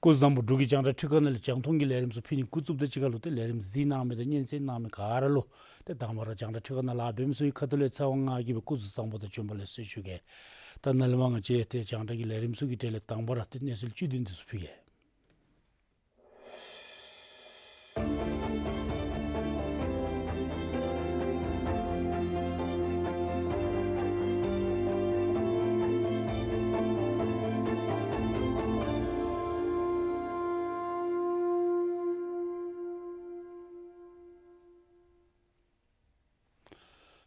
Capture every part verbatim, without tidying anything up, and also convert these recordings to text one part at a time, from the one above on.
སྐུ་གཟུགས་བཟང་པོ། འབྲུག་གི་རྒྱང་བསྒྲགས་ཁྲི་ཀ་ནང་ལས་རྒྱང་མཐོང་གི་ལས་རིམ་ཚུ་ཕུལ་ནི་འགོ་བཙུགསཔ་དང་གཅིག་ཁར་ལུ་ཏེ་ལས་རིམ་གཟིགས་གནང་མི་དང་སྙན་གསན་གནང་མི་ག་ར་ལུ་ཏེ་དང་པ་ར་རྒྱང་བསྒྲགས་ཁྲི་ཀ་ནང་ལཱ་འབད་མི་ཚུ་གི་ཁ་ཐུག་ལས་ཚེ་དབང་ང་གིས་སྦེ་སྐུ་གཟུགས་བཟང་པོ་དང་བྱོན་པ་ལེགས་སོ་ཞུ་གེ། ད་ནཱ་ལས་མར་ང་བཅས་ཏེ་རྒྱང་བསྒྲགས་ཀྱི་ལས་རིམ་ཚུ་གི་གྲས་ལས་དང་པ་ར་ཏེ་གནས་ཚུལ་བཅུད་བདུན་འདི་ཚུ་ཕུལ་གེ།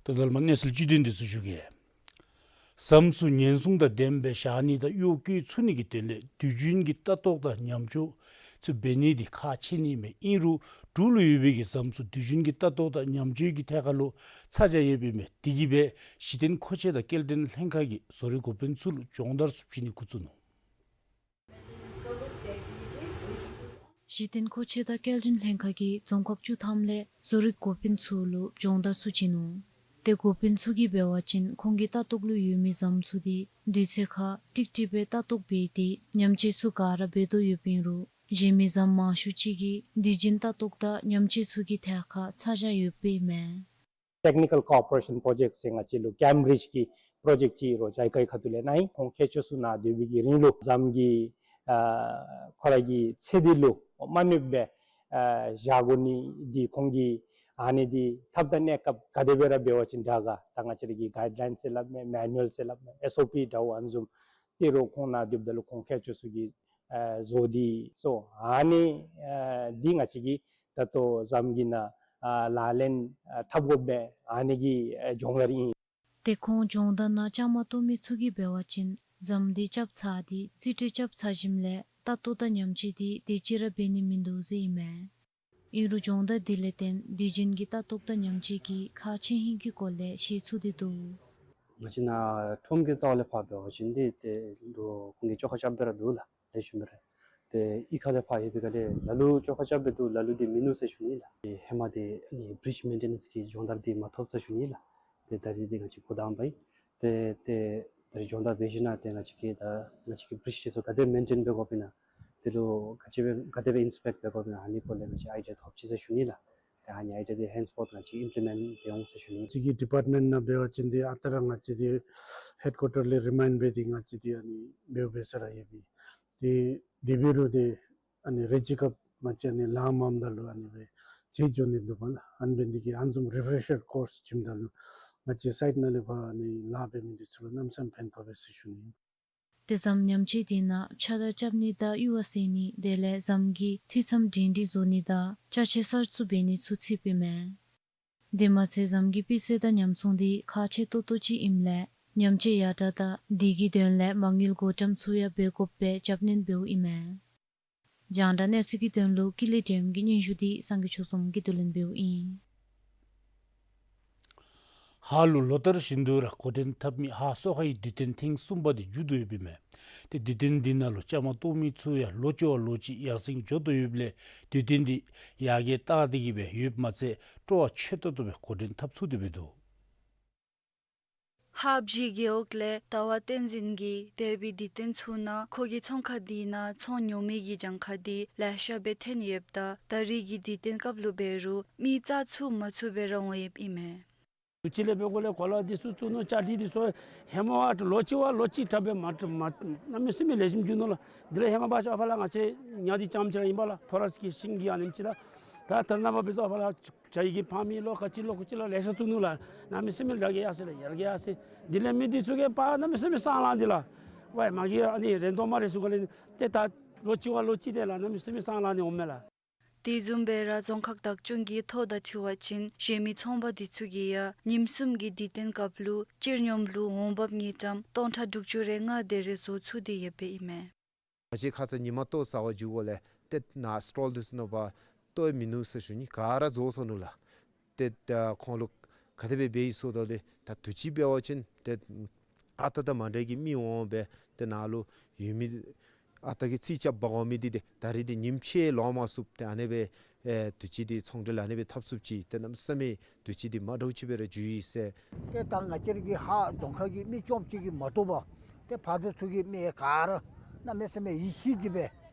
ད་ལྟ་ལས་མར་གནས་ཚུལ་བཅུད་བདུན་འདི་ཚུ་ཞུ་གེ། ཟམ་ཚུ་ཉེན་སྲུང་དང་ལྡནམ་སྦེ་བཞག་ནི་དང་གཡོག་བཀོལ་ཚུགས་ནི་གི་དོན་ལས་དུས་རྒྱུན་གྱི་ལྟ་རྟོག་དང་ཉམས་བཅོས་ཚུ་འབད་ནི་འདི་ཁག་ཆེ་ནི་མས། ཨིན་རུང་འབྲུག་ལུ་ཡོད་པའི་གི་ཟམ་ཚུ་དུས་རྒྱུན་གྱི་ལྟ་རྟོག་དང་ཉམས་བཅོས་ཀྱི་ཐད་ཁར་ལུ་ཚ་གྱང་ཡོདཔ་ཨིན་མས། དེ་གིས་སྦེ་གཞི་རྟེན་མཁོ་ཆས་དང་སྐྱེལ་འདྲེན་ལྷན་ཁག་གིས་བཟོ་རིག་འགོ་དཔོན་ཚུ་ལུ་སྦྱོང་བརྡར་ཚུ་བྱིན་ནི་འགོ་བཙུགས་ནུག། གཞི་རྟེན་མཁོ་ཆས་དང་སྐྱེལ་འདྲེན་ལྷན་ཁག་གིས་རྫོང་ཁག་བཅུ་ཐམ་ལས་བཟོ་རིག་འགོ་དཔོན་ཚུ་ལུ་སྦྱོང་བརྡར་ཚུ་བྱིན་ནུག། ཏེ་འགོ་དཔོན་ཚུ་གིས་འབད་བ་ཅིན་ཁོང་གི་ལྟ་རྟོག་ལུ་ཡོད་མི་ཟམ་ཚུ་འདི་དུས་ཚོད་ཁར་ཀྲིག་ཀྲི་སྦེ་ལྟ་རྟོག་འབད་དེ་ཉམས་བཅོས་ཚུ་ག་ར་འབད་དོ་ཡོདཔ་ཨིན་རུང་གཞན་མི་ཟམ་མང་ཤོས་ཅིག་གིས་དུས་རྒྱུན་ལྟ་རྟོག་དང་ཉམས་བཅོས་ཚུ་གི་ཐད་ཁར་ཚ་གྱང་ཡོདཔ་ཨིན་མས། Technical Cooperation Project ཟེར་ང་བཅས་ལུ་ཀེམ་བི་རིཇ་གི་པྲོ་ཇེཀཊ་ཅིག་རོགས་ཇའི་ཀའི་ཁ་ཐུག་ལས་གནང་ཡི། ཁོང་ཁྱད་ཆོས་ཚུ་ནཱ་སྡོད་པའི་གི་རིང་ལུ་ཟམ་གྱི་ཨ་ཁོ་ར་གི་ཚད་འདི་ལུ་མ་གནོདཔ་སྦེ་ཨ་བཞག་དགོ་ནི་འདི་ཁོང་གིས་ཨ་ནི་འདི་ཐབས་དང་གནས་སྐབས་ག་དེ་སྦེ་ར་འབད་བ་ཅིན་དྲག་ག། ད་ང་བཅས་ར་གི་གའིཌ་ལའིནསི་ཟེར་སླབ་མས། མེ་ནུ་ཨལ་ཟེར་སླབ་མས། ཨེསི་ཨོ་པི་འདྲཝ་ཨ་ནི་བཟུམ་ཏེ་རོགས་ཁོང་ནཱ་སྡོདཔ་ད་ལུ་ཁོང་ཁྱད་ཆོས་ཚུ་གིས་ཨ་བཟོ་སྟེ་སོ་ཨ་ནི་ཨ་འདི་ང་བཅས་ཀྱིས་ད་ལྟོ་ཟམ་གྱི་ནང་ཨ་ལག་ལེན་ཨ་འཐབ་དགོཔ་སྦེ་ཨ་ནི་གི་ཨ་སྦྱོང་བརྡར་ཨིན། ཏེ་ཁོང་སྦྱོང་བརྡར་ནང་བཅའ་མར་གཏོགས་མི་ཚུ་གིས་འབད་བ་ཅིན་ཟམ་འདི་རྐྱབ་ཚར་ཏེ་རྩིས་སྤྲོད་རྐྱབ་ཚར་ཞིནམ་ལས་ལྟ་རྟོག་དང་ཉམས་བཅོས་འདི་དེ་ཅིག་ར་འབད་ནི་མིན་འདུག་ཟེར་ཨིན་མས། ཨིན་རུང་སྦྱོང་བརྡར་འདི་ལས་བརྟེན་དུས་རྒྱུན་གྱི་ལྟ་རྟོག་དང་ཉམས་བཅོས་ཀྱི་ཁག་ཆེ་ཧིང་གི་སྐོར་ལས་ཤེས་ཚུགས་ཏེ་འདུག། ང་བཅས་ནཱ་ཁྲོམ་གྱི་རྩ་བ་ལས་ཕར་འབད་བ་ཅིན་འདི་ཏེ་ལུ་ཁོང་གིས་བཅོ་ཁ་རྐྱབ་སྦེ་ར་འདུག་ལགས། ལེགས་ཤོམ་སྦེ་ར། ཏེ་གཡུས་ཁ་ལས་ཕར་ཡོད་པའི་སྒང་ལས་ལ་ལུ་བཅོ་ཁ་རྐྱབ་སྦེ་འདུག། ལ་ལུ་འདི་མིན་ནུག་ཟེར་ཞུ་ནི་ལགས། ཏེ་ཧེ་མ་འདི་ཨ་ནི་བི་རིཇ་མེན་ཊེ་ནེནསི་གི་སྦྱོང་བརྡར་འདི་མ་ཐོབ་ཟེར་ཞུ་ནི་ལགས། ཏེ་ད་རིས་འདི་ང་བཅས་འགོ་དང་པ་ཨིན། ཏེ་ཏེ་ད་རིས་སྦྱོང་བརྡར་འབད་ཞིནམ་ལས་ཏེ་ང་བཅས་ཀྱིས་ད་ང་བཅས་ཀྱི་བི་རིཇ་འདི་ཚུ་ག་དེ་མེན་ཊེན་འབད་དགོཔ་ཨིན་ན། དེ་ལུ་ག་ཅི་སྦེ་ག་དེ་སྦེ་ཨིན་སི་པེཀཊ་འབད་དགོཔ་ཨིན་ན། ཨ་ནི་སྐོར་ལས་ང་བཅས་ཨའི་ཌི་ཡ་ཐོབ་ཅི་ཟེར་ཞུ་ནི་ལགས། ཏེ་ཨ་ནི་ཨའི་ཌི་ཡ་འདི་ཧེན་སི་ཕོརཐ་ང་བཅས་ཨིམ་པི་ལི་མེནཊ་འབད་འོང་ཟེར་ཞུ་ནི། ང་བཅས་ཀྱི་ཌི་པརཊ་མེནཊ་ནང་འབད་བ་ཅིན་འདི་ཨ་རྟག་ར་ང་བཅས་འདི་ཧེཌ་ཀོར་ཊར་ལས་རི་མའིནཌ་འབད་དེ་ང་བཅས་འདི་ཨ་ནི་འབདཝ་འབད་ས་ར་ཡོད་པས། ཏེ་དེ་འབད་རུང་ཏེ་ཨ་ནི་རེ་ཅིག་སྐབས་ང་བཅས་ཨ་ནི་ལཱ་མངམ་ད་ལུ་ཨ་ནི་སྦེ་བརྗེད་འགྱོ་ནི་འདུག་པ་ལགས། ཨ་ནི་འབད་ནི་འདི་གིས་ཨ་ནི་བཟུམ་རི་ཕེ་རེ་ཤར་ཀོརསི་བྱིནམ་ད་ལུ་ང་བཅས་སའིཊ་ནང་ལས་ཕར་ཨ་ནི་ལཱ་འབད་མི་འདི་ཚུ་ལུ་གནམ་མེད་ས་མེད་ཕན་ཐོགས་པས་ཟེར་ཞུ་ནི་ཨིན། ཏེ་ཟམ་ཉམས་བཅོས་འདི་ནང་ཕྱགས་བདར་རྐྱབ་ནི་དང་ཡུར་བ་བསལ་ནི་དེ་ལས་ཟམ་གྱི་འཐུས་མཚམས་སྒྲིང་སྒྲིང་བཟོ་ནི་དང་ཅ་ཆས་གསར་བཙུགས་འབད་ནི་ཚུ་ཚུདཔ་ཨིན་མས། དེ་མ་ཚད་ཟམ་གྱི་སྤུས་ཚད་དང་ཉམས་སྲུང་འདི་ཁག་ཆེ་ཏོག་ཏོ་ཅིག་ཨིནམ་ལས་ཉམས་བཅོས་ཡར་དྲག་དང་དེ་གི་དོན་ལས་མ་དངུལ་བགོ་བཀྲམ་ཚུ་ཡང་འབད་དགོཔ་སྦེ་རྒྱབ་སྣོན་འབདཝ་ཨིན་མས། རྒྱང་བསྒྲགས་གནས་ཚུལ་གྱི་དོན་ལུ་ཀུན་ལེགས་སྒྲོལམ་གྱི་སྙན་ཞུ་འདི་སངས་རྒྱས་ཆོས་འཛོམས་ཀྱིས་བསྡུ་ལེན་འབདཝ་ཨིན། ཧཱ་ལུ་ལོ་ལྟར་བཞིན་དུ་ར་འགོ་འདྲེན་འཐབ་མི་ཧཱ་སོ་ཁའི་དུས་སྟོན་ཐེངས་གསུམ་པ་དེ་མཇུག་བསྡུ་ཡོདཔ་ཨིན་མས། ཏེ་དུས་སྟོན་འདི་ནང་ལུ་བཅའ་མར་གཏོགས་མི་ཚུ་ཡང་ལོ་གཅིག་བ་ལོ་གཅིག་ཡར་སེང་འགྱོ་དོ་ཡོདཔ་ལས་དུས་སྟོན་འདི་ཡར་རྒྱས་བཏང་སྟེ་གི་སྦེ་ཡོདཔ་མ་ཚད་སྤྲོ་བ་ཆེ་ཏོག་ཏོ་སྦེ་འགོ་འདྲེན་འཐབ་ཚུགས་ཏེ་སྦེ་འདུག། ཧཱཔ་གཞིས་རྒེད་འོག་ལས་ཟླ་བ་བསྟན་འཛིན་གྱིས་འདས་པའི་དུས་སྟོན་ཚུ་ནང་ཁོ་གི་ཚོང་ཁང་འདི་ནང་ཚོང་ཉོ་མི་གི་གྱངས་ཁ་འདི་ལེ་ཤ་སྦེ་ཐོན་ཡོདཔ་ད་ད་རེས་ཀྱི་དུས་སྟོན་སྐབས་ལུ་འབད་རུང་མི་རྩ་ཚུགས་མ་ཚུགས་སྦེ་ར་འོང་ཡོདཔ་ཨིན་མས། དུས་ཅི་ལས་འབད་གོ་ལས་གོ་ལ་འདི་ཚུ་བཙུགས་ནུག། ཅ་ཏི་འདི་ཚུ་ཧེ་མ་བ་ལོ་གཅིག་བ་ལོ་གཅིག་དྲག་སྦེ་མ་མ་གནམ་མེད་ས་མེད་ལེགས་ཤོམ་འགྱོ་ནུག་ལགས། དེ་ལས་ཧེ་མ་བ་ཅིག་ཨ་ཕ་ལགས་ང་བཅས་ཉ་འདི་རྐྱངམ་ཅིག་ར་ཨིན་པས་ལགས། ཕོ་རེསཊ་ཀྱི་ཤིང་གི་ཨ་ནེམ་ཅིག་ལགས། ད་ད་རེས་ནངས་པ་འབད་ས་ཨ་ཕ་ལགས་ཇ་ཡི་གི་ཕརམ་ལོ་ག་ཅི་ལོ་ག་ཅི་ལོ་ལེ་ཤ་བཙུགས་ནུག་ལགས། གནམ་མེད་ས་མེད་ཡར་རྒྱས་ཡར་སེང་ལགས། ཡར་རྒྱས་ཡར་སེང་། དེ་ལས་མི་འདི་ཚུ་གིས་པ་གནམ་མེད་ས་མེད་སང་ལང་སྟེ་ལགས། ཝའི་མ་གི་ཨ་ནི་རེ་དོ་མ་རེ་ཟེར་གོ་ལས་ཏེ་ད་ལོ་གཅིག་བ་ལོ་གཅིག་དེ་ལགས་གནམ་མེད་ས་མེད་སང་ལང་ནི་འོང་མས་ལགས། དེ་བཟུམ་སྦེ་ར་རྫོང་ཁག་བདག་སྐྱོང་གི་ཐོ་དང་འཁྲིལ་བ་ཅིན་གཞན་མི་ཚོང་པ་འདི་ཚུ་གིས་ཡང་ཉིནམ་གསུམ་གྱི་དུས་སྟོན་སྐབས་ལུ་སྤྱིར་སྙོམས་ལུ་འོང་འབབ་དངུལ་ཀྲམ་སྟོང་ཕྲག་དྲུག་ཅུ་རེ་ལྔ་དེ་རེ་བཟོ་ཚུགས་ཏེ་ཡོདཔ་ཨིན་མས། ང་བཅས་ཁ་ཙ་ཉིན་མ་ལྟོ་ཟ་བར་འགྱོ་གོ་ལས་ཏེ་ནཱ་སི་ཊོལ་འདི་ཚུ་ནང་པ་ལྟོ་མིན་ནུག་ཟེར་ཞུ་ནི། ག་ར་རྫོགས་སོ་ནུག་ལགས། ཏེ་ད་ཁོང་ལུ་ག་དེ་སྦེ་འབད་ཡི་ཟེརཝ་ད་ལུ་ད་དུས་ཅི་འབད་བ་ཅིན་ཏེ་ཨ་རྟག་དང་མ་འདྲཝ་གི་མི་འོང་སྦེ་ཏེ་ནཱ་ལུ་ཡོད་མི་ཨ་རྟག་གི་རྩིས་རྐྱབ་འབག་འོང་མི་འདི་ཏེ་ད་རེས་འདི་ཉིནམ་ཕྱེད་ལོང་མ་ཚུགས། ཏེ་ཨ་ནེ་སྦེ་ཨེ་དུས་ཅི་འདི་ཚོང་འབྲེལ་ཨ་ནེ་སྦེ་འཐབ་ཚུགསཔ་ཅིག་ཏེ་གནམ་མེད་ས་མེད་དུས་ཅི་འདི་མ་འདྲཝ་ཅིག་སྦེ་ར་འགྱོ་ཡི་ཟེར། ཏེ་ད་ང་བཅས་ར་གི་ཧཱ་རྫོང་ཁག་གི་མི་རྐྱངམ་ཅིག་གིས་མ་གཏོགས་པ་ཏེ་ཕར་འདི་ཚུ་གི་མི་ག་ར་གནམ་མེད་ས་མེད་ཡིད་ཆེས་ཏེ་སྦེ་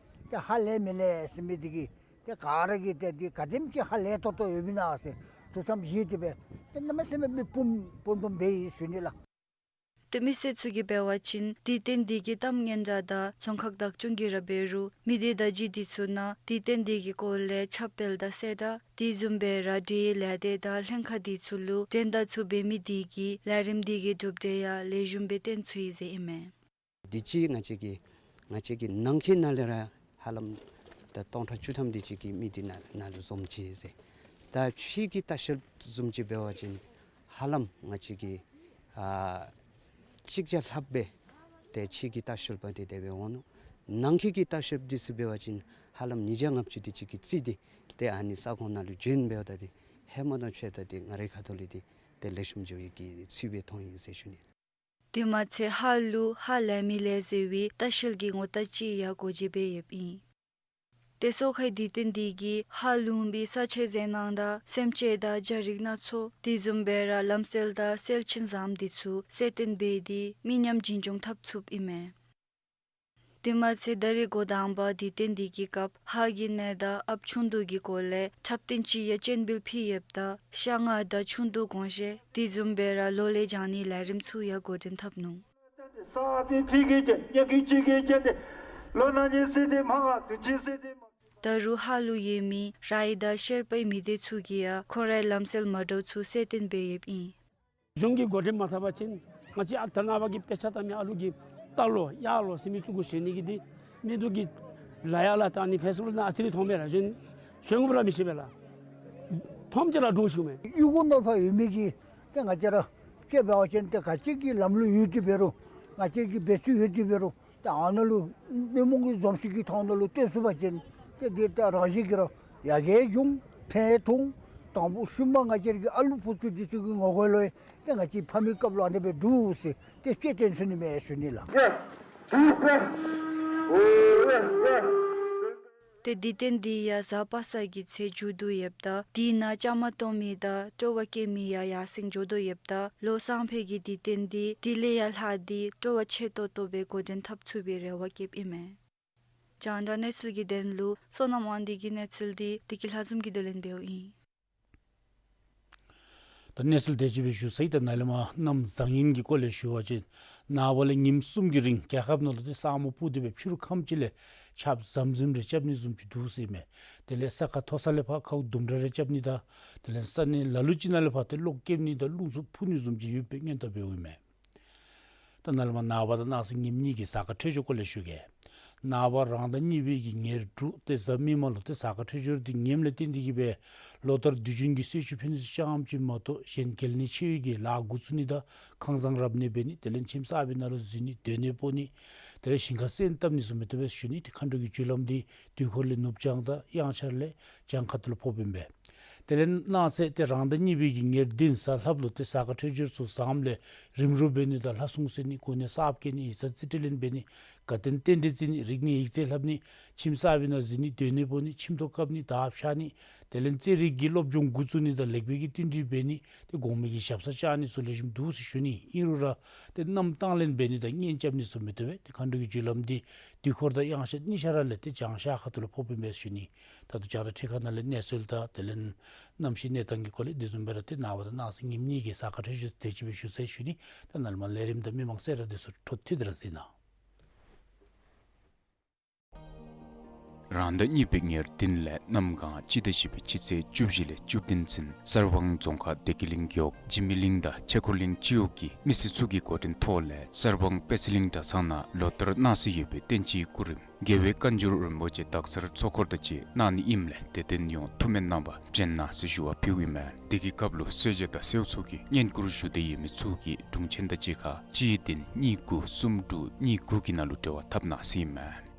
ཏེ་ཧ་ལས་མི་ལས་ཟེར་མི་འདི་གིས་ཏེ་ག་ར་གིས་ཏེ་འདི་ག་དེམ་ཅིག་ཧ་ལས་ཏོག་ཏོ་ཡོདཔ་ཨིན་ན་ཟེར་ཐུགས་བསམ་བཞེས་ཏེ་སྦེ་ཏེ་གནམ་མེད་ས་མེད་མི་སྤུངས་སྤུངས་དོམ་སྦེ་ཡོད་ཟེར་ཞུ་ནི་ལགས། ཏེ་མི་སེར་ཚུ་གིས་འབད་བ་ཅིན་དུས་སྟོན་འདི་གི་གཏམ་སྙན་གྲགས་དང་རྫོང་ཁག་བདག་སྐྱོང་གིས་ར་འབད་རུང་མི་སྡེ་བརྡ་བརྒྱུད་འདི་ཚུ་ནང་དུས་སྟོན་འདི་གི་སྐོར་ལས་ཁྱབ་སྤེལ་དང་གསལ་བསྒྲགས་དེ་བཟུམ་སྦེ་ར་འབྲེལ་ཡོད་ལས་སྡེ་དང་ལྷན་ཁག་འདི་ཚུ་ལུ་འགྲན་ཟླ་ཚུ་འབད་མི་འདི་གིས་ལས་རིམ་འདི་གི་གྲུབ་འབྲས་ཡང་ལེགས་ཤོམ་སྦེ་སྟོན་ཚུགས་ཡི་ཟེར་ཨིན་མས། དུས་ཅི་ང་བཅས་ཀྱི་ང་བཅས་ཀྱི་ནང་འཁོད་ནང་ལས་ར་ཧ་ལམ་ད་སྟོང་ཕྲག་བཅུ་ཐམ་དེ་ཅིག་གི་མི་འདི་ནཱ་ནཱ་ལུ་འཛོམས་ཅི་ཟེར། ད་ཕྱི་གི་ལྟ་བཤལཔ་བཟུམ་ཅིག་འབད་བ་ཅིན་ཧ་ལམ་ང་བཅས་ཀྱི་ཨ་གཅིག་བརྒྱ་ལྷགཔ་སྦེ་ཏེ་ཕྱི་གི་ལྟ་བཤལཔ་འདི་དེ་སྦེ་འོང་ནུག། ནང་འཁོད་ཀྱི་ལྟ་བཤལཔ་འདི་ཚུ་འབད་བ་ཅིན་ཧ་ལམ་ཉིས་བརྒྱ་ལྔ་བཅུ་དེ་ཅིག་གི་རྩིས་འདི་ཏེ་ཨ་ནི་ས་ཁོངས་ནང་ལུ་བྱོན་འབདཝ་ད་འདི་ཧེ་མ་དང་ཕྱད་ད་འདི་ང་རའི་ཁ་ཐུག་ལས་འདི་ཏེ་ལེགས་ཤོམ་འགྱོ་ཡི་གི་ཚུལ་སྦེ་མཐོང་ཡི་ཟེར་ཞུ་ནི། དེ་མ་ཚད་ཧཱ་ལུ་ཧ་ལས་མི་ལས་ཟེར་བའི་ལྟ་བཤལ་གྱི་ངོ་རྟགས་ཅིག་ཡང་སྒོ་འབྱེད་འབད་ཡོདཔ་ཨིན། ཏེ་སོ་ཁའི་དུས་སྟོན་འདི་གིས་ཧཱ་ལུ་ལུང་པའི་ས་ཆའི་མཛེས་སྣང་དང་སེམས་ཅན་དང་རྒྱ་རིགས་སྣ་ཚོགས་དེ་བཟུམ་སྦེ་ར་ལམ་སྲོལ་དང་སྲོལ་རྒྱུན་བཟུམ་འདི་ཚུ་གསལ་སྟོན་འབད་དེ་མི་ཉམས་རྒྱུན་འཁྱོངས་འཐབ་ཚུགསཔ་ཨིན་མས། དེ་མ་ཚད་ད་རེས་འགོ་དང་པ་དུས་སྟོན་འདི་གི་སྐབས་ཧཱ་གི་གནས་བདག་ཨཔ་ཆུང་དུ་གི་སྐོར་ལས་འཁྲབ་སྟོན་ཅིག་ཡང་སྤྱན་འབུལ་ཕུལ་ཡོདཔ་ད་ཤ་ལྔ་དང་ཆུང་དུ་དགོངས་བཞེས་དེ་བཟུམ་སྦེ་ར་ལོ་ལེགས་བྱང་ནིའི་ལས་རིམ་ཚུ་ཡང་འགོ་འདྲེན་འཐབ་ནུག། ད་རུང་ཧཱ་ལུ་ཡོད་མི་རའི་དང་ཤེར་པའི་མི་སྡེ་ཚུ་གིས་ཡང་ཁོང་རའི་ལམ་སྲོལ་མ་འདྲཝ་ཚུ་གསལ་སྟོན་འབད་ཡོདཔ་ཨིན། གཞུང་གིས་འགོ་འདྲེན་མ་འཐབ་པ་ཅིན་ང་བཅས་ཨ་ད་ནངས་པ་གི་དཔེ་ཆ་ལྟ་མི་ཨ་ལུ་གིས་རྟ་ལོ་གཡག་ལོ་ཟེར་མི་ཚུ་གུ་ཞོན་ནི་གི་འདི་མི་འདུག་གི་ལ་ཡ་ལ་ད་ནི་ཕེསི་བུཀ་ནང་ཨ་ཙི་རེ་མཐོང་མས་ལགས། ཞོན་ཞོན་དགོཔ་ར་མི་ཤེས་པས་ལགས། མཐོངམ་ཅིག་ར་འདྲོག་ཤོརཝ་མས། གཡུས་སྒོ་ནང་ཕར་ཡོད་མི་གིས་ཏེ་ང་བཅས་ར་དཔྱེ་འབད་བ་ཅིན་ཏེ་ག་ཅི་གི་ལམ་ལུགས་ཡོད་དེ་འབད་རུང་ང་བཅས་ཀྱི་འབད་ཚུལ་ཡོད་དེ་འབད་རུང་ཏེ་ཨ་ནཱ་ལུ་མི་མང་གི་འཛོམས་ཤིང་གི་ཐོག་ནང་ལུ་སྟོན་ཚུགས་པ་ཅིན་ཏེ་འདི་ད་རང་བཞིན་གྱིས་ར་ཡར་རྒྱས་འབྱུང་ཕན་ཐོགས། དང་པ་ཤུལ་མ་ང་བཅས་ཀྱི་ཨ་ལུ་བུ་ཚུ་འདི་ཚུ་གི་ངོ་རྒོལ་ལུ་ཏེ་ང་བཅས་ཕ་མའི་སྐབས་ལུ་ཨ་ནེ་སྦེ་འདུག་ཟེར་ཏེ་དཔྱེ་སྟོན་ཚུགས་ནི་མས་ཟེར་ཞུ་ནི་ལགས། ཏེ་དུས་སྟོན་འདི་ཡང་གཟའ་པ་སངས་ཀྱི་ཚེ་མཇུག་བསྡུ་ཡོདཔ་ད་དེ་ནང་བཅའ་མར་གཏོགས་མི་དང་སྤྲོ་བ་བསྐྱེད་མི་ཡང་ཡར་སེང་འགྱོ་དོ་ཡོདཔ་ད་ལོ་སང་ཕོད་ཀྱི་དུས་སྟོན་འདི་དེ་ལས་ཡང་ལྷག་སྟེ་སྤྲོ་བ་ཆེ་ཏོག་ཏོ་སྦེ་འགོ་འདྲེན་འཐབ་ཚུགས་པའི་རེ་བ་བསྐྱེདཔ་ཨིན་མས། རྒྱང་བསྒྲགས་གནས་ཚུལ་གྱི་དོན་ལུ་བསོད་ནམས་དབང་འདུས་ཀྱི་གནས་ཚུལ་འདི་བདེ་སྐྱིད་ལྷ་འཛོམས་ཀྱིས་བསྡུ་ལེན་འབདཝ་ཨིན། ད་གནས་ཚུལ་དེ་ཅིག་སྦེ་ཞུ་ཚར་ཡི། ད་ནཱ་ལས་མར་གནམ་བཟང་ངན་གྱི་སྐོར་ལས་ཞུ་བ་ཅིན་ནངས་པ་ལས་ཉིནམ་གསུམ་གྱི་རིང་རྒྱལ་ཁབ་ནང་ལུ་ཏེ་ས་སྨུག་སྤུབས་ཏེ་སྦེ་ཕྱི་རུ་ཁམས་ཅིག་ལས་ཆརཔ་ཟམ་ཟིམ་རེ་རྐྱབ་ནི་བཟུམ་ཅིག་འདུག་ཟེར་མས། དེ་ལས་ས་ཁ་མཐོ་ས་ལས་ཕར་ཁཝ་དུམ་གྲ་རེ་རྐྱབ་ནི་དང་དེ་ལས་ས་གནས་ལ་ལུ་ཅིག་ནང་ལས་ཕར་ཏེ་གློག་རྐྱབ་ནི་དང་རླུང་འཚུབ་འཕུ་ནི་བཟུམ་ཅིག་ཡོད་པའི་སྔོན་བརྡ་འབདཝ་ཨིན་མས། ད་ནཱ་ལས་མར་ནངས་པ་དང་གནངས་ཚེ་ངེམ་གཉིས་ཀྱི་གཟའ་སྐར་འཕྲོད་སྦྱོར་སྐོར་ལས་ཞུ་གེ། ནངས་པ་རང་ཟླ་གཉིས་པའི་གི་ཉེར་དྲུག་ཏེ་གཟའ་མིག་དམར་ལུ་ཏེ་གཟའ་སྐར་འཕྲོད་སྦྱོར་འདི་ངེམ་ལས་བརྟེན་ཏེ་གི་སྦེ་ལོ་ལྟར་དུས་རྒྱུན་གྱི་གསོལ་མཆོད་ཕུལ་ནི་ཚུ་རྐྱངམ་ཅིག་མ་གཏོགས་གཞན་གལ་གནད་ཆེ་བའི་གི་ལཱ་འགོ་བཙུགས་ནི་དང་ཁང་བཟང་རབ་གནས་འབད་ནི་དེ་ལས་ཁྱིམ་གསར་པའི་ནང་ལུ་འཛུལ་ནི་སྡོད་གནས་སྤོ་ནི་དེ་ལས་ཞིང་ཁ་སོན་བཏབ་ནི་བཟུམ་མའི་ཐོག་སྦེ་ཞུ་ནི་ཏེ་མཁའ་འགྲོ་གི་རྒྱུ་ལམ་འདི་དུས་འཁོར་ལས་ནུབ་བྱང་དང་དབྱངས་འཆར་ལས་བྱང་ཁ་ཐུག་ལུ་ཕོགཔ་ཨིན་པས། དེ་ལས་གནངས་ཚེ་ཏེ་རང་ཟླ་གཉིས་པའི་གི་ཉེར་བདུན་གཟའ་ལྷགཔ་ལུ་ཏེ་གཟའ་སྐར་འཕྲོད་སྦྱོར་ཚུ་བཟངམ་ལས་རིམ་གྲོ་འབད་ནི་དང་ལྷ་སྲུང་གསོལ་ནི་གོ་གནས་གསརཔ་བཀལ་ནི་ཡིག་ཚང་རྩིས་སྤྲོད་ལེན་འབད་ནི་དགའ་སྟོན་རྟེན་འབྲེལ་བརྩི་ནི་རིག་གནས་ཡིག་རྩིས་ལྷབ་ནི་ཁྱིམ་གསར་པའི་ནང་འཛུལ་ནི་སྡོད་གནས་སྤོ་ནི་ཁྱིམ་ཐོག་བཀབ་ནི་དར་བཤལ་ནི་དེ་ལས་རྩེད་རིགས་ཀྱི་སློབ་སྦྱོང་འགོ་བཙུགས་ནི་དང་ལེགས་སྤེལ་གྱི་བསྟུན་གྲོས་འབད་ནི་ཏེ་གོང་མའི་གི་ཞབས་སར་བཅར་ནི་ཚུ་ལེགས་ཤོམ་འདུག་ཟེར་ཞུ་ནི། ཨིན་རུང་ར་ཏེ་མནའམ་བཏང་ལེན་འབད་ནི་དང་གཉེན་རྐྱབ་ནི་ཚུ་མི་བཏུབ་པས། ཏེ་མཁའ་འགྲོ་གི་རྒྱུ་ལམ་འདི་དུས་འཁོར་དང་དབྱངས་འཆར་གཉིས་ཆ་ར་ལས་ཏེ་བྱང་ཤར་ཁ་ཐུག་ལུ་ཕོགཔ་ཨིན་པས་ཞུ་ནི། ད་ལྟོ་རྒྱང་བསྒྲགས་ཁྲི་ཁ་ནང་ལས་གནས་ཚུལ་དང་དེ་ལས་གནམ་གཤིས་གནས་སྟངས་ཀྱི་སྐོར་ལས་དེ་བཟུམ་སྦེ་ར་ཏེ་ནངས་པ་དང་གནངས་ཚེ་ཉིནམ་གཉིས་ཀྱི་གཟའ་སྐར་འཕྲོད་སྦྱོར་དེ་ཅིག་སྦེ་ཞུ་ཚར་ཞུ་ནི། ད་ནཱ་ལས་མར་ལས་རིམ་དང་མི་མང་གསལ་བསྒྲགས་འདི་ཚུ་འཕྲོ་མཐུད་དེ་ར་གཟིགས་གནང་། རང་ཟླ་གཉིས་པའི་ཉེར་བདུན་ལས་གནམ་གང་སྤྱི་ཟླ་བཞི་པའི་སྤྱི་ཚེས་བཅུ་བཞི་ལས་བཅུ་བདུན་ཚུན་གསར་སྤང་རྫོང་ཁག་བདེ་སྐྱིད་གླིང་རྒེད་འོག་འཇིགས་མེད་གླིང་དང་ཆོས་འཁོར་གླིང་སྤྱི་འོག་གི་མི་སེར་ཚུ་གི་འགོ་འདྲེན་ཐོག་ལས་གསར་སྤང་པད་ཚལ་གླིང་གྲྭ་ཚང་ནང་ལོ་ལྟར་གནང་སྲོལ་ཡོད་པའི་བསྟན་སྤྱིའི་སྐུ་རིམ་རྒྱལ་བའི་བཀའ་འགྱུར་རིན་པོ་ཆེ་དག་ཚར་ཚོགས་འཁོར་དང་བཅས་གནང་ནི་ཨིནམ་ལས་དད་འདུན་ཡོངས་ཐུགས་སྨོན་གནང་བར་བྱོན་གནང་ཟེར་ཞུ་བ་ཕུལཝ་ཨིན་མས། དེ་གི་སྐབས་ལུ་གསོལ་ཇ་དང་སེའུ་ཚུ་གི་བསྙེན་བཀུར་ཞུ་འདོད་ཡོད་མི་ཚུ་གིས་དྲུང་ཆེན་དང་གཅིག་ཁར་གཅིག་བདུན་གཉིས་དགུ་གསུམ་དྲུག་གཉིས་དགུ་གི་ནང་ལུ་འབྲེལ་བ་འཐབ་གནང་ཟེར་ཨིན་མས།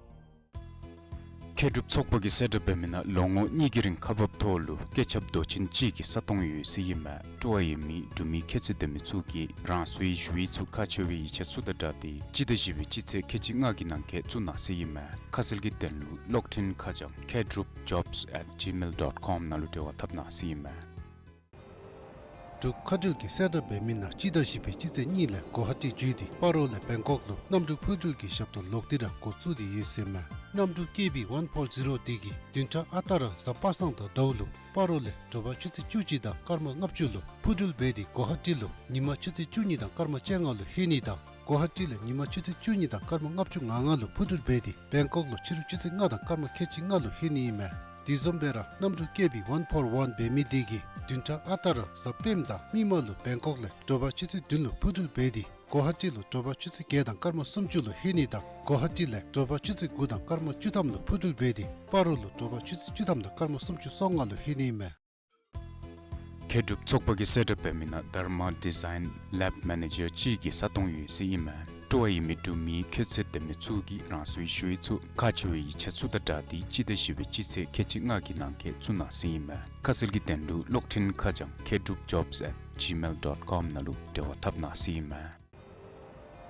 མཁས་གྲུབ་ཚོགས་པ་གིས་གསལ་བསྒྲགས་འབད་མི་ནང་ལོ་ངོ་གཉིས་ཀྱི་རིང་ཁག་འབགཔ་ཐོག་ལུ་སྐད་ཁྱབ་མདོ་ཆེན་གཅིག་གི་ས་སྟོང་ཡོད་ཟེར་ཨིན་མས། སྤྲོ་བ་ཡོད་མི་འབྲུག་མི་ཁྱད་ཚད་ལྡན་མི་ཚུ་གིས་རང་སོའི་ཞུ་ཡིག་ཚུ་ཁག་ཆེ་བའི་ཡིག་ཆ་ཚུ་དང་སྦྲགས་ཏེ་སྤྱི་ཟླ་བཞི་པའི་སྤྱི་ཚེས་ཁལ་གཅིག་ལྔ་གི་ནང་འཁོད་བཙུགས་གནང་ཟེར་ཨིན་མས། ཁ་གསལ་གྱི་དོན་ལུ་གློག་འཕྲིན་ཁ་བྱང་མཁས་གྲུབ་ཇོབས་ཨེཊ་ཇི་མེལ་ཌོཊ་ཀོམ་ནང་ལུ་འབྲེལ་བ་འཐབ་གནང་ཟེར་ཨིན་མས། འབྲུག་མཁའ་འགྲུལ་གྱིས་གསལ་བསྒྲགས་འབད་མི་ནང་སྤྱི་ཟླ་བཞི་པའི་སྤྱི་ཚེས་གཉིས་ལས་གོ་ཧ་ཊི་བརྒྱུད་དེ་སྤ་རོ་ལས་བེང་ཀོག་ལུ་གནམ་གྲུ་འཕུར་འགྲུལ་གྱི་ཞབས་ཏོག་ལོག་སྟེ་ར་འགོ་བཙུགས་ཏེ་ཡོད་ཟེར་མས། གནམ་གྲུ་ཀེ་བི་ཝན་ཕོར་ཛི་རོ་འདི་གིས་བདུན་ཕྲག་ཨ་རྟག་ར་གཟའ་པ་སངས་དང་ཟླཝ་ལུ་སྤ་རོ་ལས་དྲོ་པ་ཆུ་ཚོད་བཅུ་གཅིག་དང་སྐར་མ་ལྔ་བཅུ་ལུ་འཕུར་འགྲུལ་འབད་དེ་གོ་ཧ་ཊི་ལུ་ཉིན་མ་ཆུ་ཚོད་བཅུ་གཉིས་དང་སྐར་མ་བཅོ་ལྔ་ལུ་ལྷོད་ནི་དང་གོ་ཧ་ཊི་ལས་ཉིན་མ་ཆུ་ཚོད་བཅུ་གཉིས་དང་སྐར་མ་ལྔ་བཅུ་ང་ལྔ་ལུ་འཕུར་འགྲུལ་འབད་དེ་བེང་ཀོག་ལུ་ཕྱི་རུ་ཆུ་ཚོད་ལྔ་དང་སྐར་མ་ཁལ་གཅིག་ལྔ་ལུ་ལྷོད་ནི་ཨིན་མས། དེ་བཟུམ་སྦེ་ར་གནམ་གྲུ་ཀེ་བི་ཝན་ཕོར་ཝན་འབད་མི་འདི་གིས་བདུན་ཕྲག་ཨ་རྟག་ར་གཟའ་སྤེནམ་དང་མིག་དམར་ལུ་བེང་ཀོག་ལས་དྲོ་པ་ཆུ་ཚོད་བདུན་ལུ་འཕུར་འགྲུལ་འབད་དེ་གོ་ཧ་ཊི་ལུ་དྲོ་པ་ཆུ་ཚོད་བརྒྱད་དང་སྐར་མ་སུམ་ཅུ་ལུ་ལྷོད་ནི་དང་གོ་ཧ་ཊི་ལས་དྲོ་པ་ཆུ་ཚོད་དགུ་དང་སྐར་མ་བཅུ་ཐམ་ལུ་འཕུར་འགྲུལ་འབད་དེ་སྤ་རོ་ལུ་དྲོ་པ་ཆུ་ཚོད་བཅུ་ཐམ་དང་སྐར་མ་སུམ་ཅུ་སོ་ལྔ་ལུ་ལྷོད་ནི་ཨིན་མས། མཁས་གྲུབ་ཚོགས་པ་གིས་གསལ་བསྒྲགས་འབད་མི་ནང་དྷརྨ་ཌི་ཛའིན་ལེབ་མེ་ནེ་ཇར་གཅིག་གི་ས་སྟོང་ཡོད་ཟེར་ཨིན་མས། སྤྲོ་བ་ཡོད་མི་འབྲུག་མི་ཁྱད་ཚད་ལྡན་མི་ཚུ་གིས་རང་སོའི་ཞུ་ཡིག་ཚུ་ཁག་ཆེ་བའི་ཡིག་ཆ་ཚུ་དང་སྦྲགས་ཏེ་སྤྱི་ཟླ་བཞི་པའི་སྤྱི་ཚེས་ཁལ་གཅིག་ལྔ་གི་ནང་འཁོད་བཙུགས་གནང་ཟེར་ཨིན་མས། ཁ་གསལ་གྱི་དོན་ལུ་གློག་འཕྲིན་ཁ་བྱང་མཁས་གྲུབ་ཇོབས་ཨེཊ་ཇི་མེལ་ཌོཊ་ཀོམ་ནང་ལུ་འབྲེལ་བ་འཐབ་གནང་ཟེར་ཨིན་མས།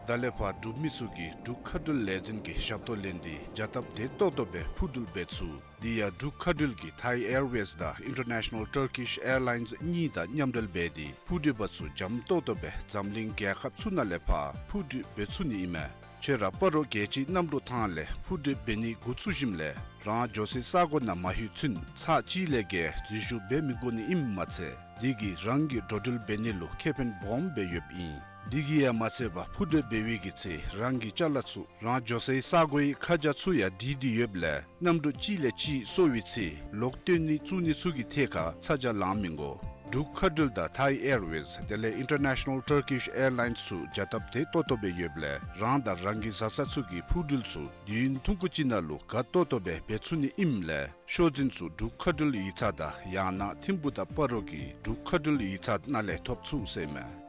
ད་ལས་ཕར་འབྲུག་མི་ཚུ་གིས་འབྲུག་མཁའ་འགྲུལ་ལས་འཛིན་གྱི་ཞབས་ཏོག་ལེན་ཏེ་བྱ་སྟབས་བདེ་ཏོག་ཏོ་སྦེ་འཕུར་འགྲུལ་འབད་ཚུགས། དེ་ཡང་འབྲུག་མཁའ་འགྲུལ་གྱིས་ཐཱའི་ཨེར་ཝེསི་དང་ཨིན་ཊར་ནེ་ཤ་ནཱལ་ཊར་ཀིཤ་ཨེར་ལའིནསི་གཉིས་དང་མཉམ་འབྲེལ་འབད་དེ་འཕུར་འགྲུལ་པ་ཚུ་འཇམ་ཏོག་ཏོ་སྦེ་འཛམ་གླིང་རྒྱལ་ཁབ་ཚུ་ནང་ལས་ཕར་འཕུར་འགྲུལ་འབད་ཚུགས་ནི་ཨིན་མས། ཁྱོད་ར་སྤ་རོ་རྒྱལ་སྤྱིའི་གནམ་གྲུ་ཐང་ལས་འཕུར་འགྲུལ་འབད་ནི་འགོ་བཙུགས་ཞིནམ་ལས་རང་འགྱོ་སའི་ས་གོ་ནང་མ་ལྷོད་ཚུན་ཚར་གཅིག་ལས་བརྒལ་འཛུལ་ཞུགས་འབད་མི་དགོ་ནི་ཨིནམ་མ་ཚད་དེ་གིས་རང་གི་འགྲོ་འགྲུལ་འབད་ནི་ལུ་ཁེ་ཕན་སྦོམ་སྦེ་ཡོདཔ་ཨིན། དེ་གིས་ཡང་མ་ཚད་པར་འཕུར་འགྲུལ་འབད་བའི་གི་ཚེ་རང་གི་ཅ་ལ་ཚུ་རང་འགྱོ་སའི་ས་གོའི་ཁ་བྱང་ཚུ་ཡང་བྲིས་ཏེ་ཡོདཔ་ལས་གནམ་གྲུ་གཅིག་ལས་གཅིག་སོར་བའི་ཚེ་ལོག་སྟོན་ནི་བཙུགས་ནི་ཚུ་གི་ཐད་ཁར་ཚ་གྱང་ལང་མི་དགོ། འབྲུག་མཁའ་འགྲུལ་དང་ཐཱའི་ཨེར་ཝེསི་དེ་ལས་ཨིན་ཊར་ནེ་ཤ་ནཱལ་ཊར་ཀིཤ་ཨེར་ལའིནསི་ཚུ་བྱ་སྟབས་བདེ་ཏོག་ཏོ་སྦེ་ཡོདཔ་ལས་རང་དང་རང་གི་བཟའ་ཚང་ཚུ་གི་འཕུར་འགྲུལ་ཚུ་དུས་ཡུན་ཐུང་ཀུ་ཅིག་ནང་ལུ་དགའ་ཏོག་ཏོ་སྦེ་འབད་ཚུགས་ནི་ཨིནམ་ལས་ཤོག་འཛིན་ཚུ་འབྲུག་མཁའ་འགྲུལ་ཡིག་ཚང་དང་ཡང་ན་ཐིམ་ཕུ་དང་སྤ་རོ་གི་འབྲུག་མཁའ་འགྲུལ་ཡིག་ཚང་ནང་ལས་ཐོབ་ཚུགས་ཟེར་མས།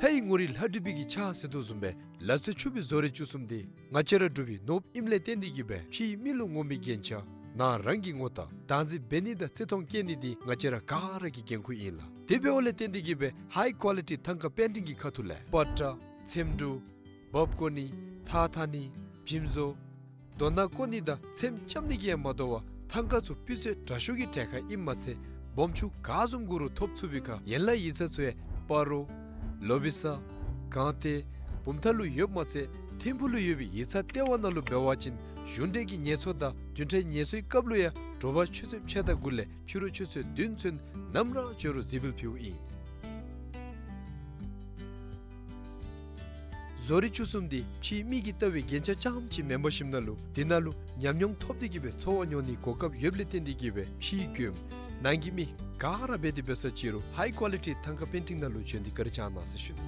ལྷའི་ངོ་རིས་ལྷ་བྲིས་པའི་གི་ཕྱག་ཟེར་དོ་བཟུམ་སྦེ་ལབ་ཙེ་ཕྱུག་པའི་བཟོ་རིག་བཅུ་གསུམ་འདི་ང་བཅས་ར་འབྲུག་པའི་ནོར་བུ་ཨིནམ་ལས་བརྟེན་ཏེ་གིས་སྦེ་ཕྱིའི་མི་ལུ་ངོམ་པའི་རྒྱན་ཆ་ནང་རང་གི་ངོ་རྟགས་བདག་འཛིན་འབད་ནི་དང་བརྩི་མཐོང་བསྐྱེད་ནི་འདི་ང་བཅས་ར་ག་ར་གི་འགན་ཁུར་ཨིན་ལགས། དེ་འབདཝ་ལས་བརྟེན་ཏེ་གིས་སྦེ་ཧའི་ཀོ་ལི་ཊི་ཐང་ཀ་པེན་ཊིང་གི་ཁ་ཐུག་ལས་པ་ཏྲ་ཚེམ་དྲུབ་འབག་བཀོ་ནི་ཐགས་འཐག་ནི་བྱིམ་བཟོ་རྡོ་ནག་བརྐོ་ནི་དང་ཚེམ་རྐྱབ་ནི་གིས་ཡང་མ་དོ་བར་ཐང་ཀ་ཚུ་སྤུས་ཚད་དྲག་ཤོས་ཀྱི་གྲལ་ཁར་ཨིནམ་མ་ཚད་སྦོམ་ཆུང་ག་བཟུམ་དགོ་རུང་ཐོབ་ཚུགས་པའི་ཁར་ཡན་ལག་ཡིག་ཚང་ཚུ་ཡང་སྤ་རོ་ལོ་བི་ས་སྒང་སྟེང་བུམ་ཐང་ལུ་ཡོདཔ་མ་ཚད་ཐིམ་ཕུ་ལུ་ཡོད་པའི་ཡིག་ཚང་ལྟེ་བ་ནང་ལུ་འབད་བ་ཅིན་གཞུང་འབྲེལ་གྱི་ངལ་གསོ་དང་བདུན་ཕྲག་ངལ་གསོའི་སྐབས་ལུ་ཡང་དྲོ་པ་ཆུ་ཚོད་ཕྱེད་དང་དགུ་ལས་ཕྱི་རུ་ཆུ་ཚོད་བདུན་ཚུན་ནམ་ར་འབྱོན་རུང་གཟིགས་འབུལ་ཕུལཝ་ཨིན། བཟོ་རིག་བཅུ་གསུམ་འདི་ཕྱིའི་མིག་གིས་བལྟ་བའི་རྒྱན་ཆ་རྐྱངམ་ཅིག་མེན་པར་ཞིནམ་ན་ལུ་དེ་ནང་ལུ་ཉམས་མྱོང་ཐོབ་སྟེ་གིས་སྦེ་འཚོ་བ་མྱོང་ནིའི་གོ་སྐབས་ཡོདཔ་ལས་བརྟེན་ཏེ་གིས་སྦེ་ཕྱིའི་མགྱོནམ་ནང་གི་མི་ག་ར་འབད་དེ་འབད་ས་ཅིག་རུང་ཧའི་ཀོ་ལི་ཊི་ཐང་ཀ་པེན་ཊིང་ནང་ལུ་བྱོན་ཏེ་བཀའ་དྲིན་བསྐྱང་གནང་ཟེར་ཞུ་ནི།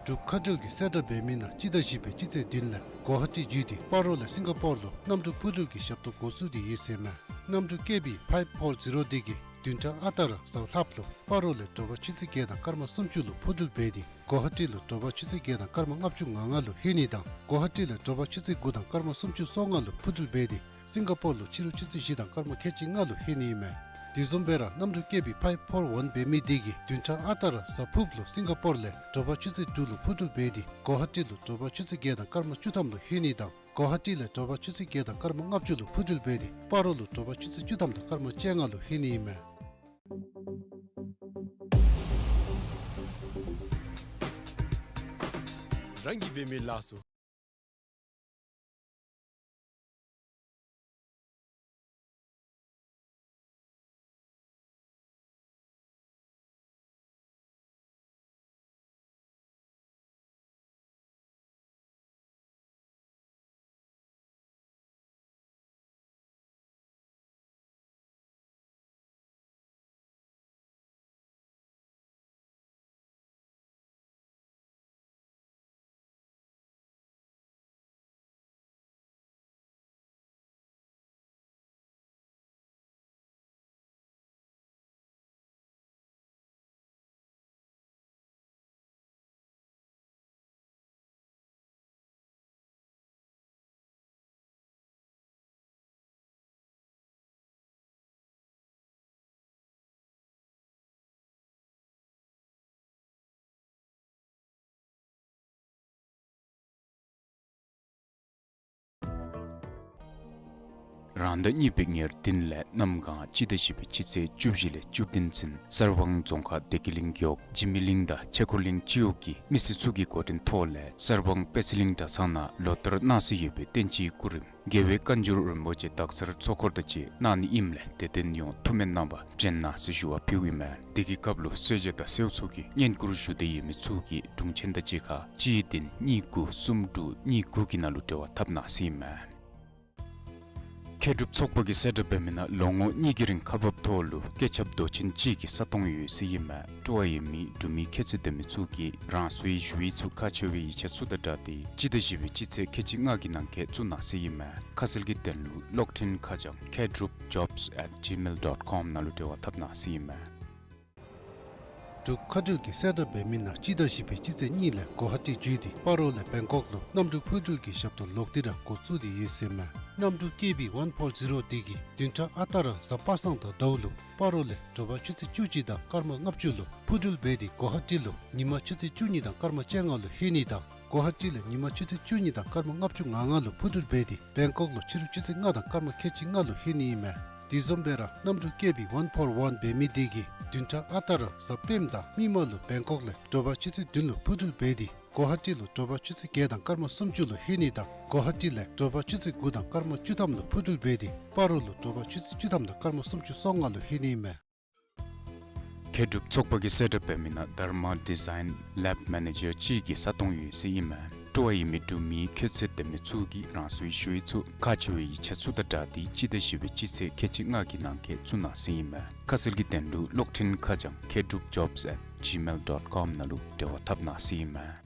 འབྲུག་མཁའ་འགྲུལ་གྱིས་གསལ་བསྒྲགས་འབད་མི་ནང་སྤྱི་ཟླ་བཞི་པའི་སྤྱི་ཚེས་བདུན་ལས་གོ་ཧ་ཊི་བརྒྱུད་དེ་སྤ་རོ་ལས་སིང་ག་པོར་ལུ་གནམ་གྲུ་འཕུར་འགྲུལ་གྱི་ཞབས་ཏོག་འགོ་བཙུགས་ཏེ་ཡོད་ཟེར་མས། གནམ་གྲུ་ཀེ་བི་ཕའིབ་ཕོར་ཛི་རོ་འདི་གིས་ བདུན་ཕྲག་ཨ་རྟག་ར་གཟའ་ལྷགཔ་ལུ་སྤ་རོ་ལས་དྲོ་པ་ཆུ་ཚོད་བརྒྱད་དང་སྐར་མ་སུམ་ཅུ་ལུ་འཕུར་འགྲུལ་འབད་དེ་གོ་ཧ་ཊི་ལུ་དྲོ་པ་ཆུ་ཚོད་བརྒྱད་དང་སྐར་མ་ལྔ་བཅུ་ང་ལྔ་ལུ་ལྷོད་ནི་དང་གོ་ཧ་ཊི་ལས་དྲོ་པ་ཆུ་ཚོད་དགུ་དང་སྐར་མ་སུམ་ཅུ་སོ་ལྔ་ལུ་འཕུར་འགྲུལ་འབད་དེ་སིང་ག་པོར་ལུ་ཕྱི་རུ་ཆུ་ཚོད་བཞི་དང་སྐར་མ་ཁལ་གཅིག་ལྔ་ལུ་ལྷོད་ནི་ཨིན་མས། དེ་བཟུམ་སྦེ་ར་གནམ་གྲུ་ཀེ་བི་ཕའིབ་ཕོར་ཝན་འབད་མི་དེ་གིས་བདུན་ཕྲག་ཨ་རྟག་ར་གཟའ་ཕུརཔ་ལུ་སིང་ག་པོར་ལས་དྲོ་པ་ཆུ་ཚོད་དྲུག་ལུ་འཕུར་འགྲུལ་འབད་དེ་གོ་ཧ་ཊི་ལུ་དྲོ་པ་ཆུ་ཚོད་བརྒྱད་དང་སྐར་མ་བཅུ་ཐམ་ལུ་ལྷོད་ནི་དང་གོ་ཧ་ཊི་ལས་དྲོ་པ་ཆུ་ཚོད་བརྒྱད་དང་སྐར་མ་ལྔ་བཅུ་ལུ་འཕུར་འགྲུལ་འབད་དེ་སྤ་རོ་ལུ་དྲོ་པ་ཆུ་ཚོད་བཅུ་ཐམ་དང་སྐར་མ་བཅོ་ལྔ་ལུ་ལྷོད་ནི་ཨིན་མས། རང་གིས་འབད་མི་ལགས་སོ། རང་ཟླ་གཉིས་པའི་ཉེར་བདུན་ལས་གནམ་གང་སྤྱི་ཟླ་བཞི་པའི་སྤྱི་ཚེས་བཅུ་བཞི་ལས་བཅུ་བདུན་ཚུན་གསར་སྤང་རྫོང་ཁག་བདེ་སྐྱིད་གླིང་རྒེད་འོག་འཇིགས་མེད་གླིང་དང་ཆོས་འཁོར་གླིང་སྤྱི་འོག་གི་མི་སེར་ཚུ་གི་འགོ་འདྲེན་ཐོག་ལས་གསར་སྤང་པད་ཚལ་གླིང་གྲྭ་ཚང་ནང་ལོ་ལྟར་གནང་སྲོལ་ཡོད་པའི་བསྟན་སྤྱིའི་སྐུ་རིམ་རྒྱལ་བའི་བཀའ་འགྱུར་རིན་པོ་ཆེ་དག་ཚར་ཚོགས་འཁོར་དང་བཅས་གནང་ནི་ཨིནམ་ལས་དད་ལྡན་ཡོངས་ཐུགས་སྨོན་གནང་བར་བྱོན་གནང་ཟེར་ཞུ་བ་ཕུལཝ་ཨིན་མས། དེ་གི་སྐབས་ལུ་གསོལ་ཇ་དང་སེའུ་ཚུ་གི་བསྙེན་བཀུར་ཞུ་འདོད་ཡོད་མི་ཚུ་གིས་དྲུང་ཆེན་དང་གཅིག་ཁར་གཅིག་བདུན་གཉིས་དགུ་གསུམ་དྲུག་གཉིས་དགུ་གི་ནང་ལུ་འབྲེལ་བ་འཐབ་གནང་ཟེར་ཨིན་མས། མཁས་གྲུབ་ཚོགས་པ་གིས་གསལ་བསྒྲགས་འབད་མི་ནང་ལོ་ངོ་གཉིས་ཀྱི་རིང་ཁག་འབགཔ་ཐོག་ལུ་སྐུ་ཚབ་མདོ་ཆེན་གཅིག་གི་ས་སྟོང་ཡོད་ཟེར་ཨིན་མས། སྤྲོ་བ་ཡོད་མི་འབྲུག་མི་ཁྱད་ཚད་ལྡན་མི་ཚུ་གིས་རང་སོའི་ཞུ་ཡིག་ཚུ་ཁག་ཆེ་བའི་ཡིག་ཆ་ཚུ་དང་སྦྲགས་ཏེ་སྤྱི་ཟླ་བཞི་པའི་སྤྱི་ཚེས་ཁལ་གཅིག་ལྔ་གི་ནང་འཁོད་བཙུགས་གནང་ཟེར་ཨིན་མས། ཁ་གསལ་གྱི་དོན་ལུ་གློག་འཕྲིན་ཁ་བྱང་མཁས་གྲུབ་ཇོབས་ཨེཊ་ཇི་མེལ་ཌོཊ་ཀོམ་ནང་ལུ་འབྲེལ་བ་འཐབ་གནང་ཟེར་ཨིན་མས། འབྲུག་མཁའ་འགྲུལ་གྱིས་གསལ་བསྒྲགས་འབད་མི་ནང་སྤྱི་ཟླ་བཞི་པའི་སྤྱི་ཚེས་གཉིས་ལས་གོ་ཧ་ཊི་བརྒྱུད་དེ་སྤ་རོ་ལས་བེང་ཀོག་ལུ་གནམ་གྲུ་འཕུར་འགྲུལ་གྱི་ཞབས་ཏོག་ལོག་སྟེ་ར་འགོ་བཙུགས་ཏེ་ཡོད་ཟེར་མས། གནམ་གྲུ་ཀེ་བི་ཝན་ཕོར་ཟི་རོ་དེ་གིས་བདུན་ཕྲག་ཨ་རྟག་ར་གཟའ་པ་སངས་དང་ཟླཝ་ལུ་སྤ་རོ་ལས་དྲོ་པ་ཆུ་ཚོད་བཅུ་གཅིག་དང་སྐར་མ་ལྔ་བཅུ་ལུ་འཕུར་འགྲུལ་འབད་དེ་གོ་ཧ་ཊི་ལུ་ཉིན་མ་ཆུ་ཚོད་བཅུ་གཉིས་དང་སྐར་མ་བཅོ་ལྔ་ལུ་ལྷོད་ནི་དང་གོ་ཧ་ཊི་ལས་ཉིན་མ་ཆུ་ཚོད་བཅུ་གཉིས་དང་སྐར་མ་ལྔ་བཅུ་ང་ལྔ་ལུ་འཕུར་འགྲུལ་འབད་དེ་བེང་ཀོག་ལུ་ཕྱི་རུ་ཆུ་ཚོད་ལྔ་དང་སྐར་མ་ཁལ་གཅིག་ལྔ་ལུ་ལྷོད་ནི་ཨིན་མས། དེ་བཟུམ་སྦེ་ར་གནམ་གྲུ་ཀེ་བི་ཝན་ཕོར་ཝན་འབད་མི་དེ་གིས་བདུན་ཕྲག་ཨ་རྟག་ར་གཟའ་སྤེནམ་དང་མིག་དམར་ལུ་བེང་ཀོག་ལས་དྲོ་པ་ཆུ་ཚོད་བདུན་ལུ་འཕུར་འགྲུལ་འབད་དེ་གོ་ཧ་ཊི་ལུ་དྲོ་པ་ཆུ་ཚོད་བརྒྱད་དང་སྐར་མ་སུམ་ཅུ་ལུ་ལྷོད་ནི་དང་གོ་ཧ་ཊི་ལས་དྲོ་པ་ཆུ་ཚོད་དགུ་དང་སྐར་མ་བཅུ་ཐམ་ལུ་འཕུར་འགྲུལ་འབད་དེ་སྤ་རོ་ལུ་དྲོ་པ་ཆུ་ཚོད་བཅུ་ཐམ་དང་སྐར་མ་སུམ་ཅུ་སོ་ལྔ་ལུ་ལྷོད་ནི་ཨིན་མས། མཁས་གྲུབ་ཚོགས་པ་གིས་གསལ་བསྒྲགས་འབད་མི་ནང་དྷརྨ་ཌི་ཛའིན་ལེབ་མེ་ནེ་ཇར་གཅིག་གི་ས་སྟོང་ཡོད་ཟེར་ཨིན་མས། སྤྲོ་བ་ཡོད་མི་འབྲུག་མི་ཁྱད་ཚད་ལྡན་མི་ཚུ་གིས་རང་སོའི་ཞུ་ཡིག་ཚུ་ཁག་ཆེ་བའི་ཡིག་ཆ་ཚུ་དང་སྦྲགས་ཏེ་སྤྱི་ཟླ་བཞི་པའི་སྤྱི་ཚེས་ཁལ་གཅིག་ལྔ་གི་ནང་འཁོད་བཙུགས་གནང་ཟེར་ཨིན་མས། ཁ་གསལ་གྱི་དོན་ལུ་གློག་འཕྲིན་ཁ་བྱང་མཁས་གྲུབ་ཇོབས་ཨེཊ་ཇི་མེལ་ཌོཊ་ཀོམ་ནང་ལུ་འབྲེལ་བ་འཐབ་གནང་ཟེར་ཨིན་མས།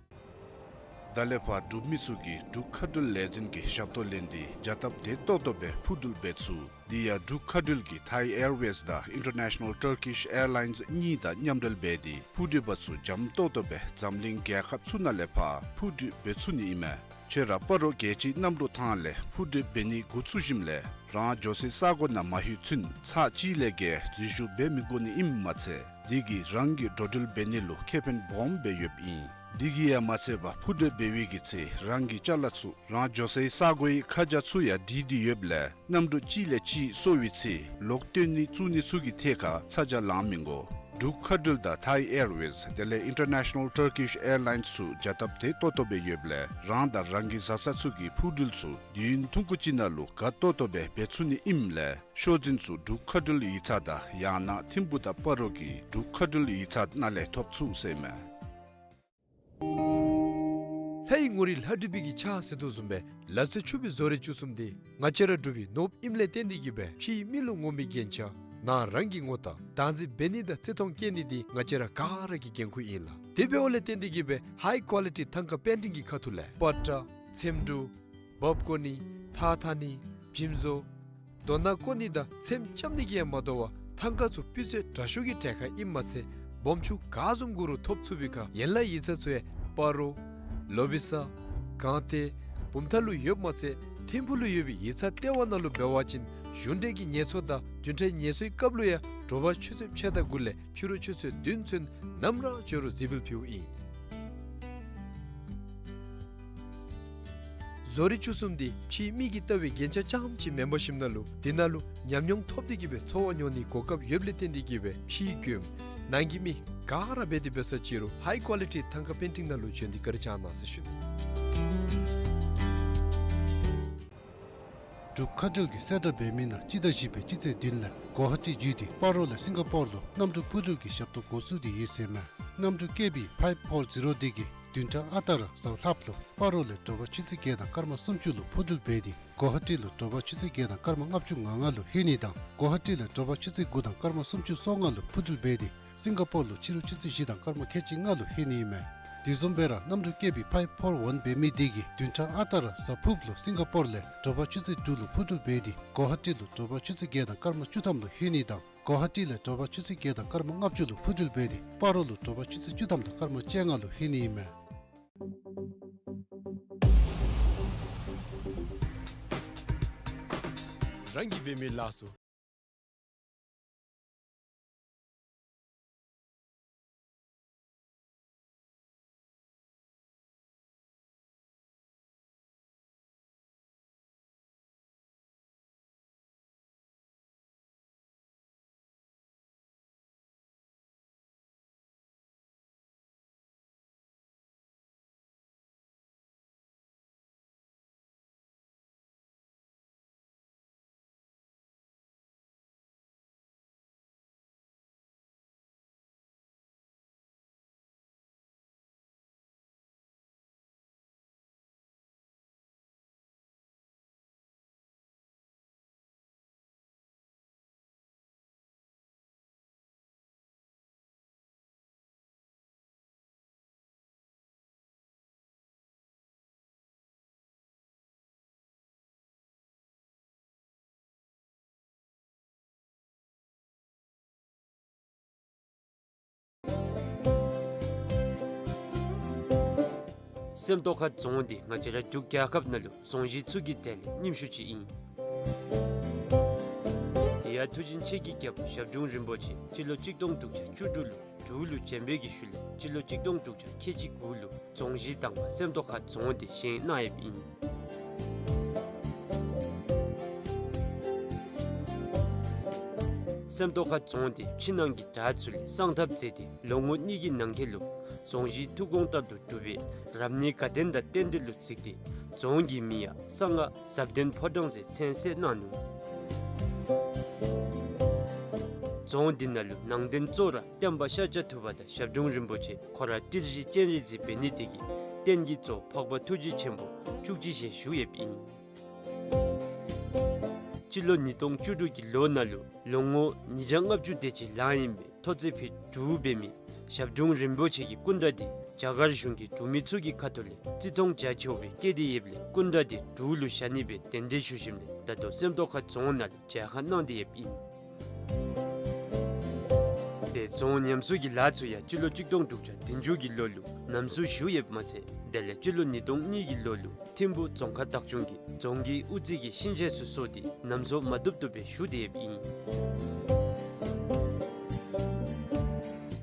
ད་ལས་ཕར་འབྲུག་མི་ཚུ་གིས་འབྲུག་མཁའ་འགྲུལ་ལས་འཛིན་གྱི་ཞབས་ཏོག་ལེན་ཏེ་བྱ་སྟབས་བདེ་ཏོག་ཏོ་སྦེ་འཕུར་འགྲུལ་འབད་ཚུགས། དེ་ཡང་འབྲུག་མཁའ་འགྲུལ་གྱིས་ཐཱའི་ཨེར་ཝེསི་དང་ཨིན་ཊར་ནེ་ཤ་ནཱལ་ཊར་ཀིཤ་ཨེར་ལའིནསི་གཉིས་དང་མཉམ་འབྲེལ་འབད་དེ་འཕུར་འགྲུལ་པ་ཚུ་འཇམ་ཏོག་ཏོ་སྦེ་འཛམ་གླིང་རྒྱལ་ཁབ་ཚུ་ནང་ལས་ཕར་འཕུར་འགྲུལ་འབད་ཚུགས་ནི་ཨིན་མས། ཁྱོད་ར་སྤ་རོ་རྒྱལ་སྤྱིའི་གནམ་གྲུ་ཐང་ལས་འཕུར་འགྲུལ་འབད་ནི་འགོ་བཙུགས་ཞིནམ་ལས་རང་འགྱོ་སའི་ས་གོ་ནང་མ་ལྷོད་ཚུན་ཚར་གཅིག་ལས་བརྒལ་འཛུལ་ཞུགས་འབད་མི་དགོ་ནི་ཨིནམ་མ་ཚད་དེ་གིས་རང་གི་འགྲོ་འགྲུལ་འབད་ནི་ལུ་ཁེ་ཕན་སྦོམ་སྦེ་ཡོདཔ་ཨིན། དེ་གིས་ཡང་མ་ཚད་པར་འཕུར་འགྲུལ་འབད་བའི་གི་ཚེ་རང་གི་ཅ་ལ་ཚུ་རང་འགྱོ་སའི་ས་གོའི་ཁ་བྱང་ཚུ་ཡང་བྲིས་ཏེ་ཡོདཔ་ལས་གནམ་གྲུ་གཅིག་ལས་གཅིག་སོར་བའི་ཚེ་ལོག་བཏོན་ནི་བཙུགས་ནི་ཚུ་གི་ཐད་ཁར་ཚ་གྱང་ལང་མི་དགོ། འབྲུག་མཁའ་འགྲུལ་དང་ཐཱའི་ཨེར་ཝེསི་དེ་ལས་ཨིན་ཊར་ནེ་ཤ་ནཱལ་ཊར་ཀིཤ་ཨེར་ལའིནསི་ཚུ་བྱ་སྟབས་བདེ་ཏོག་ཏོ་སྦེ་ཡོདཔ་ལས་རང་དང་རང་གི་བཟའ་ཚང་ཚུ་གི་འཕུར་འགྲུལ་ཚུ་དུས་ཡུན་ཐུང་ཀུ་ཅིག་ནང་ལུ་དགའ་ཏོག་ཏོ་སྦེ་འབད་ཚུགས་ནི་ཨིནམ་ལས་ཤོག་འཛིན་ཚུ་འབྲུག་མཁའ་འགྲུལ་ཡིག་ཚང་དང་ཡང་ན་ཐིམ་ཕུ་དང་སྤ་རོ་གི་འབྲུག་མཁའ་འགྲུལ་ཡིག་ཚང་ནང་ལས་ཐོབ་ཚུགས་ཟེར་མས། ལྷ་ཡི་ངོ་རིས་ལྷ་བྲིས་པའི་གི་ཕྱག་ཟེར་དོ་བཟུམ་སྦེ་ལ་རྩེ་ཆུ་སྦིས་བཟོ་རིག་བཅུ་གསུམ་འདི་ང་བཅས་ར་འབྲུག་པའི་ནོར་བུ་ཨིནམ་ལས་བརྟེན་ཏེ་གིས་སྦེ་ཕྱིའི་མི་ལུ་ངོམ་པའི་རྒྱན་ཆ་ནང་རང་གི་ངོ་རྟགས་བདག་འཛིན་འབད་ནི་དང་བརྩི་མཐོང་བསྐྱེད་ནི་འདི་ང་བཅས་ར་ག་ར་གི་འགན་ཁུར་ཨིན་ལགས། དེ་འབདཝ་ལས་བརྟེན་ཏེ་གིས་སྦེ་ཧའི་ཀོ་ལི་ཊི་ཐང་ཀ་པེན་ཊིང་གི་ཁ་ཐུག་ལས་པ་ཏྲ་ཚེམ་དྲུབ་འབག་བཀོ་ནི་ཐགས་འཐག་ནི་བྱིམ་བཟོ་རྡོ་ནང་བཀོ་ནི་དང་ཚེམ་རྐྱབ་ནི་གིས་ཡང་མ་དོ་བར་ ཐང་ཀ་ཚུ་སྤུས་ཚད་དྲག་ཤོས་ཀྱི་གྲལ་ཁར་ཨིནམ་མ་ཚད་སྦོམ་ཆུང་ག་བཟུམ་དགོ་རུང་ཐོབ་ཚུགས་པའི་ཁར་ཡན་ལག་ཡིག་ཚང་ཚུ་ཡང་སྤ་རོ་ལོ་བི་ས་སྒང་སྟེང་བུམ་ཐང་ལུ་ཡོདཔ་མ་ཚད་ཐིམ་ཕུག་ལུ་ཡོད་པའི་ཡིག་ཚང་ལྟེ་བ་ནང་ལུ་འབད་བ་ཅིན་གཞུང་འབྲེལ་གྱི་ངལ་གསོ་དང་བདུན་ཕྲག་ངལ་གསོའི་སྐབས་ལུ་ཡང་དྲོ་པ་ཆུ་ཚོད་ཕྱེད་དང་དགུ་ལས་ཕྱི་རུ་ཆུ་ཚོད་བདུན་ཚུན་ནམ་ར་འབྱོན་རུང་གཟིགས་འབུལ་ཕུལཝ་ཨིན། བཟོ་རིག་བཅུ་གསུམ་འདི་ཕྱིའི་མིག་གིས་བལྟ་བའི་རྒྱན་ཆ་རྐྱངམ་ཅིག་མེན་པར་ཞིནམ་ལས་དེ་ནང་ལུ་ཉམས་མྱོང་ཐོབ་སྟེ་གི་སྦེ་འཚོ་བ་འགྱོ་ནིའི་གོ་སྐབས་ཡོདཔ་ལས་བརྟེན་ཏེ་གི་སྦེ་ཕྱིའི་མགྱོནམ་ནང་གི་མི་ག་ར་འབད་དེ་འབད་ས་ཅིག་རུང་ཧའི་ཀོ་ལི་ཊི་ཐང་ཀ་པེན་ཊིང་ནང་ལུ་འབྱོན་ཏེ་བཀའ་དྲིན་བསྐྱང་གནང་ཟེར་ཞུ་ནི། འབྲུག་མཁའ་འགྲུལ་གྱིས་གསལ་བསྒྲགས་འབད་མི་ནང་སྤྱི་ཟླ་བཞི་པའི་སྤྱི་ཚེས་བདུན་ལས་གོ་ཧ་ཊི་བརྒྱུད་དེ་སྤ་རོ་ལས་སིང་ག་པོར་ལུ་གནམ་གྲུ་འཕུར་འགྲུལ་གྱི་ཞབས་ཏོག་འགོ་བཙུགས་ཏེ་ཡོད་ཟེར་མས། གནམ་གྲུ་ཀེ་བི་ཕའིབ་ཕོར་ཛི་རོ་འདི་གིས་བདུན་ཕྲག་ཨ་རྟག་ར་གཟའ་ལྷགཔ་ལུ་སྤ་རོ་ལས་དྲོ་པ་ཆུ་ཚོད་བརྒྱད་དང་སྐར་མ་སུམ་ཅུ་ལུ་འཕུར་འགྲུལ་འབད་དེ་གོ་ཧ་ཊི་ལུ་དྲོ་པ་ཆུ་ཚོད་བརྒྱད་དང་སྐར་མ་ལྔ་བཅུ་ང་ལྔ་ལུ་ལྷོད་ནི་དང་གོ་ཧ་ཊི་ལས་དྲོ་པ་ཆུ་ཚོད་དགུ་དང་སྐར་མ་སུམ་ཅུ་སོ་ལྔ་ལུ་འཕུར་འགྲུལ་འབད་དེ་སིང་ག་པོར་ལུ་ཕྱི་རུ་ཆུ་ཚོད་བཞི་དང་སྐར་མ་ཁལ་གཅིག་ལྔ་ལུ་ལྷོད་ནི་ཨིན་མས། དེ་བཟུམ་སྦེ་ར་གནམ་གྲུ་ཀེ་བི་ཕའིབ་ཕོར་ཝན་འབད་མི་འདི་གིས་བདུན་ཕྲག་ཨ་རྟག་ར་གཟའ་ཕུརཔ་ལུ་སིང་ག་པོར་ལས་དྲོ་པ་ཆུ་ཚོད་དྲུག་ལུ་འཕུར་འགྲུལ་འབད་དེ་གོ་ཧ་ཊི་ལུ་དྲོ་པ་ཆུ་ཚོད་བརྒྱད་དང་སྐར་མ་བཅུ་ཐམ་ལུ་ལྷོད་ནི་དང་གོ་ཧ་ཊི་ལས་དྲོ་པ་ཆུ་ཚོད་བརྒྱད་དང་སྐར་མ་ལྔ་བཅུ་ལུ་འཕུར་འགྲུལ་འབད་དེ་སྤ་རོ་ལུ་དྲོ་པ་ཆུ་ཚོད་བཅུ་ཐམ་དང་སྐར་མ་བཅོ་ལྔ་ལུ་ལྷོད་ནི་ཨིན་མས། རང་གིས་འབད་མི་ལགས་སོ། སེམས་རྟོགས་ཁ་རྫོང་འདི་ང་བཅས་ར་འབྲུག་རྒྱལ་ཁབ་ནང་ལུ་རྫོང་གཞི་ཚུ་གི་གྲས་ལས་རྙིངམ་ཤོས་ཅིག་ཨིན། དེ་ཡང་མཐུ་ཆེན་ཆེ་གི་རྒྱལ་པོ་ཞབས་དྲུང་རིན་པོ་ཆེ་སྤྱི་ལོ་གཅིག་སྟོང་དྲུག་བརྒྱ་བཅུ་དྲུག་ལུ་འབྲུག་ལུ་བྱོན་པའི་གི་ཤུལ་ལས་སྤྱི་ལོ་གཅིག་སྟོང་དྲུག་བརྒྱ་ཁལ་གཅིག་དགུ་ལུ་རྫོང་གཞི་དང་པ་སེམས་རྟོགས་ཁ་རྫོང་འདི་བཞེངས་གནང་ཡོདཔ་ཨིན། སེམས་རྟོགས་ཁ་རྫོང་འདི་ཕྱི་ནང་གི་བྲག་ཚུ་ལས་གསང་ཐབས་མཛད་དེ་ལོ་ངོ་གཉིས་ཀྱི་ནང་འཁོད་ལུ་རྫོང་གཞི་ཐུགས་དགོངས་ལྟར་དུ་གྲུབ་པའི་རབ་གནས་དགའ་ལྡན་དང་རྟེན་འབྲེལ་ལུ་གཟིགས་ཏེ་རྫོང་གི་མིང་ཡང་གསང་སྔགས་ཟབ་ལྡན་ཕོ་བྲང་ཟེར་མཚན་གསོལ་གནང་ནུག། རྫོང་འདི་ནང་ལུ་ནང་རྟེན་གཙོ་བོ་ར་སྟོན་པ་ཤཱཀྱ་ཐུབ་པ་དང་ཞབས་དྲུང་རིན་པོ་ཆེ་ཁོ་ར་ཏིལ་བཞི་སྤྱན་རས་གཟིགས་འབད་ནི་དེ་གིས་རྟེན་གྱི་གཙོ་འཕགས་པ་ཐུགས་རྗེ་ཆེན་པོ་བཅུ་གཅིག་ཞལ་བཞུགས་ཡོདཔ་ཨིན། སྤྱི་ལོ་ཉིས་སྟོང་བཅུ་དྲུག་གི་ལོ་ནང་ལུ་ལོ་ངོ་ཉིས་བརྒྱ་ལྔ་བཅུ་དེ་ཅིག་ལང་ཡོད་པའི་ཐོག་བརྩེགས་ཕུད་དྲུག་འབད་མི་ཞབས་དྲུང་རིན་པོ་ཆེ་གི་སྐུ་འདྲ་འདི་རྒྱ་གར་གཞུང་གིས་འབྲུག་མི་ཚུ་གི་ཁ་ཐུག་ལས་བརྩི་མཐོང་རྒྱ་ཆེ་བ་སྦེ་བསྐྱེད་དེ་ཡོདཔ་ལས་སྐུ་འདྲ་འདི་འབྲུག་ལུ་བཞག་ནི་སྦེ་གདན་འདྲེན་ཞུ་ཞིནམ་ལས་ད་ལྟོ་སེམས་རྟོགས་ཁ་རྫོང་ནང་ལུ་མཇལ་ཁ་གནང་སྟེ་ཡོདཔ་ཨིན། དེ་རྫོང་ཉམས་གསོ་གི་ལཱ་ཚུ་ཡང་སྤྱི་ལོ་གཅིག་སྟོང་དྲུག་བརྒྱ་བདུན་ཅུ་གི་ལོ་ལུ་ཉམས་གསོ་ཞུ་ཡོདཔ་མ་ཚད་དེ་ལས་སྤྱི་ལོ་ཉིས་སྟོང་གཉིས་ཀྱི་ལོ་ལུ་ཐིམ་ཕུག་རྫོང་ཁག་བདག་སྐྱོང་གིས་རྫོང་གི་དབུ་རྩེ་གི་ཤིང་ཆས་ཚུ་བཟོ་སྟེ་ཉམས་གསོ་མ་བཏུབ་བཏུབ་སྦེ་ཞུ་སྟེ་ཡོདཔ་ཨིན།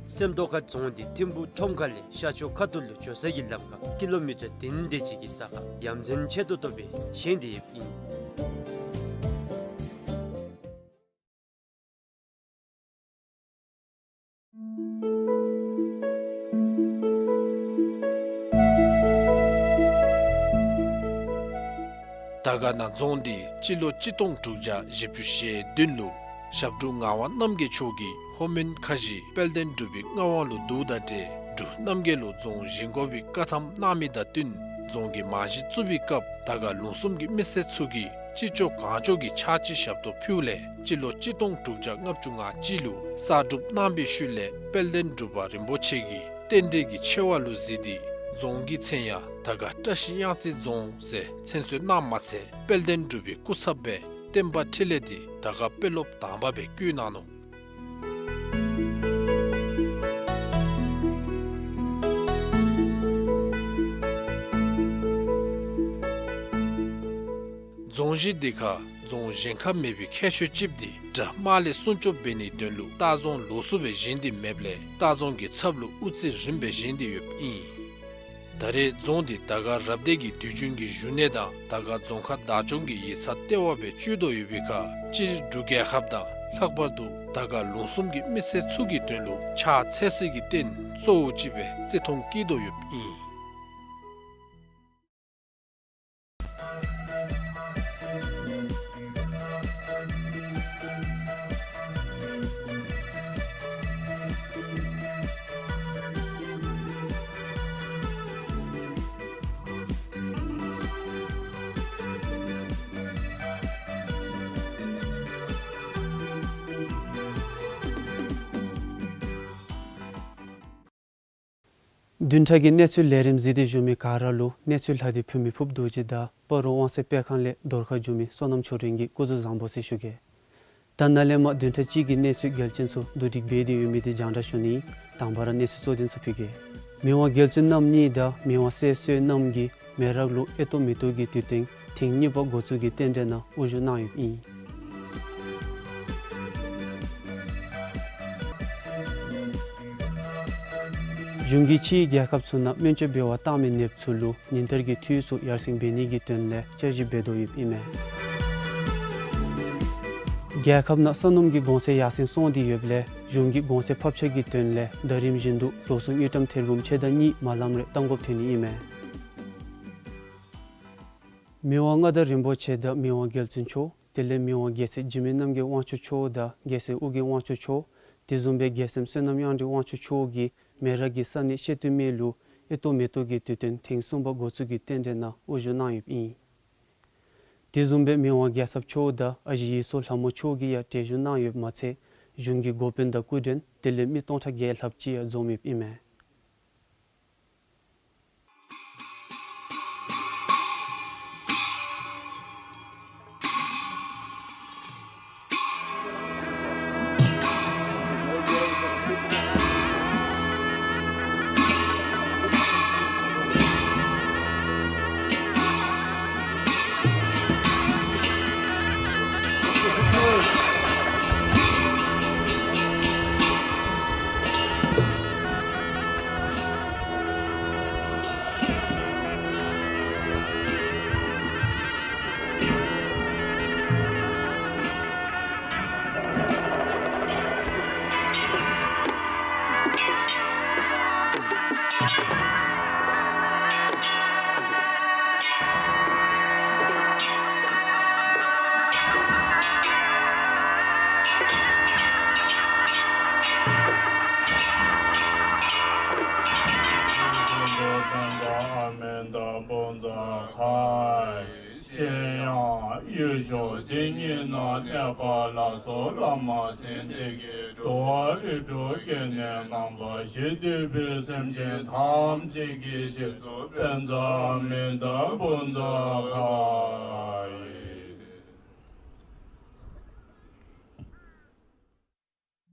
སེམས་རྟོགས་ཁ་རྫོང་འདི་ཐིམ་ཕུག་ཁྲོམ་ཁ་ལས་ཤར་ཕྱོགས་ཁ་ཐུག་ལུ་འགྱོ་ས་གི་ལམ་ཁར་ཀི་ལོ་མི་ཊར་བདུན་དེ་ཅིག་གི་ས་ཁར་ཡ་མཚན་ཆེ་ཏོག་ཏོ་སྦེ་བཞེངས་ཏེ་ཡོདཔ་ཨིན། དར་དཀར་ན་རྫོང་འདི་སྤྱི་ལོ་གཅིག་སྟོང་དྲུག་བརྒྱ་བཞི་བཅུ་ཞེ་བདུན་ལུ་ཞབས་དྲུང་ངག་དབང་རྣམ་རྒྱལ་མཆོག་གིས་ལྷོ་མོན་ཁ་བཞི་དཔལ་ལྡན་འབྲུག་པའི་མངའ་དབང་ལུ་བསྡུཝ་དང་འབྲེལ་འབྲུག་རྣམ་རྒྱལ་ལུ་རྫོང་བཞེངས་དགོ་པའི་བཀའ་ཐམ་གནང་མི་དང་བསྟུན་རྫོང་གི་རྨང་གཞི་བཙུགས་པའི་སྐབས་དར་དཀར་ལུང་གསུམ་གྱི་མི་སེར་ཚུ་གིས་ཅི་ལྕོགས་གང་ལྕོགས་ཀྱིས་ཕྱག་ཕྱི་ཞབས་ཏོག་ཕུལཝ་ལས་སྤྱི་ལོ་གཅིག་སྟོང་དྲུག་བརྒྱ་ལྔ་བཅུ་ང་གཅིག་ལུ་གསར་སྒྲུབ་གནང་བའི་ཤུལ་ལས་དཔལ་ལྡན་འབྲུག་པ་རིན་པོ་ཆེ་གིས་རྟེན་འབྲེལ་གྱི་ཆེ་བ་ལུ་གཟིགས་ཏེ་རྫོང་གི་མཚན་ཡང་དར་དཀར་བཀྲ་ཤིས་གཡང་རྩེ་རྫོང་ཟེར་མཚན་གསོལ་གནངམ་མ་ཚད་དཔལ་ལྡན་འབྲུག་པའི་སྐུ་ཚབ་སྦེ་བསྟན་པ་འཕྲིན་ལས་འདི་དར་དཀར་དཔོན་སློབ་དང་པ་སྦེ་བསྐོ་གནང་ནུག། རྫོང་གཞི་འདི་ཁར་རྫོང་གཞན་ཁར་མེད་པའི་ཁྱད་ཆོས་ཅིག་འདི་དགྲ་དམག་ལས་སྲུང་སྐྱོབ་འབད་ནིའི་དོན་ལུ་ལྟ་རྫོང་ལོགས་སུ་སྦེ་བཞེངས་ཏེ་མེདཔ་ལས་ལྟ་རྫོང་གི་ཚབ་ལུ་དབུ་རྩེ་རིམ་པས་བཞེངས་ཏེ་ཡོདཔ་ཨིན། ད་རེས་རྫོང་འདི་དར་དཀར་རབ་སྡེ་གི་དུས་རྒྱུན་གྱི་བཞུགས་གནས་དང་དར་དཀར་རྫོང་ཁག་བདག་སྐྱོང་གི་ཡིག་ཚང་ལྟེ་བ་སྦེ་སྤྱོད་དོ་ཡོད་པའི་ཁར་སྤྱིར་འབྲུག་རྒྱལ་ཁབ་དང་ལྷག་པར་དུ་དར་དཀར་ལུང་གསུམ་གྱི་མི་སེར་ཚུ་གི་དོན་ལུ་ཕྱག་འཚལ་སའི་རྟེན་གཙོ་བོ་ཅིག་སྦེ་བརྩི་མཐོང་བསྐྱེད་དོ་ཡོདཔ་ཨིན། བདུན་ཕྲག་གི་གནས་ཚུལ་ལས་རིམ་གཟིགས་ཏེ་བཞུགས་མི་ག་ར་ལུ་གནས་ཚུལ་ལྷག་སྟེ་ཕུལ་མི་ཕུརཔ་རྡོ་རྗེ་དང་སྤ་རོ་དབང་གསལ་སྤེལ་ཁང་ལས་བརྡ་ཁ་བསྒྱུར་མི་བསོད་ནམས་ཆོས་སྒྲོན་གྱིས་སྐུ་གཟུགས་བཟང་པོ་ཟེར་ཞུ་གེ། ད་ནཱ་ལས་མར་བདུན་ཕྲག་གཅིག་གི་གནས་ཚུལ་གལ་ཆེན་ཚུ་བསྡུ་སྒྲིག་འབད་དེ་ཡོད་མི་འདི་རྒྱང་བསྒྲགས་ཞུ་ནི། དང་པ་ར་གནས་ཚུལ་གཙོ་དོན་ཚུ་ཕུལ་གེ། མི་དབང་རྒྱལ་བཙུན་རྣམ་གཉིས་དང་མི་དབང་སྲས་བསོད་ནམས་ཀྱིས་མེ་རག་ལུ་ཨེ་ཏོག་མེ་ཏོག་གི་དུས་སྟོན་ཐེངས་གཉིས་པ་འགོ་བཙུགས་ཀྱི་རྟེན་འབྲེལ་ནང་དབུ་བཞུགས་གནང་ཡོདཔ་ཨིན། གཞུང་གིས་ཕྱིའི་རྒྱལ་ཁབ་ཚུ་ནང་སྨན་བཅོས་འབད་བར་བཏང་མི་ནདཔ་ཚུ་ལུ་ཉིན་བསྟར་གྱི་འཐུས་ཚུ་ཡར་སེང་འབད་ནིའི་དོན་ལས་བསྐྱར་ཞིབ་འབད་དོ་ཡོདཔ་ཨིན་མས། རྒྱལ་ཁབ་ནང་ས་སྣུམ་གྱི་གོང་ཚད་ཡར་སེང་སོང་སྟེ་ཡོདཔ་ལས་གཞུང་གིས་གོང་ཚད་ཕབ་ཆག་གི་དོན་ལས་ཟླ་རིམ་བཞིན་དུ་འགྲོ་སོང་དངུལ་ཀྲམ་ཐེར་འབུམ་ཕྱེད་དང་གཉིས་མ་ལམ་རེ་གཏང་དགོཔ་ཐོན་ནི་ཨིན་མས། མི་དབང་མངའ་བདག་རིན་པོ་ཆེ་དང་མི་དབང་རྒྱལ་བཙུན་མཆོག་དེ་ལས་མི་དབང་རྒྱལ་སྲས་འཇིགས་མེད་རྣམ་རྒྱལ་དབང་ཕྱུག་མཆོག་དང་རྒྱལ་སྲས་ཨོ་རྒྱན་དབང་ཕྱུག་མཆོག། དེ་བཟུམ་སྦེ་རྒྱལ་སྲས་བསོད་ནམས་དབྱངས་སྒྲོན་དབང་ཕྱུག་མཆོག་གིས་མེ་རག་གི་ས་གནས་ཤེ་ཏི་མི་ལུ་ཨེ་ཏོག་མེ་ཏོག་གི་དུས་སྟོན་ཐེངས་གསུམ་པ་འགོ་བཙུགས་ཀྱི་རྟེན་འབྲེལ་ནང་དབུ་བཞུགས་གནང་ཡོདཔ་ཨིན། དེ་བཟུམ་སྦེ་མི་དབང་རྒྱལ་ཚབ་མཆོག་དང་ཨ་ཞེ་ཡིད་སོགས་ལྷ་མོ་མཆོག་གིས་ཡང་གྲལ་བཞུགས་གནང་ཡོདཔ་མ་ཚད་གཞུང་གི་འགོ་དཔོན་དང་སྐུ་མགྲོན་དེ་ལས་མི་སྟོང་ཕྲག་བརྒྱད་ལྷགཔ་ཅིག་ཡང་འཛོམས་ཡོདཔ་ཨིན་མས། གཞན་ཡང་གཡུལ་ཕྱོགས་འདི་ཉིད་ན་གནས་པ་ལ་སོགས་བླ་མ་སེམས་ཅན་གྱི་འགྲོ་བ་རིགས་དྲུག་སྐྱེ་གནས་རྣམ་པར་ཤེས་འདོད་པའི་སེམས་ཅན་ཐམས་ཅད་ཀྱི་ཞབས་སུ་པཉྩ་མི་ཏྲ་བཛྲ་ཧཱ་ཡེ།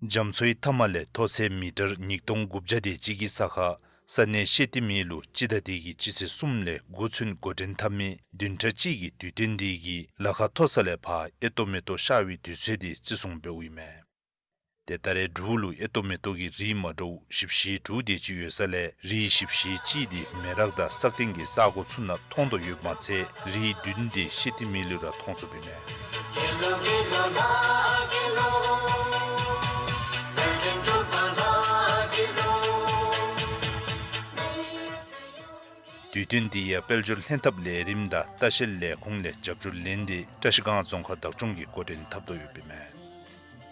རྒྱ་མཚོའི་མཐའ་མ་ལས་མཐོ་ཚད་མི་ཊར་ཉིས་སྟོང་དགུ་བརྒྱ་དེ་ཅིག་གི་ས་ཁར་ས་གནས་ཤེ་ཏི་མི་ལུ་སྤྱི་ཟླ་འདི་གི་སྤྱི་ཚེས་གསུམ་ལས་དགུ་ཚུན་འགོ་འདྲེན་འཐབ་མི་བདུན་ཕྲག་གཅིག་གི་དུས་སྟོན་འདི་གིས་ལ་ཁ་མཐོ་ས་ལས་ཕར་ཨེ་ཏོག་མེ་ཏོག་ཤར་བའི་དུས་ཚོད་འདི་བརྩི་སྲུང་འབདཝ་ཨིན་མས། ཏེ་ད་རེས་འབྲུག་ལུ་ཨེ་ཏོག་མེ་ཏོག་གི་རིགས་མ་འདྲཝ་བཞི་བཅུ་དྲུག་དེ་ཅིག་ཡོད་ས་ལས་རིགས་བཞི་བཅུ་གཅིག་འདི་མེ་རག་དང་སག་སྟེང་གི་ས་གོ་ཚུ་ནང་མཐོང་དོ་ཡོདཔ་མ་ཚད་རིགས་བདུན་འདི་ཤེ་ཏི་མི་ལུ་ར་མཐོང་ཚུགསཔ་ཨིན་མས། དུས་སྟོན་འདི་ཡང་དཔལ་འབྱོར་ལྷན་ཐབས་ལས་རིམ་དང་ལྟ་བཤལ་ལས་ཁུངས་ལས་རྒྱབ་སྐྱོར་ལེན་ཏེ་བཀྲ་ཤིས་སྒང་རྫོང་ཁག་བདག་སྐྱོང་གིས་འགོ་འདྲེན་འཐབ་དོ་ཡོདཔ་ཨིན་མས།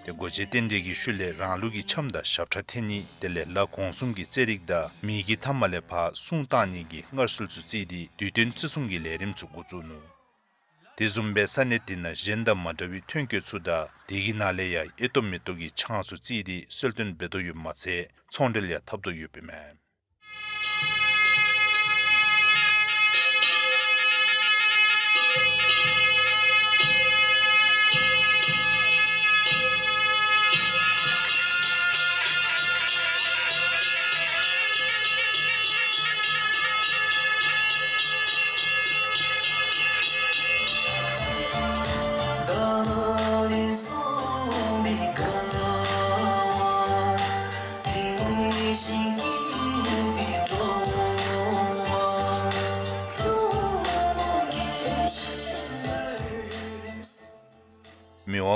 ཏེ་སྒོ་འབྱེད་རྟེན་འབྲེལ་གྱི་ཤུལ་ལས་རང་ལུགས་ཀྱི་འཆམ་དང་ཞབས་ཁྲ་འཐེན་ནི་དེ་ལས་ལ་གོང་གསུམ་གྱི་རྩེད་རིགས་དང་མི་དགེ་མཐའ་མ་ལས་ཕར་སྲུང་བཏང་ནི་གི་སྔར་སྲོལ་ཚུ་བརྩིས་ཏེ་དུས་སྟོན་བརྩི་སྲུང་གི་ལས་རིམ་ཚུ་འགོ་བཙུགས་ནུག། དེ་བཟུམ་སྦེ་ས་གནས་དེ་ནང་གཞན་དང་མ་འདྲ་བའི་ཐོན་སྐྱེད་ཚུ་དང་དེ་གི་ནང་ལས་ཡང་ཨེ་ཏོག་མེ་ཏོག་གི་ཆང་ཚུ་བརྩིས་ཏེ་གསོལ་སྟོན་འབད་དོ་ཡོདཔ་མ་ཚད་ཚོང་འབྲེལ་ཡང་འཐབ་དོ་ཡོདཔ་ཨིན་མས།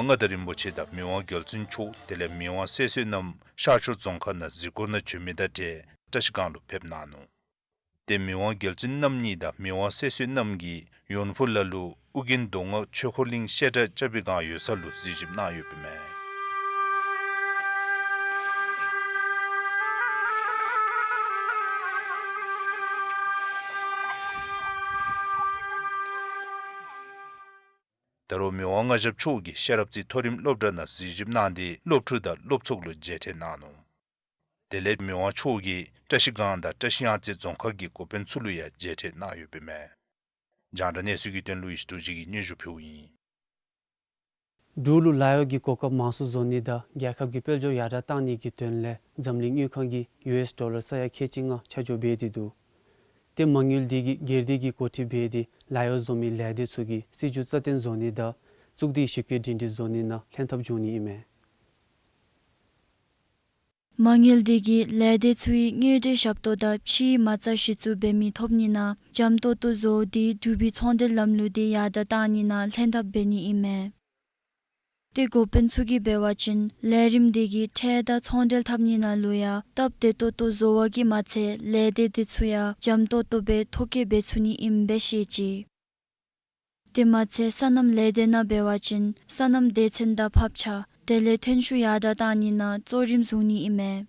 མངའ་བདག་རིན་པོ་ཆེ་དང་མི་དབང་རྒྱལ་བཙུན་མཆོག་དེ་ལས་མི་དབང་སྲས་གསོལ་རྣམས་ཤར་ཕྱོགས་རྫོང་ཁག་ནང་གཟིགས་སྐོར་ནང་བྱོན་མི་དང་འབྲེལ་བཀྲ་ཤིས་སྒང་ལུ་ཕེབས་གནང་ནུག། ཏེ་མི་དབང་རྒྱལ་བཙུན་རྣམ་གཉིས་དང་མི་དབང་སྲས་གསོལ་རྣམས་ཀྱིས་ཡོན་ཧྥུ་ལ་ལུ་ཨོ་རྒྱན་མདོ་སྔགས་ཆོས་འཁོར་གླིང་བཤད་གྲྭ་རྐྱབ་པའི་སྒང་ཡོད་ས་ལུ་གཟིགས་ཞིབ་གནང་ཡོདཔ་ཨིན་མས། ད་རུང་མི་དབང་མངའ་ཞབས་མཆོག་གིས་ཤེས་རབ་རྩེ་མཐོ་རིམ་སློབ་གྲྭ་ནང་གཟིགས་ཞིབ་གནང་སྟེ་སློབ་ཕྲུག་དང་སློབ་ཚོགས་ལུ་མཇལ་འཕྲད་གནང་ནུག། དེ་ལས་མི་དབང་མཆོག་གིས་བཀྲ་ཤིས་སྒང་དང་བཀྲ་ཤིས་གཡང་རྩེ་རྫོང་ཁག་གི་འགོ་དཔོན་ཚུ་ལུ་ཡང་མཇལ་འཕྲད་གནང་ཡོདཔ་ཨིན་མས། རྒྱང་བསྒྲགས་གནས་ཚུལ་གྱི་དོན་ལུ་ཡེ་ཤེས་རྡོ་རྗེ་གིས་སྙན་ཞུ་ཕུལཝ་ཨིན། འབྲུག་ལུ་ལཱ་གཡོག་གི་གོ་སྐབས་མང་སུ་བཟོ་ནི་དང་རྒྱལ་ཁབ་ཀྱི་དཔལ་འབྱོར་ཡར་དྲག་གཏང་ནི་གི་དོན་ལས་འཛམ་གླིང་དངུལ་ཁང་གིས་ཡུ་ཨེསི་ཌོ་ལར་ས་ཡ་ཁལ་གཅིག་ལྔ་ཆ་འཇོག་འབད་དེ་འདུག། ཏེ་མ་དངུལ་འདི་གིས་སྒེར་སྡེ་གིས་འགོ་ཁྲིད་འབད་དེ་ལཱ་གཡོག་བཟོ་མི་ལས་སྡེ་ཚུ་གི་སྲིད་བྱུས་རྩ་བརྟན་བཟོ་ནི་དང་གཙུག་སྡེའི་ཞི་རྒོལ་སྒྲིང་སྒྲིང་བཟོ་ནི་ནང་ལྷན་ཐབས་འབྱུང་ནི་ཨིན་མས། མ་དངུལ་འདི་གིས་ལས་སྡེ་ཚུ་གི་དངུལ་འབྲེལ་ཞབས་ཏོག་དང་ཕྱིའི་མ་རྩ་གཞི་བཙུགས་འབད་མི་ཐོབ་ནི་ནང་འཇམ་ཏོག་ཏོ་བཟོ་སྟེ་འབྲུག་པའི་ཚོང་འབྲེལ་ལམ་ལུགས་འདི་ཡར་དྲག་གཏང་ནི་ནང་ལྷན་ཐབས་འབད་ནི་ཨིན་མས། ཏེ་འགོ་དཔོན་ཚུ་གིས་འབད་བ་ཅིན་ལས་རིམ་འདི་གིས་ཁྲལ་དང་ཚོང་འབྲེལ་འཐབ་ནི་ནང་ལུ་ཡང་སྟབས་བདེ་ཏོག་ཏོ་བཟོ་བ་གིས་མ་ཚད་ལས་སྡེ་འདི་ཚུ་ཡང་འཇམ་ཏོག་ཏོ་སྦེ་ཐོ་བཀོད་འབད་ཚུགས་ནི་ཨིནམ་སྦེ་བཤད་ཅི། དེ་མ་ཚད་སོ་ནམ་ལས་སྡེ་ནང་འབད་བ་ཅིན་སོ་ནམ་སྡེ་ཚན་དང་ཕབ་ཆ་དེ་ལས་ཐོན་ཤུགས་ཡར་དྲག་གཏང་ནི་ནང་གཙོ་རིམ་བཟུང་ནི་ཨིན་མས།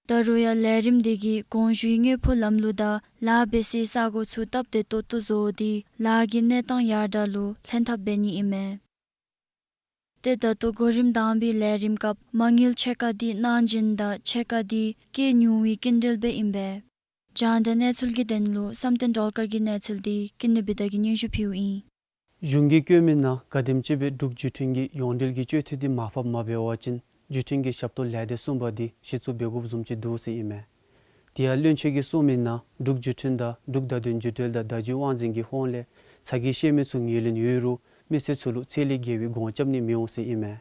ད་རུང་ཡང་ལས་རིམ་འདི་གིས་གོང་ཞུའི་དངོས་པོ་ལམ་ལུགས་དང་ལཱ་འབད་སའི་ས་གོ་ཚུ་སྟབས་བདེ་ཏོག་ཏོ་བཟོ་སྟེ་ལཱ་གི་གནས་སྟངས་ཡར་དྲག་ལུ་ལྷན་ཐབས་འབད་ནི་ཨིན་མས། ཏེ་ད་ལྟོ་གོ་རིམ་དང་པའི་ལས་རིམ་སྐབས་མ་དངུལ་ཕྱེད་ཀ་འདི་གནང་སྦྱིན་དང་ཕྱེད་ཀ་འདི་སྐྱེད་ཉུང་བའི་སྐྱིན་འགྲུལ་སྦེ་ཨིན་པས། རྒྱང་བསྒྲགས་གནས་ཚུལ་གྱི་དོན་ལུ་བསམ་གཏན་སྒྲོལ་དཀར་གྱི་གནས་ཚུལ་འདི་ཀུན་ལེགས་བི་དྷ་གིས་སྙན་ཞུ་ཕུལཝ་ཨིན། གཞུང་གིས་བཀོད་མི་ནང་ག་དེམ་ཅིག་སྦེ་འབྲུག་བརྒྱུད་འཕྲིན་གྱིས་ཡོངས་འབྲེལ་གྱི་སྤྱོད་འཐུས་འདི་མར་ཕབ་མ་འབད་བ་ཅིན་བརྒྱུད་འཕྲིན་གྱི་ཞབས་ཏོག་ལས་སྡེ་གསུམ་པ་འདི་གཞི་བཙུགས་འབད་དགོཔ་བཟུམ་ཅིག་འདུག་ཟེར་ཨིན་མས། དེ་ཡང་བློན་ཆེན་གྱིས་གསུངས་མི་ནང་འབྲུག་བརྒྱུད་འཕྲིན་དང་འབྲུག་བརྡ་དོན་བརྒྱུད་འབྲེལ་དང་བརྡ་བརྒྱུད་དབང་འཛིན་གྱི་ཧོངས་ལས་ཚ་གྱང་བཤད་མི་ཚུ་ངོས་ལེན་ཡོད་རུང་མི་སེར་ཚུ་ལུ་ཚད་ལས་བརྒལ་བའི་གོང་རྐྱབ་ནི་མི་འོང་ཟེར་ཨིན་མས།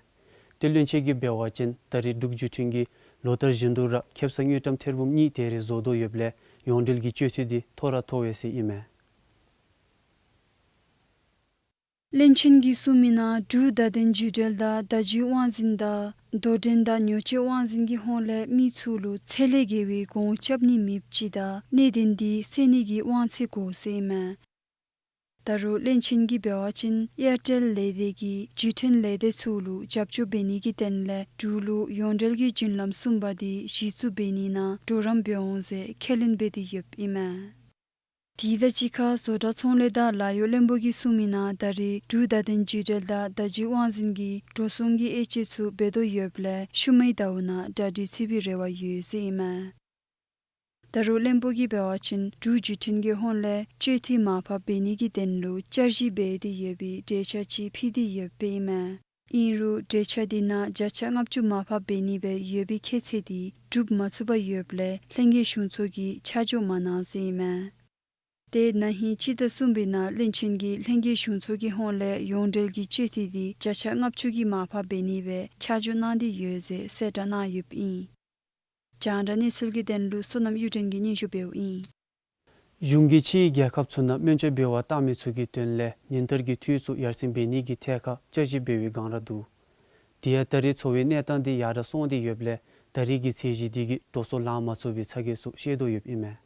ཏེ་བློན་ཆེན་གྱིས་འབད་བ་ཅིན་ད་རེས་འབྲུག་བརྒྱུད་འཕྲིན་གྱིས་ལོ་ལྟར་བཞིན་དུ་ར་ཁེབ་ས་དངུལ་ཀྲམ་ཐེར་འབུམ་གཉིས་དེ་རེ་བཟོ་དོ་ཡོདཔ་ལས་ཡོངས་འབྲེལ་གྱི་སྤྱོད་འཐུས་འདི་མཐོ་ར་མཐོ་བས་ཟེར་ཨིན་མས། བློན་ཆེན་གྱིས་གསུངས་མི་ནང་འབྲུག་བརྡ་དོན་བརྒྱུད་འབྲེལ་དང་བརྡ་བརྒྱུད་དབང་འཛིན་དང་དོ་འགྲན་དང་ཉོ་སྤྱོད་དབང་འཛིན་གྱི་ཧོངས་ལས་མི་ཚུ་ལུ་ཚད་ལས་བརྒལ་བའི་གོང་རྐྱབ་ནི་མེདཔ་ཅིག་དང་གནད་དོན་འདི་སེལ་ནི་གི་དབང་ཚད་དགོ་ཟེར་ཨིན་མས། ད་རུང་བློན་ཆེན་གྱིས་འབད་བ་ཅིན་ཨེར་ཊེལ་ལས་སྡེ་གིས་བརྒྱུད་འཕྲིན་ལས་སྡེ་ཚུ་ལུ་རྒྱབ་སྐྱོར་འབད་ནི་གི་དོན་ལས་འབྲུག་ལུ་ཡོངས་འབྲེལ་གྱི་བརྒྱུད་ལམ་གསུམ་པ་འདི་གཞི་བཙུགས་འབད་ནི་ནང་གྲོགས་རམ་འབད་འོང་ཟེར་ཁས་ལེན་འབད་དེ་ཡོདཔ་ཨིན་མས། དེ་དང་གཅིག་ཁར་བཟོ་གྲྭ་ཚོང་ལས་དང་ལཱ་གཡོག་བློན་པོ་གིས་གསུངས་མི་ནང་ད་རེས་འབྲུག་བརྡ་དོན་བརྒྱུད་འབྲེལ་དང་བརྡ་བརྒྱུད་དབང་འཛིན་གྱིས་འགྲོ་སོང་གི་དབྱེ་འབྱེད་ཚུ་འབད་དོ་ཡོདཔ་ལས་ཤུལ་མའི་ཟླཝ་ནང་གྲ་སྒྲིག་ཚུད་པའི་རེ་བ་ཡོད་ཟེར་ཨིན་མས། ད་རུང་བློན་པོ་གིས་འབད་བ་ཅིན་འབྲུག་བརྒྱུད་འཕྲིན་གྱི་ཧོངས་ལས་སྤྱོད་འཐུས་མར་ཕབ་འབད་ནི་གི་དོན་ལུ་བསྐྱར་ཞིབ་འབད་དེ་ཡོད་པའི་འགྲེལ་བཤད་ཅིག་ཕུལ་ཏེ་ཡོདཔ་ཨིན་མས། ཨིན་རུང་འགྲེལ་བཤད་འདི་ནང་བརྒྱ་ཆ་ལྔ་བཅུ་མར་ཕབ་འབད་ནི་སྦེ་ཡོད་པའི་ཁྱད་ཚད་འདི་འགྲུབ་མ་ཚུགས་པར་ཡོདཔ་ལས་ལྷན་རྒྱས་གཞུང་ཚོགས་ཀྱིས་ཆ་འཇོག་མ་གནང་ཟེར་ཨིན་མས། ཏེ་ན་ཧིང་སྤྱི་ཟླ་གསུམ་པའི་ནང་བློན་ཆེན་གྱིས་ལྷན་རྒྱས་གཞུང་ཚོགས་ཀྱི་ཧོངས་ལས་ཡོངས་འབྲེལ་གྱི་སྤྱོད་འཐུས་འདི་བརྒྱ་ཆ་ལྔ་བཅུ་གིས་མར་ཕབ་འབད་ནི་སྦེ་ཆ་འཇོག་གནང་སྟེ་ཡོད་ཟེར་གསལ་བསྒྲགས་གནང་ཡོདཔ་ཨིན། རྒྱང་བསྒྲགས་གནས་ཚུལ་གྱི་དོན་ལུ་བསོད་ནམས་གཡུ་སྒྲོན་གྱིས་སྙན་ཞུ་འབདཝ་ཨིན། གཞུང་གིས་ཕྱིའི་རྒྱལ་ཁབ་ཚུ་ནང་སྨན་བཅོས་འབད་བར་བཏང་མི་ཚུ་གི་དོན་ལས་ཉིན་ལྟར་གྱི་འཐུས་ཚུ་ཡར་སེང་འབད་ནི་གི་ཐད་ཁར་བསྐྱར་ཞིབ་འབད་བའི་སྒང་ར་འདུག། དེ་ཡང་ད་རེས་འཚོ་བའི་གནས་སྟངས་འདི་ཡར་དྲག་སོང་སྟེ་ཡོདཔ་ལས་ད་རེས་ཀྱི་ཚད་གཞི་འདི་གིས་འགྲོ་སོང་ལང་མ་ཚུགས་པའི་ཚ་གྱང་ཚུ་བཤད་དོ་ཡོདཔ་ཨིན་མས།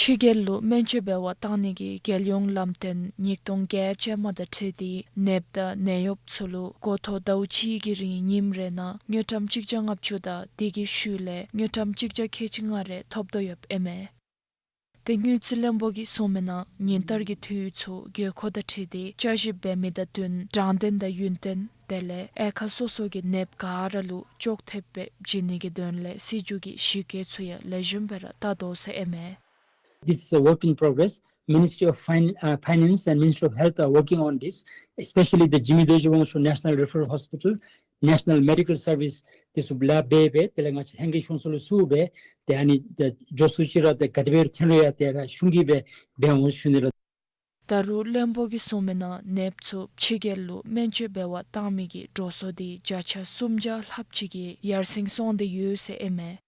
ཕྱི་རྒྱལ་ལུ་སྨན་བཅོས་འབད་བར་བཏང་ནི་གི་རྒྱལ་ཡོངས་ལམ་སྟོན་ཉིས་སྟོང་བརྒྱད་ཅན་མ་དང་འཁྲིལ་ཏེ་ནདཔ་དང་ནད་གཡོགཔ་ཚུ་ལུ་འགོ་ཐོག་ཟླཝ་གཅིག་གི་རིང་ཉིནམ་རེ་ནང་དངུལ་ཀྲམ་གཅིག་བརྒྱ་ལྔ་བཅུ་དང་དེ་གི་ཤུལ་ལས་དངུལ་ཀྲམ་གཅིག་བརྒྱ་ཁལ་གཅིག་ལྔ་རེ་ཐོབ་དོ་ཡོདཔ་ཨིན་མས། ཏེ་དངུལ་རྩིས་བློན་པོ་གིས་གསུངས་མི་ནང་ཉིན་ལྟར་གྱི་འཐུས་ཚུ་དགོས་མཁོ་དང་འཁྲིལ་ཏེ་བསྐྱར་ཞིབ་འབད་མི་དང་བསྟུན་དྲང་བདེན་དང་ཡུན་བརྟན་དེ་ལས་དབྱེ་ཁག་སོ་སོ་གི་ནདཔ་ག་ར་ལུ་ཅོག་འཐདཔ་སྦེ་བྱིན་ནི་གི་དོན་ལས་སྲིད་བྱུས་ཀྱི་ཞིབ་འགལ་ཚུ་ཡང་ལེགས་ཤོམ་སྦེ་ར་བལྟ་དོ་ཟེར་ཨིན་མས། This is a work in progress. Ministry of Fin- uh, Finance and Ministry of Health are working on this, especially the Jigme Dorji Wangchuck National Referral Hospital, National Medical Service འདི་ཚུ་ལཱ་འབད་འབད་དེ་ལས་ང་བཅས་ལྷན་རྒྱས་གཞུང་ཚོགས་ལུ་ཞུ་སྦེ་ཏེ་ཨ་ནི་ཏེ་འགྱོ་ཚུགས་ཅི་ར་ཏེ་ག་དེ་སྦེ་ཐོན་རུང་ཡང་ཏེ་ར་གཞུང་གིས་སྦེ་འབད་འོང་ཞུ་ནི་ལགས། ད་རུང་བློན་པོ་གིས་གསུངས་མི་ནང་ནདཔ་ཚུ་ཕྱི་རྒྱལ་ལུ་སྨན་བཅོས་འབད་བར་བཏང་མི་གི་འགྲོ་སོང་འདི་བརྒྱ་ཆ་སུམ་བརྒྱ་ལྷགཔ་ཅིག་གིས་ཡར་སེང་སོང་སྟེ་ཡོད་ཟེར་ཨིན་མས།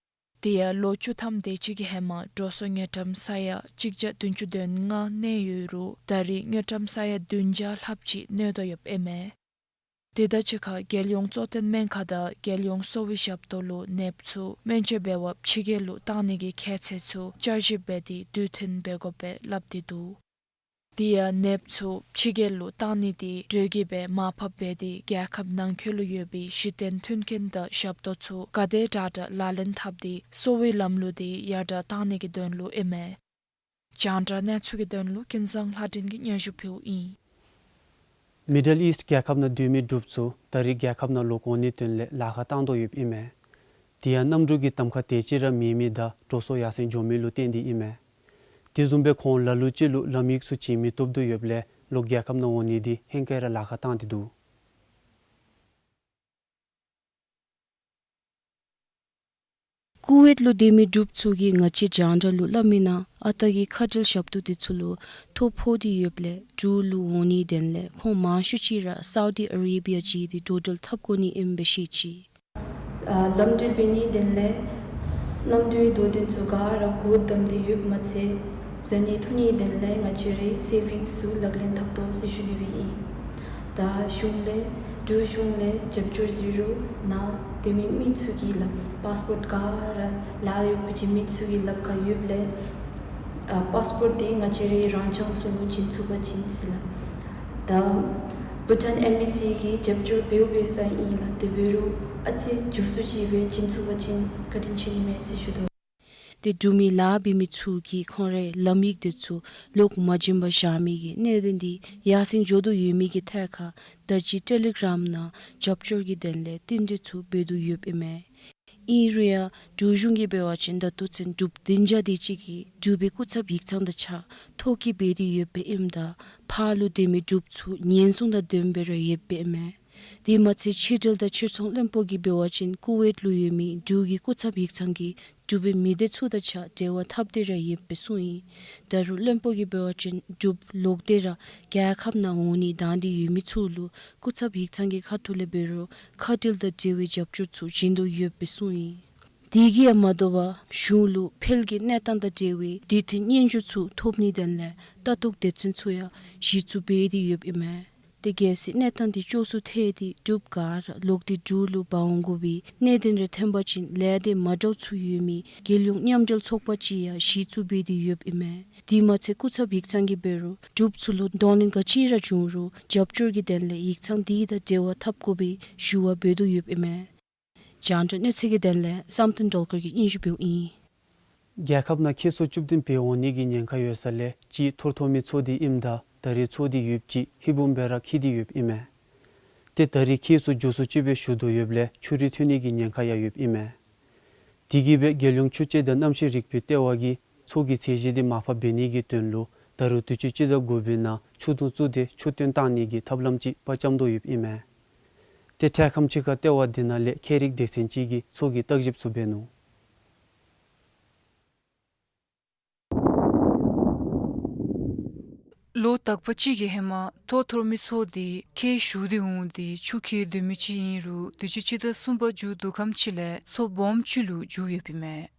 དེ་ཡང་ལོ་བཅུ་ཐམ་དེ་ཅིག་གི་ཧེ་མ་འགྲོ་སོང་དངུལ་ཀྲམ་ས་ཡ་གཅིག་བརྒྱ་བདུན་ཅུ་དོན་ལྔ་གནས་ཡོད་རུང་ད་རེས་དངུལ་ཀྲམ་ས་ཡ་བདུན་བརྒྱ་ལྷགཔ་ཅིག་གནོད་དོ་ཡོདཔ་ཨིན་མས། དེ་དང་གཅིག་ཁར་རྒྱལ་ཡོངས་གཙོ་བསྟེན་སྨན་ཁང་དང་རྒྱལ་ཡོངས་གསོ་བའི་ཞབས་ཏོག་ལུ་ནདཔ་ཚུ་སྨན་བཅོས་འབད་བར་ཕྱི་རྒྱལ་ལུ་བཏང་ནི་གི་ཁྱད་ཚད་ཚུ་བསྐྱར་ཞིབ་འབད་དེ་དུས་མཐུན་འབད་དགོ་པས་སླབ་སྟེ་འདུག། དེ་ཡང་ནདཔ་ཚུ་ཕྱི་རྒྱལ་ལུ་བཏང་ནི་དེ་འགྲོས་ཀྱིས་སྦེ་མར་ཕབ་འབད་དེ་རྒྱལ་ཁབ་ནང་འཁོད་ལུ་ཡོད་པའི་གཞི་རྟེན་མཐུན་རྐྱེན་དང་ཞབས་ཏོག་ཚུ་ག་དེ་དྲག་དྲག་ལག་ལེན་འཐབ་སྟེ་གསོ་བའི་ལམ་ལུགས་དེ་ཡར་དྲག་བཏང་ནི་གི་དོན་ལུ་ཨིན་མས། རྒྱང་བསྒྲགས་གནས་ཚུལ་གྱི་དོན་ལུ་ཀུན་བཟང་ལྷ་སྒྲོན་གྱིས་སྙན་ཞུ་ཕུལཝ་ཨིན། མི་ཌལ་ཨིསཊ་རྒྱལ་ཁབ་ནང་སྡོད་མི་འབྲུགཔ་ཚུ་ད་རེས་རྒྱལ་ཁབ་ནང་ལོག་འོང་ནིའི་དོན་ལས་ལཱ་ཁག་བཏང་དོ་ཡོདཔ་ཨིན་མས། དེ་ཡང་གནམ་གྲུ་གི་གདམ་ཁ་དེ་ཅིག་ར་མེད་མི་དང་འགྲོ་སོང་ཡར་སེང་འགྱོ་མི་ལུ་བརྟེན་ཏེ་ཨིན་མས། དེ་བཟུམ་སྦེ་ཁོང་ལ་ལུ་ཅིག་ལུ་ལམ་ཡིག་ཚུ་བྱིན་མི་བཏུབ་དོ་ཡོདཔ་ལས་ལོག་རྒྱལ་ཁབ་ནང་འོང་ནི་དེ་ཧེང་སྐལ་ར་ལཱ་ཁག་བཏང་སྟེ་འདུག། ཀུ་ཝེཊ་ལུ་སྡོད་མི་འབྲུགཔ་ཚུ་གིས་ང་བཅས་རྒྱང་བསྒྲགས་ལུ་སླབ་མི་ནང་ཨ་རྟག་གི་ཁ་བྲལ་ཞབས་ཏོག་དེ་ཚུ་ལུ་ཐོ་ཕོག་སྟེ་ཡོདཔ་ལས་འབྲུག་ལུ་འོང་ནིའི་དོན་ལས་ཁོང་མང་ཤོས་ཅིག་ར་སའུ་ཌི་ཨ་རེ་བི་ཡ་བརྒྱུད་དེ་འགྲོ་འགྲུལ་འཐབ་དགོ་ནི་ཨིནམ་སྦེ་བཤད་ཅི། ཨ་ལམ་འགྲུལ་འབད་ནིའི་དོན་ལས་གནམ་གྲུའི་དོ་དོན་ཚུ་ག་ར་འགོ་བདམས་ཏེ་ཡོདཔ་མ་ཚད་འཛད་ནི་ཐུག་ནིའི་དོན་ལས་ང་བཅས་རའི་སེ་བིངསི་ཚུ་ལག་ལེན་འཐབ་དོ་ཟེར་ཞུ་ནི་སྦེ་ཨིན། ད་གཞུང་ལས་འབྲུག་གཞུང་ལས་རྒྱབ་སྐྱོར་ཟེར་རུང་ནཱ་སྡོད་མི་མི་ཚུ་གི་ལགཔ་པཱསི་པོརཊ་ག་ར་ལཱ་གཡོག་པོ་བྱིན་མི་ཚུ་གི་ལགཔ་ཁར་ཡོདཔ་ལས་ཨ་པཱསི་པོརཊ་དེ་ང་བཅས་རའི་རང་རྐྱང་ཚུ་ལུ་བྱིན་ཚུགས་པ་ཅིན་ཟེར་ལགས། ད་བྷུ་ཊཱན་ཨེམ་བྷེ་སི་གིས་རྒྱབ་སྐྱོར་འབདཝ་འབད་ས་ཨིན་ལགས། དེ་འབད་རུང་ཨ་ཙི་མགྱོགས་སུ་ཅིག་སྦེ་བྱིན་ཚུགས་པ་ཅིན་བཀའ་དྲིན་ཆེ་ནི་མས་ཟེར་ཞུ་དོ། ཏེ་འབྲུག་མི་ལཱ་འབད་མི་ཚུ་གིས་ཁོང་རའི་ལམ་ཡིག་དེ་ཚུ་ལོག་མ་བྱིན་པར་བཞག་མི་གི་གནད་དོན་དེ་ཡར་སེང་འགྱོ་དོ་ཡོད་མི་གི་ཐད་ཁར་ད་ཅི་ཊེ་ལི་གྲམ་ནང་རྒྱབ་སྐྱོར་གྱི་དོན་ལས་རྟེན་འབྲེལ་ཚུ་འབད་དོ་ཡོདཔ་ཨིན་མས། ཨིན་རུང་ཡང་འབྲུག་གཞུང་གིས་འབད་བ་ཅིན་ད་ལྟོ་ཚུན་འབྲུགཔ་བདུན་བརྒྱ་དེ་ཅིག་གིས་འབྲུག་པའི་སྐུ་ཚབ་ཡིག་ཚང་དང་གཅིག་ཁར་ཐོ་བཀོད་འབད་དེ་ཡོདཔ་ཨིནམ་ད་ཕར་ལུ་སྡོད་མི་འབྲུགཔ་ཚུ་ཉེན་སྲུང་དང་ལྡནམ་སྦེ་ར་ཡོདཔ་ཨིན་མས། དེ་མ་ཚད་ཕྱི་འབྲེལ་དང་ཕྱིར་ཚོང་བློན་པོ་གིས་འབད་བ་ཅིན་ཀུ་ཝེཊ་ལུ་ཡོད་མི་འབྲུག་གི་སྐུ་ཚབ་ཡིག་ཚང་གིས་འབྲུག་པའི་མི་སྡེ་ཚུ་དང་གཅིག་ཁར་འབྲེལ་བ་འཐབ་སྟེ་ར་ཡོདཔ་སྦེ་གསུངས་ཡི། ད་རུང་བློན་པོ་གིས་འབད་བ་ཅིན་འབྲུགཔ་ལོག་སྟེ་ར་རྒྱལ་ཁབ་ནང་འོང་ནི་དང་འདོད་ཡོད་མི་ཚུ་ལུ་སྐུ་ཚབ་ཡིག་ཚང་གི་ཁ་ཐུག་ལས་འབད་རུང་ཁ་བྲལ་དང་འབྲེལ་བའི་རྒྱབ་སྐྱོར་ཚུ་བྱིན་དོ་ཡོདཔ་སྦེ་གསུངས་ཡི། དེ་གིས་ཡང་མ་དོ་བར་གཞུང་ལུ་འཕེལ་རྒྱས་གནས་སྟངས་དང་འབྲེལ་བའི་དུས་མཐུན་སྙན་ཞུ་ཚུ་ཐོབ་ནིའི་དོན་ལས་ལྟ་རྟོག་སྡེ་ཚན་ཚུ་ཡང་གཞི་བཙུགས་འབད་དེ་ཡོདཔ་ཨིན་མས། ཏེ་གལ་སྲིད་གནས་སྟངས་དེ་སྐྱོ་སུ་ཐལ་ཏེ་འབྲུགཔ་ག་ར་ལོག་སྟེ་འབྲུག་ལུ་འབག་འོང་དགོ་པའི་གནད་དོན་རེ་ཐོན་པ་ཅིན་ལས་སྡེ་མ་འདྲཝ་ཚུ་ཡོད་མི་རྒྱལ་ཡོངས་མཉམ་འབྲེལ་ཚོགས་པ་ཅིག་ཡང་གཞི་བཙུགས་འབད་དེ་ཡོདཔ་ཨིན་མས། དེ་མ་ཚད་སྐུ་ཚབ་ཡིག་ཚང་གིས་འབད་རུང་འབྲུགཔ་ཚུ་ལུ་གདོང་ལེན་ག་ཅི་ར་བྱུང་རུང་རྒྱབ་སྐྱོར་གྱི་དོན་ལས་ཡིག་ཚང་དེ་དང་འབྲེལ་བ་འཐབ་དགོ་པའི་ཞུ་བ་འབད་དོ་ཡོདཔ་ཨིན་མས། རྒྱང་བསྒྲགས་གནས་ཚུལ་གྱི་དོན་ལས་བསམ་གཏན་སྒྲོལ་དཀར་གྱིས་སྙན་ཞུ་འབདཝ་ཨིན། རྒྱལ་ཁབ་ནང་ཁྱད་གསོད་བཅུ་བདུན་འབད་འོང་ནི་གི་ཉེན་ཁ་ཡོད་ས་ལས་གཅིག་ཐོར་ཐོམ་མི་ཚོགས་སྡེ་ཨིནམ་ད་ད་རེས་ཚོགས་སྡེ་ཡོདཔ་ཅིག་ཧིང་སྦོམ་སྦེ་ར་འཁྱིད་དེ་ཡོདཔ་ཨིན་མས། ཏེ་ད་རེས་ཁྱད་གསོད་མགྱོགས་སུ་ཅིག་སྦེ་ཞུ་དོ་ཡོདཔ་ལས་ཆུ་རུད་ཐོན་ནི་གི་ཉེན་ཁ་ཡང་ཡོདཔ་ཨིན་མས། དེ་གིས་སྦེ་རྒྱལ་ཡོངས་ཆུ་དཔྱད་དང་གནམ་གཤིས་རིག་པའི་ལྟེ་བ་གིས་ཚོགས་ཀྱི་ཚད་གཞི་དེ་མར་ཕབ་འབད་ནི་གི་དོན་ལུ་ད་རུང་དུས་ཅི་སྤྱི་ཟླ་དགུ་པའི་ནང་ཆུ་དུང་བཙུགས་ཏེ་ཆུ་བཏོན་བཏང་ནི་གི་ཐབས་ལམ་ཅིག་དཔའ་བཅམ་དོ་ཡོདཔ་ཨིན་མས། ཏེ་འཕྲལ་ཁམས་ཅིག་ཁར་ལྟེ་བ་དེ་ནང་ལས་ཁྱད་རིག་སྡེ་ཚན་ཅིག་གིས་ཚོགས་ཀྱི་བརྟག་ཞིབ་ཚུ་འབད་ནུག། ལོ་དག་པ་ཅིག་གི་ཧེ་མ་ཐོ་ཐོར་མི་ཚོགས་སྡེ་ཁྱད་ཞུ་སྟེ་འོང་སྟེ་ཆུ་འཁྱིད་སྡོད་མི་ཅིག་ཨིན་རུང་དུས་ཅི་སྤྱི་ཟླ་གསུམ་པ་མཇུག་བསྡུ་ཁམས་ཅིག་ལས་ཚོགས་སྦོམ་ཅིག་ལུ་འགྱུར་ཡོདཔ་ཨིན་མས།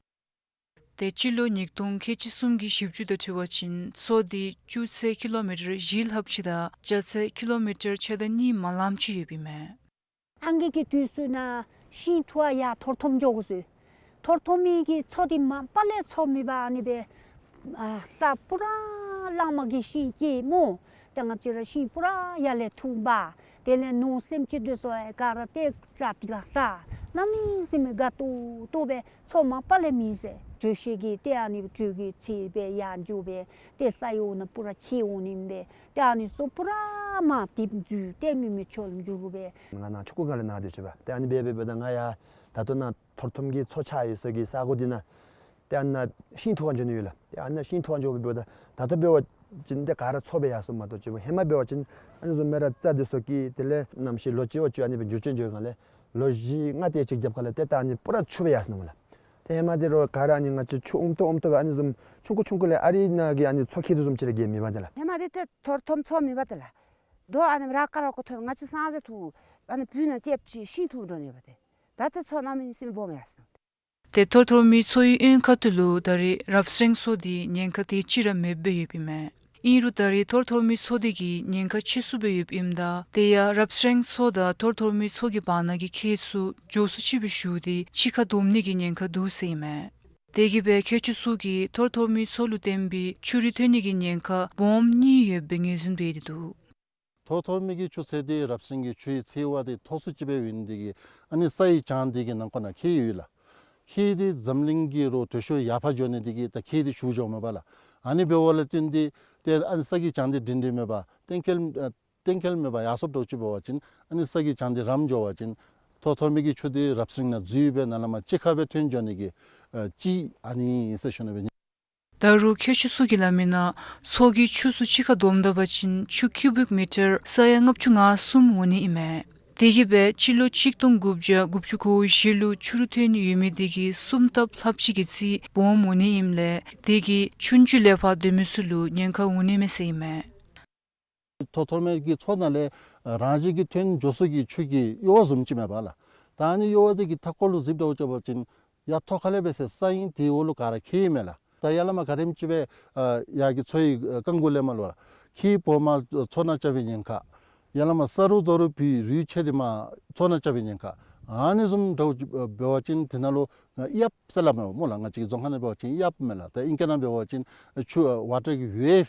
ཏེ་སྤྱི་ལོ་ཉིས་སྟོང་ཁལ་གཅིག་གསུམ་གྱི་ཞིབ་འཇུག་དང་འཁྲིལ་བ་ཅིན་ཚོགས་སྡེ་བཅུ་ཚད་ཀི་ལོ་མི་ཊར་བཞི་ལྷགཔ་ཅིག་དང་བརྒྱ་ཚད་ཀི་ལོ་མི་ཊར་ཕྱེད་དང་གཉིས་མ་ལངམ་ཅིག་ཡོདཔ་ཨིན་མས། ཨང་རྒས་ཀྱི་དུས་སུ་ནཱ་ཤིང་འཐུ་བར་ཡར་ཐོར་ཐོམ་འགྱོ་དགོ་ཟེར། ཐོར་ཐོམ་མི་གི་ཚོགས་དེ་མ་པ་ལས་ཚོགས་མི་འབད་ཨ་ནི་སྦེ་ཨ་ས་པུ་ར་གླང་མ་གི་ཤིང་སྐྱེས་སྨོ། ཏེ་ང་བཅས་ར་ཤིང་པུ་ར་ཡར་ལས་འཐུ་འབག། དེ་ལས་ནོར་སེམས་ཅིག་འདི་ཚུ་ག་ར་ཏེ་རྩྭ་དེ་ཁར་ཟ། གནམ་མེད་ས་མེད་དགའ་ཏོག་ཏོ་སྦེ་ཚོགས་མ་པ་ལས་མེད་ཟེར། དྲོད་གཤེར་གྱི་ཏེ་ཨ་ནི་དྲོད་ཀྱི་ཚད་སྦེ་ཡར་འགྱོ་སྦེ་ཏེ་ས་ཡོག་ནང་པུ་ར་ཁྱེར་འོང་ནི་སྦེ་ཏེ་ཨ་ནི་ཚུ་པུ་ར་མར་འདེབས་འཛུལ་ཏེ་མི་མི་ཆོག་ལུ་འགྱུར་སྦེ། ང་ནཱ་ཆུ་ཀུ་སྒང་ལས་ནཱ་སྡོད་ཅི་པ། ཏེ་ཨ་ནི་སྦེ་འབདཝ་ད་ང་ཡང་ད་ལྟོ་ནཱ་ཐོར་ཐོམ་གྱི་ཚོགས་ཆགས་ཡོད་ས་གི་ས་གོ་འདི་ནང་ཏེ་ཨ་ནཱ་ཤིང་འཐུ་བར་འགྱོ་ནི་ཡོད་ལགས། ཏེ་ཨ་ནཱ་ཤིང་འཐུ་བར་འགྱོ་སྦེ་འབདཝ་ད་ད་ལྟོ་འབད་བ་ཅིན་ཏེ་ག་ར་ཚོགས་སྦེ་ཡར་སོངམ་མ་གཏོགས་ཅིག་ཧེ་མ་འབད་བ་ཅིན་ཨ་ནི་བཟུམ་སྦེ་ར་རྩྭ་འདི་ཚུ་སྐྱེས། དེ་ལས་གནམ་གཤིས་ལོ་བྱི་བ་བྱི་ཨ་ནི་སྦེ་འགྱུར་བཅོས་འགྱོ་སྒང་ལས་ལོ་བཞི་ལྔ་དེ་ཅིག་རྒྱབ་ཁ་ལས་ཏེ་ད་ཨ་ནི་པུ་ར་ཆུ་སྦེ་ཡར་སོ་ནུག་ལགས། ཏེ་ཧེ་མ་འདི་རུང་ག་ར་ཨ་ནི་ང་བཅས་ཆུ་ཨོམ་ཏོ་ཨོམ་ཏོ་སྦེ་ཨ་ནི་བཟུམ་ཆུང་ཀུ་ཆུང་ཀུ་ལས་ཨ་རི་ནང་གི་ཨ་ནི་མཚོ་ཁྱི་འདི་བཟུམ་ཅིག་ར་གི་མེད་པ་ཏེ་ལགས། ཧེ་མ་འདི་ཏེ་ཐོར་ཐོམ་ཚོགས་མེད་པ་ཏེ་ལགས། དོ་ཨ་ནི་ར་ཀ་ར་ཀོ་ཐོན་ང་བཅས་སང་ཟེར་འཐུ་ཨ་ནི་བུ་ནང་ལྕེབ་ཅིག་ཤིང་འཐུ་འགྱོ་ནི་ཡོད་པ་ཏེ། ད་ཏེ་ཚོགས་གནམ་མེད་ས་མེད་སྦོམ་ཡར་སོ་ནུག། ཏེ་ཐོར་ཐོར་མའི་མཚོ་ཡི་གཡོན་ཁ་ཐུག་ལུ་ད་རེས་རབ་གསེང་མཚོ་འདི་ཉེན་ཁ་དེ་ཅིག་ར་མེདཔ་སྦེ་ཡོདཔ་ཨིན་མས། ཨིན་རུང་ད་རེས་ཐོར་ཐོར་མའི་མཚོ་འདི་གི་ཉེན་ཁ་ཆེ་སུ་སྦེ་ཡོདཔ་ཨིནམ་ད་དེ་ཡང་རབ་གསེང་མཚོ་དང་ཐོར་ཐོར་མའི་མཚོ་གི་བར་ན་གི་ཁྱེགས་ཚུ་མགྱོགས་སུ་ཅིག་སྦེ་ཞུ་སྟེ་ཕྱི་ཁར་བསྡོམ་ནི་གི་ཉེན་ཁ་འདུག་ཟེར་ཨིན་མས། དེ་གིས་སྦེ་མཁས་མཆོག་ཚུ་གིས་ཐོར་ཐོར་མའི་མཚོ་ལུ་བརྟེན་པའི་ཆུ་རུད་ཐོན་ནི་གི་ཉེན་ཁ་སྦོམ་གཉིས་ཡོདཔ་སྦེ་ངོས་འཛིན་འབད་དེ་འདུག། ཐོར་ཐོར་མའི་གི་ཆུ་ཚད་འདི་རབ་གསེང་གི་ཆུ་ཡི་ཚད་བ་འདི་མཐོ་སུ་ཅིག་སྦེ་ཡོད་ནི་དེ་གིས་ཨ་ནི་ས་ཡི་གྱང་འདི་གི་ནང་ཁོག་ནང་ཁྱེགས་ཡོད་ལགས། ཁྱེགས་འདི་འཛམ་གླིང་གི་རོགས་དྲོད་ཤུགས་ཡར་འཕར་འགྱོ་ནི་དེ་གིས་ད་ཁྱེགས་འདི་ཞུ་འགྱོཝ་མས་པ་ལགས། ཨ་ནི་འབདཝ་ལས་བརྟེན་ཏེ་ཏེ་ཨ་ནི་ས་གི་གྱང་འདི་སྒྲིང་སྒྲི་མེད་པར་གཏན་འཁེལ་ཨ་གཏན་འཁེལ་མེད་པར་ཡར་སོངམ་འདྲཝ་ཅིག་འབད་བ་ཅིན་ཨ་ནི་ས་གི་གྱང་འདི་རམ་འགྱོ་བ་ཅིན་ཐོར་ཐོར་མའི་གི་ཆུ་འདི་རབ་གསེང་ནང་འཛུལ་སྦེ་ནཱ་ལས་མར་གཅིག་ཁར་སྦེ་ཐོན་འགྱོ་ནི་གི་ཨ་ཅིག་ཨ་ནི་ཨིན་ཟེར་ཞུ་ནི་སྦེ། ད་རུང་མཁས་མཆོག་ཚུ་གིས་སླབ་མི་ནང་མཚོ་གི་ཆུ་ཚུ་གཅིག་ཁར་བསྡོམས་ད་པ་ཅིན་ཆུ་ཀུ་བིག་མི་ཊར་ས་ཡ་ལྔ་བཅུ་ང་གསུམ་འོང་ནི་ཨིན་མས། དེ་གིས་སྦེ་སྤྱི་ལོ་གཅིག་སྟོང་དགུ་བརྒྱ་དགུ་བཅུ་གོ་བཞི་ལུ་ཆུ་རུད་ཐོན་ཡོད་མི་དེ་གི་གསུམ་ལྟབ་ལྷགཔ་ཅིག་གི་རྩིས་སྦོམ་འོང་ནི་ཨིནམ་ལས་དེ་གིས་ཆུང་ཀུ་ལས་ཕར་སྡོད་མི་ཚུ་ལུ་ཉེན་ཁ་འོང་ནི་མས་ཟེར་ཨིན་མས། ཐོར་ཐོར་མའི་གི་མཚོ་ནང་ལས་རང་བཞིན་གྱིས་ཐོན་འགྱོ་སའི་གི་ཆུ་གི་གཡུར་བ་བཟུམ་ཅིག་མས་པ་ལགས། ད་ཨ་ནི་གཡུར་བ་འདི་གི་མཐའ་འཁོར་ལུ་གཟིགསཔ་འདྲཝ་ཅིག་འབད་བ་ཅིན་ཡར་ཐོག་ཁ་ལས་འབད་ཟེར་ས་ཨིན། དེ་འོག་ལུ་ག་ར་ཁྱེགས་ཨིན་མས་ལགས། ད་ཡར་ལས་མར་ག་དེམ་ཅིག་སྦེ་ཨ་ཡར་གྱི་མཚོ་ཡི་རྐང་མགུ་ལས་མར་ལུ་ཁྱེགས་སྦོམ་མར་མཚོ་ནང་རྐྱབ་པའི་ཉེན་ཁ། ཡར་ལས་མར་ས་རུད་རྡོ་རུད་བུད་རུད་ཆད་དེ་མར་མཚོ་ནང་རྐྱབ་པའི་ཉེན་ཁ། ཨ་ནི་བཟུམ་འདྲཝ་ཅིག་འབད་བ་ཅིན་དེ་ནང་ལུ་གཡབ་ཟེར་སླབ་མས་སྨོ་ལགས། ང་བཅས་ཀྱི་རྫོང་ཁ་ནང་འབད་བ་ཅིན་གཡབ་མས་ལགས། ད་ཨིང་སྐད་ནང་འབད་བ་ཅིན་ཆུ་ཝ་ཊར་གི་ཝེབ་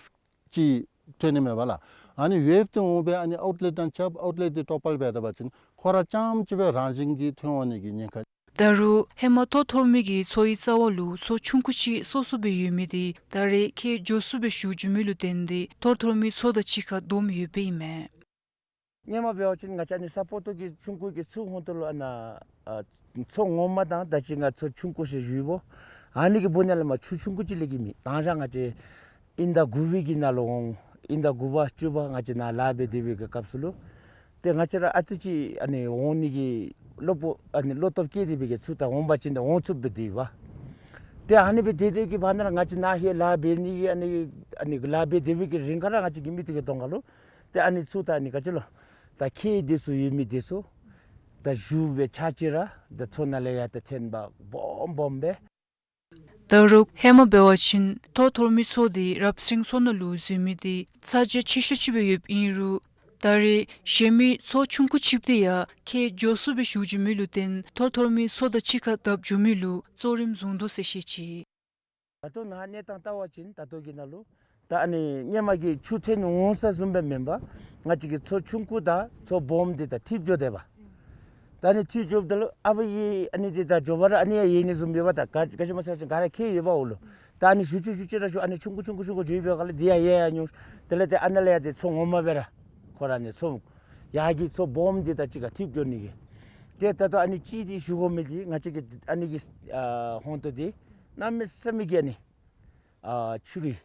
ཅིག་ཐོན་ནི་མས་པ་ལགས། ཨ་ནི་ཝེབ་འདི་འོང་སྦེ་ཨ་ནི་ཨའུཊ་ལེཊ་ནང་རྐྱབ། ཨའུཊ་ལེཊ་འདི་དཀྲོག་པ་ལས་འབད་ད་པ་ཅིན་ཁོ་ར་རྐྱངམ་ཅིག་སྦེ་རང་བཞིན་གྱིས་ཐོན་འོང་ནི་གི་ཉེན་ཁ། ད་རུང་ཧེ་མ་ཐོར་ཐོར་མའི་གི་མཚོ་ཡི་རྩ་བ་ལུ་མཚོ་ཆུང་ཀུ་ཅིག་སོ་སོ་སྦེ་ཡོད་མི་འདི་ད་རེས་ཁྱེགས་མགྱོགས་སུ་སྦེ་ཞུ་འགྱོ་མི་ལུ་བརྟེན་ཏེ་ཐོར་ཐོར་མའི་མཚོ་དང་གཅིག་ཁར་བསྡོམས་ཡོདཔ་ཨིན་མས། སྔོན་མ་འབད་བ་ཅིན་ང་བཅས་ཨ་ནི་ས་པོ་ཏོ་གི་ཆུང་ཀུ་གི་ཚུར་ཧོང་ཏོ་ལུ་ཨ་ནཱ་ཨ་མཚོ་ངོ་མ་དང་ད་ཅི་ང་མཚོ་ཆུང་ཀུ་ཟེར་ཞུཝ་ཨ་ནི་གི་སྦུག་ནང་ལས་མར་ཆུ་ཆུང་ཀུ་ཅིག་ལས་ཀྱི་མེད། དང་ཞག་ང་བཅས་དབྱིན་ཟླ་དགུ་པའི་གི་ནང་ལུ་འོང་། དབྱིན་ཟླ་དགུ་པ་བཅུ་པ་ང་བཅས་ནཱ་ལཱ་འབད་སྡོད་པའི་གི་སྐབས་སུ་ལུ་ཏེ་ང་བཅས་ར་ཨ་ཙི་ཅིག་ཨ་ནི་འོང་ནི་གི་བློ་སྤོ་ཨ་ནི་བློ་སྟོབས་བསྐྱེད་དེ་སྦེ་གི་ཚུར་ད་འོང་པ་ཅིན་ད་འོང་ཚུགསཔ་སྦེ་སྡོད་པ། ཏེ་ཨ་ནི་སྦེ་སྡོད་སྡོད་ཀྱི་བར་ན་ར་ང་བཅས་ནཱ་ཧེ་ལཱ་འབད་ནི་གི་ཨ་ནི་ཨ་ནི་ལཱ་འབད་སྡོད་པའི་གི་རིང་ཁར་ར་ང་བཅས་ཀྱི་མིག་ཏོ་གི་གདོང་ཁར་ལུ་ཏེ་ཨ་ནི་ཚུར་ད་ཨ་ནི་ག་ཅི་ལོ་ད་ཁྱེགས་འདི་ཚུ་ཡོད་མི་འདི་ཚུ་ད་ཞུ་སྦེ་ཆ་ཅིག་ར་ད་མཚོ་ནང་ལས་ཡར་ད་ཐོན་པ་སྦོམ་སྦོམ་སྦེ། ད་རུང་ཧེ་མ་འབད་བ་ཅིན་ཐོར་ཐོར་མའི་མཚོ་འདི་རབ་གསེང་མཚོ་ནང་ལུ་འཛུལ་མི་འདི་ཚ་གྱང་ཆེ་ཤོས་ཅིག་སྦེ་ཡོདཔ་ཨིན་རུང་ད་རེས་གཞན་མི་མཚོ་ཆུང་ཀུ་ཅིག་འདི་ཡང་ཁྱེགས་མགྱོགས་སུ་སྦེ་ཞུ་འགྱོ་མི་ལུ་བརྟེན་ཐོར་ཐོར་མའི་མཚོ་དང་གཅིག་ཁར་བརྡབ་འགྱོ་མི་ལུ་གཙོ་རིམ་བཟུང་དོ་ཟེར་བཤད་ཅི། ད་ལྟོ་ནཱ་གནས་སྟངས་བལྟ་བ་ཅིན་ད་ལྟོ་གི་ནང་ལུ་ད་ཨ་ནི་སྔོན་མ་གི་ཆུ་ཐོན་འོང་ས་བཟུམ་སྦེ་མེན་པར་ང་བཅས་ཀྱི་མཚོ་ཆུང་ཀུ་དང་མཚོ་སྦོམ་འདི་ད་འཐིབས་འགྱོ་དེས་པ། ད་ཨ་ནི་འཐིབས་འགྱོཝ་ད་ལུ་ཨ་ཕ་གི་ཨ་ནི་འདི་ད་མགྱོགས་པ་ར་ཨ་ནི་ཡང་ཡལ་ནི་བཟུམ་སྦེ་པ། ད་ག་ག་ཅི་སྨོ་ཟེར་བ་ཅིན་ག་ར་ཁྱེགས་ཡོདཔ་འོང་ལོ། ད་ཨ་ནི་ཞུ་ཅི་ཞུ་ཅི་ར་ཞུ་ཨ་ནི་ཆུང་ཀུ་ཆུང་ཀུ་ཆུང་ཀུ་འགྱོ་བའི་སྒང་ལས་འདི་ཡང་ཡལ་ཡར་འགྱོ། དེ་ལས་ཏེ་ཨ་ནཱ་ལས་ཡར་ཏེ་མཚོ་ངོ་མ་སྦེ་ར་ཁོ་ར་ཨ་ནི་མཚོ་ཡར་གྱི་མཚོ་སྦོམ་འདི་དང་གཅིག་ཁར་འཐིབས་འགྱོ་ནི་གི། ཏེ་ད་ལྟོ་ཨ་ནི་ཅིག་འདི་ཞུ་དགོ་མི་འདི་ང་བཅས་ཀྱི་ཨ་ནི་གི་ཨ་ཧོང་ཏོ་འདི་གནམ་མེད་ས་མེད་ཀྱི་ཨ་ནི་ཨ་ཆུ་རུད་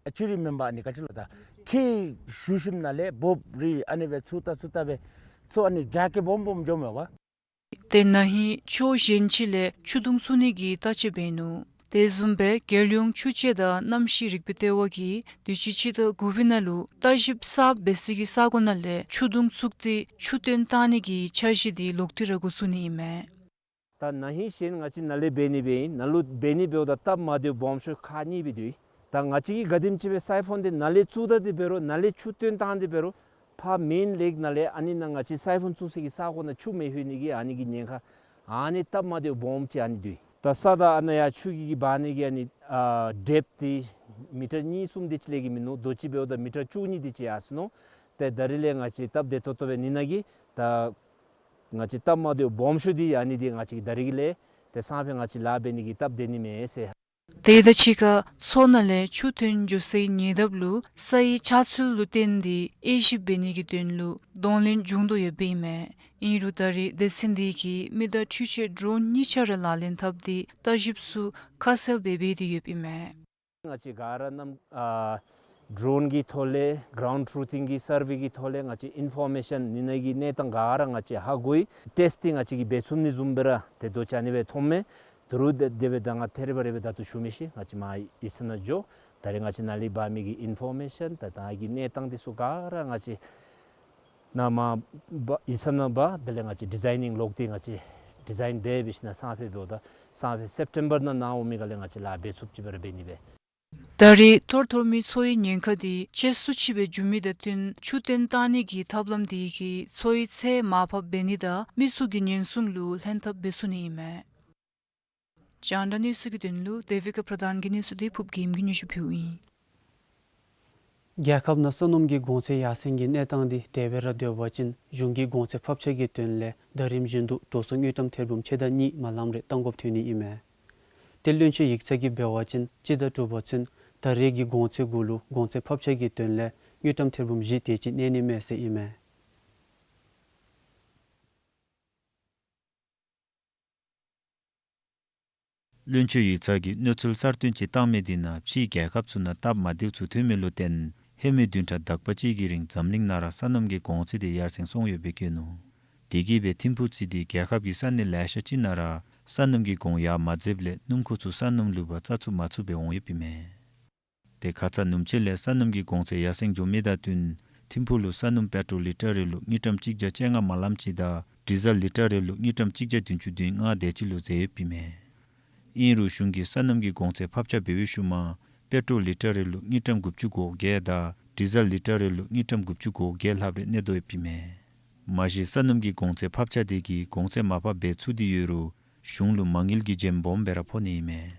ཨ་ཆུ་རུད་མེན་པར་ཨ་ནི་ག་ཅི་ལོ་ད་ཁྱེགས་ཞུ་ཞིནམ་ལས་འབོབ་རིལ་ཨ་ནི་སྦེ་ཚུར་ལྟ་ཚུར་ལྟ་སྦེ་མཚོ་ཨ་ནི་རྒྱ་སྐྱེད་སྦོམ་སྦོམ་འགྱོཝ་མས་པ། ཏེ་ན་ཧིང་ཕྱོགས་གཞན་ཅིག་ལས་ཆུ་དུང་བཙུགས་ནི་གི་བརྟག་དཔྱད་འབད་ནུག། དེ་བཟུམ་སྦེ་རྒྱལ་ཡོངས་ཆུ་དཔྱད་དང་གནམ་གཤིས་རིག་པའི་ལྟེ་བ་གིས་དུས་ཅི་སྤྱི་ཟླ་དགུ་པའི་ནང་ལུ་བརྟག་ཞིབ་གསརཔ་འབད་སའི་གི་ས་གོ་ནང་ལས་ཆུ་དུང་བཙུགས་ཏེ་ཆུ་བཏོན་བཏང་ནི་གི་འཆར་གཞི་འདི་ལོག་སྟེ་ར་འགོ་བཙུགས་ནི་ཨིན་མས། ད་ན་ཧིང་གཞན་ང་བཅས་ནཱ་ལས་འབད་ནི་སྦེ་ཨིན། ནཱ་ལུ་འབད་ནི་འབདཝ་ད་སྟབས་མ་བདེཝ་སྦོམ་ཤོས་ཁག་གཉིས་སྦེ་འདུག། ད་ང་བཅས་ཀྱིས་ག་དེམ་ཅིག་སྦེ་སའི་ཕོན་འདི་ནཱ་ལས་བཙུགས་ད་དེ་འབད་རུང་ནཱ་ལས་ཆུ་བཏོན་བཏང་དེ་འབད་རུང་ཕར་མེན་ལེག་ནང་ལས་ཨ་ནི་ནཱ་ང་བཅས་སའི་ཕོན་བཙུགས་སའི་གི་ས་གོ་ནང་ཆུ་མི་ལྷོད་ནི་གི་ཨ་ནི་གི་ཉེན་ཁ་ཨ་ནི་སྟབས་མ་བདེཝ་སྦོམ་ཅིག་ཨ་ནི་འདུག། ད་ས་དང་ཨ་ནཱ་ཡར་ཆུ་གི་གི་འབག་ནི་གི་ཨ་ནི་ཨ་ཌེཔཐ་འདི་མི་ཊར་གཉིས་གསུམ་དེ་ཅིག་ལས་ཀྱི་མིན་ནུག། དོ་ཅི་འབདཝ་ད་མི་ཊར་བཅུ་གཉིས་དེ་ཅིག་ཡར་སོ་ནུག། ཏེ་ད་རིས་ལས་ང་བཅས་སྟབས་བདེ་ཏོག་ཏོ་སྦེ་ཨ་ནི་ནང་གི་ད་ང་བཅས་སྟབས་མ་བདེཝ་སྦོམ་ཤོས་འདི་ཨ་ནི་འདི་ང་བཅས་ཀྱིས་ད་རིས་ལས་ཏེ་སང་ཕོད་ང་བཅས་ལཱ་འབད་ནི་གི་སྟབས་བདེ་ནི་མས་ཟེར། དེ་དང་གཅིག་ཁར་མཚོ་ནང་ལས་ཆུ་ཐོན་འགྱོ་སའི་ཉེ་འདབས་ལུ་ས་ཡི་ཆགས་ཚུལ་ལུ་བརྟེན་ཏེ་དབྱེ་ཞིབ་འབད་ནི་གི་དོན་ལུ་གདོང་ལེན་འབྱུང་དོ་ཡོདཔ་ཨིན་མས། ཨིན་རུང་ད་རེས་སྡེ་ཚན་འདི་གིས་མི་དང་འཕྲུལ་ཆས་ཌོ་རོན་གཉིས་ཆ་ར་ལག་ལེན་འཐབ་སྟེ་བརྟག་ཞིབ་ཚུ་ཁ་གསལ་སྦེ་འབད་དེ་ཡོདཔ་ཨིན་མས། ང་བཅས་ག་ར་ནམ་ཨ་ཌོ་རོན་གྱི་ཐོག་ལས་གྲའུནཌ་ཊུ་རུ་ཐིང་གི་སར་ཝེ་གི་ཐོག་ལས་ང་བཅས་ཨིན་ཕོར་མེ་ཤཱན་ཨ་ནི་ནང་གི་གནས་སྟངས་ག་ར་ང་བཅས་ཧ་གོ་ཡི། ཊེསཊ་འདི་ང་བཅས་ཀྱིས་འབད་ཚུགས་ནི་བཟུམ་སྦེ་ར་ཏེ་དོ་ཅི་ཨ་ནི་སྦེ་མཐོངམ་མས། ད་རུང་དེ་དེ་སྦེ་ད་ང་ཐད་རི་བ་རི་སྦེ་ད་ལྟོ་ཞུ་མི་ཤེས། ང་བཅས་མར་ཡིག་ཚང་ནང་འགྱོ། ད་རེས་ང་བཅས་ནཱ་ལས་འབག་མི་གི་ཨིན་ཕོར་མེ་ཤཱན་དང་ད་གི་གནས་སྟངས་འདི་ཚུ་ག་ར་ང་བཅས་ནཱ་མར་འབག་ཡིག་ཚང་ནང་འབག། དེ་ལས་ང་བཅས་ཌི་ཛའི་ནིང་ལོག་སྟེ་ང་བཅས་ ཌི་ཛའིན་འབད་འབད་ཞིནམ་ལས་སང་ཕོད་འབདཝ་ད་སང་ཕོད་སེབ་ཊེམ་བར་ནང་ནཱ་འོང་མི་ག་ལས་ང་བཅས་ལཱ་འབད་ཚུགསཔ་ཅིག་སྦེ་ར་འབད་ནི་སྦེ། ད་རེས་ཐོར་ཐོར་མི་འཚོ་བའི་ཉེན་ཁ་འདི་ཆེ་སུ་ཅིག་སྦེ་འགྱོ་མི་དང་བསྟུན་ཆུ་བཏོན་བཏང་ནི་གི་ཐབས་ལམ་འདི་གིས་འཚོ་བའི་ཚད་མར་ཕབ་འབད་ནི་དང་མི་ཚུ་གི་ཉེན་སྲུང་ལུ་ལྷན་ཐབས་འབད་ཚུགས་ནི་ཨིན་མས། རྒྱང་བསྒྲགས་གནས་ཚུལ་གྱི་དོན་ལུ་དེ་བི་ཀ་པྲ་དྷཱན་གྱི་གནས་ཚུལ་འདི་ཕུབ་རྒྱལམོ་གིས་སྙན་ཞུ་ཕུལཝ་ཨིན། རྒྱལ་ཁབ་ནང་ས་སྣུམ་གྱི་གོང་ཚད་ཡར་སེང་གི་གནས་སྟངས་འདི་དེ་སྦེ་ར་སྡོད་པ་ཅིན་གཞུང་གི་གོང་ཚད་ཕབ་ཆ་གི་དོན་ལས་ཟླ་རིམ་བཞིན་དུ་འགྲོ་སོང་དངུལ་ཀྲམ་ཐེར་འབུམ་ཕྱེད་དང་གཉིས་མ་ལམ་རེ་གཏང་དགོཔ་ཐོན་ནི་ཨིན་མས། ཏེ་བློན་ཆེན་ཡིག་ཚང་གིས་འབད་བ་ཅིན་སྤྱི་ཟླ་དྲུག་པ་ཚུན་ད་རེས་ཀྱི་གོང་ཚད་གུ་ལུ་གོང་ཚད་ཕབ་ཆ་གི་དོན་ལས་དངུལ་ཀྲམ་ཐེར་འབུམ་བཞི་དེ་ཅིག་གནས་ནི་མས་ཟེར་ཨིན་མས། བློན་ཆེན་ཡིག་ཚང་གིས་གནས་ཚུལ་གསར་བཏོན་ཅིག་བཏང་མི་འདི་ནང་ཕྱིའི་རྒྱལ་ཁབ་ཚུ་ནང་སྟབས་མ་བདེཝ་ཚུ་ཐོན་མི་ལུ་བརྟེན་ཧེ་མའི་བདུན་ཕྲག་དག་པ་ཅིག་གི་རིང་འཛམ་གླིང་ནང་ར་ས་སྣུམ་གྱི་གོང་ཚད་འདི་ཡར་སེང་སོང་ཡོདཔ་སྦེ་བཀོད་ནུག། དེ་གིས་སྦེ་ཐིམ་ཕུག་རྩིས་ཏེ་རྒྱལ་ཁབ་ཀྱི་ས་གནས་ལེ་ཤ་ཅིག་ནང་ར་ས་སྣུམ་གྱི་གོང་ཡར་མ་འཛེབས་ལས་སྣུམ་འཁོར་ཚུ་ས་སྣུམ་ལུ་འབག་བཙག་ཚུགས་མ་ཚུགས་སྦེ་འོང་ཡོདཔ་ཨིན་མས། ཏེ་ཁ་ཙ་ནུབ་ཕྱེད་ལས་ས་སྣུམ་གྱི་གོང་ཚད་ཡར་སེང་འགྱོ་མི་དང་བསྟུན་ཐིམ་ཕུག་ལུ་ས་སྣུམ་པེ་ཊོལ་ལི་ཊར་རེ་ལུ་དངུལ་ཀྲམ་གཅིག་བརྒྱ་བཅོ་ལྔ་མ་ལམ་ཅིག་དང་ཌི་ཟེལ་ལི་ཊར་རེ་ལུ་དངུལ་ཀྲམ་གཅིག་བརྒྱ་བདུན་ཅུ་དོན་ལྔ་དེ་ཅིག་ལུ་འཛེགས་ཡོདཔ་ཨིན་མས། ཨིན་རུང་གཞུང་གིས་ས་སྣུམ་གྱི་གོང་ཚད་ཕབ་ཆ་འབད་བའི་ཤུལ་མ་པེ་ཊོལ་ལི་ཊར་རེ་ལུ་དངུལ་ཀྲམ་དགུ་བཅུ་གོ་བརྒྱད་དང་ཌི་ཟེལ་ལི་ཊར་རེ་ལུ་དངུལ་ཀྲམ་དགུ་བཅུ་གོ་བརྒྱད་ལྷགཔ་རེ་གནས་དོ་ཡོདཔ་ཨིན་མས། མ་གཞི་ས་སྣུམ་གྱི་གོང་ཚད་ཕབ་ཆ་དེ་གིས་གོང་ཚད་མར་ཕབ་འབད་ཚུགས་ཏེ་ཡོད་རུང་གཞུང་ལུ་མ་དངུལ་གྱི་འཇམ་སྦོམ་སྦེ་ར་ཕོག་ནི་ཨིན་མས།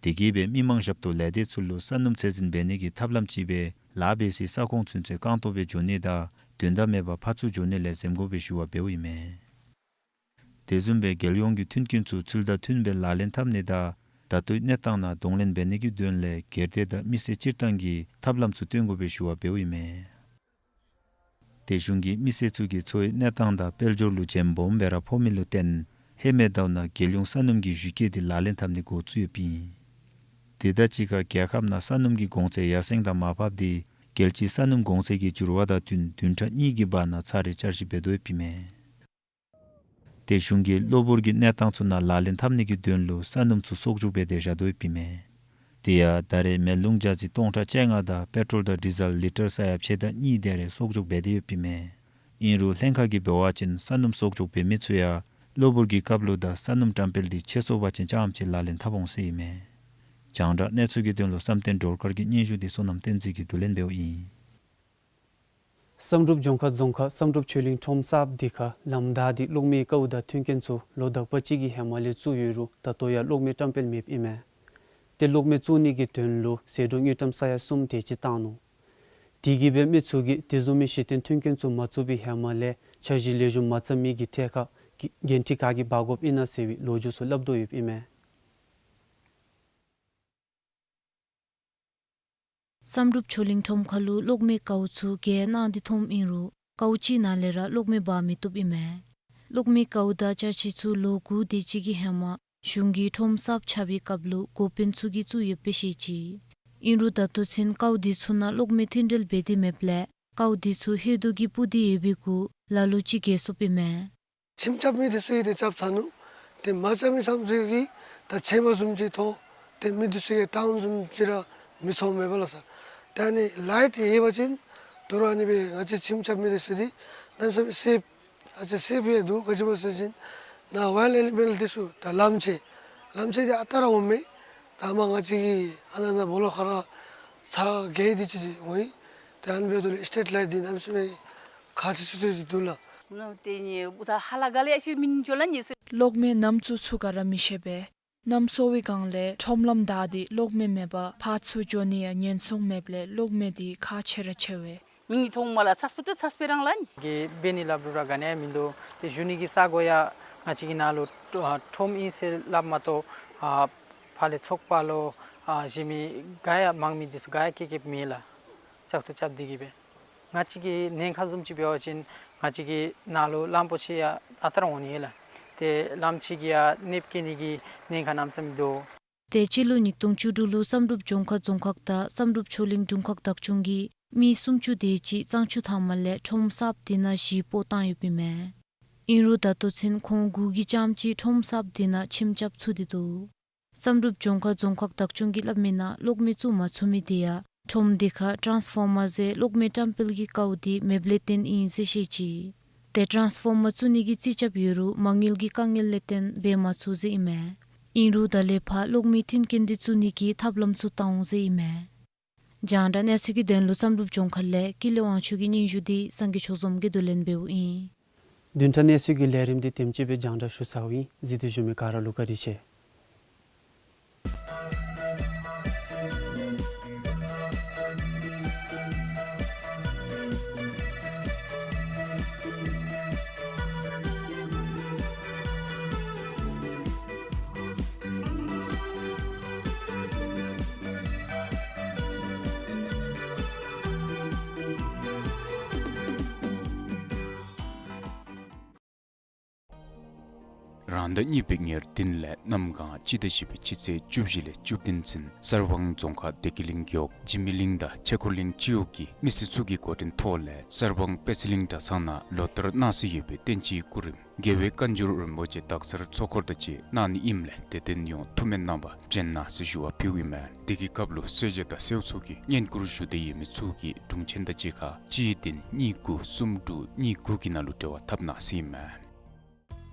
དེ་གིས་སྦེ་མི་མང་ཞབས་ཏོག་ལས་སྡེ་ཚུ་ལུ་ས་སྣུམ་ཚད་འཛིན་འབད་ནི་གི་ཐབས་ལམ་ཅིག་སྦེ་ལཱ་འབད་སའི་ས་ཁོངས་ཚུན་ཚོད་རྐང་སྟོང་སྦེ་འགྱོ་ནི་དང་དོན་དག་མེད་པར་ཕར་ཚུར་འགྱོ་ནི་ལས་འཛེམ་དགོ་པའི་ཞུ་བ་འབདཝ་ཨིན་མས། དེ་བཟུམ་སྦེ་རྒྱལ་ཡོངས་ཀྱི་མཐུན་རྐྱེན་ཚུ་ཚུལ་དང་མཐུན་པའི་ལག་ལེན་འཐབ་ནི་དང་ད་ལྟོའི་གནས་སྟངས་ནང་གདོང་ལེན་འབད་ནི་གི་དོན་ལས་སྒེར་སྡེ་དང་མི་སེར་སྤྱིར་བཏང་གིས་ཐབས་ལམ་ཚུ་སྟོན་དགོ་པའི་ཞུ་བ་འབདཝ་ཨིན་མས། ཏེ་གཞུང་གིས་མི་སེར་ཚུ་གི་འཚོ་བའི་གནས་སྟངས་དང་དཔལ་འབྱོར་ལུ་འཇམ་སྦོམ་སྦེ་ར་ཕོག་མི་ལུ་བརྟེན་ཧེ་མའི་ཟླཝ་ནང་རྒྱལ་ཡོངས་ས་སྣུམ་གྱི་གཞི་བཀོད་འདི་ལག་ལེན་འཐབ་ནི་འགོ་བཙུགས་ཡོདཔ་ཨིན། དེ་དང་གཅིག་ཁར་རྒྱལ་ཁབ་ནང་ས་སྣུམ་གྱི་གོང་ཚད་ཡར་སེང་དང་མར་ཕབ་འདི་རྒྱལ་སྤྱིའི་ས་སྣུམ་གོང་ཚད་ཀྱི་འགྱུར་བ་དང་བསྟུན་བདུན་ཕྲག་གཉིས་ཀྱི་བར་ན་ཚར་རེ་བསྐྱར་ཞིབ་འབད་དོ་ཡོདཔ་ཨིན་མས། ཏེ་གཞུང་གིས་གློ་བུར་གྱི་གནས་སྟངས་ཚུ་ནང་ལག་ལེན་འཐབ་ནི་གི་དོན་ལུ་ས་སྣུམ་ཚུ་གསོག་འཇོག་འབད་དེ་བཞག་དོ་ཡོདཔ་ཨིན་མས། དེ་ཡང་ད་རེས་མེ་རླུང་ལྗགས་རྩི་སྟོང་ཕྲག་བཅོ་ལྔ་དང་པེ་ཊོལ་དང་ཌི་ཟེལ་ལི་ཊར་ས་ཡ་ཕྱེད་དང་གཉིས་དེ་རེ་གསོག་འཇོག་འབད་དེ་ཡོདཔ་ཨིན་མས། ཨིན་རུང་ལྷན་ཁག་གིས་འབད་བ་ཅིན་ས་སྣུམ་གསོག་འཇོག་འབད་མི་ཚུ་ཡང་གློ་བུར་གྱི་སྐབས་ལུ་དང་ས་སྣུམ་བཀྲམ་སྤེལ་འདི་ཆད་སོང་པ་ཅིན་རྐྱངམ་ཅིག་ལག་ལེན་འཐབ་འོང་ཟེར་ཨིན་མས། རྒྱང་བསྒྲགས་གནས་ཚུལ་གྱི་དོན་ལུ་བསམ་གཏན་སྒྲོལ་དཀར་གྱི་སྙན་ཞུ་འདི་བསོད་ནམས་བསྟན་འཛིན་གྱིས་བསྡུ་ལེན་འབདཝ་ཨིན། བསམ་གྲུབ་ལྗོངས་མཁར་རྫོང་ཁག་བསམ་གྲུབ་ཆོས་གླིང་ཁྲོམ་གསརཔ་འདི་ཁར་ལམ་བདའ་སྟེ་གློག་མེའི་ཀཝ་དང་མཐུན་རྐྱེན་ཚུ་ལོ་དག་པ་ཅིག་གི་ཧེ་མ་ལས་བཙུགས་ཡོད་རུང་ད་ལྟོ་ཡང་གློག་མེ་བཀྲམ་སྤེལ་མེདཔ་ཨིན་མས། ཏེ་གློག་མེ་བཙུགས་ནི་གི་དོན་ལུ་ཟད་འགྲོ་དངུལ་ཀྲམ་ས་ཡ་གསུམ་དེ་ཅིག་བཏང་ནུག། དེ་གིས་སྦེ་མི་ཚུ་གིས་དེ་བཟུམ་མའི་གཞི་རྟེན་མཐུན་རྐྱེན་ཚུ་མ་བཙུགས་པའི་ཧེ་མ་ལས་འཆར་གཞི་ལེགས་ཤོམ་མ་བརྩམས་མི་གི་ཐད་ཁར་འགན་འཁྲི་ག་གིས་འབག་དགོཔ་ཨིན་ན་ཟེར་བའི་ལོ་རྒྱུས་ཚུ་སླབ་དོ་ཡོདཔ་ཨིན་མས། བསམ་གྲུབ་ཆོས་གླིང་ཁྲོམ་ཁ་ལུ་གློག་མེ་ཀཝ་ཚུ་བརྒལ་གནང་སྟེ་འཐོནམ་ཨིན་རུང་ཀཝ་གཅིག་ནང་ལས་ར་གློག་མེ་འབག་མི་བཏུབ་ཨིན་མས། གློག་མེ་ཀཝ་དང་ཅ་ཆས་ཚུ་ལོ་དགུ་དེ་ཅིག་གི་ཧེ་མ་གཞུང་གིས་ཁྲོམ་གསརཔ་ཆགས་པའི་སྐབས་ལུ་འགོ་དཔོན་ཚུ་གིས་བཙུགས་ཡོདཔ་སྦེ་བཤད་ཅི། ཨིན་རུང་ད་ལྟོ་ཚུན་ཀཝ་འདི་ཚུ་ནང་གློག་མེ་མཐུད་འབྲེལ་འབད་དེ་མེདཔ་ལས་ཀཝ་འདི་ཚུ་ཧེ་དུ་གིས་སྤུར་ཏེ་ཡོད་པའི་གུ་ལ་ལུ་ཅིག་གས་སོཔ་ཨིན་མས། ཁྱིམ་རྐྱབ་མི་འདི་ཚུ་གིས་ཏེ་རྐྱབ་ཚར་ནུག། ཏེ་མ་རྐྱབ་མི་ཚུ་གིས་ད་ཕྱེ་མ་བཟུམ་ཅིག་མཐོང་། ཏེ་མི་འདི་ཚུ་གིས་ཊའུན་བཟུམ་ཅིག་ར་མི་ཚོརཝ་མེད་པས་ལགས་ས། ཏེ་ཨ་ནི་ལའིཊ་ཡོད་པ་ཅིན་དོ་རུང་ཨ་ནི་སྦེ་ང་བཅས་ཁྱིམ་རྐྱབ་མི་འདི་ཚུ་འདི་གནམ་མེད་ས་མེད་སེབ་ཨ་ཙི་སེབ་ཡང་འདུག། ག་ཅི་སྨོ་ཟེར་བ་ཅིན་ནཱ་ཝའི་ཡར་ཨེ་ལི་མེནཊ་འདི་ཚུ་ད་ལམ་ཆས་ལམ་ཆས་འདི་ཨ་རྟག་ར་འོང་མས། ད་མ་ང་བཅས་ཀྱི་ཨ་ནཱ་ནཱ་སྦོ་ལོགས་ཁར་ར་ཚ་གྱང་འདི་ཅིག་འོང་ཡི། ཏེ་ཨ་ནི་འབདཝ་ད་ལུ་སི་ཊི་རིཊ་ལའིཊ་འདི་གནམ་མེད་ས་མེད་ཁག་ཆེ་ཆེ་ཏོག་ཏོ་འདུག་ལགས། ནོ་ཏེ་ནི་འབདཝ་ད་ཧ་ལམ་ག་ལས་ཡང་ཅིག་མི་འགྱོ་ལགས་ནི་ཟེར། གློག་མེ་ནམ་བཙུགས་ཚུགས་ག་ར་མི་ཤེས་པས། གནམ་སྲོ་བའི་སྒང་ལས་ཁྲོམ་ལམ་བདའ་སྟེ་གློག་མེ་མེད་པར་ཕར་ཚུར་འགྱོ་ནི་ཡང་ཉེན་སྲུང་མེདཔ་ལས་གློག་མེ་འདི་ཁག་ཆེ་ར་ཆེ་བས། མི་ངོ་མཐོངམ་ལས་ཚ་སྤུ་ཏོ་ཚ་སྤུ་རང་ལགས་ནི། གི་འབད་ནི་སླབ་རུང་ར་ག་ནི་ཡང་མིན་འདུག། ཏེ་བཞུགས་ནི་གི་ས་གོ་ཡང་ང་བཅས་ཀྱི་ནཱ་ལུ་ཨ་ཁྲོམ་ཨིན་ཟེར་སླབ་མ་གཏོགས་ཨ་ཕར་ལས་ཚོགས་པ་ལོ་ཨ་གཞན་མི་ག་ཡང་མང་མི་འདི་ཚུ་ག་ཡང་སྐྱེལ་སྐྱེལཝ་མེད་ལགས། ལྕགས་ཐོག་རྐྱབ་སྟེ་གིས་སྦེ། ང་བཅས་ཀྱི་ཉེན་ཁ་བཟུམ་ཅིག་འབད་བ་ཅིན་ང་བཅས་ཀྱི་ནཱ་ལུ་གླང་པོ་ཆེ་ཡང་ཨ་རྟག་ར་འོང་ནི་ལགས། ཏེ་གླང་ཆེན་གྱིས་ཡང་གནོདཔ་བཀལ་ནི་གི་ཉེན་ཁ་གནམ་མེད་ས་མེད་འདུག། ཏེ་སྤྱི་ལོ་ཉིས་སྟོང་བཅུ་དྲུག་ལུ་བསམ་གྲུབ་ལྗོངས་མཁར་རྫོང་ཁག་དང་བསམ་གྲུབ་ཆོས་གླིང་དྲུང་ཁག་བདག་སྐྱོང་གིས་མི་སུམ་ཅུ་དེ་ཅིག་གཙང་ཆུ་ཐང་མ་ལས་ཁྲོམ་གསརཔ་འདི་ནང་གཞིས་སྤོ་བཏང་ཡོདཔ་ཨིན་མས། ཨིན་རུང་ད་ལྟོ་ཚུན་ཁོང་དགུ་གིས་རྐྱངམ་གཅིག་ཁྲོམ་གསརཔ་འདི་ནང་ཁྱིམ་རྐྱབ་ཚུགས་ཏེ་འདུག། བསམ་གྲུབ་ལྗོངས་མཁར་རྫོང་ཁག་བདག་སྐྱོང་གིས་སླབ་མིའི་ནང་གློག་མེ་བཙུགས་མ་ཚུགས་མི་དེ་ཡང་ཁྲོམ་དེ་ཁར་ཊཱནསི་ཕོར་མར་ཟེར་གློག་མེ་བཀྲམ་སྤེལ་གྱི་ཀཝ་དེ་མེདཔ་ལས་བརྟེན་ཨིན་ཟེར་བཤད་ཅི། ཏེ་ཊཱནསི་ཕོར་མར་བཙུགས་ནི་གི་རྩིས་རྐྱབ་ཡོད་རུང་མ་དངུལ་གྱི་དཀའ་ངལ་ལས་བརྟེན་འབད་མ་ཚུགས་ཟེར་ཨིན་མས། ཨིན་རུང་ད་ལས་ཕར་གློག་མེ་མཐུན་རྐྱེན་འདི་བཙུགས་ནི་གི་ཐབས་ལམ་ཚུ་བཏང་འོང་ཟེར་ཨིན་མས། རྒྱང་བསྒྲགས་གནས་ཚུལ་གྱི་དོན་ལུ་བསམ་གྲུབ་ལྗོངས་མཁར་ལས་ཀུན་ལེགས་དབང་ཕྱུག་གི་སྙན་ཞུ་འདི་སངས་རྒྱས་ཆོས་འཛོམས་ཀྱིས་བསྡུ་ལེན་འབདཝ་ཨིན། བདུན་ཕྲག་གནས་ཚུལ་གྱི་ལས་རིམ་འདི་དེམ་ཅིག་སྦེ་རྒྱང་བསྒྲགས་ཞུ་ཚརཝ་ཨིན། གཟིགས་ཏེ་བཞུགས་མི་ག་ར་ལུ་བཀའ་དྲིན་ཆེ། རང་ཟླ་གཉིས་པའི་ཉེར་བདུན་ལས་གནམ་གང་སྤྱི་ཟླ་བཞི་པའི་སྤྱི་ཚེས་བཅུ་བཞི་ལས་བཅུ་བདུན་ཚུན་གསར་སྤང་རྫོང་ཁག་བདེ་སྐྱིད་གླིང་རྒེད་འོག་འཇིགས་མེད་གླིང་དང་ཆས་འཁོར་གླིང་སྤྱི་འོག་གི་མི་སེར་ཚུ་གི་འགོ་འདྲེན་ཐོག་ལས་གསར་སྤང་དཔལ་སྲིད་གླིང་གྲྭ་ཚང་ནང་ལོ་ལྟར་གནང་སྲོལ་ཡོད་པའི་བསྟན་སྤྱིའི་སྐུ་རིམ་རྒྱལ་བའི་བཀའ་འགྱུར་རིན་པོ་ཆེ་དག་ཚར་ཚོགས་འཁོར་དང་བཅས་གནང་ནི་ཨིནམ་ལས་དད་ལྡན་ཡོངས་ཐུགས་སྨོན་གནང་བར་བྱོན་གནང་ཟེར་ཞུ་བ་ཕུལཝ་ཨིན་མས། དེ་གི་སྐབས་ལུ་གསོལ་ཇ་དང་སེའུ་ཚོགས་ཀྱི་བསྙེན་བཀུར་ཞུ་འདོད་ཡོད་མི་ཚུ་གིས་དྲུང་ཆེན་དང་གཅིག་ཁར་གཅིག་བདུན་གཉིས་དགུ་གསུམ་དྲུག་གཉིས་དགུ་གི་ནང་ལུ་འབྲེལ་བ་འཐབ་གནང་ཟེར་ཨིན་མས།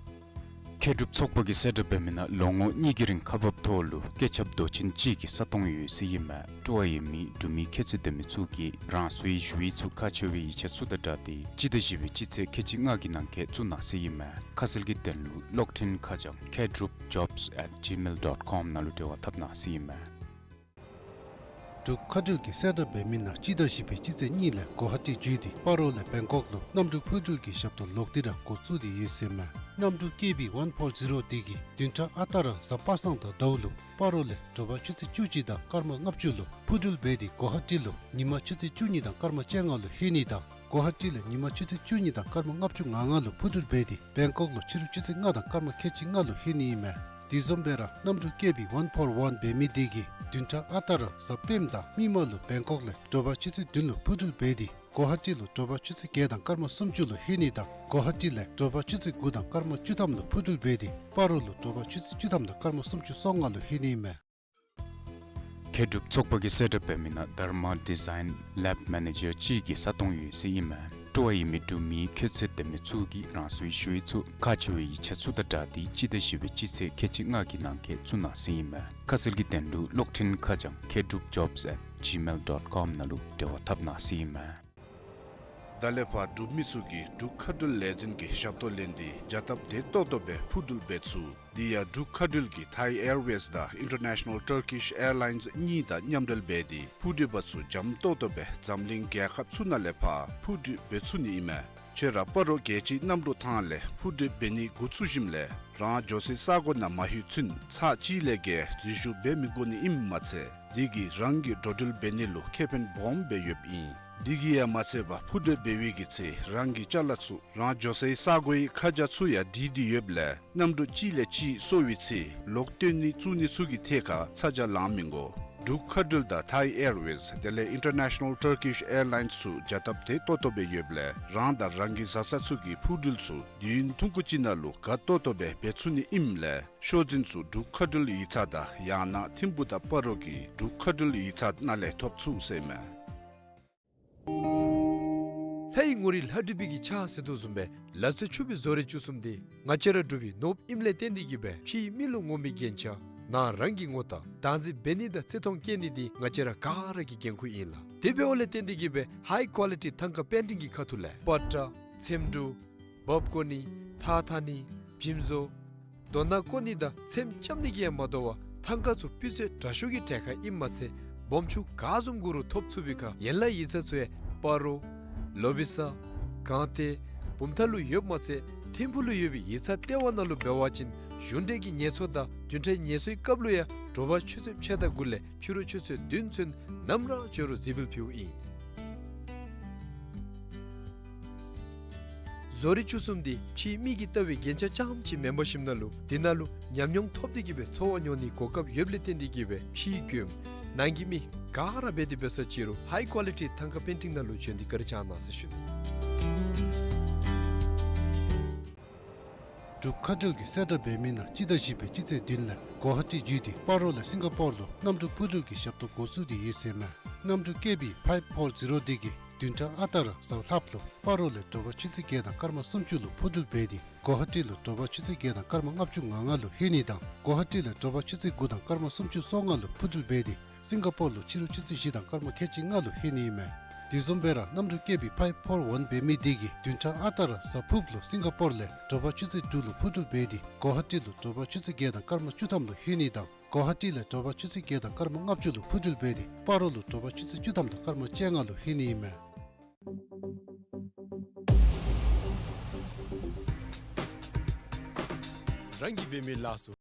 མཁས་གྲུབ་ཚོགས་པ་གིས་གསལ་བསྒྲགས་འབད་མི་ནང་ལོ་ངོ་གཉིས་ཀྱི་རིང་ཁག་འབགཔ་ཐོག་ལུ་སྐད་ཁྱབ་མདོ་ཆེན་གཅིག་གི་ས་སྟོང་ཡོད་ཟེར་ཨིན་མས། སྤྲོ་བ་ཡོད་མི་འབྲུག་མི་ཁྱད་ཚད་ལྡན་མི་ཚུ་གིས་རང་སོའི་ཞུ་ཡིག་ཚུ་ཁག་ཆེ་བའི་ཡིག་ཆ་ཚུ་དང་སྦྲགས་ཏེ་སྤྱི་ཟླ་བཞི་པའི་སྤྱི་ཚེས་ཁལ་གཅིག་ལྔ་གི་ནང་འཁོད་བཙུགས་གནང་ཟེར་ཨིན་མས། ཁ་གསལ་གྱི་དོན་ལུ་གློག་འཕྲིན་ཁ་བྱང་མཁས་གྲུབ་ཇོབས་ཨེཊ་ཇི་མེལ་ཌོཊ་ཀོམ་ནང་ལུ་འབྲེལ་བ་འཐབ་གནང་ཟེར་ཨིན་མས། འབྲུག་མཁའ་འགྲུལ་གྱིས་གསལ་བསྒྲགས་འབད་མི་ནང་སྤྱི་ཟླ་བཞི་པའི་སྤྱི་ཚེས་གཉིས་ལས་གོ་ཧ་ཊི་བརྒྱུད་དེ་སྤ་རོ་ལས་བེང་ཀོག་ལུ་གནམ་གྲུ་འཕུར་འགྲུལ་གྱི་ཞབས་ཏོག་ལོག་སྟེ་ར་འགོ་བཙུགས་ཏེ་ཡོད་ཟེར་མས། གནམ་གྲུ་ཀེ་བི་ཝན་ཕོར་ཛི་རོ་འདི་གིས་བདུན་ཕྲག་ཨ་རྟག་ར་གཟའ་པ་སངས་དང་ཟླཝ་ལུ་སྤ་རོ་ལས་དྲོ་པ་ཆུ་ཚོད་བཅུ་གཅིག་དང་སྐར་མ་ལྔ་བཅུ་ལུ་འཕུར་འགྲུལ་འབད་དེ་གོ་ཧ་ཊི་ལུ་ཉིན་མ་ཆུ་ཚོད་བཅུ་གཉིས་དང་སྐར་མ་བཅོ་ལྔ་ལུ་ལྷོད་ནི་དང་གོ་ཧ་ཊི་ལས་ཉིན་མ་ཆུ་ཚོད་བཅུ་གཉིས་དང་སྐར་མ་ལྔ་བཅུ་ང་ལྔ་ལུ་འཕུར་འགྲུལ་འབད་དེ་བེང་ཀོག་ལུ་ཕྱི་རུ་ཆུ་ཚོད་ལྔ་དང་སྐར་མ་ཁལ་གཅིག་ལྔ་ལུ་ལྷོད་ནི་ཨིན་མས། དེ་བཟུམ་སྦེ་ར་གནམ་གྲུ་ཀེ་བི་ཝན་ཕོར་ཝན་འབད་མི་འདི་གིས་བདུན་ཕྲག་ཨ་རྟག་ར་གཟའ་སྤེནམ་དང་མིག་དམར་ལུ་བེང་ཀོག་ལས་དྲོ་པ་ཆུ་ཚོད་བདུན་ལུ་འཕུར་འགྲུལ་འབད་དེ་གོ་ཧ་ཊི་ལུ་དྲོ་པ་ཆུ་ཚོད་བརྒྱད་དང་སྐར་མ་སུམ་ཅུ་ལུ་ལྷོད་ནི་དང་གོ་ཧ་ཊི་ལས་དྲོ་པ་ཆུ་ཚོད་དགུ་དང་སྐར་མ་བཅུ་ཐམ་ལུ་འཕུར་འགྲུལ་འབད་དེ་སྤ་རོ་ལུ་དྲོ་པ་ཆུ་ཚོད་བཅུ་ཐམ་དང་སྐར་མ་སུམ་ཅུ་སོ་ལྔ་ལུ་ལྷོད་ནི་ཨིན་མས། མཁས་གྲུབ་ཚོགས་པ་གིས་གསལ་བསྒྲགས་འབད་མི་ནང་དྷརྨ་ཌི་ཛའིན་ལེབ་མེ་ནེ་ཇར་གཅིག་གི་ས་སྟོང་ཡོད་ཟེར་ཨིན་མས། སྤྲོ་བ་ཡོད་མི་འབྲུག་མི་ཁྱད་ཚད་ལྡན་མི་ཚུ་གིས་རང་སོའི་ཞུ་ཡིག་ཚུ་ཁག་ཆེ་བའི་ཡིག་ཆ་ཚུ་དང་སྦྲགས་ཏེ་སྤྱི་ཟླ་བཞི་པའི་སྤྱི་ཚེས་ཁལ་གཅིག་ལྔ་གི་ནང་འཁོད་བཙུགས་གནང་ཟེར་ཨིན་མས། ཁ་གསལ་གྱི་དོན་ལུ་གློག་འཕྲིན་ཁ་བྱང་མཁས་གྲུབ་ཇོབས་ཨེཊ་ཇི་མེལ་ཌོཊ་ཀོམ་ནང་ལུ་འབྲེལ་བ་འཐབ་གནང་ཟེར་ཨིན་མས། ད་ལས་ཕར་འབྲུག་མི་ཚུ་གིས་འབྲུག་མཁའ་འགྲུལ་ལས་འཛིན་གྱི་ཞབས་ཏོག་ལེན་ཏེ་བྱ་སྟབས་བདེ་ཏོག་ཏོ་སྦེ་འཕུར་འགྲུལ་འབད་ཚུགས། དེ་ཡང་འབྲུག་མཁའ་འགྲུལ་གྱིས་ཐའི་ཨེར་ཝེསི་དང་ཨིན་ཊར་ནེ་ཤ་ནཱལ་ཊར་ཀིཤ་ཨེར་ལའིནསི་གཉིས་དང་མཉམ་འབྲེལ་འབད་དེ་འཕུར་འགྲུལ་པ་ཚུ་འཇམ་ཏོག་ཏོ་སྦེ་འཛམ་གླིང་རྒྱལ་ཁབ་ཚུ་ནང་ལས་ཕར་འཕུར་འགྲུལ་འབད་ཚུགས་ནི་ཨིན་མས། ཁྱོད་ར་སྤ་རོ་རྒྱལ་སྤྱིའི་གནམ་གྲུ་ཐང་ལས་འཕུར་འགྲུལ་འབད་ནི་འགོ་བཙུགས་ཞིནམ་ལས་རང་འགྱོ་སའི་ས་གོ་ནང་མ་ལྷོད་ཚུན་ཚར་གཅིག་ལས་བརྒལ་འཛུལ་ཞུགས་འབད་མི་དགོ་ནི་ཨིནམ་མ་ཚད་དེ་གིས་རང་གི་འགྲོ་འགྲུལ་འབད་ནི་ལུ་ཁེ་ཕན་སྦོམ་སྦེ་ཡོདཔ་ཨིན། དེ་གིས་ཡང་མ་ཚད་པར་འཕུར་འགྲུལ་འབད་བའི་གི་ཚེ་རང་གི་ཅ་ལ་ཚུ་རང་འགྱོ་སའི་ས་གོའི་ཁ་བྱང་ཚུ་ཡང་བྲིས་ཏེ་ཡོདཔ་ལས་གནམ་གྲུ་གཅིག་ལས་གཅིག་སོར་བའི་ཚེ་ལོག་བཏོན་ནི་བཙུགས་ནི་ཚུ་གི་ཐད་ཁར་ཚ་གྱང་ལང་མི་དགོ། འབྲུག་མཁའ་འགྲུལ་དང་ཐའི་ཨེར་ཝེསི་དེ་ལས་ཨིན་ཊར་ནེ་ཤ་ནཱལ་ཊར་ཀིཤ་ཨེར་ལའིནསི་ཚུ་བྱ་སྟབས་བདེ་ཏོག་ཏོ་སྦེ་ཡོདཔ་ལས་རང་དང་རང་གི་བཟའ་ཚང་ཚུ་གི་འཕུར་འགྲུལ་ཚུ་དུས་ཡུན་ཐུང་ཀུ་ཅིག་ནང་ལུ་དགའ་ཏོག་ཏོ་སྦེ་འབད་ཚུགས་ནི་ཨིནམ་ལས་ཤོག་འཛིན་ཚུ་འབྲུག་མཁའ་འགྲུལ་ཡིག་ཚང་དང་ཡང་ན་ཐིམ་ཕུག་དང་སྤ་རོ་གི་འབྲུག་མཁའ་འགྲུལ་ཡིག་ཚང་ནང་ལས་ཐོབ་ཚུགས་ཟེར་མས། ལྷའི་ངོ་རིས་ལྷ་བྲིས་པའི་གི་ཕྱག་ཟེར་དོ་བཟུམ་སྦེ་ལག་རྩལ་ཕྱུག་པའི་བཟོ་རིག་བཅུ་གསུམ་འདི་ང་བཅས་ར་འབྲུག་པའི་ནོར་བུ་ཨིནམ་ལས་བརྟེན་ཏེ་གིས་སྦེ་ཕྱིའི་མི་ལུ་ངོམ་པའི་རྒྱན་ཆ་ནང་རང་གི་ངོ་རྟགས་བདག་འཛིན་འབད་ནི་དང་བརྩི་མཐོང་བསྐྱེད་ནི་འདི་ང་བཅས་ར་ག་ར་གི་འགན་ཁུར་ཨིན་ལགས། དེ་འབདཝ་ལས་བརྟེན་ཏེ་གིས་སྦེ་ཧའི་ཀོ་ལི་ཊི་ཐང་ཀ་པེན་ཊིང་གི་ཁ་ཐུག་ལས་པ་ཏྲ་ཚེམ་དྲུབ་འབག་བཀོ་ནི་ཐགས་འཐག་ནི་འཇིམ་བཟོ་རྡོ་ནང་བཀོ་ནི་དང་ཚེམ་རྐྱབ་ནི་གིས་ཡང་མ་དོ་བར་ཐང་ཀ་ཚུ་སྤུས་ཚད་དྲག་ཤོས་ཀྱི་གྲལ་ཁར་ཨིནམ་མ་ཚད་སྦོམ་ཆུང་ག་བཟུམ་དགོ་རུང་ཐོབ་ཚུགས་པའི་ཁར་ཡན་ལག་ཡིག་ཚང་ཚུ་ཡང་སྤ་རོ་ལོ་བི་ས་སྒང་སྟེང་བུམ་ཐང་ལུ་ཡོདཔ་མ་ཚད་ཐིམ་ཕུག་ལུ་ཡོད་པའི་ཡིག་ཚང་ལྟེ་བ་ནང་ལུ་འབད་བ་ཅིན་གཞུང་འབྲེལ་གྱི་ངལ་གསོ་དང་བདུན་ཕྲག་ངལ་གསོའི་སྐབས་ལུ་ཡང་དྲོ་པ་ཆུ་ཚོད་ཕྱེད་དང་དགུ་ལས་ཕྱི་རུ་ཆུ་ཚོད་བདུན་ཚུན་ནམ་ར་འབྱོན་རུང་གཟིགས་འབུལ་ཕུལཝ་ཨིན། བཟོ་རིག་བཅུ་གསུམ་འདི་ཕྱིའི་མི་གིས་ལྟ་བའི་རྒྱན་ཆ་རྐྱངམ་ཅིག་མེན་པར་ཞིནམ་ན་ལུ་དེ་ནང་ལུ་ཉམས་མྱོང་ཐོབ་སྟེ་གིས་སྦེ་འཚོ་བ་མྱོང་ནིའི་གོ་སྐབས་ཡོདཔ་ལས་བརྟེན་ཏེ་གིས་སྦེ་ཕྱིའི་མགྱོནམ་ནང་གི་མི་ག་ར་འབད་དེ་འབད་ས་ཅིག་རུང་ཧའི་ཀོ་ལི་ཊི་ཐང་ཀ་པེན་ཊིང་ནང་ལུ་བྱོན་ཏེ་བཀའ་དྲིན་བསྐྱང་གནང་ཟེར་ཞུ་ནི། འབྲུག་མཁའ་འགྲུལ་གྱིས་གསལ་བསྒྲགས་འབད་མི་ནང་སྤྱི་ཟླ་བཞི་པའི་སྤྱི་ཚེས་བདུན་ལས་གོ་ཧ་ཊི་བརྒྱུད་དེ་སྤ་རོ་ལས་སིང་ག་པོར་ལུ་གནམ་གྲུ་འཕུར་འགྲུལ་གྱི་ཞབས་ཏོག་འགོ་བཙུགས་ཏེ་ཡོད་ཟེར་མས། གནམ་གྲུ་ཀེ་བི་ཕའིབ་ཕོར་ཛི་རོ་འདི་གིས་ བདུན་ཕྲག་ཨ་རྟག་ར་གཟའ་ལྷགཔ་ལུ་སྤ་རོ་ལས་དྲོ་པ་ཆུ་ཚོད་བརྒྱད་དང་སྐར་མ་སུམ་ཅུ་ལུ་འཕུར་འགྲུལ་འབད་དེ་གོ་ཧ་ཊི་ལུ་དྲོ་པ་ཆུ་ཚོད་བརྒྱད་དང་སྐར་མ་ལྔ་བཅུ་ང་ལྔ་ལུ་ལྷོད་ནི་དང་གོ་ཧ་ཊི་ལས་དྲོ་པ་ཆུ་ཚོད་དགུ་དང་སྐར་མ་སུམ་ཅུ་སོ་ལྔ་ལུ་འཕུར་འགྲུལ་འབད་དེ་སིང་ག་པོར་ལུ་ཕྱི་རུ་ཆུ་ཚོད་བཞི་དང་སྐར་མ་ཁལ་གཅིག་ལྔ་ལུ་ལྷོད་ནི་ཨིན་མས། དེ་བཟུམ་སྦེ་ར་གནམ་གྲུ་བཀོད་པའི་ཕའིབ་ཕོར་ཝན་འབད་མི་དེ་གིས་བདུན་ཕྲག་ཨ་རྟག་ར་གཟའ་ཕུརཔ་ལུ་སིང་ག་པོར་ལས་དྲོ་པ་ཆུ་ཚོད་དྲུག་ལུ་འཕུར་འགྲུལ་འབད་དེ་གོ་ཧ་ཊི་ལུ་དྲོ་པ་ཆུ་ཚོད་བརྒྱད་དང་སྐར་མ་བཅུ་ཐམ་ལུ་ལྷོད་ནི་དང་གོ་ཧ་ཊི་ལས་དྲོ་པ་ཆུ་ཚོད་བརྒྱད་དང་སྐར་མ་ལྔ་བཅུ་ལུ་འཕུར་འགྲུལ་འབད་དེ་སྤ་རོ་ལུ་དྲོ་པ་ཆུ་ཚོད་བཅུ་ཐམ་དང་སྐར་མ་བཅོ་ལྔ་ལུ་ལྷོད་ནི་ཨིན་མས། རང་གིས་འབད་མི་ལགས་སོ།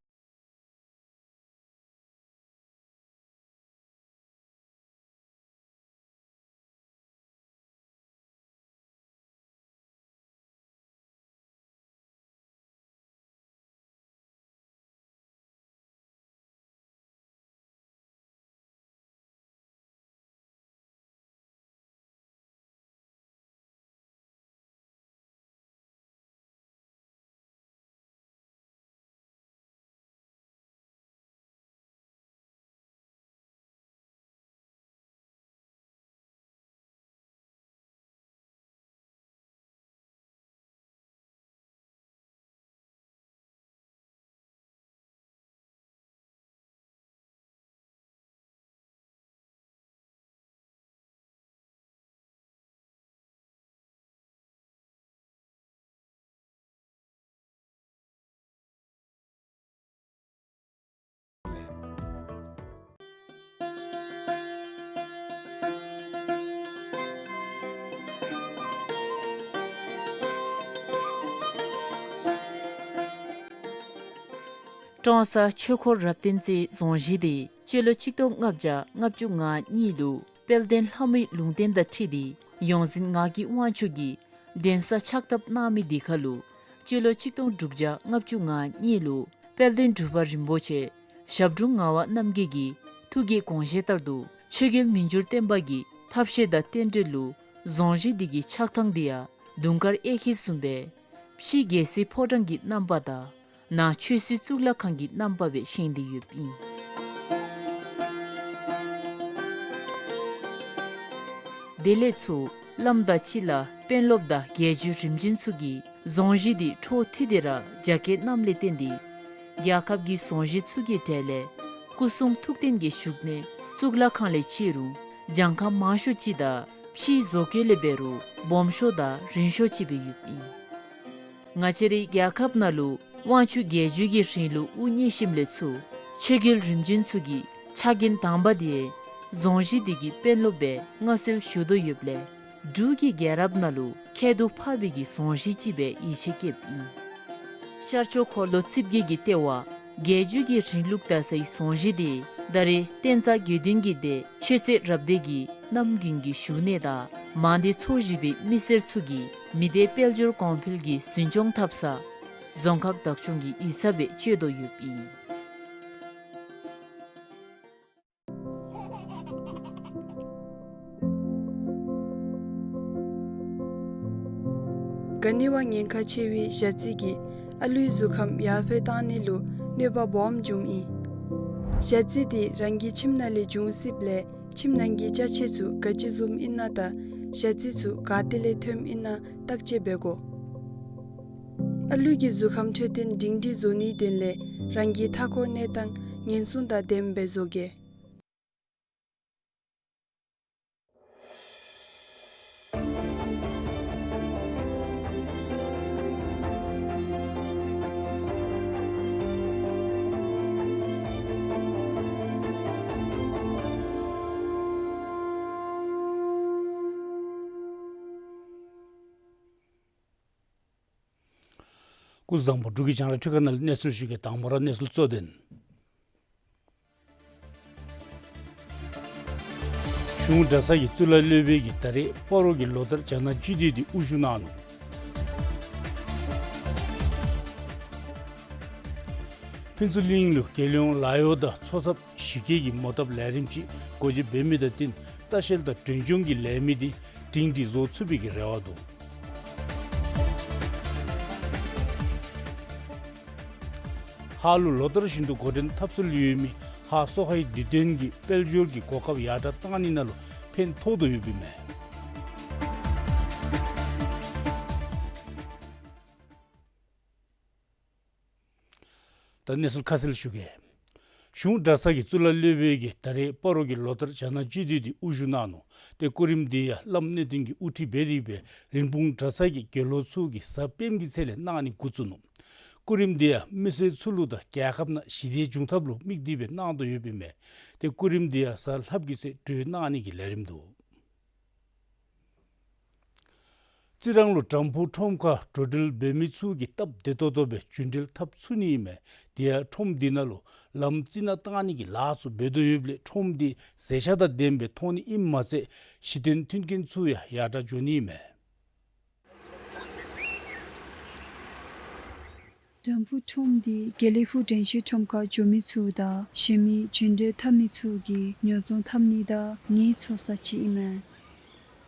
ཀྲོང་གསར་ཆོས་འཁོར་རབ་བརྟན་རྩེའི་རྫོང་གཞིས་དེ་སྤྱི་ལོ་ཆིག་སྟོང་ལྔ་བརྒྱ་ལྔ་བཅུ་ང་གཉིས་ལུ་དཔལ་ལྡན་ལྷ་མོའི་ལུང་བསྟན་དང་འཁྲིལ་ཏེ་ཡོངས་འཛིན་ངག་གི་དབང་ཕྱུག་གིས་གདན་ས་ཕྱག་བཏབ་གནང་མི་དེ་ཁར་ལུ་སྤྱི་ལོ་ཆིག་སྟོང་དྲུག་བརྒྱ་ལྔ་བཅུ་ང་གཉིས་ལུ་དཔལ་ལྡན་འབྲུག་པ་རིན་པོ་ཆེ་ཞབས་དྲུང་ངག་དབང་རྣམ་རྒྱལ་གྱི་ཐུགས་ཀྱི་དགོངས་བཞེད་ལྟར་དུ་ཆོས་རྒྱལ་མི་འགྱུར་བརྟན་པ་གི་ཐབས་ཤེས་དང་རྟེན་འབྲེལ་ལུ་རྫོང་གཞིས་དེ་གི་ཆགས་ཐངས་དེ་ཡང་དུང་དཀར་གཡས་འཁྱིལ་བཟུམ་སྦེ་ཕྱི་རྒྱལ་སྲིད་ཕོ་བྲང་གི་རྣམ་པ་དང་ནང་ཆོས་སྲིད་གཙུག་ལག་ཁང་གི་རྣམ་པ་སྦེ་བཞེངས་ཏེ་ཡོདཔ་ཨིན། དེ་ལས་ཚུར་བླམ་དང་སྤྱི་བླ་དཔོན་སློབ་དང་རྒྱལ་བརྒྱུད་རིམ་བྱོན་ཚུ་གིས་རྫོང་གཞིས་དེ་འཕྲོ་མཐུད་དེ་ར་རྒྱ་སྐྱེད་གནངམ་ལས་བརྟེན་ཏེ་རྒྱལ་ཁབ་ཀྱི་རྫོང་གཞིས་ཚུ་གི་གྲས་ལས་སྐུ་གསུང་ཐུགས་རྟེན་གྱི་བཞུགས་གནས་གཙུག་ལག་ཁང་ལས་བརྩི་རུང་གྱངས་ཁ་མང་ཤོས་ཅིག་དང་ཕྱིའི་བཟོ་བཀོད་ལས་འབད་རུང་སྦོམ་ཤོས་དང་རིང་ཤོས་ཅིག་སྦེ་ཡོདཔ་ཨིན། ང་བཅས་རའི་རྒྱལ་ཁབ་ནང་ལུ་དབང་ཕྱུག་རྒྱལ་བརྒྱུད་ཀྱི་རིང་ལུགས་དབུ་བརྙེས་ཞིནམ་ལས་ཚུར་ཆོས་རྒྱལ་རིམ་བྱོན་ཚུ་གིས་ཕྱག་འགན་དང་པ་དེ་རྫོང་གཞིས་དེ་གི་དཔོན་སློབ་སྦེ་མངའ་གསོལ་ཞུ་དོ་ཡོདཔ་ལས་འབྲུག་གི་རྒྱལ་རབས་ནང་ལུ་ཁྱད་དུ་འཕགས་པའི་གི་རྫོང་གཞིས་ཅིག་སྦེ་ཡིད་ཆེས་བསྐྱེདཔ་ཨིན། ཤར་ཕྱོགས་འཁོར་ལོ་རྩིབས་བརྒྱད་ཀྱི་ལྟེ་བ་རྒྱལ་བརྒྱུད་ཀྱི་རིང་ལུགས་དར་སའི་རྫོང་གཞིས་དེ་ད་རེས་བསྟན་རྩ་དགེ་འདུན་གྱི་སྡེ་ཆོས་རྩེ་རབ་སྡེ་གི་རྣམ་རྒྱུན་གྱི་བཞུགས་གནས་དང་མང་སྡེ་ཚོ་བཞི་པའི་མི་སེར་ཚུ་གིས་མི་སྡེ་དཔལ་འབྱོར་གོང་འཕེལ་གྱི་འཛིན་སྐྱོང་འཐབ་ས་རྫོང་ཁག་བདག་སྐྱོང་གི་ཡིག་ཚང་སྦེ་སྤྱོད་དོ་ཡོདཔ་ཨིན། ག་ནི་བ་ཉེན་ཁ་ཆེ་བའི་ཞ་རྩི་གིས་ཨ་ལུའི་གཟུགས་ཁམས་ཡར་འཕེལ་བཏང་ནི་ལུ་གནོད་པ་སྦོམ་འབྱུངམ་ཨིན། ཞ་རྩི་དེ་རང་གི་ཁྱིམ་ནང་ལས་འབྱུང་སྲིདཔ་ལས་ཁྱིམ་ནང་གི་ཅ་ཆས་ཚུ་ག་ཅི་བཟུམ་ཨིན་ན་དང་ཞ་རྩི་ཚུ་ག་ཏེ་ལས་ཐོནམ་ཨིན་ན་བརྟག་དཔྱད་འབད་དགོ། ཨ་ལུ་གི་གཟུགས་ཁམས་འཕྲོད་བསྟེན་སྒྲིང་སྒྲིང་བཟོ་ནིའི་དོན་ལས་རང་གི་མཐའ་འཁོར་གནས་སྟངས་ཉེན་སྲུང་དང་ལྡནམ་སྦེ་བཟོ་གེ། སྐུ་གཟུགས་བཟང་པོ། འབྲུག་གི་རྒྱང་བསྒྲགས་འཕྲུལ་ཁང་ནང་ལས་གནས་ཚུལ་ཞུ་གེ། དང་པ་ར་གནས་ཚུལ་གཙོ་དོན། གཞུང་གྲྭ་ཚང་གི་གཙུག་ལག་སློབ་དཔོན་གྱིས་ད་རེས་སྤ་རོ་གི་ལོ་ལྟར་རྒྱ་ནག་སྤྱི་འཐུས་དེ་དབུ་བཞུགས་གནང་ནུག། ཕུན་ཚོགས་གླིང་ལུ་རྒྱལ་ཡོངས་ལཱ་གཡོག་དང་འཚོ་ཐབས་གཞི་བཀོད་ཀྱི་མོ་བཏབ་ལས་རིམ་ཅིག་སྒོ་འབྱེད་འབད་མི་དང་བསྟུན་ལྟ་བཤལ་དང་མགྲོན་སྐྱོང་གི་ལས་མི་དེ་སྒྲིང་སྒྲིང་བཟོ་ཚུགས་པའི་གི་རེ་བ་འདུག། ཧཱ་ལུ་ལོ་ལྟར་བཞིན་དུ་འགོ་འདྲེན་འཐབ་སྲོལ་ཡོད་མི་ཧཱ་སོ་ཧའི་དུས་སྟོན་གྱི་དཔལ་འབྱོར་གྱི་གོ་སྐབས་ཡར་དྲག་བཏང་ནི་ནང་ལུ་ཕན་ཐོགས་དོ་ཡོདཔ་ཨིན་མས། ད་གནས་ཚུལ་ཁ་གསལ་ཞུ་གེ། གཞུང་གྲྭ་ཚང་གི་གཙུག་ལག་སློབ་དཔོན་གྱིས་ད་རེས་སྤ་རོ་གི་ལོ་ལྟར་བྱ་ནག་བཅུད་དུས་དེ་དབུ་བཞུགས་གནང་ནུག། ཏེ་སྐུ་རིམ་དེ་ཡང་བླམ་གནས་བརྟན་གྱིས་དབུ་ཁྲིད་འབད་དེ་སྦེ་རིན་སྤུངས་གྲྭ་ཚང་གི་དགེ་སློང་ཚུ་གིས་གཟའ་སྤེནམ་གྱི་ཚེས་ལས་གནང་ནི་འགོ་བཙུགས་ནུག། སྐུ་རིམ་དེ་ཡང་མི་སེར་ཚུ་ལུ་དང་རྒྱལ་ཁབ་ནང་ཞི་བདེ་འབྱུང་ཐབས་ལུ་དམིགས་ཏེ་སྦེ་གནང་དོ་ཡོདཔ་ཨིན་མས། ཏེ་སྐུ་རིམ་དེ་ཡང་གཟའ་ལྷགཔ་གི་ཚེས་གྲོལ་གནང་ནི་གི་ལས་རིམ་འདུག། རྩི་རང་ལུ་དམ་ཕུ་ཁྲོམ་ཁར་འགྲོ་འགྲུལ་འབད་མི་ཚུ་གིས་སྟབས་བདེ་ཏོག་ཏོ་སྦེ་རྒྱུན་འགྲུལ་འཐབ་ཚུགས་ནི་ཨིན་མས། དེ་ཡང་ཁྲོམ་དེ་ནང་ལུ་ལམ་རྩི་ནག་བཏང་ནི་གི་ལཱ་ཚུ་འབད་དོ་ཡོདཔ་ལས་ཁྲོམ་དེ་བཟས་ཆ་དང་ལྡནམ་སྦེ་མཐོང་ནི་ཨིནམ་མ་ཚད་གཞི་རྟེན་མཐུན་རྐྱེན་ཚུ་ཡང་ཡར་དྲག་འགྱོ་ནི་ཨིན་མས། དམ་ཕུ་ཁྲོམ་དེ་དགེ་ལེགས་ཕུག་དྲན་ཤེས་ཁྲོམ་ཁར་འགྱོ་མི་ཚུ་དང་གཞན་མི་རྒྱུན་འགྲུལ་འཐབ་མི་ཚུ་གིས་ཉོ་ཚོང་འཐབ་ནི་དང་ཉལ་ཚོགས་ས་ཅིག་ཨིན་མས།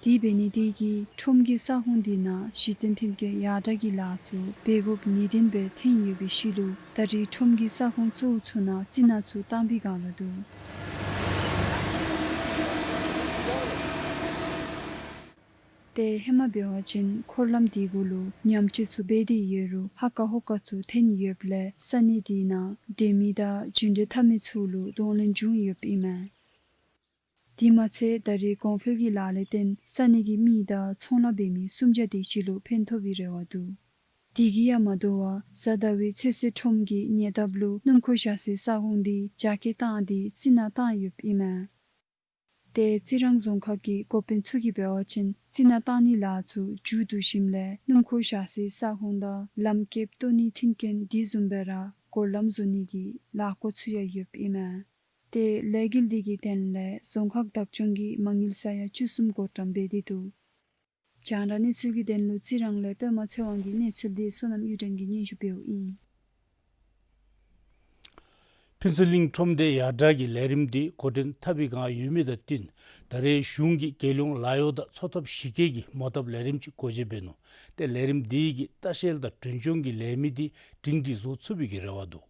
དེ་འབད་ནི་དེ་གིས་ཁྲོམ་གྱི་ས་ཁོངས་དེ་ནང་གཞི་རྟེན་མཐུན་རྐྱེན་ཡར་དྲག་གི་ལཱ་ཚུ་འབད་དགོཔ་ནུས་ལྡན་སྦེ་ཐོན་ཡོད་པའི་ཤུལ་ལུ་ད་རེས་ཁྲོམ་གྱི་ས་ཁོངས་གཙོ་བོ་ཚུ་ནང་རྩི་ནག་ཚུ་བཏང་པའི་སྒང་ལུ་འདུག། ཏེ་ཧེ་མ་འབད་བ་ཅིན་འཁོར་ལམ་དེ་གུ་ལུ་ཉམས་བཅོས་ཚུ་འབད་དེ་ཡོད་རུང་ཧ་ཀ་ཧོ་ཀ་ཚུ་ཐོན་ཡོདཔ་ལས་ས་གནས་དེ་ནང་སྡོད་མི་དང་རྒྱུན་འགྲུལ་འཐབ་མི་ཚུ་ལུ་གདོང་ལེན་བྱུང་ཡོདཔ་ཨིན་མས། དེ་མ་ཚད་ད་རེས་གོང་འཕེལ་གྱི་ལཱ་ལས་བརྟེན་ས་གནས་ཀྱི་མི་དང་ཚོང་ལཱ་འབད་མི་སུམ་བརྒྱ་དེ་ཅིག་ལུ་ཕན་ཐོགས་པའི་རེ་བ་འདུག། དེ་གིས་ཡང་མ་དོ་བར་གཟའ་ཟླ་བའི་ཚེས་གསོལ་ཁྲོམ་གྱི་ཉེ་འདབས་ལུ་སྣུམ་འཁོར་བཞག་སའི་ས་ཁོངས་དེ་རྒྱ་སྐྱེད་བཏང་སྟེ་རྩི་ནག་བཏང་ཡོདཔ་ཨིན་མས། ཏེ་རྩི་རང་རྫོང་ཁག་གི་འགོ་དཔོན་ཚུ་གིས་འབད་བ་ཅིན་རྩི་ནག་བཏང་ནི་ལཱ་ཚུ་མཇུག་བསྡུ་ཞིནམ་ལས་སྣུམ་འཁོར་བཞག་སའི་ས་ཁོངས་དང་ལམ་ཁེབས་བཏོག་ནི་མཐུན་རྐྱེན་དེ་བཟུམ་སྦེ་ར་སྐོར་ལམ་བཟོ་ནི་གི་ལས་འགུལ་ཚུ་ཡང་ཡོདཔ་ཨིན་མས། ཏེ་ལས་འགུལ་དེ་གི་དོན་ལས་རྫོང་ཁག་བདག་སྐྱོང་གིས་མ་དངུལ་ས་ཡ་བཅུ་གསུམ་བགོ་བཀྲམ་འབད་དེ་འདུག། རྒྱང་བསྒྲགས་གནས་ཚུལ་གྱི་དོན་ལུ་རྩི་རང་ལས་པདྨ་ཚེ་དབང་གི་གནས་ཚུལ་དེ་བསོད་ནམས་གཡུ་སྒྲོན་གྱིས་སྙན་ཞུ་འབདཝ་ཨིན། ཕུན་ཚོགས་གླིང་ཁྲོམ་སྡེ་ཡར་དྲག་གི་ལས་རིམ་དེ་འགོ་འདྲེན་འཐབ་པའི་སྒང་ཡོད་མི་དང་བསྟུན་ད་རེས་གཞུང་གིས་རྒྱལ་ཡོངས་ལཱ་གཡོག་དང་འཚོ་ཐབས་གཞི་བཀོད་ཀྱི་མོ་བཏབ་ལས་རིམ་ཅིག་སྒོ་འབྱེད་འབད་ནུག། ཏེ་ལས་རིམ་དེ་གིས་ལྟ་བཤལ་དང་མགྲོན་སྐྱོང་གི་ལས་མི་དེ་སྒྲིང་སྒྲིང་བཟོ་ཚུགས་པའི་གི་རེ་བ་འདུག།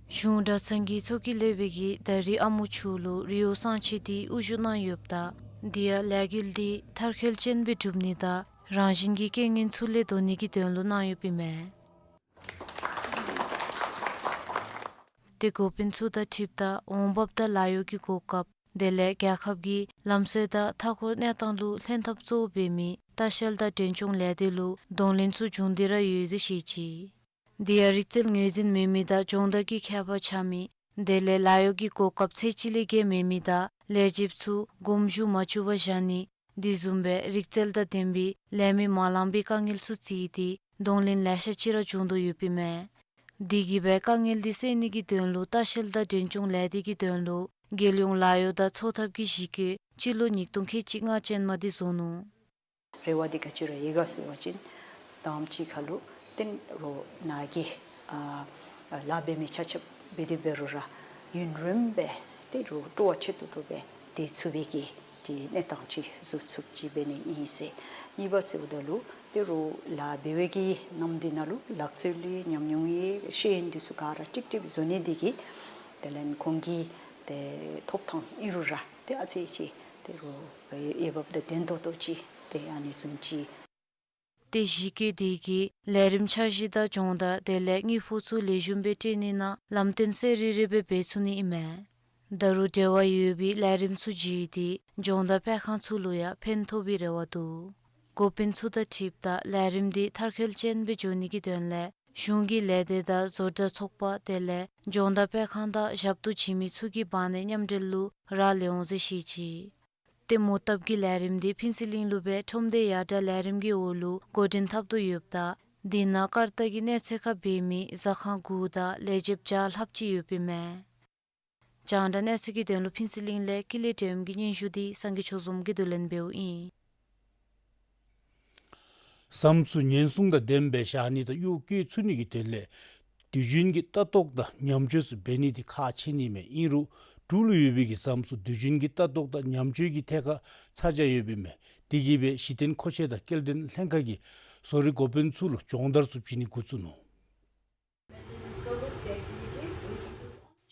གཞུང་གྲྭ་ཚང་གི་ཚོགས་ཀྱི་སློབ་དཔོན་གྱིས་ད་རེས་ཨ་མོ་ཆུ་ལུ་རི་བོ་གསང་ཆེན་དེ་དབུ་བཞུགས་གནང་ཡོདཔ་ད་དེ་ཡང་ལས་འགུལ་དེ་མཐར་འཁྱོལ་ཅན་སྦེ་གྲུབ་ནི་དང་རང་བཞིན་གྱི་རྐྱེན་ངན་ཚུ་ལས་དོར་ནི་གི་དོན་ལུ་གནང་ཡོདཔ་ཨིན་མས། ཏེ་འགོ་དཔོན་ཚུ་དང་འཁྲིལཝ་ད་འོང་འབབ་དང་ལཱ་གཡོག་གི་གོ་སྐབས་དེ་ལས་རྒྱལ་ཁབ་ཀྱི་ལམ་སྲོལ་དང་མཐའ་འཁོར་གནས་སྟངས་ལུ་ལྷན་ཐབས་གཙོ་བོ་འབད་མི་ལྟ་བཤལ་དང་མགྲོན་སྐྱོང་ལས་སྡེ་ལུ་གདོང་ལེན་ཚུ་བྱུང་སྟེ་ར་ཡོད་ཟེར་བཤད་ཅི། དེ་ཡང་རིག་རྩལ་ངོས་འཛིན་འབད་མི་དང་སྦྱོང་བརྡར་གྱི་མཁས་པ་ཆགས་མི་དེ་ལས་ལཱ་གཡོག་གི་གོ་སྐབས་ཚད་ཅིག་ལས་བརྒལ་མེད་མི་དང་ལས་བྱེདཔ་ཚུ་དགོངས་ཞུ་མ་བཅུག་པར་བཞག་ནི་དེ་བཟུམ་སྦེ་རིག་རྩལ་དང་ལྡན་པའི་ལས་མི་མ་ལང་པའི་དཀའ་ངལ་ཚུ་བརྩིས་ཏེ་གདོང་ལེན་ལེ་ཤ་ཅིག་ར་བྱུང་དོ་ཡོདཔ་ཨིན་མས། དེ་གིས་སྦེ་དཀའ་ངལ་དེ་སེལ་ནི་གི་དོན་ལུ་ལྟ་བཤལ་དང་མགྲོན་སྐྱོང་ལས་སྡེ་གི་དོན་ལུ་རྒྱལ་ཡོངས་ལཱ་གཡོག་དང་འཚོ་ཐབས་ཀྱི་གཞི་བཀོད་སྤྱི་ལོ་ཉིས་སྟོང་ཁལ་གཅིག་ལྔ་ཅན་མ་དེ་བཟོ་ནུག། རེ་བ་འདི་ག་ཅི་ར་ཡོད་ག་ཟེར་བ་ཅིན་དང་པ་ཅིག་ཁར་ལུ་ཏེ་རོགས་ནཱ་གི་ཨ་ལཱ་འབད་མི་ཆ་ཁྱབ་འབད་དེ་འབད་རུང་ར་ཡུན་རིངམོ་སྦེ་ཏེ་རོགས་སྤྲོ་བ་ཆེ་ཏོག་ཏོ་སྦེ་སྡོད་ཚུགས་པའི་གི་ཏེ་གནས་སྟངས་ཅིག་བཟོ་ཚུགསཔ་ཅིག་འབད་ནི་ཨིན་ཟེར། གཉིས་པ་ཟེརཝ་ད་ལུ་ཏེ་རོགས་ལཱ་འབད་བའི་གི་ནམ་འདི་ནང་ལུ་ལག་རྩལ་ལུ་ཉམས་མྱོང་ཡོད་ཤེས་ཡོན་འདི་ཚུ་ག་ར་ཀྲིག་ཀྲི་བཟོ་ནི་འདི་གིས་དེ་ལས་ཁོང་གི་ཏེ་ཐོབ་ཐང་ཨིན་རུང་ར་ཏེ་ཨ་ཙི་ཅིག་ཏེ་རོགས་འོས་འབབ་དང་ལྡན་ཏོག་ཏོ་ཅིག་ཏེ་ཨ་ནི་བཟུམ་ཅིག། ཏེ་གཞི་བཀོད་དེ་གིས་ལས་རིམ་འཆར་གཞི་དང་སྦྱོང་བརྡར་དེ་ལས་དངུལ་ཕོགས་ཚུ་ལེགས་ཤོམ་སྦེ་སྤྲོད་ནི་ནང་ལམ་སྟོན་གསལ་རི་རི་སྦེ་འབད་ཚུགས་ནི་ཨིན་མས། ད་རུང་འབྲེལ་བ་ཡོད་པའི་ལས་རིམ་ཚུ་བརྒྱུད་དེ་སྦྱོང་བརྡར་སྤེལ་ཁང་ཚུ་ལུ་ཡང་ཕན་ཐོགས་པའི་རེ་བ་འདུག། འགོ་དཔོན་ཚུ་དང་འཁྲིལཝ་ད་ལས་རིམ་འདི་མཐར་འཁྱོལ་ཅན་སྦེ་འགྱོ་ནི་གི་དོན་ལས་གཞུང་གི་ལས་སྡེ་དང་བཟོ་གྲྭ་ཚོགས་པ་དེ་ལས་སྦྱོང་བརྡར་སྤེལ་ཁང་དང་ཞབས་ཏོག་བྱིན་མི་ཚུ་གི་བར་ན་མཉམ་འབྲེལ་ལུ་རག་ལས་འོང་ཟེར་བཤད་ཅི། ཏེ་མོ་བཏབ་ཀྱི་ལས་རིམ་འདི་ཕུན་ཚོགས་གླིང་ལུ་སྦེ་ཁྲོམ་སྡེ་ཡར་དྲག་ལས་རིམ་གྱི་འོག་ལུ་འགོ་འདྲེན་འཐབ་དོ་ཡོདཔ་ད་དེ་ནང་ཀར་ཏ་གི་གནས་ཚད་ཁར་འབད་མི་ཟ་ཁང་དགུ་དང་ལས་བྱེདཔ་བརྒྱ་ལྷགཔ་ཅིག་ཡོདཔ་ཨིན་མས། རྒྱང་བསྒྲགས་གནས་ཚུལ་གྱི་དོན་ལུ་ཕུན་ཚོགས་གླིང་ལས་ཀུན་ལེགས་སྒྲོལམ་གྱི་སྙན་ཞུ་འདི་སངས་རྒྱས་ཆོས་འཛོམས་ཀྱིས་བསྡུ་ལེན་འབདཝ་ཨིན། ཟམ་ཚུ་ཉེན་སྲུང་དང་ལྡནམ་སྦེ་བཞག་ནི་དང་གཡོག་བཀོལ་ཚུགས་ནི་གི་དོན་ལས་དུས་རྒྱུན་གྱི་ལྟ་རྟོག་དང་ཉམས་བཅོས་ཚུ་འབད་ནི་འདི་ཁག་ཆེ་ནི་མས། ཨིན་རུང་འབྲུག་ལུ་ཡོད་པའི་གི་ཟམ་ཚུ་དུས་རྒྱུན་གྱི་ལྟ་རྟོག་དང་ཉམས་བཅོས་ཀྱི་ཐད་ཁར་ཚ་གྱང་ཡོདཔ་ཨིན་མས། དེ་གིས་སྦེ་གཞི་རྟེན་མཁོ་ཆས་དང་སྐྱེལ་འདྲེན་ལྷན་ཁག་གིས་བཟོ་རིག་འགོ་དཔོན་ཚུ་ལུ་སྦྱོང་བརྡར་ཚུ་བྱིན་ནི་འགོ་བཙུགས་ནུག།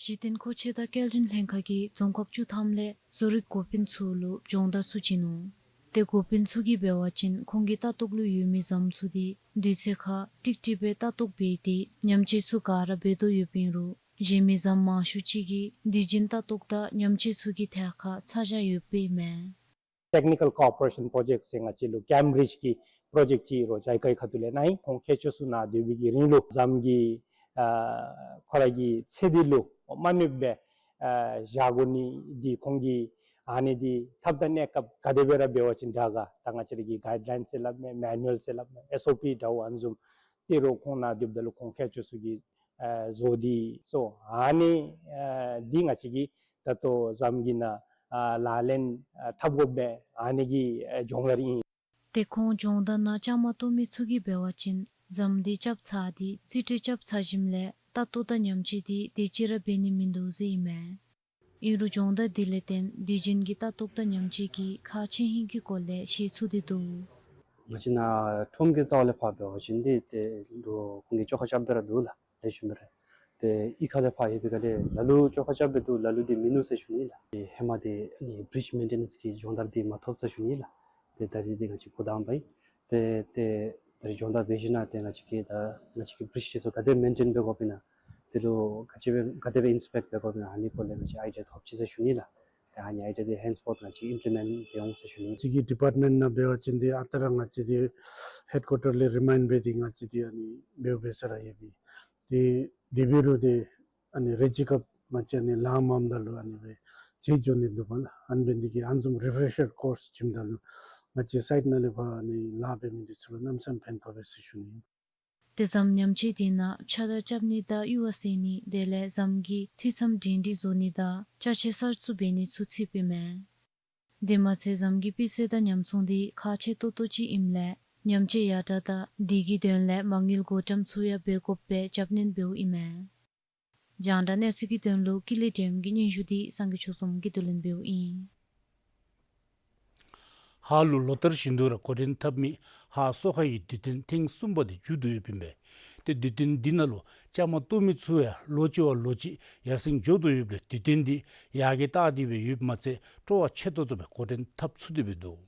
གཞི་རྟེན་མཁོ་ཆས་དང་སྐྱེལ་འདྲེན་ལྷན་ཁག་གིས་རྫོང་ཁག་བཅུ་ཐམ་ལས་བཟོ་རིག་འགོ་དཔོན་ཚུ་ལུ་སྦྱོང་བརྡར་ཚུ་བྱིན་ནུག། ཏེ་འགོ་དཔོན་ཚུ་གིས་འབད་བ་ཅིན་ཁོང་གི་ལྟ་རྟོག་ལུ་ཡོད་མི་ཟམ་ཚུ་འདི་དུས་ཚོད་ཁར་ཀྲིག་ཀྲི་སྦེ་ལྟ་རྟོག་འབད་དེ་ཉམས་བཅོས་ཚུ་ག་ར་འབད་དོ་ཡོདཔ་ཨིན་རུང་གཞན་མི་ཟམ་མང་ཤོས་ཅིག་གིས་དུས་རྒྱུན་ལྟ་རྟོག་དང་ཉམས་བཅོས་ཚུ་གི་ཐད་ཁར་ཚ་གྱང་ཡོདཔ་ཨིན་མས། Technical Cooperation Project ཟེར་ང་བཅས་ལུ་ཀེམ་བི་རིཇ་གི་པྲོ་ཇེཀཊ་ཅིག་རོགས་ཇཱའི་ཀཱའི་ཁ་ཐུག་ལས་གནང་ཡི། ཁོང་མཁས་མཆོག་ཚུ་ནཱ་སྡོད་པའི་གི་རིང་ལུ་ཟམ་གྱི་ཨ་ཁོ་ར་གི་ཚད་འདི་ལུ་མ་གནོདཔ་སྦེ་ཨ་བཞག་དགོ་ནི་འདི་ཁོང་གིས་ཨ་ནི་འདི་ཐབས་དང་གནས་སྐབས་ག་དེ་སྦེ་ར་འབད་བ་ཅིན་དྲག་ག། ད་ང་བཅས་ར་གི་གའིཌ་ལའིནསི་ཟེར་སླབ་མས། མེ་ནུ་ཝལ་ཟེར་སླབ་མས། ཨེསི་ཨོ་པི་འདྲཝ་ཨ་ནི་བཟུམ་ཏེ་རོགས་ཁོང་ནཱ་སྡོདཔ་ད་ལུ་ཁོང་མཁས་མཆོག་ཚུ་གིས་ཨ་བཟོ་སྟེ་སོ། ཨ་ནི་ཨ་འདི་ང་བཅས་ཀྱིས་ད་ལྟོ་ཟམ་གྱི་ནང་ཨ་ལག་ལེན་ཨ་འཐབ་དགོཔ་སྦེ་ཨ་ནི་གི་ཨ་སྦྱོང་བརྡར་ཨིན། ཏེ་ཁོང་སྦྱོང་བརྡར་ནང་བཅའ་མར་གཏོགས་མི་ཚུ་གིས་འབད་བ་ཅིན་ཟམ་འདི་རྐྱབ་ཚར་ཏེ་རྩིས་སྤྲོད་རྐྱབ་ཚར་ཞིནམ་ལས་ལྟ་རྟོག་དང་ཉམས་བཅོས་འདི་དེ་ཅིག་ར་འབད་ནི་མིན་འདུག་ཟེར་ཨིན་མས། ཨིན་རུང་སྦྱོང་བརྡར་འདི་ལས་བརྟེན་དུས་རྒྱུན་གྱི་ལྟ་རྟོག་དང་ཉམས་བཅོས་ཀྱི་ཁག་ཆེ་ཧིང་གི་སྐོར་ལས་ཤེས་ཚུགས་ཏེ་འདུག། ང་བཅས་ནཱ་ཁྲོམ་གྱི་རྩ་བ་ལས་ཕར་འབད་བ་ཅིན་འདི་ཏེ་ལུ་ཁོང་གིས་བཅོ་ཁ་རྐྱབ་སྦེ་ར་འདུག་ལགས། ལེགས་ཤོམ་སྦེ་ར། ཏེ་གཡུས་ཁ་ལས་ཕར་ཡོད་པའི་སྒང་ལས་ལ་ལུ་བཅོ་ཁ་རྐྱབ་སྦེ་འདུག། ལ་ལུ་འདི་མིན་ནུག་ཟེར་ཞུ་ནི་ལགས། ཏེ་ཧེ་མ་འདི་ཨ་ནི་བི་རིཇ་མེན་ཊེ་ནེནསི་གི་སྦྱོང་བརྡར་འདི་མ་ཐོབ་ཟེར་ཞུ་ནི་ལགས། ཏེ་ད་རིས་འདི་ང་བཅས་འགོ་དང་པ་ཨིན། ཏེ་ཏེ་ད་རིས་སྦྱོང་བརྡར་འབད་ཞིནམ་ལས་ཏེ་ང་བཅས་ཀྱིས་ད་ང་བཅས་ཀྱི་བི་རིཇ་འདི་ཚུ་ག་དེ་མེན་ཊེན་འབད་དགོཔ་ཨིན་ན། དེ་ལུ་ག་ཅི་སྦེ་ག་དེ་སྦེ་ཨིན་སི་པེཀཊ་འབད་དགོཔ་ཨིན་ན། ཨ་ནི་སྐོར་ལས་ང་བཅས་ཨའི་ཌི་ཡ་ཐོབ་ཅི་ཟེར་ཞུ་ནི་ལགས། ཏེ་ཨ་ནི་ཨའི་ཌི་ཡ་འདི་ཧེནསི་ཕོརཐ་ང་བཅས་ཨིམ་པི་ལི་མེནཊ་འབད་འོང་ཟེར་ཞུ་ནི། ང་བཅས་ཀྱི་ཌི་པཱརཊ་མེནཊ་ནང་འབད་བ་ཅིན་འདི་ཨ་རྟག་ར་ང་བཅས་འདི་ཧེཌ་ཀོར་ཊར་ལས་རི་མའིནཌ་འབད་དེ་ང་བཅས་འདི་ཨ་ནི་འབདཝ་འབད་ས་ར་ཡོད་པས། ཏེ་དེ་འབད་རུང་འདི་ཨ་ནི་རེ་ཅིག་སྐབས་ང་བཅས་ཨ་ནི་ལཱ་མངམ་ད་ལུ་ཨ་ནི་སྦེ་བརྗེད་འགྱོ་ནི་འདུག་པ་ལགས། ཨ་ནི་འབད་ནི་དེ་གིས་ཨ་ནི་བཟུམ་རི་ཕེ་རེ་ཤར་ཀོརསི་བྱིནམ་ད་ལུ་ང་བཅས་སའིཊ་ནང་ལས་ཕར་ཨ་ནི་ལཱ་འབད་མི་འདི་ཚུ་ལུ་གནམ་མེད་ས་མེད་ཕན་ཐོགས་པས་ཟེར་ཞུ་ནི། ཏེ་ཟམ་ཉམས་བཅོས་འདི་ནང་ཕྱགས་བདར་རྐྱབ་ནི་དང་ཡུར་བ་བསལ་ནི་དེ་ལས་ཟམ་གྱི་འཐུས་མཚམས་སྒྲིང་སྒྲིང་བཟོ་ནི་དང་ཅ་ཆས་གསར་བཙུགས་འབད་ནི་ཚུ་ཚུདཔ་ཨིན་མས། དེ་མ་ཚད་ཟམ་གྱི་སྤུས་ཚད་དང་ཉམས་མྱོང་འདི་ཁག་ཆེ་ཏོག་ཏོ་ཅིག་ཨིནམ་ལས་ཉམས་བཅོས་ཡར་དྲག་དང་དེ་གི་དོན་ལས་མ་དངུལ་བགོ་བཀྲམ་ཚུ་ཡང་འབད་དགོཔ་སྦེ་རྒྱབ་སྣོན་འབདཝ་ཨིན་མས། རྒྱང་བསྒྲགས་གནས་ཚུལ་གྱི་དོན་ལུ་ཀུན་ལེགས་བདེམ་གྱི་སྙན་ཞུ་འདི་སངས་རྒྱས་ཆོས་འཛོམས་ཀྱིས་བསྡུ་ལེན་འབདཝ་ཨིན། ཧཱ་ལུ་ལོ་ལྟར་བཞིན་དུ་ར་འགོ་འདྲེན་འཐབ་མི་ཧཱ་གསོ་ཁང་གི་དུས་སྟོན་ཐེངས་གསུམ་པ་དེ་མཇུག་བསྡུ་ཡོདཔ་ཨིན་པས། ཏེ་དུས་སྟོན་འདི་ནང་ལུ་བཅའ་མར་གཏོགས་མི་ཚུ་ཡང་ལོ་གཅིག་བ་ལོ་གཅིག་ཡར་སེང་འགྱོ་དོ་ཡོདཔ་ལས་དུས་སྟོན་འདི་ཡར་རྒྱས་བཏང་སྟེ་སྦེ་ཡོདཔ་མ་ཚད་སྤྲོ་བ་ཆེ་ཏོག་ཏོ་སྦེ་འགོ་འདྲེན་འཐབ་ཚུགས་ཏེ་སྦེ་འདུག།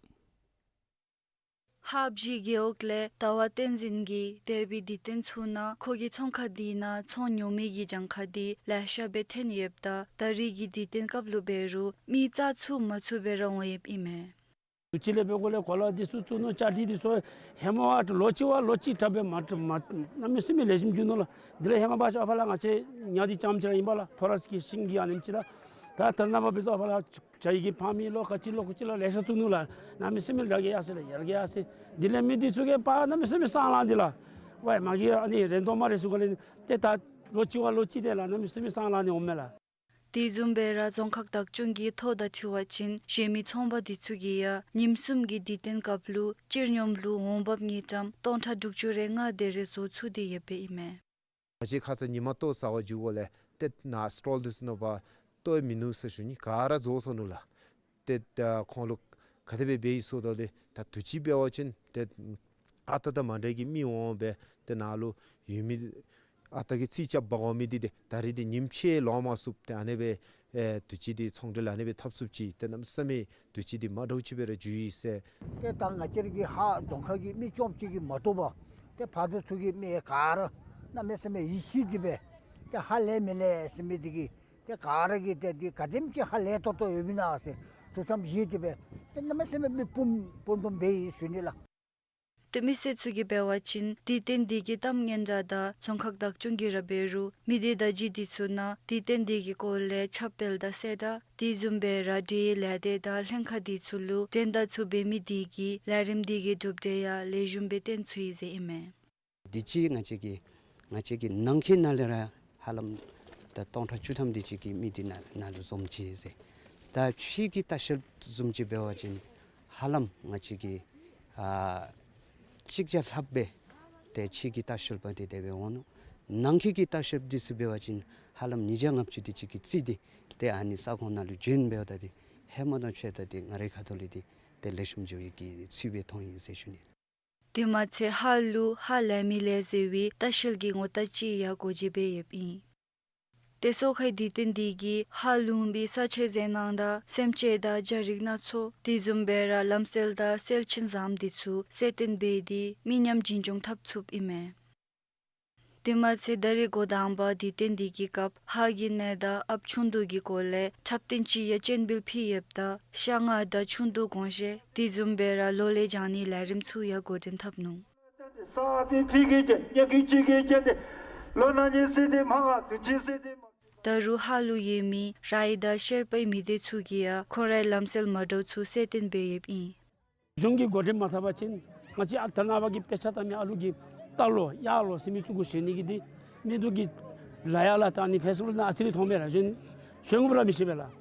ཧཱ་བཞི་རྒེད་འོག་ལས་ཟླ་བ་བསྟན་འཛིན་གྱིས་འདས་པའི་དུས་སྟོན་ཚུ་ནང་ཁོ་གི་ཚོང་ཁང་འདི་ནང་ཚོང་ཉོ་མི་གི་གྱངས་ཁ་འདི་ལེ་ཤ་སྦེ་ཐོན་ཡོདཔ་ད་ད་རིས་ཀྱི་དུས་སྟོན་སྐབས་ལུ་འབད་རུང་མི་རྩ་ཚུ་མ་ཚུད་པར་འོང་ཡོདཔ་ཨིན་མས། དུས་ཅི་ལས་འབད་དགོ་ལས་གོ་ལ་འདི་ཚུ་བཙུགས་ནུག། ཅ་ཊི་འདི་ཚུ་ཧེ་མ་བ་ལོ་གཅིག་བ་ལོ་གཅིག་དྲག་སྦེ་མ་མ་གནམ་མེད་ས་མེད་ལེགས་ཤོམ་འགྱོ་ནུག་ལགས། དེ་ལས་ཧེ་མ་བ་ཅིག་ཨ་ཕར་ལགས་ང་བཅས་ཉ་འདི་ཙམ་ཅིག་ར་ཨིན་པས་ལགས། ཐོ་རས་ཀྱི་ཤིང་གི་ཨ་ནེམ་ཅིག་ལགས། ད་ད་རེས་ནངས་པ་འབད་ས་ཨ་ཕར་ལགས་བྱ་ཡི་གི་ཕར་མི་ལོག་ག་ཅི་ལོག་ག་ཅི་ལོག་ལེ་ཤ་བཙུགས་ནུག་ལགས། གནམ་མེད་ས་མེད་ལཱ་གི་ཡར་སོ་ལགས། ཡར་གི་ཡར་སོ། དེ་ལས་མི་འདི་ཚུ་གིས་ཕར་གནམ་མེད་ས་མེད་སང་ལངས་ཏེ་ལགས། ཝའི་མ་གི་ཨ་ནི་རེ་དོ་མ་རེ་ཟེར་ག་ལས་ཏེ་ད་ལོ་གཅིག་བ་ལོ་གཅིག་དེ་ལགས་གནམ་མེད་ས་མེད་སང་ལངས་ནི་འོང་མས་ལགས། དེ་བཟུམ་སྦེ་ར་རྫོང་ཁག་བདག་སྐྱོང་གི་ཐོ་དང་འཁྲིལ་བ་ཅིན་གཞན་མི་ཚོང་པ་འདི་ཚུ་གིས་ཡང་ཉིནམ་གསུམ་གྱི་དུས་སྟོན་སྐབས་ལུ་སྤྱིར་སྙོམས་ལུ་འོང་འབབ་དངུལ་ཀྲམ་སྟོང་ཕྲག་དྲུག་ཅུ་རེ་ལྔ་དེ་རེ་བཟོ་ཚུགས་ཏེ་ཡོདཔ་ཨིན་མས། ང་བཅས་ཁ་ཙ་ཉིན་མ་ལྟོ་བཟའ་བར་འགྱོཝ་ལས་ཏེ་ནཱ་སི་ཊོལ་འདི་ཚུ་ནང་ཕར་ལྟོ་མིན་ནུག་ཟེར་ཞུ་ནི། ག་ར་རྫོགས་སོ་ནུག་ལགས། ཏེ་ད་ཁོང་ལུ་ག་དེ་སྦེ་འབད་ཡི་ཟེརཝ་ད་ལུ་ད་དུས་ཅི་འབད་བ་ཅིན་ཏེ་ཨ་རྟག་དང་མ་འདྲཝ་གི་མི་འོང་སྦེ་ཏེ་ནཱ་ལུ་ཡོད་མི་ཨ་རྟག་གི་རྩིས་རྐྱབ་འབག་འོང་མི་འདི་ཏེ་ད་རིས་འདི་ཉིནམ་ཕྱེད་ལོང་མ་ཚུགས། ཏེ་ཨ་ནེ་སྦེ་ཨེ་དུས་ཅི་འདི་ཚོང་འབྲེལ་ཨ་ནེ་སྦེ་འཐབ་ཚུགསཔ་ཅིག་ཏེ་གནམ་མེད་ས་མེད་དུས་ཅི་འདི་མ་འདྲཝ་ཅིག་སྦེ་ར་འགྱོ་ཡི་ཟེར། ཏེ་ད་ང་བཅས་ར་གི་ཧཱ་རྫོང་ཁག་གི་མི་རྐྱངམ་ཅིག་གིས་མ་གཏོགས་པར་ཏེ་ཕར་འགྱོ་ཚུ་གི་མི་ག་ར་གནམ་མེད་ས་མེད་ཡིད་ཆེས་ཏེ་སྦེ་ཏེ་ཧ་ལས་མི་ལས་ཟེར་མི་འདི་གིས་ཏེ་ག་ར་གིས་ཏེ་འདི་ག་དེམ་ཅིག་ཧ་ལས་ཏོག་ཏོ་ཡོདཔ་ཨིན་ན་ཟེར་ཐུགས་བསམ་བཞེས་ཏེ་སྦེ་ཏེ་གནམ་མེད་ས་མེད་མི་སྤུངས་སྤུངས་དོམ་འབད་ཡི་ཟེར་ཞུ་ནི་ལགས། ཏེ་མི་སེར་ཚུ་གིས་འབད་བ་ཅིན་དུས་སྟོན་འདི་གི་གཏམ་སྙན་གྲགས་དང་རྫོང་ཁག་བདག་སྐྱོང་གིས་ར་འབད་རུང་མི་སྡེ་བརྡ་བརྒྱུད་འདི་ཚུ་ནང་དུས་སྟོན་འདི་གི་སྐོར་ལས་ཁྱབ་སྤེལ་དང་གསལ་བསྒྲགས་དེ་བཟུམ་སྦེ་ར་འབྲེལ་ཡོད་ལས་སྡེ་དང་ལྷན་ཁག་འདི་ཚུ་ལུ་འགྲན་བསྡུར་ཚུ་འབད་མི་འདི་གིས་ལས་རིམ་འདི་གི་གྲུབ་འབྲས་ཡང་ལེགས་ཤོམ་སྦེ་སྟོན་ཚུགས་ཡི་ཟེར་ཨིན་མས། དུས་ཅི་ང་བཅས་ཀྱི་ང་བཅས་ཀྱི་ནང་འཁོད་ནང་ལས་ར་ཧ་ལམ་ད་སྟོང་ཕྲག་བཅུ་ཐམ་དེ་ཅིག་གི་མི་འདི་ནང་ནང་ལུ་འཛོམས་ཅི་ཟེར། ད་ཕྱི་གི་ལྟ་བཤལཔ་བཟུམ་ཅིག་འབད་བ་ཅིན་ཧ་ལམ་ང་བཅས་ཀྱི་ཨ་གཅིག་བརྒྱ་ལྷགཔ་སྦེ་ཏེ་ཕྱི་གི་ལྟ་བཤལཔ་འདི་དེ་སྦེ་འོང་ནུག། ནང་འཁོད་ཀྱི་ལྟ་བཤལཔ་འདི་ཚུ་འབད་བ་ཅིན་ཧ་ལམ་ཉིས་བརྒྱ་ལྔ་བཅུ་དེ་ཅིག་གིས་རྩིས་ཏེ་ཏེ་ཨ་ནི་ས་ཁོངས་ནང་ལུ་བྱོན་འབདཝ་ད་འདི་ཧེ་མ་དང་ཕྱད་ད་འདི་ང་རའི་ཁ་ཐུག་ལས་འདི་ཏེ་ལེགས་ཤོམ་འགྱོ་ཡི་གི་ཚུལ་སྦེ་མཐོང་ཡི་ཟེར་ཞུ་ནི། དེ་མ་ཚད་ཧཱ་ལུ་ཧཱ་ལས་མི་ལས་ཟེར་བའི་ལྟ་བཤལ་གྱི་ངོ་རྟགས་ཅིག་ཡང་སྒོ་འབྱེད་འབད་ཡོདཔ་ཨིན། ཏེ་སོ་ཁའི་དུས་སྟོན་འདི་གིས་ཧ་ལུང་པའི་ས་ཆའི་རྩི་ནང་དང་སེམས་ཅན་དང་རྒྱ་རིགས་སྣ་ཚོགས་དེ་བཟུམ་སྦེ་ར་ལམ་སྲོལ་དང་སྲོལ་རྒྱུན་བཟུམ་འདི་ཚུ་གསལ་སྟོན་འབད་དེ་མི་ཉམས་རྒྱུན་སྐྱོང་འཐབ་ཚུགསཔ་ཨིན་མས། དེ་མ་ཚད་ད་རེས་འགོ་དང་པ་དུས་སྟོན་འདི་གི་སྐབས་ཧཱ་གི་གནས་བདག་ཨཔ་ཆུང་དུ་གི་སྐོར་ལས་འཁྲབ་སྟོན་ཅིག་ཡང་སྤྱན་འབུལ་ཕུལ་ཡོདཔ་ད་ཤ་ང་དང་ཆུང་དུ་དགོངས་བཞེས་དེ་བཟུམ་སྦེ་ར་ལོ་ལེགས་བྱང་ནིའི་ལས་རིམ་ཚུ་ཡང་འགོ་འདྲེན་འཐབ་ནུག། ད་རུང་ཧཱ་ལུ་ཡོད་མི་རའི་དང་ཤེར་པའི་མི་སྡེ་ཚུ་གིས་ཡང་ཁོང་རའི་ལམ་སྲོལ་མ་འདྲཝ་ཚུ་གསལ་སྟོན་འབད་ཡོདཔ་ཨིན། གཞུང་གིས་འགོ་འདྲེན་མ་འཐབ་པ་ཅིན་ང་བཅས་ཨ་ད་ནངས་པ་གི་དཔེ་ཆ་བལྟ་མི་ཨ་ལུ་གིས་རྟ་ལོ་གཡག་ལོ་ཟེར་མི་ཚུ་གུ་བཞོན་ནི་གི་འདི་མེད་དོ་གི་ལ་ཡ་ལ། ད་ནི་ཕེསི་ཊི་བཱལ་ནང་ཨ་ཙི་རེ་མཐོང་མས་ལགས། བཞོན་བཞོན་དགོཔ་ར་མི་ཤེས་པས་ལགས།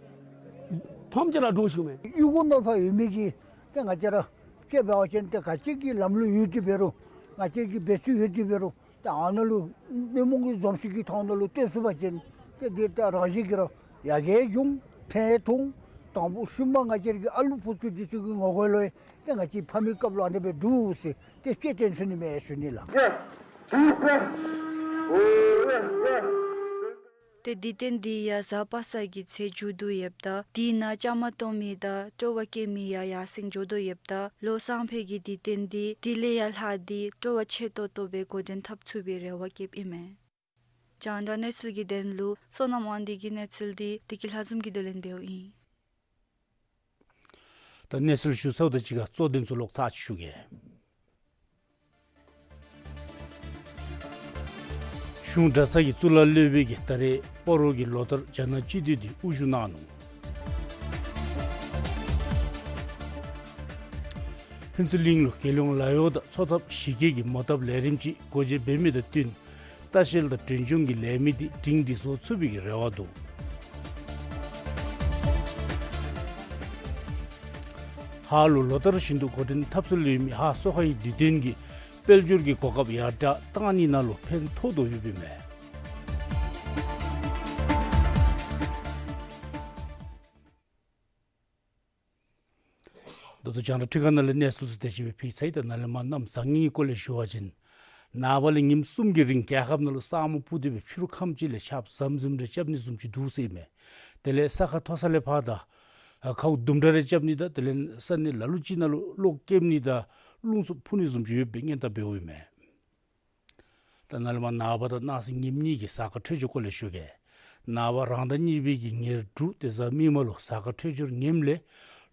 མཐོངམ་ཅིག་ར་འདྲོག་ཤོརཝ་མས། གཡུས་སྒོ་ནང་ཕར་ཡོད་མི་གིས་ཏེ་ང་བཅས་ར་དཔྱེ་འབད་བ་ཅིན་ཏེ་ག་ཅི་གི་ལམ་ལུགས་ཡོད་དེ་འབད་རུང་ང་བཅས་ཀྱི་འབད་ཚུལ་ཡོད་དེ་འབད་རུང་ཏེ་ཨ་ནཱ་ལུ་མི་མང་གི་འཛོམས་ཤིང་གི་ཐོག་ནང་ལུ་སྟོན་ཚུགས་པ་ཅིན་ཏེ་འདི་ད་རང་བཞིན་གྱིས་ར་ཡར་རྒྱས་འབྱུང་ཕན་ཐོགས། དང་པ་ཤུལ་མ་ང་བཅས་ཀྱི་ཨ་ལུ་བུ་ཚུ་འདི་ཚུ་གི་ངོ་རྒོལ་ལུ་ཏེ་ང་བཅས་ཕ་མའི་སྐབས་ལུ་ཨ་ནི་སྦེ་འདུག་ཟེར་ཏེ་དཔྱེ་སྟོན་ཚུགས་ནི་མས་ཞུ་ནི་ལགས། ཏེ་དུས་སྟོན་འདི་ཡང་གཟའ་པ་སངས་ཀྱི་ཚེ་མཇུག་བསྡུ་ཡོདཔ་ད་དེ་ནང་བཅའ་མར་གཏོགས་མི་དང་སྤྲོ་བ་བསྐྱེད་མི་ཡང་ཡར་སེང་འགྱོ་དོ་ཡོདཔ་ད་ལོ་སང་ཕོད་ཀྱི་དུས་སྟོན་འདི་དེ་ལས་ཡང་ལྷག་སྟེ་སྤྲོ་བ་ཆེ་ཏོག་ཏོ་སྦེ་འགོ་འདྲེན་འཐབ་ཚུགས་པའི་རེ་བ་བསྐྱེདཔ་ཨིན་མས། རྒྱང་བསྒྲགས་གནས་ཚུལ་གྱི་དོན་ལུ་བསོད་ནམས་དབང་འདུས་ཀྱི་གནས་ཚུལ་འདི་བདེ་སྐྱིད་ལྷ་འཛོམས་ཀྱིས་བསྡུ་ལེན་འབདཝ་ཨིན། ད་གནས་ཚུལ་ཞུ་ཚརཝ་དང་གཅིག་ཁར་གཙོ་དོན་ཚུ་ལོག་ཚར་ཅིག་ཞུ་གེ། གཞུང་གྲྭ་ཚང་གི་གཙུག་ལག་སློབ་དཔོན་གྱིས་ད་རེས་སྤ་རོ་གི་ལོ་ལྟར་རྒྱ་ནག་སྤྱི་འཐུས་འདི་དབུ་བཞུགས་གནང་ནུག། ཕུན་ཚོགས་གླིང་ལུ་རྒྱལ་ཡོངས་ལཱ་གཡོག་དང་འཚོ་ཐབས་གཞི་སྐྱེལ་གྱི་མོ་བཏབ་ལས་རིམ་ཅིག་སྒོ་འབྱེད་འབད་མི་དང་བསྟུན་ལྟ་བཤལ་དང་མགྲོན་སྐྱོང་གི་ལས་མི་འདི་སྒྲིང་སྒྲི་བཟོ་ཚུགས་པའི་གི་རེ་བ་འདུག། ཧཱ་ལུ་ལོ་ལྟར་བཞིན་དུ་འགོ་འདྲེན་འཐབ་སྲོལ་ཡོད་མི་ཧཱ་སོ་ཁའི་དུས་སྟོན་གྱི་དཔལ་འབྱོར་གྱི་གོ་སྐབས་ཡར་དྲག་བཏང་ནི་ནང་ལུ་ཕན་ཐོགས་དོ་ཡོདཔ་ཨིན་མས། ད་ལྟོ་རྒྱང་བསྒྲགས་ཁྲི་ཁ་ནང་ལས་གནས་ཚུལ་ཚུ་དེ་ཅིག་སྦེ་ཕུལ་ཚར་ཡི། ད་ནཱ་ལས་མར་གནམ་བཟང་ངན་གྱི་སྐོར་ལས་ཞུ་བ་ཅིན་ནངས་པ་ལས་ཉིནམ་གསུམ་གྱི་རིང་རྒྱལ་ཁབ་ནང་ལུ་ས་སྨུག་སྤུབས་ཏེ་སྦེ་ཕྱི་རུ་ཁམས་ཅིག་ལས་ཆརཔ་ཟམ་ཟིམ་རེ་རྐྱབ་ནི་བཟུམ་ཅིག་འདུག་ཟེར་ཨིན་མས། དེ་ལས་ས་ཁ་མཐོ་ས་ལས་ཕར་དང་ཁཝ་དུམ་གྲ་རེ་རྐྱབ་ནི་དང་དེ་ལས་ས་གནས་ལ་ལུ་ཅིག་ནང་ལུ་གློག་ཀེམ་ནི་དང་རླུང་འཚུབ་འཕུ་ནི་བཟུམ་ཅིག་ཡོདཔ་སྦེ་སྔོན་བརྡ་འབདཝ་ཨིན་མས། ད་ནཱ་ལས་མར་ནངས་པ་དང་གནངས་ཚེ་ཉིནམ་གཉིས་ཀྱི་གཟའ་སྐར་འཕྲོད་སྦྱོར་སྐོར་ལས་ཞུ་གེ། ནངས་པ་རང་ཟླ་གཉིས་པའི་གི་ཉེར་དྲུག་ཏེ་གཟའ་མིག་དམར་ལུ་གཟའ་སྐར་འཕྲོད་སྦྱོར་ངནམ་ལས་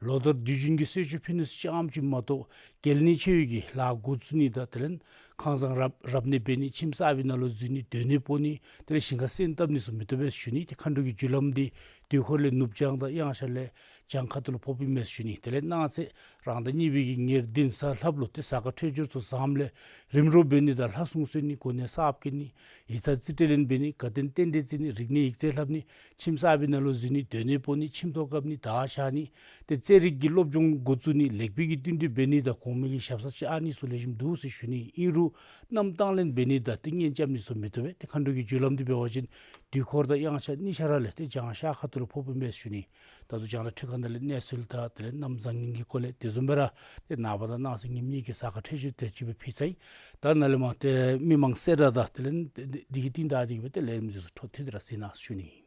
ལོ་ལྟར་དུས་རྒྱུན་གྱི་གསོལ་མཆོད་ཕུལ་ནི་ཚུ་ཙམ་ཅིག་མ་གཏོགས་གལ་གནད་ཆེ་བའི་གི་ལཱ་འགོ་བཙུགས་ནི་དང་དེ་ལས་ཁང་བཟང་རབ་རབ་གནས་འབད་ནི་ཁྱིམ་གསར་པའི་ནང་ལུ་འཛུལ་ནི་སྡོད་གནས་སྤོ་ནི་དེ་ལས་ཞིང་ཁ་སོན་བཏབ་ནི་ཚུ་མི་བཏུབ་པས་ཞུ་ནི། ཏེ་མཁའ་འགྲོ་གི་རྒྱུ་ལམ་འདི་དུས་འཁོར་ལས་ནུབ་བྱང་དང་དབྱངས་འཆར་ལས་བྱང་ཁ་ཐུག་ལུ་ཕོགཔ་ཨིན་མས་ཞུ་ནི། དེ་ལས་གནངས་ཚེ་རང་ཟླ་གཉིས་པའི་གི་ཉེར་བདུན་གཟའ་ལྷགཔ་ལུ་ཏེ་གཟའ་སྐར་འཕྲོད་སྦྱོར་ཚུ་བཟངམ་ལས་རིམ་གྲོ་འབད་ནི་དང་ལྷ་སྲུང་གསོལ་ནི་གོ་གནས་གསརཔ་བཀལ་ནི་ཡིག་ཚང་རྩིས་སྤྲོད་ལེན་འབད་ནི་དགའ་སྟོན་རྟེན་འབྲེལ་བརྩི་ནི་རིག་གནས་ཡིག་རྩིས་ལྷབ་ནི་ཁྱིམ་གསར་པའི་ནང་ལུ་འཛུལ་ནི་སྡོད་གནས་སྤོ་ནི་ཁྱིམ་ཐོག་བཀབ་ནི་དར་འཕྱར་ནི་ཏེ་རྩེད་རིགས་ཀྱི་སློབ་སྦྱོང་འགོ་བཙུགས་ནི་ལེགས་སྤེལ་གྱི་བསྟུན་གྲོས་འབད་ནི་དང་གོང་མའི་གི་ཞབས་སར་བཅར་ནི་ཚུ་ལེགས་ཤོམ་འདུག་ཟེར་ཞུ་ནི། ཨིན་རུང་གནམ་དྭངས་ལེན་འབད་ནི་དང་ཏེ་གཉེན་རྐྱབ་ནི་ཚུ་མི་བཏུབ་པས། ཏེ་མཁའ་འགྲོ་གི་རྒྱུ་ལམ་འདི་འབད་བ་ཅིན་དུས་འཁོར་དང་དབྱངས་འཆར་གཉིས་ཆ་ར་ལས་ཏེ་བྱང་ཤར་ཁ་ཐུག་ལུ་ཕོགཔ་ཨིན་པས་ཞུ་ནི། ད་ལྟོ་རྒྱང་བསྒྲགས་ཁྲི་ཁ་ནང་ལས་གནས་ཚུལ་དང་དེ་ལས་གནམ་བཟང་ངན་གྱི་སྐོར་ལས་དེ་བཟུམ་སྦེ་ར་ཏེ་ནངས་པ་དང་གནངས་ཚེ་ཉིནམ་གཉིས་ཀྱི་གཟའ་སྐར་འཕྲོད་སྦྱོར་དེ་ཅིག་སྦེ་ཕུལ་ཚར་ཡི། ད་ནཱ་ལས་མར་ཏེ་མི་མང་གསལ་བསྒྲགས་དང་དེ་ལས་འདི་གི་རྟིང་བདའ་སྟེ་གི་སྦེ་ཏེ་ལས་རིམ་འདི་ཚུ་འཕྲོ་མཐུད་དེ་ར་གཟིགས་གནང་ཞུ་ནི།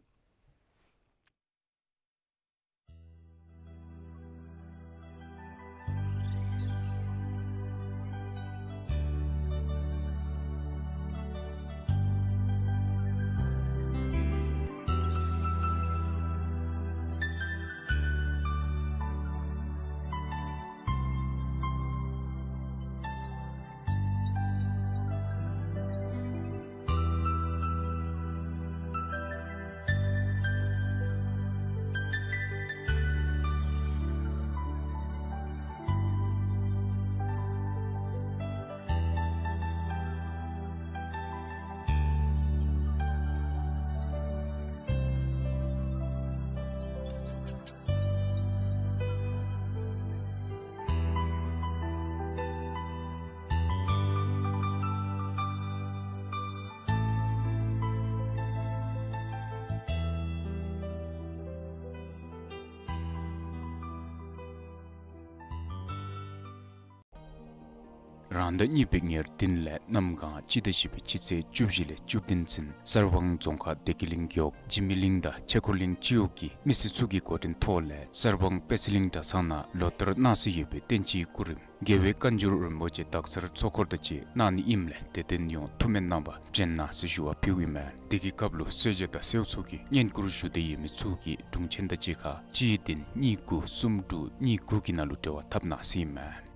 རང་ཟླ་གཉིས་པའི་ཉེར་བདུན་ལས་གནམ་གང་སྤྱི་ཟླ་བཞི་པའི་སྤྱི་ཚེས་བཅུ་བཞི་ལས་བཅུ་བདུན་ཚུན་གསར་སྤང་རྫོང་ཁག་བདེ་སྐྱིད་གླིང་རྒེད་འོག་འཇིགས་མེད་གླིང་དང་ཆས་འཁོར་གླིང་སྤྱི་འོག་གི་མི་སེར་ཚུ་གིས་འགོ་འདྲེན་ཐོག་ལས་གསར་སྤང་དཔལ་སྲིད་གླིང་གྲྭ་ཚང་ནང་ལོ་ལྟར་གནང་སྲོལ་ཡོད་པའི་བསྟན་སྤྱིའི་སྐུ་རིམ་རྒྱལ་བའི་བཀའ་འགྱུར་རིན་པོ་ཆེ་དག་ཚར་ཚོགས་འཁོར་དང་བཅས་གནང་ནི་ཨིནམ་ལས་དད་ལྡན་ཡོངས་ཐུགས་སྨོན་གནང་བར་བྱོན་གནང་ཟེར་ཞུ་བ་ཕུལཝ་ཨིན་མས། དེ་གི་སྐབས་ལུ་གསོལ་ཇ་དང་གསོལཝ་ཚུ་གི་བསྙེན་བཀུར་ཞུ་འདོད་ཡོད་མི་ཚུ་གིས་དྲུང་ཆེན་དང་གཅིག་ཁར་གཅིག་བདུན་གཉིས་དགུ་གསུམ་དྲུག་གཉིས་དགུ་གི་ནང་ལུ་འབྲེལ་བ་འཐབ་གནང་ཟེར་ཨིན་མས།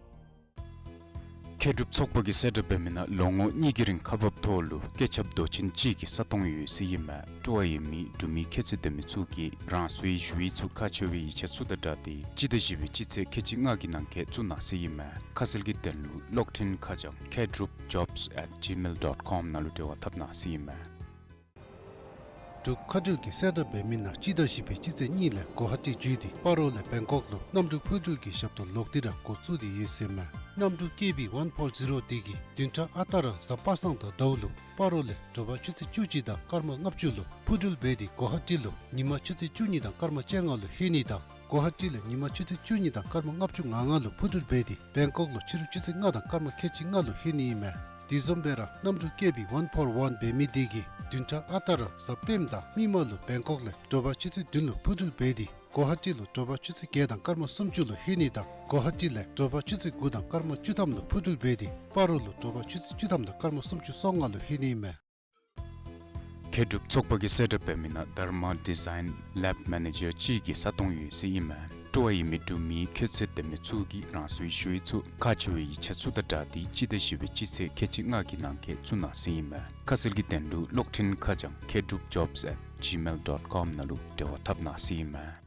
མཁས་གྲུབ་ཚོགས་པ་གིས་གསལ་བསྒྲགས་འབད་མི་ནང་ལོ་ངོ་གཉིས་ཀྱི་རིང་ཁག་འབགཔ་ཐོག་ལུ་བཀོད་ཁྱབ་མདོ་ཆེན་གཅིག་གི་ས་སྟོང་ཡོད་ཟེར་ཨིན་མས། སྤྲོ་བ་ཡོད་མི་འབྲུག་མི་ཁྱད་ཚད་ལྡན་མི་ཚུ་གིས་རང་སོའི་ཞུ་ཡིག་ཚུ་ཁག་ཆེ་བའི་ཡིག་ཆ་ཚུ་དང་སྦྲགས་ཏེ་སྤྱི་ཟླ་བཞི་པའི་སྤྱི་ཚེས་ཁལ་གཅིག་ལྔ་གི་ནང་འཁོད་བཙུགས་གནང་ཟེར་ཨིན་མས། ཁ་གསལ་གྱི་དོན་ལུ་གློག་འཕྲིན་ཁ་བྱང་མཁས་གྲུབ་ཇོབས་ཨེཊ་ཇི་མེལ་ཌོཊ་ཀོམ་ནང་ལུ་འབྲེལ་བ་འཐབ་གནང་ཟེར་ཨིན་མས། འབྲུག་མཁའ་འགྲུལ་གྱིས་གསལ་བསྒྲགས་འབད་མི་ནང་སྤྱི་ཟླ་བཞི་པའི་སྤྱི་ཚེས་གཉིས་ལས་གོ་ཧ་ཊི་བརྒྱུད་དེ་སྤ་རོ་ལས་བེང་ཀོག་ལུ་གནམ་གྲུ་འཕུར་འགྲུལ་གྱི་ཞབས་ཏོག་ལོག་སྟེ་ར་འགོ་བཙུགས་ཏེ་ཡོད་ཟེར་མས། གནམ་གྲུ་ཀེ་བི་ཝན་ཕོར་ཛི་རོ་འདི་གིས་བདུན་ཕྲག་ཨ་རྟག་ར་གཟའ་པ་སངས་དང་ཟླཝ་ལུ་སྤ་རོ་ལས་དྲོ་པ་ཆུ་ཚོད་བཅུ་གཅིག་དང་སྐར་མ་ལྔ་བཅུ་ལུ་འཕུར་འགྲུལ་འབད་དེ་གོ་ཧ་ཊི་ལུ་ཉིན་མ་ཆུ་ཚོད་བཅུ་གཉིས་དང་སྐར་མ་བཅོ་ལྔ་ལུ་ལྷོད་ནི་དང་གོ་ཧ་ཊི་ལས་ཉིན་མ་ཆུ་ཚོད་བཅུ་གཉིས་དང་སྐར་མ་ལྔ་བཅུ་ང་ལྔ་ལུ་འཕུར་འགྲུལ་འབད་དེ་བེང་ཀོག་ལུ་ཕྱི་རུ་ཆུ་ཚོད་ལྔ་དང་སྐར་མ་ཁལ་གཅིག་ལྔ་ལུ་ལྷོད་ནི་ཨིན་མས། དེ་བཟུམ་སྦེ་ར་གནམ་གྲུ་ཀེ་བི་ཝན་ཕོར་ཝན་འབད་མི་འདི་གིས་བདུན་ཕྲག་ཨ་རྟག་ར་གཟའ་སྤེནམ་དང་མིག་དམར་ལུ་བེང་ཀོག་ལས་དྲོ་པ་ཆུ་ཚོད་བདུན་ལུ་འཕུར་འགྲུལ་འབད་དེ་གོ་ཧ་ཊི་ལུ་དྲོ་པ་ཆུ་ཚོད་བརྒྱད་དང་སྐར་མ་སུམ་ཅུ་ལུ་ལྷོད་ནི་དང་གོ་ཧ་ཊི་ལས་དྲོ་པ་ཆུ་ཚོད་དགུ་དང་སྐར་མ་བཅུ་ཐམ་ལུ་འཕུར་འགྲུལ་འབད་དེ་སྤ་རོ་ལུ་དྲོ་པ་ཆུ་ཚོད་བཅུ་ཐམ་དང་སྐར་མ་སུམ་ཅུ་སོ་ལྔ་ལུ་ལྷོད་ནི་ཨིན་མས། མཁས་གྲུབ་ཚོགས་པ་གིས་གསལ་བསྒྲགས་འབད་མི་ནང་དྷརྨ་ཌི་ཛའིན་ལེབ་མེ་ནེ་ཇར་གཅིག་གི་ས་སྟོང་ཡོད་ཟེར་ཨིན་མས། སྤྲོ་བ་ཡོད་མི་འབྲུག་མི་ཁྱད་ཚད་ལྡན་མི་ཚུ་གིས་རང་སོའི་ཞུ་ཡིག་ཚུ་ཁག་ཆེ་བའི་ཡིག་ཆ་ཚུ་དང་སྦྲགས་ཏེ་སྤྱི་ཟླ་བཞི་པའི་སྤྱི་ཚེས་ཁལ་གཅིག་ལྔ་གི་ནང་འཁོད་བཙུགས་གནང་ཟེར་ཨིན་མས། ཁ་གསལ་གྱི་དོན་ལུ་གློག་འཕྲིན་ཁ་བྱང་མཁས་གྲུབ་ཇོབས་ཨེཊ་ཇི་མེལ་ཌོཊ་ཀོམ་ནང་ལུ་འབྲེལ་བ་འཐབ་གནང་ཟེར་ཨིན་མས།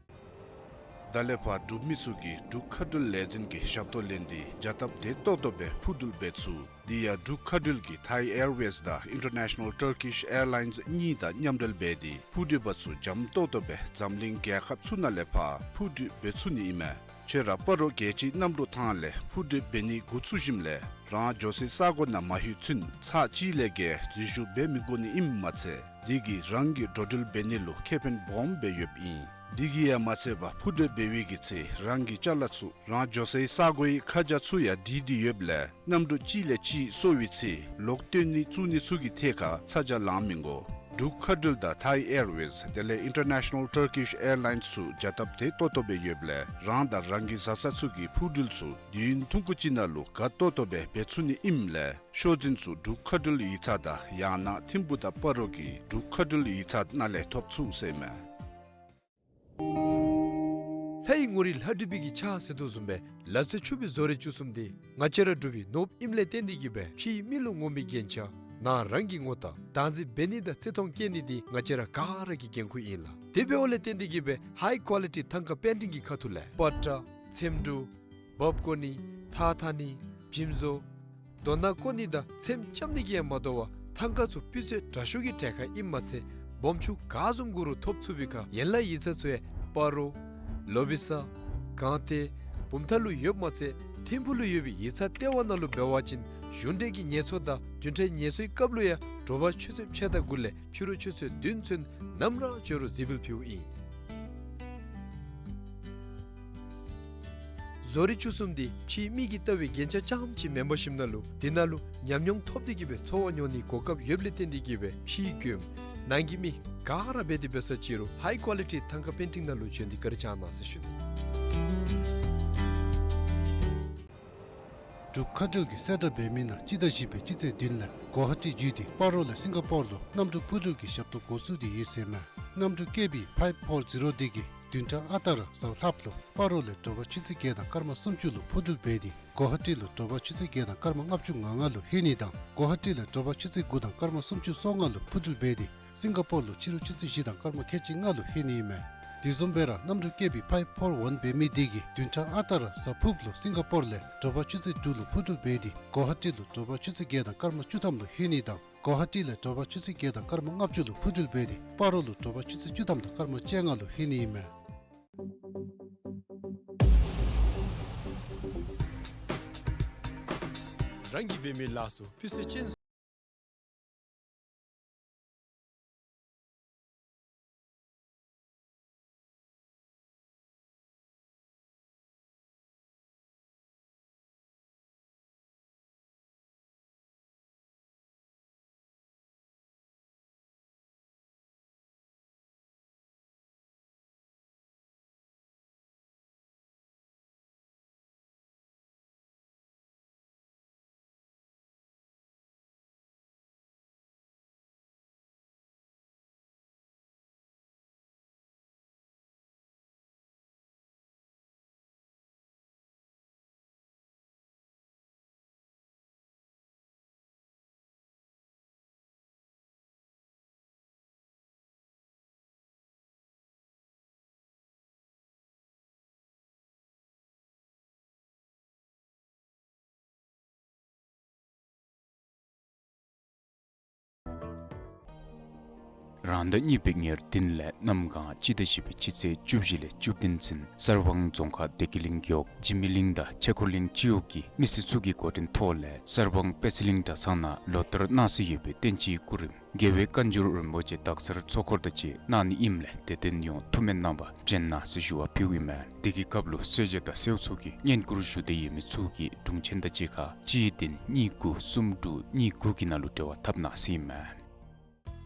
ད་ལས་ཕར་འབྲུག་མི་ཚུ་གིས་འབྲུག་མཁའ་འགྲུལ་ལས་འཛིན་གྱི་ཞབས་ཏོག་ལེན་ཏེ་བྱ་སྟབས་བདེ་ཏོག་ཏོ་སྦེ་འཕུར་འགྲུལ་འབད་ཚུགས། དེ་ཡང་འབྲུག་མཁའ་འགྲུལ་གྱིས་ཐའི་ཨེར་ཝེསི་དང་ཨིན་ཊར་ནེ་ཤ་ནཱལ་ཊར་ཀིཤ་ཨེར་ལའིནསི་གཉིས་དང་མཉམ་འབྲེལ་འབད་དེ་འཕུར་འགྲུལ་པ་ཚུ་འཇམ་ཏོག་ཏོ་སྦེ་འཛམ་གླིང་རྒྱལ་ཁབ་ཚུ་ནང་ལས་ཕར་འཕུར་འགྲུལ་འབད་ཚུགས་ནི་ཨིན་མས། ཁྱོད་ར་སྤ་རོ་རྒྱལ་སྤྱིའི་གནམ་གྲུ་ཐང་ལས་འཕུར་འགྲུལ་འབད་ནི་འགོ་བཙུགས་ཞིནམ་ལས་རང་འགྱོ་སའི་ས་གོ་ནང་མ་ལྷོད་ཚུན་ཚར་གཅིག་ལས་བརྒལ་འཛུལ་ཞུགས་འབད་མི་དགོ་ནི་ཨིནམ་མ་ཚད་དེ་གིས་རང་གི་འགྲོ་འགྲུལ་འབད་ནི་ལུ་ཁེ་ཕན་སྦོམ་སྦེ་ཡོདཔ་ཨིན། དེ་གིས་ཡང་མ་ཚད་པར་འཕུར་འགྲུལ་འབད་བའི་གི་ཚེ་རང་གི་ཅ་ལ་ཚུ་རང་འགྱོ་སའི་ས་གོའི་ཁ་བྱང་ཚུ་ཡང་བྲིས་ཏེ་ཡོདཔ་ལས་གནམ་གྲུ་གཅིག་ལས་གཅིག་སོར་བའི་ཚེ་ལོག་བཏོན་ནི་བཙུགས་ནི་ཚུ་གི་ཐད་ཁར་ཚ་གྱང་ལང་མི་དགོ། འབྲུག་མཁའ་འགྲུལ་དང་ཐའི་ཨེར་ཝེསི་དེ་ལས་ཨིན་ཊར་ནེ་ཤ་ནཱལ་ཊར་ཀིཤ་ཨེར་ལའིནསི་ཚུ་བྱ་སྟབས་བདེ་ཏོག་ཏོ་སྦེ་ཡོདཔ་ལས་རང་དང་རང་གི་བཟའ་ཚང་ཚུ་གི་འཕུར་འགྲུལ་ཚུ་དུས་ཡུན་ཐུང་ཀུ་ཅིག་ནང་ལུ་དགའ་ཏོག་ཏོ་སྦེ་འབད་ཚུགས་ནི་ཨིནམ་ལས་ཤོག་འཛིན་ཚུ་འབྲུག་མཁའ་འགྲུལ་ཡིག་ཚང་དང་ཡང་ན་ཐིམ་ཕུག་དང་སྤ་རོ་གི་འབྲུག་མཁའ་འགྲུལ་ཡིག་ཚང་ནང་ལས་ཐོབ་ཚུགས་ཟེར་མས། ལྷའི་ངོ་རིས་ལྷ་བྲིས་པའི་གི་ཕྱག་ཟེར་དོ་བཟུམ་སྦེ་ལ་རྩེ་ཆུ་སྦིས་བཟོ་རིག་བཅུ་གསུམ་འདི་ང་བཅས་ར་འབྲུག་པའི་ནོར་བུ་ཨིནམ་ལས་བརྟེན་ཏེ་གིས་སྦེ་ཕྱིའི་མི་ལུ་ངོམ་པའི་རྒྱན་ཆ་ནང་རང་གི་ངོ་རྟགས་བདག་འཛིན་འབད་ནི་དང་བརྩི་མཐོང་བསྐྱེད་ནི་འདི་ང་བཅས་ར་ག་ར་གི་འགན་ཁུར་ཨིན་ལགས། དེ་འབདཝ་ལས་བརྟེན་ཏེ་གིས་སྦེ་ཧའི་ཀོ་ལི་ཊི་ཐང་ཀ་པེན་ཊིང་གི་ཁ་ཐུག་ལས་པ་ཏྲ་ཚེམ་དྲུབ་འབག་བཀོ་ནི་ཐགས་འཐག་ནི་བྱིམ་བཟོ་རྡོ་ནང་བཀོ་ནི་དང་ཚེམ་རྐྱབ་ནི་གིས་ཡང་མ་དོ་བར་ཐང་ཀ་ཚུ་སྤུས་ཚད་དྲག་ཤོས་ཀྱི་གྲལ་ཁར་ཨིནམ་མ་ཚད་སྦོམ་ཆུང་ག་བཟུམ་དགོ་རུང་ཐོབ་ཚུགས་པའི་ཁར་ཡན་ལག་ཡིག་ཚང་ཚུ་ཡང་སྤ་རོ་ལོ་བི་ས་དགོངས་གཏེར་བུམ་ཐང་ལུ་ཡོདཔ་མ་ཚད་ཐིམ་ཕུག་ལུ་ཡོད་པའི་ཡིག་ཚང་ལྟེ་བ་ནང་ལུ་འབད་བ་ཅིན་གཞུང་འབྲེལ་གྱི་ངལ་འཚོ་དང་བདུན་ཕྲག་ངལ་འཚོའི་སྐབས་ལུ་ཡང་དྲོ་པ་ཆུ་ཚོད་ཕྱེད་དང་དགུ་ལས་ཕྱི་རུ་ཆུ་ཚོད་བདུན་ཚུན་ནམ་ར་འབྱོན་རུང་གཟིགས་འབུལ་ཕུལཝ་ཨིན། བཟོ་རིག་བཅུ་གསུམ་འདི་ཕྱིའི་མི་གིས་བལྟ་བའི་རྒྱན་ཆ་རྐྱངམ་ཅིག་མེན་པར་ཞིནམ་ན་ལུ་དེ་ནང་ལུ་ཉམས་མྱོང་ཐོབ་སྟེ་གིས་སྦེ་འཚོ་བ་མྱོང་ནིའི་གོ་སྐབས་ཡོདཔ་ལས་བརྟེན་ཏེ་གིས་སྦེ་ཕྱིའི་མགྱོནམ་ནང་གི་མི་ག་ར་འབད་དེ་འབད་ས་ཅི་རུང་ཧའི་ཀོ་ལི་ཊི་ཐང་ཀ་པེན་ཊིང་ནང་ལུ་བྱོན་ཏེ་བཀའ་དྲིན་བསྐྱང་གནང་ཟེར་ཞུ་ནི། འབྲུག་མཁའ་འགྲུལ་གྱིས་གསལ་བསྒྲགས་འབད་མི་ནང་སྤྱི་ཟླ་བཞི་པའི་སྤྱི་ཚེས་བདུན་ལས་གོ་ཧ་ཊི་བརྒྱུད་དེ་སྤ་རོ་ལས་སིང་ག་པོར་ལུ་གནམ་གྲུ་འཕུར་འགྲུལ་གྱི་ཞབས་ཏོག་འགོ་བཙུགས་ཏེ་ཡོད་ཟེར་མས། གནམ་གྲུ་ཀེ་བི་ཕའིབ་ཕོར་ཛི་རོ་འདི་གིས་བདུན་ཕྲག་ཨ་རྟག་ར་གཟའ་ལྷགཔ་ལུ་སྤ་རོ་ལས་དྲོ་པ་ཆུ་ཚོད་བརྒྱད་དང་སྐར་མ་སུམ་ཅུ་ལུ་འཕུར་འགྲུལ་འབད་དེ་གོ་ཧ་ཊི་ལུ་དྲོ་པ་ཆུ་ཚོད་བརྒྱད་དང་སྐར་མ་ལྔ་བཅུ་ང་ལྔ་ལུ་ལྷོད་ནི་དང་གོ་ཧ་ཊི་ལས་དྲོ་པ་ཆུ་ཚོད་དགུ་དང་སྐར་མ་སུམ་ཅུ་སོ་ལྔ་ལུ་འཕུར་འགྲུལ་འབད་དེ་སིང་ག་པོར་ལུ་ཕྱི་རུ་ཆུ་ཚོད་བཞི་དང་སྐར་མ་ཁལ་གཅིག་ལྔ་ལུ་ལྷོད་ནི་ཨིན་མས། དེ་བཟུམ་སྦེ་ར་གནམ་གྲུ་ཀེ་བི་ཕའིབ་ཕོར་ཝན་འབད་མི་འདི་གིས་བདུན་ཕྲག་ཨ་རྟག་ར་གཟའ་ཕུརཔ་ལུ་སིང་ག་པོར་ལས་དྲོ་པ་ཆུ་ཚོད་དྲུག་ལུ་འཕུར་འགྲུལ་འབད་དེ་གོ་ཧ་ཊི་ལུ་དྲོ་པ་ཆུ་ཚོད་བརྒྱད་དང་སྐར་མ་བཅུ་ཐམ་ལུ་ལྷོད་ནི་དང་གོ་ཧ་ཊི་ལས་དྲོ་པ་ཆུ་ཚོད་བརྒྱད་དང་སྐར་མ་ལྔ་བཅུ་ལུ་འཕུར་འགྲུལ་འབད་དེ་སྤ་རོ་ལུ་དྲོ་པ་ཆུ་ཚོད་བཅུ་ཐམ་དང་སྐར་མ་བཅོ་ལྔ་ལུ་ལྷོད་ནི་ཨིན་མས། རང་གིས་འབད་མི་ལཱ་ཚུ་སྤུས་ཚད་ཅན། རང་ཟླ་གཉིས་པའི་ཉེར་བདུན་ལས་གནམ་གང་སྤྱི་ཟླ་བཞི་པའི་སྤྱི་ཚེས་བཅུ་བཞི་ལས་བཅུ་བདུན་ཚུན་གསར་སྤང་རྫོང་ཁག་བདེ་སྐྱིད་གླིང་རྒེད་འོག་འཇིགས་མེད་གླིང་དང་ཆས་འཁོར་གླིང་སྤྱི་འོག་གི་མི་སེར་ཚུ་གིས་འགོ་འདྲེན་ཐོག་ལས་གསར་སྤང་དཔལ་སྲིད་གླིང་གྲྭ་ཚང་ནང་ལོ་ལྟར་གནང་སྲོལ་ཡོད་པའི་བསྟན་སྤྱིའི་སྐུ་རིམ་རྒྱལ་བའི་བཀའ་འགྱུར་རིན་པོ་ཆེ་དག་ཚར་ཚོགས་འཁོར་དང་བཅས་གནང་ནི་ཨིནམ་ལས་དད་ལྡན་ཡོངས་ཐུགས་སྨོན་གནང་བར་བྱོན་གནང་ཟེར་ཞུ་བ་ཕུལཝ་ཨིན་མས། དེ་གི་སྐབས་ལུ་གསོལ་ཇ་དང་གསོལཝ་ཚུ་གི་བསྙེན་བཀུར་ཞུ་འདོད་ཡོད་མི་ཚུ་གིས་དྲུང་ཆེན་དང་གཅིག་ཁར་གཅིག་བདུན་གཉིས་དགུ་གསུམ་དྲུག་གཉིས་དགུ་གི་ནང་ལུ་འབྲེལ་བ་འཐབ་གནང་ཟེར་ཨིན་མས།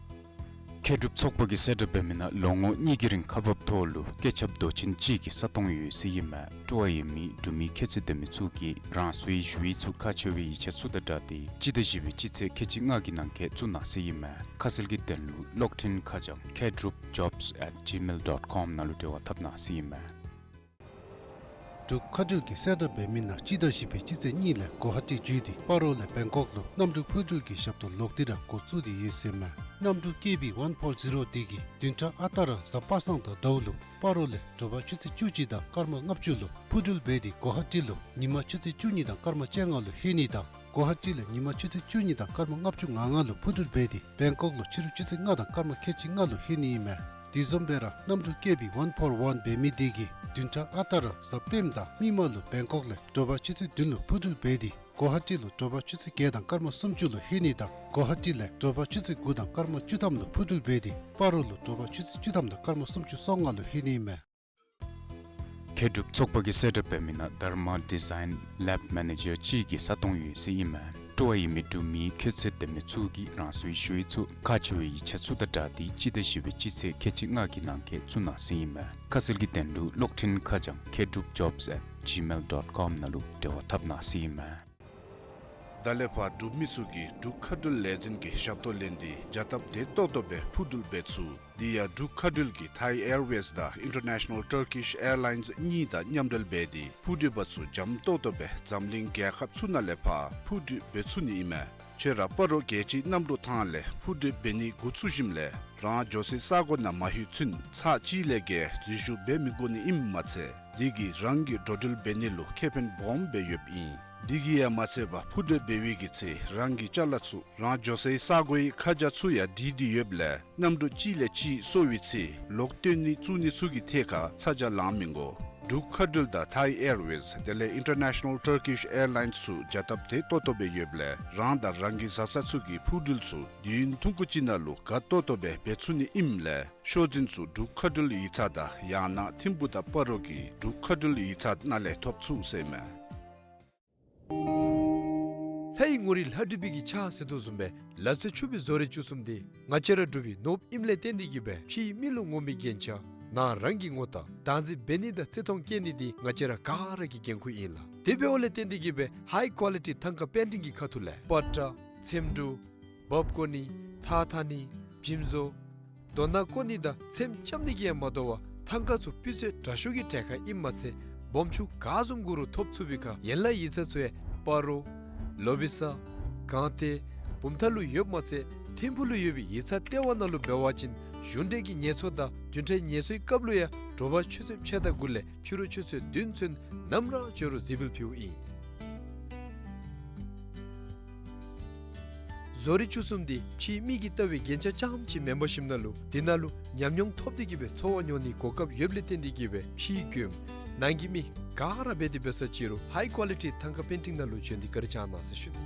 མཁས་གྲུབ་ཚོགས་པ་གིས་གསལ་བསྒྲགས་འབད་མི་ནང་ལོ་ངོ་གཉིས་ཀྱི་རིང་ཁག་འབགཔ་ཐོག་ལུ་བཀོད་ཁྱབ་མདོ་ཆེན་གཅིག་གི་ས་སྟོང་ཡོད་ཟེར་ཨིན་མས། སྤྲོ་བ་ཡོད་མི་འབྲུག་མི་ཁྱད་ཚད་ལྡན་མི་ཚུ་གིས་རང་སོའི་ཞུ་ཡིག་ཚུ་ཁག་ཆེ་བའི་ཡིག་ཆ་ཚུ་དང་སྦྲགས་ཏེ་སྤྱི་ཟླ་བཞི་པའི་སྤྱི་ཚེས་ཁལ་གཅིག་ལྔ་གི་ནང་འཁོད་བཙུགས་གནང་ཟེར་ཨིན་མས། ཁ་གསལ་གྱི་དོན་ལུ་གློག་འཕྲིན་ཁ་བྱང་མཁས་གྲུབ་ཇོབས་ཨེཊ་ཇི་མེལ་ཌོཊ་ཀོམ་ནང་ལུ་འབྲེལ་བ་འཐབ་གནང་ཟེར་ཨིན་མས། འབྲུག་མཁའ་འགྲུལ་གྱིས་གསལ་བསྒྲགས་འབད་མི་ནང་སྤྱི་ཟླ་བཞི་པའི་སྤྱི་ཚེས་གཉིས་ལས་གོ་ཧ་ཊི་བརྒྱུད་དེ་སྤ་རོ་ལས་བེང་ཀོག་ལུ་གནམ་གྲུ་འཕུར་འགྲུལ་གྱི་ཞབས་ཏོག་ལོག་སྟེ་ར་འགོ་བཙུགས་ཏེ་ཡོད་ཟེར་མས། གནམ་གྲུ་ཀེ་བི་ཝན་ཕོར་ཛི་རོ་འདི་གིས་བདུན་ཕྲག་ཨ་རྟག་ར་གཟའ་པ་སངས་དང་ཟླཝ་ལུ་སྤ་རོ་ལས་དྲོ་པ་ཆུ་ཚོད་བཅུ་གཅིག་དང་སྐར་མ་ལྔ་བཅུ་ལུ་འཕུར་འགྲུལ་འབད་དེ་གོ་ཧ་ཊི་ལུ་ཉིན་མ་ཆུ་ཚོད་བཅུ་གཉིས་དང་སྐར་མ་བཅོ་ལྔ་ལུ་ལྷོད་ནི་དང་། གོ་ཧ་ཊི་ལས་ཉིན་མ་ཆུ་ཚོད་བཅུ་གཉིས་དང་སྐར་མ་ལྔ་བཅུ་ང་ལྔ་ལུ་འཕུར་འགྲུལ་འབད་དེ་བེང་ཀོག་ལུ་ཕྱི་རུ་ཆུ་ཚོད་ལྔ་དང་སྐར་མ་ཁལ་གཅིག་ལྔ་ལུ་ལྷོད་ནི་ཨིན་མས། དེ་བཟུམ་སྦེ་ར་གནམ་གྲུ་ཀེ་བི་ཝན་ཕོར་ཝན་འབད་མི་འདི་གིས་བདུན་ཕྲག་ཨ་རྟག་ར་གཟའ་སྤེནམ་དང་མིག་དམར་ལུ་བེང་ཀོག་ལས་དྲོ་པ་ཆུ་ཚོད་བདུན་ལུ་འཕུར་འགྲུལ་འབད་དེ་གོ་ཧ་ཊི་ལུ་དྲོ་པ་ཆུ་ཚོད་བརྒྱད་དང་སྐར་མ་སུམ་ཅུ་ལུ་ལྷོད་ནི་དང་། གོ་ཧ་ཊི་ལས་དྲོ་པ་ཆུ་ཚོད་དགུ་དང་སྐར་མ་བཅུ་ཐམ་ལུ་འཕུར་འགྲུལ་འབད་དེ་སྤ་རོ་ལུ་དྲོ་པ་ཆུ་ཚོད་བཅུ་ཐམ་དང་སྐར་མ་སུམ་ཅུ་སོ་ལྔ་ལུ་ལྷོད་ནི་ཨིན་མས། མཁས་གྲུབ་ཚོགས་པ་གིས་གསལ་བསྒྲགས་འབད་མི་ནང་དྷརྨ་ཌི་ཛའིན་ལེབ་མེ་ནེ་ཇར་གཅིག་གི་ས་སྟོང་ཡོད་ཟེར་ཨིན་མས། སྤྲོ་བ་ཡོད་མི་འབྲུག་མི་ཁྱད་ཚད་ལྡན་མི་ཚུ་གིས་རང་སོའི་ཞུ་ཡིག་ཚུ་ཁག་ཆེ་བའི་ཡིག་ཆ་ཚུ་དང་སྦྲགས་ཏེ་སྤྱི་ཟླ་བཞི་པའི་སྤྱི་ཚེས་ཁལ་གཅིག་ལྔ་གི་ནང་འཁོད་བཙུགས་གནང་ཟེར་ཨིན་མས། ཁ་གསལ་གྱི་དོན་ལུ་གློག་འཕྲིན་ཁ་བྱང་མཁས་གྲུབ་ཇོབས་ཨེཊ་ཇི་མེལ་ཌོཊ་ཀོམ་ནང་ལུ་འབྲེལ་བ་འཐབ་གནང་ཟེར་ཨིན་མས། ད་ལས་ཕར་འབྲུག་མི་ཚུ་གིས་འབྲུག་མཁའ་འགྲུལ་ལས་འཛིན་གྱི་ཞབས་ཏོག་ལེན་ཏེ་བྱ་སྟབས་བདེ་ཏོག་ཏོ་སྦེ་འཕུར་འགྲུལ་འབད་ཚུགས། དེ་ཡང་འབྲུག་མཁའ་འགྲུལ་གྱིས་ཐའི་ཨེར་ཝེསི་དང་ཨིན་ཊར་ནེ་ཤ་ནཱལ་ཊར་ཀིཤ་ཨེར་ལའིནསི་གཉིས་དང་མཉམ་འབྲེལ་འབད་དེ་འཕུར་འགྲུལ་པ་ཚུ་འཇམ་ཏོག་ཏོ་སྦེ་འཛམ་གླིང་རྒྱལ་ཁབ་ཚུ་ནང་ལས་ཕར་འཕུར་འགྲུལ་འབད་ཚུགས་ནི་ཨིན་མས། ཁྱོད་ར་སྤ་རོ་རྒྱལ་སྤྱིའི་གནམ་གྲུ་ཐང་ལས་འཕུར་འགྲུལ་འབད་ནི་འགོ་བཙུགས་ཞིནམ་ལས་རང་འགྱོ་སའི་ས་གོ་ནང་མ་ལྷོད་ཚུན་ཚར་གཅིག་ལས་བརྒལ་འཛུལ་ཞུགས་འབད་མི་དགོ་ནི་ཨིནམ་མ་ཚད་དེ་གིས་རང་གི་འགྲོ་འགྲུལ་འབད་ནི་ལུ་ཁེ་ཕན་སྦོམ་སྦེ་ཡོདཔ་ཨིན། དེ་གིས་ཡང་མ་ཚད་པར་འཕུར་འགྲུལ་འབད་བའི་གི་ཚེ་རང་གི་ཅ་ལ་ཚུ་རང་འགྱོ་སའི་ས་གོའི་ཁ་བྱང་ཚུ་ཡང་བྲིས་ཏེ་ཡོདཔ་ལས་གནམ་གྲུ་གཅིག་ལས་གཅིག་སོར་བའི་ཚེ་ལོག་བཏོན་ནི་བཙུགས་ནི་ཚུ་གི་ཐད་ཁར་ཚ་གྱང་ལང་མི་དགོ། འབྲུག་མཁའ་འགྲུལ་དང་ཐའི་ཨེར་ཝེསི་དེ་ལས་ཨིན་ཊར་ནེ་ཤ་ནཱལ་ཊར་ཀིཤ་ཨེར་ལའིནསི་ཚུ་བྱ་སྟབས་བདེ་ཏོག་ཏོ་སྦེ་ཡོདཔ་ལས་རང་དང་རང་གི་བཟའ་ཚང་ཚུ་གི་འཕུར་འགྲུལ་ཚུ་དུས་ཡུན་ཐུང་ཀུ་ཅིག་ནང་ལུ་དགའ་ཏོག་ཏོ་སྦེ་འབད་ཚུགས་ནི་ཨིནམ་ལས་ཤོག་འཛིན་ཚུ་འབྲུག་མཁའ་འགྲུལ་ཡིག་ཚང་དང་ཡང་ན་ཐིམ་ཕུག་དང་སྤ་རོ་གི་འབྲུག་མཁའ་འགྲུལ་ཡིག་ཚང་ནང་ལས་ཐོབ་ཚུགས་ཟེར་མས། ལྷའི་ངོ་རིས་ལྷ་བྲིས་པའི་གི་ཕྱག་ཟེར་དོ་བཟུམ་སྦེ་ལག་རྩལ་ཕྱུག་པའི་བཟོ་རིག་བཅུ་གསུམ་འདི་ང་བཅས་ར་འབྲུག་པའི་ནོར་བུ་ཨིནམ་ལས་བརྟེན་ཏེ་གིས་སྦེ་ཕྱིའི་མི་ལུ་ངོམ་པའི་རྒྱན་ཆ་ནང་རང་གིས་ངོ་ལྟ་བདག་འཛིན་འབད་ནི་དང་བརྩི་མཐོང་བསྐྱེད་ནི་འདི་ང་བཅས་ར་ག་ར་གི་འགན་ཁུར་ཨིན་ལགས། དེ་འབདཝ་ལས་བརྟེན་ཏེ་གིས་སྦེ་ཧའི་ཀོ་ལི་ཊི་ཐང་ཀ་པེན་ཊིང་གི་ཁ་ཐུག་ལས་པ་ཏྲ་ཚེམ་དྲུབ་འབག་བཀོ་ནི་ཐགས་འཐག་ནི་བྱིམ་བཟོ་རྡོ་ནག་བརྐོ་ནི་དང་ཚེམ་རྐྱབ་ནི་གིས་ཡང་མ་དོ་བར་ཐང་ཀ་ཚུ་སྤུས་ཚད་དྲག་ཤོས་ཀྱི་གྲལ་ཁར་ཨིནམ་མ་ཚད་སྦོམ་ཆུང་ག་བཟུམ་དགོ་རུང་ཐོབ་ཚུགས་པའི་ཁར་ཡན་ལག་ཡིག་ཚང་ཚུ་ཡང་སྤ་རོ་ལོ་བི་ས་དགའ་བདེ་བུམ་ཐང་ལུ་ཡོདཔ་མ་ཚད་ཐིམ་ཕུག་ལུ་ཡོད་པའི་ཡིག་ཚང་ལྟེ་བ་ནང་ལུ་འབད་བ་ཅིན་གཞུང་འབྲེལ་གྱི་ངལ་གསོ་དང་བདུན་ཕྲག་ངལ་གསོའི་སྐབས་ལུ་ཡང་དྲོ་པ་ཆུ་ཚོད་ཕྱེད་དང་དགུ་ལས་ཕྱི་རུ་ཆུ་ཚོད་བདུན་ཚུན་ནམ་ར་འབྱོན་རུང་གཟིགས་འབུལ་ཕུལཝ་ཨིན། བཟོ་རིག་བཅུ་གསུམ་འདི་ཕྱིའི་མིག་གིས་ལྟ་བའི་རྒྱན་ཆ་རྐྱངམ་ཅིག་མེན་པར་ཞིནམ་ན་ལུ་དེ་ནང་ལུ་ཉམས་མྱོང་ཐོབ་སྟེ་གིས་སྦེ་འཚོ་བ་མྱོང་ནིའི་གོ་སྐབས་ཡོདཔ་ལས་བརྟེན་ཏེ་གིས་སྦེ་ཕྱིའི་མགྱོནམ་ནང་གི་མི་ག་ར་འབད་དེ་འབད་ས་ཅི་རུང་ཧའི་ཀོ་ལི་ཊི་ཐང་ཀ་པེན་ཊིང་ནང་ལུ་བྱོན་ཏེ་བཀའ་དྲིན་བསྐྱང་གནང་ཟེར་ཞུ་ནི།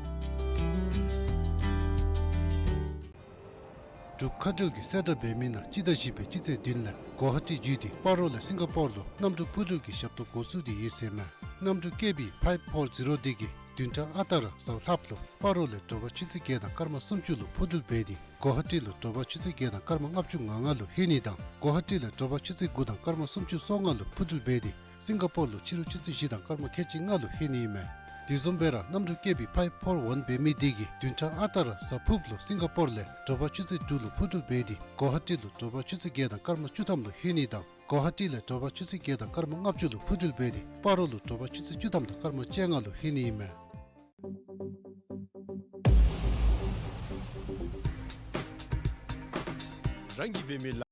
འབྲུག་མཁའ་འགྲུལ་གྱིས་གསལ་བསྒྲགས་འབད་མི་ནང་སྤྱི་ཟླ་བཞི་པའི་སྤྱི་ཚེས་བདུན་ལས་གོ་ཧ་ཊི་བརྒྱུད་དེ་སྤ་རོ་ལས་སིང་ག་པོར་ལུ་གནམ་གྲུ་འཕུར་འགྲུལ་གྱི་ཞབས་ཏོག་འགོ་བཙུགས་ཏེ་ཡོད་ཟེར་མས། གནམ་གྲུ་ཀེ་བི་ཕའིབ་ཕོར་ཛི་རོ་འདི་གིས་བདུན་ཕྲག་ཨ་རྟག་ར་གཟའ་ལྷགཔ་ལུ་སྤ་རོ་ལས་དྲོ་པ་ཆུ་ཚོད་བརྒྱད་དང་སྐར་མ་སུམ་ཅུ་ལུ་འཕུར་འགྲུལ་འབད་དེ་གོ་ཧ་ཊི་ལུ་དྲོ་པ་ཆུ་ཚོད་བརྒྱད་དང་སྐར་མ་ལྔ་བཅུ་ང་ལྔ་ལུ་ལྷོད་ནི་དང་གོ་ཧ་ཊི་ལས་དྲོ་པ་ཆུ་ཚོད་དགུ་དང་སྐར་མ་སུམ་ཅུ་སོ་ལྔ་ལུ་འཕུར་འགྲུལ་འབད་དེ་སིང་ག་པོར་ལུ་ཕྱི་རུ་ཆུ་ཚོད་བཞི་དང་སྐར་མ་ཁལ་གཅིག་ལྔ་ལུ་ལྷོད་ནི་ཨིན་མས། དེ་བཟུམ་སྦེ་ར་གནམ་གྲུ་ཀེ་བི་ཕའིབ་ཕོར་ཝན་འབད་མི་འདི་གིས་བདུན་ཕྲག་ཨ་རྟག་ར་གཟའ་ཕུརཔ་ལུ་སིང་ག་པོར་ལས་དྲོ་པ་ཆུ་ཚོད་དྲུག་ལུ་འཕུར་འགྲུལ་འབད་དེ་གོ་ཧ་ཊི་ལུ་དྲོ་པ་ཆུ་ཚོད་བརྒྱད་དང་སྐར་མ་བཅུ་ཐམ་ལུ་ལྷོད་ནི་དང་གོ་ཧ་ཊི་ལས་དྲོ་པ་ཆུ་ཚོད་བརྒྱད་དང་སྐར་མ་ལྔ་བཅུ་ལུ་འཕུར་འགྲུལ་འབད་དེ་སྤ་རོ་ལུ་དྲོ་པ་ཆུ་ཚོད་བཅུ་ཐམ་དང་སྐར་མ་བཅོ་ལྔ་ལུ་ལྷོད་ནི་ཨིན་མས། རང་གིས་འབད་མི་ལ།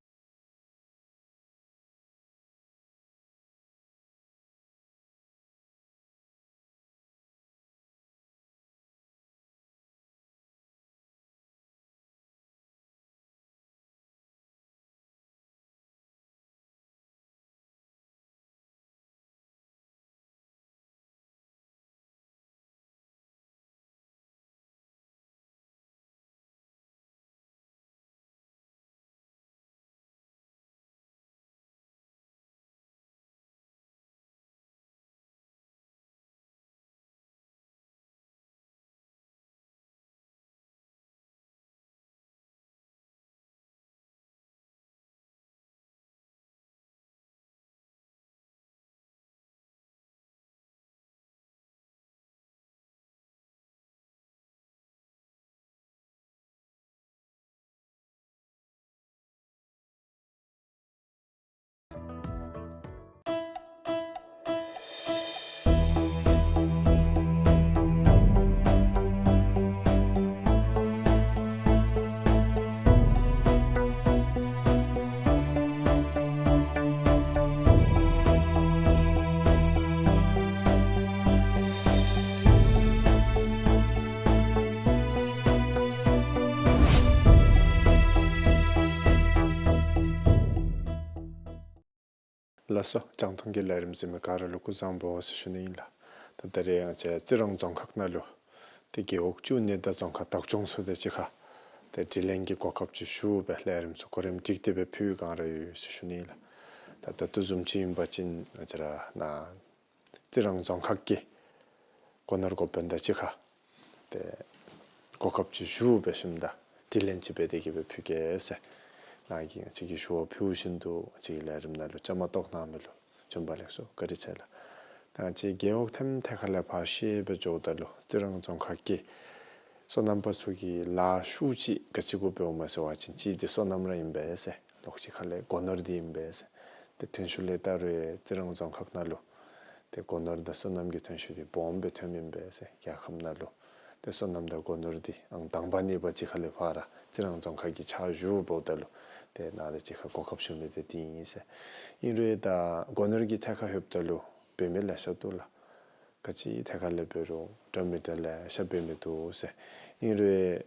ལགས་སོ། རྒྱང་མཐོང་གི་ལས་རིམ་གཟིགས་མི་ག་ར་ལུ་སྐུ་གཟུགས་བཟང་པོ་ཟེར་ཞུ་ནི་ཨིན་ལགས། ད་ད་རེས་ང་བཅས་རྩི་རང་རྫོང་ཁག་ནང་ལུ་ཏེ་རྒེད་འོག་བཅུ་གཉིས་དང་རྫོང་ཁག་བདག་སྐྱོང་ཚུ་དང་གཅིག་ཁར་ཏེ་དྲི་ལན་གྱི་གོ་སྐབས་ཅིག་ཞུ་སྦེ་ལས་རིམ་ཚུ་གོ་རིམ་སྒྲིག་སྟེ་སྦེ་ཕུལ་བའི་བསྒང་ར་ཡོད་ཟེར་ཞུ་ནི་ཨིན་ལགས། ད་ད་ལྟོ་བཟུམ་ཅིག་ཨིན་པ་ཅིན་ང་བཅས་ར་ནཱ་རྩི་རང་རྫོང་ཁག་གི་སྒོ་ནོར་འགོ་དཔོན་དང་གཅིག་ཁར་ཏེ་གོ་སྐབས་ཅིག་ཞུ་སྦེ་ཞིནམ་ད་དྲི་ལན་ཅིག་འབད་དེ་གི་སྦེ་ཕུལ་གེ་ཟེར། ནཱ་གིས་ང་བཅས་ཀྱིས་ཞུ་བ་ཕུལ་བཞིན་དུ་ང་བཅས་ཀྱི་ལས་རིམ་ནང་ལུ་བཅའ་མར་གཏོགས་གནང་མི་ལུ་བྱོན་པ་ལེགས་སོ། བཀའ་དྲིན་ཆེ་ལགས། ད་ང་བཅས་རྒེད་འོག་ཐེམ་ཐད་ཁ་ལས་ཕར་བཤད་སྦེ་འགྱོཝ་ད་ལུ་རྩི་རང་རྫོང་ཁག་གི་སོ་ནམ་པ་ཚུ་གི་ལཱ་ཤུགས་ཅིག་ག་ཅི་གུ་འབདཝ་སྨོ་ཟེར་བ་ཅིན་གཅིག་འདི་སོ་ནམ་ར་ཨིན་པས་ཟེར། ལོགས་གཅིག་ཁ་ལས་སྒོ་ནོར་འདི་ཨིན་པས་ཟེར། ཏེ་ཐོན་ཤུགས་ལས་བལྟ་རུང་རྩི་རང་རྫོང་ཁག་ནང་ལུ་ཏེ་སྒོ་ནོར་དང་སོ་ནམ་གྱི་ཐོན་ཤུགས་འདི་སྦོམ་སྦེ་ཐོནམ་ཨིན་པས་ཟེར། རྒྱལ་ཁབ་ནང་ལུ་ཏེ་སོ་ནམ་དང་སྒོ་ནོར་འདི་ཨང་དང་པ་གཉིས་པ་གཅིག་ཁ་ལས་ཕར་རྩི་རང་རྫོང་ཁག་གི་ཕྱག་ཞུ་འབདཝ་ད་ལུ་ཏེ་ནཱ་དང་གཅིག་ཁར་གོ་སྐབས་ཞུ་མི་འདི་འདི་ཨིན་ཟེར། ཨིན་རུང་ད་སྒོ་ནོར་གྱི་ཐད་ཁར་ལྷོདཔ་ད་ལུ་འབད་མི་ལེ་ཤ་འདུག་ལགས། ག་ཅི་ཐད་ཁ་ལས་འབད་རུང་འདྲ་མི་འདྲ་ལེ་ཤ་འབད་མི་འདུག་ཟེར། ཨིན་རུང་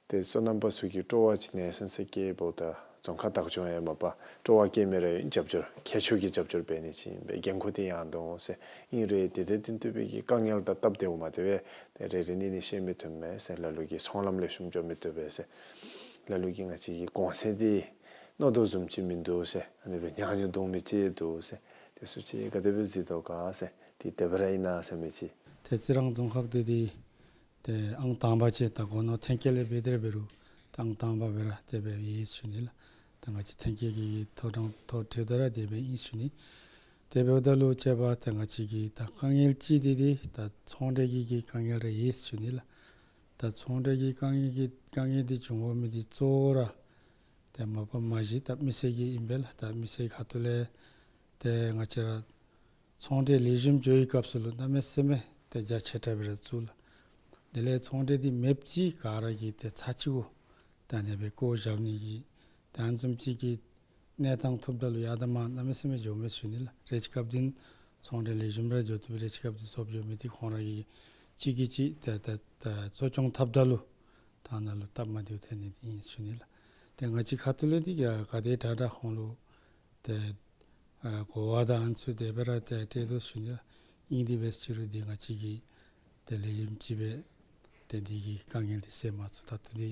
ཏེ་སོ་ནམ་པ་ཚུ་གིས་སྤྲོ་བ་ཅིག་གནས་སོང་ཟེར་སྐྱེལཝ་ད་རྫོང་ཁག་བདག་སྐྱོང་ཡང་མ་པ་སྤྲོ་བ་སྐྱེ་མི་ར་ཡང་རྒྱབ་སྐྱོར་ཁྱད་ཆོས་ཀྱི་རྒྱབ་སྐྱོར་འབད་ནི་ཅིག་ཨིན་པས། འགན་ཁུར་འདི་ཡང་འདུག་ཟེར། ཨིན་རུང་ཏེ་དེ་དང་བསྟུན་ཏེ་སྦེ་གི་དཀའ་ངལ་དང་སྟབས་བདེཝ་མ་བདེཝ་ཏེ་རེ་རེ་ནི་ནི་བཤད་མི་བཏུབ་མས་ཟེར། ལ་ལུ་གིས་ཚོང་ལམ་ལེགས་ཤོམ་འགྱོ་མི་བཏུབ་པས་ཟེར། ལ་ལུ་གིས་ང་བཅས་ཀྱི་གོང་ཚད་འདི་མནོ་དོ་བཟུམ་ཅིག་མིན་འདུག་ཟེར། ཨ་ནི་སྦེ་ཉག་ཉོག་འདུག་མི་ཅིག་འདུག་ཟེར། དེ་ཚུ་ཅིག་ག་དེ་སྦེ་གཟིགས་དོ་ག་ཟེར། ཏེ་དེ་སྦེ་ར་ཨིན་ན་ཟེར་མི་ཅིག། ཏེ་རྩི་རང་རྫོང་ཁག་འདི་འདི་ཏེ་ཨང་དང་པ་ཅིག་ད་སྒོ་ནོར་འཐེན་འཁྱེར་ལས་འབད་དེ་ར་འབད་རུང་ད་ཨང་དང་པ་སྦེ་ར་དེ་སྦེ་ཡོད་ཟེར་ཞུ་ནི་ལགས། ད་ང་བཅས་འཐེན་འཁྱེར་གྱི་ཐོ་རངས་ཐོ་བཀོད་དེ་ར་དེ་སྦེ་ཨིན་ཟེར་ཞུ་ནི། དེ་འབདཝ་ད་ལུ་དཔྱེ་འབད་ད་ང་བཅས་ཀྱི་ད་དཀའ་ངལ་གཅིག་འདི་འདི་ད་ཚོང་འབྲེལ་གྱི་གི་དཀའ་ངལ་ར་ཡོད་ཟེར་ཞུ་ནི་ལགས། ད་ཚོང་འབྲེལ་གྱི་དཀའ་ངལ་གྱི་དཀའ་ངལ་འདི་བྱུང་དགོ་མི་འདི་གཙོ་བོ་ར་ཏེ་མ་པ་མ་གཞི་ད་མི་སེར་གྱི་ཨིན་པས་ལགས། ད་མི་སེར་ཁ་ཐུག་ལས་ཏེ་ང་བཅས་ར་ཚོང་འབྲེལ་ལེགས་ཤོམ་འགྱོ་བའི་སྐབས་སུ་ལུ་གནམ་མེད་ས་མེད་ཏེ་རྒྱ་ཆེ་དྲགས་སྦེ་ར་བཙུགས་ལགས། དེ་ལས་ཚོང་འབྲེལ་འདི་མེདཔ་ཅིག་ག་ར་གིས་ཏེ་ཚར་གཅིག་གུ་ད་ཨ་ནི་སྦེ་བཀོ་བཞག་ནི་གི་ད་ཨ་ནི་བཟུམ་ཅིག་གི་གནས་སྟངས་ཐོབ་ད་ལུ་ཡར་དང་མར་གནམ་མེད་ས་མེད་འགྱོཝ་མས་ཟེར་ཞུ་ནི་ལགས། རེ་ཅིག་སྐབས་འདི་ཚོང་འབྲེལ་ལེགས་ཤོམ་ར་འགྱོ་བཏུབ། རེ་ཅིག་སྐབས་འདི་ཚུབ་འགྱོ་མི་འདི་ཁོང་ར་གིས་གཅིག་གིས་གཅིག་ཏེ་ཏེ་ཏེ་གཙོ་སྐྱོང་འཐབ་ད་ལུ་ད་ནཱ་ལུ་སྟབས་མ་བདེཝ་ཐོན་ནི་འདི་ཨིན་ཟེར་ཞུ་ནི་ལགས། ཏེ་ང་བཅས་ཁ་ཐུག་ལས་འདི་ག་ག་དེ་དྲག་དྲག་ཁོང་ལུ་ཏེ་ཨ་གོ་བ་དང་ཨ་ནི་ཚུ་དེ་སྦེ་ར་ཏེ་སྤྲོད་དོ་ཟེར་ཞུ་ནི་ལགས། ཨིན་དེ་སྦེ་ཟེར་རུང་འདི་ང་བཅས་ཀྱིས་ཏེ་ལས་རིམ་ཅིག་སྦེ་ཏེ་འདི་གི་དཀའ་ངལ་འདི་སེལ་མ་ཚུགས། ད་ལྟོ་འདི་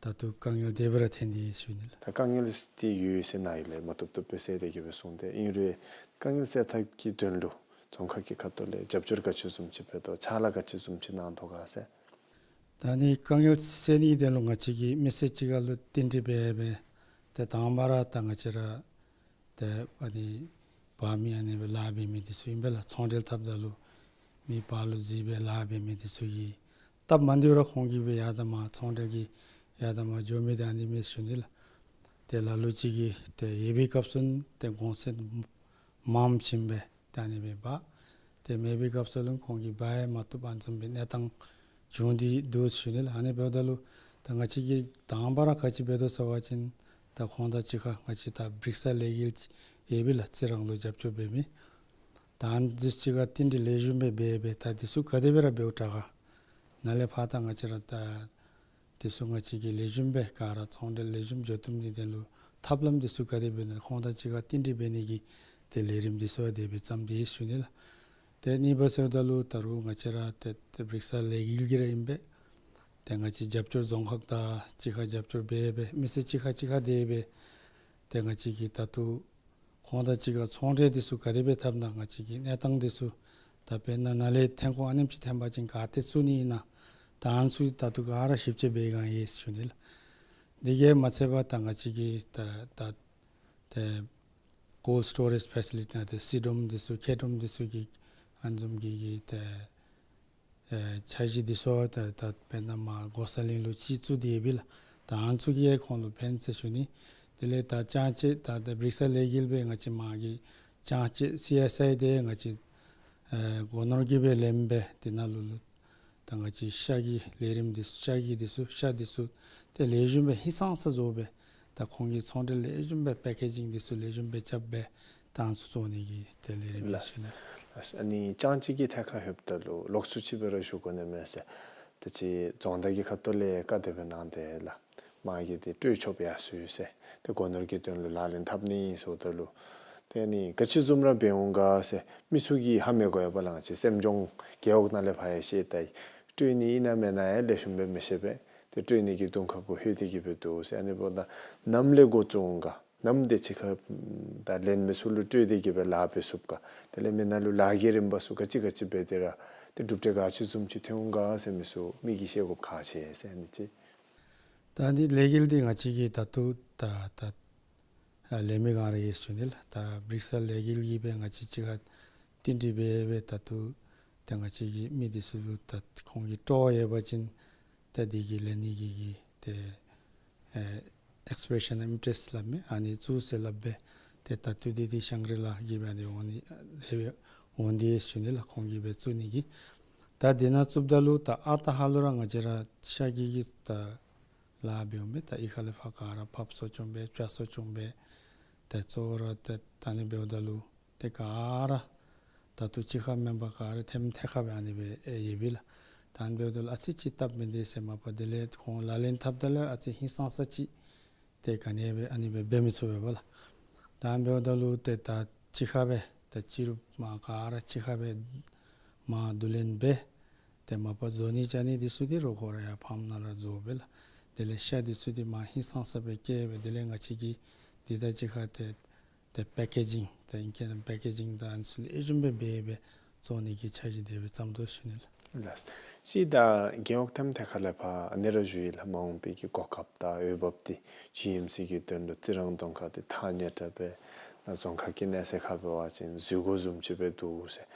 ད་ལྟོ་དཀའ་ངལ་དེ་སྦེ་ར་ཐོན་ཏེ་ཡོད་ཟེར་ཞུ་ནི་ལགས། ད་དཀའ་ངལ་འདི་ཡོད་ཟེར་ནཱ་ཡི་ལས་མ་བཏུབ་བཏུབ་སྦེ་སེལ་ཏེ་གི་སྦེ་གསུངས་ཏེ། ཨིན་རུང་དཀའ་ངལ་སེལ་ཐབས་ཀྱི་དོན་ལུ་རྫོང་ཁག་གི་ཁ་ཐུག་ལས་རྒྱབ་སྐྱོར་ག་ཅི་བཟུམ་ཅིག་འབད་དོ། ཕྱག་ལཱ་ག་ཅི་བཟུམ་ཅིག་གནང་དོ་ག་ཟེར། ད་ཨ་ནི་དཀའ་ངལ་སེལ་ནི་དོན་ལུ་ང་བཅས་ཀྱིས་མི་སེར་གཅིག་ཁར་ལུ་བསྟུན་གྲོས་འབད་འབད་ཏེ་དང་པ་ར་ད་ང་བཅས་ར་ཏེ་ཨ་ནི་བར་མི་ཨ་ནི་སྦེ་ལཱ་འབད་མི་འདི་ཚུ་ཨིན་པས་ལགས། ཚོང་འབྲེལ་འཐབ་ད་ལུ་མི་བར་ལུ་འཛུལ་སྦེ་ལཱ་འབད་མི་འདི་ཚུ་གིས་སྟབས་མ་བདེཝ་ར་ཁོང་གིས་སྦེ་ཡར་དང་མར་ཚོང་འབྲེལ་གྱི་ཡར་དང་མར་འགྱོ་མི་འདི་ཨ་ནི་མས་ཟེར་ཞུ་ནི་ལགས། ཏེ་ལ་ལུ་ཅིག་གིས་ཏེ་ཡོད་པའི་སྐབས་སུ་ཏེ་གོང་ཚད་མངམ་བྱིན་སྦེ་ད་ཨ་ནི་སྦེ་འབག། ཏེ་མེད་པའི་སྐབས་སུ་ལུ་ཁོང་གིས་འབག་ཡང་མ་བཏུབ་ཨ་ནི་བཟུམ་སྦེ་གནས་སྟངས་བྱུང་སྟེ་འདུག་ཟེར་ཞུ་ནི་ལགས། ཨ་ནི་འབདཝ་ད་ལུ་ད་ང་བཅས་ཀྱིས་དང་པ་ར་ག་ཅི་འབད་དོ་ཟེར་བ་ཅིན་ད་ཁོང་དང་གཅིག་ཁར་ང་བཅས་ད་བྲིག་ས་ལས་འགུལ་ཡོད་པས་ལགས། རྩི་རང་ལུ་རྒྱབ་སྐྱོར་འབད་མི་ད་ཨ་ནི་འདི་ཚུ་གཅིག་ཁར་བསྟུན་གྲོས་ལེགས་ཤོམ་སྦེ་འབད་འབད་ད་འདི་ཚུ་ག་དེ་སྦེ་ར་འབདཝ་དྲག་ག་ནཱ་ལས་ཕར་ད་ང་བཅས་ར་ད་འདི་ཚུ་ང་བཅས་ཀྱིས་ལེགས་ཤོམ་སྦེ་ག་ར་ཚོང་འབྲེལ་ལེགས་ཤོམ་འགྱོ་བཏུབ་ནི་དོན་ལུ་ཐབས་ལམ་འདི་ཚུ་ག་དེ་སྦེ་ཨིན་ན་ཁོང་དང་གཅིག་ཁར་བསྟུན་གྲོས་འབད་ནི་གི་ཏེ་ལས་རིམ་འདི་ཚུ་དེ་སྦེ་བརྩམས་ཏེ་ཡོད་ཟེར་ཞུ་ནི་ལགས། ཏེ་གཉིས་པ་ཟེརཝ་ད་ལུ་ད་རུང་ང་བཅས་ར་ཏེ་ཏེ་བྲིག་ས་ལས་འགུལ་གྱི་ར་ཨིན་པས། ཏེ་ང་བཅས་རྒྱབ་སྐྱོར་རྫོང་ཁག་དང་གཅིག་ཁར་རྒྱབ་སྐྱོར་འབད་འབད་མི་སེར་གཅིག་ཁར་གཅིག་ཁར་དེ་སྦེ་ཏེ་ང་བཅས་ཀྱིས་ད་ལྟོ་ཁོང་དང་གཅིག་ཁར་ཚོང་འབྲེལ་འདི་ཚུ་ག་དེ་སྦེ་འཐབ་ན་ང་བཅས་ཀྱི་གནས་སྟངས་འདི་ཚུ་ད་དཔེར་ན་ནཱ་ལས་ཐོན་ཁུངས་ཨ་ནེམ་ཅིག་ཐོན་པ་ཅིན་ག་ཏེ་བཙུགས་ནི་ཨིན་ན་ད་ཨ་ནི་ཚུ་ད་ལྟོ་ག་ར་ཞིབ་དཔྱད་འབད་བའི་བསྒང་ཡོད་ཟེར་ཞུ་ནི་ལགས། འདི་གིས་མ་ཚད་པར་ད་ང་བཅས་ཀྱིས་ད་ད་ཏེ་cold storage facility ནང་ཏེ་བསིལ་སྒྲོམ་འདི་ཚུ་ཁྱི་སྒྲོམ་འདི་ཚུ་གི་ཨ་ནི་བཟུམ་གྱི་གི་ཏེ་ཨེ་འཆར་གཞི་འདི་ཚུ་ད་ད་དཔེར་ན་མར་སྒོ་གསར་གླིང་ལུ་ཅིག་བཙུགས་ཏེ་ཡོད་པས་ལགས། ད་ཨ་ནི་ཚུ་གིས་ཡང་ཁོང་ལུ་ཕན་ཟེར་ཞུ་ནི། དེ་ལས་ད་ཅང་ཅེ་ད་ད་བྲིག་ས་ལས་འགུལ་སྦེ་ང་བཅས་མར་གྱི་ཅང་ཅེ་སི་ཨེསི་ཨའི་འདི་ང་བཅས་ཨེ་སྒོ་ནོར་གྱིས་སྦེ་ལེནམ་སྦེ་དེ་ནང་ལུ་ལུ་ད་ང་བཅས་ཤ་གི་ལས་རིམ་འདི་ཚུ་ཤ་གི་འདི་ཚུ་ཤ་འདི་ཚུ་ཏེ་ལེགས་ཤོམ་སྦེ་ཧིང་སངས་ས་བཟོ་སྦེ་ད་ཁོང་གི་ཚོང་འབྲེལ་ལེགས་ཤོམ་སྦེ་པེ་ཀེ་ཇིང་འདི་ཚུ་ལེགས་ཤོམ་སྦེ་རྐྱབ་སྦེ་ད་ཨ་ནི་ཚུ་བཟོ་ནི་གི་ཏེ་ལས་རིམ་ཨིན་ཟེར་ཞུ་ནི། ལགས། ཨ་ནི་ཅང་ཅེ་གི་ཐད་ཁར་ལྷོདཔ་ད་ལུ་ལོགས་སུ་ཅིག་སྦེ་ར་ཞུ་དགོ་ནི་མས་ཟེར། ད་ཅི་རྫོང་བདག་གི་ཁ་ཐུག་ལས་བཀའ་དེ་སྦེ་གནང་སྟེ་ལགས། མར་གྱི་འདི་སྤྲོད་ཆོགཔ་ཡར་སོང་ཡི་ཟེར། ཏེ་སྒོ་ནོར་གྱི་དོན་ལུ་ལག་ལེན་འཐབ་ནི་ཨིན་ཟེརཝ་ད་ལུ་ ཏེ་ཨ་ནི་ག་ཅི་བཟུམ་ར་འབད་འོང་ག་ཟེར་མི་ཚུ་གིས་ཧ་མི་གོ་བས་པ་ལགས། ང་བཅས་སེམས་ལྗོངས་རྒེད་འོག་ནང་ལས་ཕར་ཡང་བཤད་ད་ཡི། སྤྲོད་ནི་ཨིན་ན་མེན་ན་ཡང་ལེགས་ཤོམ་སྦེ་མི་ཤེས་པས། ཏེ་སྤྲོད་ནི་གི་དུང་ཁ་གུ་ལྷོད་དེ་གི་སྦེ་འདུག་ཟེར། ཨ་ནི་འབདཝ་ད་ནམ་ལས་འགོ་བཙུགས་འོང་ག། ནམ་དེ་ཅིག་ཁར་ད་ལེན་མི་ཚུ་ལུ་སྤྲོད་དེ་གི་སྦེ་ལཱ་འབད་ཚུགས་ག། དེ་ལས་མི་ནང་ལུ་ལཱ་གི་རིམ་པ་ཚུ་ག་ཅི་ག་ཅི་འབད་དེ་ར་ཏེ་གྲུབ་འབྲས་ག་ཅི་བཟུམ་ཅིག་ཐོན་འོང་ག་ཟེར་མི་ཚུ་མི་གིས་ཤེས་དགོཔ་ཁག་ཆེ་ཟེར་ཨ་ནི་ཅིག། ད་ཨ་ནི་ལས་འགུལ་འདི་ང་བཅས་ཀྱིས་ད་ལྟོ་ད་ད་ཨ་ལས་མི་ག་ར་ཡོད་ཟེར་ཞུ་ནི་ལགས། ད་བིརིཀསི་ལས་འགུལ་གྱིས་སྦེ་ང་བཅས་གཅིག་ཁར་བསྟུན་གྲོས་འབད་སྦེ་ད་ལྟོ་ད་ང་བཅས་ཀྱི་མི་འདི་ཚུ་ལུ་ད་ཁོང་གི་སྤྲོ་བ་ཡོད་པ་ཅིན་ད་འདི་གི་ལེན་ནི་གི་གི་ཏེ་ཨེ་ཨེགསི་པི་རེ་ཤཱན་ཨོཕ་ཨིན་ཊ་རེསཊ་སླབ་མི་ཨ་ནི་བཙུགས་ཟེར་སླབ་སྦེ་ཏེ་ད་ལྟོ་འདི་འདི་ཤང་གྲི་ལ་གིས་སྦེ་ཨ་ནི་འོང་ནི་ལྷོད་འོང་དེས་ཟེར་ཞུ་ནི་ལགས། ཁོང་གིས་སྦེ་བཙུགས་ནི་གི། ད་འདི་ནང་བཙུགསཔ་ད་ལུ་ད་ཨ་རྟག་ཧ་ལུགས་ར་ང་བཅས་ར་ཤར་གྱི་གི་ད་ལཱ་འབདཝ་མས། ད་གཡུས་ཁ་ལས་ཕར་ག་ར་ཕར་གསོ་སྐྱོང་འབད་བྱ་གསོ་སྐྱོང་འབད་ཏེ་གཙོ་བོ་ར་ཏེ་ད་ཨ་ནི་འབདཝ་ད་ལུ་ཏེ་ག་ར་ད་ལྟོ་གཅིག་ཁར་མེན་པར་ག་ར་ཐེམ་ཐད་ཁར་སྦེ་ཨ་ནི་སྦེ་ཨེ་ཡོད་པས་ལགས། ད་ཨ་ནི་འབདཝ་ད་ལུ་ཨ་ཙི་ཅིག་སྟབས་མི་བདེ་ཟེར་མ་པ་དེ་ལས་ཁོང་ལག་ལེན་འཐབ་ད་ལུ་ཨ་ཙི་ཧིང་སངས་ས་ཅིག་ཏེ་ག་ནི་སྦེ་ཨ་ནི་སྦེ་འབད་མི་ཚུགས་པས་པ་ལགས། ད་ཨ་ནི་འབདཝ་ད་ལུ་ཏེ་ད་གཅིག་ཁར་སྦེ་ད་ཅི་རུང་མར་ག་ར་གཅིག་ཁར་སྦེ་མར་བསྡུ་ལེན་འབད་ཏེ་མ་པ་བཟོ་ནི་བྱ་ནི་འདི་ཚུ་འདི་རོགས་ཁོ་ར་ཡར་ཕཱམ་ནང་ར་བཟོ་སྦེ་ལགས། དེ་ལས་ཤ་འདི་ཚུ་འདི་མར་ཧིང་སངས་ས་སྦེ་བསྐྱལ་སྦེ་དེ་ལས་ང་བཅས་ཀྱིས་འདི་དང་གཅིག་ཁར་ཏེ་ཏེ་པེ་ཀེ་ཇིང་ཏེ་ཨིང་སྐད་ནང་པེ་ཀེ་ཇིང་དང་ཨ་ནི་ཚུ་ལེགས་ཤོམ་སྦེ་འབད་སྦེ་བཙུགས་ནི་གི་འཆར་གཞི་དེ་སྦེ་བརྩམས་དོ་ཟེར་ཞུ་ནི་ལགས། ལགས། ཅིག་ད་རྒེད་འོག་ཐེམ་ཐད་ཁ་ལས་ཕར་ཨ་ནི་ར་ཞུ་ཡི་ལགས། མ་འོངས་པའི་གི་གོ་སྐབས་དང་འོས་འབབ་འདི་ཇི་ཨེམ་སི་གི་དོན་ལུ་རྩི་རང་རྫོང་ཁག་འདི་ཐག་ཉེ་དྲགས་སྦེ་ནཱ་རྫོང་ཁག་གི་གནས་ཚད་ཁར་འབད་བ་ཅིན་འཛུལ་དགོཔ་བཟུམ་ཅིག་སྦེ་འདུག་ཟེར།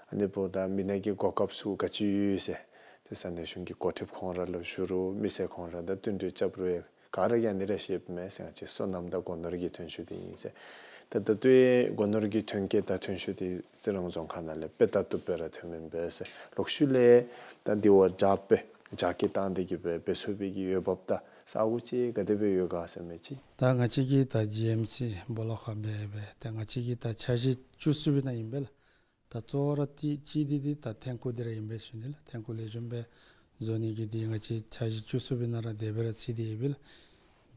ཨ་ནི་འབདཝ་ད་མི་ནང་གི་གོ་སྐབས་ཚུ་ག་ཅི་ཡོད་ཟེར་ཏེ་ས་གནས་གཞུང་གི་འགོ་ཁྲིདཔ་ཁོང་ར་ལུ་ཞུ་རུང་མི་སེར་ཁོང་ར་དང་བསྟུན་གྲོས་རྐྱབ་རུང་ཡང་ག་ར་གིས་ཨ་ནི་ར་བཤདཔ་མས་ཟེར། ང་བཅས་སོ་ནམ་དང་སྒོ་ནོར་གྱི་ཐོན་ཤུགས་འདི་ཨིན་ཟེར། ད་ད་ལྟོའི་སྒོ་ནོར་གྱི་ཐོན་སྐྱེད་དང་ཐོན་ཤུགས་འདི་རྩི་རང་རྫོང་ཁག་ནང་ལས་དཔེ་ལྟ་བཏུབ་སྦེ་ར་ཐོནམ་ཨིན་པས་ཟེར། ལོག་ཤུལ་ལས་ད་འདི་བ་རྒྱབ་སྦེ་རྒྱ་སྐྱེད་བཏང་སྟེ་གི་སྦེ་འབད་ཚུགས་པའི་གི་འོས་འབབ་དང་ས་གོ་ཅིག་ག་དེ་སྦེ་ཡོད་ག་ཟེར་མི་ཅིག། ད་ང་བཅས་ཀྱིས་ད་ཇི་ཨེམ་སི་སྦོ་ལོགས་ཁར་འབད་སྦེ་ད་ང་བཅས་ཀྱིས་ད་འཆར་གཞི་བཅུ་གསུམ་པའི་ནང་ཨིན་པས་ལགས། ད་གཙོ་བོ་ར་ཏེ་གཅིག་འདི་འདི་ད་ཐོན་ཁུངས་འདི་ར་ཨིན་པས་ཟེར་ཞུ་ནི་ལགས། ཐོན་ཁུངས་ལེགས་ཤོམ་སྦེ་བཟོ་ནི་གི་འདི་ང་བཅས་འཆར་གཞི་བཅུ་གསུམ་པའི་ནང་ར་དེ་སྦེ་ར་ཚུད་དེ་ཡོད་པས་ལགས།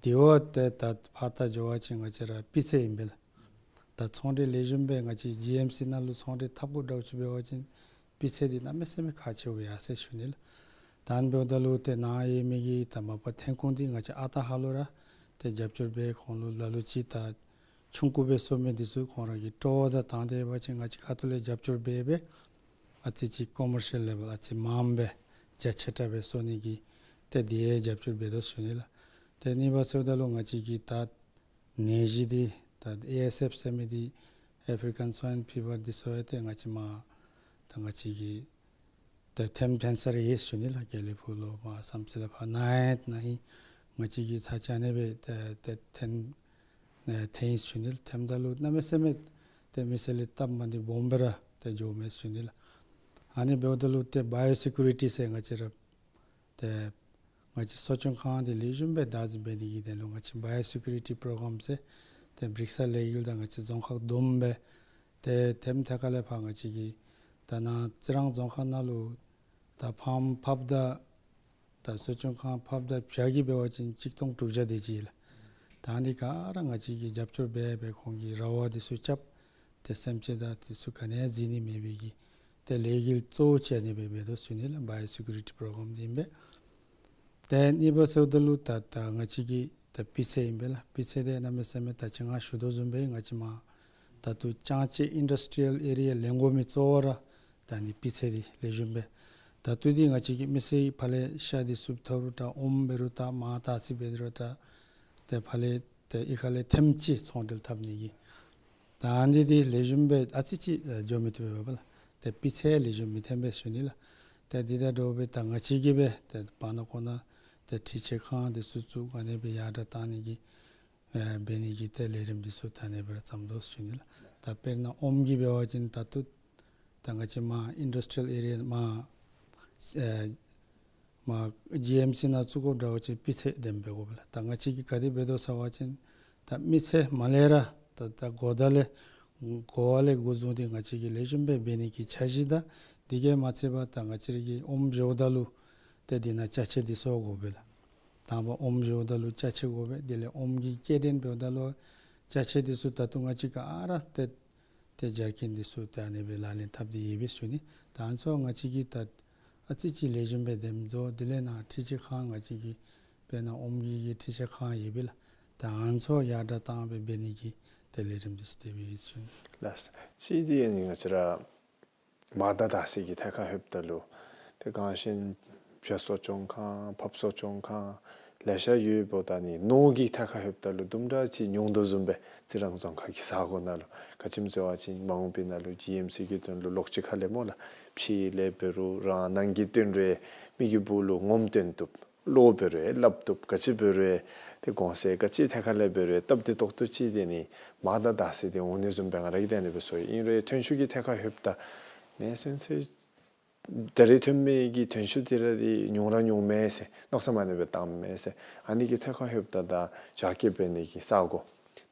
དེ་བ་ཏེ་ད་ཕར་ད་འགྱོ་བ་ཅིན་ང་བཅས་ར་སྤུས་ཚད་ཨིན་པས་ལགས། ད་ཚོང་འབྲེལ་ལེགས་ཤོམ་སྦེ་ང་བཅས་ཇི་ཨེམ་སི་ནང་ལུ་ཚོང་འབྲེལ་འཐབ་དགོཔ་འདྲཝ་ཅིག་འབད་བ་ཅིན་སྤུས་ཚད་འདི་གནམ་མེད་ས་མེད་ཁག་ཆེཝ་ཡོད་ཟེར་ཞུ་ནི་ལགས། ད་ཨ་ནི་འབདཝ་ད་ལུ་ཏེ་ནཱ་ཡོད་མི་གི་ད་མ་པ་ཐོན་ཁུངས་འདི་ང་བཅས་ཨ་རྟག་ཧ་ལུགས་ར་ཏེ་རྒྱབ་སྐྱོར་འབད་ཁོང་ལུ་ལ་ལུ་ཅིག་ད་ཆུང་ཀུ་སྦེ་གསོ་མི་འདི་ཚུ་ཁོང་ར་གི་སྤྲོ་བ་དང་དང་འདོད་ཡོད་པ་ཅིན་ང་བཅས་ཁ་ཐུག་ལས་རྒྱབ་སྐྱོར་འབད་སྦེ་ཨ་ཙི་ཅིག་ཀོ་མར་ཤལ་ལེ་བཱལ་ཨ་ཙི་མངམ་སྦེ་རྒྱ་ཆེ་དྲགས་སྦེ་གསོ་ནི་གི་ཏེ་དེ་ཡང་རྒྱབ་སྐྱོར་འབད་དོ་ཟེར་ཞུ་ནི་ལགས། ཏེ་གཉིས་པ་ཟེརཝ་ད་ལུ་ང་བཅས་ཀྱི་ད་ནད་གཞི་འདི་ད་ཨེ་ཨེས་ཨེཕ་ཟེར་མི་འདི་ཨེ་ཕི་རི་ཀཱན་སྭའིན་ཕི་བར་འདི་ཚུ་ཡང་ཏེ་ང་བཅས་མར་ད་ང་བཅས་ཀྱི་ད་ཐོནམ་ཐོན་ས་ར་ཡོད་ཟེར་ཞུ་ནི་ལགས། དགེ་ལེགས་ཕུག་ལུ་མར་བསམ་རྩེ་ལས་ཕར་ནཱ་ཡང་ནཱ་ཨིན་ང་བཅས་ཀྱི་ས་ཆ་ནང་སྦེ་ད་ད་ཐོན་ཨེ་ཐོན་ཡི་ཟེར་ཞུ་ནི་ལགས། ཐོནམ་ད་ལུ་གནམ་མེད་ས་མེད་ཏེ་མི་སེར་ལས་སྟབས་མ་བདེཝ་སྦོམ་སྦེ་ར་ཏེ་འགྱོཝ་མས་ཟེར་ཞུ་ནི་ལགས། ཨ་ནི་འབདཝ་ད་ལུ་ཏེ་བཱ་ཡོ་སི་ཀུ་རི་ཊི་ཟེར་ང་བཅས་ར་ཏེ་ང་བཅས་གསོ་སྐྱོང་ཁང་འདི་ལེགས་ཤོམ་སྦེ་བདག་འཛིན་འབད་ནི་གི་དོན་ལུ་ང་བཅས་བཱ་ཡོ་སི་ཀུ་རི་ཊི་པྲོ་གརམ་ཟེར་ཏེ་བིརིཀསི་ལས་འགུལ་དང་ང་བཅས་རྫོང་ཁག་བསྡོམས་སྦེ་ཏེ་ཐོནམ་ཐད་ཁ་ལས་ཕར་ང་བཅས་ཀྱི་ད་ནཱ་རྩི་རང་རྫོང་ཁག་ནང་ལུ་ད་ཕཱམ་ཕབ་ད་ད་གསོ་སྐྱོང་ཁང་ཕབ་ད་བྱ་གི་འབད་བ་ཅིན་ཆིག་སྟོང་དྲུག་བརྒྱ་དེ་ཅིག་ལགས། ད་འདི་ག་ར་ང་བཅས་ཀྱིས་རྒྱབ་སྐྱོར་འབད་སྦེ་ཁོང་གི་ར་བ་འདི་ཚུ་རྐྱབ་ཏེ་སེམས་ཅན་དང་འདི་ཚུ་ག་ནི་ཡང་འཛིན་ནི་མེད་པའི་གི་ཏེ་ལས་འགུལ་གཙོ་བོ་ཅིག་ཨ་ནི་སྦེ་འབད་དོ་ཟེར་ཞུ་ནི་ལགས། བཱ་ཡོ་སི་ཀུ་རི་ཊི་པྲོ་གརམ་འདི་ཨིན་པས། ཏེ་གཉིས་པ་ཟེརཝ་ད་ལུ་ད་ད་ང་བཅས་ཀྱི་ད་སྤུས་ཚད་ཨིན་པས་ལགས། སྤུས་ཚད་འདི་གནམ་མེད་ས་མེད་ད་ཅི་ང་ཞུ་དོ་བཟུམ་སྦེ་ང་བཅས་མར་ད་ལྟོ་ལྕང་སྤྱོད་ཨིན་ཌསི་ཊི་རི་ཡཱལ་ཨེ་རི་ཡ་ལེན་དགོ་མི་གཙོ་བོ་ར་ད་ཨ་ནི་སྤུས་ཚད་འདི་ལེགས་ཤོམ་སྦེ། ད་ལྟོ་འདི་ང་བཅས་ཀྱི་མི་སེར་ཕར་ལས་ཤ་འདི་ཚུ་འཐབ་རུང་ད་ཨོམ་འབད་རུང་ད་མར་དར་ཚི་འབད་རུང་ད་ཏེ་ཕར་ལས་ཏེ་གཡུས་ཁ་ལས་ཐེམ་ཅིག་ཚོང་འབྲེལ་འཐབ་ནི་གི་ད་ཨ་ནི་འདི་ལེགས་ཤོམ་སྦེ་ཨ་ཙི་ཅིག་ཨེ་འགྱོ་མི་བཏུབ་པས་པ་ལགས། ཏེ་སྤུས་ཚད་ལེགས་ཤོམ་མི་ཐོན་པས་ཟེར་ཞུ་ནི་ལགས། ཏེ་འདི་དང་འདྲཝ་སྦེ་ད་ང་བཅས་ཀྱིས་སྦེ་ཏེ་བར་ན་ཁོ་ན་ཏེ་འཕྲུལ་ཆས་ཁང་འདི་ཚུ་བཙུགས་ཨ་ནི་སྦེ་ཡར་དྲག་བཏང་ནི་གི་ཨེ་འབད་ནི་གི་ཏེ་ལས་རིམ་འདི་ཚུ་ད་ཨ་ནི་སྦེ་ར་བརྩམས་དོ་ཟེར་ཞུ་ནི་ལགས། ད་དཔེར་ན་ཨོམ་གྱི་འབད་བ་ཅིན་ད་ལྟོ་ད་ང་བཅས་མར་ཨིན་ཌསི་ཊི་རི་ཡཱལ་ཨེ་རི་ཡ་མར་ཨེ་མར་ཇི་ཨེམ་སི་ནང་བཙུགས་དགོཔ་འདྲཝ་ཅིན་སྤུས་ཚད་ལྡནམ་འབད་དགོ་པས་ལགས། ད་ང་བཅས་ཀྱིས་ག་དེ་འབད་དོ་ཟེར་བ་ཅིན་ད་མི་ཚེ་མ་ལས་ར་ད་ད་འགོ་ད་ལས་འགོ་བ་ལས་འགོ་བཟུང་སྟེ་ང་བཅས་ཀྱིས་ལེགས་ཤོམ་སྦེ་འབད་ནི་གི་འཆར་གཞི་དང་འདི་གིས་མ་ཚད་པར་ད་ང་བཅས་ར་གི་ཨོམ་བཞོཝ་ད་ལུ་ཏེ་འདི་ནང་ཅ་ཆས་འདི་ཚུ་དགོ་པས་ལགས། དང་པ་ཨོམ་བཞོཝ་ད་ལུ་ཅ་ཆས་དགོ་པས། དེ་ལས་ཨོམ་གྱི་སྐྱེལ་འདྲེན་འབདཝ་ད་ལུ་ ཅ་ཆས་འདི་ཚུ་ད་ལྟོ་ང་བཅས་ག་ར་ཏེ་ཏེ་ཇར་ཀིན་འདི་ཚུ་ཏེ་ཨ་ནི་སྦེ་ལག་ལེན་འཐབ་སྟེ་ཡོད་པས་ཞུ་ནི། ད་ཨ་ནི་ཚུ་ང་བཅས་ཀྱིས་ད་ཨ་ཙི་ཅིག་ལེགས་ཤོམ་སྦེ་འདེམས་བཟོ། དེ་ལས་ནཱ་འཕྲུལ་ཆས་ཁང་ང་བཅས་ཀྱི་དཔེར་ན་ཨོམ་གྱི་གི་འཕྲུལ་ཆས་ཁང་ཡོད་པས་ལགས། ད་ཨ་ནི་ཚུ་ཡར་དྲག་བཏང་སྦེ་འབད་ནི་གི་ཏེ་ལས་རིམ་འདི་ཚུ་དེ་སྦེ་ཡོད་ཞུ་ནི། ལགས། གཅིག་འདི་ཨ་ནི་ང་བཅས་ར་མར་དང་དར་ཚིལ་གྱི་ཐད་ཁར་ལྷོདཔ་ད་ལུ་ཏེ་ག་ཅི་བྱ་གསོ་སྐྱོང་ཁང་ཕགཔ་གསོ་སྐྱོང་ཁང་ལེ་ཤ་ཡོདཔ་ད་ནི་ནོར་གྱི་ཐད་ཁར་ལྷོདཔ་ད་ལུ་དུམ་གྲ་ཅིག་ཉུང་དོ་བཟུམ་སྦེ་རྩི་རང་རྫོང་ཁག་གི་ས་གོ་ནང་ལུ་ག་ཅི་སྨོ་ཟེར་བ་ཅིན་མ་འོངས་པའི་ནང་ལུ་ཇི་ཨེམ་སི་གི་དོན་ལུ་ལོགས་གཅིག་ཁ་ལས་སྨོ་ལགས་ཕྱི་ལས་འབད་རུང་རང་ནང་གི་དོན་རུང་མི་གི་སྦུག་ལུ་ངོམ་སྟོན་བཏུབ། བློ་འབད་རུང་སླབ་བཏུབ། ག་ཅི་འབད་རུང་ཏེ་གོང་ཚད་ག་ཅི་ཐད་ཁར་ལས་འབད་རུང་སྟབས་བདེ་ཏོག་ཏོ་ཅིག་དེ་ནི་མར་དང་དར་ཚིལ་དེ་འོང་ནི་བཟུམ་སྦེ་ང་ར་གིས་དེ་ནི་སྦེ་ཞུ་ཡི། ཨིན་རུང་ཐོན་ཤུགས་ཀྱི་ཐད་ཁར་ལྷོདཔ་ད་ནེ་སེམས་ཅིག་ད་རེས་ཐོན་མི་གི་ཐོན་ཤུགས་དེ་ར་དེ་ཉུང་ར་ཉུང་མས་ཟེར་མནོ་བསམ་ཨ་ནི་སྦེ་བཏངམ་མས་ཟེར། ཨ་ནི་གི་ཐད་ཁར་ལྷོདཔ་ད་ད་བྱ་སྐྱེལ་འབད་ནི་གི་ས་གོ་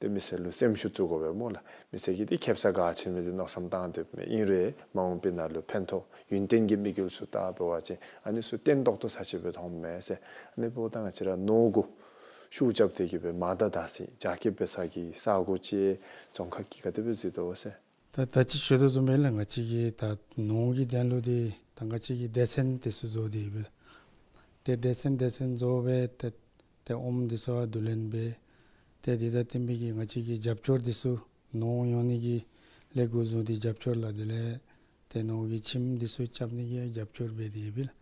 ཏེ་མི་སེར་ལུ་སེམས་ཤུགས་བཙུགས་དགོ་པས་སྨོ་ལགས། མི་སེར་གྱིས་ཏེ་ཁེ་སང་ག་ཅི་མས་ཟེར་མནོ་བསམ་བཏང་སྡོདཔ་མས། ཨིན་རུང་མ་འོངས་པའི་ནང་ལུ་ཕན་ཐོགས་ཡུན་བརྟན་གྱི་དམིགས་ཡུལ་ཚུ་བལྟ་འབད་བ་ཅིན་ཨ་ནི་ཚུ་བརྟན་ཏོག་ཏོ་ས་ཅིག་སྦེ་མཐོངམ་མས་ཟེར། ཨ་ནི་འབདཝ་ད་ང་བཅས་ར་ནོར་གུ་ཤུགས་རྐྱབ་སྟེ་གི་སྦེ་མར་དང་དར་ཚིལ་བྱ་སྐྱེལ་འབད་ས་གི་ས་གོ་ཅིག་རྫོང་ཁག་གིས་ག་དེ་སྦེ་བཟོ་དོ་ཟེར། ད་ད་ཅི་ཞུ་དོ་བཟུམ་སྦེ་ལགས་ང་བཅས་ཀྱིས་ད་ནོར་གྱི་དོན་ལུ་འདི་ད་ང་བཅས་ཀྱིས་སྡེ་ཚན་དེ་ཚུ་བཟོ་སྟེ་ཡོད་པས་ལགས། ཏེ་སྡེ་ཚན་སྡེ་ཚན་བཟོ་སྦེ་ཏེ་ཏེ་ཨོམ་འདི་ཚུ་བསྡུ་ལེན་འབད། ཏེ་དེ་དང་བསྟུན་པའི་གི་ང་བཅས་ཀྱིས་རྒྱབ་སྐྱོར་འདི་ཚུ་ནོར་ཡོང་ནི་གི་ལས་འགོ་བཟུང་སྟེ་རྒྱབ་སྐྱོར་ལགས། དེ་ལས་ཏེ་ནོར་གྱི་ཁྱིམ་འདི་ཚུ་རྐྱབ་ནི་གི་རྒྱབ་སྐྱོར་འབད་དེ་ཡོད་པས་ལགས།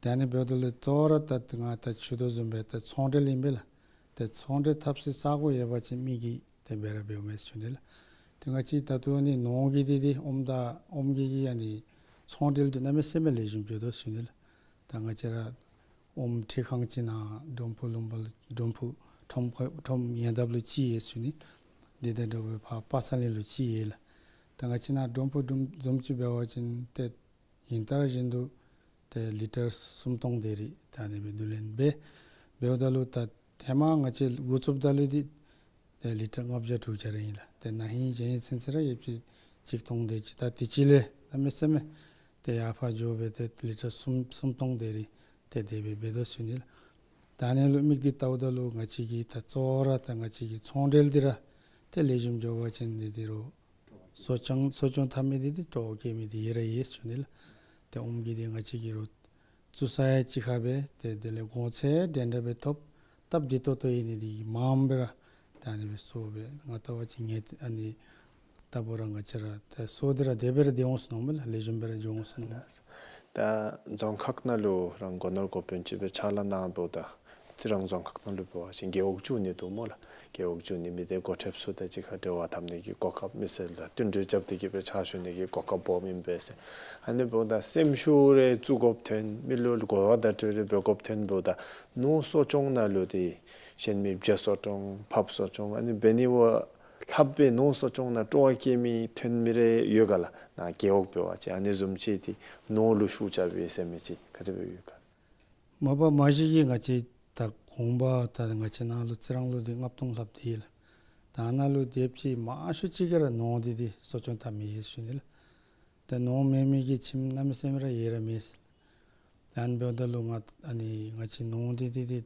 ཏེ་ཨ་ནི་འབདཝ་ད་ལུ་གཙོ་བོ་ར་ད་ང་ད་ཞུ་དོ་བཟུམ་སྦེ་ད་ཚོང་འབྲེལ་ཨིན་པས་ལགས། ཏེ་ཚོང་འབྲེལ་འཐབ་སའི་ས་གོ་ཡོད་པ་ཅིན་མི་གིས་ཏེ་འབད་ར་འབདཝ་མས་ཞུ་ནི་ལགས། ཏེ་ང་བཅས་ད་ལྟོ་ནི་ནོར་གྱི་འདི་འདི་ཨོམ་དང་ཨོམ་གྱི་གི་ཨ་ནི་ཚོང་འབྲེལ་འདི་གནམ་མེད་ས་མེད་ལེགས་ཤོམ་འགྱོ་དོ་ཞུ་ནི་ལགས། ད་ང་བཅས་ར་ཨོམ་འཕྲུལ་ཁང་ཅིག་ནཱ་འབྲོམ་ཕུག་ལུང་པ་ལུ་འབྲོམ་ཕུག་ཁྲོམ་ཁ་ཁྲོམ་ཡན་འདབས་ལུ་གཅིག་ཡོད་ཞུ་ནི། དེ་དང་འདྲཝ་སྦེ་ཕར་པ་སངས་གླིང་ལུ་གཅིག་ཡོད་ལགས། ད་ང་བཅས་ནཱ་འབྲོམ་ཕུག་འབྲོམ་བཟུམ་ཅིག་འབད་བ་ཅིན་ཏེ་ཉིན་ལྟར་བཞིན་དུ་ཏེ་ལི་ཊར་སུམ་སྟོང་དེ་རེ་ད་ཨ་ནི་སྦེ་བསྡུ་ལེན་འབད། འབདཝ་ད་ལུ་ད་ཧེ་མ་ང་བཅས་འགོ་བཙུགསཔ་ད་ལུ་འདི་ཏེ་ལི་ཊར་ལྔ་བརྒྱ་དྲུག་བརྒྱ་ར་ཨིན་ལགས། ཏེ་ན་ཧིང་གཞེས་ཧིང་ཚུན་ཚོད་ར་ཡོདཔ་ཅིག་གཅིག་སྟོང་དེ་ཅིག། ད་དུས་ཅི་ལས་གནམ་མེད་ས་མེད་ཏེ་ཡར་ཕར་འགྱོ་སྦེ་ཏེ་ལི་ཊར་སུམ་སུམ་སྟོང་དེ་རེ་ཏེ་དེ་སྦེ་འབད་དོ་ཞུ་ནི་ལགས། ད་ཨ་ནི་ལུ་དམིགས་ཏེ་བལྟཝ་ད་ལུ་ང་བཅས་ཀྱིས་ད་གཙོ་བོ་ར་ད་ང་བཅས་ཀྱི་ཚོང་འབྲེལ་འདི་ར་ཏེ་ལེགས་ཤོམ་འགྱོ་བ་ཅིན་འདི་འདི་རུང་གསོ་སྐྱོང་གསོ་སྐྱོང་འཐབ་མི་འདི་འདི་སྤྲོ་བ་བསྐྱེད་མི་འདི་ཡོད་ར་ཡོད་ཞུ་ནི་ལགས། ཏེ་ཨོམ་གྱི་འདི་ང་བཅས་ཀྱིས་རུང་བཙུགས་ས་ཡང་གཅིག་ཁར་སྦེ་ཏེ་དེ་ལས་གོང་ཚད་འདྲན་འདྲ་སྦེ་ཐོབ། སྟབས་བདེ་ཏོག་ཏོ་ཡོད་ནི་འདི་གིས་མངམ་སྦེ་ར་ད་ཨ་ནི་སྦེ་གསོ་སྦེ་ང་བལྟ་བ་ཅིན་ངེས་ཨ་ནི་ད་འབད་རུང་ང་བཅས་ར་ཏེ་གསོ་འདི་ར་དེ་སྦེ་ར་སྡོད་འོང་ཟེར་མནོཝ་མས་ལགས། ལེགས་ཤོམ་སྦེ་ར་འགྱོ་འོང་ཟེར་མནོཝ་མས། ད་རྫོང་ཁག་ནང་ལུ་རང་སྒོ་ནོར་འགོ་དཔོན་ཅིག་སྦེ་ཕྱག་ལཱ་གནང་འབདཝ་ད་རྩི་རང་རྫོང་ཁག་ནང་ལུ་འབད་བ་ཅིན་རྒེད་འོག་བཅུ་གཉིས་འདུག་སྨོ་ལགས། རྒེད་འོག་བཅུ་གཉིས་མི་སྡེ་འགོ་ཁྲིདཔ་ཚུ་དང་གཅིག་ཁར་འབྲེལ་བ་འཐབ་ནི་གི་གོ་སྐབས་མི་སེར་དང་བསྟུན་གྲོས་རྐྱབ་སྟེ་གི་སྦེ་ཕྱག་ཞུ་ནི་གི་གོ་སྐབས་སྦོམ་ཨིན་པས་ཟེར། ཨ་ནི་འབདཝ་ད་སེམས་ཤུགས་རེ་བཙུགས་དགོཔ་ཐོན་མི་ལུ་གོ་བ་བརྡ་སྤྲོད་རེ་འབད་དགོཔ་ཐོན་འབདཝ་ད་ནོར་གསོ་སྐྱོང་ནང་ལུ་ཏེ་གཞན་མི་བྱ་གསོ་སྐྱོང་ཕགཔ་གསོ་སྐྱོང་ཨ་ནི་འབད་ནི་བ་ལྷགཔ་སྦེ་ནོར་གསོ་སྐྱོང་ནང་སྤྲོ་བ་བསྐྱེད་མི་ཐོན་མི་རེ་ཡོད་ག་ལགས། ནཱ་རྒེད་འོག་འབད་བ་ཅིན་ཨ་ནི་བཟུམ་ཅིག་ཏེ་ནོར་ལུ་ཤུགས་རྐྱབ་ཡོད་ཟེར་མི་ཅིག་ག་དེ་སྦེ་ཡོད་ག། མ་པ་མ་གཞི་གིས་ང་བཅས་ད་གོང་པ་ད་ང་བཅས་ནཱ་ལུ་རྩི་རང་ལུ་འདི་ལྔ་སྟོང་ལྷགཔ་འདི་ཡོད་ལགས། ད་ནཱ་ལུ་སྡོདཔ་ཅིག་མང་ཤོས་ཅིག་གིས་ར་ནོར་འདི་འདི་གསོ་སྐྱོང་འཐབ་མི་ཡོད་ཞུ་ནི་ལགས། ད་ནོར་མེད་མི་གི་ཁྱིམ་གནམ་མེད་ས་མེད་ར་ཡོད་ར་མས་ཟེར། ད་ཨ་ནི་འབདཝ་ད་ལུ་ང་ཨ་ནི་ང་བཅས་ནོར་འདི་འདི་འདི་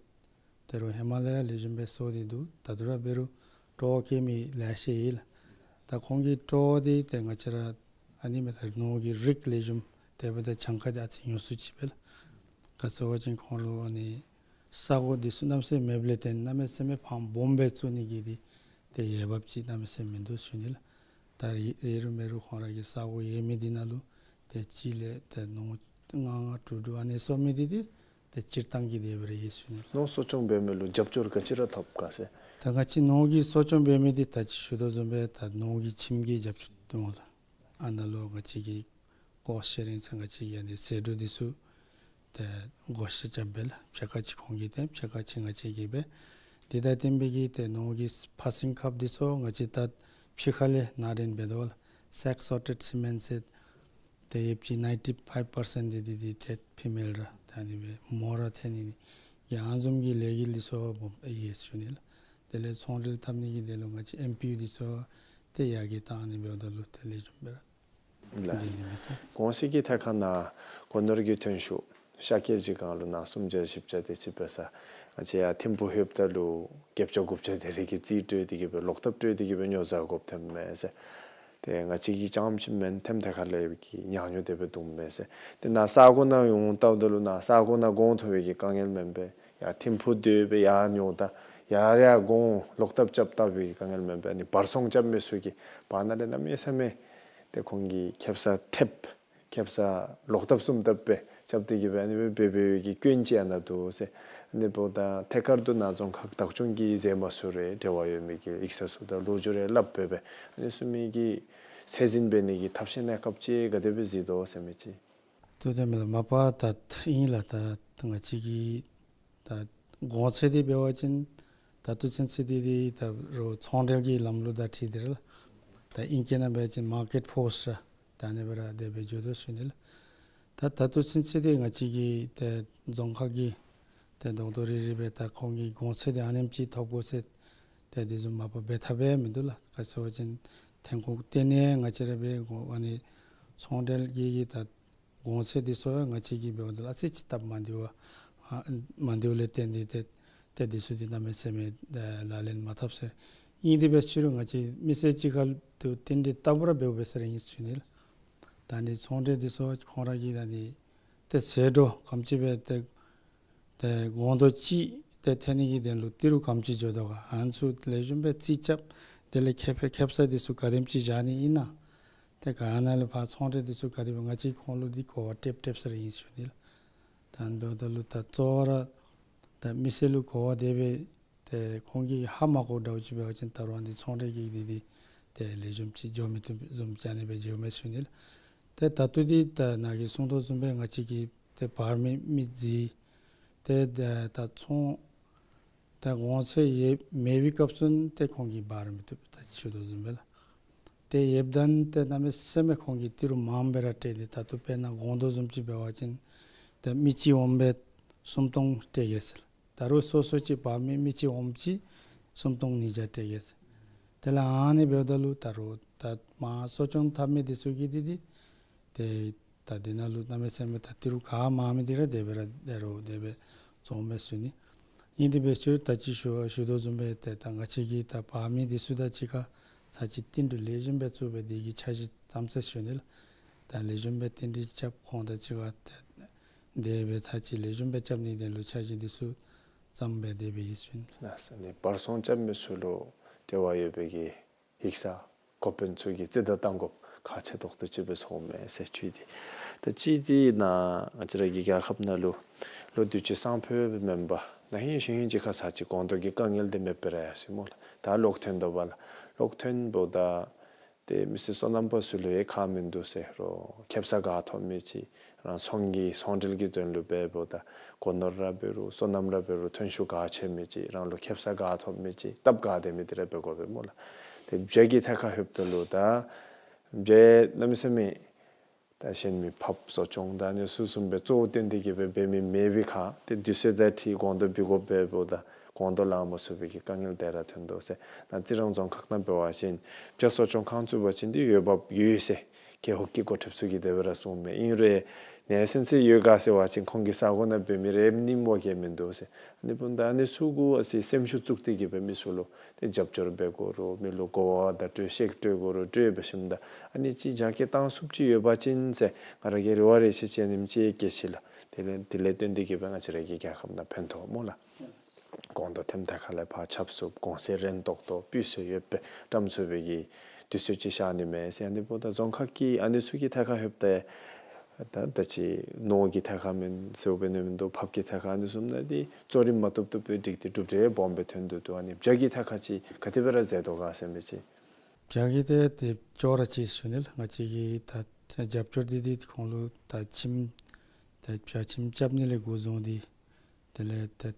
ད་རུང་ཧེ་མ་ལས་ར་ལེགས་ཤོམ་སྦེ་གསོ་སྟེ་འདུག། ད་ལྟོ་ར་འབད་རུང་སྤྲོ་བ་བསྐྱེད་མི་ལེ་ཤ་ཡོད་ལགས། ད་ཁོང་གི་སྤྲོ་བ་འདི་ཏེ་ང་བཅས་ར་ཨ་ནི་མས། ད་ནོར་གྱི་རིགས་ལེགས་ཤོམ་དེ་འབདཝ་ད་གྱངས་ཁ་འདི་ཨ་ཙི་ཉུང་སུ་ཅིག་སྦེ་ལགས། ག་ཟེར་བ་ཅིན་ཁོང་ར་ཨ་ནི་ས་གོ་འདི་ཚུ་གནམ་མེད་ས་མེད་མེདཔ་ལས་བརྟེན་གནམ་མེད་ས་མེད་ཕངམ་སྦོམ་སྦེ་བཙུགས་ནི་གི་འདི་ཏེ་འོས་འབབ་ཅིག་གནམ་མེད་ས་མེད་མིན་འདུག་ཞུ་ནི་ལགས། ད་ཡོད་རུང་མེད་རུང་ཁོང་ར་གི་ས་གོ་ཡོད་མི་འདི་ནང་ལུ་ཏེ་གཅིག་ལས་ཏེ་ནོར་ལྔ་ལྔ་དྲུག་དྲུག་ཨ་ནི་གསོ་མི་འདི་འདི་ཏེ་སྤྱིར་བཏང་གི་དེ་སྦེ་ར་ཡོད་ཞུ་ནི་ལགས། ནོར་གསོ་སྐྱོང་འབད་མི་ལུ་རྒྱབ་སྐྱོར་ག་ཅི་ར་ཐོབ་ག་ཟེར། ད་ང་བཅས་ནོར་གྱི་གསོ་སྐྱོང་འབད་མི་འདི་ད་ཅི་ཞུ་དོ་བཟུམ་སྦེ་ད་ནོར་གྱི་ཁྱིམ་གྱི་རྒྱབ་སྐྱོར་འདུག་སྨོ་ལགས། ཨ་ནཱ་ལུ་ང་བཅས་ཀྱིས་སྒོ་ཕྱེ་རན་ཚེ་ང་བཅས་ཀྱིས་ཨ་ནི་ཟད་འགྲོ་འདི་ཚུ་ཏེ་བགོ་བཤའ་རྐྱབ་སྦེ་ལགས། ཕྱེད་ཀ་ཅིག་ཁོང་གིས་ཏེ་ཕྱེད་ཀ་ཅིག་ང་བཅས་ཀྱིས་འབད། དེ་དང་བསྟུན་པའི་གི་ཏེ་ནོར་གྱི་ཕར་ཚུན་ཁབ་འདི་ཚུ་ང་བཅས་ད་ཕྱི་ཁ་ལས་ནང་འདྲེན་འབད་དོ་ལགས། སེཀ་སོར་ཊེཌ་སི་མེནཊ་ཟེར། ཏེ་ཡོདཔ་ཅིག་ནའིན་ཊི་ཕའིབ་པར་སེནཊ་འདི་འདི་འདི་ཏེ་ཕི་མེལ་ར་ད་ཨ་ནི་སྦེ་མོ་ར་ཐོན་ནི་ནི་ཡང་ཨ་ནི་བཟུམ་གྱི་ལས་འགུལ་འདི་ཚུ་སྦོམ་ཡོད་ཞུ་ནི་ལགས། དེ་ལས་ཚོང་འབྲེལ་འཐབ་ནི་གི་དེ་ལུ་ང་བཅས་ཨེམ་པི་ཡུ་འདི་ཚུ་ཏེ་ཡར་རྒྱས་བཏང་ནི་འབདཝ་ད་ལུ་ཏེ་ལེགས་ཤོམ་སྦེ་ར་ལགས། འདི་ཨིན་མས་ཟེར། གོང་ཚད་ཀྱི་ཐད་ཁར་ནཱ་སྒོ་ནོར་གྱི་ཐོན་ཤུགས་ ཤ་ཀེ་ཇི་གང་ལུ་ནང་སུམ་བརྒྱ་བཞི་བརྒྱ་དེ་ཅིག་འབད་ས། ང་བཅས་ཡར་ཐིམ་ཕུག་ལྷོདཔ་ད་ལུ་བརྒྱད་བརྒྱ་དགུ་བརྒྱ་དེ་རེ་གི་རྩིས་སྤྲོད་དེ་གི་སྦེ་ལོག་ཐབས་སྤྲོད་དེ་གི་སྦེ་ཉོ་བཟའ་དགོཔ་ཐོནམ་མས་ཟེར། ཏེ་ང་བཅས་ཀྱིས་རྐྱངམ་ཅིག་མེན་ཐེམ་ཐེ་ཁ་ལས་ཀྱི་ཉག་ཉོག་དེ་སྦེ་འདུག་མས་ཟེར། ཏེ་ནཱ་ས་གོ་ནང་ཡོང་བལྟཝ་ད་ལུ་ནཱ་ས་གོ་ནང་གོང་མཐོ་བའི་གི་དཀའ་ངལ་མེན་པས། ཡར་ཐིམ་ཕུག་སྡོད་སྦེ་ཡར་ཉོཝ་ད་ཡར་ཡར་གོང་ལོག་ཐབས་རྐྱབ་བལྟ་བའི་གི་དཀའ་ངལ་མེན་པས། ཨ་ནི་བར་སོང་རྐྱབ་མི་ཚུ་གིས་བར་ན་ལས་གནམ་མེད་ས་མེད་ཏེ་ཁོང་གིས་ཁེབ་ས་ཐེབས་ཁེབ་ས་ལོག་ཐབས་སུམ་ཐབས་སྦེ་རྐྱབ་སྟེ་གི་སྦེ་ཨ་ནི་སྦེ་འབད་བའི་གི་སྐྱོན་ཅིག་ཨ་ནཱ་འདུག་ཟེར། ཨ་ནི་འབདཝ་ད་ཐད་ཀར་དུ་ནཱ་རྫོང་ཁག་བདག་སྐྱོང་གི་མཛདཔ་ཚུ་རེ་འབྲེལ་བ་ཡོད་མི་གི་ཡིག་ཚང་ཚུ་དང་ལོ་རྒྱུས་རེ་སླབ་སྦེ་སྦེ་ཨ་ནི་ཚུ་མི་གི་ཚད་འཛིན་འབད་ནི་གི་ཐབས་ཤེས་གནས་སྐབས་ཅིག་ག་དེ་སྦེ་གཟིགས་དོ་ཟེར་མི་ཅིག། ཏེ་དེ་མེན་ལགས། མ་པ་ད་ཨིན་ལགས། ད་ང་བཅས་ཀྱི་ད་གོང་ཚད་འདི་འབད་བ་ཅིན་ད་ལྟོ་ཚུན་ཚོད་འདི་འདི་ད་རུང་ཚོང་འབྲེལ་གྱི་ལམ་ལུགས་དང་འཁྲིལ་ཏེ་ར་ལགས། ད་ཨིང་སྐད་ནང་འབད་བ་ཅིན་མར་ཀེཊ་ཕོརསི་ར་ད་ཨ་ནི་སྦེ་ར་དེ་སྦེ་འགྱོ་དོ་ཟེར་ཞུ་ནི་ལགས། ད་ད་ལྟོ་ཚུན་ཚོད་འདི་ང་བཅས་ཀྱི་ཏེ་རྫོང་ཁག་གི་ཏེ་རྡོག་རྡོག་རིལ་རིལ་སྦེ་ད་ཁོང་གི་གོང་ཚད་འདི་ཨ་ནེམ་ཅིག་ཐོབ་དགོ་ཟེར་ཏེ་དེ་བཟུམ་མ་པ་འབད་ཐབས་ཡང་མིན་འདུག་ལགས། ག་ཅི་ཟེར་བ་ཅིན་ཐོན་ཁུངས་གཏན་ནས་ང་བཅས་ར་འབད་དགོ། ཨ་ནི་ཚོང་འབྲེལ་གྱི་གི་ད་གོང་ཚད་འདི་ཚུ་ཡང་ང་བཅས་ཀྱིས་འབདཝ་ད་ལུ་ཨ་ཙི་ཅིག་སྟབས་མ་བདེཝ་ཨ་མ་བདེཝ་ལས་བརྟེན་ཏེ་ཏེ་ཏེ་འདི་ཚུ་འདི་གནམ་མེད་ས་མེད་ཨེ་ལག་ལེན་མ་འཐབ་ཟེར། ཨིན་དེ་འབད་ཞུ་རུང་ང་བཅས་མི་སེར་གཅིག་ཁར་དུ་རྟེན་འབྲེལ་ལྟ་བུ་ར་འབདཝ་འབད་ས་ར་ཨིན་ཟེར་ཞུ་ནི་ལགས། ད་ཨ་ནི་ཚོང་འབྲེལ་འདི་ཚུ་ཁོང་ར་གིས་ད་ཨ་ནི་ཏེ་ཟད་འགྲོ་ག་དེམ་ཅིག་སྦེ་ཏེ་ཏེ་སྒོང་རྡོག་གཅིག་ཏེ་ཐོན་ནི་གི་དོན་ལུ་ཏི་རུ་ག་དེམ་ཅིག་འགྱོ་དོ་ག། ཨ་ནི་ཚུ་ལེགས་ཤོམ་སྦེ་རྩིས་རྐྱབ། དེ་ལས་ཁེབ་ཁེབ་ས་འདི་ཚུ་ག་དེམ་ཅིག་བཞག་ནི་ཨིན་ན། ཏེ་ག་ནང་ལས་ཕར་ཚོང་འབྲེལ་འདི་ཚུ་ག་དེ་སྦེ་ང་བཅས་ཁོང་ལུ་འདི་གོ་བ་སྤྲོད་སྤྲོདཔ་ས་ར་ཨིན་ཟེར་ཞུ་ནི་ལགས། ད་ཨ་ནི་འབདཝ་ད་ལུ་ད་གཙོ་བོ་ར་ད་མི་སེར་ལུ་གོ་བ་དེ་སྦེ་ཏེ་ཁོང་གིས་ཧ་མ་གོཝ་འདྲཝ་ཅིག་འབད་བ་ཅིན་ད་རུང་ཨ་ནི་ཚོང་འབྲེལ་གྱི་འདི་འདི་ཏེ་ལེགས་ཤོམ་ཅིག་འགྱོ་མི་བཏུབ་བཟུམ་ཅིག་ཨ་ནི་སྦེ་འགྱོཝ་མས་ཟེར་ཞུ་ནི་ལགས། ཏེ་ད་ལྟོ་འདི་ད་ནཱ་གིས་གསུང་དོ་བཟུམ་སྦེ་ང་བཅས་ཀྱི་ཏེ་འབག་མི་མི་རྫི་ཏེ་ད་ད་ཚོང་ད་གོང་ཚད་ཡོད་མེད་པའི་སྐབས་སུ་ཏེ་ཁོང་གིས་འབག་ར་མི་བཏུབ། ད་ཞུ་དོ་བཟུམ་སྦེ་ལགས། ཏེ་ཡོདཔ་ད་ཏེ་གནམ་མེད་ས་མེད་ཁོང་གིས་ཏི་རུ་མངམ་སྦེ་ར་སྤྲོད་དེ། ད་ལྟོ་དཔེར་ན་སྒོང་རྡོག་བཟུམ་ཅིག་འབད་བ་ཅིན་ཏེ་མི་གཅིག་འོངམ་སྦེ་སུམ་སྟོང་སྤྲོད་གེ་ཟེར། ད་རུང་སོ་སོ་ཅིག་འབག་མི་མི་གཅིག་འོངམ་ཅིག་སུམ་སྟོང་ཉིས་བརྒྱ་སྤྲོད་གེ་ཟེར། དེ་ལས་ཨ་ནི་འབདཝ་ད་ལུ་ད་རུང་ད་མར་གསོ་སྐྱོང་འཐབ་མི་འདི་ཚུ་གིས་འདི་འདི་ཏེ་ད་འདི་ནང་ལུ་གནམ་མེད་ས་མེད་ད་ཏི་རུ་ག་མངམ་མི་འདི་ར་དེ་སྦེ་ར་དེ་རུང་དེ་སྦེ་བཙོང་མས་ཟེར་ཞུ་ནི། ཨིན་དེ་འབད་ཞུ་ད་ཅི་ཞུ་ཞུ་དོ་བཟུམ་སྦེ་ཏེ་ད་ང་བཅས་ཀྱིས་ད་འབག་མི་འདི་ཚུ་དང་གཅིག་ཁར་ཚར་གཅིག་བསྟུན་གྲོས་ལེགས་ཤོམ་སྦེ་བཙུགས་སྦེ་དེ་གི་འཆར་གཞི་བརྩམ་ཟེར་ཞུ་ནི་ལགས། ད་ལེགས་ཤོམ་སྦེ་བསྟུན་གྲོས་རྐྱབ་ཁོང་དང་གཅིག་ཁར་ཏེ་དེ་སྦེ་ཚར་གཅིག་ལེགས་ཤོམ་སྦེ་རྐྱབ་ནིའི་དོན་ལུ་འཆར་གཞི་འདི་ཚུ་བརྩམས་སྦེ་དེ་སྦེ་ཨིན་ཟེར་ཞུ་ནི་ལགས། ལགས་སོ། ཨ་ནི་བར་སོང་རྐྱབ་མི་ཚུ་ལུ་འབྲེལ་བ་ཡོད་པའི་གི་ཡིག་ཚང་འགོ་དཔོན་ཚུ་གིས་རྩིས་བརྡ་བཏང་དགོཔ་ཁག་ཆེ་ཏོག་ཏོ་ཅིག་སྦེ་ཚོརཝ་མས་ཟེར་ཞུ་ཡི། ཏེ་ད་ཅི་འདི་ནཱ་ང་བཅས་ར་གི་རྒྱལ་ཁབ་ནང་ལུ་ལོ་དུས་ཅི་སང་ཕོད་སྦེ་མེན་པར་ན་ཧིང་གཞེས་ཧིང་ཅིག་ཁར་ཚར་གཅིག་སྒོང་རྡོག་གི་དཀའ་ངལ་འདི་མེདཔ་སྦེ་ར་ཡར་སོ་ཡི་སྨོ་ལགས། ད་གློག་ཐོན་དོ་བ་ལགས། གློག་ཐོན་འབདཝ་ད་ཏེ་མི་སེར་སོ་ནམ་པ་ཚུ་ལུ་ཡང་ཁག་མིན་འདུག་ཟེར་རུང་ཁེབ་ས་ག་ཐོབ་མི་ཅིག་རང་ཚོང་གི་ཚོང་འབྲེལ་གྱི་དོན་ལུ་འབདཝ་ད་སྒོ་ནོར་ར་འབད་རུང་སོ་ནམ་ར་འབད་རུང་ཐོན་ཤུགས་ག་ཆེ་མི་ཅིག་རང་ལུ་ཁེབ་ས་ག་ཐོབ་མི་ཅིག་སྟབས་ག་བདེ་མི་འདི་ར་འབད་དགོ་པས་སྨོ་ལགས། ཏེ་བྱ་གི་ཐད་ཁར་ལྷོདཔ་ད་ལུ་ད་བྱ་གནམ་མེད་ས་མེད་ད་གཞན་མི་ཕགཔ་གསོ་སྐྱོང་ད་ཨ་ནི་ཚུ་བཟུམ་སྦེ་གཙོ་བོ་བཏོན་ཏེ་གི་སྦེ་འབད་མི་མེད་པའི་ཁར་ཏེ་དུས་ཚོད་དང་འཁྲིལ་སྒོང་རྡོག་འབུད་དགོཔ་འབདཝ་ད་སྒོང་རྡོག་ལང་མ་ཚུགས་པའི་གི་དཀའ་ངལ་དེ་ར་ཐོན་དོ་ཟེར། ད་རྩི་རང་རྫོང་ཁག་ནང་འབད་བ་ཅིན་བྱ་གསོ་སྐྱོང་ཁང་བཙུགས་པ་ཅིན་འདི་འོས་འབབ་ཡོད་ཟེར་རྒེད་འོག་གི་འགོ་ཁྲིདཔ་ཚུ་གིས་དེ་སྦེ་ར་གསུངམ་མས། ཨིན་རུང་ནཱ་སེམས་སེམས་ཡོད་ག་ཟེར་བ་ཅིན་ཁོང་གི་ས་གོ་ནང་འབད་མི་རེ་ནིམ་བ་གེ་མིན་འདུག་ཟེར། ཨ་ནི་འབདཝ་ད་ཨ་ནི་ཚུ་གུ་ཨ་ཙི་སེམས་ཤུགས་བཙུགས་ཏེ་གི་སྦེ་མི་ཚུ་ལུ་ཏེ་རྒྱབ་སྐྱོར་འབད་དགོ་རུང་མི་ལུ་གོ་བ་དང་སྤྲོད་བཤད་སྤྲོད་དགོ་རུང་སྤྲོད་འབད་ཞིནམ་ད་ཨ་ནི་ཅིག་རྒྱ་སྐྱེད་བཏང་ཚུགསཔ་ཅིག་ཡོད་པ་ཅིན་ཟེར་ང་ར་གིས་རེ་བ་རེ་ཆེ་ཆེ་ཨ་ནེམ་ཅིག་བསྐྱེད་ཅི་ལགས། དེ་ལས་དེ་ལས་བརྟེན་ཏེ་གི་སྦེ་ང་བཅས་ར་གི་རྒྱལ་ཁབ་ནང་ཕན་ཐོགས་སྨོ་ལགས། སྒོང་རྡོག་ཐེམ་ཐེ་ཁ་ལས་ཕར་ཆབ་ཚུབ་གོང་ཚད་རན་ཏོག་ཏོ་སྤུས་ཚད་ཡོད་པའི་བཀྲམ་ཚུགས་པའི་གི་དུས་ཚོད་ཅིག་ཤར་ནི་མས་ཟེར། ཨ་ནི་འབདཝ་ད་རྫོང་ཁག་གི་ཨ་ནི་ཚུ་གི་ཐད་ཁར་ལྷོདཔ་ད་ད་ད་ཅི་ནོར་གྱི་ཐད་ཁར་མེན་ཟེརཝ་འབད་ནི་མིན་འདུག། ཕགཔ་གི་ཐད་ཁར་ཨ་ནི་བཟུམ་ནང་འདི་གཙོ་རིམ་མ་བཏུབ་བཏུབ་སྦེ་སྒྲིག་སྟེ་གྲུབ་འབྲས་སྦོམ་སྦེ་ཐོན་དོ་འདུག། ཨ་ནི་བྱ་གི་ཐད་ཁར་ཅིག་ག་དེ་སྦེ་ར་མཛད་དོ་ག་ཟེར་མི་ཅིག། བྱ་གི་ཏེ་ཏེ་ཅོག་ར་གཅིག་ཞུ་ནི་ལགས། ང་བཅས་ཀྱིས་ད་རྒྱབ་སྐྱོར་འདི་འདི་ཁོང་ལུ་ད་ཁྱིམ་ད་བྱ་ཁྱིམ་རྐྱབ་ནི་ལས་འགོ་བཟུང་སྟེ་དེ་ལས་ད་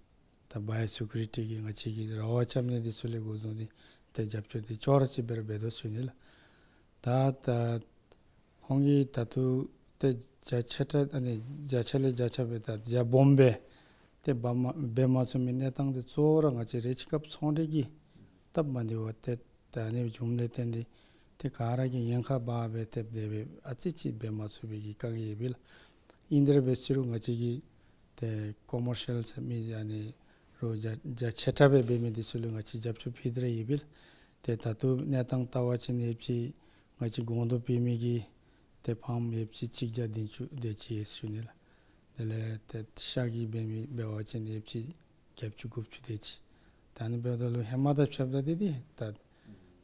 ད་བའི་སི་ཀིའུ་རི་ཊི་གི་ང་བཅས་ཀྱི་ར་བ་རྐྱབ་ནི་འདི་ཚུ་ལས་འགོ་བཟུང་སྟེ་ཏེ་རྒྱབ་སྐྱོར་འདི་ཅོག་ར་གཅིག་སྦེ་ར་འབད་དོ་ཟེར་ཞུ་ནི་ལགས། ད་ད་ཁོང་གིས་ད་ལྟོ་ཏེ་བྱ་ཆེ་དྲགས་ཨ་ནི་བྱ་ཆེ་ལས་བྱ་ཆེ་སྦེ་ད་བྱ་སྦོམ་སྦེ་ཏེ་འབག་མ་འབད་མ་ཚུགས་མི་གནས་སྟངས་འདི་གཙོ་བོ་ར་ང་བཅས་རེ་ཅིག་སྐབས་ཚོང་འབྲེལ་གྱི་སྟབས་མ་བདེཝ་ཏེ་ད་ཨ་ནི་བྱུངམ་ལས་བརྟེན་ཏེ་ཏེ་ག་ར་གིས་ཉེན་ཁ་འབག་སྦེ་ཏེ་དེ་སྦེ་ཨ་ཙི་ཅིག་འབད་མ་ཚུགས་པའི་གི་དཀའ་ངལ་ཡོད་པས་ལགས། ཨིན་དེ་ར་འབད་ཟེར་རུང་ང་བཅས་ཀྱིས་ཏེ་ཀོ་མར་ཤལ་ཟེར་མི་ཨ་ནི་རོགས་རྒྱ་རྒྱ་ཆེ་དྲགས་སྦེ་འབད་མི་འདི་ཚུ་ལུ་ང་བཅས་རྒྱབ་སྐྱོར་ཕུལ་ཏེ་ར་ཡོད་པས་ལགས། ཏེ་ད་ལྟོ་གནས་སྟངས་བལྟ་བ་ཅིན་ཡོདཔ་ཅིག་ང་བཅས་སྒོང་རྡོག་འབད་མི་གི་ཏེ་ཕཱམ་ཡོདཔ་ཅིག་གཅིག་བརྒྱ་བདུན་ཅུ་དེ་ཅིག་ཡོད་ཟེར་ཞུ་ནི་ལགས། དེ་ལས་ཏེ་ཤ་གི་འབད་མི་འབད་བ་ཅིན་ཡོདཔ་ཅིག་བརྒྱད་ཅུ་དགུ་བཅུ་དེ་ཅིག། ད་ཨ་ནི་འབདཝ་ད་ལུ་ཧེ་མ་དང་ཕྱདཔ་ད་འདི་འདི་ད་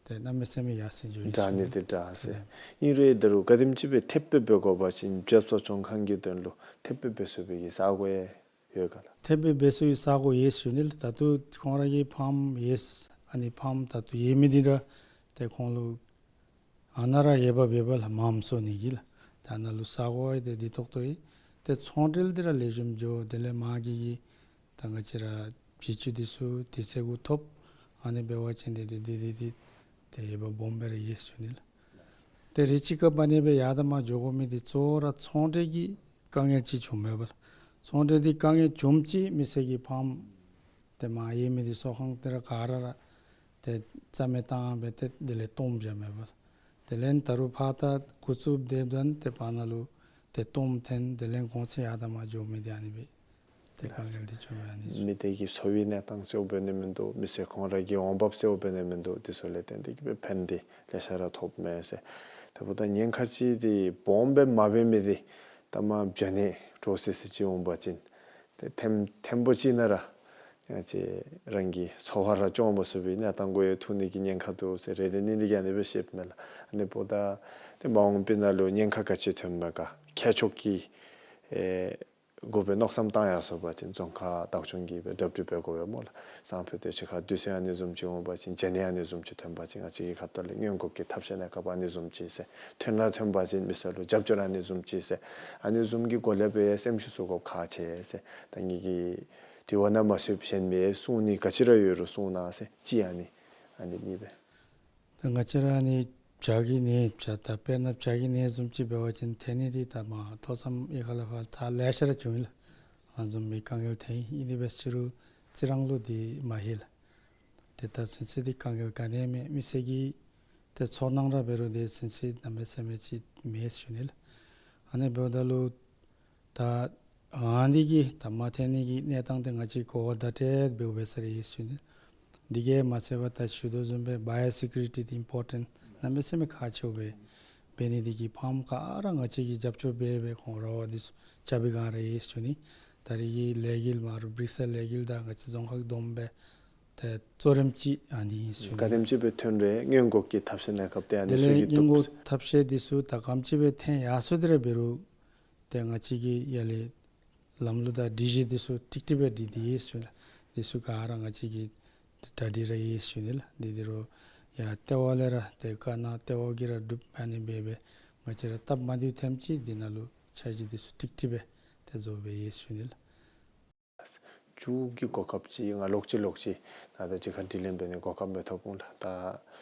ཏེ་གནམ་མེད་ས་མེད་ཡར་སེང་འགྱོ་ཡི་འདྲ་ཟེར་ནི་ཞུ་ནི། འདི་འདྲ་ཟེར། ཨིན་རུང་ད་རུང་ག་དེམ་ཅིག་སྦེ་ཐེབས་སྦེ་འབད་དགོ་པ་ཅིན་བྱ་གསོ་སྐྱོང་ཁང་གི་དོན་ལུ་ཐེབས་སྦེ་འབད་ཚུགས་པའི་གི་ས་གོ་ཡང་ཡོད་ག་ལགས། ཐེབས་སྦེ་འབད་ཚུགས་པའི་ས་གོ་ཡོད་ཟེར་ཞུ་ནི་ལགས། ད་ལྟོ་ཁོང་ར་གི་ཕཱམ་ཡོད། ཨ་ནི་ཕཱམ་ད་ལྟོ་ཡོད་མི་འདི་ར་ཏེ་ཁོང་ལུ་ཨ་ནཱ་ར་ཡོདཔ་འབདཝ་ལས་མངམ་བཟོ་ནི་གི་ལགས། ད་ཨ་ནཱ་ལུ་ས་གོ་ཡང་ཏེ་འདི་ཏོག་ཏོ་ཡོད། ཏེ་ཚོང་འབྲེལ་འདི་ར་ལེགས་ཤོམ་འགྱོ། དེ་ལས་མ་གི་གི་ད་ང་བཅས་ར་བྱི་ཅུང་འདི་ཚུ་དུས་ཚོད་གུ་ཐོབ། ཨ་ནི་འབད་བ་ཅིན་འདི་འདི་འདི་འདི་འདི་ཏེ་ཡོདཔ་སྦོམ་སྦེ་ར་ཡོད་ཟེར་ཞུ་ནི་ལགས། ཏེ་རེ་ཅིག་སྐབས་ཨ་ནི་སྦེ་ཡར་དང་མར་འགྱོ་དགོ་མི་འདི་གཙོ་བོ་ར་ཚོང་འབྲེལ་གྱི་དཀའ་ངལ་ཅིག་བྱུངམ་མས་པ་ལགས། ཚོང་འབྲེལ་འདི་དཀའ་ངལ་བྱུངམ་ཅིག་མི་སེར་གྱི་ཕཱམ་ཏེ་མར་ཡོད་མི་འདི་གསོ་ཁང་འདི་ར་ག་ར་ར་ཏེ་རྩ་མེད་བཏང་སྦེ་ཏེ་དེ་ལས་སྟོངམ་བཞགཔ་མས་པ་ལགས། དེ་ལས་ད་རུང་ཕར་ད་འགོ་བཙུགས་སྡོདཔ་ད་ཏེ་བར་ན་ལུ་ཏེ་སྟོངམ་ཐོན། དེ་ལས་གོང་ཚད་ཡར་དང་མར་འགྱོ་མི་འདི་ཨ་ནི་སྦེ་ཏེ་དཀའ་ངལ་འདི་བྱུངམ་མས། ཨ་ནི་མི་སྡེ་གི་འཚོ་བའི་གནས་སྟངས་གསལ་པོ་འབད་ནི་མིན་འདུག། མི་སེར་ཁོང་ར་གི་འོང་འབབ་གསལ་པོ་འབད་ནི་མིན་འདུག། དེ་ཚུ་ལས་བརྟེན་ཏེ་གིས་སྦེ་ཕན་འདི་ལེ་ཤ་ར་ཐོབ་མས་ཟེར། དེ་འབདཝ་ད་ཉེན་ཁ་ཅིག་འདི་སྦོམ་སྦེ་མ་འབད་མི་འདི་ད་མར་བྱ་ནི་འདྲོག་སི་སི་ཅིག་འོང་པ་ཅིན་ཏེ་ཐེམ་ཐེམ་པོ་ཅིག་ནང་ར་ཡང་ཅིན་རང་གི་འཚོ་བ་ར་སྐྱོང་མ་ཚུགས་པའི་གནས་སྟངས་གུ་ཡང་ཐུག་ནི་གི་ཉེན་ཁ་འདུག་ཟེར་རེ་རེ་གཉིས་གཉིས་ཀྱིས་ཨ་ནི་སྦེ་བཤདཔ་མས་ལགས། ཨ་ནི་འབདཝ་ད་ཏེ་མ་འོངས་པའི་ནང་ལུ་ཉེན་ཁ་ག་ཅི་ཐོན་མས་ག་མཁས་མཆོག་གི་ཨེ་དགོ་པའི་མནོ་བསམ་བཏང་ཡར་སོང་པ་ཅིན་རྫོང་ཁག་བདག་སྐྱོང་གིས་སྦེ་གྲ་སྒྲིག་འབད་དགོ་པས་སྨོ་ལགས། སང་ཕོད་དེ་ཅིག་ཁར་དུས་ཚོད་ཨ་ནི་བཟུམ་ཅིག་འོང་པ་ཅིན་བྱ་ནི་ཨ་ནི་བཟུམ་ཅིག་ཐོན་པ་ཅིན་ང་བཅས་ཀྱི་ཁ་ཐུག་ལས་སྔོན་འགོག་གི་ཐབས་ཤེས་གནས་སྐབས་ཨ་ནི་བཟུམ་ཅིག་ཟེར། ཐོན་ར་ཐོན་པ་ཅིན་མི་སེར་ལུ་རྒྱབ་སྐྱོར་ཨ་ནི་བཟུམ་ཅིག་ཟེར། ཨ་ནི་བཟུམ་གྱི་སྒོ་ལས་སྦེ་སེམས་ཤུགས་བཙུགས་དགོཔ་ཁག་ཆེ་ཟེར། ད་ངེ་གི་དྲི་བ་ནང་མ་ཚུདཔ་གཞན་མི་གསུང་ནི་ག་ཅི་ར་ཡོད་རུང་གསུང་གནང་ཟེར། གཅིག་ཨ་ནི་ཨ་ནི་གཉིས་སྦེ། ད་ང་བཅས་ར་ཨ་ནི་བྱ་གི་ནད་བྱ་ད་དཔེར་ན་བྱ་གི་ནད་བཟུམ་ཅིག་འབད་བ་ཅིན་ཐོན་ནི་འདི་ད་མར་ཐོག་མཚམས་གཡུས་ཁ་ལས་ཕར་ད་ལེ་ཤ་ར་བྱུང་ཡི་ལགས། ཨ་ནི་བཟུམ་མའི་དཀའ་ངལ་ཐོན་ཡི། ཨིན་དེ་འབད་ཟེར་རུང་རྩི་རང་ལུ་འདི་མ་ལྷོད་ལགས། ཏེ་ད་ཚུན་ཚོད་འདི་དཀའ་ངལ་ག་ནི་ཡང་མེད། མི་སེར་གྱི་ཏེ་ཚོར་སྣང་ར་འབད་རུང་འདི་ཚུན་ཚོད་གནམ་མེད་ས་མེད་ཅིག་མེད་ཟེར་ཞུ་ནི་ལགས། ཨ་ནི་འབདཝ་ད་ལུ་ད་ཨ་ནི་གི་ད་མ་ཐོན་ནི་གི་གནས་སྟངས་འདི་ང་བཅས་གོ་བ་བརྡ་སྤྲོད་འབདཝ་འབད་ས་ར་ཡོད་ཟེར་ཞུ་ནི། འདི་གིས་མ་ཚད་པར་ད་ཞུ་དོ་བཟུམ་སྦེ་བཱ་ཡོ་སི་ཀིའུ་རི་ཊི་འདི་ཨིམ་པོར་ཊེནཊ་གནམ་མེད་ས་མེད་ཁག་ཆེཝ་སྦེ་འབད་ནི་འདི་གིས་ཕཱམ་ག་ར་ང་བཅས་ཀྱིས་རྒྱབ་སྐྱོར་འབད་སྦེ་ཁོང་ར་བ་འདི་ཚུ་རྐྱབ་པའི་བསྒང་ར་ཡོད་ཟེར་ཞུ་ནི། ད་རེས་ཀྱི་ལས་འགུལ་མ་རུ་བིར་སའི་ལས་འགུལ་དང་ང་བཅས་རྫོང་ཁག་བསྡོམས་སྦེ་ཏེ་གཙོ་རིམ་ཅིག་ཨ་ནི་ཨིན་ཟེར་ཞུ་ནི། ག་དེམ་ཅིག་སྦེ་ཐོན་རུང་སྔོན་འགོག་གི་ཐབས་ཤེས་གནས་སྐབས་འདི་ཨ་ནི་དེ་ཚུ་ལས་གིས་སྔོན་འགོག་བཏུབ་ཟེར། ཐབས་ཤེས་འདི་ཚུ་ད་ག་དེམ་ཅིག་སྦེ་ཐོན་ཡར་སོང་སྟེ་ར་འབད་རུང་ཏེ་ང་བཅས་ཀྱིས་ཡར་ལས་ལམ་ལུགས་དང་སྒྲིག་གཞི་འདི་ཚུ་ཀྲིག་ཀྲི་སྦེ་སྒྲིག་སྟེ་ཡོད་ཟེར་ཞུ་ནི་ལགས། འདི་ཚུ་ག་ར་ང་བཅས་ཀྱིས་གྲ་སྒྲིག་ར་ཡོད་ཟེར་ཞུ་ནི་ལགས། འདི་འདི་རུང་ཡར་ལྟེ་བ་ལས་ར་ཏེ་བཀའ་གནང་ལྟེ་བ་གིས་ར་སྒྲུབ་ཨ་ནི་སྦེ་སྦེ་ང་བཅས་ར་སྟབས་མ་བདེཝ་ཐོནམ་ཅིག་འདི་ནང་ལུ་འཆར་གཞི་འདི་ཚུ་ཀྲིག་ཀྲི་སྦེ་ཏེ་བཟོ་སྦེ་ཡོད་ཟེར་ཞུ་ནི་ལགས། མཇུག་གི་གོ་སྐབས་ཅིག་ང་ལོག་ཅི་ལོག་ཅི་ད་ལྟོ་ཅིག་ཁར་དྲི་ལན་འབད་ནི་གོ་སྐབས་མི་ཐོབ་འོང་ལགས། ད་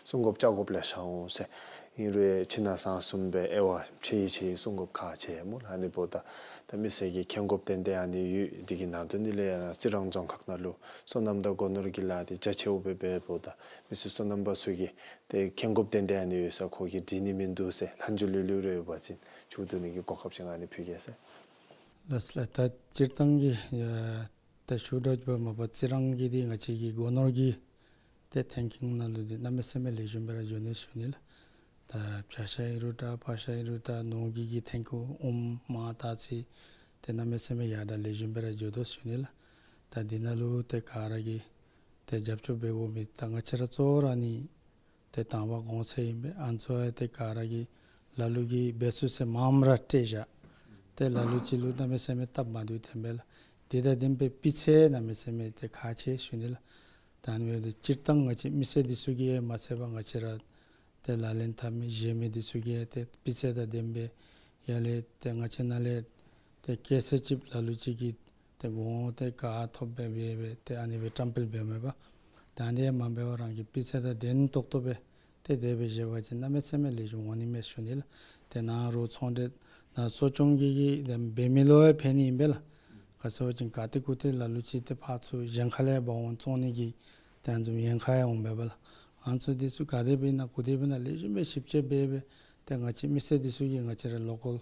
སྲུང་སྐྱོབ་བཅའ་དགོཔ་ལེ་ཤ་འོང་ཟེར། ཨིན་རུང་ཕྱི་ནང་གསང་གསུམ་སྦེ་དབྱེ་བ་ཕྱེ་ཕྱེ་སྲུང་སྐྱོབ་ཁག་ཆེ་སྨོ་ལགས། ཨ་ནི་འབདཝ་ད་ད་མི་སེར་གྱིས་མཁྱེན་དགོཔ་ཏན་ཏན་ཨ་ནི་ཡོད། འདི་གི་ནང་དོན་འདི་ལས་ཡང་རྩི་རང་རྫོང་ཁག་ནང་ལུ་སོ་ནམ་དང་སྒོ་ནོར་གྱི་ལཱ་འདི་རྒྱ་ཆེཝ་སྦེ་འབདཝ་ད་མི་སེར་སོ་ནམ་པ་ཚུ་གིས་ཏེ་མཁྱེན་དགོཔ་ཏན་ཏན་ཨ་ནི་ཡོད་ས་ཁོ་གིས་འདྲི་ནི་མིན་འདུག་ཟེར། ལན་འཇུ་ལུ་ལུ་རེ་ཡོད་པ་ཅིན་མཇུག་བསྡུ་ནི་གི་གོ་སྐབས་ཅིག་ང་ཨ་ནི་ཕུལ་གེ་ཟེར། ལགས་ལགས། ད་སྤྱིར་བཏང་གི་ཡ་ད་ཞུ་དོ་བཟུམ་མ་པ་རྩི་རང་གི་འདི་ང་བཅས་ཀྱི་སྒོ་ནོར་གྱི་ཏེ་ཐོན་ཁུངས་ནང་ལུ་འདི་གནམ་མེད་ས་མེད་ལེགས་ཤོམ་སྦེ་ར་འགྱོ་ནི་ཟེར་ཞུ་ནི་ལགས། ད་བྱ་ཤ་ཨིན་རུང་འདྲ་ཕག་ཤ་ཨིན་རུང་འདྲ་ནོར་གྱི་གི་ཐོན་ཁུངས་ཨུམ་མར་སྟག་རྩི་ཏེ་གནམ་མེད་ས་མེད་ཡར་དྲག་ལེགས་ཤོམ་སྦེ་ར་འགྱོ་དོ་ཟེར་ཞུ་ནི་ལགས། ད་འདི་ནང་ལུ་ཏེ་ག་ར་གིས་ཏེ་རྒྱབ་སྐྱོར་འབད་དགོ་མི་ད་ང་བཅས་ར་གཙོ་བོ་ར་ཨ་ནི་ཏེ་དང་པ་གོང་ཚད་ཨིན་པས། ཨ་ནི་ཚུ་ཡང་ཏེ་ག་ར་གིས་ལ་ལུ་གིས་འབད་ཚུགས་ས་མངམ་ར་སྤྲོད་བཞག། ཏེ་ལ་ལུ་ཅིག་ལུ་གནམ་མེད་ས་མེད་སྟབས་མ་བདེཝ་ཐོན་པས་ལགས། དེ་དང་ལྡནམ་སྦེ་སྤུས་ཚད་གནམ་མེད་ས་མེད་ཏེ་ཁག་ཆེ་ཞུ་ནི་ལགས། ད་ཨ་ནི་འབདཝ་ད་སྤྱིར་བཏང་ང་བཅས་མི་སེར་འདི་ཚུ་གིས་མ་ཚད་པར་ང་བཅས་ར་ཏེ་ལག་ལེན་འཐབ་མི་བཞེས་མི་འདི་ཚུ་གིས་ཏེ་སྤུས་ཚད་དང་ལྡནམ་སྦེ་ཡར་ལས་ཏེ་ང་བཅས་ནང་ལས་ཏེ་གལ་སྲིད་ཅིག་ལ་ལུ་ཅིག་གིས་ཏེ་གོང་ཏེ་ག་ཐོབ་སྦེ་འབད་སྦེ་ཏེ་ཨ་ནི་སྦེ་བཀྲམ་སྤེལ་འབདཝ་མས་པ། ད་ཨ་ནི་མ་འབད་བར་རང་གི་སྤུས་ཚད་དང་ལྡན་ཏོག་ཏོ་སྦེ་ཏེ་དེ་སྦེ་བཞེས་པ་ཅིན་གནམ་མེད་ས་མེད་ལེགས་ཤོམ་འོང་ནི་མས་ཞུ་ནི་ལགས། ཏེ་ནཱ་རོགས་ཚོང་འབྲེལ་ནཱ་གསོ་སྐྱོང་གི་གི་ཏེ་འབད་མི་ལུ་ཡང་ཕན་ནི་ཨིན་པས་ལགས། ག་ཅི་ཟེར་བ་ཅིན་ག་ཏེ་གུ་ཏེ་ལ་ལུ་ཅིག་ཏེ་ཕར་ཚུར་གཞན་ཁ་ལས་འབག་འོང་བཙོང་ནི་གི་ཏེ་ཨ་ནི་བཟུམ་ཉེན་ཁ་ཡང་འོང་པས་པ་ལགས། ཨ་ནི་ཚུ་འདི་ཚུ་ག་དེ་སྦེ་ཨིན་ན་གུ་དེ་སྦེ་ཨིན་ན་ལེགས་ཤོམ་སྦེ་ཞིབ་དཔྱད་འབད་སྦེ་ཏེ་ང་བཅས་མི་སེར་འདི་ཚུ་གིས་ང་བཅས་ར་ལོ་ཀཱལ་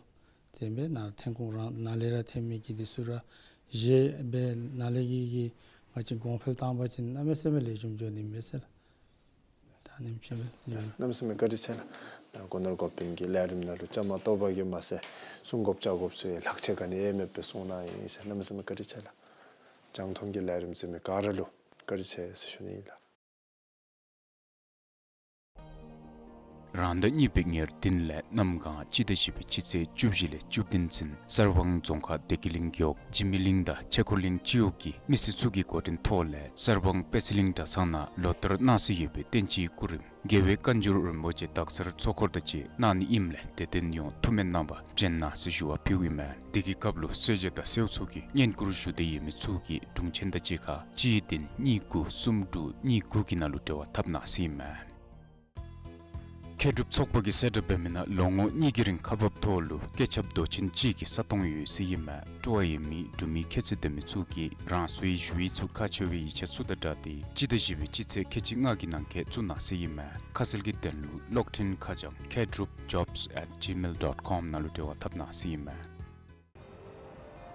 དེ་སྦེ་ནཱ་ཐོན་ཁུངས་རང་ནཱ་ལས་ར་ཐོན་མི་གི་འདི་ཚུ་ར་བཞེས་སྦེ་ནཱ་ལས་ཀྱི་གི་ང་བཅས་གོང་འཕེལ་བཏང་པ་ཅིན་གནམ་མེད་ས་མེད་ལེགས་ཤོམ་འགྱོ་ནི་མས་ཟེར་ལགས། ད་ནེམ་ཅིག་སྦེ། གནམ་མེད་ས་མེད་བཀའ་དྲིན་ཆེ་ལགས། སྒོ་ནོར་འགོ་དཔོན་གྱི་ལས་རིམ་ནང་ལུ་བཅའ་མར་གཏོགས་པ་གིས་མ་ཚད་གསུང་དགོཔ་བཅར་དགོཔ་ཚུ་ཡང་ལྷག་ཆད་ག་ནི་ཡང་མེདཔ་སྦེ་གསུངས་གནང་ཡི་ཟེར། གནམ་མེད་ས་མེད་བཀའ་དྲིན་ཆེ་ལགས། རྒྱང་མཐོང་གི་ལས་རིམ་གཟིགས་མི་ག་ར་ལུ་བཀའ་དྲིན་ཆེ་ཟེར་ཞུ་ནི་ཨིན་ལགས། རང་ཟླ་གཉིས་པའི་ཉེར་བདུན་ལས་གནམ་གང་སྤྱི་ཟླ་བཞི་པའི་སྤྱི་ཚེས་བཅུ་བཞི་ལས་བཅུ་བདུན་ཚུན་གསར་སྤང་རྫོང་ཁག་བདེ་སྐྱིད་གླིང་རྒེད་འོག་འཇིགས་མེད་གླིང་དང་ཆོས་འཁོར་གླིང་སྤྱི་འོག་གི་མི་སེར་ཚུ་གི་འགོ་འདྲེན་ཐོག་ལས་གསར་སྤང་པད་ཚལ་གླིང་གྲྭ་ཚང་ནང་ལོ་ལྟར་གནང་སྲོལ་ཡོད་པའི་བསྟན་སྤྱིའི་སྐུ་རིམ་རྒྱལ་བའི་བཀའ་འགྱུར་རིན་པོ་ཆེ་དག་ཚར་ཚོགས་འཁོར་དང་བཅས་གནང་ནི་ཨིནམ་ལས་དེ་འདི་ནི་ཡོངས་ཐུགས་སྨོན་གནང་བར་འབྱོན་གནང་ཟེར་ཞུ་བ་ཕུལཝ་ཨིན་མས། དེ་གི་སྐབས་ལུ་གསོལ་ཇ་དང་གསོལཝ་ཚུ་གི་བསྙེན་བཀུར་ཞུ་འདོད་ཡོད་མི་ཚུ་གིས་དྲུང་ཆེན་དང་གཅིག་ཁར་གཅིག་བདུན་གཉིས་དགུ་གསུམ་དྲུག་གཉིས་དགུ་གི་ནང་ལུ་འབྲེལ་བ་འཐབ་གནང་ཟེར་ཨིན་མས། མཁས་གྲུབ་ཚོགས་པ་གིས་གསལ་བསྒྲགས་འབད་མི་ནང་ལོ་ངོ་གཉིས་ཀྱི་རིང་ཁག་འབགཔ་ཐོག་ལུ་སྐྱེས་ཆབ་མདོ་ཆེན་གཅིག་གི་ས་སྟོང་ཡོད་ཟེར་ཨིན་མས། སྤྲོ་བ་ཡོད་མི་འབྲུག་མི་ཁྱད་ཚད་ལྡན་མི་ཚུ་གིས་རང་སོའི་ཞུ་ཡིག་ཚུ་ཁག་ཆེ་བའི་ཡིག་ཆ་ཚུ་དང་སྦྲགས་ཏེ་སྤྱི་ཟླ་བཞི་པའི་སྤྱི་ཚེས་ཁལ་གཅིག་ལྔ་གི་ནང་འཁོད་བཙུགས་གནང་ཟེར་ཨིན་མས། ཁ་གསལ་གྱི་དོན་ལུ་གློག་འཕྲིན་ཁ་བྱང་མཁས་གྲུབ་ཇོབས་ཨེཊ་ཇི་མེལ་ཌོཊ་ཀོམ་ནང་ལུ་འབྲེལ་བ་འཐབ་གནང་ཟེར་ཨིན་མས།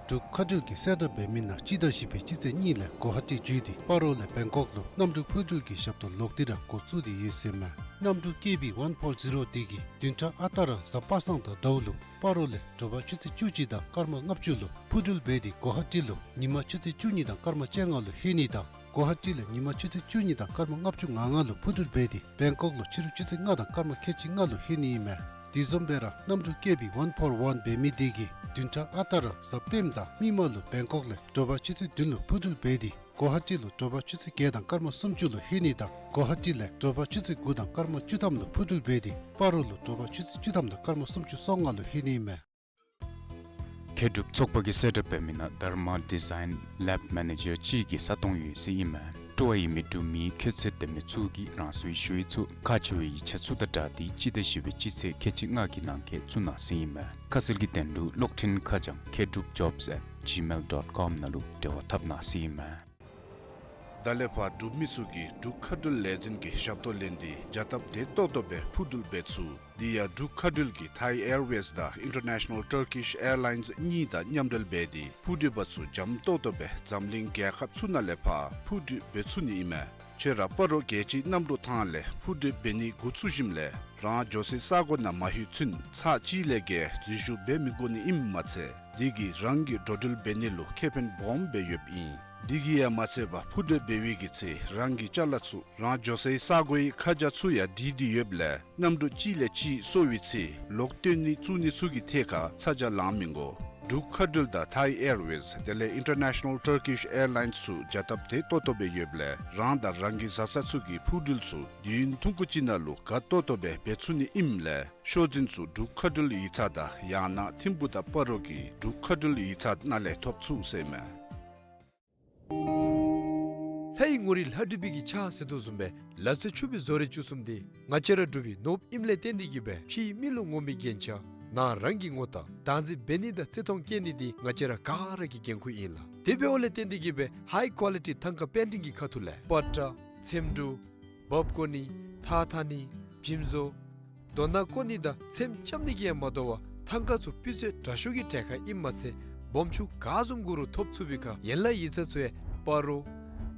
འབྲུག་མཁའ་འགྲུལ་གྱིས་གསལ་བསྒྲགས་འབད་མི་ནང་སྤྱི་ཟླ་བཞི་པའི་སྤྱི་ཚེས་གཉིས་ལས་གོ་ཧ་ཊི་བརྒྱུད་དེ་སྤ་རོ་ལས་བེང་ཀོག་ལུ་གནམ་གྲུ་འཕུར་འགྲུལ་གྱི་ཞབས་ཏོག་ལོག་སྟེ་ར་འགོ་བཙུགས་ཏེ་ཡོད་ཟེར་མས། གནམ་གྲུ་ཀེ་བི་ཝན་ཕོར་ཛི་རོ་འདི་གིས་བདུན་ཕྲག་ཨ་རྟག་ར་གཟའ་པ་སངས་དང་ཟླཝ་ལུ་སྤ་རོ་ལས་དྲོ་པ་ཆུ་ཚོད་བཅུ་གཅིག་དང་སྐར་མ་ལྔ་བཅུ་ལུ་འཕུར་འགྲུལ་འབད་དེ་གོ་ཧ་ཊི་ལུ་ཉིན་མ་ཆུ་ཚོད་བཅུ་གཉིས་དང་སྐར་མ་བཅོ་ལྔ་ལུ་ལྷོད་ནི་དང་གོ་ཧ་ཊི་ལས་ཉིན་མ་ཆུ་ཚོད་བཅུ་གཉིས་དང་སྐར་མ་ལྔ་བཅུ་ང་ལྔ་ལུ་འཕུར་འགྲུལ་འབད་དེ་བེང་ཀོག་ལུ་ཕྱི་རུ་ཆུ་ཚོད་ལྔ་དང་སྐར་མ་ཁལ་གཅིག་ལྔ་ལུ་ལྷོད་ནི་ཨིན་མས། དེ་བཟུམ་སྦེ་ར་གནམ་གྲུ་ཀེ་བི་ཝན་ཕོར་ཝན་འབད་མི་འདི་གིས་བདུན་ཕྲག་ཨ་རྟག་ར་གཟའ་སྤེནམ་དང་མིག་དམར་ལུ་བེང་ཀོག་ལས་དྲོ་པ་ཆུ་ཚོད་བདུན་ལུ་འཕུར་འགྲུལ་འབད་དེ་གོ་ཧ་ཊི་ལུ་དྲོ་པ་ཆུ་ཚོད་བརྒྱད་དང་སྐར་མ་སུམ་ཅུ་ལུ་ལྷོད་ནི་དང་གོ་ཧ་ཊི་ལས་དྲོ་པ་ཆུ་ཚོད་དགུ་དང་སྐར་མ་བཅུ་ཐམ་ལུ་འཕུར་འགྲུལ་འབད་དེ་སྤ་རོ་ལུ་དྲོ་པ་ཆུ་ཚོད་བཅུ་ཐམ་དང་སྐར་མ་སུམ་ཅུ་སོ་ལྔ་ལུ་ལྷོད་ནི་ཨིན་མས། མཁས་གྲུབ་ཚོགས་པ་གིས་གསལ་བསྒྲགས་འབད་མི་ནང་དྷརྨ་ཌི་ཛའིན་ལེབ་མེ་ནེ་ཇར་གཅིག་གི་ས་སྟོང་ཡོད་ཟེར་ཨིན་མས། སྤྲོ་བ་ཡོད་མི་འབྲུག་མི་ཁྱད་ཚད་ལྡན་མི་ཚུ་གིས་རང་སོའི་ཞུ་ཡིག་ཚུ་ཁག་ཆེ་བའི་ཡིག་ཆ་ཚུ་དང་སྦྲགས་ཏེ་སྤྱི་ཟླ་བཞི་པའི་སྤྱི་ཚེས་ཁལ་གཅིག་ལྔ་གི་ནང་འཁོད་བཙུགས་གནང་ཟེར་ཨིན་མས། ཁ་གསལ་གྱི་དོན་ལུ་གློག་འཕྲིན་ཁ་བྱང་མཁས་གྲུབ་ཇོབས་ཨེཊ་ཇི་མེལ་ཌོཊ་ཀོམ་ནང་ལུ་འབྲེལ་བ་འཐབ་གནང་ཟེར་ཨིན་མས། ད་ལས་ཕར་འབྲུག་མི་ཚུ་གིས་འབྲུག་མཁའ་འགྲུལ་ལས་འཛིན་གྱི་ཞབས་ཏོག་ལེན་ཏེ་བྱ་སྟབས་བདེ་ཏོག་ཏོ་སྦེ་འཕུར་འགྲུལ་འབད་ཚུགས། དེ་ཡང་འབྲུག་མཁའ་འགྲུལ་གྱིས་ཐའི་ཨེར་ཝེསི་དང་ཨིན་ཊར་ནེ་ཤ་ནལ་ཊར་ཀིཤ་ཨེར་ལའིནསི་གཉིས་དང་མཉམ་འབྲེལ་འབད་དེ་འཕུར་འགྲུལ་པ་ཚུ་འཇམ་ཏོག་ཏོ་སྦེ་འཛམ་གླིང་རྒྱལ་ཁབ་ཚུ་ནང་ལས་ཕར་འཕུར་འགྲུལ་འབད་ཚུགས་ནི་ཨིན་མས། ཁྱོད་ར་སྤ་རོ་རྒྱལ་སྤྱིའི་གནམ་གྲུ་ཐང་ལས་འཕུར་འགྲུལ་འབད་ནི་འགོ་བཙུགས་ཞིནམ་ལས་རང་འགྱོ་སའི་ས་གོ་ནང་མ་ལྷོད་ཚུན་ཚར་གཅིག་ལས་བརྒལ་འཛུལ་ཞུགས་འབད་མི་དགོ་ནི་ཨིནམ་མ་ཚད་དེ་གིས་རང་གི་འགྲོ་འགྲུལ་འབད་ནི་ལུ་ཁེ་ཕན་སྦོམ་སྦེ་ཡོདཔ་ཨིན། དེ་གིས་ཡང་མ་ཚད་པར་འཕུར་འགྲུལ་འབད་བའི་གི་ཚེ་རང་གི་ཅ་ལ་ཚུ་རང་འགྱོ་སའི་ས་གོའི་ཁ་བྱང་ཚུ་ཡང་བྲིས་ཏེ་ཡོདཔ་ལས་གནམ་གྲུ་གཅིག་ལས་གཅིག་སོར་བའི་ཚེ་ལོག་བཏོན་ནི་བཙུགས་ནི་ཚུ་གི་ཐད་ཁར་ཚ་གྱང་ལང་མི་དགོ། འབྲུག་མཁའ་འགྲུལ་དང་ཐའི་ཨེར་ཝེསི་དེ་ལས་ཨིན་ཊར་ནེ་ཤ་ནལ་ཊར་ཀིཤ་ཨེར་ལའིནསི་ཚུ་བྱ་སྟབས་བདེ་ཏོག་ཏོ་སྦེ་ཡོདཔ་ལས་རང་དང་རང་གི་བཟའ་ཚང་ཚུ་གི་འཕུར་འགྲུལ་ཚུ་དུས་ཡུན་ཐུང་ཀུ་ཅིག་ནང་ལུ་དགའ་ཏོག་ཏོ་སྦེ་འབད་ཚུགས་ནི་ཨིནམ་ལས་ཤོག་འཛིན་ཚུ་འབྲུག་མཁའ་འགྲུལ་ཡིག་ཚང་དང་ཡང་ན་ཐིམ་ཕུག་དང་སྤ་རོ་གི་འབྲུག་མཁའ་འགྲུལ་ཡིག་ཚང་ནང་ལས་ཐོབ་ཚུགས་ཟེར་མས། ལྷ་ཡི་ངོ་རིས་ལྷ་བྲིས་པའི་གི་ཕྱག་ཟེར་དོ་བཟུམ་སྦེ་ལག་རྩལ་ཕྱུག་པའི་བཟོ་རིག་བཅུ་གསུམ་འདི་ང་བཅས་ར་འབྲུག་པའི་ནོར་བུ་ཨིནམ་ལས་བརྟེན་ཏེ་གིས་སྦེ་ཕྱིའི་མི་ལུ་ངོམ་པའི་རྒྱན་ཆ་ནང་རང་གི་ངོ་རྟགས་བདག་འཛིན་འབད་ནི་དང་བརྩི་མཐོང་བསྐྱེད་ནི་འདི་ང་བཅས་ར་ག་ར་གི་འགན་ཁུར་ཨིན་ལགས། དེ་འབདཝ་ལས་བརྟེན་ཏེ་གིས་སྦེ་ཧའི་ཀོ་ལི་ཊི་ཐང་ཀ་པེན་ཊིང་གི་ཁ་ཐུག་ལས་པ་ཏྲ་ཚེམ་དྲུབ་འབག་བཀོ་ནི་ཐགས་འཐག་ནི་འཇིམ་བཟོ་རྡོ་ནང་བརྐོ་ནི་དང་ཚེམ་རྐྱབ་ནི་གིས་ཡང་མ་དོ་བར་ཐང་ཀ་ཚུ་སྤུས་ཚད་དྲག་ཤོས་ཀྱི་གྲལ་ཁར་ཨིནམ་མ་ཚད་སྦོམ་ཆུང་ག་བཟུམ་དགོ་རུང་ཐོབ་ཚུགས་པའི་ཁར་ཡན་ལག་ཡིག་ཚང་ཚུ་ཡང་སྤ་རོ་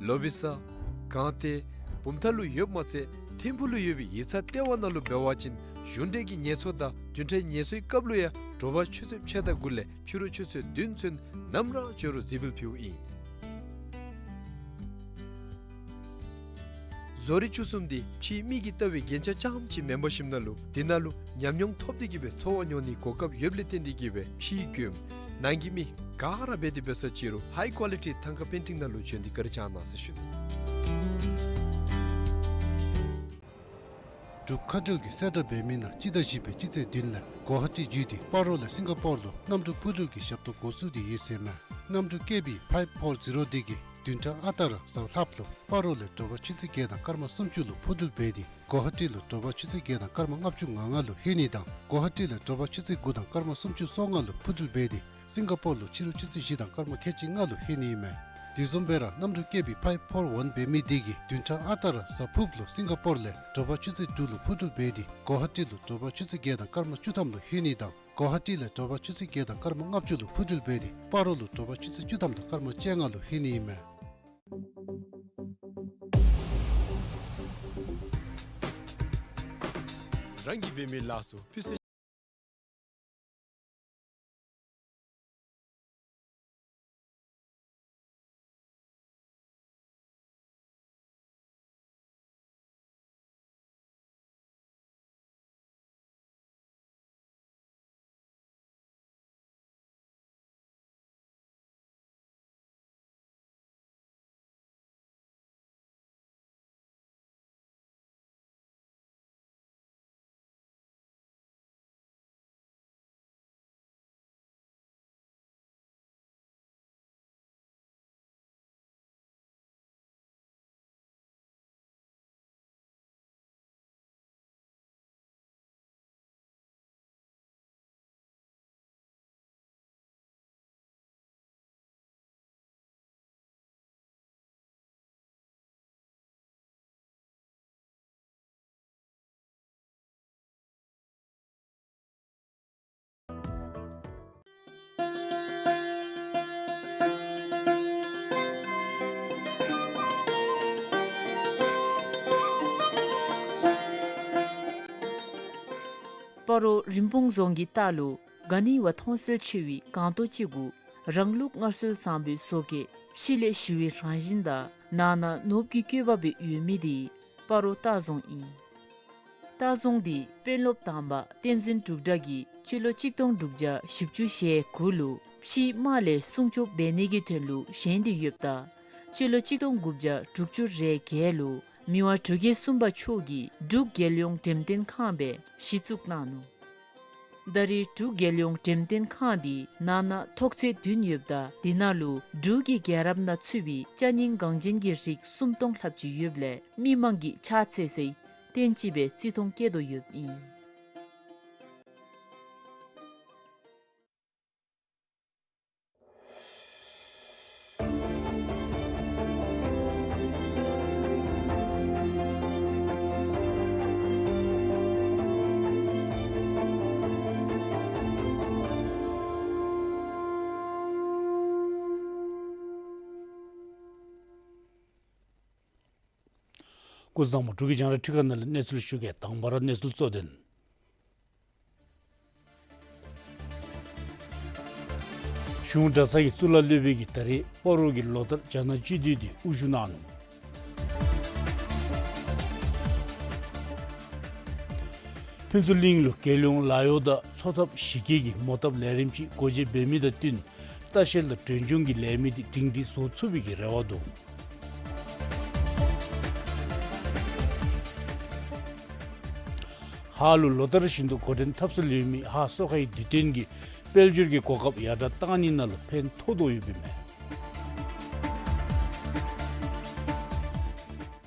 ལོ་བི་ས་སྒང་སྟེང་བུམ་ཐང་ལུ་ཡོདཔ་མ་ཚད་ཐིམ་ཕུག་ལུ་ཡོད་པའི་ཡིག་ཚང་ལྟེ་བ་ནང་ལུ་འབད་བ་ཅིན་གཞུང་འབྲེལ་གྱི་ངལ་གསོ་དང་བདུན་ཕྲག་ངལ་གསོའི་སྐབས་ལུ་ཡང་དྲོ་པ་ཆུ་ཚོད་ཕྱེད་དང་དགུ་ལས་ཕྱི་རུ་ཆུ་ཚོད་བདུན་ཚུན་ནམ་ར་འབྱོན་རུང་གཟིགས་འབུལ་ཕུལཝ་ཨིན། བཟོ་རིག་བཅུ་གསུམ་འདི་ཕྱིའི་མི་གིས་ལྟ་བའི་རྒྱན་ཆ་རྐྱངམ་ཅིག་མེན་པར་ཞིནམ་ན་ལུ་དེ་ནང་ལུ་ཉམས་མྱོང་ཐོབ་སྟེ་གིས་སྦེ་འཚོ་བ་མྱོང་ནིའི་གོ་སྐབས་ཡོདཔ་ལས་བརྟེན་ཏེ་གིས་སྦེ་ཕྱིའི་མགྱོནམ་ནང་གི་མི་ག་ར་འབད་དེ་འབད་ས་ཅིག་རུང་ཧའི་ཀོ་ལི་ཊི་ཐང་ཀ་པེན་ཊིང་ནང་ལུ་བྱོན་ཏེ་བཀའ་དྲིན་བསྐྱང་གནང་ཟེར་ཞུ་ནི། འབྲུག་མཁའ་འགྲུལ་གྱིས་གསལ་བསྒྲགས་འབད་མི་ནང་སྤྱི་ཟླ་བཞི་པའི་སྤྱི་ཚེས་བདུན་ལས་གོ་ཧ་ཊི་བརྒྱུད་དེ་སྤ་རོ་ལས་སིང་ག་པོར་ལུ་གནམ་གྲུ་འཕུར་འགྲུལ་གྱི་ཞབས་ཏོག་འགོ་བཙུགས་ཏེ་ཡོད་ཟེར་མས། གནམ་གྲུ་ཀེ་བི་ཕའིབ་ཕོར་ཛི་རོ་འདི་གིས་བདུན་ཕྲག་ཨ་རྟག་ར་གཟའ་ལྷགཔ་ལུ་སྤ་རོ་ལས་དྲོ་པ་ཆུ་ཚོད་བརྒྱད་དང་སྐར་མ་སུམ་ཅུ་ལུ་འཕུར་འགྲུལ་འབད་དེ་གོ་ཧ་ཊི་ལུ་དྲོ་པ་ཆུ་ཚོད་བརྒྱད་དང་སྐར་མ་ལྔ་བཅུ་ང་ལྔ་ལུ་ལྷོད་ནི་དང་གོ་ཧ་ཊི་ལས་དྲོ་པ་ཆུ་ཚོད་དགུ་དང་སྐར་མ་སུམ་ཅུ་སོ་ལྔ་ལུ་འཕུར་འགྲུལ་འབད་དེ་སིང་ག་པོར་ལུ་ཕྱི་རུ་ཆུ་ཚོད་བཞི་དང་སྐར་མ་ཁལ་གཅིག་ལྔ་ལུ་ལྷོད་ནི་ཨིན་མས། དེ་བཟུམ་སྦེ་ར་གནམ་གྲུ་ཀེ་བི་ཕའིབ་ཕོར་ཝན་འབད་མི་འདི་གིས་བདུན་ཕྲག་ཨ་རྟག་ར་གཟའ་ཕུརཔ་ལུ་སིང་ག་པོར་ལས་དྲོ་པ་ཆུ་ཚོད་དྲུག་ལུ་འཕུར་འགྲུལ་འབད་དེ་གོ་ཧ་ཊི་ལུ་དྲོ་པ་ཆུ་ཚོད་བརྒྱད་དང་སྐར་མ་བཅུ་ཐམ་ལུ་ལྷོད་ནི་དང་ གོ་ཧ་ཊི་ལས་དྲོ་པ་ཆུ་ཚོད་བརྒྱད་དང་སྐར་མ་ལྔ་བཅུ་ལུ་འཕུར་འགྲུལ་འབད་དེ་སྤ་རོ་ལུ་དྲོ་པ་ཆུ་ཚོད་བཅུ་ཐམ་དང་སྐར་མ་བཅོ་ལྔ་ལུ་ལྷོད་ནི་ཨིན་མས། རང་གི་འབད་མི་ལཱ་ཚུ་ཕུལ་ཚེ། སྤ་རོ་རིན་སྤུངས་རྫོང་གི་ལྟག་ལུ་ག་ནི་བ་མཐོང་གསལ་ཆེ་བའི་སྒང་ཏོག་ཅིག་གུ་རང་ལུགས་སྔར་སྲོལ་བཟང་པོའི་བཟོ་བཀོད་ཕྱི་ལས་ཞི་བའི་རང་བཞིན་དང་ནང་ན་ནོར་བུ་གི་བཀོད་པ་སྦེ་ཡོད་མི་དེ་སྤ་རོ་ལྟ་རྫོང་ཨིན། ལྟ་རྫོང་འདི་དཔོན་སློབ་དང་པ་བསྟན་འཛིན་འབྲུག་སྒྲ་གིས་སྤྱི་ལོ་གཅིག་སྟོང་དྲུག་བརྒྱ་བཞི་བཅུ་ཞེ་དགུ་ལུ་ཕྱིའི་དམག་ལས་སྲུང་སྐྱོབ་འབད་ནི་གི་དོན་ལུ་བཞེངས་ཏེ་ཡོདཔ་ད་སྤྱི་ལོ་གཅིག་སྟོང་དགུ་བརྒྱ་དྲུག་ཅུ་རེ་བརྒྱད་ལུ་མི་དབང་འབྲུག་རྒྱལ་གསུམ་པ་མཆོག་གིས་འབྲུག་རྒྱལ་ཡོངས་འགྲེམས་སྟོན་ཁང་སྦེ་གཞི་བཙུགས་གནང་ནུག། ད་རེས་འབྲུག་རྒྱལ་ཡོངས་འགྲེམས་སྟོན་ཁང་འདི་ནང་ན་ཐོག་ཚད་བདུན་ཡོདཔ་ད་དེ་ནང་ལུ་འབྲུག་གི་རྒྱལ་རབས་ནང་ཚུད་པའི་ཅ་རྙིང་འགངས་ཅན་གྱི་རིགས་སུམ་སྟོང་ལྷགཔ་ཅིག་ཡོདཔ་ལས་མི་མང་གིས་ཕྱག་འཚལ་སའི་རྟེན་ཅིག་སྦེ་བརྩི་མཐོང་བསྐྱེད་དོ་ཡོདཔ་ཨིན། སྐུ་གཟུགས་བཟང་པོ། འབྲུག་གི་རྒྱང་བསྒྲགས་འཕྲུལ་ཁང་ནང་ལས་གནས་ཚུལ་ཞུ་གེ། དང་པ་ར་གནས་ཚུལ་གཙོ་དོན། གཞུང་གྲྭ་ཚང་གི་གཙུག་ལག་སློབ་དཔོན་གྱིས་ད་རེས་སྤ་རོ་གི་ལོ་ལྟར་རྒྱ་ནག་སྤྱི་འཐུས་དེ་དབུ་བཞུགས་གནང་ནུག། ཕུན་ཚོགས་གླིང་ལུ་རྒྱལ་ཡོངས་ལཱ་གཡོག་དང་འཚོ་ཐབས་གཞི་སྐྱེལ་གྱི་མོ་བཏབ་ལས་རིམ་ཅིག་སྒོ་འབྱེད་འབད་མི་དང་བསྟུན་ལྟ་བཤལ་དང་མགྲོན་སྐྱོང་གི་ལས་མི་དེ་སྒྲིང་སྒྲིང་བཟོ་ཚུགས་པའི་གི་རེ་བ་འདུག། ཧཱ་ལུ་ལོ་ལྟར་བཞིན་དུ་འགོ་འདྲེན་འཐབ་སྲོལ་ཡོད་མི་ཧཱ་གསོ་ཁའི་དུས་སྟོན་གྱི་དཔལ་འབྱོར་གྱི་གོ་སྐབས་ཡར་དྲག་བཏང་ནི་ནང་ལུ་ཕན་ཐོགས་དོ་ཡོདཔ་ཨིན་མས།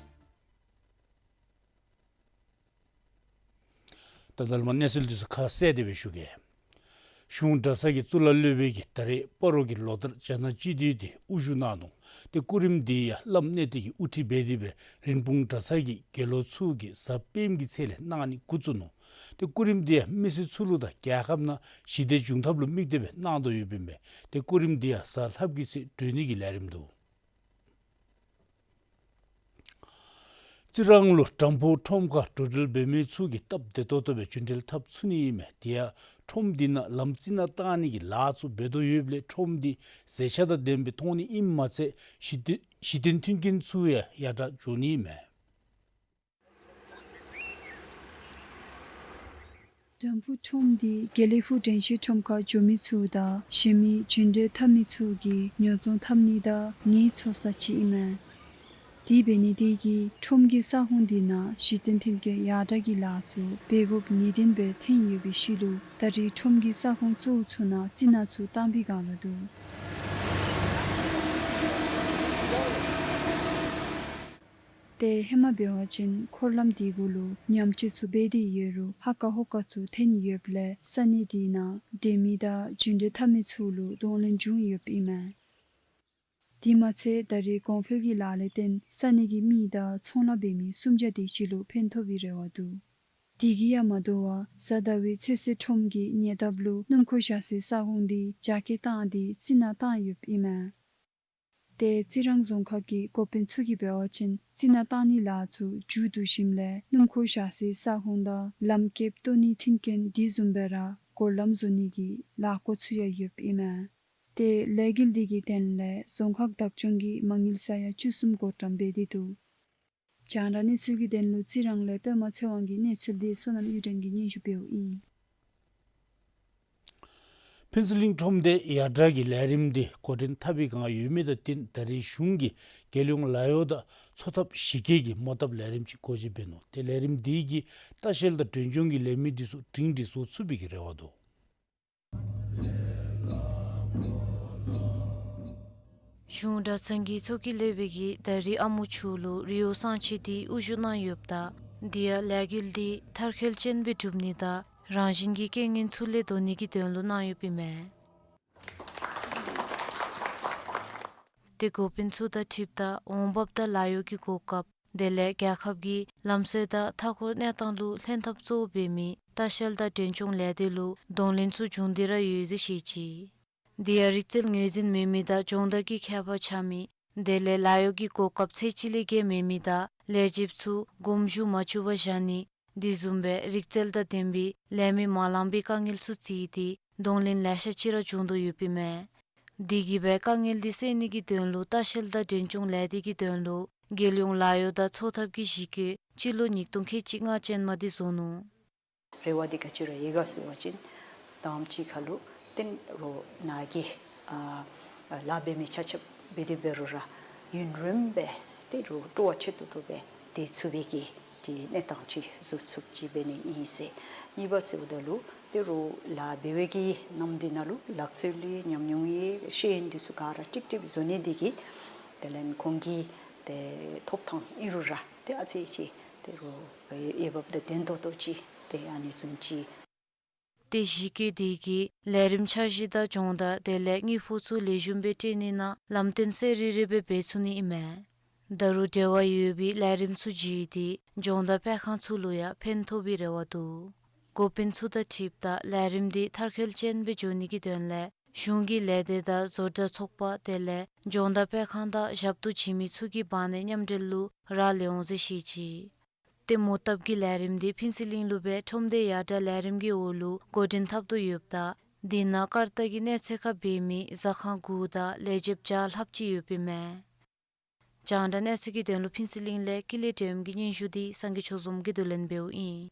ད་ད་ལས་མར་གནས་ཚུལ་འདི་ཚུ་ཁ་གསལ་ཏེ་སྦེ་ཞུ་གེ། གཞུང་གྲྭ་ཚང་གི་གཙུག་ལག་སློབ་དཔོན་གྱིས་ད་རེས་སྤ་རོ་གི་ལོ་ལྟར་རྒྱ་ནག་སྤྱི་འཐུས་དེ་དབུ་བཞུགས་གནང་ནུག། ཏེ་སྐུ་རིམ་འདི་ཡང་བླམ་གནས་བརྟན་གྱིས་དབུ་ཁྲིད་འབད་དེ་སྦེ་རིན་སྤུངས་གྲྭ་ཚང་གི་དགེ་སློང་ཚུ་གིས་གཟའ་སྤེནམ་གི་ཚེས་ལས་གནང་ནི་འགོ་བཙུགས་ནུག། ཏེ་སྐུ་རིམ་འདི་ཡང་མི་སེར་ཚུ་ལུ་དང་རྒྱལ་ཁབ་ནང་ཞི་བདེ་འབྱུང་ཐབས་ལུ་དམིགས་ཏེ་སྦེ་གནང་དོ་ཡོདཔ་ཨིན་པས། ཏེ་སྐུ་རིམ་འདི་ཡང་གཟའ་ལྷགཔ་གི་ཚེས་གྲོལ་ནི་གི་ལས་རིམ་འདུག། རྩི་རང་ལུ་དམ་ཕུ་ཁྲོམ་ཁར་འགྲོ་འགྲུལ་འབད་མི་ཚུ་གིས་སྟབས་བདེ་ཏོག་ཏོ་སྦེ་རྒྱུན་འགྲུལ་འཐབ་ཚུགས་ནི་ཨིན་མས། དེ་ཡང་ཁྲོམ་འདི་ནང་ལམ་རྩི་ནག་བཏང་ནི་གི་ལཱ་ཚུ་འབད་དོ་ཡོདཔ་ལས་ཁྲོམ་འདི་མཛེས་ཆ་དང་ལྡནམ་སྦེ་མཐོང་ནི་ཨིནམ་མ་ཚད་གཞི་རྟེན་གཞི་རྟེན་མཐུན་རྐྱེན་ཚུ་ཡང་ཡར་དྲག་འགྱོ་ནི་ཨིན་མས། དམ་ཕུ་ཁྲོམ་འདི་དགེ་ལེགས་ཕུག་དྲན་ཤེས་ཁྲོམ་ཁར་འགྱོ་མི་ཚུ་དང་གཞན་མི་རྒྱུན་འགྲུལ་འཐབ་མི་ཚུ་གིས་ཉོ་ཚོང་འཐབ་ནི་དང་ངལ་འཚོ་ས་ཅིག་ཨིན་མས། དེ་འབད་ནི་དེ་གིས་ཁྲོམ་གྱི་ས་ཁོངས་འདི་ནང་གཞི་རྟེན་མཐུན་རྐྱེན་ཡར་དྲག་གི་ལཱ་ཚུ་འབད་དགོཔ་ནུས་ལྡན་སྦེ་ཐོན་ཡོད་པའི་ཤུལ་ལུ་ད་རེས་ཁྲོམ་གྱི་ས་ཁོངས་གཙོ་བོ་ཚུ་ནང་རྩི་ནག་ཚུ་བཏང་པའི་སྒང་ལུ་འདུག། ཏེ་ཧེ་མ་འབད་བ་ཅིན་འཁོར་ལམ་དེ་གུ་ལུ་ཉམས་བཅོས་ཚུ་འབད་དེ་ཡོད་རུང་ཧ་ཀ་ཧོ་ཀ་ཚུ་ཐོན་ཡོདཔ་ལས་ས་གནས་དེ་ནང་སྡོད་མི་དང་རྒྱུན་འགྲུལ་འཐབ་མི་ཚུ་ལུ་གདོང་ལེན་བྱུང་ཡོདཔ་ཨིན་མས། དེ་མ་ཚད་ད་རེས་གོང་འཕེལ་གྱི་ལཱ་ལས་བརྟེན་ས་གནས་ཀྱི་མི་དང་ཚོང་ལཱ་འབད་མི་སུམ་བརྒྱ་དེ་ཅིག་ལུ་ཕན་ཐོགས་པའི་རེ་བ་འདུག། དེ་གིས་ཡང་མ་དོ་བར་གཟའ་ཟླ་བའི་ཚེས་གསུམ་ཁྲོམ་གྱི་ཉེ་འདབས་ལུ་སྣུམ་འཁོར་བཞག་སའི་ས་ཁོངས་དེ་རྒྱ་སྐྱེད་བཏང་སྟེ་རྩི་ནག་བཏང་ཡོདཔ་ཨིན་མས། ཏེ་རྩི་རང་རྫོང་ཁག་གི་འགོ་དཔོན་ཚུ་གིས་འབད་བ་ཅིན་རྩི་ནག་བཏང་ནིའི་ལཱ་ཚུ་མཇུག་བསྡུ་ཞིནམ་ལས་སྣུམ་འཁོར་བཞག་སའི་ས་ཁོངས་དང་ལམ་ཁེབས་བཏོག་ནིའི་མཐུན་རྐྱེན་དེ་བཟུམ་སྦེ་ར་སྐོར་ལམ་བཟོ་ནི་གི་ལཱ་འགོ་བཙུགས་ཡོདཔ་ཨིན་མས། ཏེ་ལས་འགུལ་དེ་གི་དོན་ལས་རྫོང་ཁག་བདག་སྐྱོང་གིས་མ་དངུལ་ས་ཡ་བཅུ་གསུམ་བགོ་བཀྲམ་འབད་དེ་འདུག། རྒྱང་བསྒྲགས་གནས་ཚུལ་གྱི་དོན་ལུ་རྩི་རང་ལས་པདྨ་ཚེ་དབང་གི་གནས་ཚུལ་དེ་བསོད་ནམས་གཡུ་སྒྲོན་གྱིས་སྙན་ཞུ་འབདཝ་ཨིན། ཕུན་ཚོགས་གླིང་ཁྲོམ་སྡེ་ཡར་དྲག་གི་ལས་རིམ་དེ་འགོ་འདྲེན་འཐབ་པའི་བསྒང་ཡོད་མི་དང་བསྟུན་ད་རེས་གཞུང་གིས་རྒྱལ་ཡོངས་ལཱ་གཡོག་དང་འཚོ་ཐབས་གཞི་སྐྱེད་ཀྱི་རྨོ་བཏབ་ལས་རིམ་ཅིག་འགོ་འབྱེད་འབད་ནུག། ཏེ་ལས་རིམ་དེ་གིས་ལྟ་བཤལ་དང་མགྲོན་སྐྱོང་གི་ལས་མི་དེ་ཚུ་སྒྲིང་སྒྲིང་བཟོ་ཚུགས་པའི་གི་རེ་བ་འདུག། གཞུང་གྲྭ་ཚང་གི་ཚོགས་ཀྱི་སློབ་དཔོན་གྱིས་ད་རིས་ཨ་མོ་ཆུ་ལུ་རི་བོ་གསང་ཆེན་དེ་དབུ་བཞུགས་གནང་ཡོདཔ་ད་དེ་ཡང་ལས་འགུལ་དེ་མཐར་འཁྱོལ་ཅན་སྦེ་གྲུབ་ནི་དང་རང་བཞིན་གྱི་རྐྱེན་ངན་ཚུ་ལས་དོར་ནི་གི་དོན་ལུ་གནང་ཡོདཔ་ཨིན་མས། ཏེ་འགོ་དཔོན་ཚུ་དང་འཁྲིལཝ་ད་འོང་འབབ་དང་ལཱ་གཡོག་གི་གོ་སྐབས་དེ་ལས་རྒྱལ་ཁབ་ཀྱི་ལམ་སྲོལ་དང་མཐའ་འཁོར་གནས་སྟངས་ལུ་ལྷན་ཐབས་གཙོ་བོ་འབད་མི་ལྟ་བཤལ་དང་མགྲོན་སྐྱོང་ལས་སྡེ་ལུ་གདོང་ལེན་ཚུ་བྱུང་སྟེ་ར་ཡོད་ཟེར་བཤད་ཅི། དེ་ཡང་རིག་རྩལ་ངོས་འཛིན་མེད་མི་དང་སྦྱོང་བརྡར་གྱི་ཁྱད་པར་ཆགས་མི་དེ་ལས་ལཱ་གཡོག་གི་གོ་སྐབས་ཚད་ཅིག་ལས་བརྒལ་མེད་མི་དང་ལས་བྱེདཔ་ཚུ་དགོངས་ཞུ་མ་བཅུག་པར་བཞག་ནི་དེ་བཟུམ་སྦེ་རིག་རྩལ་དང་ལྡན་པའི་ལས་མི་མ་ལང་པའི་དཀའ་ངལ་ཚུ་བརྩིས་ཏེ་གདོང་ལེན་ལེ་ཤ་ཅིག་ར་བྱུང་དོ་ཡོདཔ་ཨིན་མས། དེ་གིས་སྦེ་དཀའ་ངལ་དེ་སེལ་ནི་གི་དོན་ལུ་ལྟ་བཤལ་དང་མགྲོན་སྐྱོང་ལས་སྡེ་གི་དོན་ལུ་རྒྱལ་ཡོངས་ལཱ་གཡོག་དང་འཚོ་ཐབས་ཀྱི་གཞི་བཀོད་སྤྱི་ལོ་ཉིས་སྟོང་ཁལ་གཅིག་ལྔ་ཅན་མ་དེ་བཟོ་ནུག། རེ་བ་དེ་ག་ཅི་ར་ཡོད་ག་ཟེར་བ་ཅིན་དང་པ་ཅིག་ཁར་ལུ་ཏེ་རོགས་ནཱ་གི་ཨ་ལཱ་འབད་མི་ཆ་ཁྱབ་འབད་དེ་འབད་རུང་ར་ཡུན་རིངམོ་སྦེ་ཏེ་རོགས་སྤྲོ་བ་ཆེ་ཏོག་ཏོ་སྦེ་སྡོད་ཚུགས་པའི་གི་ཏེ་གནས་སྟངས་ཅིག་བཟོ་ཚུགསཔ་ཅིག་འབད་ནི་ཨིན་ཟེར། གཉིས་པ་ཟེརཝ་ད་ལུ་ཏེ་རོགས་ལཱ་འབད་བའི་གི་ནམ་དེ་ནང་ལུ་ལག་རྩལ་ལུ་ཉམས་མྱོང་ཡོད་ཤེས་ཡོན་དེ་ཚུ་ག་ར་ཀྲིག་ཀྲི་བཟོ་ནི་དེ་གིས་དེ་ལས་ཁོང་གི་ཏེ་ཐོབ་ཐང་ཨིན་རུང་ར་ཏེ་ཨ་ཙི་ཅིག་ཏེ་རོགས་འོས་འབབ་དང་ལྡན་ཏོག་ཏོ་ཅིག་ཏེ་ཨ་ནི་བཟུམ་ཅིག། ཏེ་གཞི་བཀོད་དེ་གིས་ལས་རིམ་འཆར་གཞི་དང་སྦྱོང་བརྡར་དེ་ལས་དངུལ་ཕོགས་ཚུ་ལེགས་ཤོམ་སྦེ་སྤྲོད་ནི་ནང་ལམ་སྟོན་གསལ་རི་རི་སྦེ་འབད་ཚུགས་ནི་ཨིན་མས། ད་རུང་འབྲེལ་བ་ཡོད་པའི་ལས་རིམ་ཚུ་བརྒྱུད་དེ་སྦྱོང་བརྡར་སྤེལ་ཁང་ཚུ་ལུ་ཡང་ཕན་ཐོགས་པའི་རེ་བ་འདུག། འགོ་དཔོན་ཚུ་དང་འཁྲིལཝ་ད་ལས་རིམ་དེ་མཐར་འཁྱོལ་ཅན་སྦེ་འགྱོ་ནི་གི་དོན་ལས་གཞུང་གི་ལས་སྡེ་དང་བཟོ་གྲྭ་ཚོགས་པ་དེ་ལས་སྦྱོང་བརྡར་སྤེལ་ཁང་དང་ཞབས་ཏོག་བྱིན་མི་ཚུ་གི་བར་ན་མཉམ་འབྲེལ་ལུ་རག་ལས་འོང་ཟེར་བཤད་ཅི། ཏེ་རྨོ་བཏབ་ཀྱི་ལས་རིམ་དེ་ཕུན་ཚོགས་གླིང་ལུ་སྦེ་ཁྲོམ་སྡེ་ཡར་དྲག་ལས་རིམ་གྱི་འོག་ལུ་འགོ་འདྲེན་འཐབ་དོ་ཡོདཔ་ད་དེ་ནང་སྐར་རྟགས་ཀྱི་གནས་ཚད་ཁར་འབད་མི་ཟ་ཁང་དགུ་དང་ལས་བྱེདཔ་བརྒྱ་ལྷགཔ་ཅིག་ཡོདཔ་ཨིན་མས། རྒྱང་བསྒྲགས་གནས་ཚུལ་གྱི་དོན་ལུ་ཕུན་ཚོགས་གླིང་ལས་ཀུན་ལེགས་སྒྲོལམ་གྱི་སྙན་ཞུ་དེ་སངས་རྒྱས་ཆོས་འཛོམས་ཀྱིས་བསྡུ་ལེན་འབདཝ་ཨིན།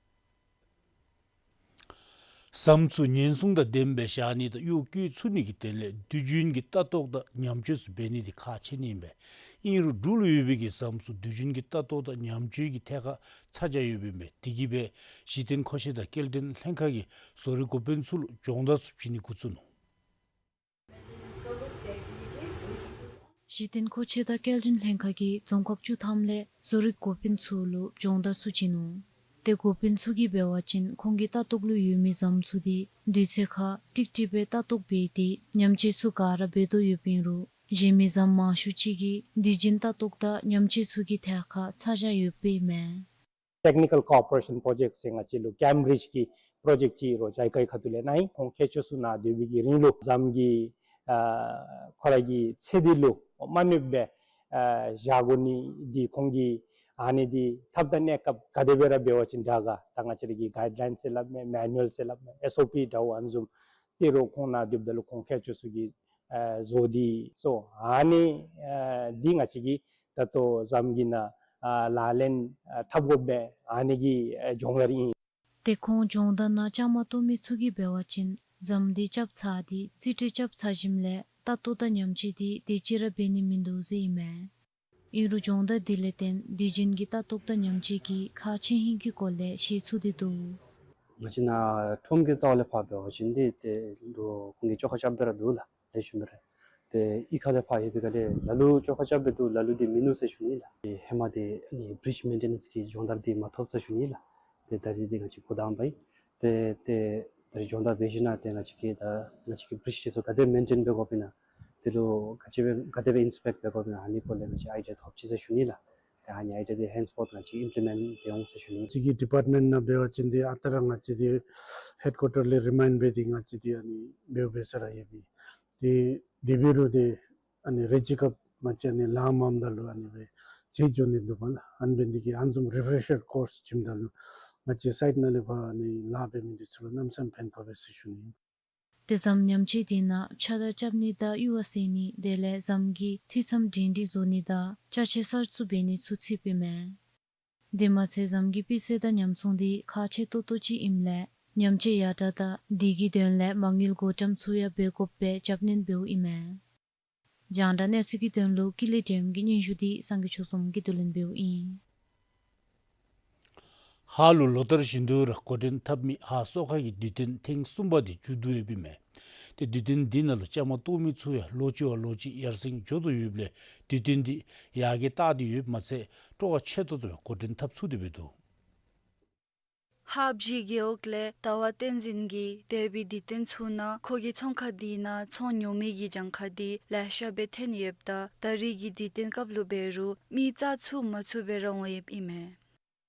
ཟམ་ཚུ་ཉེན་སྲུང་དང་ལྡནམ་སྦེ་བཞག་ནི་དང་གཡོག་བཀོལ་ཚུགས་ནི་གི་དོན་ལས་དུས་རྒྱུན་གྱི་ལྟ་རྟོག་དང་ཉམས་བཅོས་ཚུ་འབད་ནི་དེ་ཁག་ཆེ་ནི་ཨིན་པས། ཨིན་རུང་འབྲུག་ལུ་ཡོད་པའི་གི་ཟམ་ཚུ་དུས་རྒྱུན་གྱི་ལྟ་རྟོག་དང་ཉམས་བཅོས་ཀྱི་ཐད་ཁར་ཚ་གྱང་ཡོདཔ་ཨིན་པས། དེ་གིས་སྦེ་གཞི་རྟེན་མཁོ་ཆས་དང་སྐྱེལ་འདྲེན་ལྷན་ཁག་གིས་བཟོ་རིག་འགོ་དཔོན་ཚུ་ལུ་སྦྱོང་བརྡར་ཚུ་བྱིན་ནི་འགོ་བཙུགས་ནུག། གཞི་རྟེན་མཁོ་ཆས་དང་སྐྱེལ་འདྲེན་ལྷན་ཁག་གིས་རྫོང་ཁག་བཅུ་ཐམ་ལས་བཟོ་རིག་འགོ་དཔོན་ཚུ་ལུ་སྦྱོང་བརྡར་ཚུ་བྱིན་ནུག། ཏེ་འགོ་དཔོན་ཚུ་གིས་འབད་བ་ཅིན་ཁོང་གི་ལྟ་རྟོག་ལུ་ཡོད་མི་ཟམ་ཚུ་དེ་དུས་ཚོད་ཁར་ཀྲིག་ཀྲི་སྦེ་ལྟ་རྟོག་འབད་དེ་ཉམས་བཅོས་ཚུ་ག་ར་འབད་དོ་ཡོདཔ་ཨིན་རུང་གཞན་མི་ཟམ་མང་ཤོས་ཅིག་གིས་དུས་རྒྱུན་ལྟ་རྟོག་དང་ཉམས་བཅོས་ཚུ་གི་ཐད་ཁར་ཚ་གྱང་ཡོདཔ་ཨིན་མས། Technical Cooperation Project ཟེར་ང་བཅས་ལུ་ཀེམ་བི་རིཇ་གི་པྲོ་ཇེཀཊ་ཅིག་རོགས་ཇཱ་ཡི་ཀཱའི་ཁ་ཐུག་ལས་གནང་ཡི། ཁོང་ཁྱད་ཆོས་ཚུ་ནཱ་སྡོད་པའི་གི་རིང་ལུ་ཟམ་གྱི་ཨ་ཁོ་ར་གི་ཚད་དེ་ལུ་མ་གནོདཔ་སྦེ་ཨ་བཞག་དགོ་ནི་དེ་ཁོང་གིས་ཨ་ནི་དེ་ཐབས་དང་གནས་སྐབས་ག་དེ་སྦེ་ར་འབད་བ་ཅིན་དྲག་ག་ད་ང་བཅས་ར་གི་གའིཌ་ལའིནསི་ཟེར་སླབ་མས་མེ་ནུ་ཨལ་ཟེར་སླབ་མས་ཨེསི་ཨོ་པི་འདྲཝ་ཨ་ནི་བཟུམ་ཏེ་རོགས་ཁོང་ནཱ་སྡོདཔ་ད་ལུ་ཁོང་ཁྱད་ཆོས་ཚུ་གིས་ཨ་བཟོ་སྟེ་སོ་ཨ་ནི་ཨ་འདི་ང་བཅས་ཀྱིས་ད་ལྟོ་ཟམ་གྱི་ནང་ཨ་ལག་ལེན་ཨ་འཐབ་དགོཔ་སྦེ་ཨ་ནི་གི་ཨ་སྦྱོང་བརྡར་ཨིན། ཏེ་ཁོང་སྦྱོང་བརྡར་ནང་བཅའ་མར་གཏོགས་མི་ཚུ་གིས་འབད་བ་ཅིན་ཟམ་དེ་རྐྱབ་ཚར་ཏེ་རྩིས་སྤྲོད་རྐྱབ་ཚར་ཞིནམ་ལས་ལྟ་རྟོག་དང་ཉམས་བཅོས་དེ་དེ་ཅིག་ར་འབད་ནི་མིན་འདུག་ཟེར་ཨིན་མས། ཨིན་རུང་སྦྱོང་བརྡར་དེ་ལས་བརྟེན་དུས་རྒྱུན་གྱི་ལྟ་རྟོག་དང་ཉམས་བཅོས་ཀྱི་ཁག་ཆེ་ཧིང་གི་སྐོར་ལས་ཤེས་ཚུགས་ཏེ་འདུག། ང་བཅས་ནཱ་ཁྲོམ་གྱི་རྩ་བ་ལས་ཕར་འབད་བ་ཅིན་འདི་ཏེ་ལོ་ཁོང་གིས་བཅོ་ཁ་རྐྱབ་སྦེ་ར་འདུག་ལགས། ལེགས་ཤོམ་སྦེ་ར། ཏེ་གཡུས་ཁ་ལས་ཕར་ཡོད་པའི་སྒང་ལས་ལ་ལུ་བཅོ་ཁ་རྐྱབ་སྦེ་འདུག། ལ་ལུ་འདི་མིན་ནུག་ཟེར་ཞུ་ནི་ལགས། ཏེ་ཧེ་མ་འདི་ཨ་ནི་བི་རིཇ་མེན་ཊེ་ནེནསི་གི་སྦྱོང་བརྡར་འདི་མ་ཐོབ་ཟེར་ཞུ་ནི་ལགས། ཏེ་ད་རིས་འདི་ང་བཅས་འགོ་དང་པ་ཨིན། ཏེ་ཏེ་ད་རིས་སྦྱོང་བརྡར་འབད་ཞིན་ན་ཏེ་ང་བཅས་ཀྱིས་ད་ང་བཅས་ཀྱི་བི་རིཇ་འདི་ཚུ་ག་དེ་མེན་ཊེན་འབད་དགོཔ་ཨིན་ན། དེ་ལུ་ག་ཅི་སྦེ་ག་དེ་སྦེ་ཨིན་སི་པེཀཊ་འབད་དགོཔ་ཨིན་ན་ཨ་ནི་སྐོར་ལས་ང་བཅས་ཨའི་ཌི་ཡ་ཐོབ་ཅི་ཟེར་ཞུ་ནི་ལགས། ཨ་ནི་ཨའི་ཌི་ཡ་འདི་ཧེན་སི་ཕོརཐ་ང་བཅས་ཨིམ་པི་ལི་མེནཊ་འབད་འོང་ཟེར་ཞུ་ནི། ང་བཅས་ཀྱི་ཌི་པརཊ་མེནཊ་ནང་འབད་བ་ཅིན་འདི་ཨ་རྟག་ར་ང་བཅས་འདི་ཧེཌ་ཀོར་ཊར་ལས་རི་མའིནཌ་འབད་དེ་ང་བཅས་འདི་ཨ་ནི་འབདཝ་འབད་ས་ར་ཡོད་པས། ཏེ་དེ་འབད་རུང་ཏེ་ཨ་ནི་རེ་ཅིག་སྐབས་ང་བཅས་ཨ་ནི་ལཱ་མངམ་ད་ལུ་ཨ་ནི་སྦེ་བརྗེད་འགྱོ་ནི་འདུག་པ་ལགས། ཨ་ནི་འབད་ནི་འདི་གིས་ཨ་ནི་བཟུམ་རི་ཕེ་རེ་ཤར་ཀོརསི་བྱིནམ་ད་ལུ་ང་བཅས་སའིཊ་ནང་ལས་ཕར་ཨ་ནི་ལཱ་འབད་མི་འདི་ཚུ་ལུ་གནམ་མེད་ས་མེད་ཕན་ཐོགས་པས་ཟེར་ཞུ་ནི་ཨིན། ཏེ་ཟམ་ཉམས་བཅོས་དེ་ནང་ཕྱགས་བདར་རྐྱབ་ནི་དང་ཡུར་བ་བསལ་ནི་དེ་ལས་ཟམ་གྱི་འཐུས་མཚམས་སྒྲིང་སྒྲི་བཟོ་ནི་དང་ཅ་ཆས་གསར་བཙུགས་འབད་ནི་ཚུ་ཚུདཔ་ཨིན་མས། དེ་མ་ཚད་ཟམ་གྱི་སྤུས་ཚད་དང་ཉམས་མྱོང་འདི་ཁག་ཆེ་ཏོག་ཏོ་ཅིག་ཨིནམ་ལས་ཉམས་བཅོས་ཡར་དྲག་དང་དེ་གི་དོན་ལས་མ་དངུལ་བགོ་བཀྲམ་ཚུ་ཡང་འབད་དགོཔ་སྦེ་རྒྱབ་སྣོན་འབདཝ་ཨིན་མས། རྒྱང་བསྒྲགས་གནས་ཚུལ་གྱི་དོན་ལུ་ཀུན་ལེགས་སྒྲོལམ་གྱི་སྙན་ཞུ་འདི་སངས་རྒྱས་ཆོས་འཛོམས་ཀྱིས་བསྡུ་ལེན་འབདཝ་ཨིན། ཧཱ་ལུ་ལོ་ལྟར་བཞིན་དུ་ར་འགོ་འདྲེན་འཐབ་མི་ཧཱ་སོ་ཁ་གི་དུས་སྟོན་ཐེངས་གསུམ་པ་འདི་མཇུག་བསྡུ་ཡོདཔ་ཨིན་མས། ཏེ་དུས་སྟོན་འདི་ནང་ལུ་བཅའ་མར་གཏོགས་མི་ཚུ་ཡང་ལོ་གཅིག་བ་ལོ་གཅིག་ཡར་སེང་འགྱོ་དོ་ཡོདཔ་ལས་དུས་སྟོན་འདི་ཡར་རྒྱས་བཏང་སྟེ་ཡོདཔ་མ་ཚད་སྤྲོ་བ་ཆེ་ཏོག་ཏོ་སྦེ་འགོ་འདྲེན་འཐབ་ཚུགས་ཏེ་འབད་འདུག། ཧཱ་བཞི་རྒེད་འོག་ལས་ཟླ་བ་བསྟན་འཛིན་གྱིས་འདས་པའི་དུས་སྟོན་ཚུ་ནང་ཁོ་གི་ཚོང་ཁང་འདི་ནང་ཚོང་ཉོ་མི་གི་གྱངས་ཁ་འདི་ལེ་ཤ་སྦེ་ཐོན་ཡོདཔ་ད་ད་རེས་ཀྱི་དུས་སྟོན་སྐབས་ལུ་འབད་རུང་མི་རྩ་ཚུ་མ་ཚུདཔ་སྦེ་ར་འོང་ཡོདཔ་ཨིན་མས།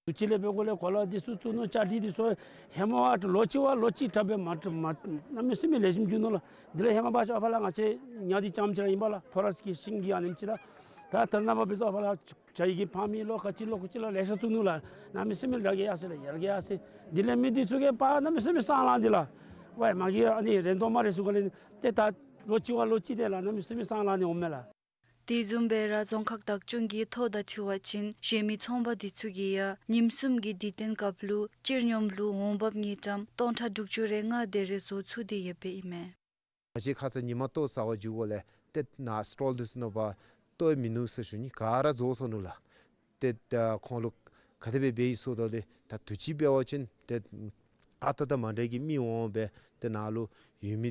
དུས་ཅི་ལས་འབད་དགོ་ལས་གོ་ལ་འདི་ཚུ་བཙུགས་ནུག། ཅ་དྲིལ་འདི་ཚུ་ཧེ་མ་བ་ལོ་གཅིག་བ་ལོ་གཅིག་དྲག་སྦེ་མ་མ་གནམ་མེད་ས་མེད་ལེགས་ཤོམ་འགྱོ་ནུག་ལགས། དེ་ལས་ཧེ་མ་བ་ཅིན་ཨ་ཕར་ལགས་ང་བཅས་ཉ་འདི་རྐྱངམ་ཅིག་ར་ཨིན་པས་ལགས། ཕོ་རེསཊ་ཀྱི་ཤིང་གི་ཨ་ནེམ་ཅིག་ར། ད་ད་རེས་ནངས་པ་འབད་ས་ཨ་ཕར་ལགས་བྱ་ཡི་གི་ཕར་མི་ལོག་ག་ཅི་ལོག་ག་ཅི་ལོག་ལེ་ཤ་བཙུགས་ནུག་ལགས། གནམ་མེད་ས་མེད་ལཱ་གི་ཡར་སོང་ལགས། ཡར་གི་ཡར་སོང་། དེ་ལས་མི་འདི་ཚུ་གིས་པ་གནམ་མེད་ས་མེད་སང་ལང་སྟེ་ལགས། ཝའི་མ་གི་ཨ་ནི་རེ་དོགས་མ་རེ་ཚུ་ག་ལས་ཏེ་ད་ལོ་གཅིག་བ་ལོ་གཅིག་དེ་ལགས་གནམ་མེད་ས་མེད་སང་ལང་ནི་འོང་མས་ལགས། དེ་བཟུམ་སྦེ་ར་རྫོང་ཁག་བདག་སྐྱོང་གི་ཐོ་དང་འཁྲིལ་བ་ཅིན་གཞན་མི་ཚོང་པ་འདི་ཚུ་གིས་ཡང་ཉིནམ་གསུམ་གྱི་དུས་སྟོན་སྐབས་ལུ་སྤྱིར་སྙོམས་ལུ་འོང་འབབ་དངུལ་ཀྲམ་སྟོང་ཕྲག་དྲུག་ཅུ་རེ་ལྔ་དེ་རེ་བཟོ་ཚུགས་ཏེ་ཡོདཔ་ཨིན་མས། ང་བཅས་ཁ་ཙ་ཉིན་མ་ལྟོ་བཟའ་བར་འགྱོཝ་ལས་ཏེ་ནཱ་སི་ཊོལ་འདི་ཚུ་ནང་པ་ལྟོ་མིན་ནུག་ཟེར་ཞུ་ནི། ག་ར་རྫོགས་སོ་ནུག་ལགས། ཏེ་ད་ཁོང་ལུ་ག་དེ་སྦེ་འབད་ཡི་ཟེརཝ་ད་ལུ་ད་དུས་ཅི་འབད་བ་ཅིན་ཏེ་ཨ་རྟག་དང་མ་འདྲཝ་གི་མི་འོང་སྦེ་ཏེ་ནཱ་ལུ་ཡོད་མི་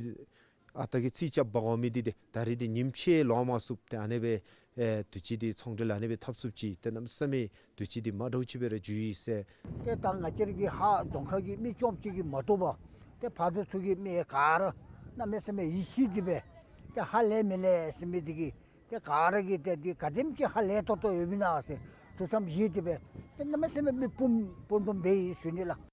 ཨ་རྟག་གི་རྩིས་རྐྱབ་འབག་འོང་མི་འདི་ཏེ་ད་རེས་འདི་ཉིནམ་ཕྱེད་ལོང་མ་ཚུགས། ཏེ་ཨ་ནེ་སྦེ་ཨེ་དུས་ཅི་འདི་ཚོང་འབྲེལ་ཨ་ནེ་སྦེ་འཐབ་ཚུགསཔ་ཅིག་ཏེ་གནམ་མེད་ས་མེད་དུས་ཅི་འདི་མ་འདྲཝ་ཅིག་སྦེ་ར་འགྱོ་ཡི་ཟེར། ཏེ་ད་ང་བཅས་ར་གི་ཧཱ་རྫོང་ཁག་གི་མི་རྐྱངམ་གཅིག་གིས་མ་གཏོགས་པ་ཏེ་ཕར་འདི་ཚུ་གི་མི་ག་ར་གནམ་མེད་ས་མེད་ཡིད་ཆེས་ཏེ་སྦེ་ཏེ་ཧ་ལས་མི་ལས་ཟེར་མི་འདི་གིས་ཏེ་ག་ར་གིས་ཏེ་འདི་ག་དེམ་ཅིག་ཧ་ལས་ཏོག་ཏོ་ཡོདཔ་ཨིན་ན་ཟེར་ཐུགས་བསམ་བཞེས་ཏེ་སྦེ་ཏེ་གནམ་མེད་ས་མེད་མི་སྤུངས་སྤུངས་དོམ་འབད་ཡི་ཟེར་ཞུ་ནི་ལགས།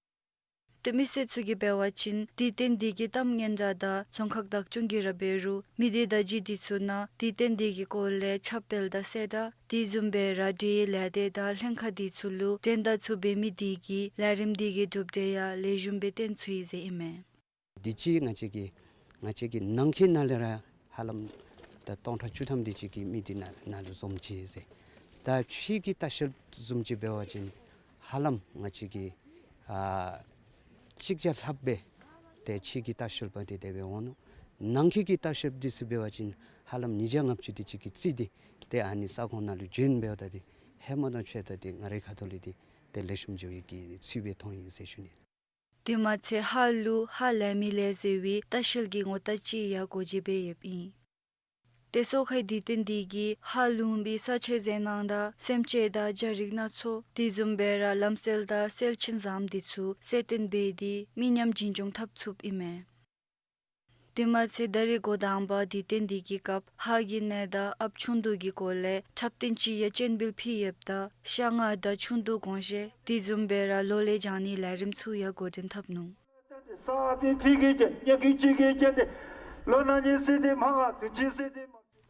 ཏེ་མི་སེར་ཚུ་གིས་འབད་བ་ཅིན་དུས་སྟོན་འདི་གི་གཏམ་སྙན་གྲགས་དང་རྫོང་ཁག་བདག་སྐྱོང་གིས་ར་འབད་རུང་མི་སྡེ་བརྡ་བརྒྱུད་འདི་ཚུ་ནང་དུས་སྟོན་འདི་གི་སྐོར་ལས་ཁྱབ་སྤེལ་དང་གསལ་བསྒྲགས་དེ་བཟུམ་སྦེ་ར་འབྲེལ་ཡོད་ལས་སྡེ་དང་ལྷན་ཁག་འདི་ཚུ་ལུ་འགྲན་བསྡུར་ཚུ་འབད་མི་འདི་གིས་ལས་རིམ་འདི་གི་གྲུབ་འབྲས་ཡང་ལེགས་ཤོམ་སྦེ་སྟོན་ཚུགས་ཡི་ཟེར་ཨིན་མས། དུས་ཅི་ང་བཅས་ཀྱི་ང་བཅས་ཀྱི་ནང་འཁོད་ནང་ལས་ར་ཧ་ལམ་ད་སྟོང་ཕྲག་བཅུ་ཐམ་དུས་ཅི་གི་མི་འདི་ནང་ནང་ལུ་འཛོམས་ཅི་ཟེར། ད་ཕྱི་གི་ལྟ་བཤལ་བཟུམ་ཅིག་འབད་བ་ཅིན་ཧ་ལམ་ང་བཅས་ཀྱི་ཨ་གཅིག་བརྒྱ་ལྷགཔ་སྦེ་ཏེ་ཕྱི་གི་ལྟ་བཤལ་པ་འདི་དེ་སྦེ་འོང་ནུག། ནང་འཁོད་ཀྱི་ལྟ་བཤལ་འདི་ཚུ་འབད་བ་ཅིན་ཧ་ལམ་ཉིས་བརྒྱ་ལྔ་བཅུ་དུས་ཅི་གི་རྩིས་འདི་ཏེ་ཨ་ནི་ས་ཁོངས་ནང་ལུ་བྱོན་འབདཝ་ད་འདི་ཧེ་མ་དང་ཕྱད་ད་འདི་ང་རའི་ཁ་ཐུག་ལས་འདི་ཏེ་ལེགས་ཤོམ་འགྱོ་ཡི་གི་ཚུལ་སྦེ་མཐོང་ཡི་ཟེར་ཞུ་ནི། དེ་མ་ཚད་ཧཱ་ལུ་ཧ་ལས་མི་ལས་ཟེར་བའི་ལྟ་བཤལ་གྱི་ངོ་རྟགས་ཅིག་ཡང་འགོ་འབྱེད་འབད་ཡོདཔ་ཨིན། ཏེ་སོ་ཁའི་དུས་སྟོན་འདི་གིས་ཧཱ་ལུང་པའི་ས་ཆའི་མཛེས་སྣང་དང་སེམས་ཅན་དང་རྒྱ་རིགས་སྣ་ཚོགས་དེ་བཟུམ་སྦེ་ར་ལམ་སྲོལ་དང་སྲོལ་རྒྱུན་བཟུམ་འདི་ཚུ་གསལ་སྟོན་འབད་དེ་མི་ཉམས་རྒྱུན་སྐྱོང་འཐབ་ཚུགསཔ་ཨིན་མས། དེ་མ་ཚད་ད་རེས་འགོ་དང་པ་དུས་སྟོན་འདི་གི་སྐབས་ཧཱ་གི་གནས་བདག་ཨཔ་ཆུང་དུ་གི་སྐོར་ལས་འཁྲབ་སྟོན་ཅིག་ཡང་སྤྱན་འབུལ་ཕུལ་ཡོདཔ་ད་ཤ་ལྔ་དང་ཆུང་དུ་དགོངས་བཞེས་དེ་བཟུམ་སྦེ་ར་ལོ་ལེགས་སྦྱང་ནིའི་ལས་རིམ་ཚུ་ཡང་འགོ་འདྲེན་འཐབ་ནུག།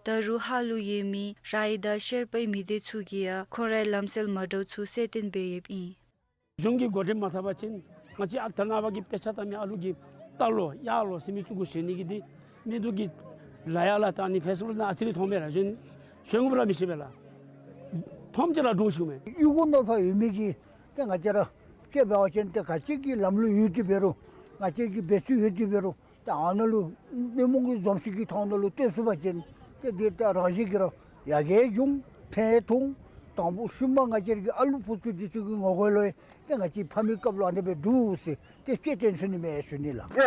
ད་རུང་ཧཱ་ལུ་ཡོད་མི་ར་ཡི་དང་ཤེར་པའི་མི་སྡེ་ཚུ་གིས་ཡང་ཁོང་རའི་ལམ་སྲོལ་མི་སྡེ་ཚུ་གི་ཡང་ཁོང་རའི་ལམ་སྲོལ་མ་འདྲཝ་ཚུ་གསལ་སྟོན་འབད་ཡོདཔ་ཨིན། གཞུང་གིས་འགོ་འདྲེན་མ་འཐབ་པ་ཅིན་ང་བཅས་ཨ་ད་ནངས་པ་གི་དཔེ་ཆ་ལྟ་མི་ཨ་ལུ་གིས་རྟ་ལོག་གཡག་ལོག་ཟེར་མི་ཚུ་གུ་བཟོད་ནི་གི་འདི་མི་འདི་གིས་ལ་ཡ་ལ་ད་ཨ་ནི་ཕེསི་བུཀ་ནང་ཨ་ཙི་རེ་མཐོང་མས་ལགས། གཞན་གཞན་གུ་ར་མི་ཤེས་པས་ལགས། མཐོངམ་ཅིག་ར་འདྲོག་ཤིཝ་མས། གཡུས་སྒོ་ནང་ཕར་ཡོད་མི་གིས་ཏེ་ང་བཅས་ར་དཔྱེ་འབད་བ་ཅིན་ཏེ་ག་ཅི་གི་ལམ་ལུགས་ཡོད་དེ་འབད་རུང་ང་བཅས་ཀྱི་འབད་ཚུལ་ཡོད་དེ་འབད་རུང་ཏེ་ཨ་ནཱ་ལུ་སྣེ་མོ་གི་འཛོམས་ཤིག་གི་ཐོག་ནང་ལུ་སྟོན་ཚུགས་པ་ཅིན་ཏེ་འདི་ད་རང་བཞིན་གྱིས་ར་ཡར་རྒྱས་འབྱུང་ཕན་ཐོགས། དང་པོ་ཤུལ་མ་ང་བཅས་ཀྱི་ཨ་ལུ་བུ་ཚུ་འདི་ཚུ་གི་ངོ་རྒོལ་ལུ་ཏེ་ང་བཅས་ཕ་མའི་སྐབས་ལུ་ཨ་ནི་སྦེ་འདུག་ཟེར་ཏེ་དཔྱེ་སྟོན་ཚུགས་ནི་མས་ཞུ་ནི་ལགས།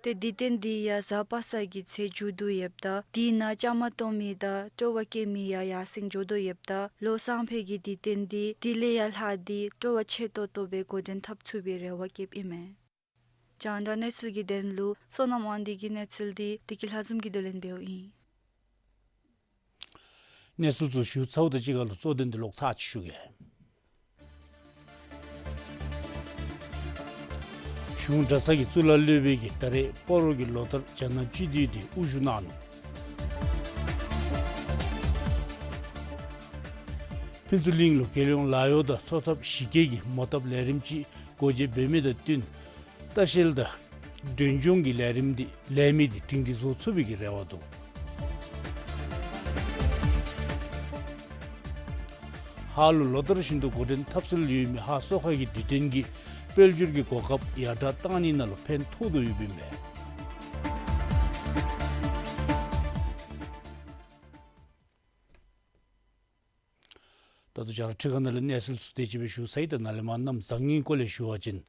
ཏེ་དུས་སྟོན་འདི་ཡང་གཟའ་པ་སངས་ཀྱི་ཚེ་མཇུག་བསྡུ་ཡོདཔ་ད་དེ་ནང་བཅའ་མར་གཏོགས་མི་དང་སྤྲོ་བ་བསྐྱེད་མི་ཡང་ཡར་སེང་འགྱོ་དོ་ཡོདཔ་ད་ལོ་སང་ཕོད་ཀྱི་དུས་སྟོན་འདི་དེ་ལས་ཡང་ལྷག་སྟེ་སྤྲོ་བ་ཆེ་ཏོག་ཏོ་སྦེ་འགོ་འདྲེན་འཐབ་ཚུགས་པའི་རེ་བ་བསྐྱེདཔ་ཨིན་མས། རྒྱང་བསྒྲགས་གནས་ཚུལ་གྱི་དོན་ལུ་བསོད་ནམས་དབང་འདུས་ཀྱི་གནས་ཚུལ་འདི་བདེ་སྐྱིད་ལྷ་འཛོམས་ཀྱིས་བསྡུ་ལེན་འབདཝ་ཨིན། གནས་ཚུལ་ཚུ་ཞུ་ཚརཝ་དང་གཅིག་ཁར་ལུ་གཙོ་དོན་འདི་ལོག་ཚར་ཅིག་ཞུ་གེ། གཞུང་གྲྭ་ཚང་གི་གཙུག་ལག་སློབ་དཔོན་གྱིས་ད་རེས་སྤ་རོ་གི་ལོ་ལྟར་རྒྱ་ནག་སྤྱི་འཐུས་འདི་དབུ་བཞུགས་གནང་ནུག། ཕུན་ཚོགས་གླིང་ལུ་རྒྱལ་ཡོངས་ལཱ་གཡོག་དང་འཚོ་ཐབས་གཞི་རྒྱ་གི་མོ་བཏབ་ལས་རིམ་ཅིག་སྒོ་འབྱེད་འབད་མི་དང་བསྟུན་ལྟ་བཤལ་དང་མགྲོན་སྐྱོང་གི་ལས་རིམ་འདི་ལས་མི་འདི་སྒྲིང་སྒྲི་བཟོ་ཚུགས་པའི་གི་རེ་བ་འདུག། ཧཱ་ལུ་ལོ་ལྟར་བཞིན་དུ་འགོ་འདྲེན་འཐབ་སྲོལ་ཡོད་མི་ཧཱ་སོ་ཁ་གི་དུས་སྟོན་གྱི་དཔལ་འབྱོར་གྱི་གོ་སྐབས་ཡར་དྲག་བཏང་ནི་ནང་ལུ་ཕན་ཐོགས་དོ་ཡོདཔ་ཨིན་མས། ད་ལྟོ་རྒྱང་བསྒྲགས་ཁང་ནང་ལས་གནས་ཚུལ་ཚུ་དེ་ཅིག་སྦེ་ཞུ་ཚར་ཡི། ད་ནཱ་ལས་མར་གནམ་བཟང་ངན་སྐོར་ལས་ཞུ་བ་ཅིན་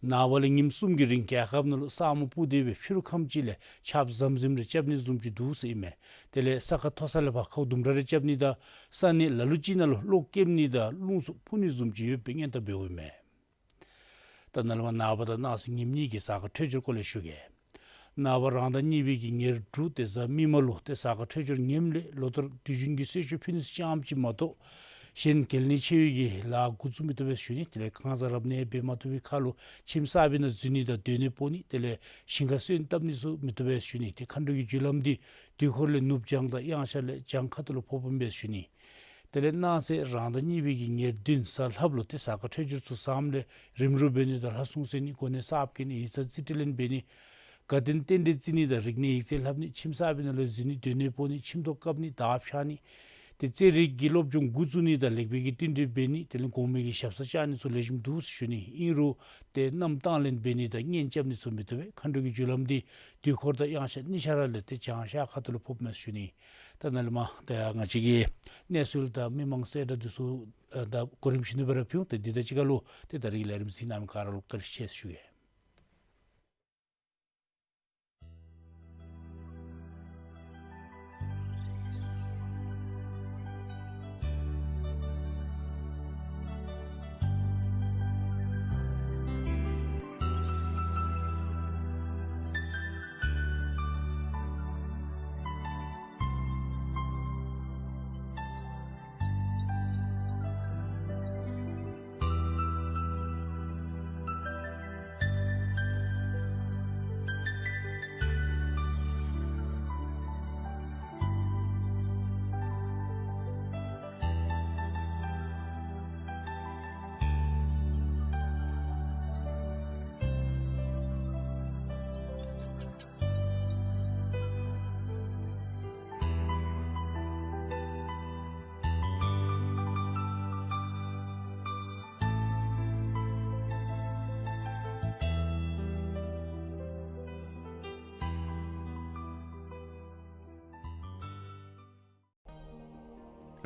ནངས་པ་ལས་ཉིནམ་གསུམ་གྱི་རིང་རྒྱལ་ཁབ་ནང་ལུ་ས་སྨུག་སྤུབས་ཏེ་སྦེ་ཕྱི་རུ་ཁམས་ཅིག་ལས་ཆརཔ་ཟམ་ཟིམ་རེ་རྐྱབ་ནི་བཟུམ་ཅིག་འདུག་ཟེར་ཨིན་མས། དེ་ལས་ས་ཁ་མཐོ་ས་ལས་ཕར་ཁཝ་དུམ་གྲ་རེ་རྐྱབ་ནི་དང་ས་གནས་ལ་ལུ་ཅིག་ནང་ལུ་གློག་ཀེམ་ནི་དང་རླུང་ཚུ་འཕུ་ནི་བཟུམ་ཅིག་ཡོད་པའི་སྔོན་བརྡ་འབདཝ་ཨིན་མས། ད་ནཱ་ལས་མར་ནངས་པ་དང་གནངས་ཚེ་ཉིནམ་གཉིས་ཀྱི་གཟའ་སྐར་འཕྲོད་སྦྱོར་སྐོར་ལས་ཞུ་གེ། ནངས་པ་རང་ཟླ་གཉིས་པའི་གི་ཉེར་དྲུག་ཏེ་གཟའ་མིག་དམར་ལུ་ཏེ་གཟའ་སྐར་འཕྲོད་སྦྱོར་ངནམ་ལས་ལོ་ལྟར་དུས་རྒྱུན་གྱི་གསོལ་མཆོད་ཕུལ་ནི་ཙམ་ཅིག་མ་གཏོགས་གཞན་གལ་གནད་ཆེ་བའི་གི་ལཱ་འགོ་བཙུགས་མི་བཏུབ་པས་ཞུ་ནི། དེ་ལས་ཁང་གསར་རབ་གནས་འབད་མ་བཏུབ་པའི་ཁར་ལུ་ཁྱིམ་གསར་པའི་ནང་འཛུལ་ནི་དང་སྡོད་གནས་སྤོ་ནི་དེ་ལས་ཞིང་ཁ་སོན་བཏབ་ནི་ཚུ་མི་བཏུབ་པས་ཞུ་ནི། ཏེ་མཁའ་འགྲོ་གི་རྒྱུ་ལམ་འདི་དུས་འཁོར་ལས་ནུབ་བྱང་དང་དབྱངས་འཆར་ལས་བྱང་ཁ་ཐུག་ལུ་ཕོགཔ་ཨིན་པས་ཞུ་ནི། དེ་ལས་གནངས་ཚེ་རང་ཟླ་གཉིས་པའི་གི་ཉེར་བདུན་གཟའ་ལྷགཔ་ལུ་ཏེ་གཟའ་སྐར་འཕྲོད་སྦྱོར་ཚུ་བཟངམ་ལས་རིམ་གྲོ་འབད་ནི་དང་ལྷ་སྲུང་གསོལ་ནི་གོ་གནས་གསརཔ་བཀལ་ནི་ཡིག་ཚང་རྩིས་སྤྲོད་ལེན་འབད་ནི་དགའ་སྟོན་རྟེན་འབྲེལ་བརྩི་ནི་དང་རིག་གནས་ཡིག་རྩིས་ལྷབ་ནི་ཁྱིམ་གསར་པའི་ནང་ལུ་འཛུལ་ནི་སྡོད་གནས་སྤོ་ནི་ཁྱིམ་ཐོག་བཀབ་ནི་དར་འཕྱར་ནི་ཏེ་རྩེད་རིགས་ཀྱི་སློབ་སྦྱོང་འགོ་བཙུགས་ནི་དང་ལེགས་སྤེལ་གྱི་བསྟུན་གྲོས་འབད་ནི་དེ་ལས་གོང་མའི་གི་ཞབས་སར་བཅར་ནི་ཚུ་ལེགས་ཤོམ་འདུག་ཟེར་ཞུ་ནི། ཨིན་རུང་ཏེ་གནམ་སྟངས་ལེན་འབད་ནི་དང་གཉེན་རྐྱབ་ནི་ཚུ་མི་བཏུབ་པས། མཁའ་འགྲོ་གི་རྒྱུ་ལམ་འདི་དུས་འཁོར་དང་དབྱངས་འཆར་གཉིས་ཆ་ར་ལས་ཏེ་བྱང་ཤར་ཁ་ཐུག་ལུ་ཕོགཔ་མས་ཞུ་ནི། ད་ནཱ་ལས་མར་ཏེ་ང་བཅས་ཀྱི་གནས་ཚུལ་དང་མི་མང་གསལ་བསྒྲགས་འདི་ཚུ་ཨ་ད་གོ་རིམ་བཞིན་དུ་སྦེ་ར་ཕུལ་འོང་། ཏེ་འདི་དང་གཅིག་ཁར་ལུ་ཏེ་ད་རིས་ཀྱི་ལས་རིམ་གཟིགས་གནང་མི་ག་ར་ལུ་བཀྲིན་ཆེ་ཞུ་ཡི།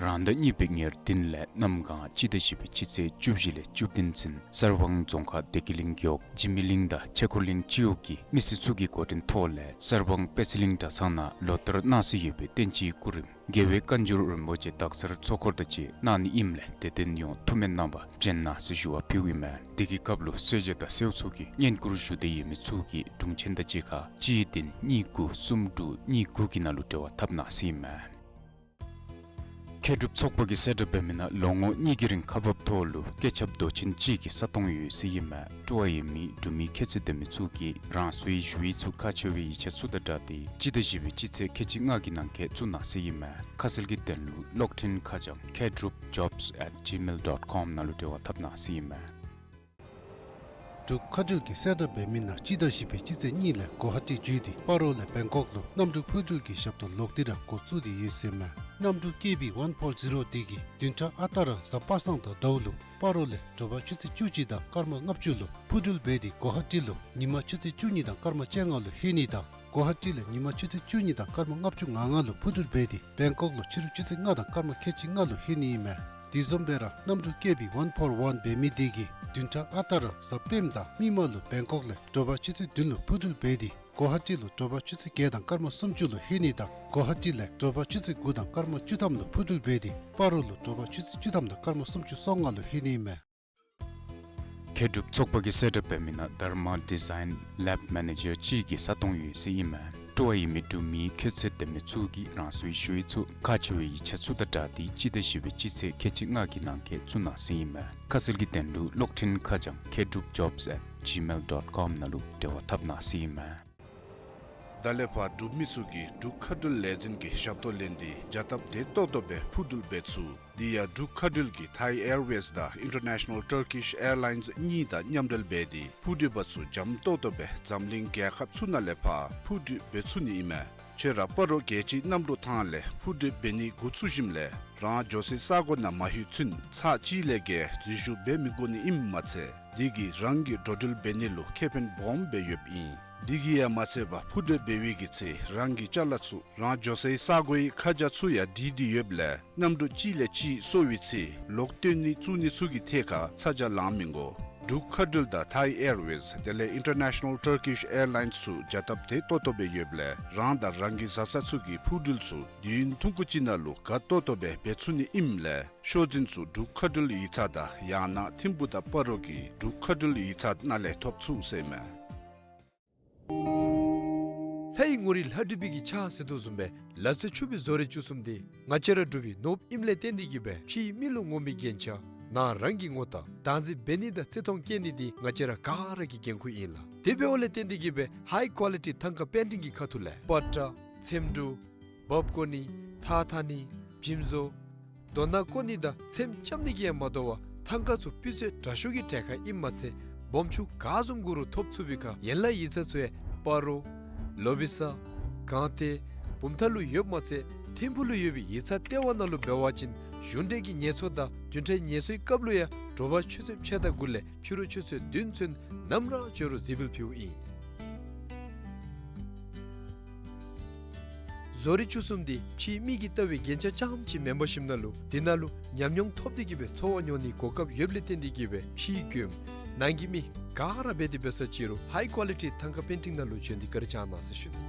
རང་ཟླ་གཉིས་པའི་ཉེར་བདུན་ལས་གནམ་གང་སྤྱི་ཟླ་བཞི་པའི་སྤྱི་ཚེས་བཅུ་བཞི་ལས་བཅུ་བདུན་ཚུན་གསར་སྤང་རྫོང་ཁག་བདེ་སྐྱིད་གླིང་རྒེད་འོག་འཇིགས་མེད་གླིང་དང་ཆས་འཁོར་གླིང་སྤྱི་འོག་གི་མི་སེར་ཚུ་གི་འགོ་འདྲེན་ཐོག་ལས་གསར་སྤང་དཔལ་སྲིད་གླིང་གྲྭ་ཚང་ནང་ལོ་ལྟར་གནང་སྲོལ་ཡོད་པའི་བསྟན་སྤྱིའི་སྐུ་རིམ་རྒྱལ་བའི་བཀའ་འགྱུར་རིན་པོ་ཆེ་དག་ཚར་ཚོགས་འཁོར་དང་བཅས་གནང་ནི་ཨིནམ་ལས་དད་ལྡན་ཡོངས་ཐུགས་སྨོན་གནང་བར་བྱོན་གནང་ཟེར་ཞུ་བ་ཕུལཝ་ཨིན་མས། དེ་གི་སྐབས་ལུ་གསོལ་ཇ་དང་གསོལཝ་ཚོགས་ཀྱི་བསྙེན་བཀུར་ཞུ་འདོད་ཡོད་མི་ཚུ་གིས་དྲུང་ཆེན་དང་གཅིག་ཁར་གཅིག་བདུན་གཉིས་དགུ་གསུམ་དྲུག་གཉིས་དགུ་གི་ནང་ལུ་འབྲེལ་བ་འཐབ་གནང་ཟེར་ཨིན་མས། མཁས་གྲུབ་ཚོགས་པ་གིས་གསལ་བསྒྲགས་འབད་མི་ནང་ལོ་ངོ་གཉིས་ཀྱི་རིང་ཁག་འབགཔ་ཐོག་ལུ་བཀོད་ཁྱབ་མདོ་ཆེན་གཅིག་གི་ས་སྟོང་ཡོད་ཟེར་ཨིན་མས། སྤྲོ་བ་ཡོད་མི་འབྲུག་མི་ཁྱད་ཚུལ་ལྡན་མི་ཚུ་གིས་རང་སོའི་ཞུ་ཡིག་ཚུ་ཁག་ཆེ་བའི་ཡིག་ཆ་ཚུ་དང་སྦྲགས་ཏེ་སྤྱི་ཟླ་བཞི་པའི་སྤྱི་ཚེས་ཁལ་གཅིག་ལྔ་གི་ནང་འཁོད་བཙུགས་གནང་ཟེར་ཨིན་མས། ཁ་གསལ་གྱི་དོན་ལུ་གློག་འཕྲིན་ཁ་བྱང་མཁས་གྲུབ་ཇོབས་ཨེཊ་ཇི་མེལ་ཌོཊ་ཀོམ་ནང་ལུ་འབྲེལ་བ་འཐབ་གནང་ཟེར་ཨིན་མས། འབྲུག་མཁའ་འགྲུལ་གྱིས་གསལ་བསྒྲགས་འབད་མི་ནང་སྤྱི་ཟླ་བཞི་པའི་སྤྱི་ཚེས་གཉིས་ལས་གོ་ཧ་ཊི་བརྒྱུད་དེ་སྤ་རོ་ལས་བེང་ཀོག་ལུ་གནམ་གྲུ་འཕུར་འགྲུལ་གྱི་ཞབས་ཏོག་ལོག་སྟེ་ར་འགོ་བཙུགས་ཏེ་ཡོད་ཟེར་མས། གནམ་གྲུ་ཀེ་བི་ཝན་ཕོར་ཛི་རོ་དེ་གིས་བདུན་ཕྲག་ཨ་རྟག་ར་གཟའ་པ་སངས་དང་ཟླཝ་ལུ་སྤ་རོ་ལས་དྲོ་པ་ཆུ་ཚོད་བཅུ་གཅིག་དང་སྐར་མ་ལྔ་བཅུ་ལུ་འཕུར་འགྲུལ་འབད་དེ་གོ་ཧ་ཊི་ལུ་ཉིན་མ་ཆུ་ཚོད་བཅུ་གཉིས་དང་སྐར་མ་བཅོ་ལྔ་ལུ་ལྷོད་ནི་དང་གོ་ཧ་ཊི་ལས་ཉིན་མ་ཆུ་ཚོད་བཅུ་གཉིས་དང་སྐར་མ་ལྔ་བཅུ་ང་ལྔ་ལུ་འཕུར་འགྲུལ་འབད་དེ་བེང་ཀོག་ལུ་ཕྱི་རུ་ཆུ་ཚོད་ལྔ་དང་སྐར་མ་ཁལ་གཅིག་ལྔ་ལུ་ལྷོད་ནི་ཨིན་མས། དེ་བཟུམ་སྦེ་ར་གནམ་གྲུ་ཀེ་བི་ཝན་ཕོར་ཝན་འབད་མི་དེ་གིས་བདུན་ཕྲག་ཨ་རྟག་ར་གཟའ་སྤེནམ་དང་མིག་དམར་ལུ་བེང་ཀོག་ལས་དྲོ་པ་ཆུ་ཚོད་བདུན་ལུ་འཕུར་འགྲུལ་འབད་དེ་གོ་ཧ་ཊི་ལུ་དྲོ་པ་ཆུ་ཚོད་བརྒྱད་དང་སྐར་མ་སུམ་ཅུ་ལུ་ལྷོད་ནི་དང་གོ་ཧ་ཊི་ལས་དྲོ་པ་ཆུ་ཚོད་དགུ་དང་སྐར་མ་བཅུ་ཐམ་ལུ་འཕུར་འགྲུལ་འབད་དེ་སྤ་རོ་ལུ་དྲོ་པ་ཆུ་ཚོད་བཅུ་ཐམ་དང་སྐར་མ་སུམ་ཅུ་སོ་ལྔ་ལུ་ལྷོད་ནི་ཨིན་མས། མཁས་གྲུབ་ཚོགས་པ་གིས་གསལ་བསྒྲགས་འབད་མི་ནང་དྷརྨ་ཌི་ཛའིན་ལེབ་མེ་ནེ་ཇར་གཅིག་གི་ས་སྟོང་ཡོད་ཟེར་ཨིན་མས། སྤྲོ་བ་ཡོད་མི་འབྲུག་མི་ཁྱད་ཚད་ལྡན་མི་ཚུ་གིས་རང་སོའི་ཞུ་ཡིག་ཚུ་ཁག་ཆེ་བའི་ཡིག་ཆ་ཚུ་དང་སྦྲགས་ཏེ་སྤྱི་ཟླ་བཞི་པའི་སྤྱི་ཚེས་ཁལ་གཅིག་ལྔ་གི་ནང་འཁོད་བཙུགས་གནང་ཟེར་ཨིན་མས། ཁ་གསལ་གྱི་དོན་ལུ་གློག་འཕྲིན་ཁ་བྱང་ཁེ་འབྲུག་ཇོབསི་ཨེཊ་ཇི་མེལ་ཌོཊ་ཀོམ་ནང་ལུ་འབྲེལ་བ་འཐབ་གནང་ཟེར་ཨིན་མས། ད་ལས་ཕར་འབྲུག་མི་ཚུ་གིས་འབྲུག་མཁའ་འགྲུལ་ལས་འཛིན་གྱི་ཞབས་ཏོག་ལེན་ཏེ་བྱ་སྟབས་བདེ་ཏོག་ཏོ་སྦེ་འཕུར་འགྲུལ་འབད་ཚུགས། དེ་ཡང་འབྲུག་མཁའ་འགྲུལ་གྱིས་ཐཱའི་ཨེར་ཝེསི་དང་ཨིན་ཊར་ནེ་ཤ་ནཱལ་ཊར་ཀིཤ་ཨེར་ལའིནསི་གཉིས་དང་མཉམ་འབྲེལ་འབད་དེ་འཕུར་འགྲུལ་པ་ཚུ་འཇམ་ཏོག་ཏོ་སྦེ་འཛམ་གླིང་རྒྱལ་ཁབ་ཚུ་ནང་ལས་ཕར་འཕུར་འགྲུལ་འབད་ཚུགས་ནི་ཨིན་མས། ཁྱོད་ར་སྤ་རོ་རྒྱལ་སྤྱིའི་གནམ་གྲུ་ཐང་ལས་འཕུར་འགྲུལ་འབད་ནི་འགོ་བཙུགས་ཞིནམ་ལས་རང་འགྱོ་སའི་ས་གོ་ནང་མ་ལྷོད་ཚུན་ཚར་གཅིག་ལས་བརྒལ་འཛུལ་ཞུགས་འབད་མི་དགོ་ནི་ཨིནམ་མ་ཚད་དེ་གིས་རང་གི་འགྲོ་འགྲུལ་འབད་ནི་ལུ་ཁེ་ཕན་སྦོམ་སྦེ་ཡོདཔ་ཨིན། དེ་གིས་ཡང་མ་ཚད་པར་འཕུར་འགྲུལ་འབད་བའི་གི་ཚེ་རང་གི་ཅ་ལ་ཚུ་རང་འགྱོ་སའི་ས་གོའི་ཁ་བྱང་ཚུ་ཡང་བྲིས་ཏེ་ཡོདཔ་ལས་གནམ་གྲུ་གཅིག་ལས་གཅིག་སོར་བའི་ཚེ་ལོག་བཏོན་ནི་བཙུགས་ནི་ཚུ་གི་ཐད་ཁར་ཚ་གྱང་ལང་མི་དགོ། འབྲུག་མཁའ་འགྲུལ་དང་ཐཱའི་ཨེར་ཝེསི་དེ་ལས་ཨིན་ཊར་ནེ་ཤ་ནཱལ་ཊར་ཀིཤ་ཨེར་ལའིནསི་ཚུ་བྱ་སྟབས་བདེ་ཏོག་ཏོ་སྦེ་ཡོདཔ་ལས་རང་དང་རང་གི་བཟའ་ཚང་ཚུ་གི་འཕུར་འགྲུལ་ཚུ་དུས་ཡུན་ཐུང་ཀུ་ཅིག་ནང་ལུ་དགའ་ཏོག་ཏོ་སྦེ་འབད་ཚུགས་ནི་ཨིནམ་ལས་ཤོག་འཛིན་ཚུ་འབྲུག་མཁའ་འགྲུལ་ཡིག་ཚང་དང་ཡང་ན་ཐིམ་ཕུ་དང་སྤ་རོ་གི་འབྲུག་མཁའ་འགྲུལ་ཡིག་ཚང་ནང་ལས་ཐོབ་ཚུགས་ཟེར་ཨིན་མས། ལྷའི་ངོ་རིས་ལྷ་བྲིས་པའི་གི་ཕྱག་ཟེར་དོ་བཟུམ་སྦེ་ལ་རྩེ་ཆུ་སྦིས་བཟོ་རིག་བཅུ་གསུམ་འདི་ང་བཅས་ར་འབྲུག་པའི་ནོར་བུ་ཨིནམ་ལས་བརྟེན་ཏེ་གིས་སྦེ་ཕྱིའི་མི་ལུ་ངོམ་པའི་རྒྱན་ཆ་ནང་རང་གིས་ངོ་བལྟ་བདག་འཛིན་འབད་ནི་དང་བརྩི་མཐོང་བསྐྱེད་ནི་འདི་ང་བཅས་ར་ག་ར་གི་འགན་ཁུར་ཨིན་ལགས། དེ་འབདཝ་ལས་བརྟེན་ཏེ་གིས་སྦེ་ཧའི་ཀོ་ལི་ཊི་ཐང་ཀ་པེན་ཊིང་གི་ཁ་ཐུག་ལས་པ་ཏྲ་ཚེམ་དྲུབ་འབག་བཀོ་ནི་ཐགས་འཐག་ནི་འཇིམ་བཟོ་རྡོ་ནག་བརྐོ་ནི་དང་ཚེམ་རྐྱབ་ནི་གིས་ཡང་མ་དོ་བར་ཐང་ཀ་ཚུ་སྤུས་ཚད་དྲག་ཤོས་ཀྱི་གྲལ་ཁར་ཨིནམ་མ་ཚད་སྦོམ་ཆུང་ག་བཟུམ་དགོ་རུང་ཐོབ་ཚུགས་པའི་ཁར་ཡན་ལག་ཡིག་ཚང་ཚུ་ཡང་སྤ་རོ་ལོ་བི་ས་གངས་ཏེ་བུམ་ཐང་ལུ་ཡོདཔ་མ་ཚད་ཐིམ་ཕུ་ལུ་ཡོད་པའི་ཡིག་ཚང་ལྟེ་བ་ནང་ལུ་འབད་བ་ཅིན་གཞུང་འབྲེལ་གྱི་ངལ་གསོ་དང་བདུན་ཕྲག་ངལ་གསོའི་སྐབས་ལུ་ཡང་དྲོ་པ་ཆུ་ཚོད་ཕྱེད་དང་དགུ་ལས་ཕྱི་རུ་ཆུ་ཚོད་བདུན་ཚུན་ནམ་ར་བྱོན་རུང་གཟིགས་འབུལ་ཕུལཝ་ཨིན། བཟོ་རིག་བཅུ་གསུམ་འདི་ཕྱིའི་མི་གིས་བལྟ་བའི་རྒྱན་ཆ་རྐྱངམ་ཅིག་མེན་པར་ཞིནམ་ན་ལུ་འདི་ནང་ལུ་ཉམས་མྱོང་ཐོབ་སྟེ་གིས་སྦེ་འཚོ་བ་མྱོང་ནིའི་གོ་སྐབས་ཡོདཔ་ལས་བརྟེན་ཏེ་གིས་སྦེ་ཕྱིའི་མགྱོནམ་ནང་གི་མི་ག་ར་འབད་དེ་འབད་ས་ཅིག་རུང་ཧའི་ཀོ་ལི་ཊི་ཐང་ཀ་པེན་ཊིང་ནང་ལུ་བྱོན་ཏེ་བཀའ་དྲིན་བསྐྱང་གནང་ཟེར་ཞུ་ནི།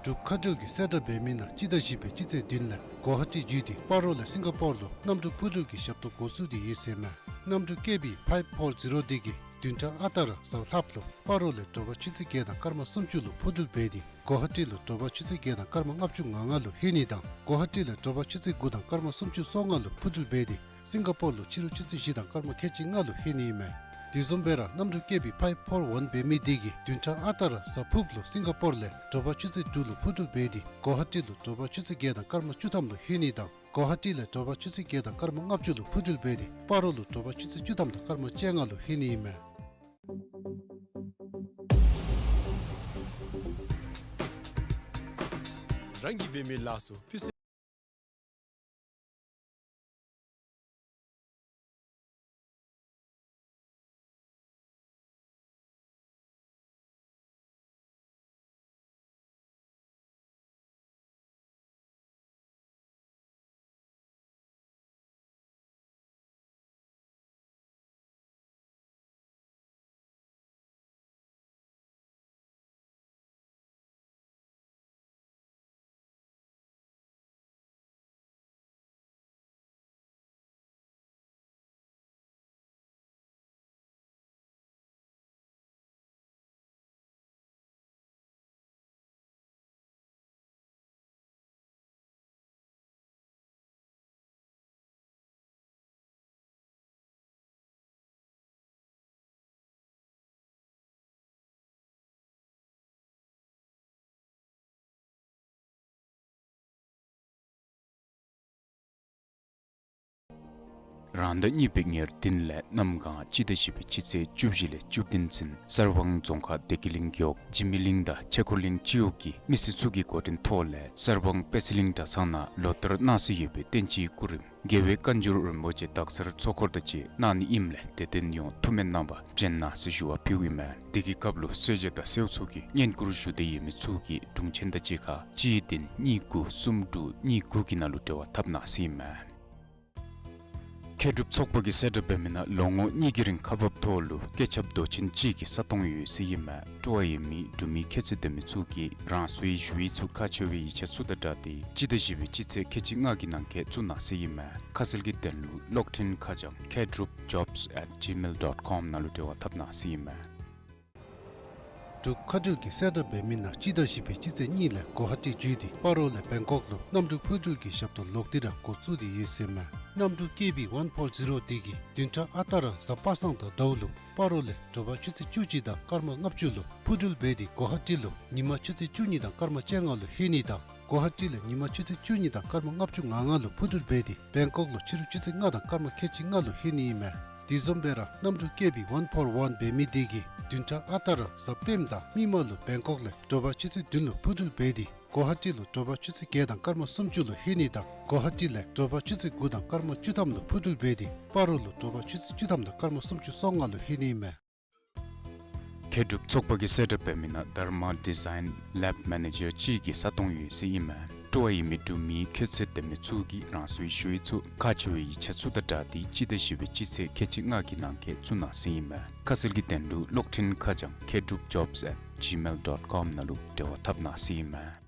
འབྲུག་མཁའ་འགྲུལ་གྱིས་གསལ་བསྒྲགས་འབད་མི་ནང་སྤྱི་ཟླ་བཞི་པའི་སྤྱི་ཚེས་བདུན་ལས་གོ་ཧ་ཊི་བརྒྱུད་དེ་སྤ་རོ་ལས་སིང་ག་པོར་ལུ་གནམ་གྲུ་འཕུར་འགྲུལ་གྱི་ཞབས་ཏོག་འགོ་བཙུགས་ཏེ་ཡོད་ཟེར་ཨིན་མས། གནམ་གྲུ་ཀེ་བི་ཕའིབ་ཕོར་ཛི་རོ་འདི་གིས་བདུན་ཕྲག་ཨ་རྟག་ར་གཟའ་ལྷགཔ་ལུ་སྤ་རོ་ལས་དྲོ་པ་ཆུ་ཚོད་བརྒྱད་དང་སྐར་མ་སུམ་ཅུ་ལུ་འཕུར་འགྲུལ་འབད་དེ་གོ་ཧ་ཊི་ལུ་དྲོ་པ་ཆུ་ཚོད་བརྒྱད་དང་སྐར་མ་ལྔ་བཅུ་ང་ལྔ་ལུ་ལྷོད་ནི་དང་གོ་ཧ་ཊི་ལས་དྲོ་པ་ཆུ་ཚོད་དགུ་དང་སྐར་མ་སུམ་ཅུ་སོ་ལྔ་ལུ་འཕུར་འགྲུལ་འབད་དེ་སིང་ག་པོར་ལུ་ཕྱི་རུ་ཆུ་ཚོད་བཞི་དང་སྐར་མ་ཁལ་གཅིག་ལྔ་ལུ་ལྷོད་ནི་ཨིན་མས། དེ་བཟུམ་སྦེ་ར་གནམ་གྲུ་ཀེ་བི་ཕའིབ་ཕོར་ཝན་འབད་མི་འདི་གིས་བདུན་ཕྲག་ཨ་རྟག་ར་གཟའ་ཕུརཔ་ལུ་སིང་ག་པོར་ལས་དྲོ་པ་ཆུ་ཚོད་དྲུག་ལུ་འཕུར་འགྲུལ་འབད་དེ་གོ་ཧ་ཊི་ལུ་དྲོ་པ་ཆུ་ཚོད་བརྒྱད་དང་སྐར་མ་བཅུ་ཐམ་ལུ་ལྷོད་ནི་དང་གོ་ཧ་ཊི་ལས་དྲོ་པ་ཆུ་ཚོད་བརྒྱད་དང་སྐར་མ་ལྔ་བཅུ་ལུ་འཕུར་འགྲུལ་འབད་དེ་སྤ་རོ་ལུ་དྲོ་པ་ཆུ་ཚོད་བཅུ་ཐམ་དང་སྐར་མ་བཅོ་ལྔ་ལུ་ལྷོད་ནི་ཨིན་མས། རང་གིས་འབད་མི་ལཱ་ཚུ་ཕུལ་སེ། རང་ཟླ་གཉིས་པའི་ཉེར་བདུན་ལས་གནམ་གང་སྤྱི་ཟླ་བཞི་པའི་སྤྱི་ཚེས་བཅུ་བཞི་ལས་བཅུ་བདུན་ཚུན་གསར་སྤང་རྫོང་ཁག་བདེ་སྐྱིད་གླིང་རྒེད་འོག་འཇིགས་མེད་གླིང་དང་ཆོས་འཁོར་གླིང་སྤྱི་འོག་གི་མི་སེར་ཚུ་གི་འགོ་འདྲེན་ཐོག་ལས་གསར་སྤང་དཔལ་སྲིད་གླིང་གྲྭ་ཚང་ནང་ལོ་ལྟར་གནང་སྲོལ་ཡོད་པའི་བསྟན་བཅོས་སྐུ་རིམ་རྒྱལ་བའི་བཀའ་འགྱུར་རིན་པོ་ཆེ་དག་ཚར་ཚོགས་འཁོར་དང་བཅས་གནང་ནི་ཨིནམ་ལས་དེ་དོན་ཡང་ཐུགས་སྨོན་གནང་བར་བྱོན་གནང་ཟེར་ཞུ་བ་ཕུལཝ་ཨིན་མས། དེ་གི་སྐབས་ལུ་གསོལ་ཇ་དང་གསོལཝ་ཚུ་གི་བསྙེན་བཀུར་ཞུ་འདོད་ཡོད་མི་ཚུ་གིས་དྲུང་ཆེན་དང་གཅིག་ཁར་གཅིག་བདུན་གཉིས་དགུ་གསུམ་དྲུག་གཉིས་དགུ་གི་ནང་ལུ་འབྲེལ་བ་འཐབ་གནང་ཟེར་ཨིན་མས། མཁས་གྲུབ་ཚོགས་པ་གིས་གསལ་བསྒྲགས་འབད་མི་ནང་ལོ་ངོ་གཉིས་ཀྱི་རིང་ཁག་འབག་ཐོག་ལུ་སྐད་ཁྱབ་མདོ་ཆེན་གཅིག་གི་ས་སྟོང་ཡོད་ཟེར་ཨིན་མས། སྤྲོ་བ་ཡོད་མི་འབྲུག་མི་ཁྱད་ཚད་ལྡན་མི་ཚུ་གིས་རང་སོའི་ཞུ་ཡིག་ཚུ་ཁག་ཆེ་བའི་ཡིག་ཆ་ཚུ་དང་སྦྲགས་ཏེ་སྤྱི་ཟླ་བཞི་པའི་སྤྱི་ཚེས་ཁལ་གཅིག་ལྔ་གི་ནང་འཁོད་བཙུགས་གནང་ཟེར་ཨིན་མས། ཁ་གསལ་གྱི་དོན་ལུ་གློག་འཕྲིན་ཁ་བྱང་ཁེ་འབྲུག་ཇོབསི་ཨེཊ་ཇི་མེལ་ཌོཊ་ཀོམ་ནང་ལུ་འབྲེལ་བ་འཐབ་གནང་ཟེར་ཨིན་མས། འབྲུག་མཁའ་འགྲུལ་གྱིས་གསལ་བསྒྲགས་འབད་མི་ནང་སྤྱི་ཟླ་བཞི་པའི་སྤྱི་ཚེས་གཉིས་ལས་གོ་ཧ་ཊི་བརྒྱུད་དེ་སྤ་རོ་ལས་བེང་ཀོག་ལུ་གནམ་གྲུ་འཕུར་འགྲུལ་གྱི་ཞབས་ཏོག་ལོག་སྟེ་ར་འགོ་བཙུགས་ཏེ་ཡོད་ཟེར་མས། གནམ་གྲུ་ཀེ་བི་ཝན་ཕོར་ཛི་རོ་དེ་གིས་བདུན་ཕྲག་ཨ་རྟག་ར་གཟའ་པ་སངས་དང་ཟླཝ་ལུ་སྤ་རོ་ལས་དྲོ་པ་ཆུ་ཚོད་བཅུ་གཅིག་དང་སྐར་མ་ལྔ་བཅུ་ལུ་འཕུར་འགྲུལ་འབད་དེ་གོ་ཧ་ཊི་ལུ་ཉིན་མ་ཆུ་ཚོད་བཅུ་གཉིས་དང་སྐར་མ་བཅོ་ལྔ་ལུ་ལྷོད་ནི་དང་གོ་ཧ་ཊི་ལས་ཉིན་མ་ཆུ་ཚོད་བཅུ་གཉིས་དང་སྐར་མ་ལྔ་བཅུ་ང་ལྔ་ལུ་འཕུར་འགྲུལ་འབད་དེ་བེང་ཀོག་ལུ་ཕྱི་རུ་ཆུ་ཚོད་ལྔ་དང་སྐར་མ་ཁལ་གཅིག་ལྔ་ལུ་ལྷོད་ནི་ཨིན་མས། དེ་བཟུམ་སྦེ་ར་གནམ་གྲུ་ཀེ་བི་ཝན་ཕོར་ཝན་འབད་མི་དེ་གིས་བདུན་ཕྲག་ཨ་རྟག་ར་གཟའ་སྤེནམ་དང་མིག་དམར་ལུ་བེང་ཀོག་ལས་དྲོ་པ་ཆུ་ཚོད་བདུན་ལུ་འཕུར་འགྲུལ་འབད་དེ་གོ་ཧ་ཊི་ལུ་དྲོ་པ་ཆུ་ཚོད་བརྒྱད་དང་སྐར་མ་སུམ་ཅུ་ལུ་ལྷོད་ནི་དང་གོ་ཧ་ཊི་ལས་དྲོ་པ་ཆུ་ཚོད་དགུ་དང་སྐར་མ་བཅུ་ཐམ་ལུ་འཕུར་འགྲུལ་འབད་དེ་སྤ་རོ་ལུ་དྲོ་པ་ཆུ་ཚོད་བཅུ་ཐམ་དང་སྐར་མ་སུམ་ཅུ་སོ་ལྔ་ལུ་ལྷོད་ནི་ཨིན་མས། མཁས་གྲུབ་ཚོགས་པ་གིས་གསལ་བསྒྲགས་འབད་མི་ནང་དྷརྨ་ཌི་ཛའིན་ལེབ་མེ་ནེ་ཇར་གཅིག་གི་ས་སྟོང་ཡོད་ཟེར་ཨིན་མས། སྤྲོ་བ་ཡོད་མི་འབྲུག་མི་ཁྱད་ཚད་ལྡན་མི་ཚུ་གིས་རང་སོའི་ཞུ་ཡིག་ཚུ་ཁག་ཆེ་བའི་ཡིག་ཆ་ཚུ་དང་སྦྲགས་ཏེ་སྤྱི་ཟླ་བཞི་པའི་སྤྱི་ཚེས་ཁལ་གཅིག་ལྔ་གི་ནང་འཁོད་བཙུགས་གནང་ཟེར་ཨིན་མས། ཁ་གསལ་གྱི་དོན་ལུ་གློག་འཕྲིན་ཁ་བྱང་མཁས་གྲུབ་ཇོབས་ཨེཊ་ཇི་མེལ་ཌོཊ་ཀོམ་ནང་ལུ་འབྲེལ་བ་འཐབ་གནང་ཟེར་ཨིན་མས།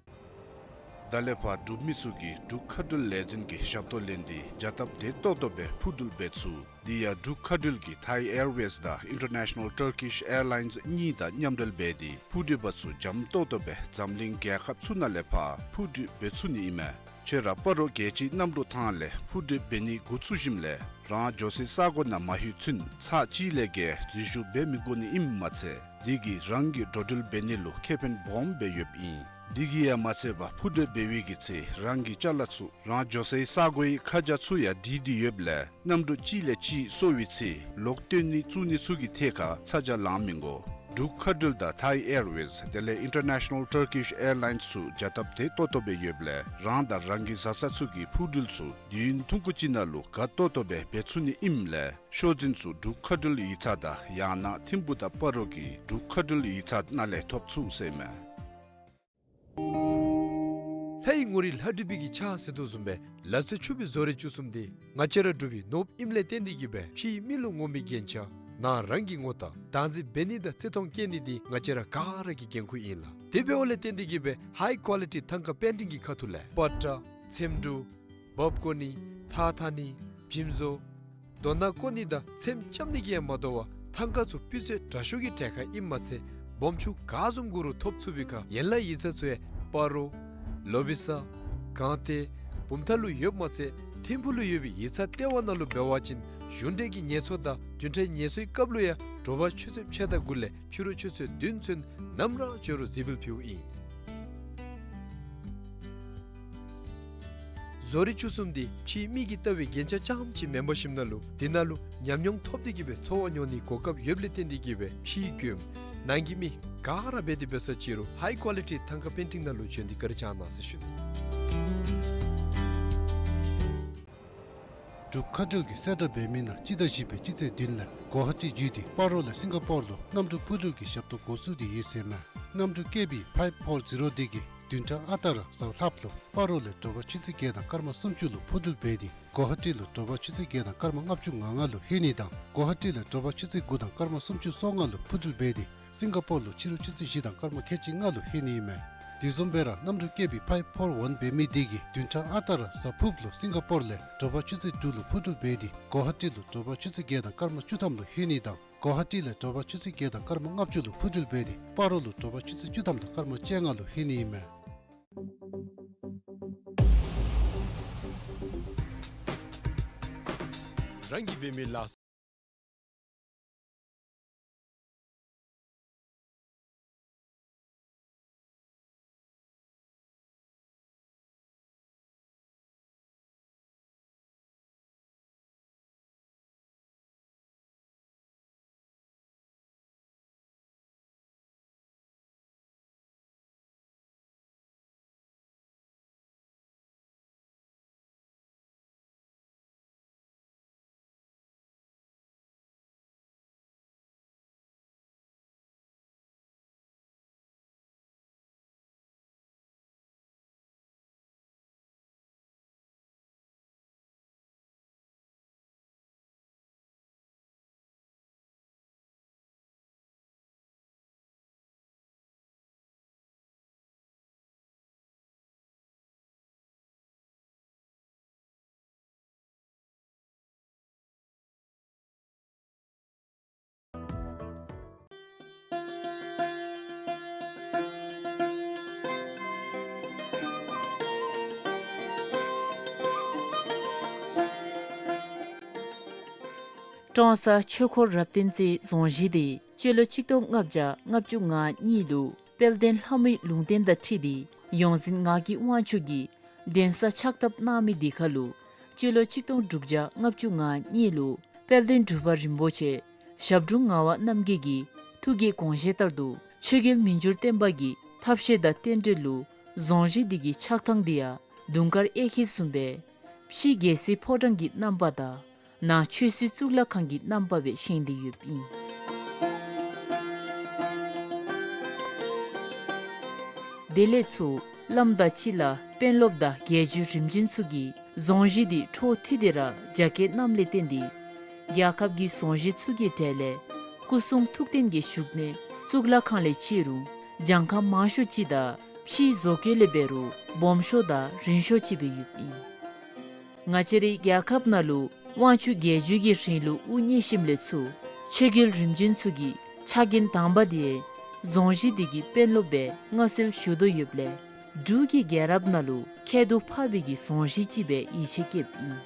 ད་ལས་ཕར་འབྲུག་མི་ཚུ་གིས་འབྲུག་མཁའ་འགྲུལ་ལས་འཛིན་གྱི་ཞབས་ཏོག་ལེན་ཏེ་བྱ་སྟབས་བདེ་ཏོག་ཏོ་སྦེ་འཕུར་འགྲུལ་འབད་ཚུགས། དེ་ཡང་འབྲུག་མཁའ་འགྲུལ་གྱིས་ཐའི་ཨེར་ཝེསི་དང་ཨིན་ཊར་ནེ་ཤ་ནཱལ་ཊར་ཀིཤ་ཨེར་ལའིནསི་གཉིས་དང་མཉམ་འབྲེལ་འབད་དེ་འཕུར་འགྲུལ་པ་ཚུ་འཇམ་ཏོག་ཏོ་སྦེ་འཛམ་གླིང་རྒྱལ་ཁབ་ཚུ་ནང་ལས་ཕར་འཕུར་འགྲུལ་འབད་ཚུགས་ནི་ཨིན་མས། ཁྱོད་ར་སྤ་རོ་རྒྱལ་སྤྱིའི་གནམ་གྲུ་ཐང་ལས་འཕུར་འགྲུལ་འབད་ནི་འགོ་བཙུགས་ཞིནམ་ལས་རང་འགྱོ་སའི་ས་གོ་ནང་མ་ལྷོད་ཚུན་ཚར་གཅིག་ལས་བརྒལ་འཛུལ་ཞུགས་འབད་མི་དགོ་ནི་ཨིནམ་མ་ཚད་དེ་གིས་རང་གི་འགྲོ་འགྲུལ་འབད་ནི་ལུ་ཁེ་ཕན་སྦོམ་སྦེ་ཡོདཔ་ཨིན། དེ་གིས་ཡང་མ་ཚད་པར་འཕུར་འགྲུལ་འབད་བའི་གི་ཚེ་རང་གི་ཅ་ལ་ཚུ་རང་འགྱོ་སའི་ས་གོའི་ཁ་བྱང་ཚུ་ཡང་བྲིས་ཏེ་ཡོདཔ་ལས་གནམ་གྲུ་གཅིག་ལས་གཅིག་སོར་བའི་ཚེ་ལོག་སྟོན་ནི་བཙུགས་ནི་ཚུ་གི་ཐད་ཁར་ཚ་གྱང་ལང་མི་དགོ། འབྲུག་མཁའ་འགྲུལ་དང་ཐའི་ཨེར་ཝེསི་དེ་ལས་ཨིན་ཊར་ནེ་ཤ་ནཱལ་ཊར་ཀིཤ་ཨེར་ལའིནསི་ཚུ་བྱ་སྟབས་བདེ་ཏོག་ཏོ་སྦེ་ཡོདཔ་ལས་རང་དང་རང་གི་བཟའ་ཚང་ཚུ་གི་འཕུར་འགྲུལ་ཚུ་དུས་ཡུན་ཐུང་ཀུ་ཅིག་ནང་ལུ་དགའ་ཏོག་ཏོ་སྦེ་འབད་ཚུགས་ནི་ཨིནམ་ལས་ཤོག་འཛིན་ཚུ་འབྲུག་མཁའ་འགྲུལ་ཡིག་ཚང་དང་ཡང་ན་ཐིམ་ཕུག་དང་སྤ་རོ་གི་འབྲུག་མཁའ་འགྲུལ་ཡིག་ཚང་ནང་ལས་ཐོབ་ཚུགས་ཟེར་མས། ལྷའི་ངོ་རིས་ལྷ་བྲིས་པའི་གི་ཕྱག་ཟེར་དོ་བཟུམ་སྦེ་ལ་རྩེ་ཆུ་སྦིས་བཟོ་རིག་བཅུ་གསུམ་འདི་ང་བཅས་ར་འབྲུག་པའི་ནོར་བུ་ཨིནམ་ལས་བརྟེན་ཏེ་གིས་སྦེ་ཕྱིའི་མི་ལུ་ངོམ་པའི་རྒྱན་ཆ་ནང་རང་གིས་ངོ་རྟགས་བདག་འཛིན་འབད་ནི་དང་བརྩི་མཐོང་བསྐྱེད་ནི་འདི་ང་བཅས་ར་ག་ར་གི་འགན་ཁུར་ཨིན་ལགས། དེ་འབདཝ་ལས་བརྟེན་ཏེ་གིས་སྦེ་ཧའི་ཀོ་ལི་ཊི་ཐང་ཀ་པེན་ཊིང་གི་ཁ་ཐུག་ལས་པ་ཏྲ་ཚེམ་དྲུབ་འབག་བཀོ་ནི་ཐགས་འཐག་ནི་འཇིམ་བཟོ་རྡོ་ནང་བཀོ་ནི་དང་ཚེམ་རྐྱབ་ནི་གིས་ཡང་མ་དོ་བར་ཐང་ཀ་ཚུ་སྤུས་ཚད་དྲག་ཤོས་ཀྱི་གྲལ་ཁར་ཨིནམ་མ་ཚད་སྦོམ་ཆུང་ག་བཟུམ་དགོ་རུང་ཐོབ་ཚུགས་པའི་ཁར་ཡན་ལག་ཡིག་ཚང་ཚུ་ཡང་སྤ་རོ་ལོ་བི་ས་གངས་སྟོད་བུམ་ཐང་ལུ་ཡོདཔ་མ་ཚད་ཐིམ་ཕུག་ལུ་ཡོད་པའི་ཡིག་ཚང་ལྟེ་བ་ནང་ལུ་འབད་བ་ཅིན་གཞུང་འབྲེལ་གྱི་ངལ་འཚོ་དང་བདུན་ཕྲག་ངལ་འཚོའི་སྐབས་ལུ་ཡང་དྲོ་པ་ཆུ་ཚོད་ཕྱེད་དང་དགུ་ལས་ཕྱི་རུ་ཆུ་ཚོད་བདུན་ཚུན་ནམ་ར་འབྱོན་རུང་གཟིགས་འབུལ་ཕུལཝ་ཨིན། བཟོ་རིག་བཅུ་གསུམ་འདི་ཕྱིའི་མི་གིས་ལྟ་བའི་རྒྱན་ཆ་རྐྱངམ་ཅིག་མེན་པར་ཞིནམ་ན་ལུ་དེ་ནང་ལུ་ཉམས་མྱོང་ཐོབ་སྟེ་གིས་སྦེ་འཚོ་བ་མྱོང་ནིའི་གོ་སྐབས་ཡོདཔ་ལས་བརྟེན་ཏེ་གིས་སྦེ་ཕྱིའི་མགྱོནམ་ནང་གི་མི་ག་ར་འབད་དེ་འབད་ས་ཅིག་རུང་ཧའི་ཀོ་ལི་ཊི་ཐང་ཀ་པེན་ཊིང་ནང་ལུ་བྱོན་ཏེ་བཀའ་དྲིན་བསྐྱང་གནང་ཟེར་ཞུ་ནི། འབྲུག་མཁའ་འགྲུལ་གྱིས་གསལ་བསྒྲགས་འབད་མི་ནང་སྤྱི་ཟླ་བཞི་པའི་སྤྱི་ཚེས་བདུན་ལས་གོ་ཧ་ཊི་བརྒྱུད་དེ་སྤ་རོ་ལས་སིང་ག་པོར་ལུ་གནམ་གྲུ་འཕུར་འགྲུལ་གྱི་ཞབས་ཏོག་འགོ་བཙུགས་ཏེ་ཡོད་ཟེར་མས། གནམ་གྲུ་ཀེ་བི་ཕའིབ་ཕོར་ཛི་རོ་དེ་གིས་བདུན་ཕྲག་ཨ་རྟག་ར་གཟའ་ལྷགཔ་ལུ་སྤ་རོ་ལས་དྲོ་པ་ཆུ་ཚོད་བརྒྱད་དང་སྐར་མ་སུམ་ཅུ་ལུ་འཕུར་འགྲུལ་འབད་དེ་གོ་ཧ་ཊི་ལུ་དྲོ་པ་ཆུ་ཚོད་བརྒྱད་དང་སྐར་མ་ལྔ་བཅུ་ང་ལྔ་ལུ་ལྷོད་ནི་དང་གོ་ཧ་ཊི་ལས་དྲོ་པ་ཆུ་ཚོད་དགུ་དང་སྐར་མ་སུམ་ཅུ་སོ་ལྔ་ལུ་འཕུར་འགྲུལ་འབད་དེ་སིང་ག་པོར་ལུ་ཕྱི་རུ་ཆུ་ཚོད་བཞི་དང་སྐར་མ་ཁལ་གཅིག་ལྔ་ལུ་ལྷོད་ནི་ཨིན་མས། དེ་བཟུམ་སྦེ་ར་གནམ་གྲུ་ཀེ་བི་ཕའིབ་ཕོར་ཝན་འབད་མི་དེ་གིས་བདུན་ཕྲག་ཨ་རྟག་ར་གཟའ་ཕུརཔ་ལུ་སིང་ག་པོར་ལས་དྲོ་པ་ཆུ་ཚོད་དྲུག་ལུ་འཕུར་འགྲུལ་འབད་དེ་གོ་ཧ་ཊི་ལུ་དྲོ་པ་ཆུ་ཚོད་བརྒྱད་དང་སྐར་མ་བཅུ་ཐམ་ལུ་ལྷོད་ནི་དང་གོ་ཧ་ཊི་ལས་དྲོ་པ་ཆུ་ཚོད་བརྒྱད་དང་སྐར་མ་ལྔ་བཅུ་ལུ་འཕུར་འགྲུལ་འབད་དེ་སྤ་རོ་ལུ་དྲོ་པ་ཆུ་ཚོད་བཅུ་ཐམ་དང་སྐར་མ་བཅོ་ལྔ་ལུ་ལྷོད་ནི་ཨིན་མས། རང་གིས་འབད་མི་ལ་སོགས། ཀྲོང་གསར་ཆོས་འཁོར་རབ་བརྟན་རྩེའི་རྫོང་གཞིས་དེ་སྤྱི་ལོ་ཆིག་སྟོང་ལྔ་བརྒྱ་ལྔ་བཅུ་ང་གཉིས་ལུ་དཔལ་ལྡན་ལྷ་མོའི་ལུང་བསྟན་དང་འཁྲིལ་ཏེ་ཡོངས་འཛིན་ངག་གི་དབང་ཕྱུག་གིས་གདན་ས་ཕྱག་བཏབ་གནང་མི་དེ་ཁར་ལུ་སྤྱི་ལོ་ཆིག་སྟོང་དྲུག་བརྒྱ་ལྔ་བཅུ་ང་གཉིས་ལུ་དཔལ་ལྡན་འབྲུག་པ་རིན་པོ་ཆེ་ཞབས་དྲུང་ངག་དབང་རྣམ་རྒྱལ་གྱི་ཐུགས་ཀྱི་དགོངས་བཞེད་ལྟར་དུ་ཆོས་རྒྱལ་མི་འགྱུར་བརྟན་པ་གི་ཐབས་ཤེས་དང་རྟེན་འབྲེལ་ལུ་རྫོང་གཞིས་འདི་གི་ཆགས་ཐངས་འདི་ཡང་དུང་དཀར་གཡས་འཁྱིལ་བཟུམ་སྦེ་ཕྱི་རྒྱལ་སྲིད་ཕོ་བྲང་གི་རྣམ་པ་དང་ནང་ཆོས་སྲིད་གཙུག་ལག་ཁང་གི་རྣམ་པ་སྦེ་བཞེངས་ཏེ་ཡོདཔ་ཨིན། དེ་ལས་ཚུར་བླམ་དང་གཅིག་ཁར་དཔོན་སློབ་དང་རྒྱལ་བརྒྱུད་རིམ་བྱོན་ཚུ་གིས་རྫོང་གཞིས་འདི་འཕྲོ་མཐུད་དེ་ར་རྒྱ་སྐྱེད་གནངམ་ལས་བརྟེན་ཏེ་རྒྱལ་ཁབ་ཀྱི་རྫོང་གཞིས་ཚུ་གི་གྲས་ལས་སྐུ་གསུང་ཐུགས་རྟེན་གྱི་བཞུགས་གནས་གཙུག་ལག་ཁང་ལས་བཅད་རུང་གྱངས་ཁ་མང་ཤོས་ཅིག་དང་ཕྱིའི་བཟོ་བཀོད་ལས་འབད་རུང་སྦོམ་ཤོས་དང་རིང་ཤོས་ཅིག་སྦེ་ཡོདཔ་ཨིན། ང་བཅས་རའི་རྒྱལ་ཁབ་ནང་ལུ་དབང་ཕྱུག་རྒྱལ་བརྒྱུད་ཀྱི་རིང་ལུགས་དབུ་བརྙེས་ཞིནམ་ལས་ཚུར་ཆོས་རྒྱལ་རིམ་བྱོན་ཚུ་གི་ཕྱག་འགན་དང་པ་དེ་རྫོང་གཞིས་འདི་གི་དཔོན་སློབ་སྦེ་མངའ་གསོལ་ཞུ་དོ་ཡོདཔ་ལས་འབྲུག་གི་རྒྱལ་རབས་ནང་ལུ་ཁྱད་དུ་འཕགས་པའི་གི་རྫོང་གཞིས་ཅིག་སྦེ་ཡིད་ཆེས་བསྐྱེདཔ་ཨིན།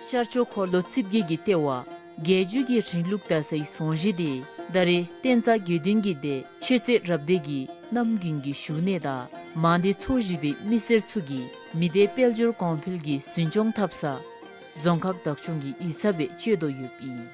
ཤར་ཕྱོགས་འཁོར་ལོ་རྩིབས་བརྒྱད་ཀྱི་ལྟེ་བ་རྒྱལ་བརྒྱུད་ཀྱི་རིང་ལུགས་དར་སའི་རྫོང་གཞིས་འདི་ད་རེས་བསྟན་རྩ་དགེ་འདུན་གྱི་སྡེ་ཆོས་རྩེ་རབ་སྡེ་གི་རྣམ་རྒྱུན་གྱི་བཞུགས་གནས་དང་མང་སྡེ་ཚོ་བཞི་པའི་མི་སེར་ཚུ་གིས་མི་སྡེ་དཔལ་འབྱོར་གོང་འཕེལ་གྱི་འཛིན་སྐྱོང་འཐབ་ས་རྫོང་ཁག་བདག་སྐྱོང་གི་ཡིག་ཚང་སྦེ་སྤྱོད་དོ་ཡོདཔ་ཨིན།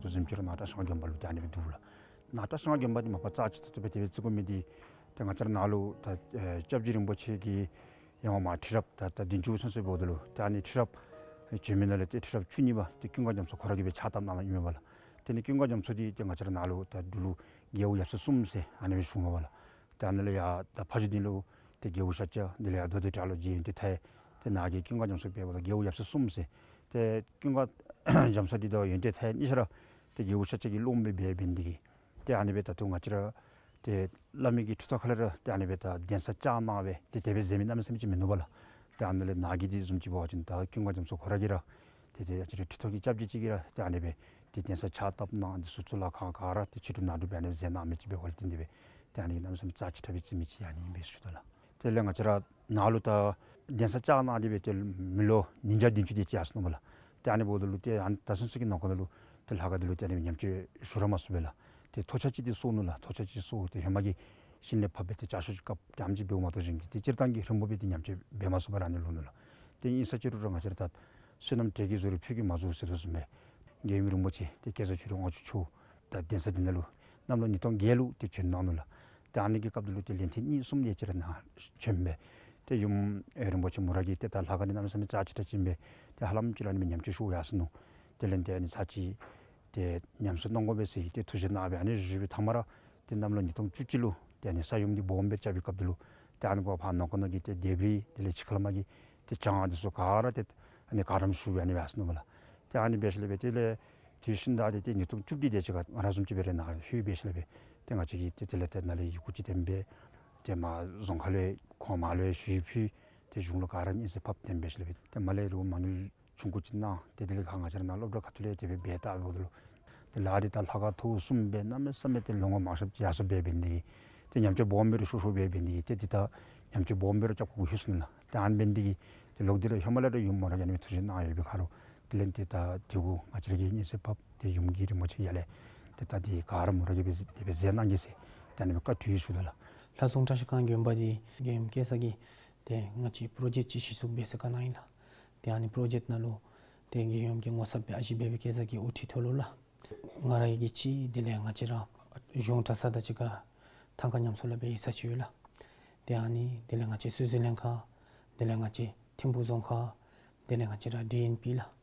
ཏེ་གཟིམ་ཆུང་ར་ནཱ་གྲྭ་ཤང་དགོན་པ་ལུ་ཏེ་ཨ་ནི་སྦེ་འདུག་ལགས། ནཱ་གྲྭ་ཤང་དགོན་པ་འདི་མ་པ་རྩ་ཆེ་ཏོག་ཏོ་སྦེ་དེ་སྦེ་བརྩི་དགོ་མི་འདི་ཏེ་ང་བཅས་ར་ནཱ་ལུ་ད་ཨེ་སྐྱབས་རྗེ་རིན་པོ་ཆེ་གིས་ཡང་མ་ཁྲི་རབས་ད་ད་བདུན་ཅུ་ཚུན་ཚོད་འབདཝ་ད་ལུ་ཏེ་ཨ་ནི་ཁྲི་རབས་བྱོན་མི་ནང་ལས་ཏེ་ཁྲི་རབས་བཅུ་གཉིས་པ་ཏེ་ཀུན་དགའ་རྒྱ་མཚོ་ཁོ་ར་གིས་སྦེ་ཕྱག་བཏབ་གནང་གནངམ་ཨིན་པས་ལགས། ཏེ་ཨ་ནི་ཀུན་དགའ་རྒྱ་མཚོ་འདི་ཏེ་ང་བཅས་ར་ནཱ་ལུ་ད་འབྲུག་ལུ་རྒྱལ་པོ་ཡབ་སྲས་གསུམ་ཟེར་ཨ་ནི་སྦེ་ཞུཝ་མས་ལགས། ཏེ་ཨ་ནི་ལས་ཡར་ད་ཕ་ཇོ་སྡིངས་ལུ་ཏེ་རྒྱལ་པོ་ཤཱཀྱ། དེ་ལས་ཡར་རྡོ་སྡེ་བྲག་ལུ་རྗེ་ཡོན་ཏན་མཐའ་ཡས། ཏེ་ནཱ་གི་ཀུན་དགའ་རྒྱ་མཚོ་འབདཝ་ད་རྒྱལ་པོ་ཡབ་སྲས་གསུམ་ཟེར། ཏེ་ཀུན་དགའ་རྒྱ་མཚོ་འདི་དང་ཡོན་ཏན་མཐའ་ཡས་གཉིས་ཆ་ར་ཏེ་རྒྱལ་པོ་ཤཱཀྱ་གི་སློབ་མ་སྦེ་འབད་ནི་དེ་གིས་ཏེ་ཨ་ནི་སྦེ་ད་ལྟོ་ང་བཅས་ར་ཏེ་བླ་མའི་གི་ཁྲི་ཐོག་ཁ་ལས་ར་ཏེ་ཨ་ནི་སྦེ་ད་གདན་ས་བཅགས་གནང་སྦེ་ཏེ་དེ་སྦེ་མཛད་མི་གནམ་མེད་ས་མེད་ཅིག་མིན་ནུག་པ་ལགས། ཏེ་ཨ་ནི་ལས་ནཱ་གི་འདི་བཟུམ་ཅིག་འབད་བ་ཅིན་ད་ཀུན་དགའ་རྒྱ་མཚོ་ཁོ་ར་གིས་ར་ཏེ་ཏེ་ང་བཅས་ར་ཁྲི་ཐོག་གི་སྐྱབས་རྗེ་ཅིག་གིས་ར་ཏེ་ཨ་ནི་སྦེ་ཏེ་གདན་ས་ཕྱག་བཏབ་གནང་། འདི་ཚུ་གཙུག་ལག་ཁང་ག་ར་ཏེ་ཕྱི་གྲུབ་ནང་གྲུབ་སྦེ་ཨ་ནི་སྦེ་མཛད་གནང་མི་ཅིག་འབདཝ་ལས་བརྟེན་ཏེ་སྦེ་ཏེ་ཨ་ནི་གནམ་མེད་ས་མེད་རྩ་ཆེ་དྲགས་སྦེ་བརྩི་མི་ཅིག་ཨ་ནི་ཨིན་པས་ཟེར་ཞུ་དོ་ལགས། དེ་ལས་ང་བཅས་ར་ནཱ་ལུ་ད་གདན་ས་བཅགས་གནང་སྟེ་སྦེ་ཏེ་མི་ལོ་ཉིས་བརྒྱ་བདུན་ཅུ་དེ་ཅིག་ཡར་སོ་ནུག་པ་ལགས། ཏེ་ཨ་ནི་འབདཝ་ད་ལུ་ཏེ་ཨ་ནི་ད་ཚུན་ཚོད་ཀྱི་ནང་འཁོད་ནང་ལུ་ཏེ་ལྷ་ཁང་འདི་ལུ་ཏེ་ཨ་ནི་ཉམས་བཅོས་ཞུ་ར་མ་ཚུགས་པས་ལགས། ཏེ་ཐོག་ཆ་ཅིག་ཏེ་གསོ་ནུག་ལགས། ཐོག་ཆ་ཅིག་གསོ་ཏེ་ཧེ་མ་གི་ཞིང་ལས་ཕབ་སྦེ་ཏེ་བཅའ་ཤོག་ཅིག་བཀབ་ཏེ་ཨ་ནེམ་ཅིག་འབདཝ་མ་གཏོགས་གཞན་གྱི་ཏེ་སྤྱིར་བཏང་གི་རིམ་པ་སྦེ་ཏེ་ཉམས་བཅོས་འབད་མ་ཚུགས་པར་ཨ་ནི་ལུས་ནུག་ལགས། ཏེ་ཨིན་ས་ཅི་རུང་ར་ང་བཅས་ར་ད་བསོད་ནམས་འབྲས་ཀྱི་རྫུ་རུ་ཕུད་ཀྱིས་མ་རྫོགས་ཟེར་དོ་བཟུམ་སྦེ་རྒྱལ་ཡུམ་རིན་པོ་ཆེ་ཏེ་བསྐྱེད་རྫོགས་ཆོས་དྲུག་དབང་ཕྱུག་མཆོག་ད་གདན་ས་འདི་ནང་ལུ་གནམ་ལོ་ཉིས་སྟོང་བརྒྱད་ལུ་ཏེ་བྱོན་གནང་ནུག་ལགས། ཏེ་ཨ་ནི་གི་སྐབས་འདི་ལུ་ཏེ་ལན་ཐེངས་གཉིས་གསུམ་དེ་ཅིག་ར་ནཱ་བྱོན་སྦེ་ཏེ་ཡུམ་ཨེ་རིན་པོ་ཆེ་མོ་ར་གིས་ཏེ་ད་ལྷ་ཁང་འདི་གནམ་མེད་ས་མེད་རྩ་ཆེ་དྲགས་ཅིག་ཨིན་པས། ཏེ་ཧ་ལམ་ཅིག་ར་ཨ་ནི་སྦེ་ཉམས་བཅོས་ཞུ་ཡར་སོ་ནུག། དེ་ལས་ཏེ་ཨ་ནི་ཚར་གཅིག་ཏེ་ཉམས་གསོ་གནང་དགོ་པས་ཟེར་ཏེ་ཐུགས་བཞེད་གནང་སྦེ་ཨ་ནི་བཞུགས་པའི་མཐའ་མ་ར་ཏེ་གནམ་ལོ་ཉིས་སྟོང་བཅུ་གཅིག་ལུ་ཏེ་ཨ་ནི་ས་ཡོམ་འདི་སྦོམ་སྦེ་རྐྱབ་པའི་སྐབས་འདི་ལུ་ཏེ་ཨ་ནི་གུ་ཕར་ནང་འཁོད་ནང་གི་ཏེ་ལྡེབས་རིས་དེ་ལས་ཕྱི་ཁ་ལས་མར་གྱི་ཏེ་གྱང་འདི་ཚུ་ག་ར་ཏེ་ཨ་ནི་ག་རམ་ཞུ་སྦེ་ཨ་ནི་སྦེ་ཡར་སོ་ནུག་པ་ལགས། ཏེ་ཨ་ནི་སྦེ་ཞིནམ་ལས་སྦེ་དེ་ལས་ དེ་བཞིན་ད་ཏེ་ཏེ་ཉིས་སྟོང་བཅུ་བདུན་དེ་ཅིག་ཁར་ང་ར་བཟུམ་ཅིག་སྦེ་ར་ནཱ་ལྷོད་སྦེ་ཞིནམ་ལས་སྦེ་ཏེ་ང་བཅས་ཀྱིས་ཏེ་དེ་ལས་ཏེ་ནཱ་ལས་ཡི་གུ་ཅིག་བཏོན་སྦེ་ཏེ་མར་རྫོང་ཁ་ལུ་ཁོང་མར་ལུ་ཞུ་ཕུལ། ཏེ་གཞུང་ལུ་ག་ར་སྙན་གསན་ཕབ་སྟོན་སྦེ་ཞིནམ་ལས་སྦེ་ཏེ་མར་ལས་རུང་མ་དངུལ་ཆུང་ཀུ་ཅིག་གནང་། ཏེ་དེ་ལས་ཁར་ང་བཅས་ར་ནཱ་སློབ་གྲྭ་ཁ་ཐུག་ལས་དེ་སྦེ་འབད་བལྟཝ་ད་ལུ་ཏེ་ལཱ་འདི་ད་ལྷ་ཁང་ཐོག་གསུམ་སྦེ་གནམ་མེད་ས་མེད་ཏེ་ལོ་ངོ་མང་ཤོས་ཅིག་ཡར་སོངམ་འབད་འབད་ནི་དེ་གིས་ཏེ་ཉམས་བཅོས་སྦོམ་སྦེ་ར་ཤོར་ཤོརཝ་འབད་འབད་ནི་དེ་གིས་ཏེ་འདི་ད་ཉམས་བཅོས་སྦོམ་སྦེ་ར་རྐྱབ་དགོཔ་ལྷོད་སོ་ནུག་ལགས། ཏེ་ཨ་ནི་འབད་ནི་དེ་གིས་ཏེ་ལོག་སྟེ་ར་ཧེ་མ་ལས་ར་ཡུམ་མོ་ར་ཨ་ནི་ཐུགས་བཞེད་གནང་ཡོད་པའི་ཁར་ལུ་དེ་ལས་ཏེ་ད་དེ་གུ་ང་བཅས་ར་གིས་སྙན་གསན་ཕབ་སྟེ་ཡུམ་གྱིས་རིན་པོ་ཆེ་ཡར་ལས་ཏེ་ད་དེ་ག་ར་མོ་ར་གིས་འབད་དེ་སྦེ་མཛད་གནང་གེ་ཟེར་ཏེ་ཨ་ནི་སྦེ་བཀའ་འདྲི་ཞུ་དོ་ལགས། ལྷ་རྫོང་བཀྲ་ཤིས་སྒང་དགོན་པ་འདི་དགོན་པ་བཀལ་ས་གི་ཏེ་ང་བཅས་པྲོ་ཇེཀཊ་ཅིག་གཞི་བཙུགས་འབད་ས་ག་ནི་ཨིན་ལགས། ཏེ་ཨ་ནི་པྲོ་ཇེཀཊ་ནང་ལུ་ཏེ་རྒྱལ་ཡོངས་ཀྱི་ངོ་ཚབ་སྦེ་ཨ་ཞེ་སྦེ་སྦེ་བཀལ་ས་གི་ཨོ་ཊི་ཐོག་ལུ་ལགས། ང་ར་གིས་གཅིག་དེ་ལས་ང་བཅས་ར་གཞུང་གྲྭ་ཚང་དང་གཅིག་ཁར་ཐང་ཀ་ཉམས་གསོ་ལཱ་འབད་ཡི་ས་ཅིག་ཡོད་ལགས། ཏེ་ཨ་ནི་དེ་ལས་ང་བཅས་སོ་སོའི་ལྷན་ཁག་དེ་ལས་ང་བཅས་ཐིམ་ཕུག་རྫོང་ཁག་དེ་ལས་ང་བཅས་ར་ཌི་ཨེན་པི་ལགས།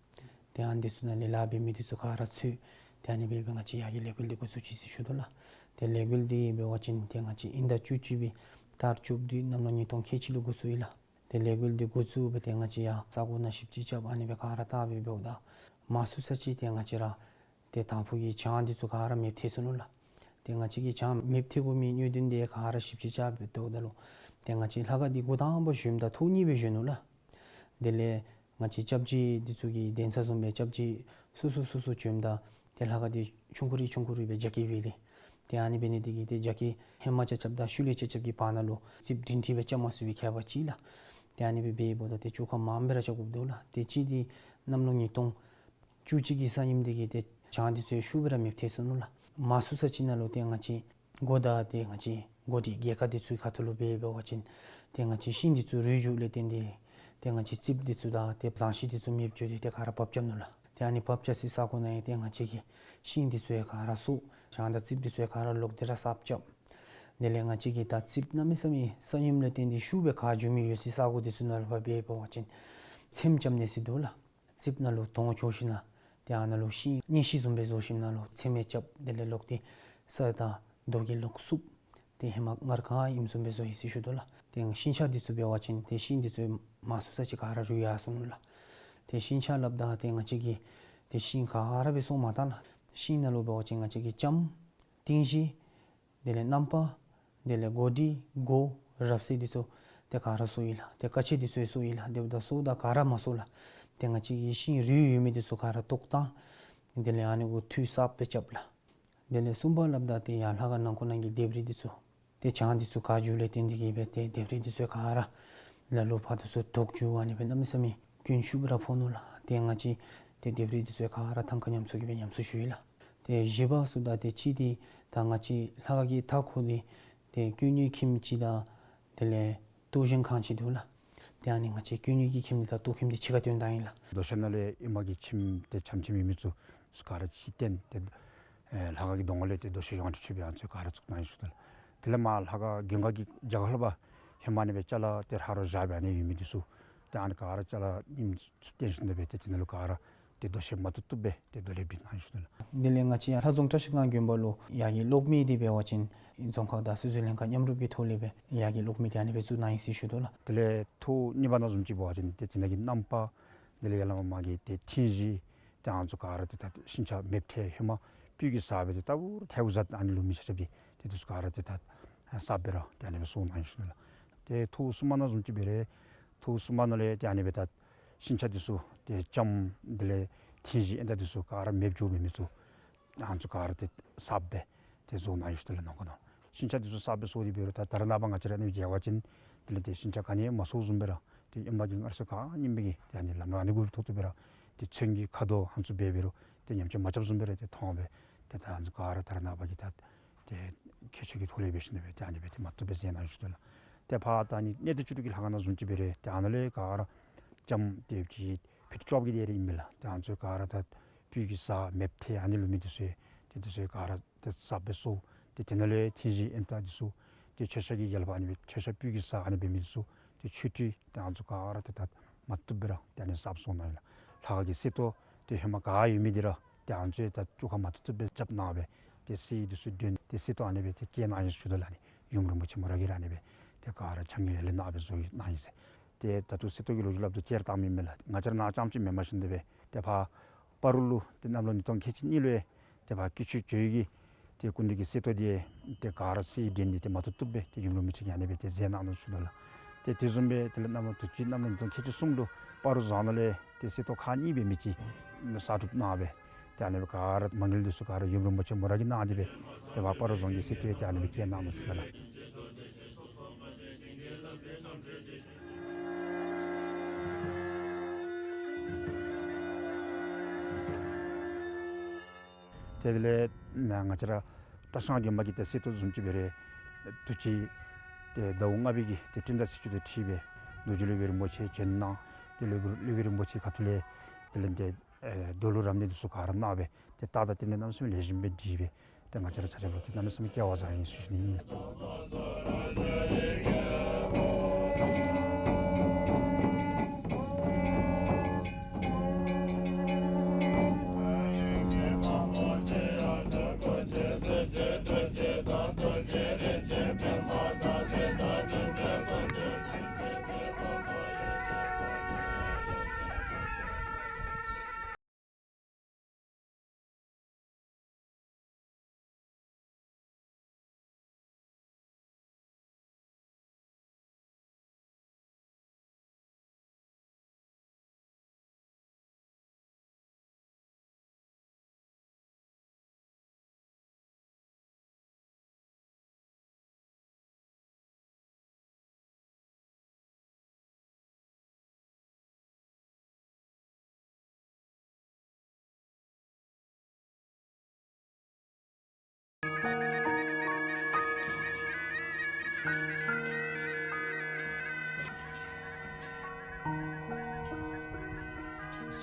ཏེ་ཨ་ནི་འདི་ཚུ་ནང་ལས་ལཱ་འབད་མི་འདི་ཚུ་ག་ར་ཚུད། ཏེ་ཨ་ནི་སྦེ་སྦེ་ང་བཅས་ཡར་གྱི་ལས་འགུལ་འདི་འགོ་བཙུགས་ཅི་ཟེར་ཞུ་དོ་ལགས། ཏེ་ལས་འགུལ་འདི་འབད་བ་ཅིན་ཏེ་ང་བཅས་དབྱིན་ཟླ་བཅུ་གཅིག་པའི་ཏ་རིག་བཅུ་བདུན་གནམ་ལོ་ཉིས་སྟོང་ཁལ་གཅིག་ལུ་འགོ་བཙུགས་ཡི་ལགས། ཏེ་ལས་འགུལ་འདི་འགོ་བཙུགས་སྦེ་ཏེ་ང་བཅས་ཡར་ས་གོ་ནང་ཞིབ་དཔྱད་རྐྱབ་ཨ་ནི་སྦེ་ག་ར་བལྟ་སྦེ་འབདཝ་ད་མང་སུ་ས་ཅིག་ཏེ་ང་བཅས་ར་ཏེ་དང་ཕུ་གི་གྱང་འདི་ཚུ་ག་ར་མེདཔ་ཐལ་སོ་ནུག་ལགས། ཏེ་ང་བཅས་ཀྱི་གྱང་མེདཔ་ཐལ་དགོ་མི་གནད་དོན་འདི་ག་ར་ཞིབ་དཔྱད་རྐྱབ་སྦེ་བལྟཝ་ད་ལུ་ཏེ་ང་བཅས་ལྷ་ཁང་འདི་འགོ་དང་པ་བཞེངསམ་ད་ཐོག་གཉིས་སྦེ་བཞེངས་ནུག་ལགས། དེ་ལས་ང་བཅས་སྐྱབས་རྗེ་འདི་ཚུ་གི་གདན་ས་བཟུམ་སྦེ་སྐྱབས་རྗེ་སོ་སོ་སོ་སོ་བྱོནམ་ད་ཏེ་ལྷ་ཁང་འདི་ཆུང་ཀུ་རེ་ཆུང་ཀུ་རེ་སྦེ་རྒྱ་སྐྱེད་འབད་དེ། ཏེ་ཨ་ནི་འབད་ནི་དེ་གིས་ཏེ་རྒྱ་སྐྱེད་ཧེ་མ་རྐྱབ་རྐྱབ་དང་ཤུལ་ལས་རྐྱབ་རྐྱབ་ཀྱི་བར་ན་ལུ་རྩིགཔ་སྒྲིང་སྒྲི་སྦེ་རྐྱབ་མ་ཚུགས་པའི་ཁྱད་པར་ཅིག་ལགས། ཏེ་ཨ་ནི་སྦེ་འབདཝ་ད་ཏེ་བཅོས་ཁ་མངམ་སྦེ་ར་རྐྱབ་དགོཔ་འདུག་ལགས། ཏེ་གཅིག་འདི་གནམ་ལོ་ཉིས་སྟོང་བཅུ་གཅིག་གི་ས་ཡོམ་འདི་གིས་ཏེ་གྱང་འདི་ཚུ་ཤུགས་སྦེ་ར་མེདཔ་ཐལ་སོ་ནུག་ལགས། མང་སུ་ས་ཅིག་ནང་ལུ་ཏེ་ང་བཅས་སྒོ་དང་ཏེ་ང་བཅས་སྒོ་སྒྲིག་གྱལ་ཁ་འདི་ཚུ་གི་ཁ་ཐུག་ལུ་འབད་འབད་བ་ཅིན་ཏེ་ང་བཅས་ཤིང་འདི་ཚུ་རུལ་འགྱོཝ་ལས་བརྟེན་ཏེ་ཏེ་ང་བཅས་རྩིགཔ་འདི་ཚུ་དང་ཏེ་ཟངས་ཤིང་འདི་ཚུ་མེདཔ་འགྱོ་སྟེ་ཏེ་ག་ར་བབས་རྐྱབ་ནུག་ལགས། ཏེ་ཨ་ནི་བབས་རྐྱབ་སའི་ས་གོ་ནང་ཡང་ཏེ་ང་བཅས་ཀྱི་ཤིང་འདི་ཚུ་ཡང་ག་ར་སོར་གྱང་དང་རྩིགཔ་འདི་ཚུ་ཡང་ག་ར་ལོག་སྟེ་ར་གསརཔ་རྐྱབ། དེ་ལས་ང་བཅས་ཀྱི་ད་རྩིགཔ་གནམ་མེད་ས་མེད་ས་ཡོམ་ལས་བརྟེན་ཏེ་ཤུགས་སྦེ་ག་འགྱོ་མི་ཡོད་སའི་ས་གོ་འདི་ཚུ་ནང་ལུ་ཕར་འབད་འབད་བ་ཅིན་ཚེམ་རྐྱབ་ནི་ཟེར་འདུག་ལགས། རྩིགཔ་ནང་ལུ་དོང་བཅོ་ཞིནམ་ལས་ཏེ་ཨ་ནཱ་ལུ་ཤིང་གཉེན་ཤིང་བཟུམ་སྦེ་བཟོ་ཞིནམ་ལས་ཚེམ་རྐྱབ། དེ་ལས་ལོག་སྟེ་ས་དང་རྡོ་གིས་ལོག་བསུབ། ཏེ་ཧེ་མ་སྔར་ག་ཨིནམ་བཟུམ་སྦེ་བཟོ་ཡི་ཟེར་ཞུ་དོ་ལགས། ཏེ་ཤིང་ཆ་འདི་ཚུ་འབད་བ་ཅིན་ཏེ་ཤིང་འདི་ཚུ་མང་སུ་ས་ཅིག་ག་ར་རུལ་ཡར་སོ་ནུག་ལགས། ཏེ་ཤིང་ཆ་སླབ་ད་ཏེ་ང་བཅས་ཀྱིས་ཏེ་ཤིང་ག་ར་སྦེ་སོར་མ་བཏང་ལགས། ཤིང་ནང་ལུ་འབད་བ་ཅིན་ང་བཅས་ཀྱིས་ལྕམ་ཏིང་ཞི་དེ་ལས་རྣམ་པ་དེ་ལས་སྒོ་སྒྲིག་སྒོ་རབ་གསལ་འདི་ཚུ་ཏེ་ག་ར་སོར་ཡི་ལགས། ཏེ་ཀ་ཆས་འདི་ཚུ་ཡང་སོར་ཡི་ལགས། དེ་འབདཝ་ད་སོརཝ་ད་ག་ར་མ་སོར་ལགས། ཏེ་ང་བཅས་ཀྱིས་ཤིང་རུལ་ཡོད་མི་འདི་ཚུ་ག་ར་བཏོག་བཏང་། དེ་ལས་ཨ་ནི་གུ་འཐུས་གསརཔ་སྦེ་རྐྱབ་ལགས། དེ་ལས་གསུམ་པ་སླབ་ད་ཏེ་ཡར་ལྷ་ཁང་ནང་འཁོད་ནང་གི་ལྡེབས་རིས་འདི་ཚུ་ཏེ་གྱང་འདི་ཚུ་ག་འགྱོཝ་ལས་བརྟེན་ཏེ་གིས་སྦེ་ཏེ་ལྡེབས་རིས་འདི་ཚུ་ག་ར་ལ་ལུ་ཕར་འདི་ཚུ་དོག་འགྱོ། ཨ་ནི་སྦེ་གནམ་མེད་ས་མེད་སྐྱོན་ཤུགས་སྦེ་ར་ཕོག་ནུག་ལགས། ཏེ་ང་བཅས་ཏེ་ལྡེབས་རིས་འདི་ཚུ་ག་ར་ཐང་ཀ་ཉམས་གསོ་གི་སྦེ་ཉམས་གསོ་ཞུ་ཡི་ལགས། ཏེ་བཞི་པ་ཟེརཝ་ད་ཏེ་གཅིག་འདི་ད་ང་བཅས་ལྷ་ཁང་གི་མཐའ་འཁོར་འདི་ཏེ་ཀུན་ཉོན་ཁྱིམ་ཅིག་དང་དེ་ལས་གཏོར་སྐྱོན་ཁང་ཅིག་འདུག་ལགས། ཏེ་ཨ་ནི་ང་བཅས་ཀུན་ཉོན་གྱི་ཁྱིམ་འདི་དང་གཏོར་ཁྱིམ་འདི་གཅིག་ཁར་བཏོན་བཏང་ཡི་ལགས། རྡོ་ཤལ་ནང་ལས་ཨེ་མ་གི་ཁྱིམ་ཏེ་ཆམ་ཁྱིམ་ཨིན་མི་ཚུ་ག་ར་ཕྱིར་བཏོན་ཏེ་ཨེ་ལྷ་ཁང་གི་གདོང་ལས་ཏེ་རྡོ་ཤལ་ཡོངས་སུ་ཁྱབ་པའི་ཨ་ནི་ཚུ་ག་ར་བཙུགས་གནང་ཡི་ཟེར་ཞུ་དོ་ལགས། དེ་ལས་མར་ལྷ་ཁང་གི་གདོང་ཁ་གི་རྒྱབ་ཁ་ལུ་ཕར་ཧེ་མ་ཨ་ནི་སྦེ་ཅ་ལ་ཏེ་ཕར་ར་བཞག་སྦེ་ཨ་ནི་ཡོད་མི་འདི་ཚུ་ཏེ་ཨ་ནི་ག་ར་ཅ་ལ་ཨེ་མ་ཚུ་བཏོན་ཞིནམ་ལས་སྦེ་ཏེ་དེ་ནང་ལུ་ག་ར་ཏེ་རྡོ་ཤལ་མ་བཏུབ་བཏུབ་སྦེ་ཏེ་རྡོ་ལེབ་སྒྲིག་གནང་ཡི་ཟེར་ཞུ་དོ་ལགས། དེ་ལས་ང་བཅས་ཡར་ལྷ་རྫོང་བཀྲ་ཤིས་སྒང་དགོན་པ་ལུ་ཡར་གྱི་གློག་མེ་འདི་འབད་བ་ཅིན་རྫོང་ཁག་དང་སོ་སོའི་ལྷན་ཁག་མཉམ་རུབ་ཀྱི་ཐོག་ལས་སྦེ་ཡར་གྱི་གློག་མེ་འདི་ཨ་ནི་སྦེ་བཙུགས་གནང་ཡི་ཟེར་ཞུ་དོ་ལགས། དེ་ལས་ཐོག་གཉིས་པ་ནང་བཟུམ་ཅིག་འབད་བ་ཅིན་ཏེ་དེ་ནང་གི་རྣམ་པ་དེ་ལས་ཡར་ལས་མར་མར་གྱི་ཏེ་ཐིང་ཞི་ཏེ་ཨ་ནི་ཚུ་ག་ར་ཏེ་ད་ཤིང་ཆ་མེདཔ་ཐལ། ཧེ་མ་སྤུས་ཀྱི་གསརཔ་སྦེ་ཏེ་ལྟ་བུ་ཐལཝ་བཟོ་ཨ་ནི་ལུ་མི་ཆ་ཁྱབ་ཀྱིས་ཏེ་འདི་ཚུ་ག་ར་ཏེ་ད་གསརཔ་སྦེ་ར་ཏེ་ཨ་ནི་སྦེ་བཟོ་གནང་ཡི་ཟེར་ཞུ་དོ་ལགས། ཏེ་ཐོག་གསུམ་པ་ནང་བཟུམ་ཅིག་འབད་རུང་ཐོག་གསུམ་པ་ནང་ལས་ཏེ་ཨ་ནི་སྦེ་ད་ཤིང་ཆ་འདི་ཚུ་ཏེ་ལྕམ་དེ་ལས་ཐིང་ཞི་ཨེ་ད་འདི་ཚུ་ག་ར་མེདཔ་འགྱོ་མི་འདི་ཚུ་ཨ་ནི་ཚུ་ག་ར་ཏེ་གསརཔ་སྦེ་ཏེ་བཟོ་གནང་ཡི་ཟེར་ཞུ་དོ་ལགས། ནང་ཁོ་ན་ཤིང་ཆ་འདི་ཚུ་གསརཔ་སྦེ་བཟོ་སྟེ་འབད་རུང་ད་ད་རེས་ནངས་པ་ང་བཅས་ར་ཨ་ནི་མཇལ་བ་ཅིན་དེ་ལས་ཏེ་ཤིང་ཆ་ག་ནི་ཡང་མ་སོརཝ་བཟུམ་སྦེ་ར་ཏེ་ཨེ་མ་གི་མངར་ཆ་ག་ནི་མེད་པའི་གི་ཏེ་ཨ་ནི་ལམ་ལུ་ཨ་ནི་གུ་ཐོག་ཏུ་སྦེ་ར་ཏེ་ཚོན་གྱི་ཁ་དོག་ཨ་ནི་ཚུ་འབད་འབད་རུང་ཏེ་ཉམས་བཅོས་མ་རྐྱབ་བཟུམ་སྦེ་ར་ཏེ་མཐོང་སྦེ་ཏེ་ད་ཨ་ནི་ཚུ་ག་ར་ད་རེས་ནངས་པ་གི་ད་ཏེ་ཁྱད་ཆོས་ཀྱི་ཐོག་ལས་འབད་ཞིནམ་ལས་སྦེ་ཏེ་ཨ་ནི་སྦེ་ཏེ་མ་བཏུབ་སྦེ་མཛད་གནང་ཡི་ཟེར་ཞུ་དོ་ལགས། ཏེ་ཕར་ད་ཨ་ནི་གནས་བརྟན་བཅུ་དྲུག་གི་ལྷ་ཁང་ནང་བཟུམ་ཅིག་འབད་རུང་ཏེ་ཨ་ནཱ་ལས་ག་ར་ལྕམ་ཏེ་ཅིག་ཕུད་བཅོ་བརྒྱད་དེ་ར་ཨིན་མས་ལགས། ཏེ་ཨ་ནི་ཚུ་ག་ར་ད་སྤུས་ཀྱི་གསརཔ་མེདཔ་ཐལ་ཨ་ནི་ལུ་མི་འདི་ཚུ་ཏེ་འདི་ཚུ་ག་ར་ཏེ་གསརཔ་སྦེ་བཟོ། ཏེ་དེ་ནང་ལས་ཐིང་ཞི་ཨེ་ད་འདི་ཚུ་ཏེ་མཆོད་བཤམ་གྱི་རྒྱབ་ལུ་ཨ་ནི་སྦེ་མཆོད་བཤམ་སྤུས་ཀྱི་གསརཔ་ཨ་ནི་སྦེ་མི་འདི་ཚུ་ཏེ་ཆུ་ཁྲུས་ཏེ་ཨ་ནི་ཚུ་ག་ར་ཏེ་ད་མ་བཏུབ་སྦེ་ར་ཏེ་ཨ་ནི་གསརཔ་བཟོ་གནང་ཡི་ལགས། ལྷ་ཁང་གི་གསེར་ཏོག་ཏེ་ཧེ་མ་ག་ཡོད་མི་འདི་ར་ཏེ་ཨ་ནི་ཚུ་ད་བཅོས་ཁ་མ་བཏུབ་བཏུབ་སྦེ་རྐྱབ་གནང་སྦེ་ཏེ་གསེར་འདི་ཚུ་སྒྲོན་ཏེ་གསེར་ཏོག་ཨ་ནི་སྦེ་ཏེ་བཀལ་གནང་ཡི་ཟེར་ཞུ་དོ་ལགས། ཨ་ནི་ཡུམ་རིན་པོ་ཆེ་མོ་ར་གིས་ར་ཨ་ནི་སྦེ་ཏེ་ག་ར་ཕྱག་ངན་ལས་གནང་སྦེ་བཟོ་གནང་ཡི་ཟེར། ཏེ་ད་ལྟོ་གསེར་ཏོག་གི་ལོ་རྒྱུས་སླབ་ད་ཅིག་ར་བཏང་མི་མེན་ལགས། ང་བཅས་ར་ནཱ་རྐྱངམ་ཅིག་མེན་པར་ཞིནམ་ལས་སྦེ་ཏེ་ཕར་ སྤ་རོ་ལུ་ཏེ་གནམ་ལོ་ཉིས་སྟོང་ཁལ་གཅིག་གཉིས་ལུ་ཡང་ཏེ་ཕར་སྐྱིད་ཆུ་གྱོད་ཀྱི་ཏེ་སྐུ་མདུན་གྱི་གསེར་ཏོག་འདི་ཏེ་ག་ར་གསེར་གྱི་གདན་འདི་ཏེ་མ་ཐུབ་ཐུབ་སྦེ་ཏེ་ཡུམ་རིན་པོ་ཆེ་གིས་ཨ་ནི་སྦེ་ཏེ་མཛད་གནང་ནུག་ཞུ་དོ་ལགས། ཏེ་དེ་བཟུམ་སྦེ་དེ་ལས་གནམ་ལོ་དུས་ཅི་གནམ་ལོ་ཉིས་སྟོང་ཁལ་གཅིག་གསུམ་ལུ་སྤ་རོ་རྫོང་ནང་ལས་ཏེ་གསེར་ཏོག་ཁག་གཉིས་སྦེ་མི་ཅིག་གསར་སྒྲུབ་གནང་སྦེ་ཏེ་ཨ་ནི་སྦེ་ག་ར་མ་དངུལ་འདི་ཚུ་ག་ར་ཡུམ་རིན་པོ་ཆེ་མོ་ར་གིས་གནང་སྟེ་སྦེ་ཏེ་ཕར་སྤ་རོ་རྫོང་གི་གསེར་ཏོག་ཏེ་ཨ་ནི་སྦེ་བསྐྱལ་གནང་ནུག་ཞུ་དོ་ལགས། དེ་ལས་ང་བཅས་ར་བཀྲ་ཤིས་སྒང་དགོན་པ་གི་ཏེ་གསེར་ཏོག་བཟུམ་ཅིག་འབད་རུང་དུས་ཅི་ཏེ་ཟླཝ་ལྔ་པའི་གི་ཏེ་སྤྲིན་ཟླ་ཚེས་བཅུ་དང་འཁྲིལ་སྦེ་རྡོ་རྗེ་སློབ་དཔོན་རིན་པོ་ཆེ་བྱོན་གནང་། ཏེ་སློབ་དཔོན་སློབ་དཔོན་རིན་པོ་ཆེ་ཁ་ཐུག་ལས་དེ་ལས་ཏེ་ཨེ་རྡོ་ལུང་རབ་གནས་འདི་ཚུ་ག་ར་གནང་སྦེ་ཏེ་རྟགས་དང་རྟེན་འབྲེལ་གནམ་མེད་ས་མེད་ལེགས་ཤོམ་སྦེ་འགྲིག་སྦེ་ཏེ་ང་བཅས་ར་ཆ་ཁྱབ་ལུ་ཏེ་གནམ་མེད་ས་མེད་སྐལ་བ་བཟང་ཡི་ཟེར་ཞུ་ནི་ཨིན།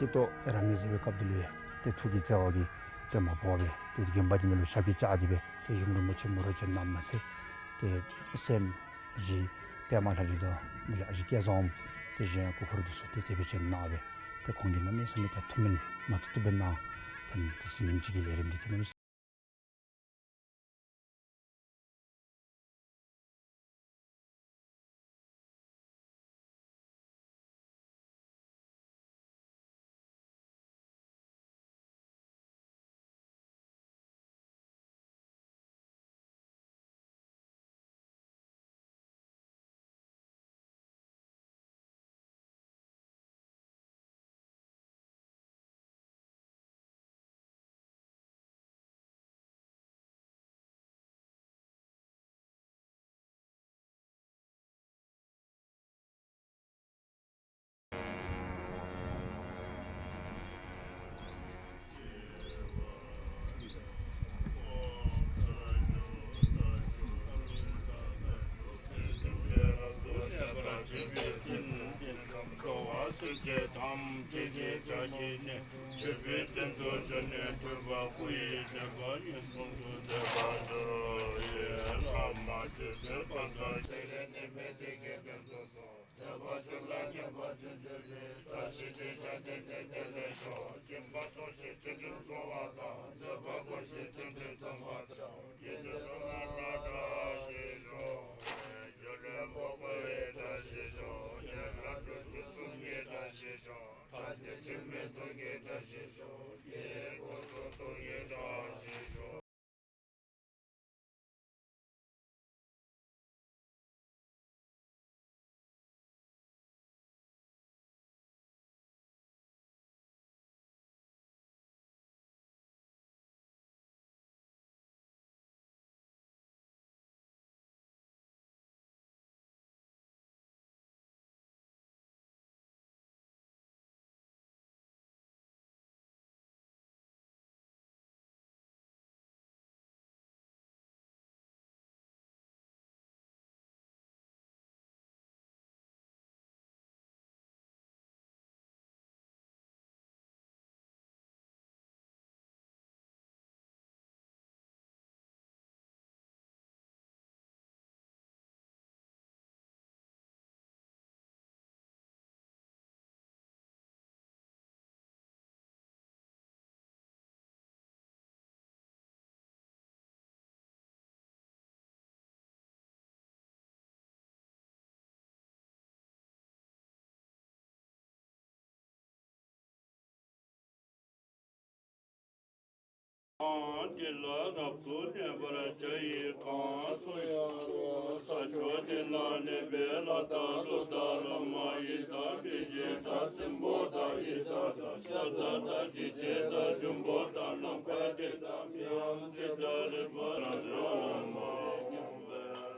གསེར་ཏོག་རབ་གནས་མཛད་པའི་སྐབས་འདི་ལུ་ཏེ་ཐུགས་ཀྱི་བརྩེ་བ་གིས་ཏེ་མ་འབོར་བར་ཏེ་དགོན་པ་འདི་ནང་ལུ་ཞབས་ཀྱིས་བཅགས་ཏེ་སྦེ་ཏེ་ཡུམ་རིན་པོ་ཆེ་མོ་ར་བྱོན་གནངམ་མ་ཚད་ཏེ་སྲསམོ་བཞི་པདྨ་ལྷ་རི་དང་མི་ལ་བཞི་སྐལ་བཟང་དེ་བཞིན་སྐུ་འཁོར་འདི་ཚུ་ཏེ་དེ་སྦེ་བྱོན་གནང་སྦེ་ཏེ་ཁོང་གིས་གནམ་མེད་ས་མེད་ཏེ་ཐུགས་སྨོན་མ་ཐུབ་ཐུབ་སྦེ་གནང་། ཏེ་དེ་ཚེ་ཉིནམ་གཅིག་གི་ལས་རིམ་འདི་ཏེ་གནམ་མེད་ས་ གང་འདི་ལ་རབ་ཏུ་གནས་པར་བྱ་ཡི། གང་སུ་ཡང་རུང་ས་ཕྱོགས་འདི་ན་གནས་པའི་ལྷ་དང་ཀླུ་དང་ལྷ་མ་ཡིན་དང་མི་མཇེད་དང་སྲིན་པོ་དང་ཡི་དྭགས་དང་ཤ་ཟ་དང་འཇིགས་བྱེད་དང་འབྱུང་པོ་དང་ནམ་མཁའ་ལྡིང་དང་མི་འམ་ཅི་དང་རིག་པ་དང་ལྷ་མ་ཡིན་པའི།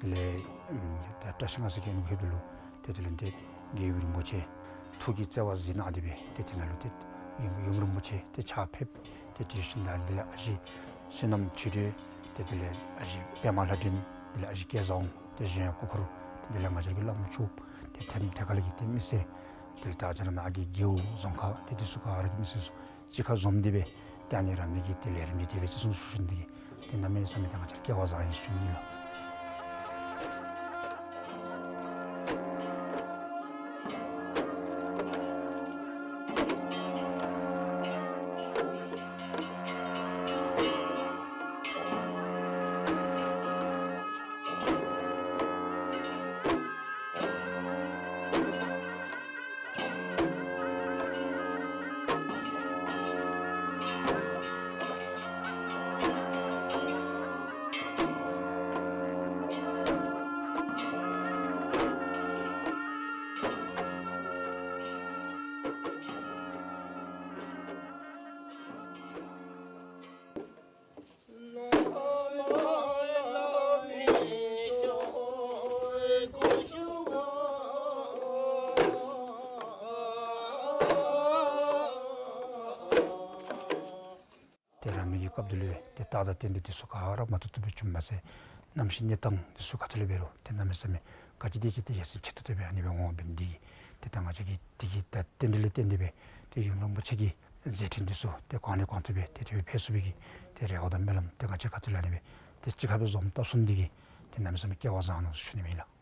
དེ་ལས་ད་བཀྲ་ཤིས་སྔགས་སི་གི་ནུབ་ཁ་ཐུག་ལུ་ཏེ་དེ་ལས་ཏེ་རྒྱལ་བའི་རིན་པོ་ཆེ་ཐུགས་ཀྱི་བརྩེ་བ་གཟིགས་གནང་སྟེ་སྦེ་ཏེ་དེ་ནང་ལུ་ཏེ་ཡུམ་ཡུམ་རིན་པོ་ཆེ་ཏེ་ཕྱག་ཕེབས། ཏེ་དེ་བཞིན་དུ་དེ་ལས་ཨ་ཞེ་བསོད་ནམས་ཆོས་སྒྲོན་ཏེ་དེ་ལས་ཨ་ཞེ་པདྨ་ལྷ་སྒྲོན་དེ་ལས་ཨ་ཞེ་སྐལ་བཟང་ཏེ་གཞན་སྐུ་འཁོར་དེ་ལས་ང་བཅས་ཀྱི་བླམ་ཆོསཔ་ཏེ་ཐེམ་ཐེ་ཀ་ལས་ཀྱི་ཏེ་མི་སེར་དེ་ལས་ད་ང་བཅས་ར་ནཱ་གི་རྒེད་འོག་རྫོང་ཁག་ཏེ་དེ་ཚུ་ག་ར་གི་མི་སེར་ཚུ་གཅིག་ཁར་འཛོམས་ཏེ་སྦེ་ཏེ་ཨ་ནི་ར་མི་གི་ཏེ་ལས་རིམ་འདི་དེ་སྦེ་བརྩི་སྲུང་ཞུ་ཞུ་ནི་འདི་གིས་ཏེ་གནམ་མེད་ས་མེད་ཏེ་ང་བཅས་ར་སྐལ་བ་བཟང་ཡི་ཞུ་ནི་ལགས། ཏེ་རང་མི་གི་སྐབས་དེ་ལུ་ཏེ་རྟགས་དང་རྟེན་འབྲེལ་དེ་ཚུ་ག་ར་མ་ཐུབ་ཐུབ་སྦེ་བྱུངམ་མ་ཚད་གནམ་གཤིས་གནས་སྟངས་དེ་ཚུ་ག་ཏེ་ལས་འབད་རུང་ཏེ་གནམ་མེད་ས་མེད་ག་ཅི་དེ་ཅིག་ཏེ་ཡ་མཚན་ཆེ་ཏོག་ཏོ་སྦེ་ཨ་ནི་སྦེ་འོང་བ་འབད་ནི་འདི་གིས་ཏེ་ད་ང་བཅས་ཀྱིས་དེ་གི་ད་རྟེན་འབྲེལ་ལས་བརྟེན་ཏེ་སྦེ་ཏེ་ཡུམ་རིན་པོ་ཆེ་གི་མཛད་འཕྲིན་དེ་ཚུ་ཏེ་གོང་ལས་གོང་དུ་སྦེ་ཏེ་དེ་སྦེ་འཕེལ་ཚུགས་པའི་གི་ཏེ་རེ་བ་དང་སྨོན་ལམ་ཏེ་ང་བཅས་ཁ་ཐུག་ལས་ཨ་ནི་སྦེ་ཏེ་གཅིག་ཁར་སྦེ་འཛོམས་བཏབ་ཚུགས་ནི་འདི་གིས་ཏེ་གནམ་མེད་ས་མེད་སྐལ་བ་བཟང་ནུག་ཟེར་ཞུ་ནི་ཨིན་ལགས།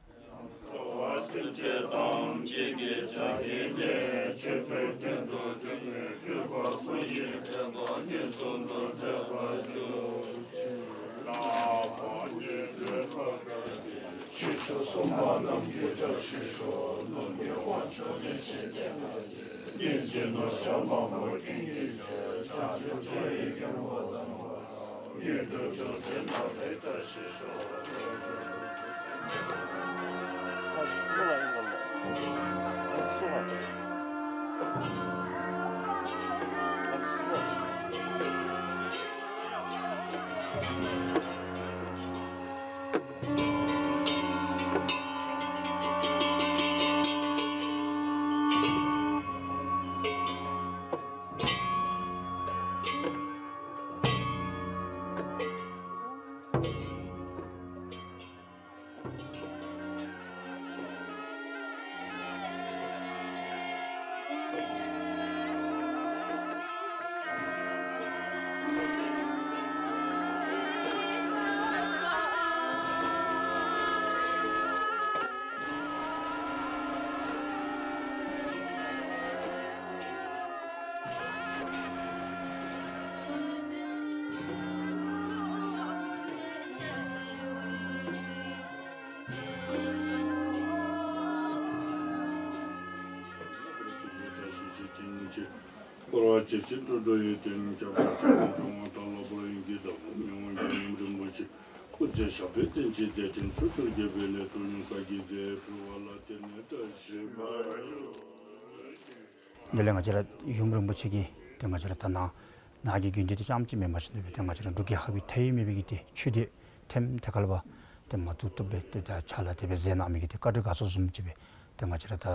དེ་ལས་ང་བཅས་ར་ཡུམ་རིན་པོ་ཆེ་གིས་ཏེ་ང་བཅས་ར་ད་ནཱ་ནཱ་གི་དགོན་སྡེ་འདི་རྐྱངམ་ཅིག་མེན་པ་ཅིན་ཏེ་ང་བཅས་ར་འབྲུག་རྒྱལ་ཁབ་ཀྱི་མཐའ་དབུས་མེད་པའི་གི་ཏེ་ཆོས་སྡེ་ཐེམ་ཐེ་ཀ་ལས་ཕར་ཏེ་མ་ཐུབ་ཐུབ་སྦེ་ཏེ་ད་ཕྱག་ལཱ་དེ་སྦེ་མཛད་གནང་མི་གི་ཏེ་བཀའ་དྲིན་དགའ་ཚོར་བཟུམ་ཅིག་སྦེ་ཏེ་ང་བཅས་ར་ད་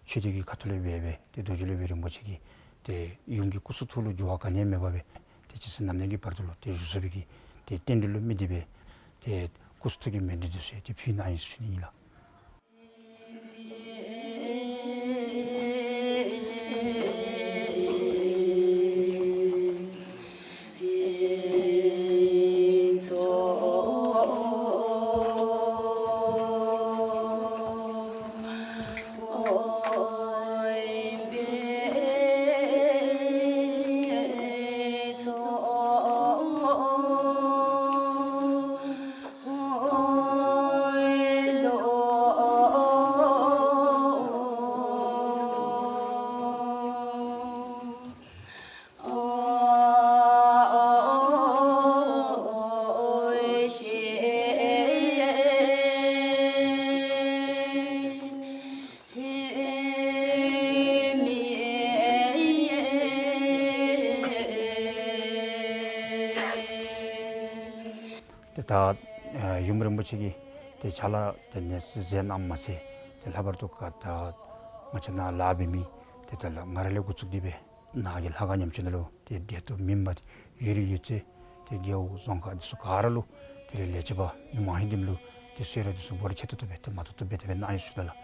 ཆོས་སྡེ་གི་ཁ་ཐུག་ལས་འབད་སྦེ་ཏེ་རྡོ་རྗེ་སློབ་དཔོན་རིན་པོ་ཆེ་གི་ ཏེ་ཡུམ་གྱི་སྐུ་གསུང་ཐུགས་ལུ་འགྱུར་བ་ག་ནི་ཡང་མེད་པར་སྦེ་ཏེ་ཅི་ཚེ་ནམ་ནམ་གྱི་བར་དུ་ལུ་ཏེ་བཞུགས་ཚུགས་པའི་གི་ཏེ་རྟེན་འབྲེལ་ལུ་དམིགས་ཏེ་སྦེ་ཏེ་སྐུ་གསུང་ཐུགས་ཀྱི་མཎྜལ་འདི་ཚུ་ཏེ་ཕུལ་གནང་ཡི་ཟེར་ཞུ་ནི་ཨིན་ལགས། ཏེ་ད་ཡུམ་རིན་པོ་ཆེ་གིས་ཏེ་ཕྱག་ལཱ་ཏེ་ནེ་ཟེར་གནངམ་མ་ཚད་ཏེ་ལྷག་པར་དུ་ག་ད་ང་བཅས་ནཱ་ལཱ་འབད་མི་ཏེ་ད་ལགས་ང་ར་ལས་འགོ་བཙུགས་ཏེ་སྦེ་ནཱ་གི་ལྷ་ཁང་ཉམས་བཅོས་ནང་ལུ་ཏེ་བདེ་སྟོབས་སྨིན་པ་ཏེ་ཡོད་རིགས་ཡོད་ཚད་ཏེ་རྒེད་འོག་རྫོང་ཁག་འདི་ཚུ་ག་ར་ལུ་དེ་ལས་ལས་བྱེདཔ་མི་མང་ཧིང་འདི་ལུ་ཏེ་གསོལ་རས་འདི་ཚུ་འབོར་ཆེ་ཏོག་ཏོ་སྦེ་ཏེ་མ་ཐོབ་ཐོབ་སྦེ་དེ་སྦེ་གནང་ཡི་ཟེར་ཞུ་ནི་ལགས།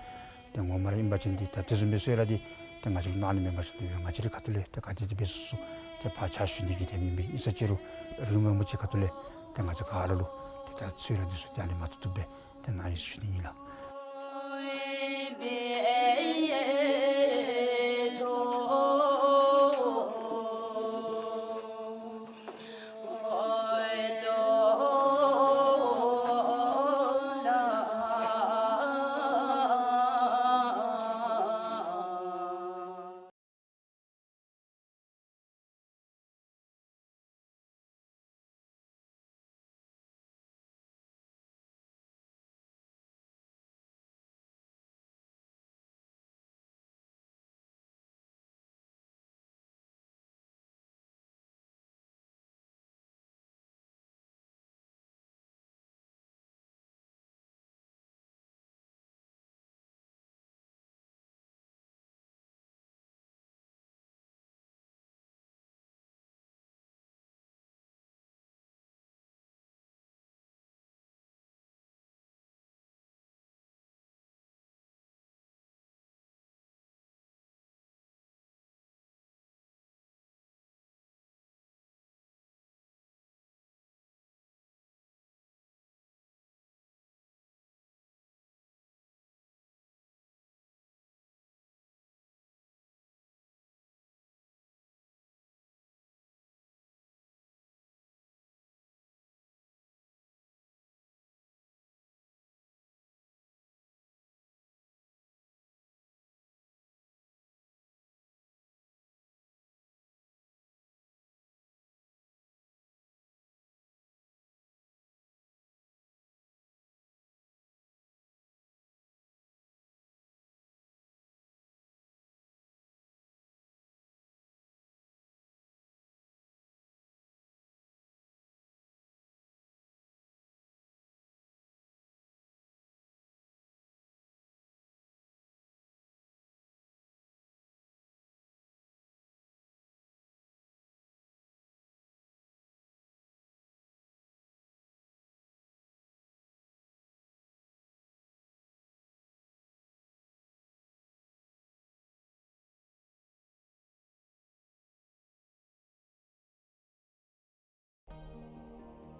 ཏེ་ངོ་མ་ར་ཨིན་པ་ཅིན་འདི་ད་དེ་བཟུམ་སྦེ་གསོལ་རས་འདི་ཏེ་ང་བཅས་ཀྱིས་གནང་ནི་མེན་པ་ཅིན་འདི་ང་བཅས་རའི་ཁ་ཐུག་ལས་ཏེ་ག་དེ་དེ་སྦེ་སོ་སོ་ཏེ་ཕར་ཕྱག་ཞུ་ནི་གི་དེ་མེན་པས། ཨིན་ས་ཅི་རུང་ཡུམ་རིན་པོ་ཆེ་ཁ་ཐུག་ལས་ཏེ་ང་བཅས་ག་ར་ལུ་ཏེ་ད་གསོལ་རས་འདི་ཚུ་ཏེ་ཨ་ནི་མ་ཐོབ་ཐོབ་སྦེ་ཏེ་གནང་ཡི་ཟེར་ཞུ་ནི་ཨིན་ལགས།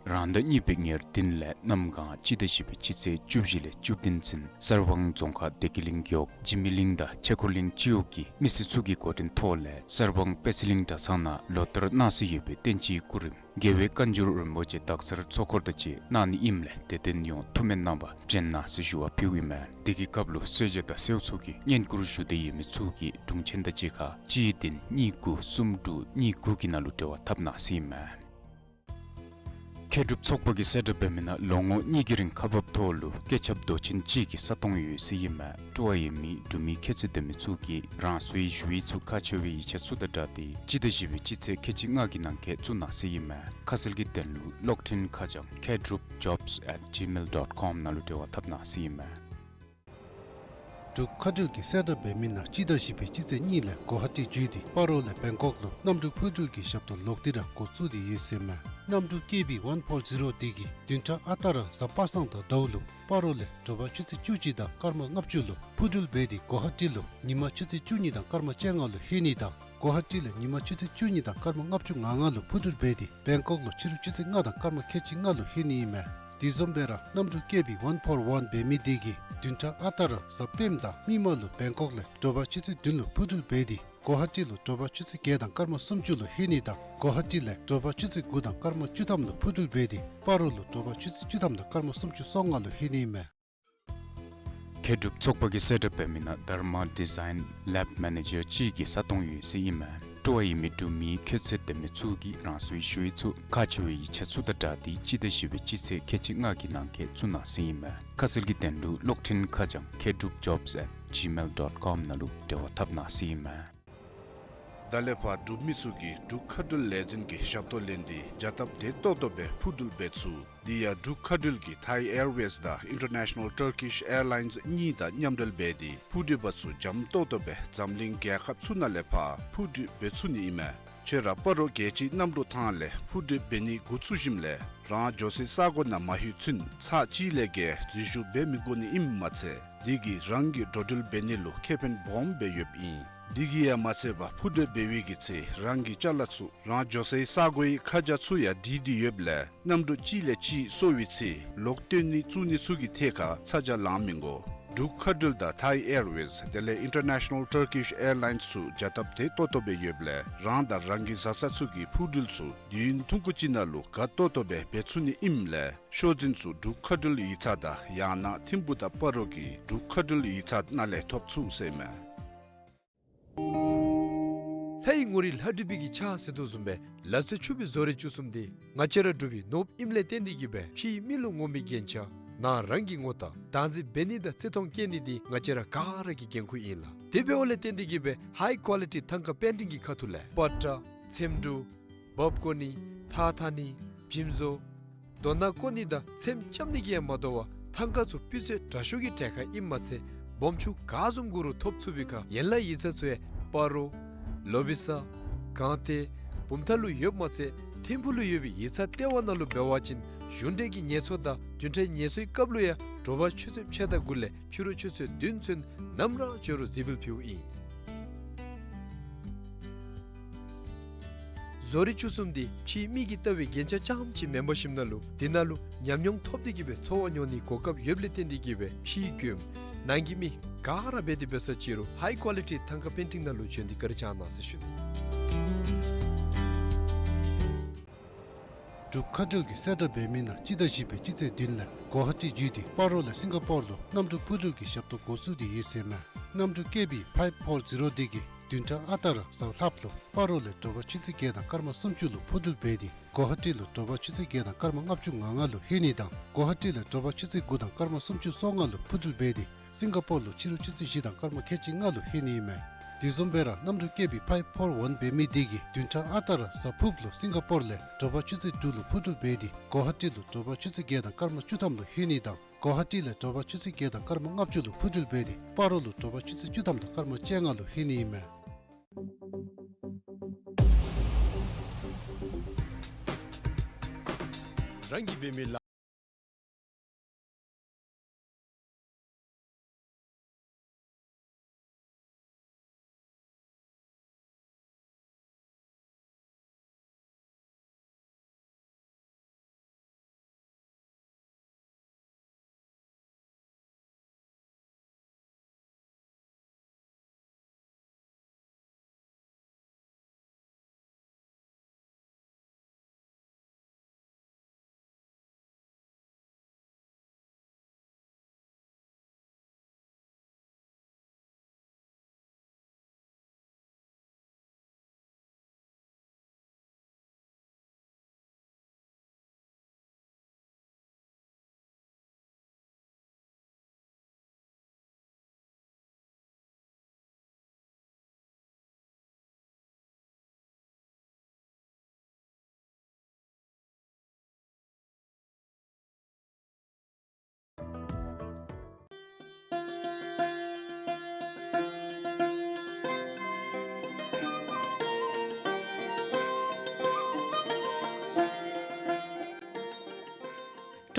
རང་ཟླ་གཉིས་པའི་ཉེར་བདུན་ལས་གནམ་གང་སྤྱི་ཟླ་བཞི་པའི་སྤྱི་ཚེས་བཅུ་བཞི་ལས་བཅུ་བདུན་ཚུན་གསར་སྤང་རྫོང་ཁག་བདེ་སྐྱིད་གླིང་རྒེད་འོག་འཇིགས་མེད་གླིང་དང་ཆས་འཁོར་གླིང་སྤྱི་འོག་གི་མི་སེར་ཚུ་གི་འགོ་འདྲེན་ཐོག་ལས་གསར་སྤང་པད་ཚལ་གླིང་གྲྭ་ཚང་ནང་ལོ་ལྟར་གནང་སྲོལ་ཡོད་པའི་བསྟན་སྤྱིའི་སྐུ་རིམ་རྒྱལ་བའི་བཀའ་འགྱུར་རིན་པོ་ཆེ་དག་ཚར་ཚོགས་འཁོར་དང་བཅས་གནང་ནི་ཨིནམ་ལས་དད་ལྡན་ཡོངས་ཐུགས་སྨོན་གནང་བར་བྱོན་གནང་ཟེར་ཞུ་བ་ཕུལཝ་ཨིན་མས། དེ་གི་སྐབས་ལུ་གསོལ་ཇ་དང་གསོལཝ་ཚོགས་ཀྱི་བསྙེན་བཀུར་ཞུ་འདོད་ཡོད་མི་ཚུ་གིས་དྲུང་ཆེན་དང་གཅིག་ཁར་གཅིག་བདུན་གཉིས་དགུ་གསུམ་དྲུག་གཉིས་དགུ་གི་ནང་ལུ་འབྲེལ་བ་འཐབ་གནང་ཟེར་ཨིན་མས། མཁས་གྲུབ་ཚོགས་པ་གིས་གསལ་བསྒྲགས་འབད་མི་ནང་ལོ་ངོ་གཉིས་ཀྱི་རིང་ཁག་འབགཔ་ཐོག་ལུ་སྐྱེས་ཆབ་མདོ་ཆེན་གཅིག་གི་ས་སྟོང་ཡོད་ཟེར་ཨིན་མས། སྤྲོ་བ་ཡོད་མི་འབྲུག་མི་ཁྱད་ཚུལ་ལྡན་མི་ཚུ་གིས་རང་སོའི་ཞུ་ཡིག་ཚུ་ཁག་ཆེ་བའི་ཡིག་ཆ་ཚུ་དང་སྦྲགས་ཏེ་སྤྱི་ཟླ་བཞི་པའི་སྤྱི་ཚེས་ཁལ་གཅིག་ལྔ་གི་ནང་འཁོད་བཙུགས་གནང་ཟེར་ཨིན་མས། ཁ་གསལ་གྱི་དོན་ལུ་གློག་འཕྲིན་ཁ་བྱང་མཁས་གྲུབ་ཇོབས་ཨེཊ་ཇི་མེལ་ཌོཊ་ཀོམ་ནང་ལུ་འབྲེལ་བ་འཐབ་གནང་ཟེར་ཨིན་མས། འབྲུག་མཁའ་འགྲུལ་གྱིས་གསལ་བསྒྲགས་འབད་མི་ནང་སྤྱི་ཟླ་བཞི་པའི་སྤྱི་ཚེས་གཉིས་ལས་གོ་ཧ་ཊི་བརྒྱུད་དེ་སྤ་རོ་ལས་བེང་ཀོག་ལུ་གནམ་གྲུ་འཕུར་འགྲུལ་གྱི་ཞབས་ཏོག་ལོག་སྟེ་ར་འགོ་བཙུགས་ཏེ་ཡོད་ཟེར་མས། གནམ་གྲུ་ཀེ་བི་ཝན་ཕོར་ཛི་རོ་འདི་གིས་བདུན་ཕྲག་ཨ་རྟག་ར་གཟའ་པ་སངས་དང་ཟླཝ་ལུ་སྤ་རོ་ལས་དྲོ་པ་ཆུ་ཚོད་བཅུ་གཅིག་དང་སྐར་མ་ལྔ་བཅུ་ལུ་འཕུར་འགྲུལ་འབད་དེ་གོ་ཧ་ཊི་ལུ་ཉིན་མ་ཆུ་ཚོད་བཅུ་གཉིས་དང་སྐར་མ་བཅོ་ལྔ་ལུ་ལྷོད་ནི་དང་གོ་ཧ་ཊི་ལས་ཉིན་མ་ཆུ་ཚོད་བཅུ་གཉིས་དང་སྐར་མ་ལྔ་བཅུ་ང་ལྔ་ལུ་འཕུར་འགྲུལ་འབད་དེ་བེང་ཀོག་ལུ་ཕྱི་རུ་ཆུ་ཚོད་ལྔ་དང་སྐར་མ་ཁལ་གཅིག་ལྔ་ལུ་ལྷོད་ནི་ཨིན་མས། དེ་བཟུམ་སྦེ་ར་གནམ་གྲུ་ཀེ་བི་ཝན་ཕོར་ཝན་འབད་མི་འདི་གིས་བདུན་ཕྲག་ཨ་རྟག་ར་གཟའ་སྤེནམ་དང་མིག་དམར་ལུ་བེང་ཀོག་ལས་དྲོ་པ་ཆུ་ཚོད་བདུན་ལུ་འཕུར་འགྲུལ་འབད་དེ་གོ་ཧ་ཊི་ལུ་དྲོ་པ་ཆུ་ཚོད་བརྒྱད་དང་སྐར་མ་སུམ་ཅུ་ལུ་ལྷོད་ནི་དང་གོ་ཧ་ཊི་ལས་དྲོ་པ་ཆུ་ཚོད་དགུ་དང་སྐར་མ་བཅུ་ཐམ་ལུ་འཕུར་འགྲུལ་འབད་དེ་སྤ་རོ་ལུ་དྲོ་པ་ཆུ་ཚོད་བཅུ་ཐམ་དང་སྐར་མ་སུམ་ཅུ་སོ་ལྔ་ལུ་ལྷོད་ནི་ཨིན་མས། མཁས་གྲུབ་ཚོགས་པ་གིས་གསལ་བསྒྲགས་འབད་མི་ནང་དྷརྨ་ཌི་ཛའིན་ལེབ་མེ་ནེ་ཇར་གཅིག་གི་ས་སྟོང་ཡོད་ཟེར་ཨིན་མས། སྤྲོ་བ་ཡོད་མི་འབྲུག་མི་ཁྱད་ཚད་ལྡན་མི་ཚུ་གིས་རང་སོའི་ཞུ་ཡིག་ཚུ་ཁག་ཆེ་བའི་ཡིག་ཆ་ཚུ་དང་སྦྲགས་ཏེ་སྤྱི་ཟླ་བཞི་པའི་སྤྱི་ཚེས་ཁལ་གཅིག་ལྔ་གི་ནང་འཁོད་བཙུགས་གནང་ཟེར་ཨིན་མས། ཁ་གསལ་གྱི་དོན་ལུ་གློག་འཕྲིན་ཁ་བྱང་མཁས་གྲུབ་ཇོབས་ཨེཊ་ཇི་མེལ་ཌོཊ་ཀོམ་ནང་ལུ་འབྲེལ་བ་འཐབ་གནང་ཟེར་ཨིན་མས། ད་ལས་ཕར་འབྲུག་མི་ཚུ་གིས་འབྲུག་མཁའ་འགྲུལ་ལས་འཛིན་གྱི་ཞབས་ཏོག་ལེན་ཏེ་བྱ་སྟབས་བདེ་ཏོག་ཏོ་སྦེ་འཕུར་འགྲུལ་འབད་ཚུགས། དེ་ཡང་འབྲུག་མཁའ་འགྲུལ་གྱིས་ཐཱའི་ཨེར་ཝེསི་དང་ཨིན་ཊར་ནེ་ཤ་ནཱལ་ཊར་ཀིཤ་ཨེར་ལའིནསི་གཉིས་དང་མཉམ་འབྲེལ་འབད་དེ་འཕུར་འགྲུལ་པ་ཚུ་འཇམ་ཏོག་ཏོ་སྦེ་འཛམ་གླིང་རྒྱལ་ཁབ་ཚུ་ནང་ལས་ཕར་འཕུར་འགྲུལ་འབད་ཚུགས་ནི་ཨིན་མས། ཁྱོད་ར་སྤ་རོ་རྒྱལ་སྤྱིའི་གནམ་གྲུ་ཐང་ལས་འཕུར་འགྲུལ་འབད་ནི་འགོ་བཙུགས་ཞིནམ་ལས་རང་འགྱོ་སའི་ས་གོ་ནང་མ་ལྷོད་ཚུན་ཚར་གཅིག་ལས་བརྒལ་འཛུལ་ཞུགས་འབད་མི་དགོ་ནི་ཨིནམ་མ་ཚད་དེ་གིས་རང་གི་འགྲོ་འགྲུལ་འབད་ནི་ལུ་ཁེ་ཕན་སྦོམ་སྦེ་ཡོདཔ་ཨིན། དེ་གིས་ཡང་མ་ཚད་པར་འཕུར་འགྲུལ་འབད་བའི་གི་ཚེ་རང་གི་ཅ་ལ་ཚུ་རང་འགྱོ་སའི་ས་གོའི་ཁ་བྱང་ཚུ་ཡང་བྲིས་ཏེ་ཡོདཔ་ལས་གནམ་གྲུ་གཅིག་ལས་གཅིག་སོར་བའི་ཚེ་ལོག་སྟོན་ནི་བཙུགས་ནི་ཚུ་གི་ཐད་ཁར་ཚ་གྱང་ལང་མི་དགོ། འབྲུག་མཁའ་འགྲུལ་དང་ཐཱའི་ཨེར་ཝེསི་དེ་ལས་ཨིན་ཊར་ནེ་ཤ་ནཱལ་ཊར་ཀིཤ་ཨེར་ལའིནསི་ཚུ་བྱ་སྟབས་བདེ་ཏོག་ཏོ་སྦེ་ཡོདཔ་ལས་རང་དང་རང་གི་བཟའ་ཚང་ཚུ་གི་འཕུར་འགྲུལ་ཚུ་དུས་ཡུན་ཐུང་ཀུ་ཅིག་ནང་ལུ་དགའ་ཏོག་ཏོ་སྦེ་འབད་ཚུགས་ནི་ཨིནམ་ལས་ཤོག་འཛིན་ཚུ་འབྲུག་མཁའ་འགྲུལ་ཡིག་ཚང་དང་ཡང་ན་ཐིམ་ཕུག་དང་སྤ་རོ་གི་འབྲུག་མཁའ་འགྲུལ་ཡིག་ཚང་ནང་ལས་ཐོབ་ཚུགས་ཟེར་མས། ལྷའི་ངོ་རིས་ལྷ་བྲིས་པའི་གི་ཕྱག་ཟེར་དོ་བཟུམ་སྦེ་ལག་རྩལ་ཕྱུག་པའི་བཟོ་རིག་བཅུ་གསུམ་འདི་ང་བཅས་ར་འབྲུག་པའི་ནོར་བུ་ཨིནམ་ལས་བརྟེན་ཏེ་གིས་སྦེ་ཕྱིའི་མི་ལུ་ངོམ་པའི་རྒྱན་ཆ་ནང་རང་གིས་ངོ་རྟགས་བདག་འཛིན་འབད་ནི་དང་བརྩི་མཐོང་བསྐྱེད་ནི་འདི་ང་བཅས་ར་ག་ར་གི་འགན་ཁུར་ཨིན་ལགས། དེ་འབདཝ་ལས་བརྟེན་ཏེ་གིས་སྦེ་ཧའི་ཀོ་ལི་ཊི་ཐང་ཀ་པེན་ཊིང་གི་ཁ་ཐུག་ལས་པ་ཏྲ་ཚེམ་དྲུབ་འབག་བཀོ་ནི་ཐགས་འཐག་ནི་འཇིམ་བཟོ་རྡོ་ནག་བརྐོ་ནི་དང་ཚེམ་རྐྱབ་ནི་གིས་ཡང་མ་དོ་བར་ཐང་ཀ་ཚུ་སྤུས་ཚད་དྲག་ཤོས་ཀྱི་གྲལ་ཁར་ཨིནམ་མ་ཚད་སྦོམ་ཆུང་ག་བཟུམ་དགོ་རུང་ཐོབ་ཚུགས་པའི་ཁར་ཡན་ལག་ཡིག་ཚང་ཚུ་ཡང་སྤ་རོ་ལོ་བི་ས་སྒང་སྟེང་བུམ་ཐང་ལུ་ཡོདཔ་མ་ཚད་ཐིམ་ཕུག་ལུ་ཡོད་པའི་ཡིག་ཚང་ལྟེ་བ་ནང་ལུ་འབད་བ་ཅིན་གཞུང་འབྲེལ་གྱི་ངལ་གསོ་དང་བདུན་ཕྲག་ངལ་གསོའི་སྐབས་ལུ་ཡང་དྲོ་པ་ཆུ་ཚོད་ཕྱེད་དང་དགུ་ལས་ཕྱི་རུ་ཆུ་ཚོད་བདུན་ཚུན་ནམ་ར་བྱོན་རུང་གཟིགས་འབུལ་ཕུལཝ་ཨིན། བཟོ་རིག་བཅུ་གསུམ་འདི་ཕྱིའི་མི་གིས་ལྟ་བའི་རྒྱན་ཆ་རྐྱངམ་ཅིག་མེན་པར་ཞིནམ་ན་ལུ་འདི་ནང་ལུ་ཉམས་མྱོང་ཐོབ་སྟེ་གིས་སྦེ་འཚོ་བ་མྱོང་ནིའི་གོ་སྐབས་ཡོདཔ་ལས་བརྟེན་ཏེ་གིས་སྦེ་ཕྱིའི་མགྱོནམ་ནང་གི་མི་ག་ར་འབད་དེ་འབད་ས་ཅིག་རུང་ཧའི་ཀོ་ལི་ཊི་ཐང་ཀ་པེན་ཊིང་ནང་ལུ་བྱོན་ཏེ་བཀའ་དྲིན་བསྐྱང་གནང་ཟེར་ཞུ་ནི། འབྲུག་མཁའ་འགྲུལ་གྱིས་གསལ་བསྒྲགས་འབད་མི་ནང་སྤྱི་ཟླ་བཞི་པའི་སྤྱི་ཚེས་བདུན་ལས་གོ་ཧ་ཊི་བརྒྱུད་དེ་སྤ་རོ་ལས་སིང་ག་པོར་ལུ་གནམ་གྲུ་འཕུར་འགྲུལ་གྱི་ཞབས་ཏོག་འགོ་བཙུགས་ཏེ་ཡོད་ཟེར་མས། གནམ་གྲུ་ཀེ་བི་ཕའིབ་ཕོར་ཛི་རོ་འདི་གིས་བདུན་ཕྲག་ཨ་རྟག་ར་གཟའ་ལྷགཔ་ལུ་སྤ་རོ་ལས་དྲོ་པ་ཆུ་ཚོད་བརྒྱད་དང་སྐར་མ་སུམ་ཅུ་ལུ་འཕུར་འགྲུལ་འབད་དེ་གོ་ཧ་ཊི་ལུ་དྲོ་པ་ཆུ་ཚོད་བརྒྱད་དང་སྐར་མ་ལྔ་བཅུ་ང་ལྔ་ལུ་ལྷོད་ནི་དང་གོ་ཧ་ཊི་ལས་དྲོ་པ་ཆུ་ཚོད་དགུ་དང་སྐར་མ་སུམ་ཅུ་སོ་ལྔ་ལུ་འཕུར་འགྲུལ་འབད་དེ་སིང་ག་པོར་ལུ་ཕྱི་རུ་ཆུ་ཚོད་བཞི་དང་སྐར་མ་ཁལ་གཅིག་ལྔ་ལུ་ལྷོད་ནི་ཨིན་མས། དེ་བཟུམ་སྦེ་ར་གནམ་གྲུ་ཀེ་བི་ཕའིབ་ཕོར་ཝན་འབད་མི་འདི་གིས་བདུན་ཕྲག་ཨ་རྟག་ར་གཟའ་ཕུརཔ་ལུ་སིང་ག་པོར་ལས་དྲོ་པ་ཆུ་ཚོད་དྲུག་ལུ་འཕུར་འགྲུལ་འབད་དེ་གོ་ཧ་ཊི་ལུ་དྲོ་པ་ཆུ་ཚོད་བརྒྱད་དང་སྐར་མ་བཅུ་ཐམ་ལུ་ལྷོད་ནི་དང་གོ་ཧ་ཊི་ལས་དྲོ་པ་ཆུ་ཚོད་བརྒྱད་དང་སྐར་མ་ལྔ་བཅུ་ལུ་འཕུར་འགྲུལ་འབད་དེ་སྤ་རོ་ལུ་དྲོ་པ་ཆུ་ཚོད་བཅུ་ཐམ་དང་སྐར་མ་བཅོ་ལྔ་ལུ་ལྷོད་ནི་ཨིན་མས། རང་གིས་འབད་མི་ལ།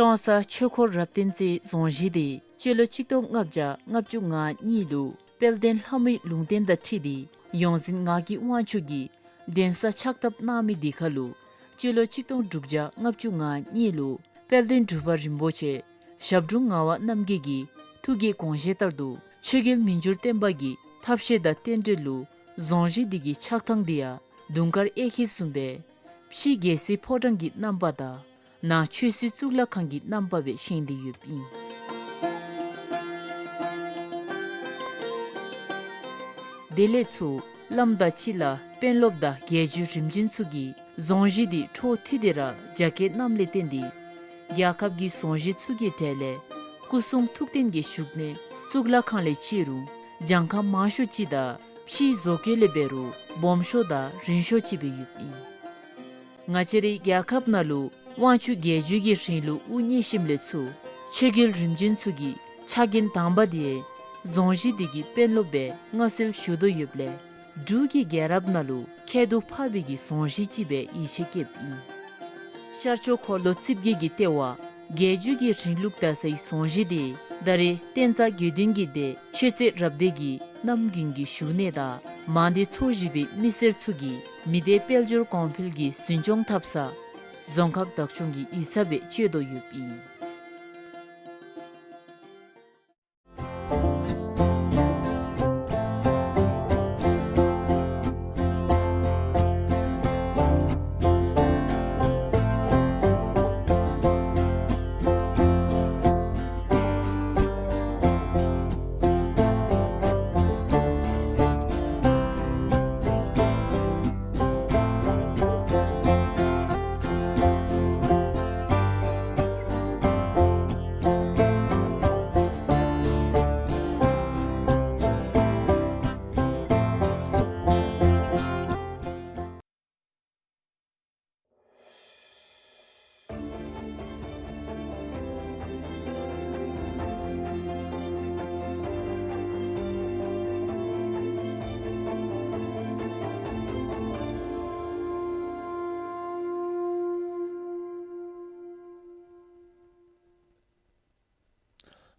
ཀྲོང་གསར་ཆོས་འཁོར་རབ་བརྟན་རྩེ་རྫོང་གཞི་དེ་སྤྱི་ལོ་ཆིག་སྟོང་ལྔ་བརྒྱ་ལྔ་བཅུ་ང་གཉིས་ལུ་དཔལ་ལྡན་ལྷ་མོའི་ལུང་བསྟན་དང་འཁྲིལ་ཏེ་ཡོངས་འཛིན་ངག་གི་དབང་ཕྱུག་གིས་གདན་ས་ཕྱག་བཏབ་གནང་མི་དེ་ཁར་ལུ་སྤྱི་ལོ་ཆིག་སྟོང་དྲུག་བརྒྱ་ལྔ་བཅུ་ང་གཉིས་ལུ་དཔལ་ལྡན་འབྲུག་པ་རིན་པོ་ཆེ་ཞབས་དྲུང་ངག་དབང་རྣམ་རྒྱལ་གྱི་ཐུགས་ཀྱི་དགོངས་བཞེད་ལྟར་དུ་ཆོས་རྒྱལ་མི་འགྱུར་བརྟན་པ་གི་ཐབས་ཤེས་དང་རྟེན་འབྲེལ་ལུ་རྫོང་གཞི་དེ་གི་ཆགས་ཐངས་དེ་ཡང་དུང་དཀར་གཡས་འཁྱིལ་བཟུམ་སྦེ་ཕྱི་རྒྱལ་སྲིད་ཕོ་བྲང་གི་རྣམ་པ་དང་ནང་ཆོས་སྲིད་གཙུག་ལག་ཁང་གི་རྣམ་པ་སྦེ་བཞེངས་ཏེ་ཡོདཔ་ཨིན། དེ་ལས་ཚུར་བླམ་དང་སྤྱི་བླ་དཔོན་སློབ་དང་རྒྱལ་བརྒྱུད་རིམ་བྱོན་ཚུ་གིས་རྫོང་གཞི་དེ་འཕྲོ་མཐུད་དེ་ར་རྒྱ་སྐྱེད་གནངམ་ལས་བརྟེན་ཏེ་རྒྱལ་ཁབ་ཀྱི་རྫོང་གཞི་ཚུ་གི་གྲས་ལས་སྐུ་གསུང་ཐུགས་རྟེན་གྱི་བཞུགས་གནས་གཙུག་ལག་ཁང་ལས་བརྩི་རུང་གྱངས་ཁ་མང་ཤོས་ཅིག་དང་ཕྱིའི་བཟོ་བཀོད་ལས་འབད་རུང་སྦོམ་ཤོས་དང་རིང་ཤོས་ཅིག་སྦེ་ཡོདཔ་ཨིན། ང་བཅས་རའི་རྒྱལ་ཁབ་ནང་ལུ་དབང་ཕྱུག་རྒྱལ་བརྒྱུད་ཀྱི་རིང་ལུགས་དབུ་བརྙེས་ཞིནམ་ལས་ཚུར་ཆོས་རྒྱལ་རིམ་བྱོན་ཚུ་གི་ཕྱག་འགན་དང་པ་དེ་རྫོང་གཞི་དེ་གི་དཔོན་སློབ་སྦེ་མངའ་གསོལ་ཞུ་དོ་ཡོདཔ་ལས་འབྲུག་གི་རྒྱལ་རབས་ནང་ལུ་ཁྱད་དུ་འཕགས་པའི་གི་རྫོང་གཞི་ཅིག་སྦེ་ཡིད་ཆེས་བསྐྱེདཔ་ཨིན། ཤར་ཕྱོགས་འཁོར་ལོ་རྩིབས་བརྒྱད་ཀྱི་ལྟེ་བ་རྒྱལ་བརྒྱུད་ཀྱི་རིང་ལུགས་དར་སའི་རྫོང་གཞི་དེ་ད་རེས་བསྟན་རྩ་དགེ་འདུན་གྱི་སྡེ་ཆོས་རྩེ་རབ་སྡེ་གི་རྣམ་རྒྱུན་གྱི་བཞུགས་གནས་དང་མང་སྡེ་ཚོ་བཞི་པའི་མི་སེར་ཚུ་གིས་མི་སྡེ་དཔལ་འབྱོར་གོང་འཕེལ་གྱི་འཛིན་སྐྱོང་འཐབ་ས་རྫོང་ཁག་བདག་སྐྱོང་གི་ཡིག་ཚང་སྦེ་སྤྱོད་དོ་ཡོདཔ་ཨིན།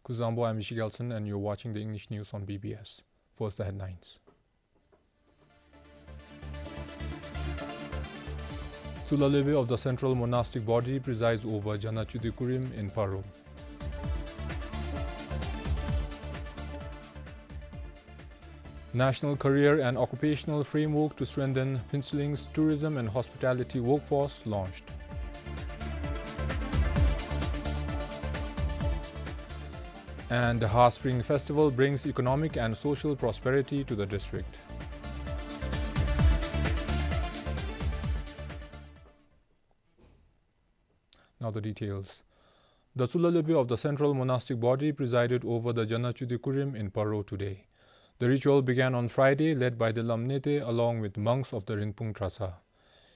Kuzuzangpo, I'm Ishi Gelson, and you're watching the English news on B B S. First, the headlines. Tsulla Lopen of the Central Monastic Body presides over Jana Chuti Kurim in Paro. National Career and Occupational Framework to strengthen Phuentsholling's tourism and hospitality workforce launched. And the Ha Spring Festival brings economic and social prosperity to the district. Now the details. The Tsulla Lopen of the Central Monastic Body presided over the Jana Chuti Kurim in Paro today. The ritual began on Friday, led by the Lam Nete along with monks of the Rinpung Dratshang.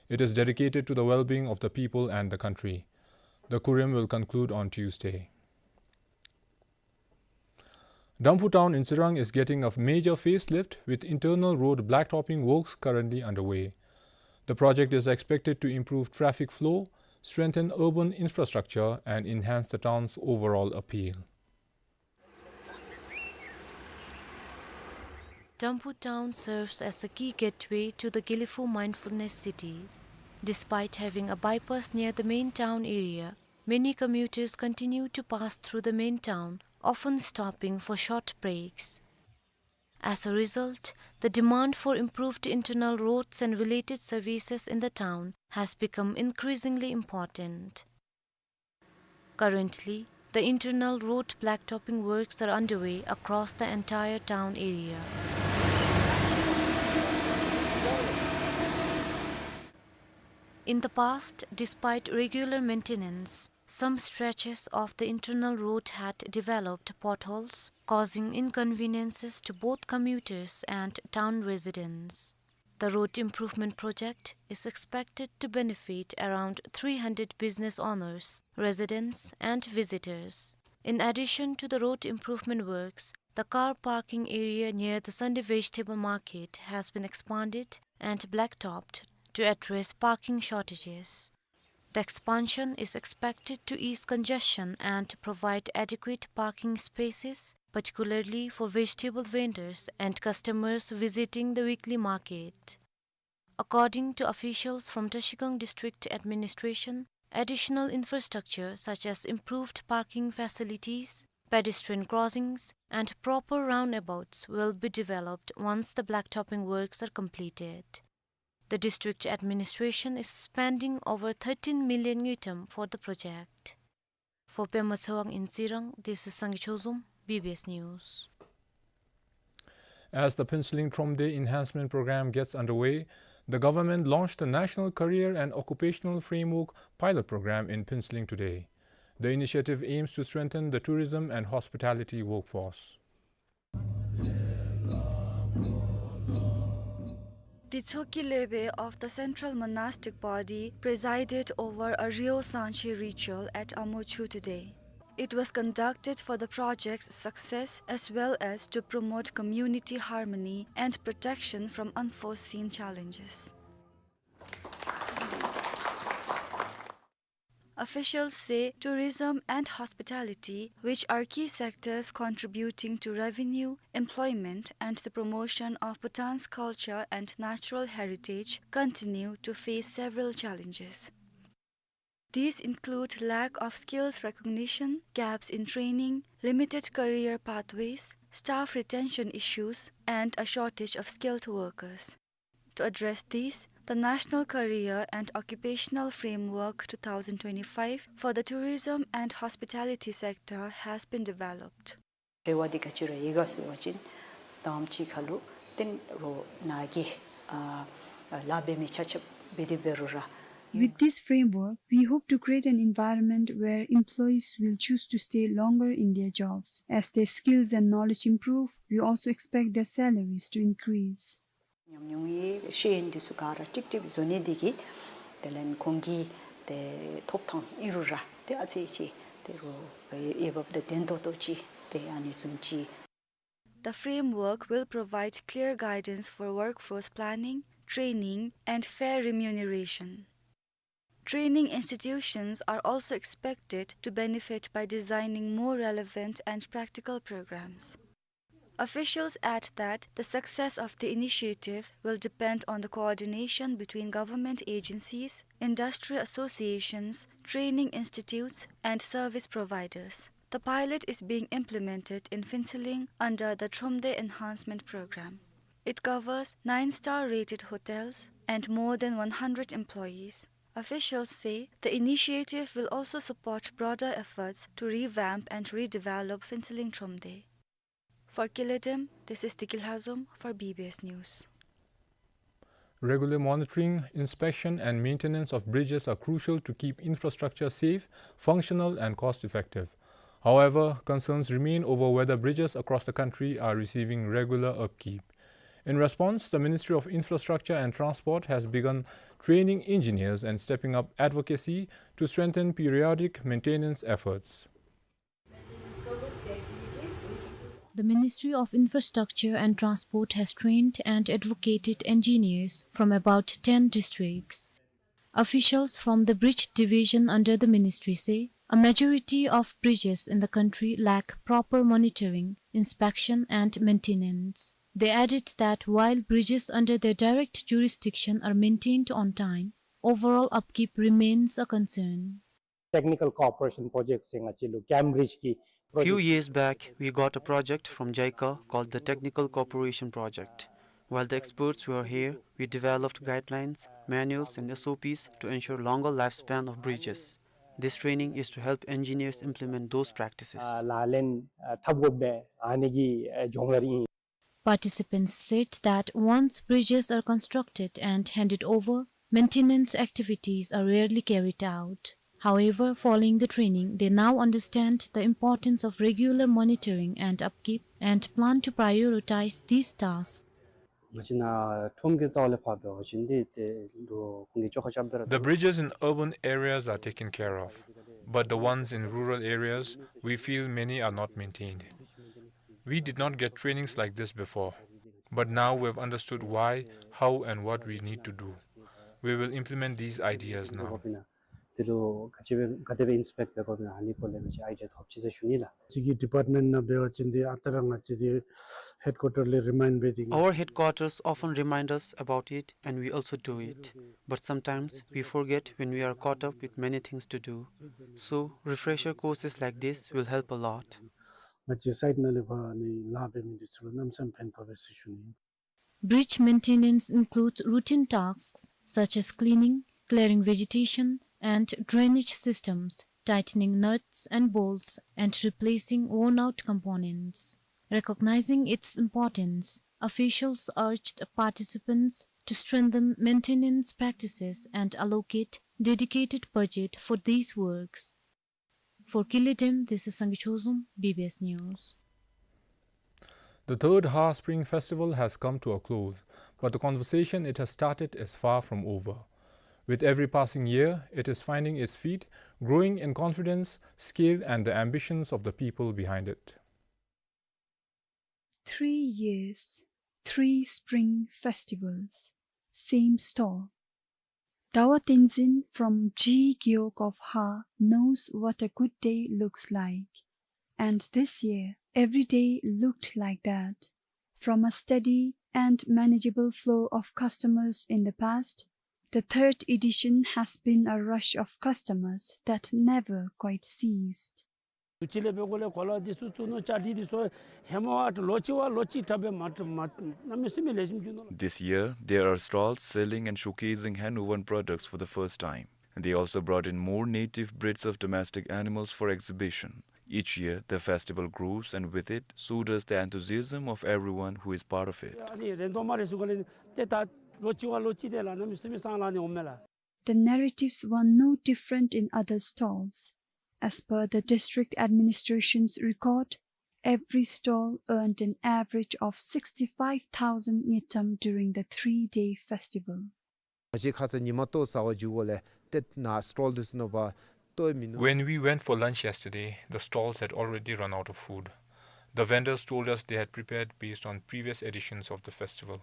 It is dedicated to the well-being of the people and the country. The Kurim will conclude on Tuesday. Damphu town in Tsirang is getting a major facelift, with internal road blacktopping works currently underway. The project is expected to improve traffic flow, strengthen urban infrastructure, and enhance the town's overall appeal. Damphu town serves as a key gateway to the Gelephu Mindfulness City. Despite having a bypass near the main town area, many commuters continue to pass through the main town, often stopping for short breaks. As a result, the demand for improved internal roads and related services in the town has become increasingly important. Currently, the internal road blacktopping works are underway across the entire town area. In the past, despite regular maintenance, some stretches of the internal road had developed potholes, causing inconveniences to both commuters and town residents. The road improvement project is expected to benefit around three hundred business owners, residents, and visitors. In addition to the road improvement works, the car parking area near the Sunday vegetable market has been expanded and blacktopped to address parking shortages. The expansion is expected to ease congestion and provide adequate parking spaces, particularly for vegetable vendors and customers visiting the weekly market. According to officials from Trashigang District Administration, additional infrastructure such as improved parking facilities, pedestrian crossings, and proper roundabouts will be developed once the blacktopping works are completed. The district administration is spending over thirteen million ngultrum for the project. For Pema Tshewang in Tsirang, this is Sangay Chozom, B B S News. As the Phuentsholing Thromde Enhancement Program gets underway, the government launched the National Career and Occupational Framework pilot program in Phuentsholing today. The initiative aims to strengthen the tourism and hospitality workforce. The Tsokyi Lebe of the Central Monastic Body presided over a Ryo Sanche ritual at Amochu today. It was conducted for the project's success as well as to promote community harmony and protection from unforeseen challenges. Officials say tourism and hospitality, which are key sectors contributing to revenue, employment, and the promotion of Bhutan's culture and natural heritage, continue to face several challenges. These include lack of skills recognition, gaps in training, limited career pathways, staff retention issues, and a shortage of skilled workers. To address this, the National Career and Occupational Framework two thousand twenty-five for the tourism and hospitality sector has been developed. རེ་བ་འདི་ག་ཅི་ར་ཡོད་ག་ཟེར་བ་ཅིན་དང་པ་ཅིག་ཁ་ལུ་ཏེ་རོགས་ནཱ་གི་ཨ་ཨ་ལཱ་འབད་མི་ཆ་ཁྱབ་འབད་དེ་འབད་རུང་ར། With this framework, we hope to create an environment where employees will choose to stay longer in their jobs. As their skills and knowledge improve, we also expect their salaries to increase. ཉམས་མྱོང་གི་ཤེས་ཡོན་འདི་ཚུ་ག་ར་ཀྲིག་ཀྲི་བཟོ་ནི་འདི་གིས་དེ་ལས་ཁོང་གི་ཏེ་ཐོབ་ཐང་ཨིན་རུང་ར་ཏེ་ཨ་ཙི་ཅིག་ཏེ་རོགས་འོས་འབབ་དང་ལྡན་ཏོག་ཏོ་ཅིག་ཏེ་ཨ་ནི་བཟུམ་ཅིག། The framework will provide clear guidance for workforce planning, training, and fair remuneration. Training institutions are also expected to benefit by designing more relevant and practical programs. Officials add that the success of the initiative will depend on the coordination between government agencies, industry associations, training institutes, and service providers. The pilot is being implemented in Phuentsholing under the Thromde Enhancement Program. It covers nine-star rated hotels and more than one hundred employees. Officials say the initiative will also support broader efforts to revamp and redevelop Phuentsholing Thromde. For Kiledem, this is Deki Lhazom for B B S News. Regular monitoring, inspection, and maintenance of bridges are crucial to keep infrastructure safe, functional, and cost-effective. However, concerns remain over whether bridges across the country are receiving regular upkeep. In response, the Ministry of Infrastructure and Transport has begun training engineers and stepping up advocacy to strengthen periodic maintenance efforts. The Ministry of Infrastructure and Transport has trained and advocated engineers from about ten districts. Officials from the Bridge Division under the ministry say a majority of bridges in the country lack proper monitoring, inspection, and maintenance. They added that while bridges under their direct jurisdiction are maintained on time, overall upkeep remains a concern. Technical cooperation project ཟེར་ང་བཅས་ལུ་Cambridge གི Few project years back, we got a project from JICA called the Technical Cooperation Project. While the experts were here, we developed guidelines, manuals, and S O Ps to ensure longer lifespan of bridges. This training is to help engineers implement those practices. ཨ་ལག་ལེན་ཨ་འཐབ་དགོ་པའི་ཨ་ནི་གི་ཨ་སྦྱོང་བརྡར་ཨིན། Participants said that once bridges are constructed and handed over, maintenance activities are rarely carried out. However, following the training, they now understand the importance of regular monitoring and upkeep and plan to prioritize these tasks. ང་བཅས་ནཱ་ཁྲོམ་གྱི་རྩ་བ་ལས་ཕར་འབད་བ་ཅིན་འདི་ཏེ་ལུ་ཁོང་གིས་བཅོ་ཁ་རྐྱབ་སྦེ་ར། The bridges in urban areas are taken care of, but the ones in rural areas, we feel many are not maintained. We did not get trainings like this before, but now we have understood why, how, and what we need to do. We will implement these ideas now. དེ་ལུ་ག་ཅི་སྦེ་ག་དེ་སྦེ་ཨིན་སི་པེཀཊ་འབད་དགོཔ་ཨིན་ན་ཨ་ནི་སྐོར་ལས་ང་བཅས་ཨའི་ཌི་ཡ་ཐོབ་ཅི་ཟེར་ཞུ་ནི་ལགས། ང་བཅས་ཀྱི་ཌི་པཱརཊ་མེནཊ་ནང་འབད་བ་ཅིན་འདི་ཨ་རྟག་ར་ང་བཅས་འདི་ཧེཌ་ཀོར་ཊར་ལས་རི་མའིནཌ་འབད་དེ་ཨིན། Our headquarters often remind us about it and we also do it. But sometimes we forget when we are caught up with many things to do. So, refresher courses like this will help a lot. ང་བཅས་སའིཊ་ནང་ལས་ཕར་ཨ་ནི་ལཱ་འབད་མི་འདི་ཚུ་ལུ་གནམ་མེད་ས་མེད་ཕན་ཐོགས་པས་ཟེར་ཞུ་ནི། Bridge maintenance includes routine tasks such as cleaning, clearing vegetation, and drainage systems, tightening nuts and bolts, and replacing worn-out components. Recognizing its importance, officials urged participants to strengthen maintenance practices and allocate dedicated budget for these works. For Kili Dem, this is Sangay Chozom, B B S News. The third Ha Spring Festival has come to a close, but the conversation it has started is far from over. With every passing year, it is finding its feet, growing in confidence, scale, and the ambitions of the people behind it. Three years, three spring festivals, same stall. Dawa Tenzin from G Gewog of Ha knows what a good day looks like. And this year, every day looked like that. From a steady and manageable flow of customers in the past, the third edition has been a rush of customers that never quite ceased. དུས་ཅི་ལས་འབད་གོ་ལས་གོ་ལ་འདི་ཚུ་བཙུགས་ནུག། ཆ་ཁྲི་འདི་ཚུ་ཧེ་མ་བ་ལོ་གཅིག་བ་ལོ་གཅིག་དྲག་སྦེ་མ་མ་གནམ་མེད་ས་མེད་ལེགས་ཤོམ་བྱུང་ནུག་ལགས། This year, there are stalls selling and showcasing hand-woven products for the first time. They also brought in more native breeds of domestic animals for exhibition. Each year, the festival grows, and with it, so does the enthusiasm of everyone who is part of it. ཨ་ནི་རེ་དོ་མ་རེ་ཟེར་གོ་ལས་ཏེ་ད་ལོ་གཅིག་བ་ལོ་གཅིག་དེ་ལགས་གནམ་མེད་ས་མེད་སང་ལ་ནི་འོང་མས་ལགས། The narratives were no different in other stalls. As per the district administration's record, every stall earned an average of sixty-five thousand ngultrum during the three-day festival. ང་བཅས་ཁ་ཙ་ཉིན་མ་ལྟོ་ཟ་བར་འགྱོཝ་ལས་ཏེ་ནཱ་སི་ཊོལ་འདི་ཚུ་ནང་ཕར་ལྟོ་མིན་ནུག། When we went for lunch yesterday, the stalls had already run out of food. The vendors told us they had prepared based on previous editions of the festival.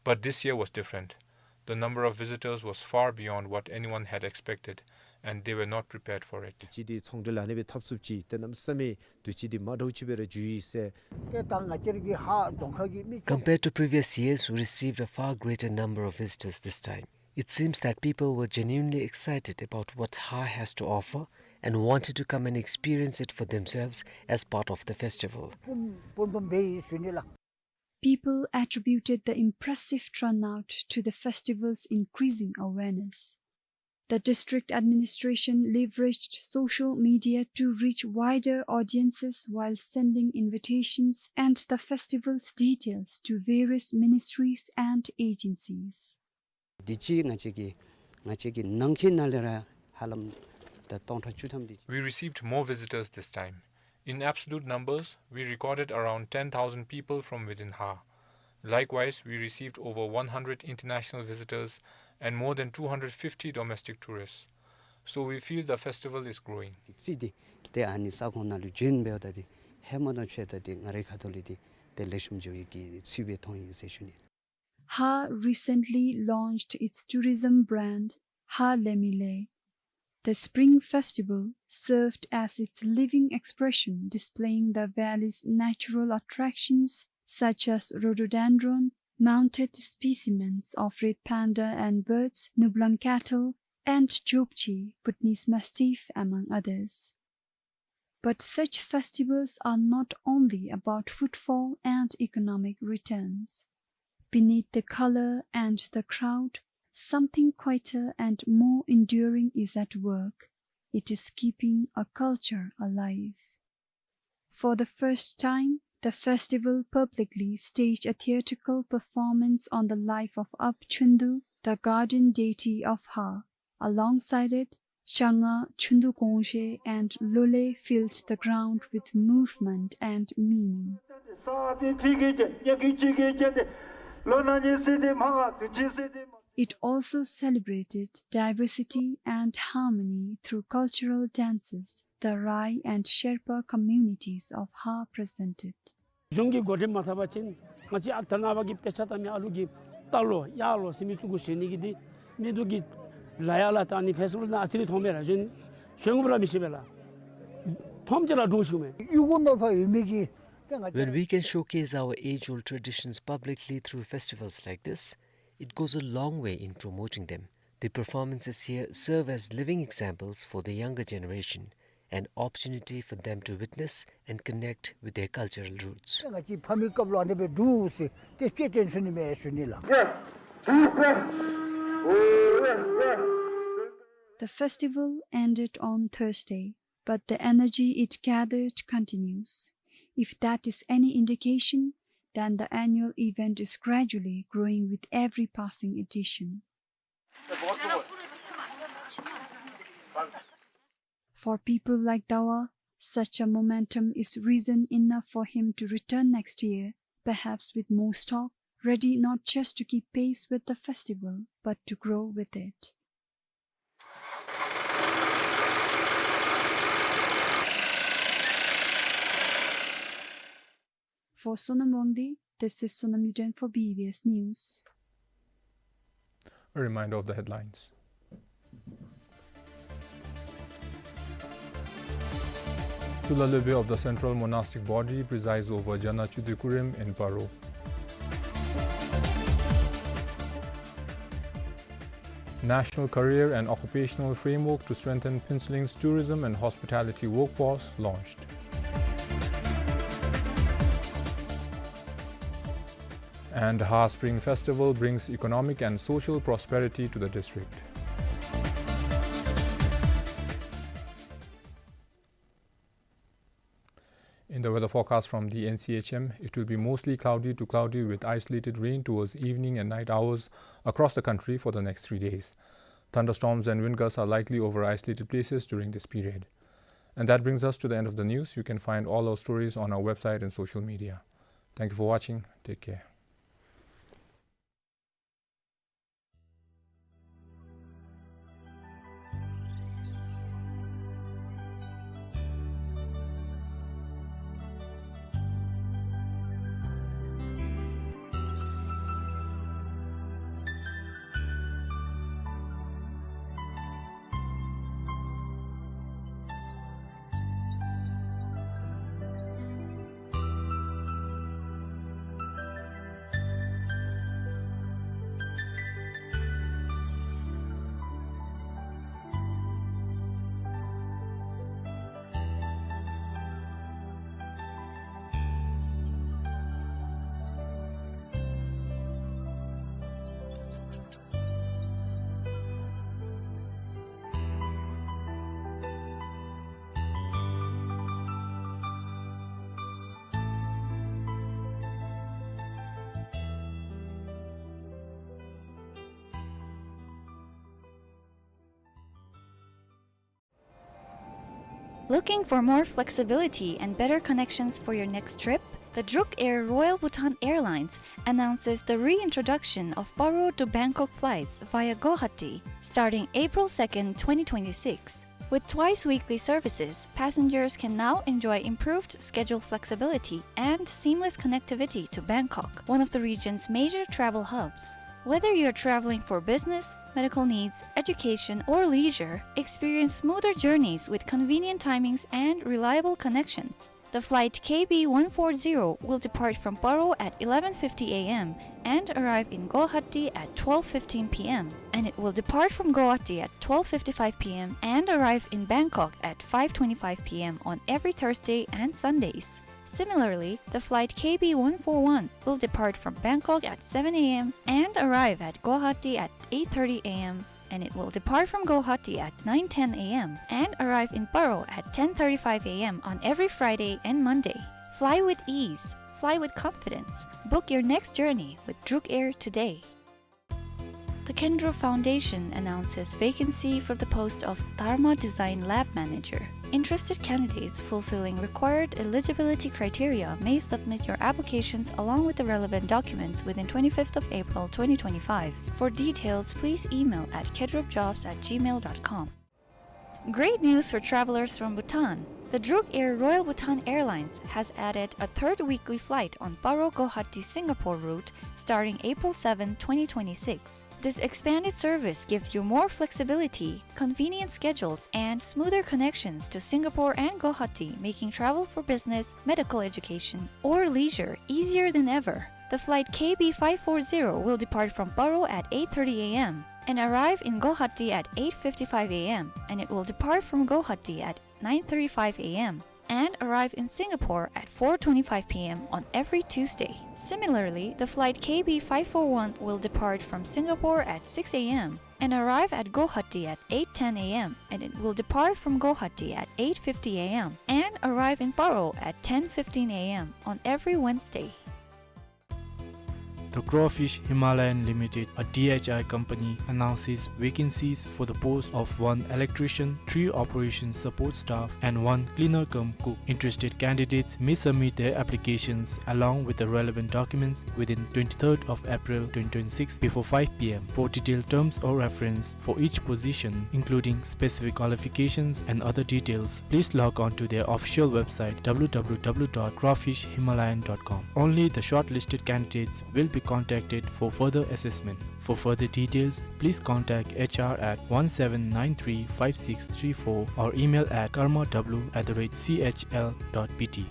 But this year was different. The number of visitors was far beyond what anyone had expected, and they were not prepared for it. དུས་ཅི་འདི་ཚོང་འབྲེལ་ཨ་ནི་སྦེ་འཐབ་ཚུགསཔ་ཅིག་ཏེ་གནམ་མེད་ས་མེད་དུས་ཅི་འདི་མ་འདྲཝ་ཅིག་སྦེ་ར་འགྱོ་ཡི་ཟེར། ཏེ་ད་ང་བཅས་ར་གི་ཧཱ་རྫོང་ཁག་གི་མི་Compared to previous years, we received a far greater number of visitors this time. It seems that people were genuinely excited about what Ha has to offer and wanted to come and experience it for themselves as part of the festival. སྤུངས་སྤུངས་འདྲོངས་འབད་ཡི་ཟེར་ཞུ་ནི་ལགས། People attributed the impressive turnout to the festival's increasing awareness. The district administration leveraged social media to reach wider audiences while sending invitations and the festival's details to various ministries and agencies. དུས་ཅི་ང་བཅས་ཀྱི་ང་བཅས་ཀྱི་ནང་འཁོད་ནང་ལས་ར་ཧ་ལམ་ད་སྟོང་ཕྲག་བཅུ་ཐམ་དེ་ཅིག We received more visitors this time. In absolute numbers, we recorded around ten thousand people from within Ha. Likewise, we received over one hundred international visitors and more than two hundred fifty domestic tourists. So we feel the festival is growing. རྩིས་འདི་ཏེ་ཨ་ནི་ས་ཁོངས་ནང་ལུ་བྱོན་འབདཝ་ད་འདི་ཧེ་མ་དང་ཕྱད་ད་འདི་ང་རའི་ཁ་ཐུག་ལས་འདི་ཏེ་ལེགས་ཤོམ་འགྱོ་ཡི་གི་ཚུལ་སྦེ་མཐོང་ཡི་ཟེར་ཞུ་ནི། Ha recently launched its tourism brand, Ha Lemile. The Spring Festival served as its living expression, displaying the valley's natural attractions such as rhododendron, mounted specimens of red panda and birds, Nublang cattle, and Jobchi, Bhutanese mastiff, among others. But such festivals are not only about footfall and economic returns. Beneath the color and the crowd, something quieter and more enduring is at work. It is keeping a culture alive. For the first time, the festival publicly staged a theatrical performance on the life of Ab Chundu, the garden deity of Ha. Alongside it, Shanga, Chundu Gongshe, and Lole filled the ground with movement and meaning. It also celebrated diversity and harmony through cultural dances. The Rai and Sherpa communities of Ha presented. གཞུང་གིས་འགོ་ཁྲིད་མ་འཐབ་པ་ཅིན་ང་བཅས་ཨ་རྟག་ར་ནངས་པ་གི་དཔེ་ཆ་བལྟ་མི་ཨ་ལུ་གིས་རྟ་ལོ་གཡག་ལོ་ཟེར་མི་ཚུ་གུ་བཞོན་ནི་གི་འདི་མིག་ཏོ་གིས་ ལ་ཡ་ལ་ད་ཨ་ནི་ཕེསི་ཊི་བཱལ་ནང་ཨ་ཙི་རེ་མཐོངམ་མས་ར། གཞན་གཞན་གུ་ར་མི་ཤེས་པས་ལགས། མཐོངམ་ཅིག་ར་འདྲོག་སོངམ་མས། གཡུས་སྒོ་ནོར་བུ་ཡོད་མི་གི་ཏེ་ང་བཅས། When we can showcase our age-old traditions publicly through festivals like this, it goes a long way in promoting them. The performances here serve as living examples for the younger generation, an opportunity for them to witness and connect with their cultural roots. ང་བཅས་ཕ་མའི་སྐབས་ལུ་ཨ་ནི་སྦེ་འདུག་ཟེར་ཏེ་ཤེས་སྟོན་ཚུགས་ནི་མས་ཟེར་ཞུ་ནི་ལགས། The festival ended on Thursday, but the energy it gathered continues. If that is any indication, then the annual event is gradually growing with every passing edition. For people like Dawa, such a momentum is reason enough for him to return next year, perhaps with more stock, ready not just to keep pace with the festival, but to grow with it. For Sonam Wangdi, this is Sonam Yuden for B B S News. A reminder of the headlines. Tshula Lobey of the Central Monastic Body presides over Jana Chuti Kurim in Paro. National Career and Occupational Framework to strengthen Phuentsholling's tourism and hospitality workforce launched. And Har Spring Festival brings economic and social prosperity to the district. In the weather forecast from the N C H M, it will be mostly cloudy to cloudy with isolated rain towards evening and night hours across the country for the next three days. Thunderstorms and wind gusts are likely over isolated places during this period. And that brings us to the end of the news. You can find all our stories on our website and social media. Thank you for watching. Take care. Looking for more flexibility and better connections for your next trip? The Druk Air Royal Bhutan Airlines announces the reintroduction of Paro to Bangkok flights via Guwahati starting April second, twenty twenty-six. With twice weekly services, passengers can now enjoy improved schedule flexibility and seamless connectivity to Bangkok, one of the region's major travel hubs. Whether you're traveling for business, medical needs, education, or leisure, experience smoother journeys with convenient timings and reliable connections. The flight K B one four zero will depart from Paro at eleven fifty A M and arrive in Guwahati at twelve fifteen P M, and it will depart from Guwahati at twelve fifty-five P M and arrive in Bangkok at five twenty-five P M on every Thursday and Sundays. Similarly, the flight K B one four one will depart from Bangkok at seven A M and arrive at Guwahati at eight thirty A M, and it will depart from Guwahati at nine ten A M and arrive in Paro at ten thirty-five A M on every Friday and Monday. Fly with ease. Fly with confidence. Book your next journey with Druk Air today. The Kendro Foundation announces vacancy for the post of Dharma Design Lab Manager. Interested candidates fulfilling required eligibility criteria may submit your applications along with the relevant documents within twenty-fifth of April twenty twenty-five. For details, please email at kedropjobs at gmail dot com. Great news for travelers from Bhutan. The Druk Air Royal Bhutan Airlines has added a third weekly flight on Paro Guwahati Singapore route starting April seventh, twenty twenty-six. This expanded service gives you more flexibility, convenient schedules, and smoother connections to Singapore and Guwahati, making travel for business, medical education, or leisure easier than ever. The flight K B five four zero will depart from Paro at eight thirty A M and arrive in Guwahati at eight fifty-five A M, and it will depart from Guwahati at nine thirty-five A M and arrive in Singapore at four twenty-five P M on every Tuesday. Similarly, the flight K B five four one will depart from Singapore at six A M and arrive at Guwahati at eight ten A M, and it will depart from Guwahati at eight fifty A M and arrive in Paro at ten fifteen A M on every Wednesday. The Crawfish Himalayan Limited, a D H I company, announces vacancies for the post of one electrician, three operation support staff, and one cleaner cum cook. Interested candidates may submit their applications along with the relevant documents within twenty-third of April twenty twenty-six before five P M. For detailed terms of reference for each position, including specific qualifications and other details, please log on to their official website, W W W dot crawfish himalayan dot com. Only the shortlisted candidates will be contacted for further assessment. For further details, please contact H R at one seven nine three five six three four or email at karma W at the rate C H L dot B T.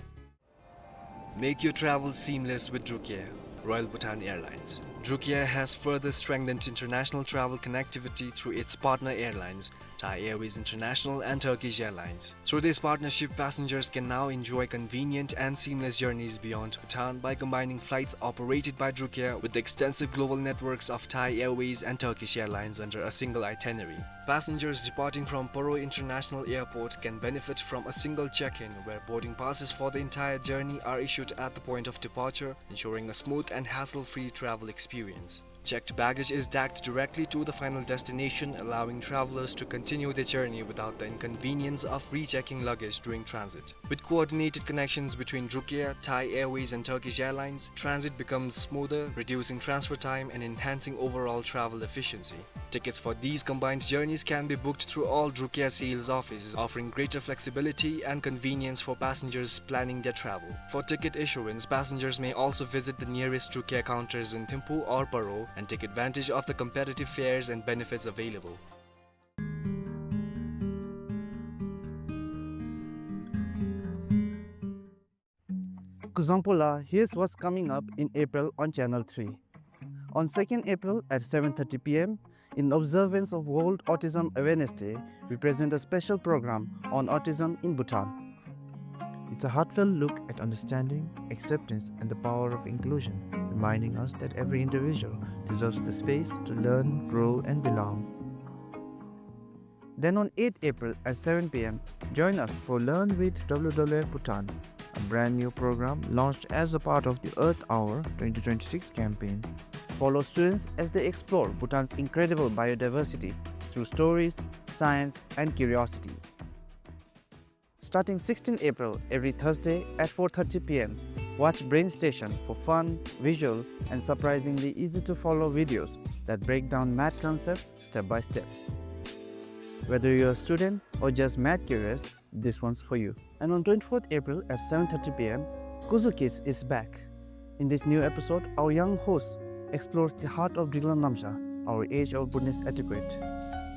Make your travel seamless with Drukair, Royal Bhutan Airlines. Drukair has further strengthened international travel connectivity through its partner airlines, Thai Airways International and Turkish Airlines. Through this partnership, passengers can now enjoy convenient and seamless journeys beyond Bhutan by combining flights operated by Drukair with the extensive global networks of Thai Airways and Turkish Airlines under a single itinerary. Passengers departing from Paro International Airport can benefit from a single check-in, where boarding passes for the entire journey are issued at the point of departure, ensuring a smooth and hassle-free travel experience. Checked baggage is tagged directly to the final destination, allowing travelers to continue their journey without the inconvenience of rechecking luggage during transit. With coordinated connections between Drukair, Thai Airways and Turkish Airlines, transit becomes smoother, reducing transfer time and enhancing overall travel efficiency. Tickets for these combined journeys can be booked through all Drukair sales offices, offering greater flexibility and convenience for passengers planning their travel. For ticket issuance, passengers may also visit the nearest Drukair counters in Thimphu or Paro and take advantage of the competitive fares and benefits available. Kuzuzangpo la, here's what's coming up in April on Channel three. On second April at seven thirty P M, in observance of World Autism Awareness Day, we present a special program on autism in Bhutan. It's a heartfelt look at understanding, acceptance, and the power of inclusion, reminding us that every individual deserves the space to learn, grow, and belong. Then on eighth April at seven P M, join us for Learn with W W F Bhutan, a brand new program launched as a part of the Earth Hour twenty twenty-six campaign. Follow students as they explore Bhutan's incredible biodiversity through stories, science, and curiosity. Starting sixteenth April, every Thursday at four thirty P M, watch Brain Station for fun, visual, and surprisingly easy-to-follow videos that break down math concepts step by step. Whether you're a student or just math curious, this one's for you. And on twenty-fourth April at seven thirty P M, Kuzu Kids is back. In this new episode, our young host explores the heart of Driklang Namsha, our age-old Bhutanese etiquette,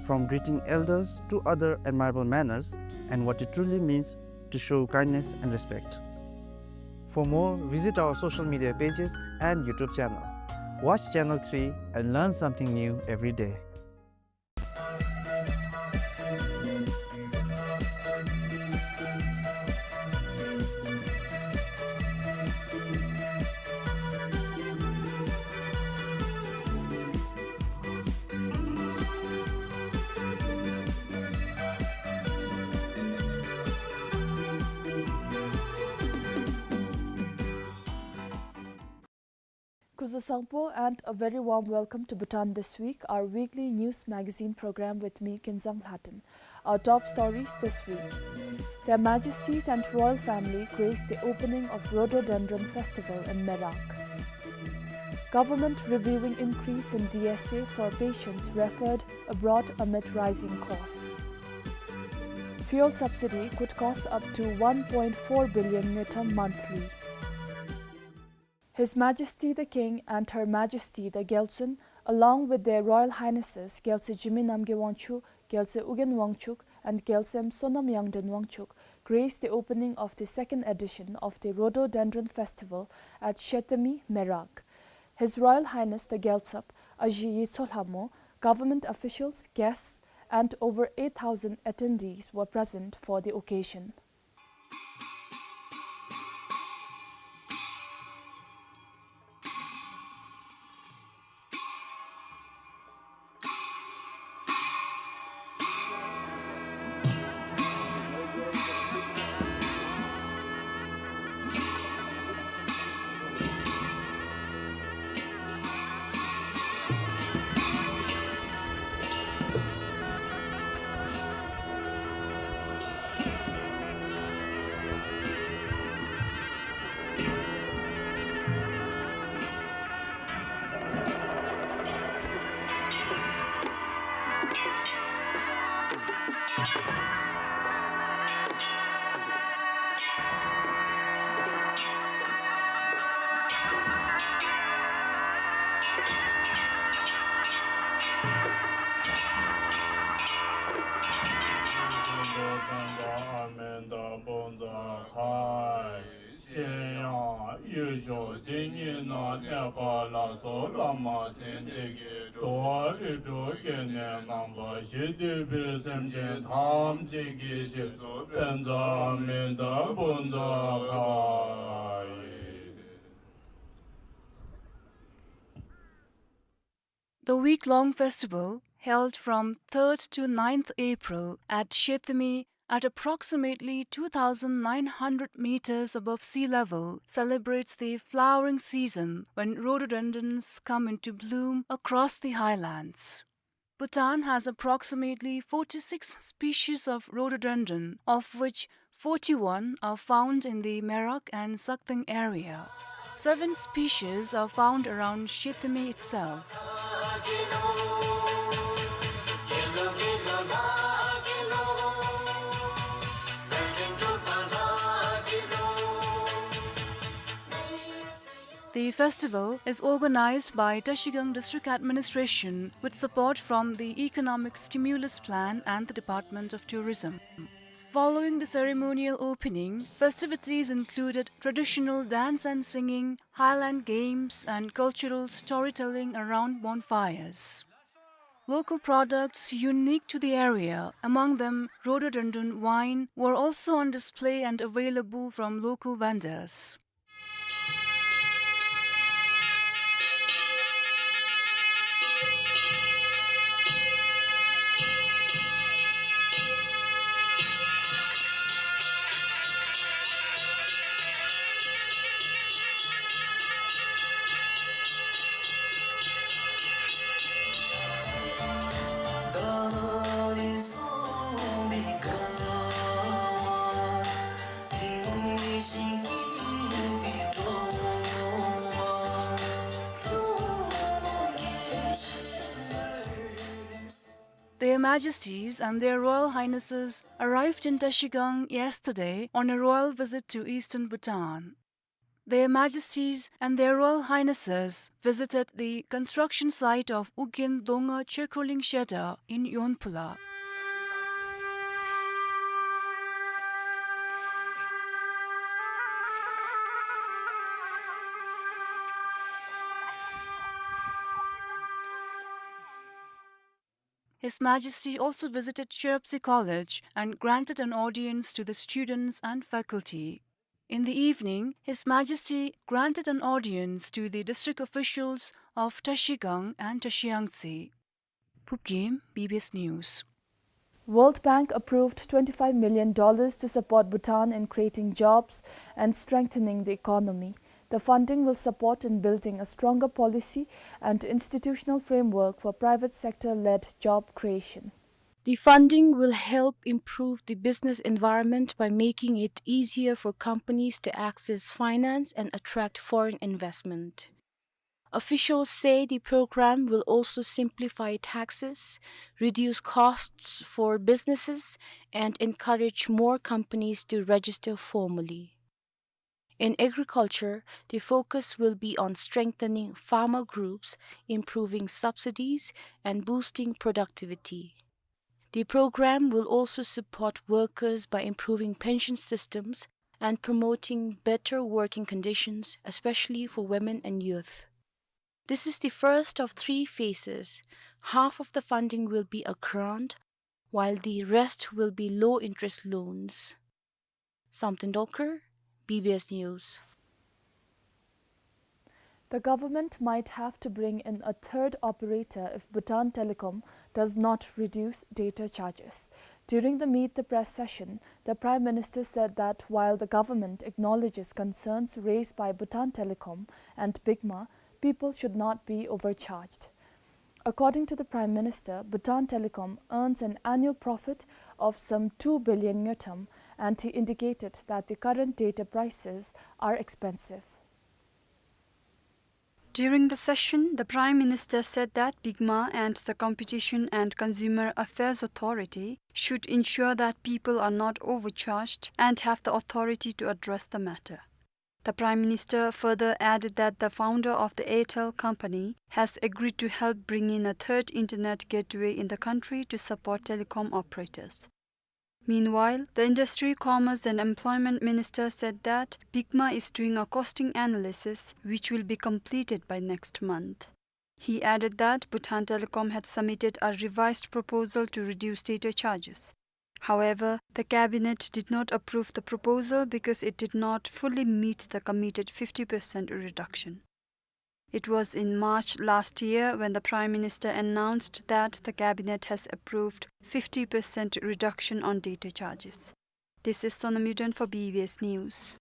from greeting elders to other admirable manners and what it truly means to show kindness and respect. For more, visit our social media pages and YouTube channel. Watch Channel three and learn something new every day. Kuzuzangpo and a very warm welcome to Bhutan This Week, our weekly news magazine program with me, Kinzang Lhaten. Our top stories this week. Their Majesties and royal family graced the opening of Rhododendron Festival in Merak. Government reviewing increase in D S A for patients referred abroad amid rising costs. Fuel subsidy could cost up to one point four billion ngultrum monthly. His Majesty the King and Her Majesty the Gyaltsuen Along with their Royal Highnesses, རྒྱལ་སྲས་འཇིགས་མེད་རྣམ་རྒྱལ་དབང་ཕྱུག, རྒྱལ་སྲས་ཨོ་རྒྱན་དབང་ཕྱུག, and རྒྱལ་མཚན་བསོད་ནམས་དབྱངས་ལྡན་དབང་ཕྱུག, graced the opening of the second edition of the Rhododendron Festival at Shethemi Merak. His Royal Highness the Gyaltsab Aji Yitso Lhamo, government officials, guests, and over eight thousand attendees were present for the occasion. གཞན་ཡང་ཡུལ་ཕྱོགས་དེ་ཉིད་ན་གནས་པ་ལ་སོགས་བླ་མ་སེམས་དཔའ་གི་འགྲོ་བ་རིགས་དྲུག་སྐྱེ་གནས་ངན་པ་ཞི་བདེ་བའི་སེམས་ཅན་ཐམས་ཅད་ཀྱི་ཞབས་སུ་བཛྲ་མི་ཏྲ་བཛྲ་ཧཱ་ཡེ། The week-long festival, held from third to ninth April at Shethemi at approximately two thousand nine hundred meters above sea level, celebrates the flowering season when rhododendrons come into bloom across the highlands. Bhutan has approximately forty-six species of rhododendron, of which forty-one are found in the Merak and Sakteng area. Seven species are found around Shethemi itself. The festival is organized by Trashigang District Administration with support from the Economic Stimulus Plan and the Department of Tourism. Following the ceremonial opening, festivities included traditional dance and singing, highland games, and cultural storytelling around bonfires. Local products unique to the area, among them rhododendron wine, were also on display and available from local vendors. Their Majesties and Their Royal Highnesses arrived in Trashigang yesterday on a royal visit to eastern Bhutan. Their Majesties and Their Royal Highnesses visited the construction site of Ugyen Dongma Chekholing Shedar in Yonphula. His Majesty also visited Shiropse College and granted an audience to the students and faculty. In the evening, His Majesty granted an audience to the district officials of Trashigang and Trashiyangtse. Phubgim, B B S News. World Bank approved twenty-five million dollars to support Bhutan in creating jobs and strengthening the economy. The funding will support in building a stronger policy and institutional framework for private sector-led job creation. The funding will help improve the business environment by making it easier for companies to access finance and attract foreign investment. Officials say the program will also simplify taxes, reduce costs for businesses, and encourage more companies to register formally. In agriculture, the focus will be on strengthening farmer groups, improving subsidies, and boosting productivity. The program will also support workers by improving pension systems and promoting better working conditions, especially for women and youth. This is the first of three phases. Half of the funding will be a grant, while the rest will be low-interest loans. Samten Dolkar, B B S News. The government might have to bring in a third operator if Bhutan Telecom does not reduce data charges. During the Meet the Press session, the Prime Minister said that while the government acknowledges concerns raised by Bhutan Telecom and BIGMA, people should not be overcharged. According to the Prime Minister, Bhutan Telecom earns an annual profit of some two billion ngultrum, and he indicated that the current data prices are expensive. During the session, the Prime Minister said that BIGMA and the Competition and Consumer Affairs Authority should ensure that people are not overcharged and have the authority to address the matter. The Prime Minister further added that the founder of the Airtel company has agreed to help bring in a third internet gateway in the country to support telecom operators. Meanwhile, the Industry, Commerce and Employment Minister said that BIGMA is doing a costing analysis which will be completed by next month. He added that Bhutan Telecom had submitted a revised proposal to reduce data charges. However, the cabinet did not approve the proposal because it did not fully meet the committed fifty percent reduction. It was in March last year when the Prime Minister announced that the cabinet has approved fifty percent reduction on data charges. This is Sonam Yuden for B B S News.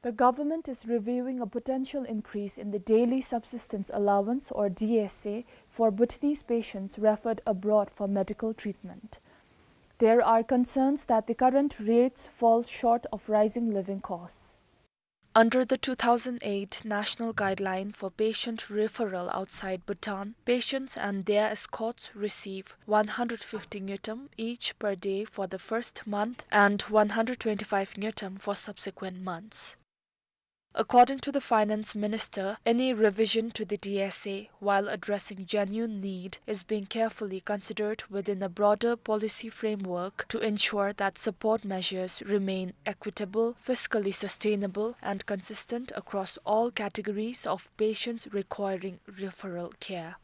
The government is reviewing a potential increase in the daily subsistence allowance, or D S A, for Bhutanese patients referred abroad for medical treatment. There are concerns that the current rates fall short of rising living costs. Under the two thousand eight National Guideline for Patient Referral Outside Bhutan, patients and their escorts receive one hundred fifty ngultrum each per day for the first month and one hundred twenty-five ngultrum for subsequent months. According to the Finance Minister, any revision to the D S A, while addressing genuine need, is being carefully considered within a broader policy framework to ensure that support measures remain equitable, fiscally sustainable, and consistent across all categories of patients requiring referral care.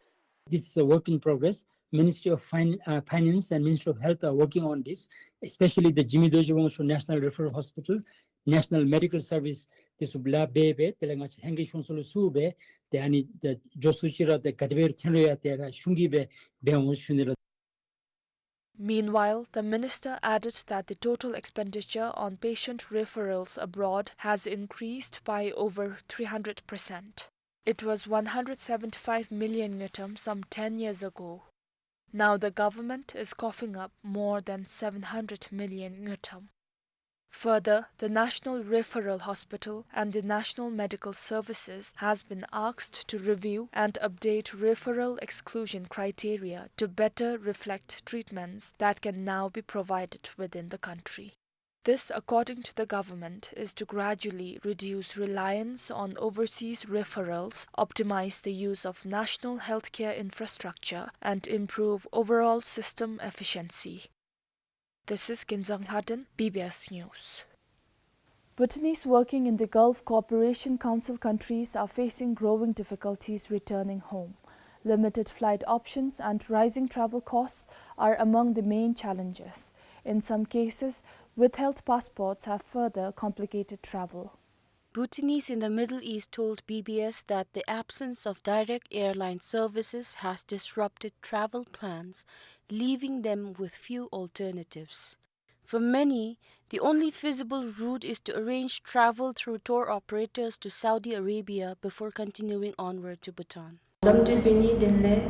This is a work in progress. Ministry of Fin-, uh, Finance and Ministry of Health are working on this, especially the Jigme Dorji Wangchuck National Referral Hospital, National Medical Service འདི་ཚུ་ལཱ་འབད་འབད་དེ་ལས་ང་བཅས་ལྷན་རྒྱས་གཞུང་ཚོགས་ལུ་ཞུ་སྦེ་ཏེ་ཨ་ནི་ཏེ་མགྱོགས་སུ་ཅིག་ར་ཏེ་ག་དེ་སྦེ་ཐོན་རུང་ཡང་ཏེ་ར་ཤུགས་ཀྱིས་སྦེ་འབད་འོང་ཞུ་ནི་ལགས། Meanwhile, the minister added that the total expenditure on patient referrals abroad has increased by over three hundred percent. It was one hundred seventy-five million ngultrum some ten years ago. Now the government is coughing up more than seven hundred million ngultrum. Further, the National Referral Hospital and the National Medical Services has been asked to review and update referral exclusion criteria to better reflect treatments that can now be provided within the country. This, according to the government, is to gradually reduce reliance on overseas referrals, optimize the use of national healthcare infrastructure, and improve overall system efficiency. This is Kinzang Lhaden, B B S News. Bhutanese working in the Gulf Cooperation Council countries are facing growing difficulties returning home. Limited flight options and rising travel costs are among the main challenges. In some cases, withheld passports have further complicated travel. Bhutanese in the Middle East told B B S that the absence of direct airline services has disrupted travel plans, leaving them with few alternatives. For many, the only feasible route is to arrange travel through tour operators to Saudi Arabia before continuing onward to Bhutan. དམ་འདྲེ་འབད་ནི་དེ་ལས་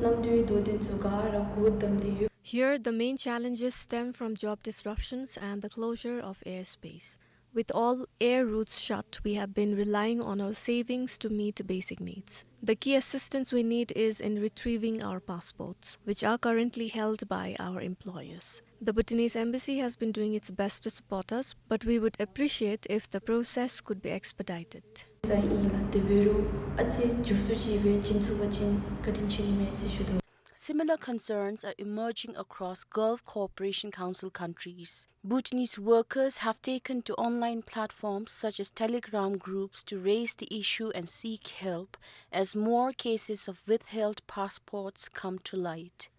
གནམ་གྲུའི་དོ་དེ་ཚུ་ག་ར་གུ་བསྡམས་ཏེ་ཡོད། Here, the main challenges stem from job disruptions and the closure of airspace. With all air routes shut, we have been relying on our savings to meet basic needs. The key assistance we need is in retrieving our passports, which are currently held by our employers. The Bhutanese embassy has been doing its best to support us, but we would appreciate if the process could be expedited. Similar concerns are emerging across Gulf Cooperation Council countries. Bhutanese workers have taken to online platforms such as Telegram groups to raise the issue and seek help as more cases of withheld passports come to light.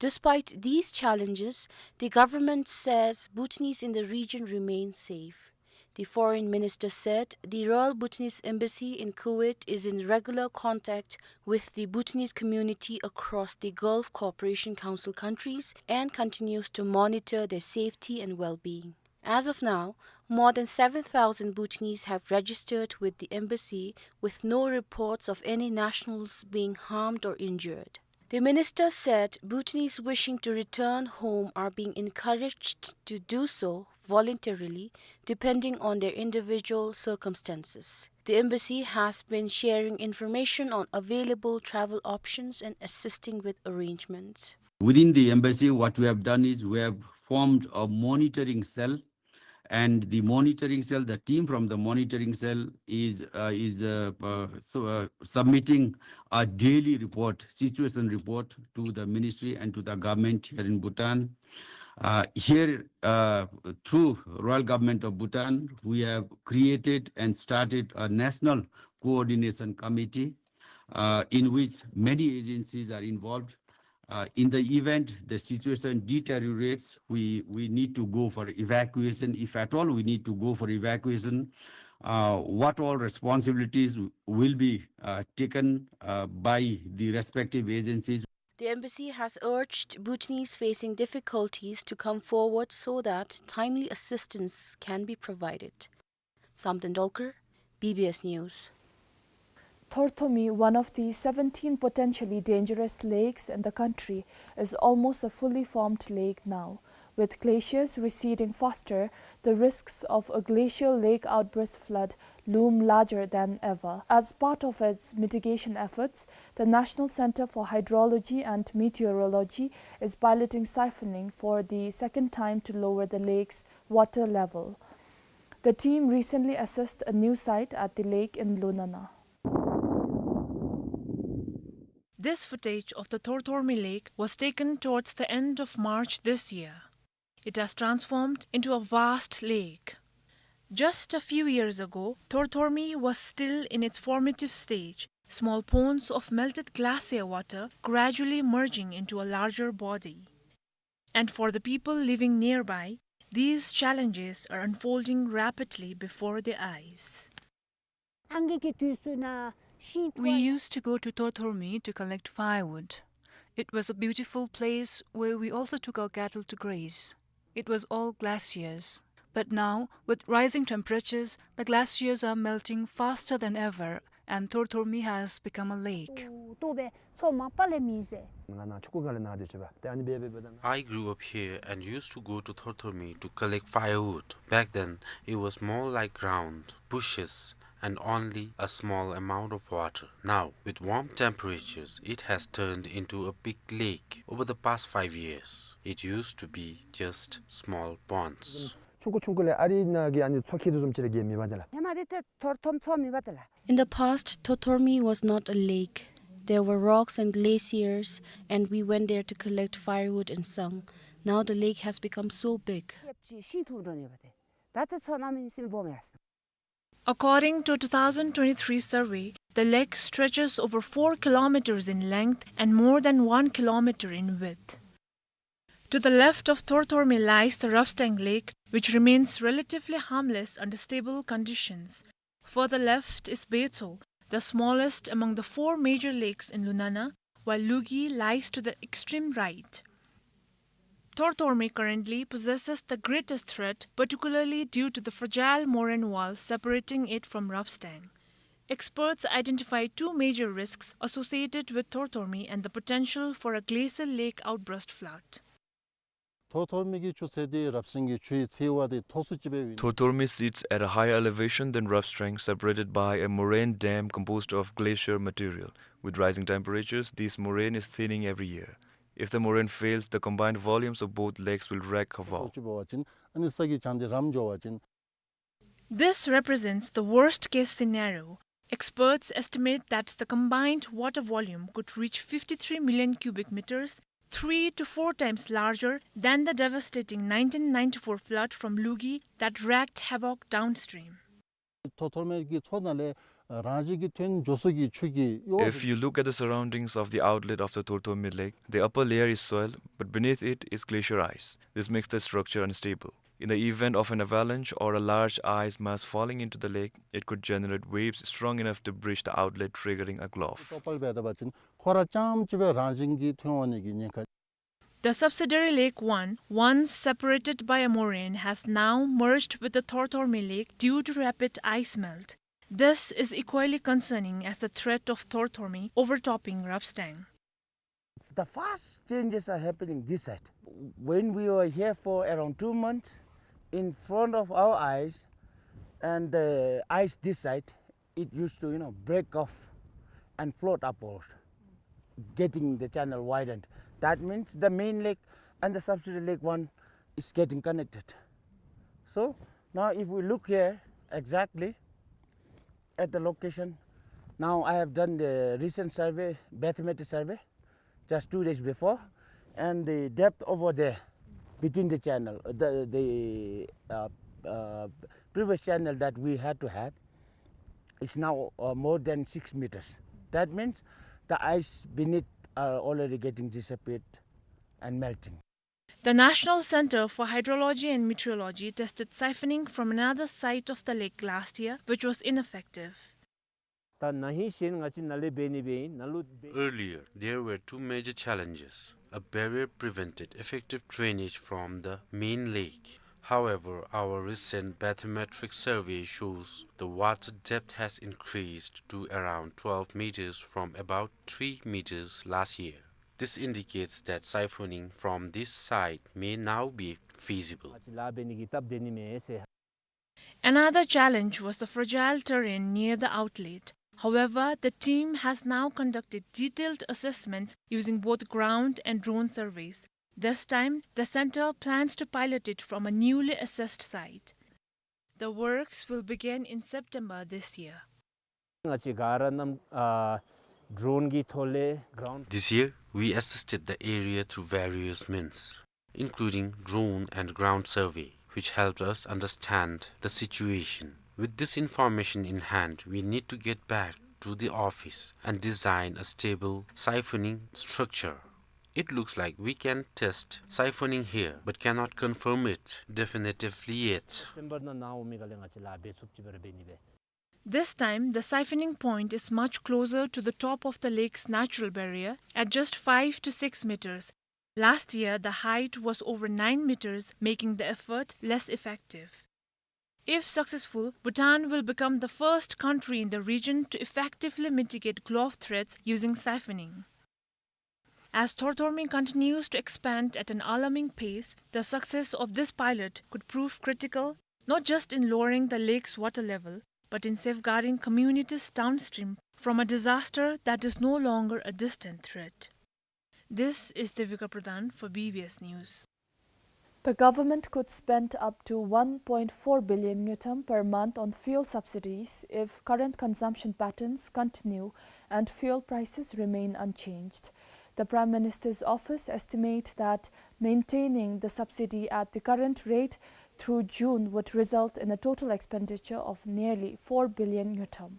Despite these challenges, the government says Bhutanese in the region remain safe. The foreign minister said the Royal Bhutanese Embassy in Kuwait is in regular contact with the Bhutanese community across the Gulf Cooperation Council countries and continues to monitor their safety and well-being. As of now, more than seven thousand Bhutanese have registered with the embassy, with no reports of any nationals being harmed or injured. The minister said Bhutanese wishing to return home are being encouraged to do so voluntarily, depending on their individual circumstances. The embassy has been sharing information on available travel options and assisting with arrangements. Within the embassy, what we have done is we have formed a monitoring cell, and the monitoring cell, the team from the monitoring cell is, uh, is, uh, uh, so, uh, submitting a daily report, situation report to the ministry and to the government here in Bhutan. Uh, here, uh, through Royal Government of Bhutan, we have created and started a national coordination committee, uh, in which many agencies are involved. Uh, in the event the situation deteriorates, we, we need to go for evacuation. If at all we need to go for evacuation, uh, what all responsibilities will be, uh, taken, uh, by the respective agencies? The embassy has urged Bhutanese facing difficulties to come forward so that timely assistance can be provided. Samten Dolkar, B B S News. Thorthormi, one of the seventeen potentially dangerous lakes in the country, is almost a fully formed lake now. With glaciers receding faster, the risks of a glacial lake outburst flood loom larger than ever. As part of its mitigation efforts, the National Center for Hydrology and Meteorology is piloting siphoning for the second time to lower the lake's water level. The team recently assessed a new site at the lake in Lunana. This footage of the Thorthormi Lake was taken towards the end of March this year. It has transformed into a vast lake. Just a few years ago, Thorthormi was still in its formative stage, small ponds of melted glacier water gradually merging into a larger body. And for the people living nearby, these challenges are unfolding rapidly before their eyes. We used to go to Thorthormi to collect firewood. It was a beautiful place where we also took our cattle to graze. It was all glaciers. But now, with rising temperatures, the glaciers are melting faster than ever, and Thorthormi has become a lake. I grew up here and used to go to Thorthormi to collect firewood. Back then, it was more like ground, bushes, and only a small amount of water. Now, with warm temperatures, it has turned into a big lake over the past five years. It used to be just small ponds. In the past, Thorthormi was not a lake. There were rocks and glaciers, and we went there to collect firewood and sung. Now the lake has become so big. According to two thousand twenty-three survey, the lake stretches over four kilometers in length and more than one kilometer in width. To the left of Thorthormi lies the Rapstang Lake, which remains relatively harmless under stable conditions. Further left is Betso, the smallest among the four major lakes in Lunana, while Lugi lies to the extreme right. Thorthormi currently possesses the greatest threat, particularly due to the fragile moraine wall separating it from Rapstang. Experts identify two major risks associated with Thorthormi and the potential for a glacial lake outburst flood. ཐོར་ཐོར་མི་གི་ཆུ་ཚད་འདི་རབ་གསལ་གྱི་ཆུའི་ཚད་དབང་དེ་མཐོ་སུ་ཅིག་སྦེ་ཨིན། Thorthormi sits at a higher elevation than Rapstang, separated by a moraine dam composed of glacier material. With rising temperatures, this moraine is thinning every year. If the moraine fails, the combined volumes of both lakes will wreak havoc. ཅིག་འབད་བ་ཅིན་ཨ་ནི་ས་གི་གྱང་འདི་རམ་འགྱོ་བ་ཅིན། This represents the worst-case scenario. Experts estimate that the combined water volume could reach fifty-three million cubic meters, three to four times larger than the devastating nineteen ninety-four flood from Lugi that wreaked havoc downstream. ཐོར་ཐོར་མི་གི་མཚོ་ནང་ལས་རང་བཞིན་གྱིས་ཐོན་འགྱོ་ས་གི་ཆུ་གི་གཡོ་བ། If you look at the surroundings of the outlet of the Thorthormi Lake, the upper layer is soil, but beneath it is glacier ice. This makes the structure unstable. In the event of an avalanche or a large ice mass falling into the lake, it could generate waves strong enough to breach the outlet, triggering a gulf. ཏོག་ཏོ་འབད་བ་ཅིན་ཁོ་ར་རྐྱངམ་ཅིག་སྦེ་རང་བཞིན་གྱིས་ཐོན་འོང་ནི་གི་ཉེན་ཁ། The subsidiary Lake One, once separated by a moraine, has now merged with the Thorthormi Lake due to rapid ice melt. This is equally concerning as the threat of Thorthormi overtopping Rapstang. The fast changes are happening this side. When we were here for around two months, in front of our eyes, and the ice this side, it used to, you know, break off and float upward, getting the channel widened. That means the main lake and the subsidiary Lake One is getting connected. So now if we look here exactly at the location, now I have done the recent survey, bathymetric survey, just two days before, and the depth over there between the channel, the, the, uh, uh, previous channel that we had to have is now, uh, more than six meters. That means the ice beneath are already getting disappeared and melting. The National Center for Hydrology and Meteorology tested siphoning from another side of the lake last year, which was ineffective. ད་ན་ཧིང་གཞེས་ང་བཅས་ནཱ་ལས་འབད་ནི་སྦེ་ནཱ་ལུ་འབད། Earlier, there were two major challenges. A barrier prevented effective drainage from the main lake. However, our recent bathymetric survey shows the water depth has increased to around twelve meters from about three meters last year. This indicates that siphoning from this site may now be feasible. ང་བཅས་ལཱ་འབད་ནི་གི་སྟབས་བདེ་ནི་མས་ཟེར། Another challenge was the fragile terrain near the outlet. However, the team has now conducted detailed assessments using both ground and drone surveys. This time, the center plans to pilot it from a newly assessed site. The works will begin in September this year. ང་བཅས་ག་ར་རྣམ་ཨ་ཌོརོན་གྱི་ཐོག་ལས་གརའུནཌ། This year, we assisted the area through various means, including drone and ground survey, which helped us understand the situation. With this information in hand, we need to get back to the office and design a stable siphoning structure. It looks like we can test siphoning here, but cannot confirm it definitively yet. སེབ་ཊེམ་བར་ནང་ན་འོང་མི་ག་ལས་ང་བཅས་ལཱ་འབད་ཚུགསཔ་ཅིག་སྦེ་ར་འབད་ནི་སྦེ། This time, the siphoning point is much closer to the top of the lake's natural barrier, at just five to six meters. Last year, the height was over nine meters, making the effort less effective. If successful, Bhutan will become the first country in the region to effectively mitigate gulf threats using siphoning. As Thorthormi continues to expand at an alarming pace, the success of this pilot could prove critical, not just in lowering the lake's water level, but in safeguarding communities downstream from a disaster that is no longer a distant threat. This is Devika Pradhan for B B S News. The government could spend up to one point four billion ngultrum per month on fuel subsidies if current consumption patterns continue and fuel prices remain unchanged. The Prime Minister's office estimate that maintaining the subsidy at the current rate through June would result in a total expenditure of nearly four billion ngultrum.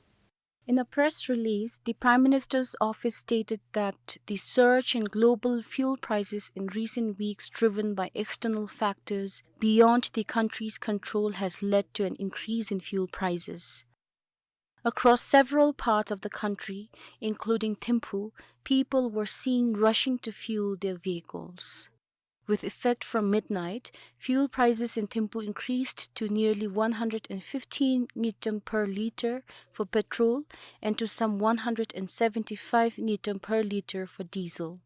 In a press release, the Prime Minister's office stated that the surge in global fuel prices in recent weeks, driven by external factors beyond the country's control, has led to an increase in fuel prices. Across several parts of the country, including Thimphu, people were seen rushing to fuel their vehicles. With effect from midnight, fuel prices in Thimphu increased to nearly one hundred and fifteen ngultrum per litre for petrol and to some one hundred and seventy-five ngultrum per litre for diesel.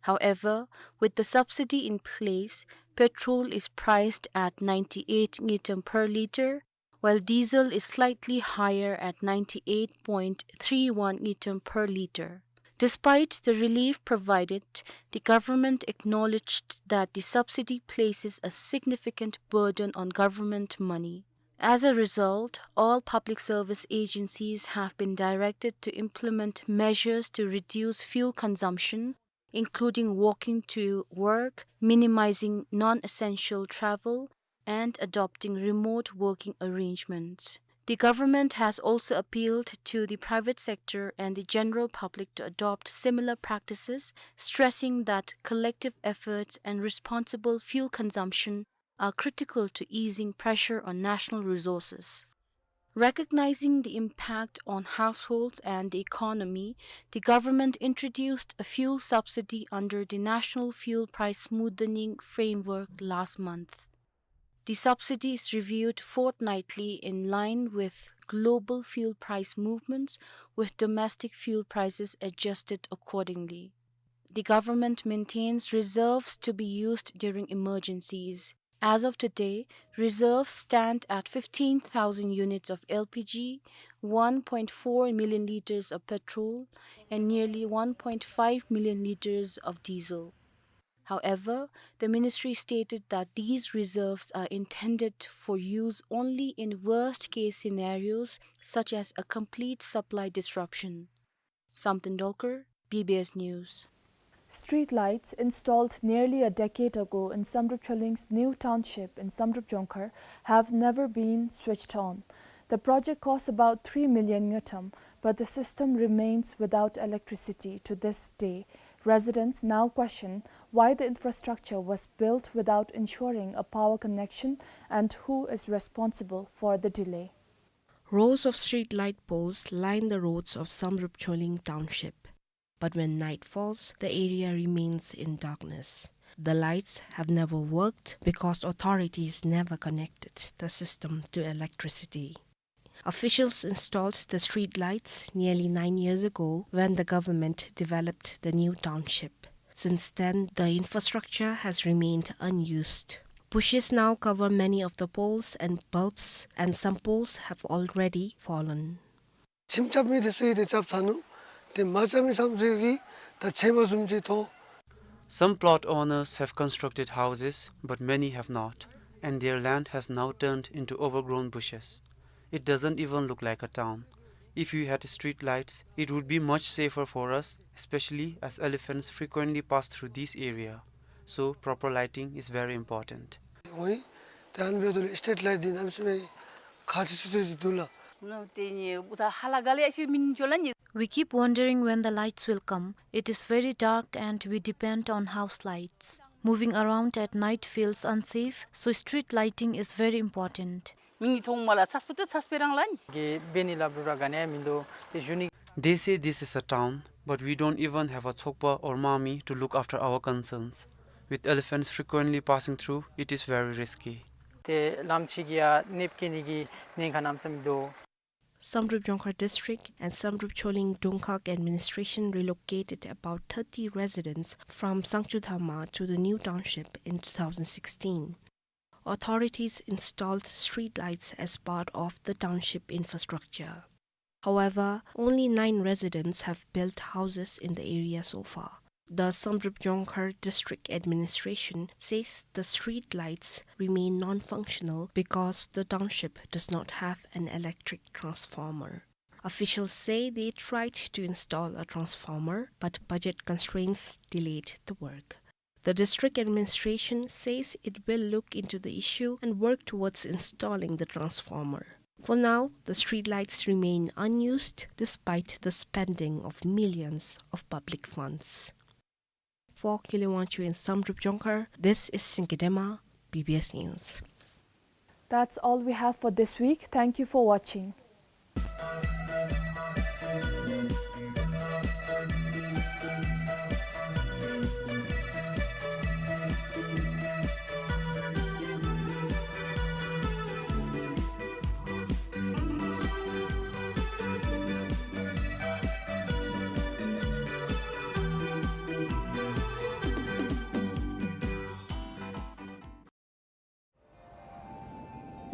However, with the subsidy in place, petrol is priced at ninety-eight ngultrum per litre, while diesel is slightly higher at ninety-eight point three one ngultrum per litre. Despite the relief provided, the government acknowledged that the subsidy places a significant burden on government money. As a result, all public service agencies have been directed to implement measures to reduce fuel consumption, including walking to work, minimizing non-essential travel, and adopting remote working arrangements. The government has also appealed to the private sector and the general public to adopt similar practices, stressing that collective efforts and responsible fuel consumption are critical to easing pressure on national resources. Recognizing the impact on households and the economy, the government introduced a fuel subsidy under the National Fuel Price Smoothening Framework last month. The subsidy is reviewed fortnightly in line with global fuel price movements, with domestic fuel prices adjusted accordingly. The government maintains reserves to be used during emergencies. As of today, reserves stand at fifteen thousand units of L P G, one point four million litres of petrol, and nearly one point five million litres of diesel. However, the ministry stated that these reserves are intended for use only in worst-case scenarios, such as a complete supply disruption. Samten Dolkar, B B S News. Street lights installed nearly a decade ago in Samdrup Choling's new township in Samdrup Jongkhar have never been switched on. The project costs about three million ngultrum, but the system remains without electricity to this day. Residents now question why the infrastructure was built without ensuring a power connection and who is responsible for the delay. Rows of street light poles line the roads of Samdrup Choling Township. But when night falls, the area remains in darkness. The lights have never worked because authorities never connected the system to electricity. Officials installed the street lights nearly nine years ago when the government developed the new township. Since then, the infrastructure has remained unused. Bushes now cover many of the poles and bulbs, and some poles have already fallen. ཁྱིམ་རྐྱབ་མི་དེ་ཚུ་གིས་དེ་རྐྱབ་ཚར་ནུག། དེ་མ་རྐྱབ་མི་ཚུ་གིས་ད་ཆད་པ་བཟུམ་ཅིག་ཐོབ། Some plot owners have constructed houses, but many have not, and their land has now turned into overgrown bushes. It doesn't even look like a town. If we had street lights, it would be much safer for us, especially as elephants frequently pass through this area. So, proper lighting is very important. ཝའི་ཏེ་ཨ་ནི་འབདཝ་ད་ལུ་སི་ཊི་རིཊ་ལའིཊ་འདི་གནམ་མེད་ས་མེད་ཁག་ཆེ་ཆེ་ཏོག་ཏོ་འདུག་ལགས། ནོ་ཏེ་ནི་འུ་ཐ་ཧ་ལ་ག་ལས་ཨ་ཤི་མིན་འགྱོ་ལ་ནི། We keep wondering when the lights will come. It is very dark and we depend on house lights. Moving around at night feels unsafe, so street lighting is very important. མི་ངི་ཐོག་མ་ལ་ཚས་པོ་ཏེ་ཚས་པེ་རང་ལ་ནི། གི་འབད་ནི་ལ་བུ་ར་ག་ནི་ཡང་མིན་འདུག་ཏེ་ཞུ་ནི། They say this is a town, but we don't even have a ཚོགས་པ་or མ་མི་to look after our concerns. With elephants frequently passing through, it is very risky. ཏེ་ལམ་ཕྱི་གི་ཡ་གནོདཔ་བཀལ་ནི་གི་ཉེན་ཁ་གནམ་མེད་ས་མེད་འདུག། Samdrup Jongkhar District and Samdrup Choling Dongkhag administration relocated about thirty residents from Sangchudhama to the new township in two thousand sixteen. Authorities installed streetlights as part of the township infrastructure. However, only nine residents have built houses in the area so far. The Samdrup Jongkhar District Administration says the street lights remain non-functional because the township does not have an electric transformer. Officials say they tried to install a transformer, but budget constraints delayed the work. The district administration says it will look into the issue and work towards installing the transformer. For now, the streetlights remain unused despite the spending of millions of public funds. For Kile Wangchuk in Samdrup Jongkhar, this is Singki Dema, B B S News. That's all we have for this week. Thank you for watching.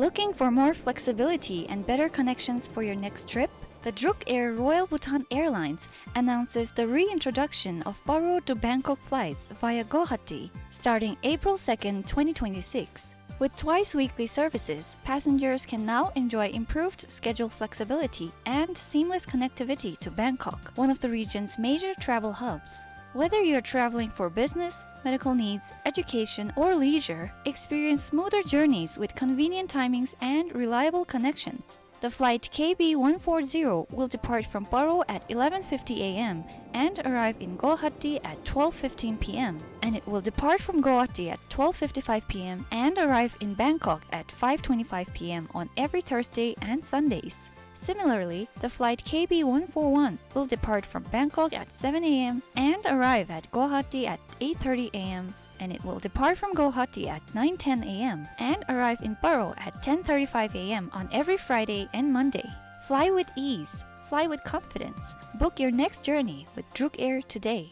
Looking for more flexibility and better connections for your next trip? The Druk Air Royal Bhutan Airlines announces the reintroduction of Paro to Bangkok flights via Guwahati starting April second, twenty twenty-six. With twice weekly services, passengers can now enjoy improved schedule flexibility and seamless connectivity to Bangkok, one of the region's major travel hubs. Whether you're traveling for business, medical needs, education, or leisure, experience smoother journeys with convenient timings and reliable connections. The flight K B one four zero will depart from Paro at eleven fifty A M and arrive in Guwahati at twelve fifteen P M, and it will depart from Guwahati at twelve fifty-five P M and arrive in Bangkok at five twenty-five P M on every Thursday and Sundays. Similarly, the flight K B one four one will depart from Bangkok at seven A M and arrive at Guwahati at eight thirty A M, and it will depart from Guwahati at nine ten A M and arrive in Paro at ten thirty-five A M on every Friday and Monday. Fly with ease. Fly with confidence. Book your next journey with Druk Air today.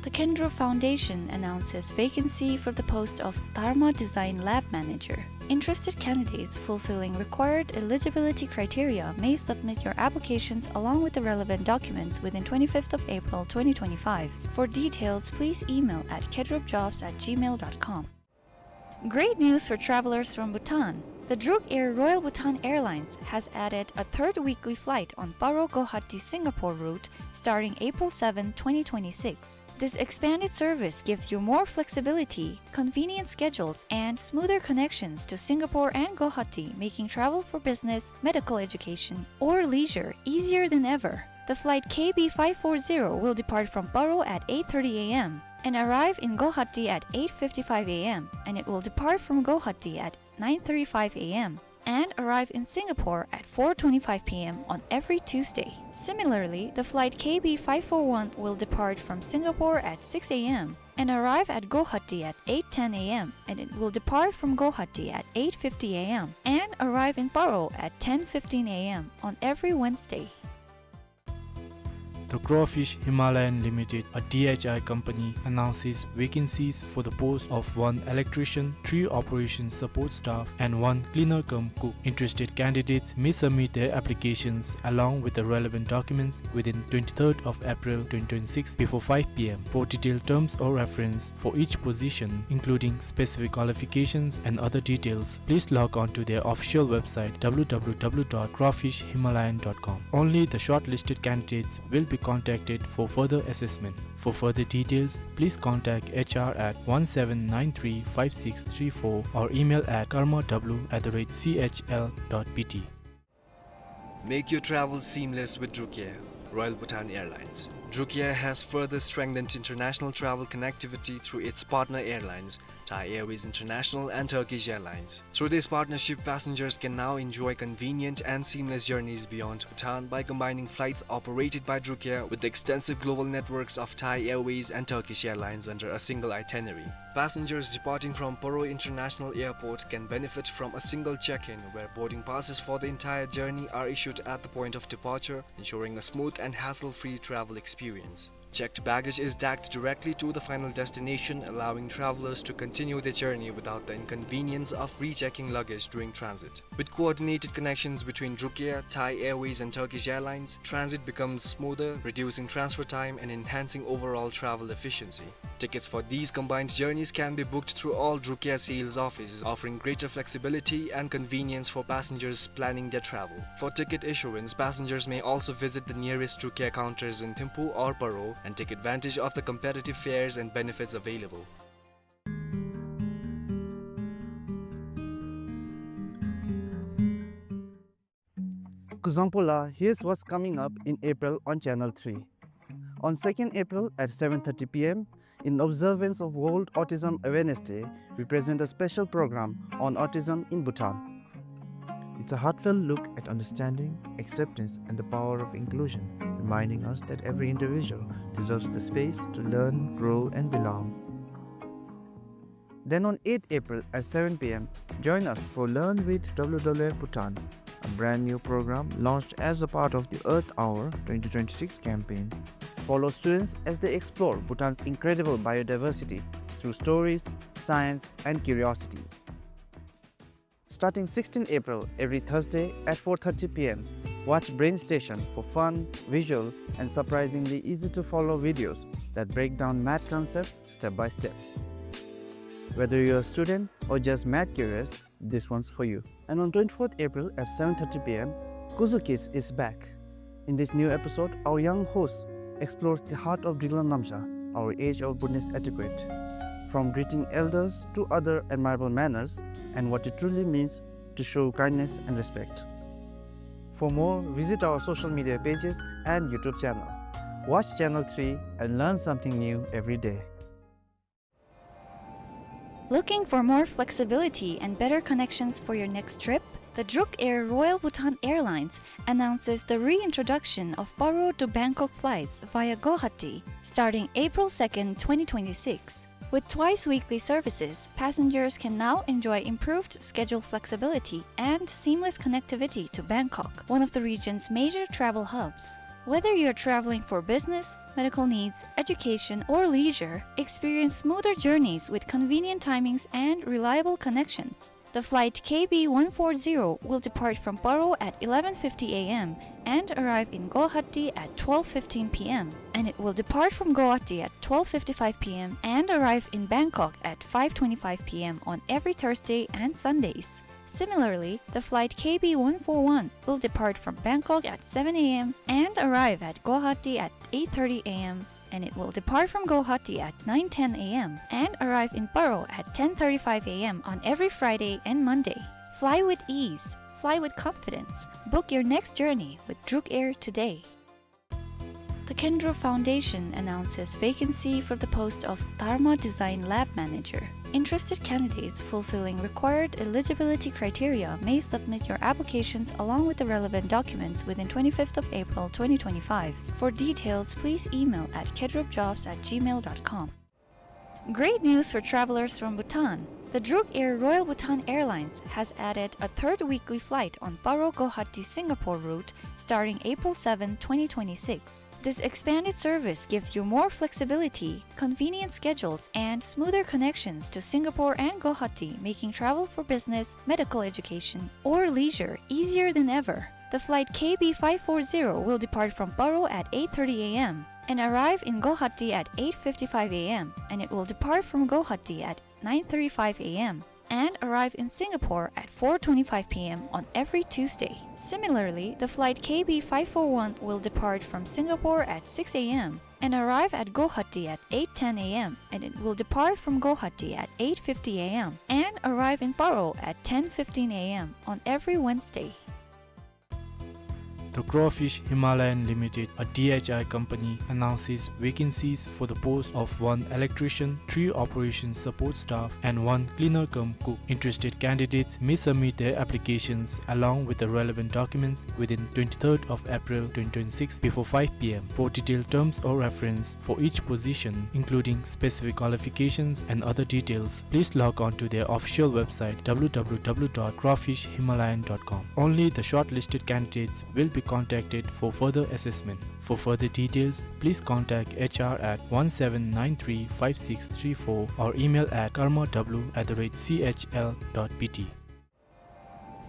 The Kendro Foundation announces vacancy for the post of Dharma Design Lab Manager. Interested candidates fulfilling required eligibility criteria may submit your applications along with the relevant documents within twenty-fifth of April twenty twenty-five. For details, please email at kedropjobs at gmail dot com. Great news for travelers from Bhutan. The Druk Air Royal Bhutan Airlines has added a third weekly flight on Paro Guwahati Singapore route starting April seventh, twenty twenty-six. This expanded service gives you more flexibility, convenient schedules, and smoother connections to Singapore and Guwahati, making travel for business, medical education, or leisure easier than ever. The flight K B five four zero will depart from Paro at eight thirty A M and arrive in Guwahati at eight fifty-five A M, and it will depart from Guwahati at nine thirty-five A M and arrive in Singapore at four twenty-five P M on every Tuesday. Similarly, the flight K B five four one will depart from Singapore at six A M and arrive at Guwahati at eight ten A M, and it will depart from Guwahati at eight fifty A M and arrive in Paro at ten fifteen A M on every Wednesday. The Crawfish Himalayan Limited, a D H I company, announces vacancies for the post of one electrician, three operation support staff, and one cleaner cum cook. Interested candidates may submit their applications along with the relevant documents within twenty-third of April twenty twenty-six before five P M. For detailed terms of reference for each position, including specific qualifications and other details, please log on to their official website, W W W dot crawfish himalayan dot com. Only the shortlisted candidates will be contacted for further assessment. For further details, please contact H R at one seven nine three five six three four or email at karma w at the rate C H L dot B T. Make your travel seamless with Druk Air, Royal Bhutan Airlines. Druk Air has further strengthened international travel connectivity through its partner airlines, Thai Airways International and Turkish Airlines. Through this partnership, passengers can now enjoy convenient and seamless journeys beyond Bhutan by combining flights operated by Druk Air with the extensive global networks of Thai Airways and Turkish Airlines under a single itinerary. Passengers departing from Paro International Airport can benefit from a single check-in, where boarding passes for the entire journey are issued at the point of departure, ensuring a smooth and hassle-free travel experience. Checked baggage is tagged directly to the final destination, allowing travelers to continue their journey without the inconvenience of rechecking luggage during transit. With coordinated connections between Druk Air, Thai Airways and Turkish Airlines, transit becomes smoother, reducing transfer time and enhancing overall travel efficiency. Tickets for these combined journeys can be booked through all Druk Air sales offices, offering greater flexibility and convenience for passengers planning their travel. For ticket issuance, passengers may also visit the nearest Druk Air counters in Thimphu or Paro and take advantage of the competitive fares and benefits available. Kuzuzangpo la, here's what's coming up in April on Channel three. On second April at seven thirty P M, in observance of World Autism Awareness Day, we present a special program on autism in Bhutan. It's a heartfelt look at understanding, acceptance, and the power of inclusion, reminding us that every individual deserves the space to learn, grow, and belong. Then on eighth April at seven P M, join us for Learn with W W F Bhutan, a brand new program launched as a part of the Earth Hour twenty twenty-six campaign. Follow students as they explore Bhutan's incredible biodiversity through stories, science, and curiosity. Starting sixteenth April, every Thursday at four thirty p m, watch Brain Station for fun, visual, and surprisingly easy-to-follow videos that break down math concepts step by step. Whether you're a student or just math curious, this one's for you. And on twenty-fourth April at seven thirty p m, Kuzu Kids is back. In this new episode, our young host explores the heart of Driklang Namsha, our age-old Buddhist etiquette, from greeting elders to other admirable manners and what it truly means to show kindness and respect. For more, visit our social media pages and YouTube channel. Watch Channel three and learn something new every day. Looking for more flexibility and better connections for your next trip? The Druk Air Royal Bhutan Airlines announces the reintroduction of Paro to Bangkok flights via Guwahati starting April second, twenty twenty-six. With twice weekly services, passengers can now enjoy improved schedule flexibility and seamless connectivity to Bangkok, one of the region's major travel hubs. Whether you're traveling for business, medical needs, education, or leisure, experience smoother journeys with convenient timings and reliable connections. The flight K B one four zero will depart from Paro at eleven fifty a m and arrive in Guwahati at twelve fifteen p m, and it will depart from Guwahati at twelve fifty-five p m and arrive in Bangkok at five twenty-five p m on every Thursday and Sundays. Similarly, the flight K B one four one will depart from Bangkok at seven a m and arrive at Guwahati at eight thirty a m, and it will depart from Guwahati at nine ten a m and arrive in Paro at ten thirty-five a m on every Friday and Monday. Fly with ease. Fly with confidence. Book your next journey with Druk Air today. The Kendro Foundation announces vacancy for the post of Dharma Design Lab Manager. Interested candidates fulfilling required eligibility criteria may submit your applications along with the relevant documents within twenty-fifth of April twenty twenty-five. For details, please email at kedropjobs at gmail dot com. Great news for travelers from Bhutan. The Druk Air Royal Bhutan Airlines has added a third weekly flight on Paro Guwahati Singapore route starting April seventh, twenty twenty-six. This expanded service gives you more flexibility, convenient schedules, and smoother connections to Singapore and Guwahati, making travel for business, medical education, or leisure easier than ever. The flight K B five four zero will depart from Paro at eight thirty a m and arrive in Guwahati at eight fifty-five a m, and it will depart from Guwahati at nine thirty-five a m and arrive in Singapore at four twenty-five p m on every Tuesday. Similarly, the flight K B five four one will depart from Singapore at six a m and arrive at Guwahati at eight ten a m, and it will depart from Guwahati at eight fifty a m and arrive in Paro at ten fifteen a m on every Wednesday. The Crawfish Himalayan Limited, a D H I company, announces vacancies for the post of one electrician, three operations support staff, and one cleaner cum cook. Interested candidates may submit their applications along with the relevant documents within twenty-third of April twenty twenty-six before five p m. For detailed terms of reference for each position, including specific qualifications and other details, please log on to their official website, w w w dot crawfish himalayan dot com. Only the shortlisted candidates will be contacted for further assessment. For further details, please contact H R at one seven nine three five six three four or email at karma w at the rate c h l dot b t.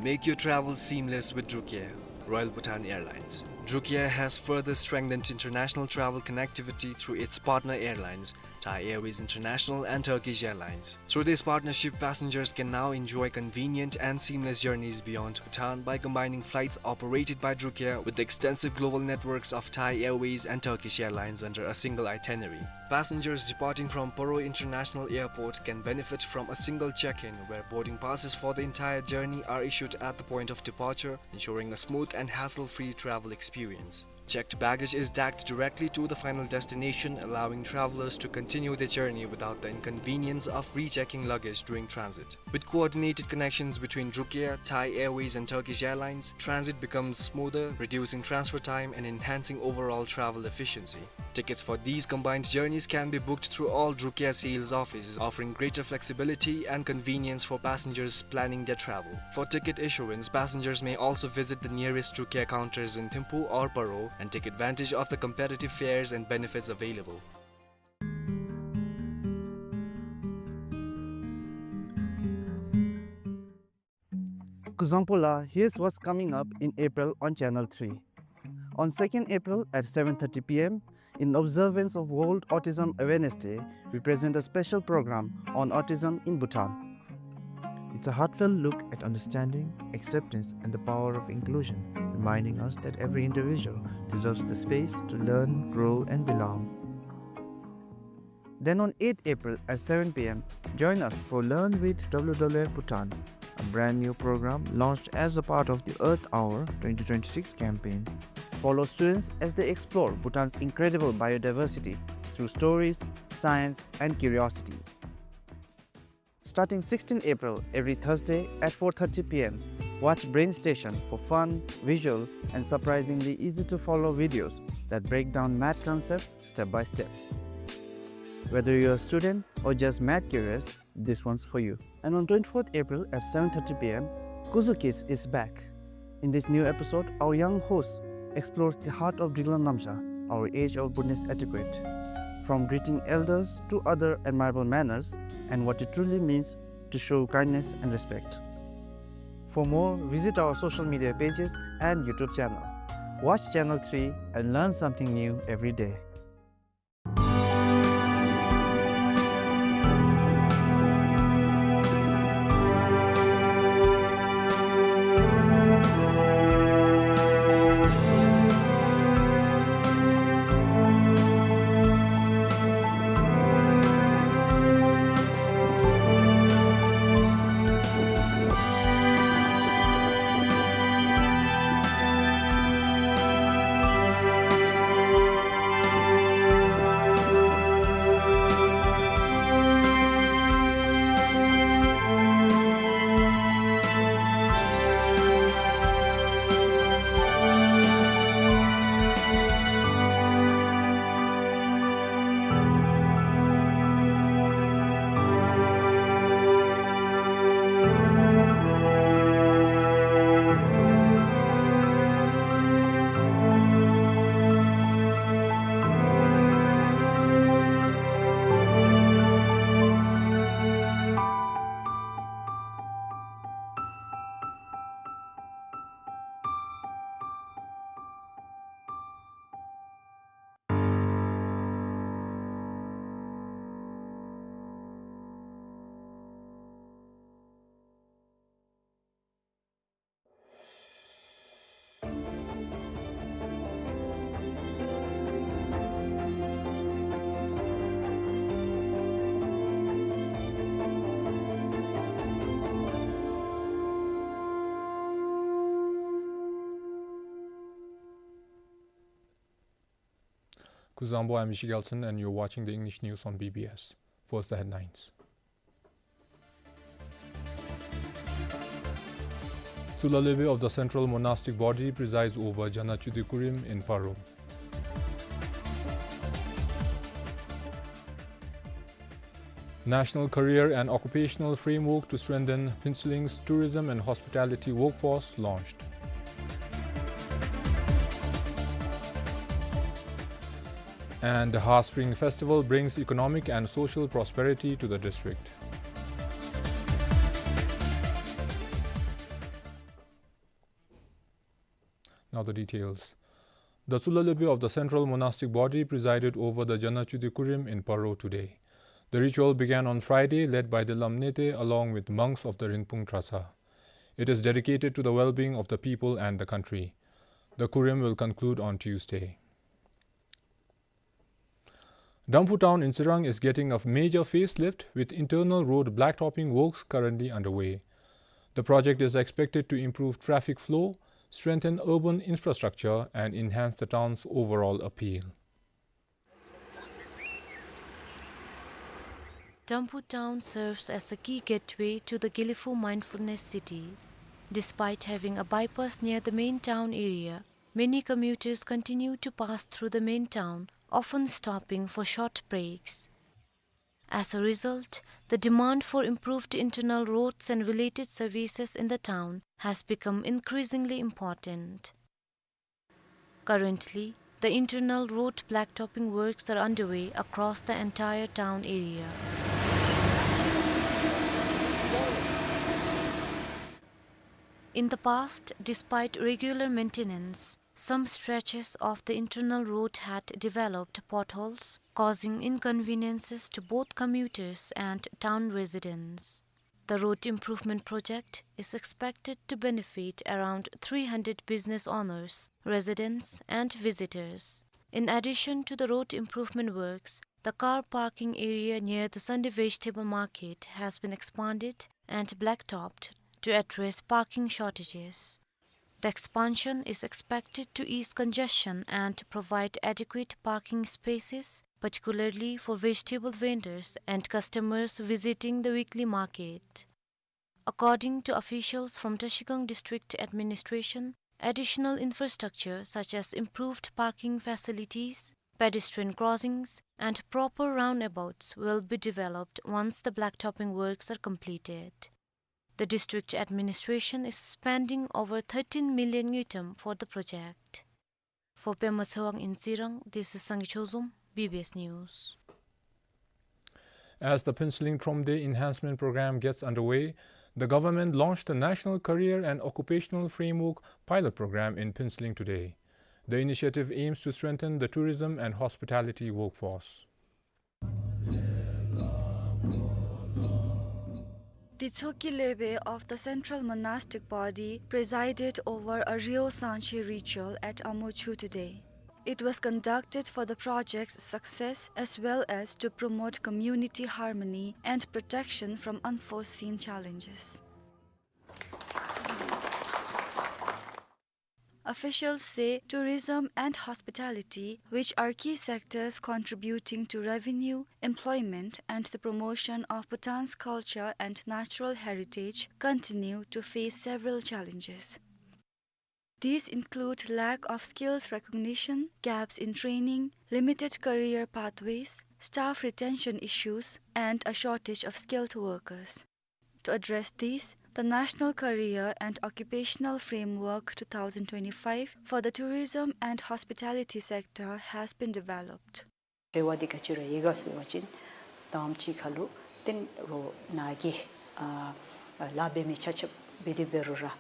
Make your travel seamless with Druk Air, Royal Bhutan Airlines. Druk Air has further strengthened international travel connectivity through its partner airlines, Thai Airways International and Turkish Airlines. Through this partnership, passengers can now enjoy convenient and seamless journeys beyond Bhutan by combining flights operated by Druk Air with the extensive global networks of Thai Airways and Turkish Airlines under a single itinerary. Passengers departing from Paro International Airport can benefit from a single check-in, where boarding passes for the entire journey are issued at the point of departure, ensuring a smooth and hassle-free travel experience. Checked baggage is tagged directly to the final destination, allowing travelers to continue their journey without the inconvenience of rechecking luggage during transit. With coordinated connections between Druk Air, Thai Airways and Turkish Airlines, transit becomes smoother, reducing transfer time and enhancing overall travel efficiency. Tickets for these combined journeys can be booked through all Druk Air sales offices, offering greater flexibility and convenience for passengers planning their travel. For ticket issuance, passengers may also visit the nearest Druk Air counters in Thimphu or Paro and take advantage of the competitive fares and benefits available. Zangpola, here's what's coming up in April on Channel three. On second April at seven thirty p m, in observance of World Autism Awareness Day, we present a special program on autism in Bhutan. It's a heartfelt look at understanding, acceptance, and the power of inclusion, reminding us that every individual deserves the space to learn, grow, and belong. Then on eighth April at seven p m, join us for Learn with W W F Bhutan, a brand new program launched as a part of the Earth Hour twenty twenty-six campaign. Follow students as they explore Bhutan's incredible biodiversity through stories, science, and curiosity. Starting sixteenth April, every Thursday at four thirty p m, watch Brain Station for fun, visual, and surprisingly easy-to-follow videos that break down math concepts step by step. Whether you're a student or just math curious, this one's for you. And on twenty-fourth April at seven thirty p m, Kuzu Kids is back. In this new episode, our young host explores the heart of Driklang Namsha, our age-old Bhutanese etiquette, from greeting elders to other admirable manners and what it truly means to show kindness and respect. For more, visit our social media pages and YouTube channel. Watch Channel three and learn something new every day. Kuzuzangpo, I'm Michie Gelson, and you're watching the English news on B B S. First, the headlines. Tsulha Lopen of the Central Monastic Body presides over Janachudi Kurim in Paro. National Career and Occupational Framework to strengthen Phuentsholing's tourism and hospitality workforce launched. And the Ha Spring Festival brings economic and social prosperity to the district. Now the details. The Tsulha Lopen of the Central Monastic Body presided over the Janachudi Kurim in Paro today. The ritual began on Friday, led by the Lamnete along with monks of the Rinpung Dratshang. It is dedicated to the well-being of the people and the country. The Kurim will conclude on Tuesday. Damphu town in Tsirang is getting a major facelift, with internal road blacktopping works currently underway. The project is expected to improve traffic flow, strengthen urban infrastructure, and enhance the town's overall appeal. Damphu town serves as a key gateway to the Gelephu Mindfulness City. Despite having a bypass near the main town area, many commuters continue to pass through the main town, often stopping for short breaks. As a result, the demand for improved internal roads and related services in the town has become increasingly important. Currently, the internal road blacktopping works are underway across the entire town area. In the past, despite regular maintenance, some stretches of the internal road had developed potholes, causing inconveniences to both commuters and town residents. The road improvement project is expected to benefit around three hundred business owners, residents, and visitors. In addition to the road improvement works, the car parking area near the Sunday vegetable market has been expanded and blacktopped to address parking shortages. The expansion is expected to ease congestion and provide adequate parking spaces, particularly for vegetable vendors and customers visiting the weekly market. According to officials from Trashigang District Administration, additional infrastructure such as improved parking facilities, pedestrian crossings, and proper roundabouts will be developed once the blacktopping works are completed. The district administration is spending over thirteen million ngultrum for the project. For Pema Tshewang in Tsirang, this is Sangay Chozom, B B S News. As the Phuentsholing Thromde Enhancement Program gets underway, the government launched the National Career and Occupational Framework Pilot Program in Phuentsholing today. The initiative aims to strengthen the tourism and hospitality workforce. The Tsokyi Lebe of the Central Monastic Body presided over a Ryo Sanche ritual at Amochu today. It was conducted for the project's success as well as to promote community harmony and protection from unforeseen challenges. Officials say tourism and hospitality, which are key sectors contributing to revenue, employment, and the promotion of Bhutan's culture and natural heritage, continue to face several challenges. These include lack of skills recognition, gaps in training, limited career pathways, staff retention issues, and a shortage of skilled workers. To address this, the National Career and Occupational Framework two thousand twenty-five for the tourism and hospitality sector has been developed. འབྲེལ་བ་འདི་ག་ཅི་ར་ཡོད་ག་ཟེར་བ་ཅིན་དང་པ་ཅིག་ཁར་ལུ་ཏེ་རོགས་ནཱ་གི་ཨ་ཨ་ལཱ་འབད་མི་ཆ་ཁྱབ་འབད་དེ་འབད་རུང་ར།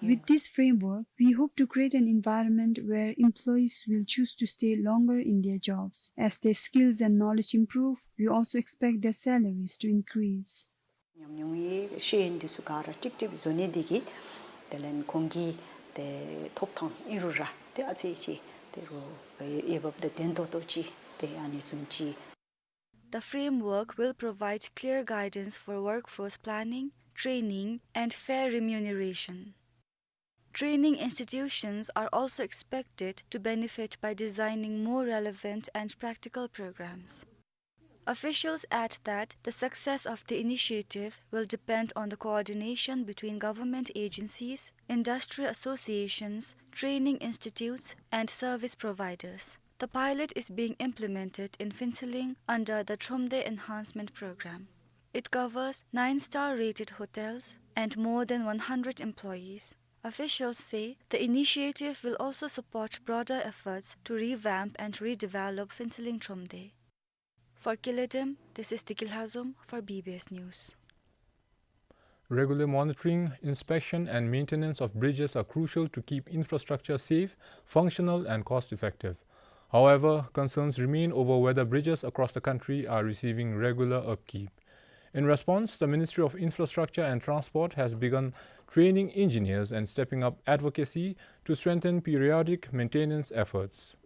With this framework, we hope to create an environment where employees will choose to stay longer in their jobs. As their skills and knowledge improve, we also expect their salaries to increase. ཉམས་མྱོང་གི་ཤེས་ཡོན་འདི་ཚུ་ག་ར་ཀྲིག་ཀྲི་བཟོ་ནི་འདི་གིས་དེ་ལས་ཁོང་གི་ཏེ་ཐོབ་ཐང་ཨིན་རུང་ར་ཏེ་ཨ་ཙི་ཅིག་ཏེ་རོགས་འོས་འབབ་དང་ལྡན་ཏོག་ཏོ་ཅིག་ཏེ་ཨ་ནི་བཟུམ་ཅིག། The framework will provide clear guidance for workforce planning, training, and fair remuneration. Training institutions are also expected to benefit by designing more relevant and practical programs. Officials add that the success of the initiative will depend on the coordination between government agencies, industry associations, training institutes, and service providers. The pilot is being implemented in Phuentsholing under the Thromde Enhancement Program. It covers nine-star rated hotels and more than one hundred employees. Officials say the initiative will also support broader efforts to revamp and redevelop Phuentsholing Thromde. For Kiledem, this is Deki Lhazom for B B S News. Regular monitoring, inspection, and maintenance of bridges are crucial to keep infrastructure safe, functional, and cost-effective. However, concerns remain over whether bridges across the country are receiving regular upkeep. In response, the Ministry of Infrastructure and Transport has begun training engineers and stepping up advocacy to strengthen periodic maintenance efforts.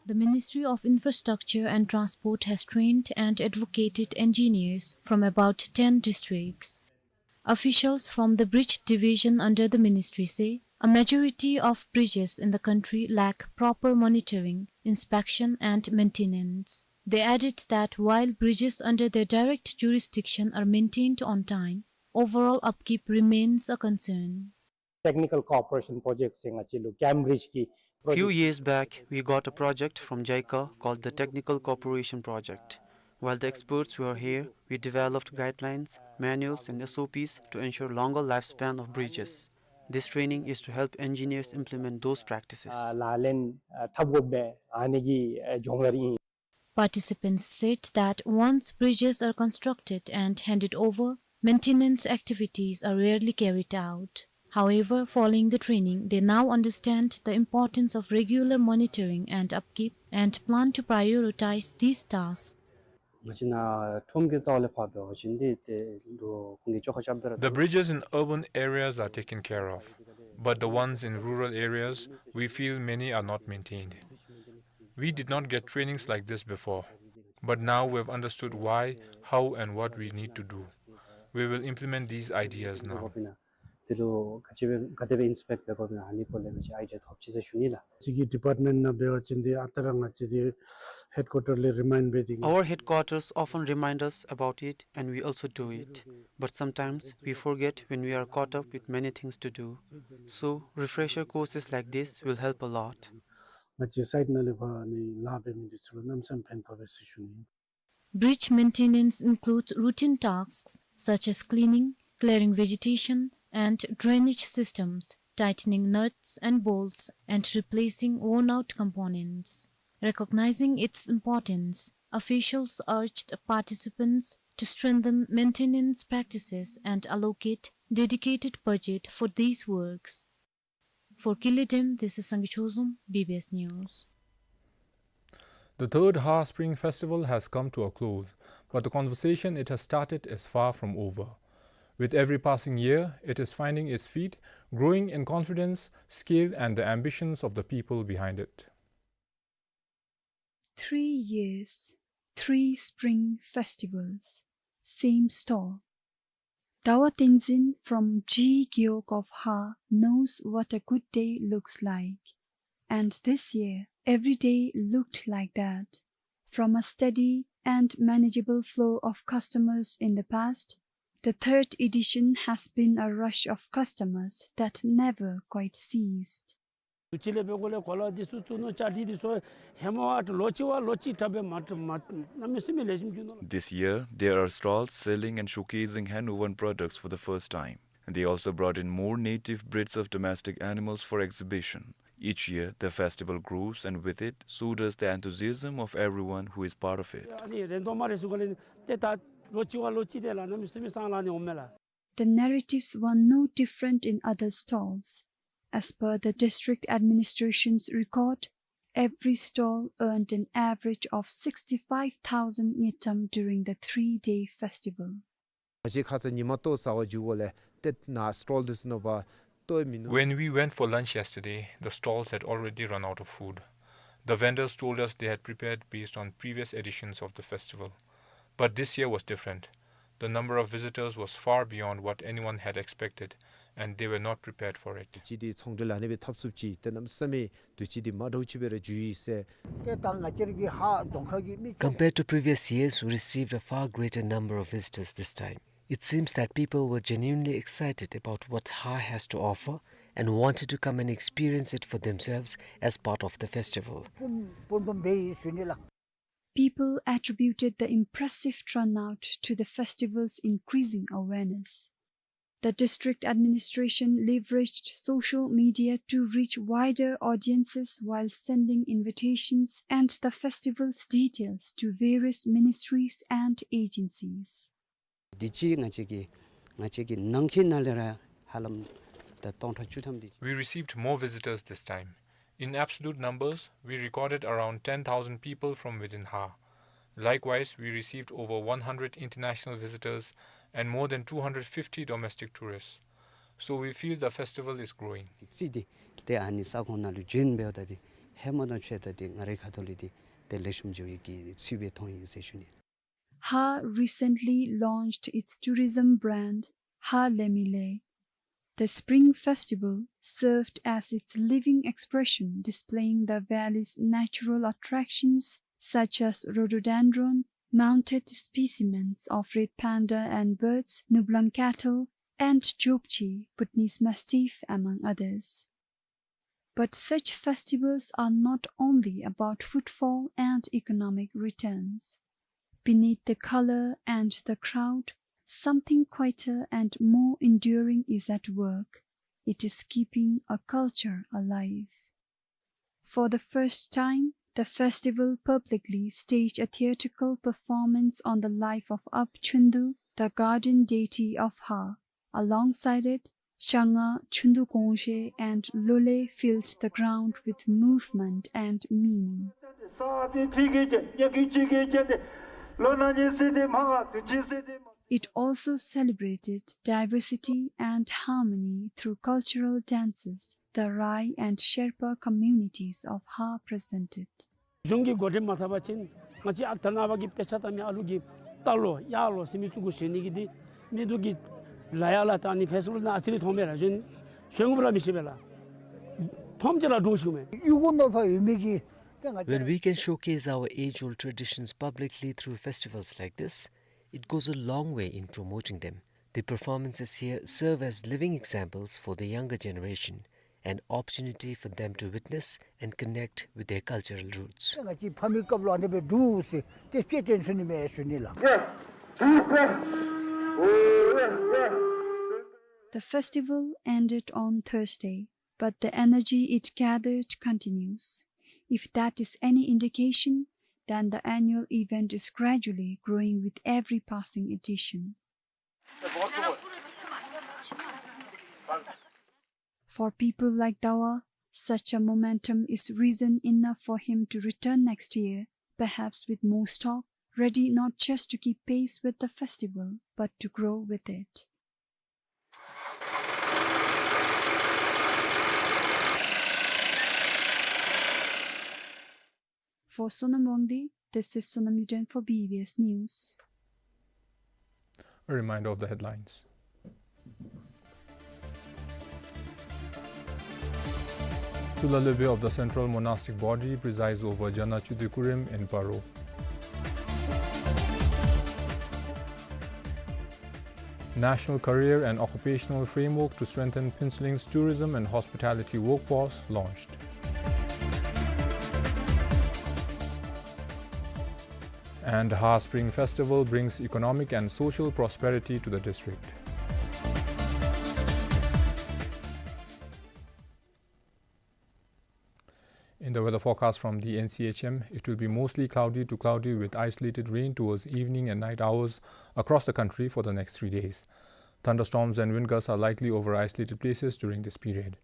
The Ministry of Infrastructure and Transport has trained and advocated engineers from about ten districts. Officials from the Bridge Division under the ministry say a majority of bridges in the country lack proper monitoring, inspection, and maintenance. They added that while bridges under their direct jurisdiction are maintained on time, overall upkeep remains a concern. Technical cooperation project ཟེར་ང་བཅས་ལུ་Cambridge གི Few project years back, we got a project from JICA called the Technical Cooperation Project. While the experts were here, we developed guidelines, manuals, and S O Ps to ensure longer lifespan of bridges. This training is to help engineers implement those practices. ཨ་ལག་ལེན་ཨ་འཐབ་དགོཔ་སྦེ་ཨ་ནི་གི་ཨ་སྦྱོང་བརྡར་ཨིན། Participants said that once bridges are constructed and handed over, Maintenance activities are rarely carried out. However, following the training, they now understand the importance of regular monitoring and upkeep and plan to prioritize these tasks. ང་བཅས་ནཱ་ཁྲོམ་གྱི་རྩ་བ་ལས་ཕར་འབད་བ་ཅིན་འདི་ཏེ་ལུ་ཁོང་གིས་བཅོ་ཁ་རྐྱབ་སྦེ་ར། The bridges in urban areas are taken care of, but the ones in rural areas, we feel many are not maintained. We did not get trainings like this before, but now we have understood why, how, and what we need to do. We will implement these ideas now. དེ་ལུ་ག་ཅི་སྦེ་ག་དེ་སྦེ་ཨིན་སི་པེཀཊ་འབད་དགོཔ་ཨིན་ན་ཨ་ནི་སྐོར་ལས་ང་བཅས་ཨའི་ཌི་ཡ་ཐོབ་ཅི་ཟེར་ཞུ་ནི་ལགས། ང་བཅས་ཀྱི་ཌི་པརཊ་མེནཊ་ནང་འབད་བ་ཅིན་འདི་ཨ་རྟག་ར་ང་བཅས་འདི་ཧེཌ་ཀོར་ཊར་ལས་རི་མའིནཌ་འབད་དེ། Our headquarters often remind us about it and we also do it. But sometimes we forget when we are caught up with many things to do. So, refresher courses like this will help a lot. ང་བཅས་སའིཊ་ནང་ལས་ཕར་ཨ་ནི་ལཱ་འབད་མི་འདི་ཚུ་ལུ་གནམ་མེད་ས་མེད་ཕན་ཐོགས་པས་ཟེར་ཞུ་ནི། Bridge maintenance includes routine tasks such as cleaning, clearing vegetation, and drainage systems, tightening nuts and bolts, and replacing worn-out components. Recognizing its importance, officials urged participants to strengthen maintenance practices and allocate dedicated budget for these works. For Kili Dem, this is Sangay Chozom, B B S News. The third Ha Spring Festival has come to a close, but the conversation it has started is far from over. With every passing year, it is finding its feet, growing in confidence, scale, and the ambitions of the people behind it. Three years, three spring festivals, same stall. Dawa Tenzin from G Gewog of Ha knows what a good day looks like. And this year, every day looked like that. From a steady and manageable flow of customers in the past, the third edition has been a rush of customers that never quite ceased. དུས་ཅི་ལས་འབད་གོ་ལས་གོ་ལ་འདི་ཚུ་བཙུགས་ནུག། ཅ་ཏི་འདི་ཚུ་ཧེ་མ་བ་ལོ་གཅིག་བ་ལོ་གཅིག་དྲག་སྦེ་མ་མ་གནམ་མེད་ས་མེད་ལེགས་ཤོམ་འགྱོ་ནུག་ལགས། This year, there are stalls selling and showcasing hand-woven products for the first time. They also brought in more native breeds of domestic animals for exhibition. Each year, the festival grows, and with it, so does the enthusiasm of everyone who is part of it. ཨ་ནི་རེ་དོ་མ་རེ་ཚུ་ག་ལས་ཏེ་ད་ལོ་གཅིག་བ་ལོ་གཅིག་དེ་ལགས་གནམ་མེད་ས་མེད་སང་ལང་ནི་འོང་མས་ལགས། The narratives were no different in other stalls. As per the district administration's record, every stall earned an average of sixty-five thousand ngultrum during the three-day festival. ང་བཅས་ཁ་ཙ་ཉིན་མ་ལྟོ་ཟ་བར་འགྱོཝ་ལས་ཏེ་ནཱ་སི་ཊོལ་འདི་ཚུ་ནང་ཕར་ལྟོ་མིན་ནུག། When we went for lunch yesterday, the stalls had already run out of food. The vendors told us they had prepared based on previous editions of the festival. But this year was different. The number of visitors was far beyond what anyone had expected, and they were not prepared for it. དུས་ཅི་འདི་ཚོང་འབྲེལ་ཨ་ནི་སྦེ་འཐབ་ཚུགསཔ་ཅིག་ཏེ་གནམ་མེད་ས་མེད་དུས་ཅི་འདི་མ་འདྲཝ་ཅིག་སྦེ་ར་འགྱོ་ཡི་ཟེར། ཏེ་ད་ང་བཅས་ར་གི་ཧཱ་གདོང་ཁ་གི་མི་ཚུ། Compared to previous years, we received a far greater number of visitors this time. It seems that people were genuinely excited about what Ha has to offer and wanted to come and experience it for themselves as part of the festival. སྤུན་སྤུན་སྤུན་འབད་ཡི་ཟེར་ཞུ་ནི་ལགས། People attributed the impressive turnout to the festival's increasing awareness. The district administration leveraged social media to reach wider audiences while sending invitations and the festival's details to various ministries and agencies. དུས་ཅི་ང་བཅས་ཀྱི་ང་བཅས་ཀྱི་ནང་འཁོད་ནང་ལས་ར་ཧ་ལམ་ད་སྟོང་ཕྲག་བཅུ་ཐམ་དེ་ཅིག། We received more visitors this time. In absolute numbers, we recorded around ten thousand people from within Ha. Likewise, we received over one hundred international visitors and more than two hundred fifty domestic tourists. So we feel the festival is growing. རྩིས་འདི་ཏེ་ཨ་ནི་ས་ཁོངས་ནང་ལུ་བྱོན་འབདཝ་ད་འདི་ཧེ་མ་དང་ཕྱདཔ་ད་འདི་ང་རའི་ཁ་ཐུག་ལས་འདི་ཏེ་ལེགས་ཤོམ་འགྱོ་ཡི་གི་ཚུལ་སྦེ་མཐོང་ཡི་ཟེར་ཞུ་ནི། Ha recently launched its tourism brand, Ha Lemile. The Spring Festival served as its living expression, displaying the valley's natural attractions such as rhododendron, mounted specimens of red panda and birds, Nublang cattle, and Chukchi, Bhutanese mastiff, among others. But such festivals are not only about footfall and economic returns. Beneath the color and the crowd, something quieter and more enduring is at work. It is keeping a culture alive. For the first time, the festival publicly staged a theatrical performance on the life of Ab Chundu, the guardian deity of Ha. Alongside it, Shanga, Chundu Kongzhe, and Lole filled the ground with movement and meaning. It also celebrated diversity and harmony through cultural dances the Rai and Sherpa communities of Ha presented. གཞུང་གིས་འགོ་ཁྲིད་མ་འཐབ་པ་ཅིན་ང་བཅས་ཨ་རྟ་ནང་པ་གི་དཔེ་ཆ་བལྟ་མི་ཨ་ལུ་གིས་རྟ་ལོ་གཡག་ལོ་ཟེར་མི་ཚུ་གུ་བཟོ་ནི་གི་འདི་མི་འདུག་གི་ལ་ཡ་ལ་ད་ནི་ཕེསི་ཊི་བཱལ་ནང་ཨ་ཙི་རེ་མཐོང་མས་ལགས། གཞན་གཞན་གུ་ར་མི་ཤེས་པས་ལགས། མཐོངམ་ཅིག་ར་འདྲོག་ཤི་མས། གཡུས་སྒོ་ནོར་བུ་ཡོད་མི་གི་ད་ང་བཅས། When we can showcase our age-old traditions publicly through festivals like this, it goes a long way in promoting them. The performances here serve as living examples for the younger generation, an opportunity for them to witness and connect with their cultural roots. ང་བཅས་ཕ་མའི་སྐབས་ལུ་ཨ་ནི་སྦེ་འདུག་ཟེར་ཏེ་དཔེ་སྟོན་ཚུགས་ནི་མས་ཟེར་ནི་ལགས། The festival ended on Thursday, but the energy it gathered continues. If that is any indication, then the annual event is gradually growing with every passing edition. For people like Dawa, such a momentum is reason enough for him to return next year, perhaps with more stock, ready not just to keep pace with the festival, but to grow with it. For Sonam Wangdi, this is Sonam Yuden for B B S News. A reminder of the headlines. Tshula Lobey of the Central Monastic Body presides over Jana Chude Kurim in Paro. National Career and Occupational Framework to strengthen Phuentsholin's tourism and hospitality workforce launched. And Ha Spring Festival brings economic and social prosperity to the district. In the weather forecast from the N C H M, it will be mostly cloudy to cloudy with isolated rain towards evening and night hours across the country for the next three days. Thunderstorms and wind gusts are likely over isolated places during this period.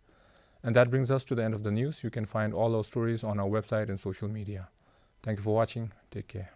And that brings us to the end of the news. You can find all our stories on our website and social media. Thank you for watching. Take care.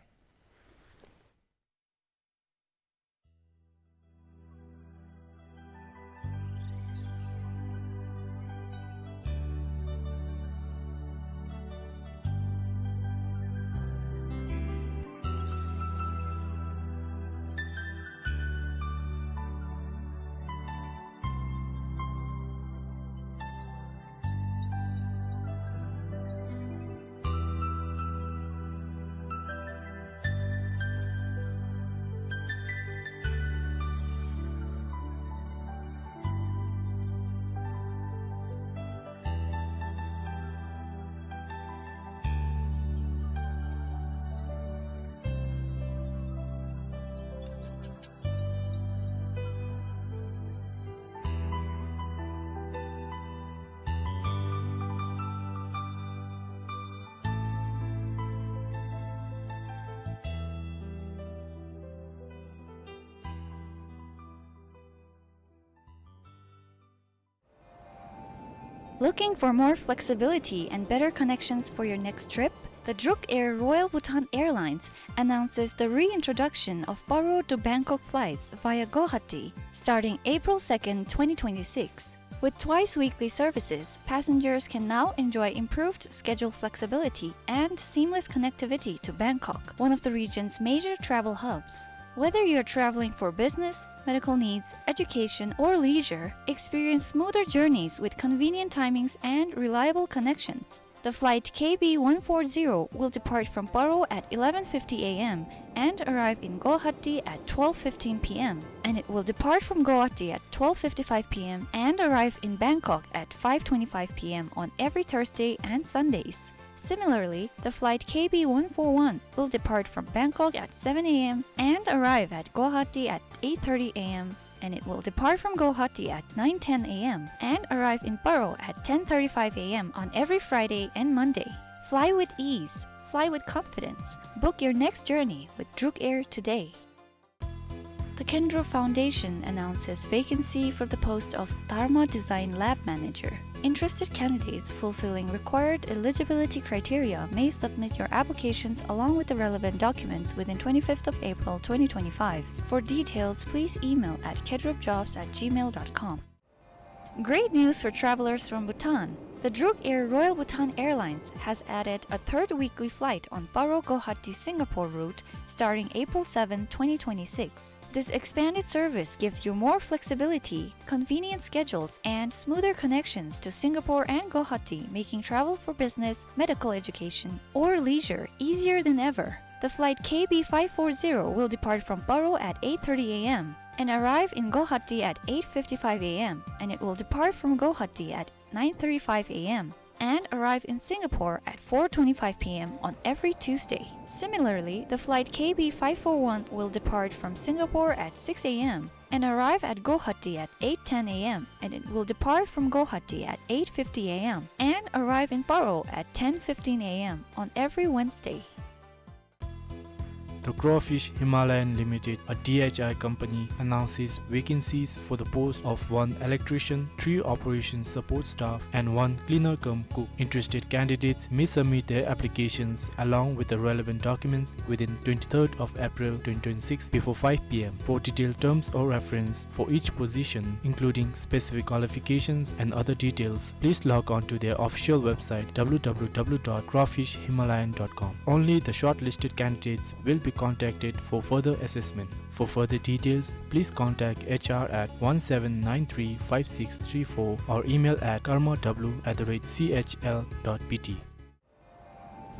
Looking for more flexibility and better connections for your next trip? The Druk Air Royal Bhutan Airlines announces the reintroduction of Paro to Bangkok flights via Guwahati, starting April second, twenty twenty-six. With twice weekly services, passengers can now enjoy improved schedule flexibility and seamless connectivity to Bangkok, one of the region's major travel hubs. Whether you're traveling for business, medical needs, education, or leisure, experience smoother journeys with convenient timings and reliable connections. The flight K B one four zero will depart from Paro at eleven fifty A M and arrive in Guwahati at twelve fifteen P M, and it will depart from Guwahati at twelve fifty-five P M and arrive in Bangkok at five twenty-five P M on every Thursday and Sundays. Similarly, the flight K B one four one will depart from Bangkok at seven A M and arrive at Guwahati at eight thirty A M, and it will depart from Guwahati at nine ten A M and arrive in Paro at ten thirty-five A M on every Friday and Monday. Fly with ease. Fly with confidence. Book your next journey with Druk Air today. The Kendro Foundation announces vacancy for the post of Dharma Design Lab Manager. Interested candidates fulfilling required eligibility criteria may submit your applications along with the relevant documents within twenty-fifth of April twenty twenty-five. For details, please email at kedropjobs at gmail dot com. Great news for travelers from Bhutan! The Druk Air Royal Bhutan Airlines has added a third weekly flight on Paro Guwahati Singapore route starting April seventh, twenty twenty-six. This expanded service gives you more flexibility, convenient schedules, and smoother connections to Singapore and Guwahati, making travel for business, medical education, or leisure easier than ever. The flight K B five four zero will depart from Paro at eight thirty A M and arrive in Guwahati at eight fifty-five A M, and it will depart from Guwahati at nine thirty-five A M and arrive in Singapore at four twenty-five P M on every Tuesday. Similarly, the flight K B five four one will depart from Singapore at six A M and arrive at Guwahati at eight ten A M, and it will depart from Guwahati at eight fifty A M and arrive in Paro at ten fifteen A M on every Wednesday. The Crawfish Himalayan Limited, a D H I company, announces vacancies for the post of one electrician, three operation support staff, and one cleaner cum cook. Interested candidates may submit their applications along with the relevant documents within twenty-third of April twenty twenty-six before five P M. For detailed terms of reference for each position, including specific qualifications and other details, please log on to their official website, W W W dot crawfish himalayan dot com. Only the shortlisted candidates will be contacted for further assessment. For further details, please contact H R at one seven nine three five six three four or email at karma W at the rate C H L dot B T.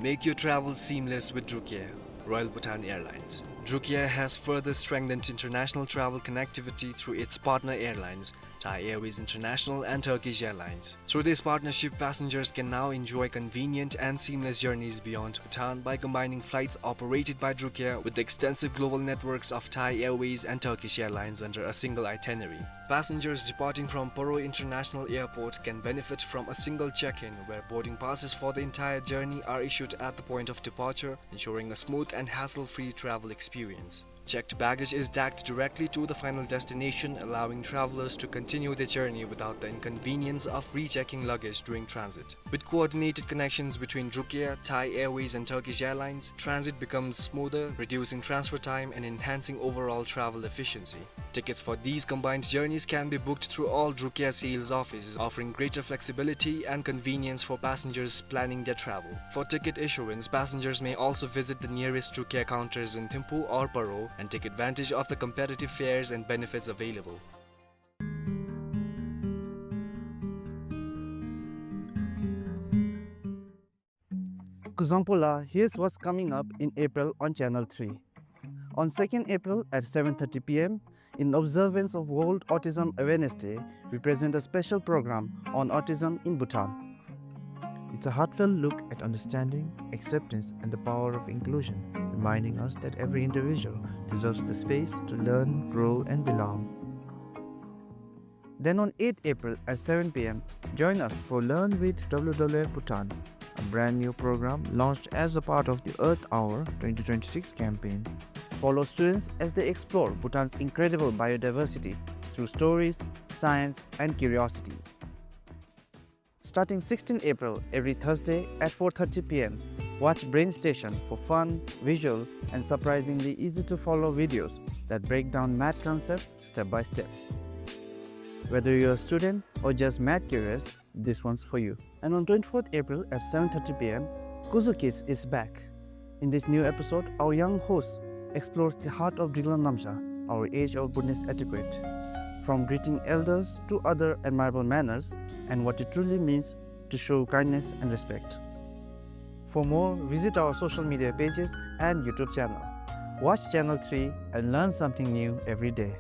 Make your travel seamless with Druk Air, Royal Bhutan Airlines. Druk Air has further strengthened international travel connectivity through its partner airlines, Thai Airways International and Turkish Airlines. Through this partnership, passengers can now enjoy convenient and seamless journeys beyond Bhutan by combining flights operated by Druk Air with the extensive global networks of Thai Airways and Turkish Airlines under a single itinerary. Passengers departing from Paro International Airport can benefit from a single check-in, where boarding passes for the entire journey are issued at the point of departure, ensuring a smooth and hassle-free travel experience. Checked baggage is tagged directly to the final destination, allowing travelers to continue their journey without the inconvenience of rechecking luggage during transit. With coordinated connections between Druk Air, Thai Airways and Turkish Airlines, transit becomes smoother, reducing transfer time and enhancing overall travel efficiency. Tickets for these combined journeys can be booked through all Druk Air sales offices, offering greater flexibility and convenience for passengers planning their travel. For ticket issuance, passengers may also visit the nearest Druk Air counters in Thimphu or Paro and take advantage of the competitive fares and benefits available. Kuzuzangpo la, here's what's coming up in April on Channel three. On second April at seven thirty P M, in observance of World Autism Awareness Day, we present a special program on autism in Bhutan. It's a heartfelt look at understanding, acceptance, and the power of inclusion, reminding us that every individual deserves the space to learn, grow, and belong. Then on eighth April at seven P M, join us for Learn with W W F Bhutan, a brand new program launched as a part of the Earth Hour twenty twenty-six campaign. Follow students as they explore Bhutan's incredible biodiversity through stories, science, and curiosity. Starting sixteenth April, every Thursday at four thirty P M, watch Brain Station for fun, visual, and surprisingly easy-to-follow videos that break down math concepts step by step. Whether you're a student or just math curious, this one's for you. And on twenty-fourth April at seven thirty P M, Kuzu Kids is back. In this new episode, our young host explores the heart of Driklang Namsha, our age-old Bhutanese etiquette, from greeting elders to other admirable manners and what it truly means to show kindness and respect. For more, visit our social media pages and YouTube channel. Watch Channel three and learn something new every day.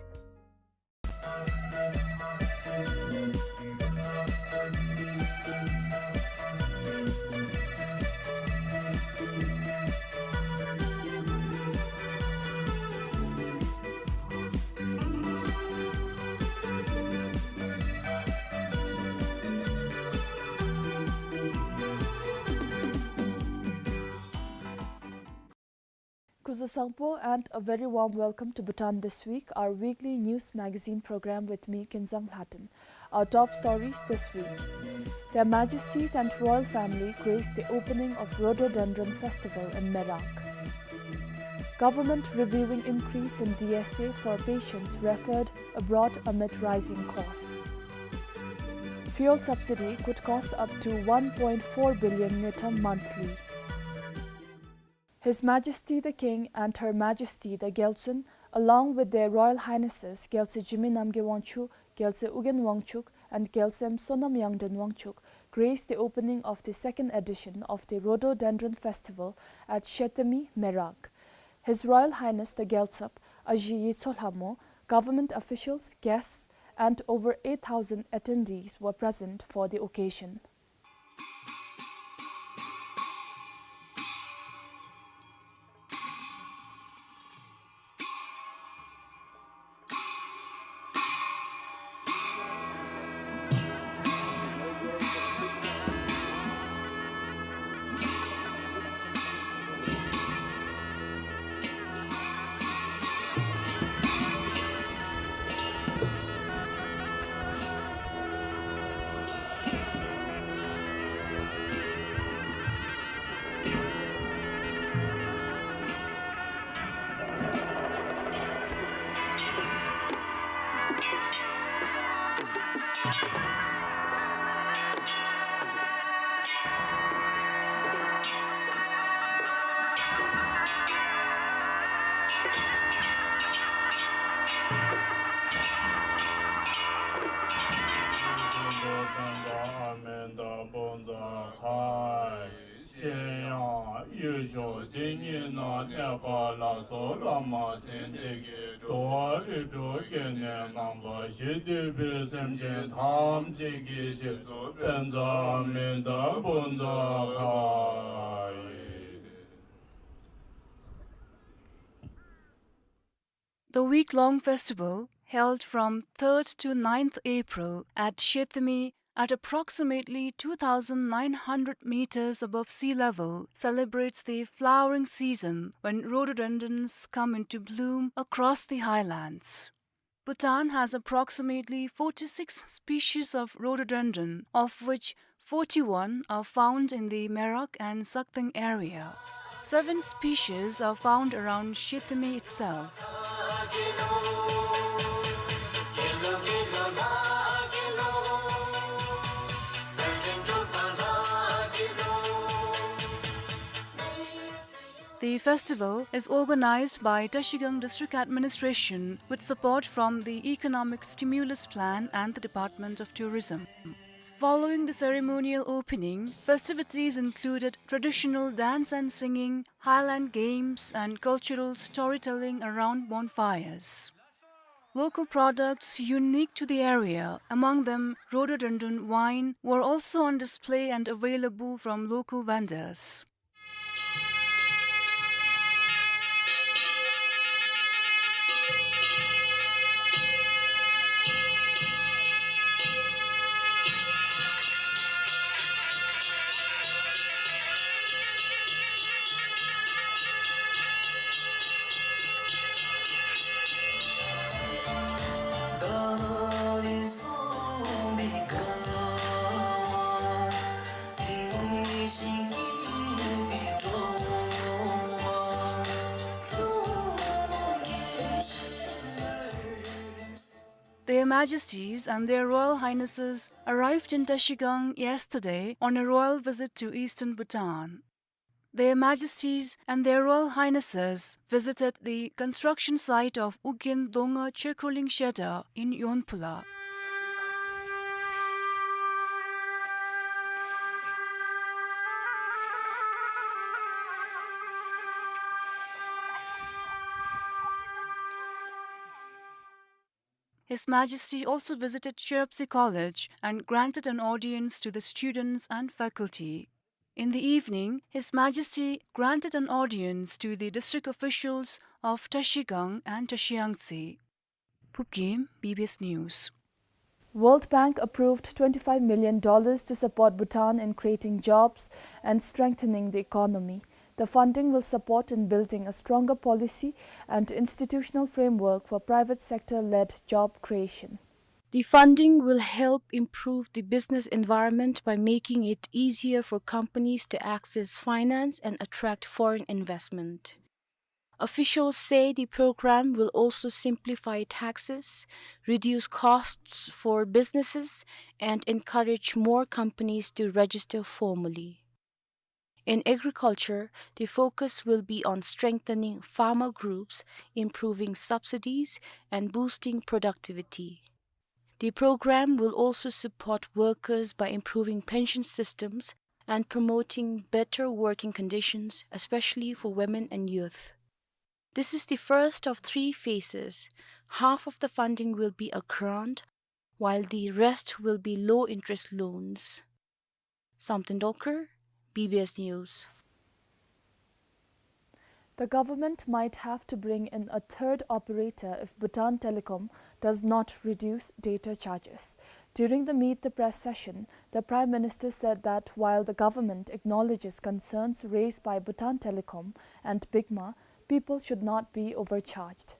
Luzon Sangpo and a very warm welcome to Bhutan This Week, our weekly news magazine program with me, Kinzang Lhaden. Our top stories this week. Their Majesties and Royal Family grace the opening of Rhododendron Festival in Merak. Government reviewing increase in D S A for patients referred abroad amid rising costs. Fuel subsidy could cost up to one point four billion ngultrum monthly. His Majesty the King and Her Majesty the Gyaltsuen, along with Their Royal Highnesses Gyaltsuen Jigme Namgay Wangchuck, Gyaltsuen Ugyen Wangchuck, and Gyaltsuen Sonam Yangden Wangchuck, graced the opening of the second edition of the Rhododendron Festival at Shethemi, Merak. His Royal Highness the Gyaltsap, Aji Yitso Lhamo, government officials, guests, and over eight thousand attendees were present for the occasion. གཞན་ཡང་ཡུལ་ཕྱོགས་དེ་ཉིད་ན་གནས་པ་ལ་སོགས་བླ་མ་སེམས་དཔའ་གིས་འགྲོ་བ་རིགས་དྲུག་ཀུན་ནས་རྔམ་པ་ཞི་སྟེ་སྦེ་སེམས་ཅན་ཐམས་ཅད་ཀྱི་ཞབས་སུ་དཔལ་འཛམ་གླིང་དང་བུམ་འཛམ་བུ་ག་ཡི། The week-long festival, held from third to ninth April at Shethemi, at approximately two thousand nine hundred meters above sea level, celebrates the flowering season when rhododendrons come into bloom across the highlands. Bhutan has approximately forty-six species of rhododendron, of which forty-one are found in the Merak and Sakteng area. Seven species are found around Shethemi itself. The festival is organized by Trashigang District Administration with support from the Economic Stimulus Plan and the Department of Tourism. Following the ceremonial opening, festivities included traditional dance and singing, highland games, and cultural storytelling around bonfires. Local products unique to the area, among them rhododendron wine, were also on display and available from local vendors. Their Majesties and Their Royal Highnesses arrived in Trashigang yesterday on a royal visit to eastern Bhutan. Their Majesties and Their Royal Highnesses visited the construction site of Ugyen Dongma Chekhorling Shedar in Yonphula. His Majesty also visited Shiropse College and granted an audience to the students and faculty. In the evening, His Majesty granted an audience to the district officials of Trashigang and Trashiyangtse. Phubgim, B B S News. World Bank approved twenty-five million dollars to support Bhutan in creating jobs and strengthening the economy. The funding will support in building a stronger policy and institutional framework for private sector-led job creation. The funding will help improve the business environment by making it easier for companies to access finance and attract foreign investment. Officials say the program will also simplify taxes, reduce costs for businesses, and encourage more companies to register formally. In agriculture, the focus will be on strengthening farmer groups, improving subsidies, and boosting productivity. The program will also support workers by improving pension systems and promoting better working conditions, especially for women and youth. This is the first of three phases. Half of the funding will be a grant, while the rest will be low-interest loans. Samten Dolkar, B B S News. The government might have to bring in a third operator if Bhutan Telecom does not reduce data charges. During the Meet the Press session, the Prime Minister said that while the government acknowledges concerns raised by Bhutan Telecom and BICMA, people should not be overcharged.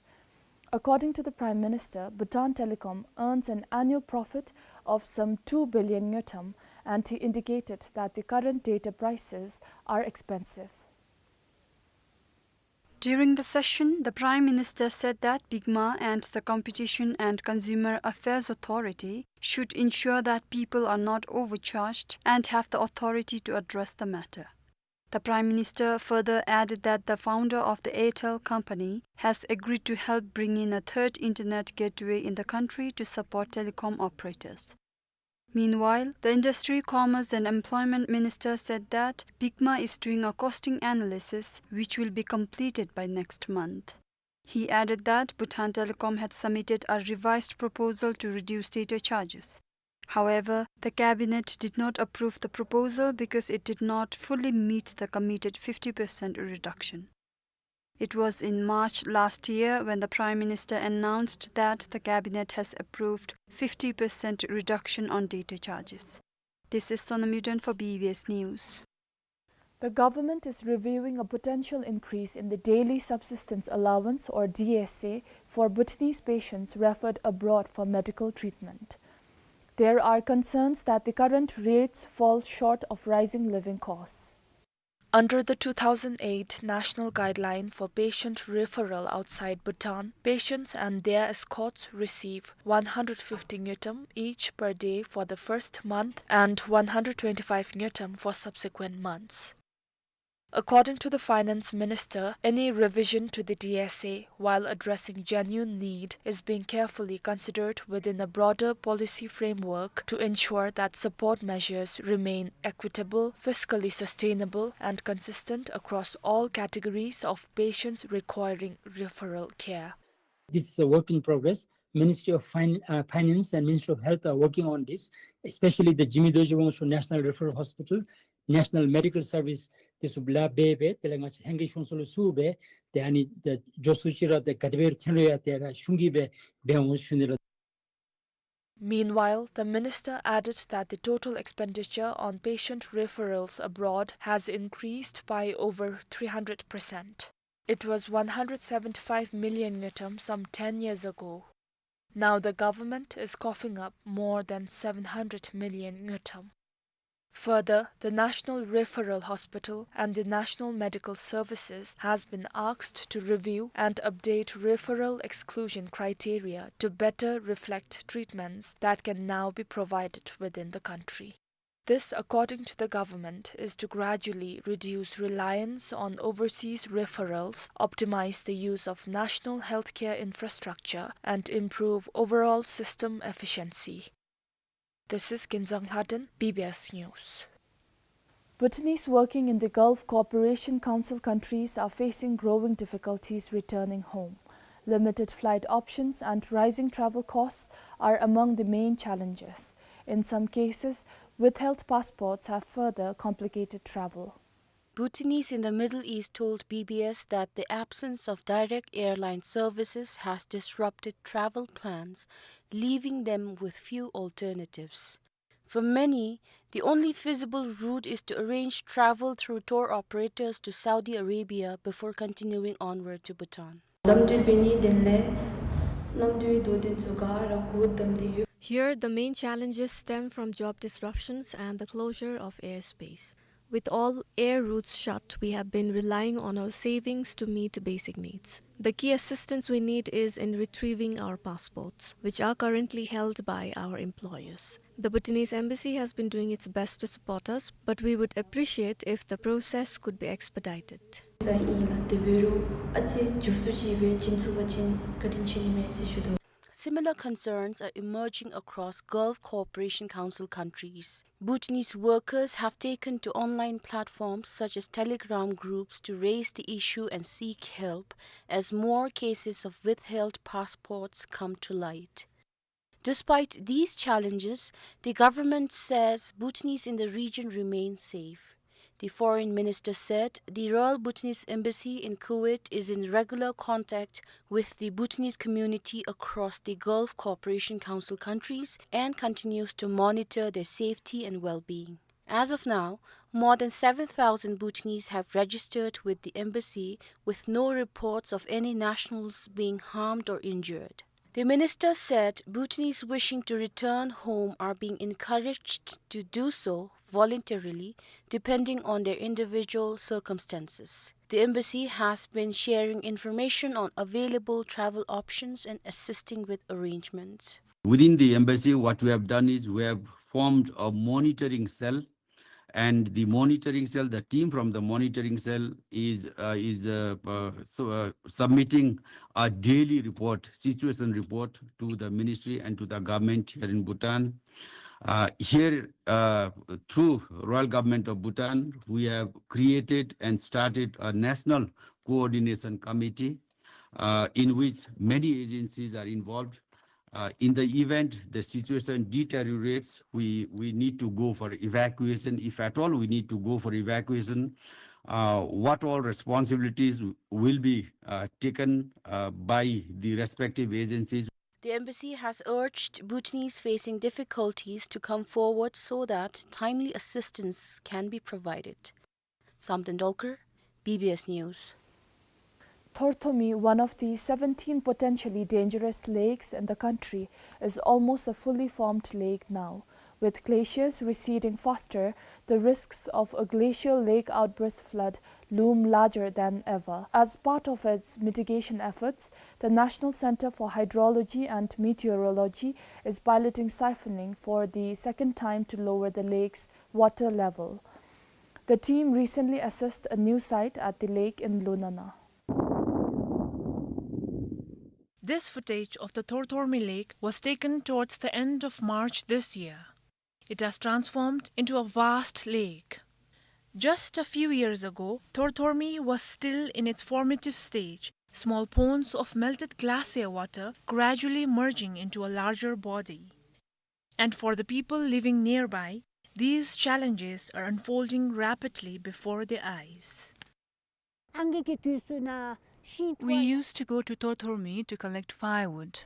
According to the Prime Minister, Bhutan Telecom earns an annual profit of some two billion ngultrum, and he indicated that the current data prices are expensive. During the session, the Prime Minister said that BICMA and the Competition and Consumer Affairs Authority should ensure that people are not overcharged and have the authority to address the matter. The Prime Minister further added that the founder of the Airtel company has agreed to help bring in a third internet gateway in the country to support telecom operators. Meanwhile, the Industry, Commerce and Employment Minister said that BICMA is doing a costing analysis which will be completed by next month. He added that Bhutan Telecom had submitted a revised proposal to reduce data charges. However, the cabinet did not approve the proposal because it did not fully meet the committed fifty percent reduction. It was in March last year when the Prime Minister announced that the cabinet has approved fifty percent reduction on data charges. This is Sonam Yuden for B B S News. The government is reviewing a potential increase in the daily subsistence allowance, or D S A, for Bhutanese patients referred abroad for medical treatment. There are concerns that the current rates fall short of rising living costs. Under the two thousand eight National Guideline for Patient Referral Outside Bhutan, patients and their escorts receive one hundred fifty ngultrum each per day for the first month and one hundred twenty-five ngultrum for subsequent months. According to the Finance Minister, any revision to the D S A, while addressing genuine need, is being carefully considered within a broader policy framework to ensure that support measures remain equitable, fiscally sustainable, and consistent across all categories of patients requiring referral care. This is a work in progress. Ministry of Fin-, uh, Finance and Ministry of Health are working on this, especially the Jigme Dorji Wangchuck National Referral Hospital, National Medical Service, this will be, be, དེ་ལས་ང་བཅས་ལྷན་རྒྱས་གཞུང་ཚོགས་ལུ་ཞུ་སྦེ་དེ་ཨ་ནི་དེ་འགྱོ་ཚུགས་ཅི་ར་དེ་ག་དེ་སྦེ་ཐོན་རུང་ཡང་དེ་ར་གཞུང་གིས་སྦེ་འབད་འོང་ཞུ་ནི་ལགས། Meanwhile, the minister added that the total expenditure on patient referrals abroad has increased by over three hundred percent. It was one hundred seventy-five million ngultrum some ten years ago. Now the government is coughing up more than seven hundred million ngultrum. Further, the National Referral Hospital and the National Medical Services has been asked to review and update referral exclusion criteria to better reflect treatments that can now be provided within the country. This, according to the government, is to gradually reduce reliance on overseas referrals, optimize the use of national healthcare infrastructure, and improve overall system efficiency. This is Kinzang Lhaden, B B S News. Bhutanese working in the Gulf Cooperation Council countries are facing growing difficulties returning home. Limited flight options and rising travel costs are among the main challenges. In some cases, withheld passports have further complicated travel. Bhutanese in the Middle East told B B S that the absence of direct airline services has disrupted travel plans, leaving them with few alternatives. For many, the only feasible route is to arrange travel through tour operators to Saudi Arabia before continuing onward to Bhutan. གནམ་གྲུ་འབད་ནི་དེ་ལས་གནམ་གྲུའི་དོ་དེ་ཚུ་ག་ར་གུ་བསྡམས་ཏེ་ཡོད། Here, the main challenges stem from job disruptions and the closure of airspace. With all air routes shut, we have been relying on our savings to meet basic needs. The key assistance we need is in retrieving our passports, which are currently held by our employers. The Bhutanese embassy has been doing its best to support us, but we would appreciate if the process could be expedited. ས་ཨིན་ལགས། དེ་འབད་རུང་ཨ་ཙི་མགྱོགས་སུ་ཅིག་སྦེ་བྱིན་ཚུགས་པ་ཅིན་བཀའ་དྲིན་ཆེ་ནི་མས་ཟེར་ཞུ་དོ། Similar concerns are emerging across Gulf Cooperation Council countries. Bhutanese workers have taken to online platforms such as Telegram groups to raise the issue and seek help as more cases of withheld passports come to light. Despite these challenges, the government says Bhutanese in the region remain safe. The foreign minister said the Royal Bhutanese Embassy in Kuwait is in regular contact with the Bhutanese community across the Gulf Cooperation Council countries and continues to monitor their safety and well-being. As of now, more than seven thousand Bhutanese have registered with the embassy, with no reports of any nationals being harmed or injured. The minister said Bhutanese wishing to return home are being encouraged to do so voluntarily, depending on their individual circumstances. The embassy has been sharing information on available travel options and assisting with arrangements. Within the embassy, what we have done is we have formed a monitoring cell, and the monitoring cell, the team from the monitoring cell is, uh, is, uh, uh, so, uh, submitting a daily report, situation report to the ministry and to the government here in Bhutan. Uh, here, uh, through Royal Government of Bhutan, we have created and started a national coordination committee, uh, in which many agencies are involved. Uh, in the event the situation deteriorates, we, we need to go for evacuation. If at all we need to go for evacuation, uh, what all responsibilities will be, uh, taken, uh, by the respective agencies? The embassy has urged Bhutanese facing difficulties to come forward so that timely assistance can be provided. Samten Dolkar, B B S News. Thorthormi, one of the seventeen potentially dangerous lakes in the country, is almost a fully formed lake now. With glaciers receding faster, the risks of a glacial lake outburst flood loom larger than ever. As part of its mitigation efforts, the National Center for Hydrology and Meteorology is piloting siphoning for the second time to lower the lake's water level. The team recently assessed a new site at the lake in Lunana. This footage of the Thorthormi Lake was taken towards the end of March this year. It has transformed into a vast lake. Just a few years ago, Thorthormi was still in its formative stage, small ponds of melted glacier water gradually merging into a larger body. And for the people living nearby, these challenges are unfolding rapidly before their eyes. We used to go to Thorthormi to collect firewood.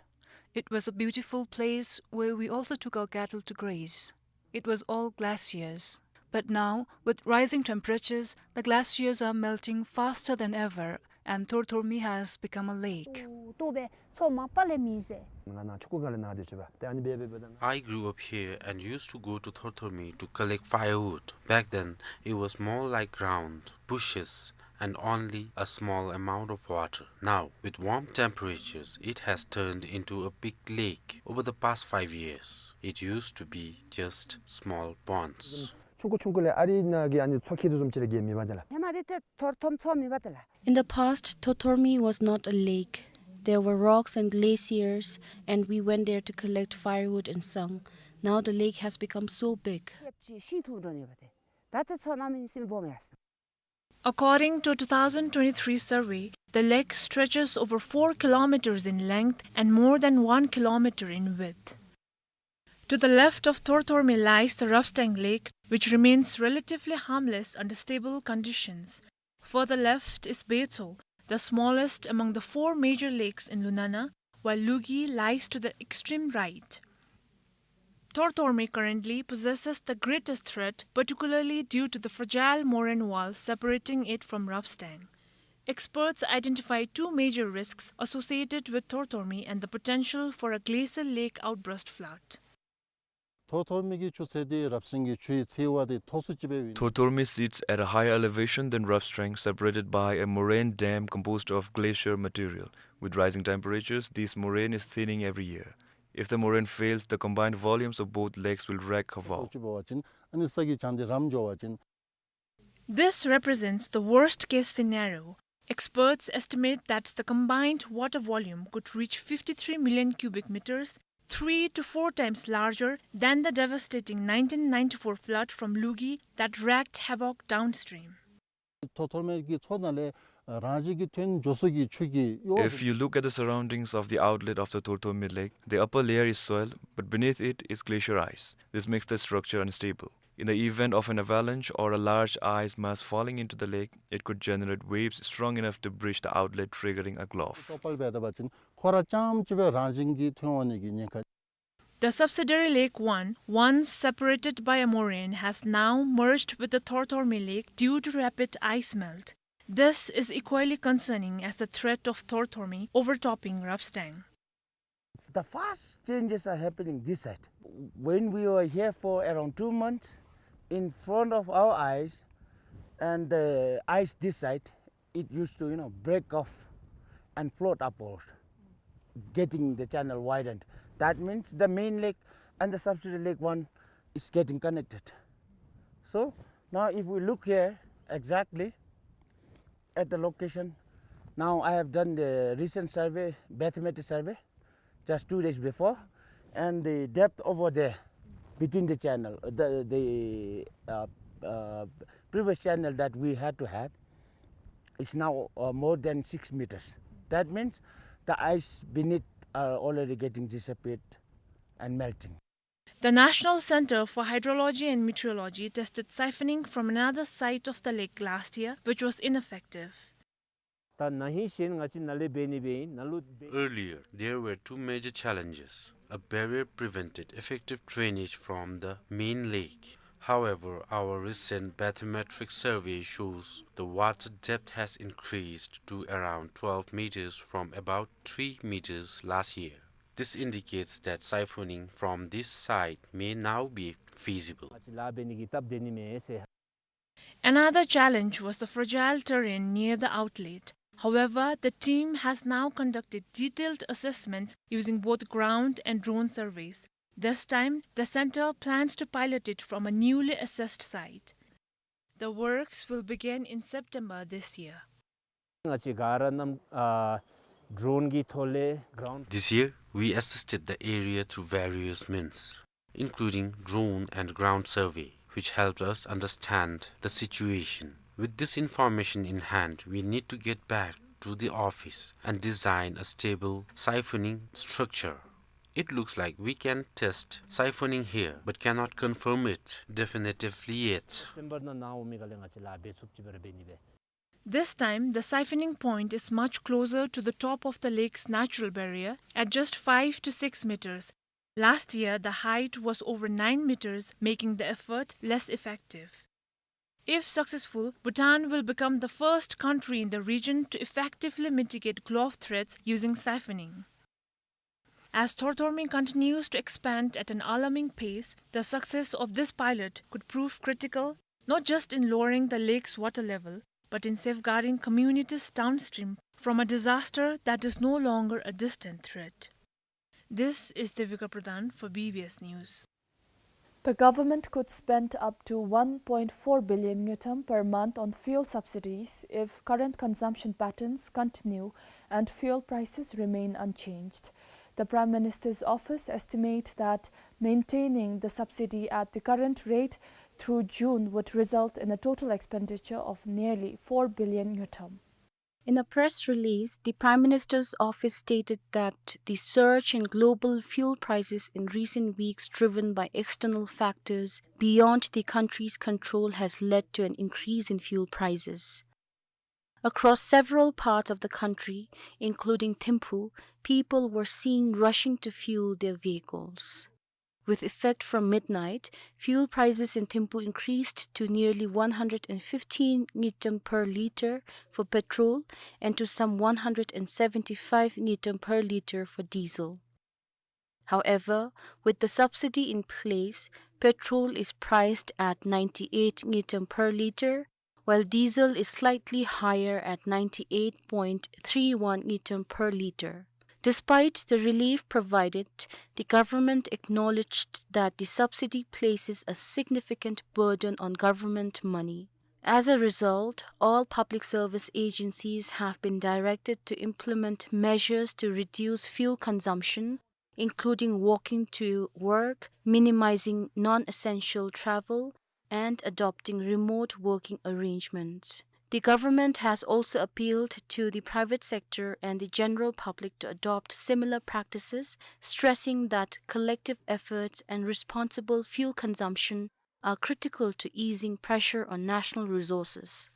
It was a beautiful place where we also took our cattle to graze. It was all glaciers. But now, with rising temperatures, the glaciers are melting faster than ever, and Thorthormi has become a lake. I grew up here and used to go to Thorthormi to collect firewood. Back then, it was more like ground, bushes, and only a small amount of water. Now, with warm temperatures, it has turned into a big lake. Over the past five years, it used to be just small ponds. ཆུང་ཀུ་ཆུང་ཀུ་ལས་ཨ་རིའི་ནང་གི་ཨ་ནི་མཚོ་ཁེལ་དོ་བཟུམ་ཅིག་ར་གི་མེད་པ་དེ་ལགས། ཧེ་མ་དེ་ཏེ་ཐོར་ཐོམ་མཚོ་མེད་པ་དེ་ལགས། In the past, Thorthormi was not a lake. There were rocks and glaciers, and we went there to collect firewood and sung. Now the lake has become so big. ཤིང་འཐུ་འགྲོ་ནི་ཡོད་པ་དེ། ད་ཏེ་མཚོ་གནམ་མེད་ས་མེད་སྦོམ་ཡར་སོང་། According to a two thousand twenty-three survey, the lake stretches over four kilometers in length and more than one kilometer in width. To the left of Thorthormi lies the Ravstaeng Lake, which remains relatively harmless under stable conditions. Further left is Betso, the smallest among the four major lakes in Lunana, while Lugi lies to the extreme right. Thorthormi currently possesses the greatest threat, particularly due to the fragile moraine wall separating it from Rapstang. Experts identify two major risks associated with Thorthormi and the potential for a glacial lake outburst flood. ཐོར་ཐོར་མི་གི་ཆུ་ཚད་འདི་རབ་བྱུང་གི་ཆུའི་ཚད་བ་དེ་མཐོ་སུ་ཅིག་སྦེ་ཨིན། Thorthormi sits at a higher elevation than Rapstrang, separated by a moraine dam composed of glacier material. With rising temperatures, this moraine is thinning every year. If the moraine fails, the combined volumes of both lakes will wreak havoc. ཅིག་འབད་བ་ཅིན་ཨ་ནི་ས་གི་གྱང་འདི་རམ་འགྱོ་བ་ཅིན། This represents the worst-case scenario. Experts estimate that the combined water volume could reach fifty-three million cubic meters, three to four times larger than the devastating nineteen ninety-four flood from Lugi that wreaked havoc downstream. ཐོར་ཐོར་མི་གི་མཚོ་ནང་ལས་རང་བཞིན་གྱིས་ཐོན་འགྱོ་ས་གི་ཆུ་གི་གཡོ་བ། If you look at the surroundings of the outlet of the Thorthormi Lake, the upper layer is soil, but beneath it is glacier ice. This makes the structure unstable. In the event of an avalanche or a large ice mass falling into the lake, it could generate waves strong enough to breach the outlet, triggering a gulf. ཏོག་ཏོ་འབད་བ་ཅིན་ཁོ་ར་རྐྱངམ་ཅིག་སྦེ་རང་བཞིན་གྱིས་ཐོན་འོང་ནི་གི་ཉེན་ཁ། The subsidiary Lake One, once separated by a moraine, has now merged with the Thorthormi Lake due to rapid ice melt. This is equally concerning as the threat of Thorthormi overtopping Rapstang. The fast changes are happening this side. When we were here for around two months, in front of our eyes, and the ice this side, it used to, you know, break off and float upward, getting the channel widened. That means the main lake and the subsidiary Lake One is getting connected. So now if we look here exactly at the location, now I have done the recent survey, bathymetric survey, just two days before, and the depth over there between the channel, the, the, uh, uh, previous channel that we had to have, is now, uh, more than six meters. That means the ice beneath are already getting disappeared and melting. The National Center for Hydrology and Meteorology tested siphoning from another side of the lake last year, which was ineffective. ད་ན་ཧིང་གཞེས་ནིང་ང་བཅས་ནཱ་ལས་འབད་ནི་སྦེ་ཨིན། ནཱ་ལུ་འབད། Earlier, there were two major challenges. A barrier prevented effective drainage from the main lake. However, our recent bathymetric survey shows the water depth has increased to around twelve meters from about three meters last year. This indicates that siphoning from this site may now be feasible. ང་བཅས་ལཱ་འབད་ནི་གི་སྟབས་བདེ་ནི་མས་ཟེར། Another challenge was the fragile terrain near the outlet. However, the team has now conducted detailed assessments using both ground and drone surveys. This time, the center plans to pilot it from a newly assessed site. The works will begin in September this year. ང་བཅས་ག་ར་རྣམ་ཨ་ཌོརོན་གྱི་ཐོག་ལས་གརའུནཌ། This year, we assisted the area through various means, including drone and ground survey, which helped us understand the situation. With this information in hand, we need to get back to the office and design a stable siphoning structure. It looks like we can test siphoning here, but cannot confirm it definitively yet. སེབ་ཊེམ་བར་ནང་ན་འོང་མི་ག་ལས་ང་བཅས་ལཱ་འབད་ཚུགསཔ་ཅིག་སྦེ་ར་འབད་ནི་སྦེ། This time, the siphoning point is much closer to the top of the lake's natural barrier at just five to six meters. Last year, the height was over nine meters, making the effort less effective. If successful, Bhutan will become the first country in the region to effectively mitigate gulf threats using siphoning. As Thorthormi continues to expand at an alarming pace, the success of this pilot could prove critical, not just in lowering the lake's water level, but in safeguarding communities downstream from a disaster that is no longer a distant threat. This is Devika Pradhan for B B S News. The government could spend up to one point four billion ngultrum per month on fuel subsidies if current consumption patterns continue and fuel prices remain unchanged. The Prime Minister's office estimate that maintaining the subsidy at the current rate through June would result in a total expenditure of nearly four billion ngultrum. In a press release, the Prime Minister's office stated that the surge in global fuel prices in recent weeks, driven by external factors beyond the country's control, has led to an increase in fuel prices. Across several parts of the country, including Thimphu, people were seen rushing to fuel their vehicles. With effect from midnight, fuel prices in Thimphu increased to nearly one hundred and fifteen ngultrum per litre for petrol and to some one hundred and seventy-five ngultrum per litre for diesel. However, with the subsidy in place, petrol is priced at ninety-eight ngultrum per litre, while diesel is slightly higher at ninety-eight point three one ngultrum per litre. Despite the relief provided, the government acknowledged that the subsidy places a significant burden on government money. As a result, all public service agencies have been directed to implement measures to reduce fuel consumption, including walking to work, minimizing non-essential travel, and adopting remote working arrangements. The government has also appealed to the private sector and the general public to adopt similar practices, stressing that collective efforts and responsible fuel consumption are critical to easing pressure on national resources.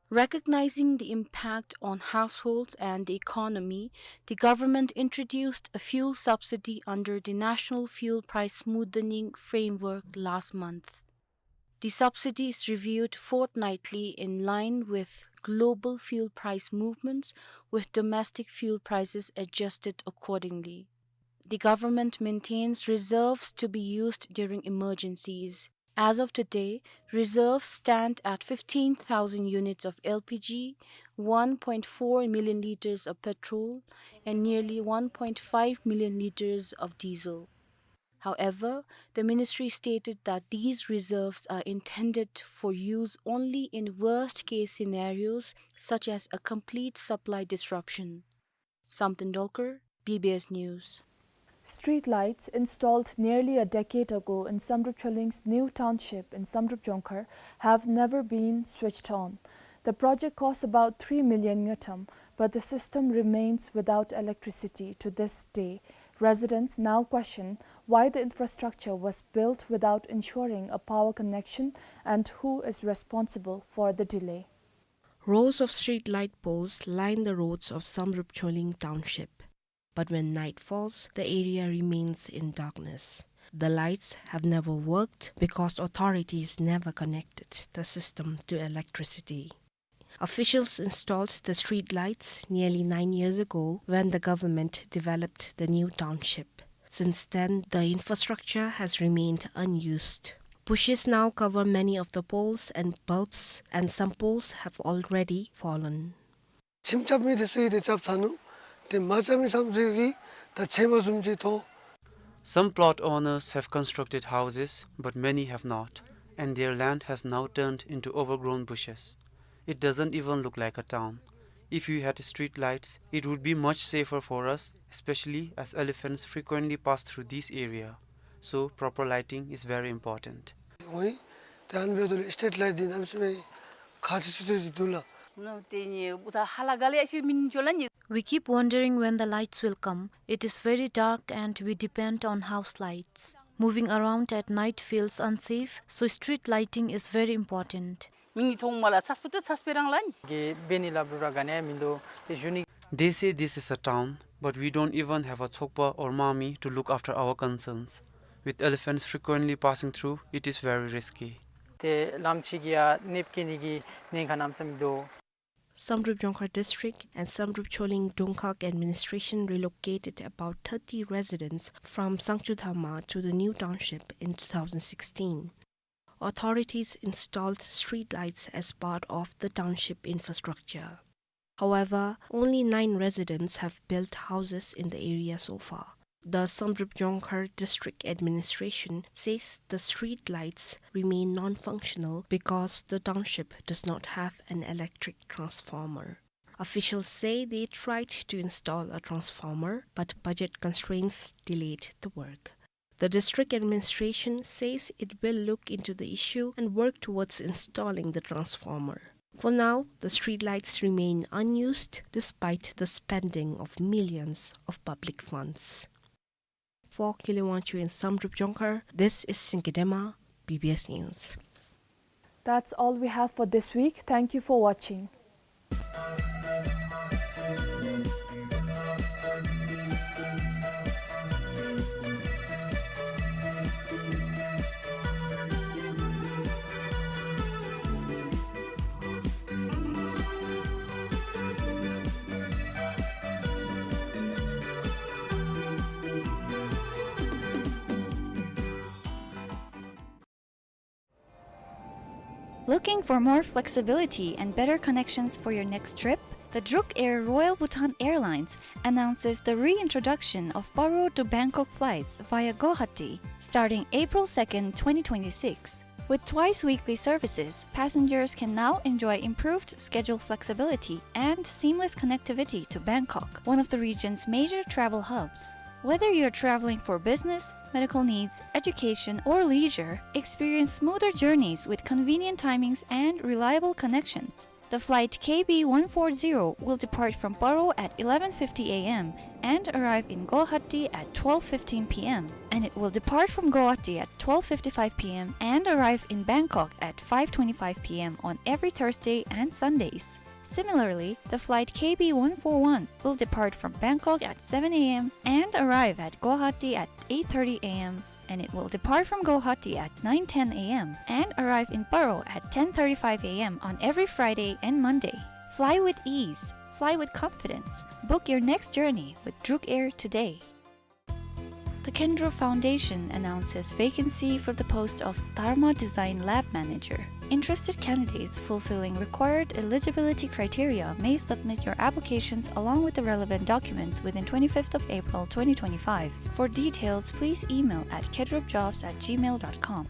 Recognizing the impact on households and the economy, the government introduced a fuel subsidy under the National Fuel Price Smoothening Framework last month. The subsidy is reviewed fortnightly in line with global fuel price movements, with domestic fuel prices adjusted accordingly. The government maintains reserves to be used during emergencies. As of today, reserves stand at fifteen thousand units of L P G, one point four million litres of petrol, and nearly one point five million litres of diesel. However, the ministry stated that these reserves are intended for use only in worst-case scenarios, such as a complete supply disruption. Samten Dolkar, B B S News. Street lights installed nearly a decade ago in Samdrup Choling's new township in Samdrup Jongkhar have never been switched on. The project costs about three million ngultrum, but the system remains without electricity to this day. Residents now question why the infrastructure was built without ensuring a power connection and who is responsible for the delay. Rows of street light poles line the roads of Samdrup Choling Township. But when night falls, the area remains in darkness. The lights have never worked because authorities never connected the system to electricity. Officials installed the street lights nearly nine years ago when the government developed the new township. Since then, the infrastructure has remained unused. Bushes now cover many of the poles and bulbs, and some poles have already fallen. ཁྱིམ་རྐྱབ་མི་དེ་ཚུ་གིས་དེ་རྐྱབ་ཚར་ནུག། དེ་མ་རྐྱབ་མི་ཚམ་ཚུ་གིས་ད་ཆད་པ་བཟུམ་ཅིག་ཐོབ། Some plot owners have constructed houses, but many have not, and their land has now turned into overgrown bushes. It doesn't even look like a town. If we had street lights, it would be much safer for us, especially as elephants frequently pass through this area. So, proper lighting is very important. ཝའི་ད་ཨ་ནི་འབདཝ་ད་ལུ་སི་ཊི་རིཊ་ལའིཊ་འདི་གནམ་མེད་ས་མེད་ཁག་ཆེ་ཆེ་ཏོག་ཏོ་འདུག་ལགས། ནོ་ཏེ་ནི་འུ་ད་ཧ་ལ་ག་ལས་ཨ་ཙི་མིན་ཅོ་ལ་ནི། We keep wondering when the lights will come. It is very dark and we depend on house lights. Moving around at night feels unsafe, so street lighting is very important. མི་ནི་ཐོག་མ་ལ་ཚས་པོ་ཏེ་ཚས་པེ་རང་ལ་ནི། གི་འབད་ནི་ལ་བུ་ར་ག་ནི་མིན་འདུག་ཏེ་ཞུ་ནི། They say this is a town, but we don't even have a ཚོགས་པ or མ་མི་to look after our concerns. With elephants frequently passing through, it is very risky. ཏེ་ལམ་ཅིག་གི་ཡ་གནོདཔ་བཀལ་ནི་གི་ཉེན་ཁ་གནམ་མེད་ས་མེད་འདུག། Samdrup Jongkhar district and Samdrup Choling Dongkhag administration relocated about thirty residents from Sangchudhamma to the new township in two thousand sixteen. Authorities installed streetlights as part of the township infrastructure. However, only nine residents have built houses in the area so far. The Samdrup Jongkhar District Administration says the street lights remain non-functional because the township does not have an electric transformer. Officials say they tried to install a transformer, but budget constraints delayed the work. The district administration says it will look into the issue and work towards installing the transformer. For now, the streetlights remain unused despite the spending of millions of public funds. For Kile Wangchuk in Samdrup Jongkhar, this is Sinki Dema, B B S News. That's all we have for this week. Thank you for watching. Looking for more flexibility and better connections for your next trip? The Druk Air Royal Bhutan Airlines announces the reintroduction of Paro to Bangkok flights via Guwahati starting April second, twenty twenty-six. With twice weekly services, passengers can now enjoy improved schedule flexibility and seamless connectivity to Bangkok, one of the region's major travel hubs. Whether you're traveling for business, medical needs, education, or leisure, experience smoother journeys with convenient timings and reliable connections. The flight K B one four zero will depart from Paro at eleven fifty A M and arrive in Guwahati at twelve fifteen P M, and it will depart from Guwahati at twelve fifty-five P M and arrive in Bangkok at five twenty-five P M on every Thursday and Sundays. Similarly, the flight K B one four one will depart from Bangkok at seven A M and arrive at Guwahati at eight thirty A M, and it will depart from Guwahati at nine ten A M and arrive in Paro at ten thirty-five A M on every Friday and Monday. Fly with ease. Fly with confidence. Book your next journey with Druk Air today. The Kendro Foundation announces vacancy for the post of Dharma Design Lab Manager. Interested candidates fulfilling required eligibility criteria may submit your applications along with the relevant documents within twenty-fifth of April twenty twenty-five. For details, please email at kedropjobs at gmail dot com.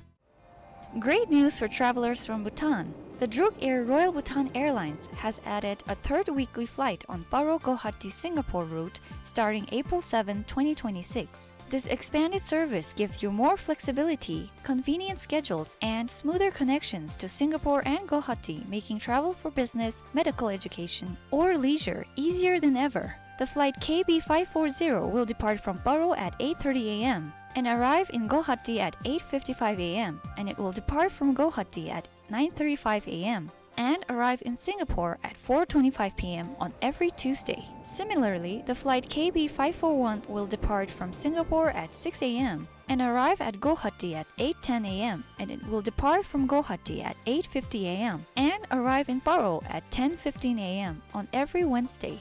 Great news for travelers from Bhutan. The Druk Air Royal Bhutan Airlines has added a third weekly flight on Paro Guwahati Singapore route starting April seventh, twenty twenty-six. This expanded service gives you more flexibility, convenient schedules, and smoother connections to Singapore and Guwahati, making travel for business, medical education, or leisure easier than ever. The flight K B five four zero will depart from Paro at eight thirty A M and arrive in Guwahati at eight fifty-five A M, and it will depart from Guwahati at nine thirty-five A M and arrive in Singapore at four twenty-five P M on every Tuesday. Similarly, the flight K B five four one will depart from Singapore at six A M and arrive at Guwahati at eight ten A M, and it will depart from Guwahati at eight fifty A M and arrive in Paro at ten fifteen A M on every Wednesday.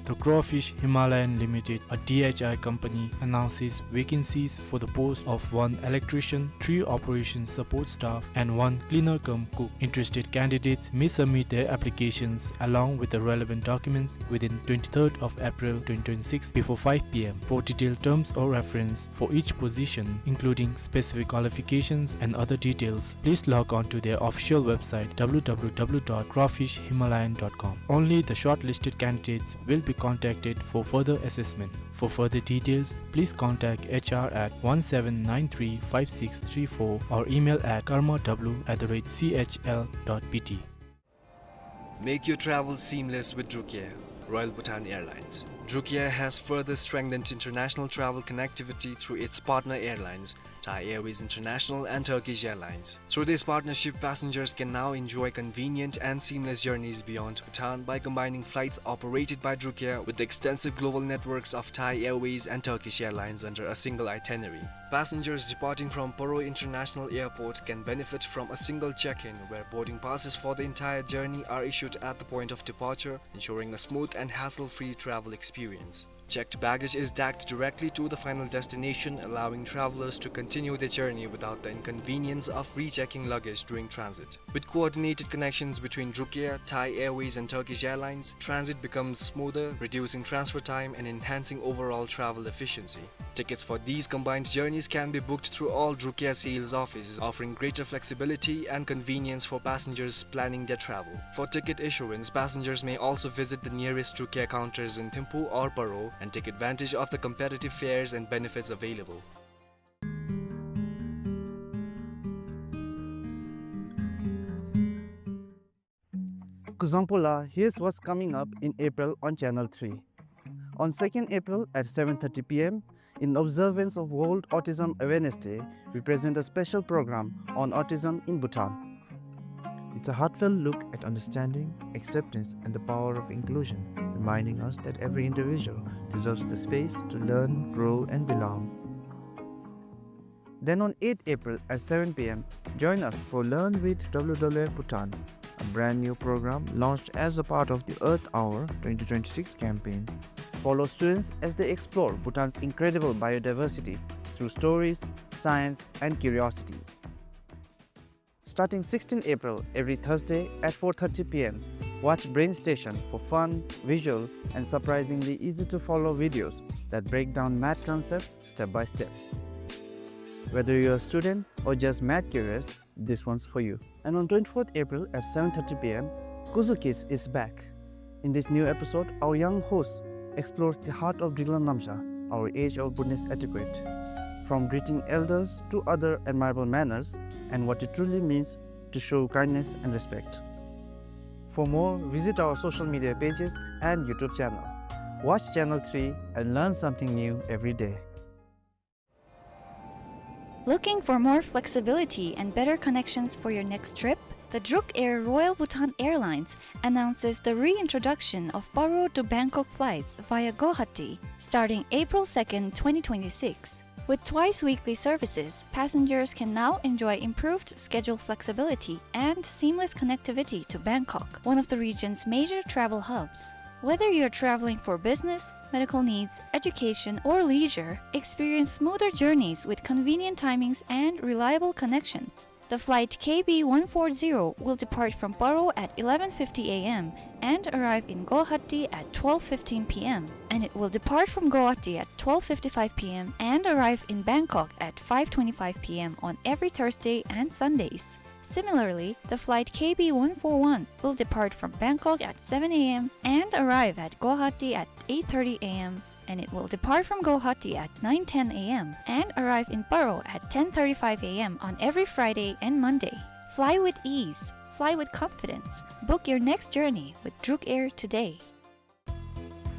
The Crawfish Himalayan Limited, a D H I company, announces vacancies for the post of one electrician, three operation support staff, and one cleaner cum cook. Interested candidates may submit their applications along with the relevant documents within twenty-third of April twenty twenty-six before five P M. For detailed terms of reference for each position, including specific qualifications and other details, please log on to their official website, W W W dot crawfish himalayan dot com. Only the shortlisted candidates will be contacted for further assessment. For further details, please contact H R at one seven nine three five six three four or email at karma w at the rate C H L dot B T. Make your travel seamless with Druk Air, Royal Bhutan Airlines. Druk Air has further strengthened international travel connectivity through its partner airlines, Thai Airways International and Turkish Airlines. Through this partnership, passengers can now enjoy convenient and seamless journeys beyond Bhutan by combining flights operated by Druk Air with the extensive global networks of Thai Airways and Turkish Airlines under a single itinerary. Passengers departing from Paro International Airport can benefit from a single check-in, where boarding passes for the entire journey are issued at the point of departure, ensuring a smooth and hassle-free travel experience. Checked baggage is tagged directly to the final destination, allowing travelers to continue their journey without the inconvenience of rechecking luggage during transit. With coordinated connections between Druk Air, Thai Airways and Turkish Airlines, transit becomes smoother, reducing transfer time and enhancing overall travel efficiency. Tickets for these combined journeys can be booked through all Druk Air sales offices, offering greater flexibility and convenience for passengers planning their travel. For ticket issuance, passengers may also visit the nearest Druk Air counters in Thimphu or Paro and take advantage of the competitive fares and benefits available. Kuzuzangpo la, here's what's coming up in April on Channel three. On second April at seven thirty P M, in observance of World Autism Awareness Day, we present a special program on autism in Bhutan. It's a heartfelt look at understanding, acceptance, and the power of inclusion, reminding us that every individual deserves the space to learn, grow, and belong. Then on eighth April at seven P M, join us for Learn with W W F Bhutan, a brand new program launched as a part of the Earth Hour twenty twenty-six campaign. Follow students as they explore Bhutan's incredible biodiversity through stories, science, and curiosity. Starting sixteenth April, every Thursday at four thirty p m, watch Brain Station for fun, visual, and surprisingly easy-to-follow videos that break down math concepts step by step. Whether you're a student or just math curious, this one's for you. And on twenty-fourth April at seven thirty p m, Kuzu Kids is back. In this new episode, our young host explores the heart of Driklang Namsha, our age-old Bhutanese etiquette, from greeting elders to other admirable manners and what it truly means to show kindness and respect. For more, visit our social media pages and YouTube channel. Watch Channel three and learn something new every day. Looking for more flexibility and better connections for your next trip? The Druk Air Royal Bhutan Airlines announces the reintroduction of Paro to Bangkok flights via Guwahati starting April second, twenty twenty-six. With twice weekly services, passengers can now enjoy improved schedule flexibility and seamless connectivity to Bangkok, one of the region's major travel hubs. Whether you're traveling for business, medical needs, education, or leisure, experience smoother journeys with convenient timings and reliable connections. The flight K B one four zero will depart from Paro at eleven fifty a m and arrive in Guwahati at twelve fifteen p m, and it will depart from Guwahati at twelve fifty-five p m and arrive in Bangkok at five twenty-five p m on every Thursday and Sundays. Similarly, the flight K B one four one will depart from Bangkok at seven a m and arrive at Guwahati at eight thirty a m, and it will depart from Guwahati at nine ten a m and arrive in Paro at ten thirty-five a m on every Friday and Monday. Fly with ease. Fly with confidence. Book your next journey with Druk Air today.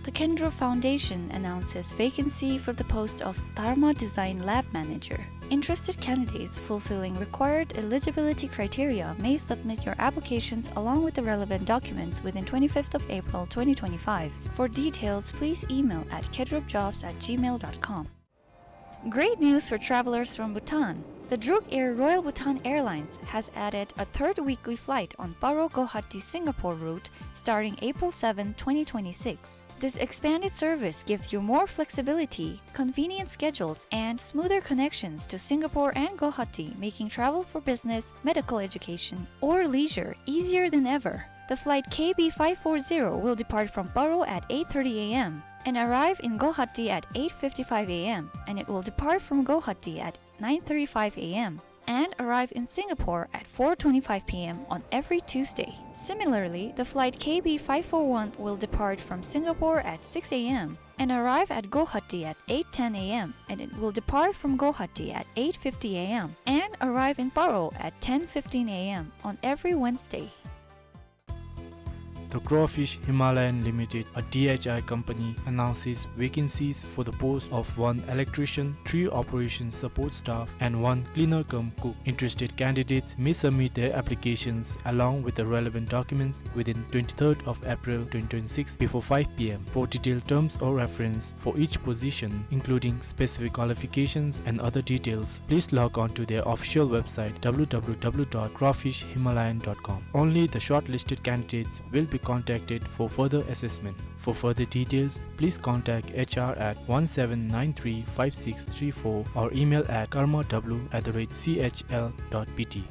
The Kendro Foundation announces vacancy for the post of Dharma Design Lab Manager. Interested candidates fulfilling required eligibility criteria may submit your applications along with the relevant documents within twenty-fifth of April twenty twenty-five. For details, please email at kedropjobs at gmail dot com. Great news for travelers from Bhutan. The Druk Air Royal Bhutan Airlines has added a third weekly flight on Paro Guwahati Singapore route starting April seventh, twenty twenty-six. This expanded service gives you more flexibility, convenient schedules, and smoother connections to Singapore and Guwahati, making travel for business, medical education, or leisure easier than ever. The flight K B five four zero will depart from Paro at eight thirty a m and arrive in Guwahati at eight fifty-five a m, and it will depart from Guwahati at nine thirty-five a m and arrive in Singapore at four twenty-five p m on every Tuesday. Similarly, the flight K B five four one will depart from Singapore at six a m and arrive at Guwahati at eight ten a m, and it will depart from Guwahati at eight fifty a m and arrive in Paro at ten fifteen a m on every Wednesday. The Crawfish Himalayan Limited, a D H I company, announces vacancies for the post of one electrician, three operations support staff, and one cleaner cum cook. Interested candidates may submit their applications along with the relevant documents within twenty-third of April twenty twenty-six before five p m. For detailed terms of reference for each position, including specific qualifications and other details, please log on to their official website, w w w dot crawfish himalayan dot com. Only the shortlisted candidates will be contacted for further assessment. For further details, please contact H R at one seven nine three five six three four or email at karma w at the rate c h l dot b t.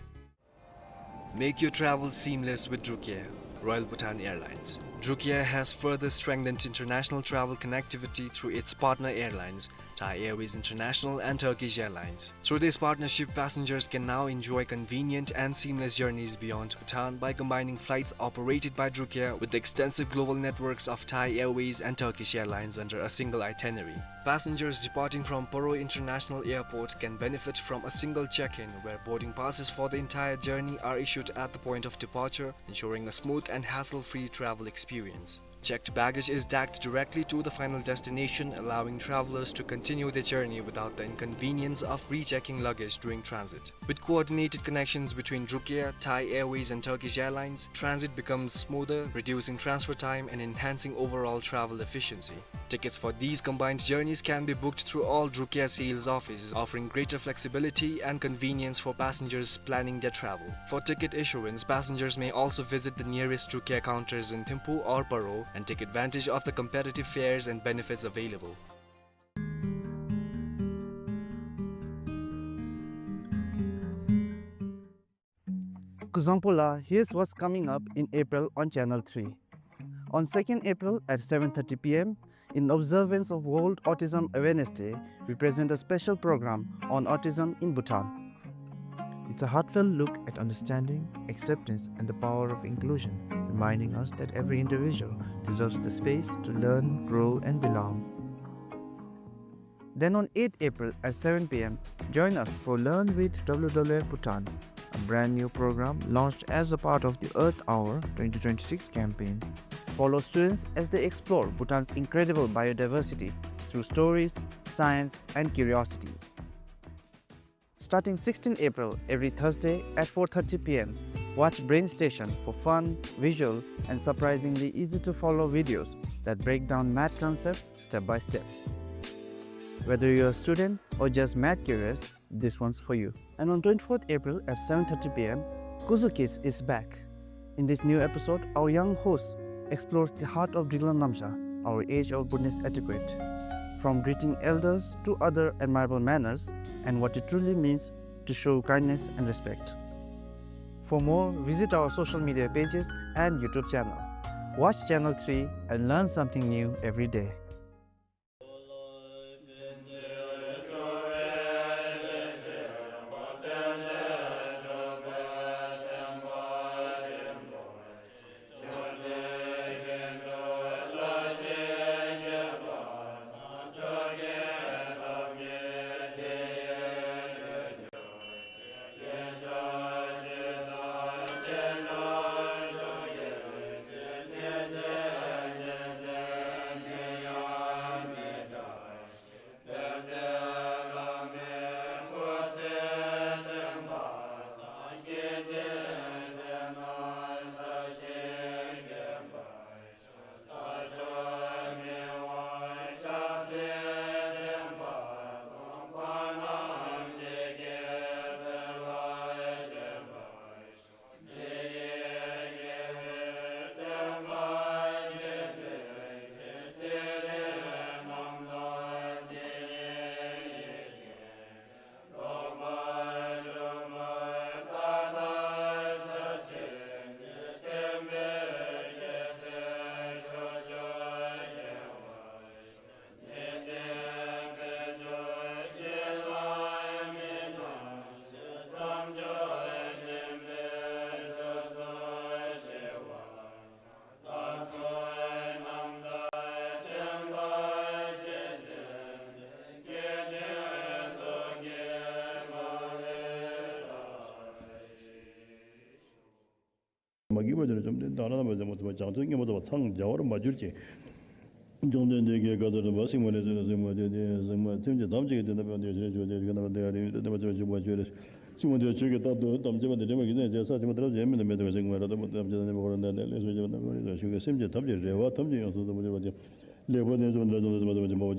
Make your travel seamless with Druk Air, Royal Bhutan Airlines. Druk Air has further strengthened international travel connectivity through its partner airlines, Thai Airways International and Turkish Airlines. Through this partnership, passengers can now enjoy convenient and seamless journeys beyond Bhutan by combining flights operated by Druk Air with the extensive global networks of Thai Airways and Turkish Airlines under a single itinerary. Passengers departing from Paro International Airport can benefit from a single check-in, where boarding passes for the entire journey are issued at the point of departure, ensuring a smooth and hassle-free travel experience. Checked baggage is tagged directly to the final destination, allowing travelers to continue their journey without the inconvenience of rechecking luggage during transit. With coordinated connections between Druk Air, Thai Airways and Turkish Airlines, transit becomes smoother, reducing transfer time and enhancing overall travel efficiency. Tickets for these combined journeys can be booked through all Druk Air sales offices, offering greater flexibility and convenience for passengers planning their travel. For ticket issuance, passengers may also visit the nearest Druk Air counters in Thimphu or Paro and take advantage of the competitive fares and benefits available. Zangpola, here's what's coming up in April on Channel three. On second April at seven thirty p m, in observance of World Autism Awareness Day, we present a special program on autism in Bhutan. It's a heartfelt look at understanding, acceptance, and the power of inclusion, reminding us that every individual deserves the space to learn, grow, and belong. Then on eighth April at seven p m, join us for Learn with W W F Bhutan, a brand new program launched as a part of the Earth Hour twenty twenty-six campaign. Follow students as they explore Bhutan's incredible biodiversity through stories, science, and curiosity. Starting sixteenth April, every Thursday at four thirty p m, watch Brain Station for fun, visual, and surprisingly easy-to-follow videos that break down math concepts step by step. Whether you're a student or just math curious, this one's for you. And on twenty-fourth April at seven thirty p m, Kuzu Kids is back. In this new episode, our young host explores the heart of Driklang Namsha, our age-old Bhutanese etiquette, from greeting elders to other admirable manners, and what it truly means to show kindness and respect. For more, visit our social media pages and YouTube channel. Watch Channel three and learn something new every day. མ་གིས་པ་དེ་ལ་བཅོམ་ལྡན་འདས་ལ་ནམ་པ་ཟེར་མ་ཐུབ་པ་བྱང་ཆུབ་མངོན་པར་རྫོགས་པ་འཚང་རྒྱ་བར་མ་གྱུར་ཅིག། བཅོམ་ལྡན་འདས་ཀྱིས་བཀའ་སྩལ་པ། སྲིང་མོ་ལ་གསོལ་ལོ། སྲིང་མོ་དེ་སྟེ་སྲིང་མོ་སེམས་ཅན་ཐམས་ཅད་ཀྱི་དོན་དུ་ཕན་པར་འདོད་ཕྱིར་ཞུ་སྟེ། ཁྱོད་རྣམ་པར་ལྟ་བ་རིགས་ཀྱི་སྟོན་པ་ཆེན་པོ་ཞུ་བར་ཞུ་རེ། སྲིང་མོ་དེ་ཁྱོད་ཀྱིས་བཏབ་སྟེ་ཐམས་ཅད་པ་དེ་དྲན་པར་གྱུར་ནས་ཏེ་ས་ཆེན་པོ་དེ་ར་ཞེན་མི་དང་མི་ལྡན་པའི་སྲིང་མོ་ར་ལྟ་བུ་ཐམས་ཅད་ནི་འཁོར་བ་ནང་ལས་ལེགས་སོ་ཞེས་པ་རྣམས་ཀྱི་རིགས་སུ་ཞུགས་ཤིང་། སེམས་ཅན་ཐམས་ཅད་རེ་བ་ཐམས་ཅད་ཡོངས་སུ་རྫོགས་པར་སྒྲུབ་པ་ལེགས་པར་ནན་གསུངས་པ་དེ་ལ་བཅོམ་ལྡན་འདས་ཀྱིས་དེ་སྐད་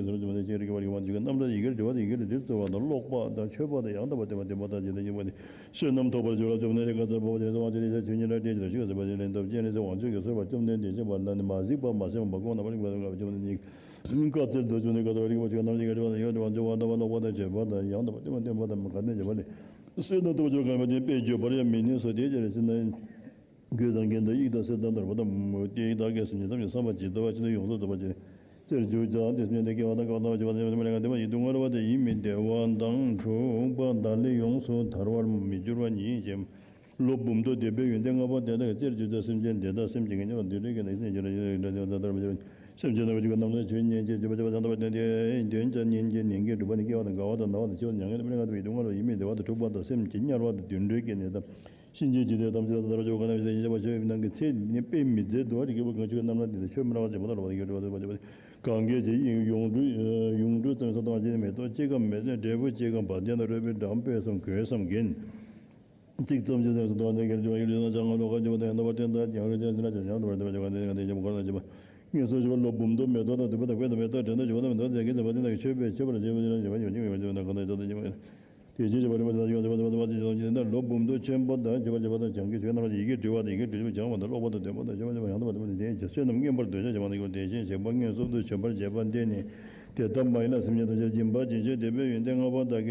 གསོལ་ལོ། བཅོམ་ལྡན་འདས་ཀྱིས་དེ་སྐད་གསོལ་ལོ། བཅོམ་ལྡན་འདས་ཀྱིས་རྣམ་གྲངས་ཡི་གེར་བྲི་བ་དང་ཡི་གེར་འབྲིར་བརྩི་བ་དང་། ཀློག་པ་དང་མཆོད་པ་དང་ཡང་དག་པར་བསྟོད་པ་དང་བདེན་པ་དང་རྗེས་དྲན་བསྙེན་པ་དང་བསོད་ནམས་ཐོབ་པར་འགྱུར་ལ། བཅོམ་ལྡན་འདས་ཀྱིས་བཀའ་སྩལ་པ། དེ་ལྟར་བདག་ཉིད་ལ་དེ་ཕྱིར་ཞུ་ཟེར་བ་དེ་ལན་བཏབ་སྟེ། ལན་གསུངས་པ་དེ་ལན་དུ་བཅོམ་ལྡན་འདས་ཀྱིས་དགོངས་པ་ལ་ནི་མ་གཟིགས་པ་མ་ཟིན་པ་མ་གོ་བ་རྣམས་ལ་མ་གཟིགས་པ་མ་ཟིན་པ་མ་གོ་བ་རྣམས་ལ་བཅོམ་ལྡན་འདས་ཀྱིས། བཀའ་སྩལ་དུ་བཅོམ་ལྡན་བཀའ་སྩལ་པ། རིགས་པ་ཆོས་རྣམས་ཀྱི་རྒྱལ་པོ་ཡོངས་སུ་བ་འདུལ་བ་དང་ཀློག་པ་དང་མཆོད་པ་དང་ཡང་དག་པར་བསྟོད་པ་བདེན་པ་དང་ག་ནི་བྱེད་པ་ལས། བསོད་ནམས་སྟོབས་བཅུ་གང་ཡོད་པ་དེ་དཔེ་བརྗོད་པར་ཡང་མི་ནུས་སོ། དེའི་ཕྱིར་ན་གོས་དང་རྒྱན་དང་དབྱིག་དང་གསེར་དང་དར་པ་དང་མུ་ཏིག་དང་རྒྱན་སུམ་ཅུ་ཐམས་ཅད་བསམ་པ་ཇི་ལྟ་བ་བཞིན་དུ་ཡོངས་སུ་རྫོགས་པར་བྱིན་ཏེ། རྗེས་སུ་བྱ་སྟེ་སེམས་ཅན་དེ་སྐྱེ་བ་དང་བཀག་སྟངས་པ་བྱེད་པ་དང་ཡང་དག་པའི་ལས་ཀ་བདེན་པ་ཡིད་དུ་མངར་བ་དང་ཡིད་མི་བདེ་བ་དང་འཁྲུགས་པ་དང་ལས་ཡོངས་སུ་ཐར་བར་མི་འགྱུར་བ་ཉིད་ཅེས། ལོ་འབུམ་དུ་འདས་པའི་ཡོན་ཏན་མངའ་བ་དེ་དག་གི་རྩེར་འཇུག་པའི་སེམས་ཅན་དེ་དག་སེམས་ཅན་གྱི་ཉེ་བར་འདུལ་བའི་གི་ནི་སེམས་ཅན་རྣམས་ཀྱི་ཆོས་ཉན་ཅིང་སྤྱོད་པ་བྱ་སྟངས་པ་དེ་དེ་དོན་ཅན་ཉན་ཅིང་ཉན་གྱི་ཉན་གྱི་སྒྲུབ་པ་ནི་སྐྱེ་བ་དང་རྒ་བ་དང་ན་བ་དང་འཆི་བ་དང་མྱ་ངན་དང་མི་ལ་ངན་དང་ཡིད་དུ་མངར་བ་ཡིད་མི་བདེ་བ་དང་འཁྲུགས་པ་དང་སེམས་ཀྱི་དམྱལ་བ་དང་དུད་འགྲོའི་སྐད་ནི་དང་། གཤིན་རྗེའི་འཇིག་རྟེན་ཐམས་ཅད་དང་ཐར་པར་འགྱུར་བ་གང་ལ་ཡང་ཞེས་བྱ་བ་ཆོས་ནང་གི་ཚེ་ནི་དཔེ་མི་མཛད་དོ། ཁྱོད་ཀྱི་རྣམ་སྨིན་དེ་ཆོས་སྨིན་ར་བ་ཅིག་མ་དག་ལ་བ་དགེ་སྒྲུབ་པ་གང་གལ་ཆེ། ཡུངས་འབྲུ་ཡུངས་འབྲུ་ཙམ་སོགས་དང་བཅས་མེ་ཏོག་གཅིག་གམ་མེ་ཏོག་འབྲས་བུ་གཅིག་གམ་བ་དན་དང་རོལ་པའི་སྒྲ་སྤོས་སམ་གོས་སམ་རྒྱན་གཅིག་ཙམ་ཅིག་ཙམ་སོགས་དང་བཅས་ཀྱི་རྒྱུ་ཡོད་ན་ཅང་ང་ལོ་ཀ་འཇུག་པ་དང་ཡང་དག་པར་བསྟན་དང་ཡང་རུང་ཅང་ཅི་ན་ཅང་ཡང་དག་པར་བསྟན་པ་ཅང་གང་དེ་ཡང་དག་པར་བསྟན་པ་ཅང་གང་དེ་ཡང་དག་པར་བསྟན་པ་ཅང་གང་དེ་ཡང་དག་པར་བསྟན་པ་ཅང་གང་དེ་ཡང་དག་པར་བསྟན་པ་ཅང་གང་དེ་ཡང་དག་པར་བསྟན་པ་ཅང་གང་དེ་ཡང་དག་པར་བསྟན་པ་ཅང་གང་དེ་ཡང་དག་པར་བསྟན་པ་ཅང་གང་དེ་ཡང་དག་པར་བསྟན་པ་ཅང་གང་དེ་ཡང་དག་པར་བསྟན་པ་ཆོས་པའི་ཆོས་པར་བྱེད་པ་ནི་བྱེད་པ་ཉིད་མེད་པར་བྱེད་པ་དང་གང་དག་ཅི་ལྟར་བྱེད་པ་དེ་ཅི་བྱེད་པ་རིམ་པ་ཅི་ལྟར་བྱེད་པ་ཅི་ལྟར་བྱེད་པ་ཅི་ལྟར་བྱེད་པ་ལོ་འབུམ་དུ་ཆོས་འབོར་དང་བྱེད་པ་བྱེད་པ་དང་བྱང་གི་ཆོས་རྣམས་ཀྱི་ཡི་གེ་འབྲི་བ་དང་ཡི་གེ་འབྲི་ཆོས་སྦྱང་བ་དང་ཀློག་པ་དང་འདོན་པ་དང་བཤད་པ་བྱེད་པ་ཡང་དག་པར་བསྟན་པ་དེ་ཡང་བསོད་ནམས་མངོན་པར་འདོད་ཆགས་བྱེད་པ་དེ་བཞིན་གཤེགས་པ་མངོན་སུམ་དུ་བྱོན་པར་བྱེད་པ་འདི་ནི། དེ་ལྟ་མ་ཡིན་ལ་སེམས་ཅན་ཐམས་ཅད་སྦྱིན་པ་བྱིན་ཞིང་དད་པའི་ཡོན་ཏན་མངའ་བ་དག་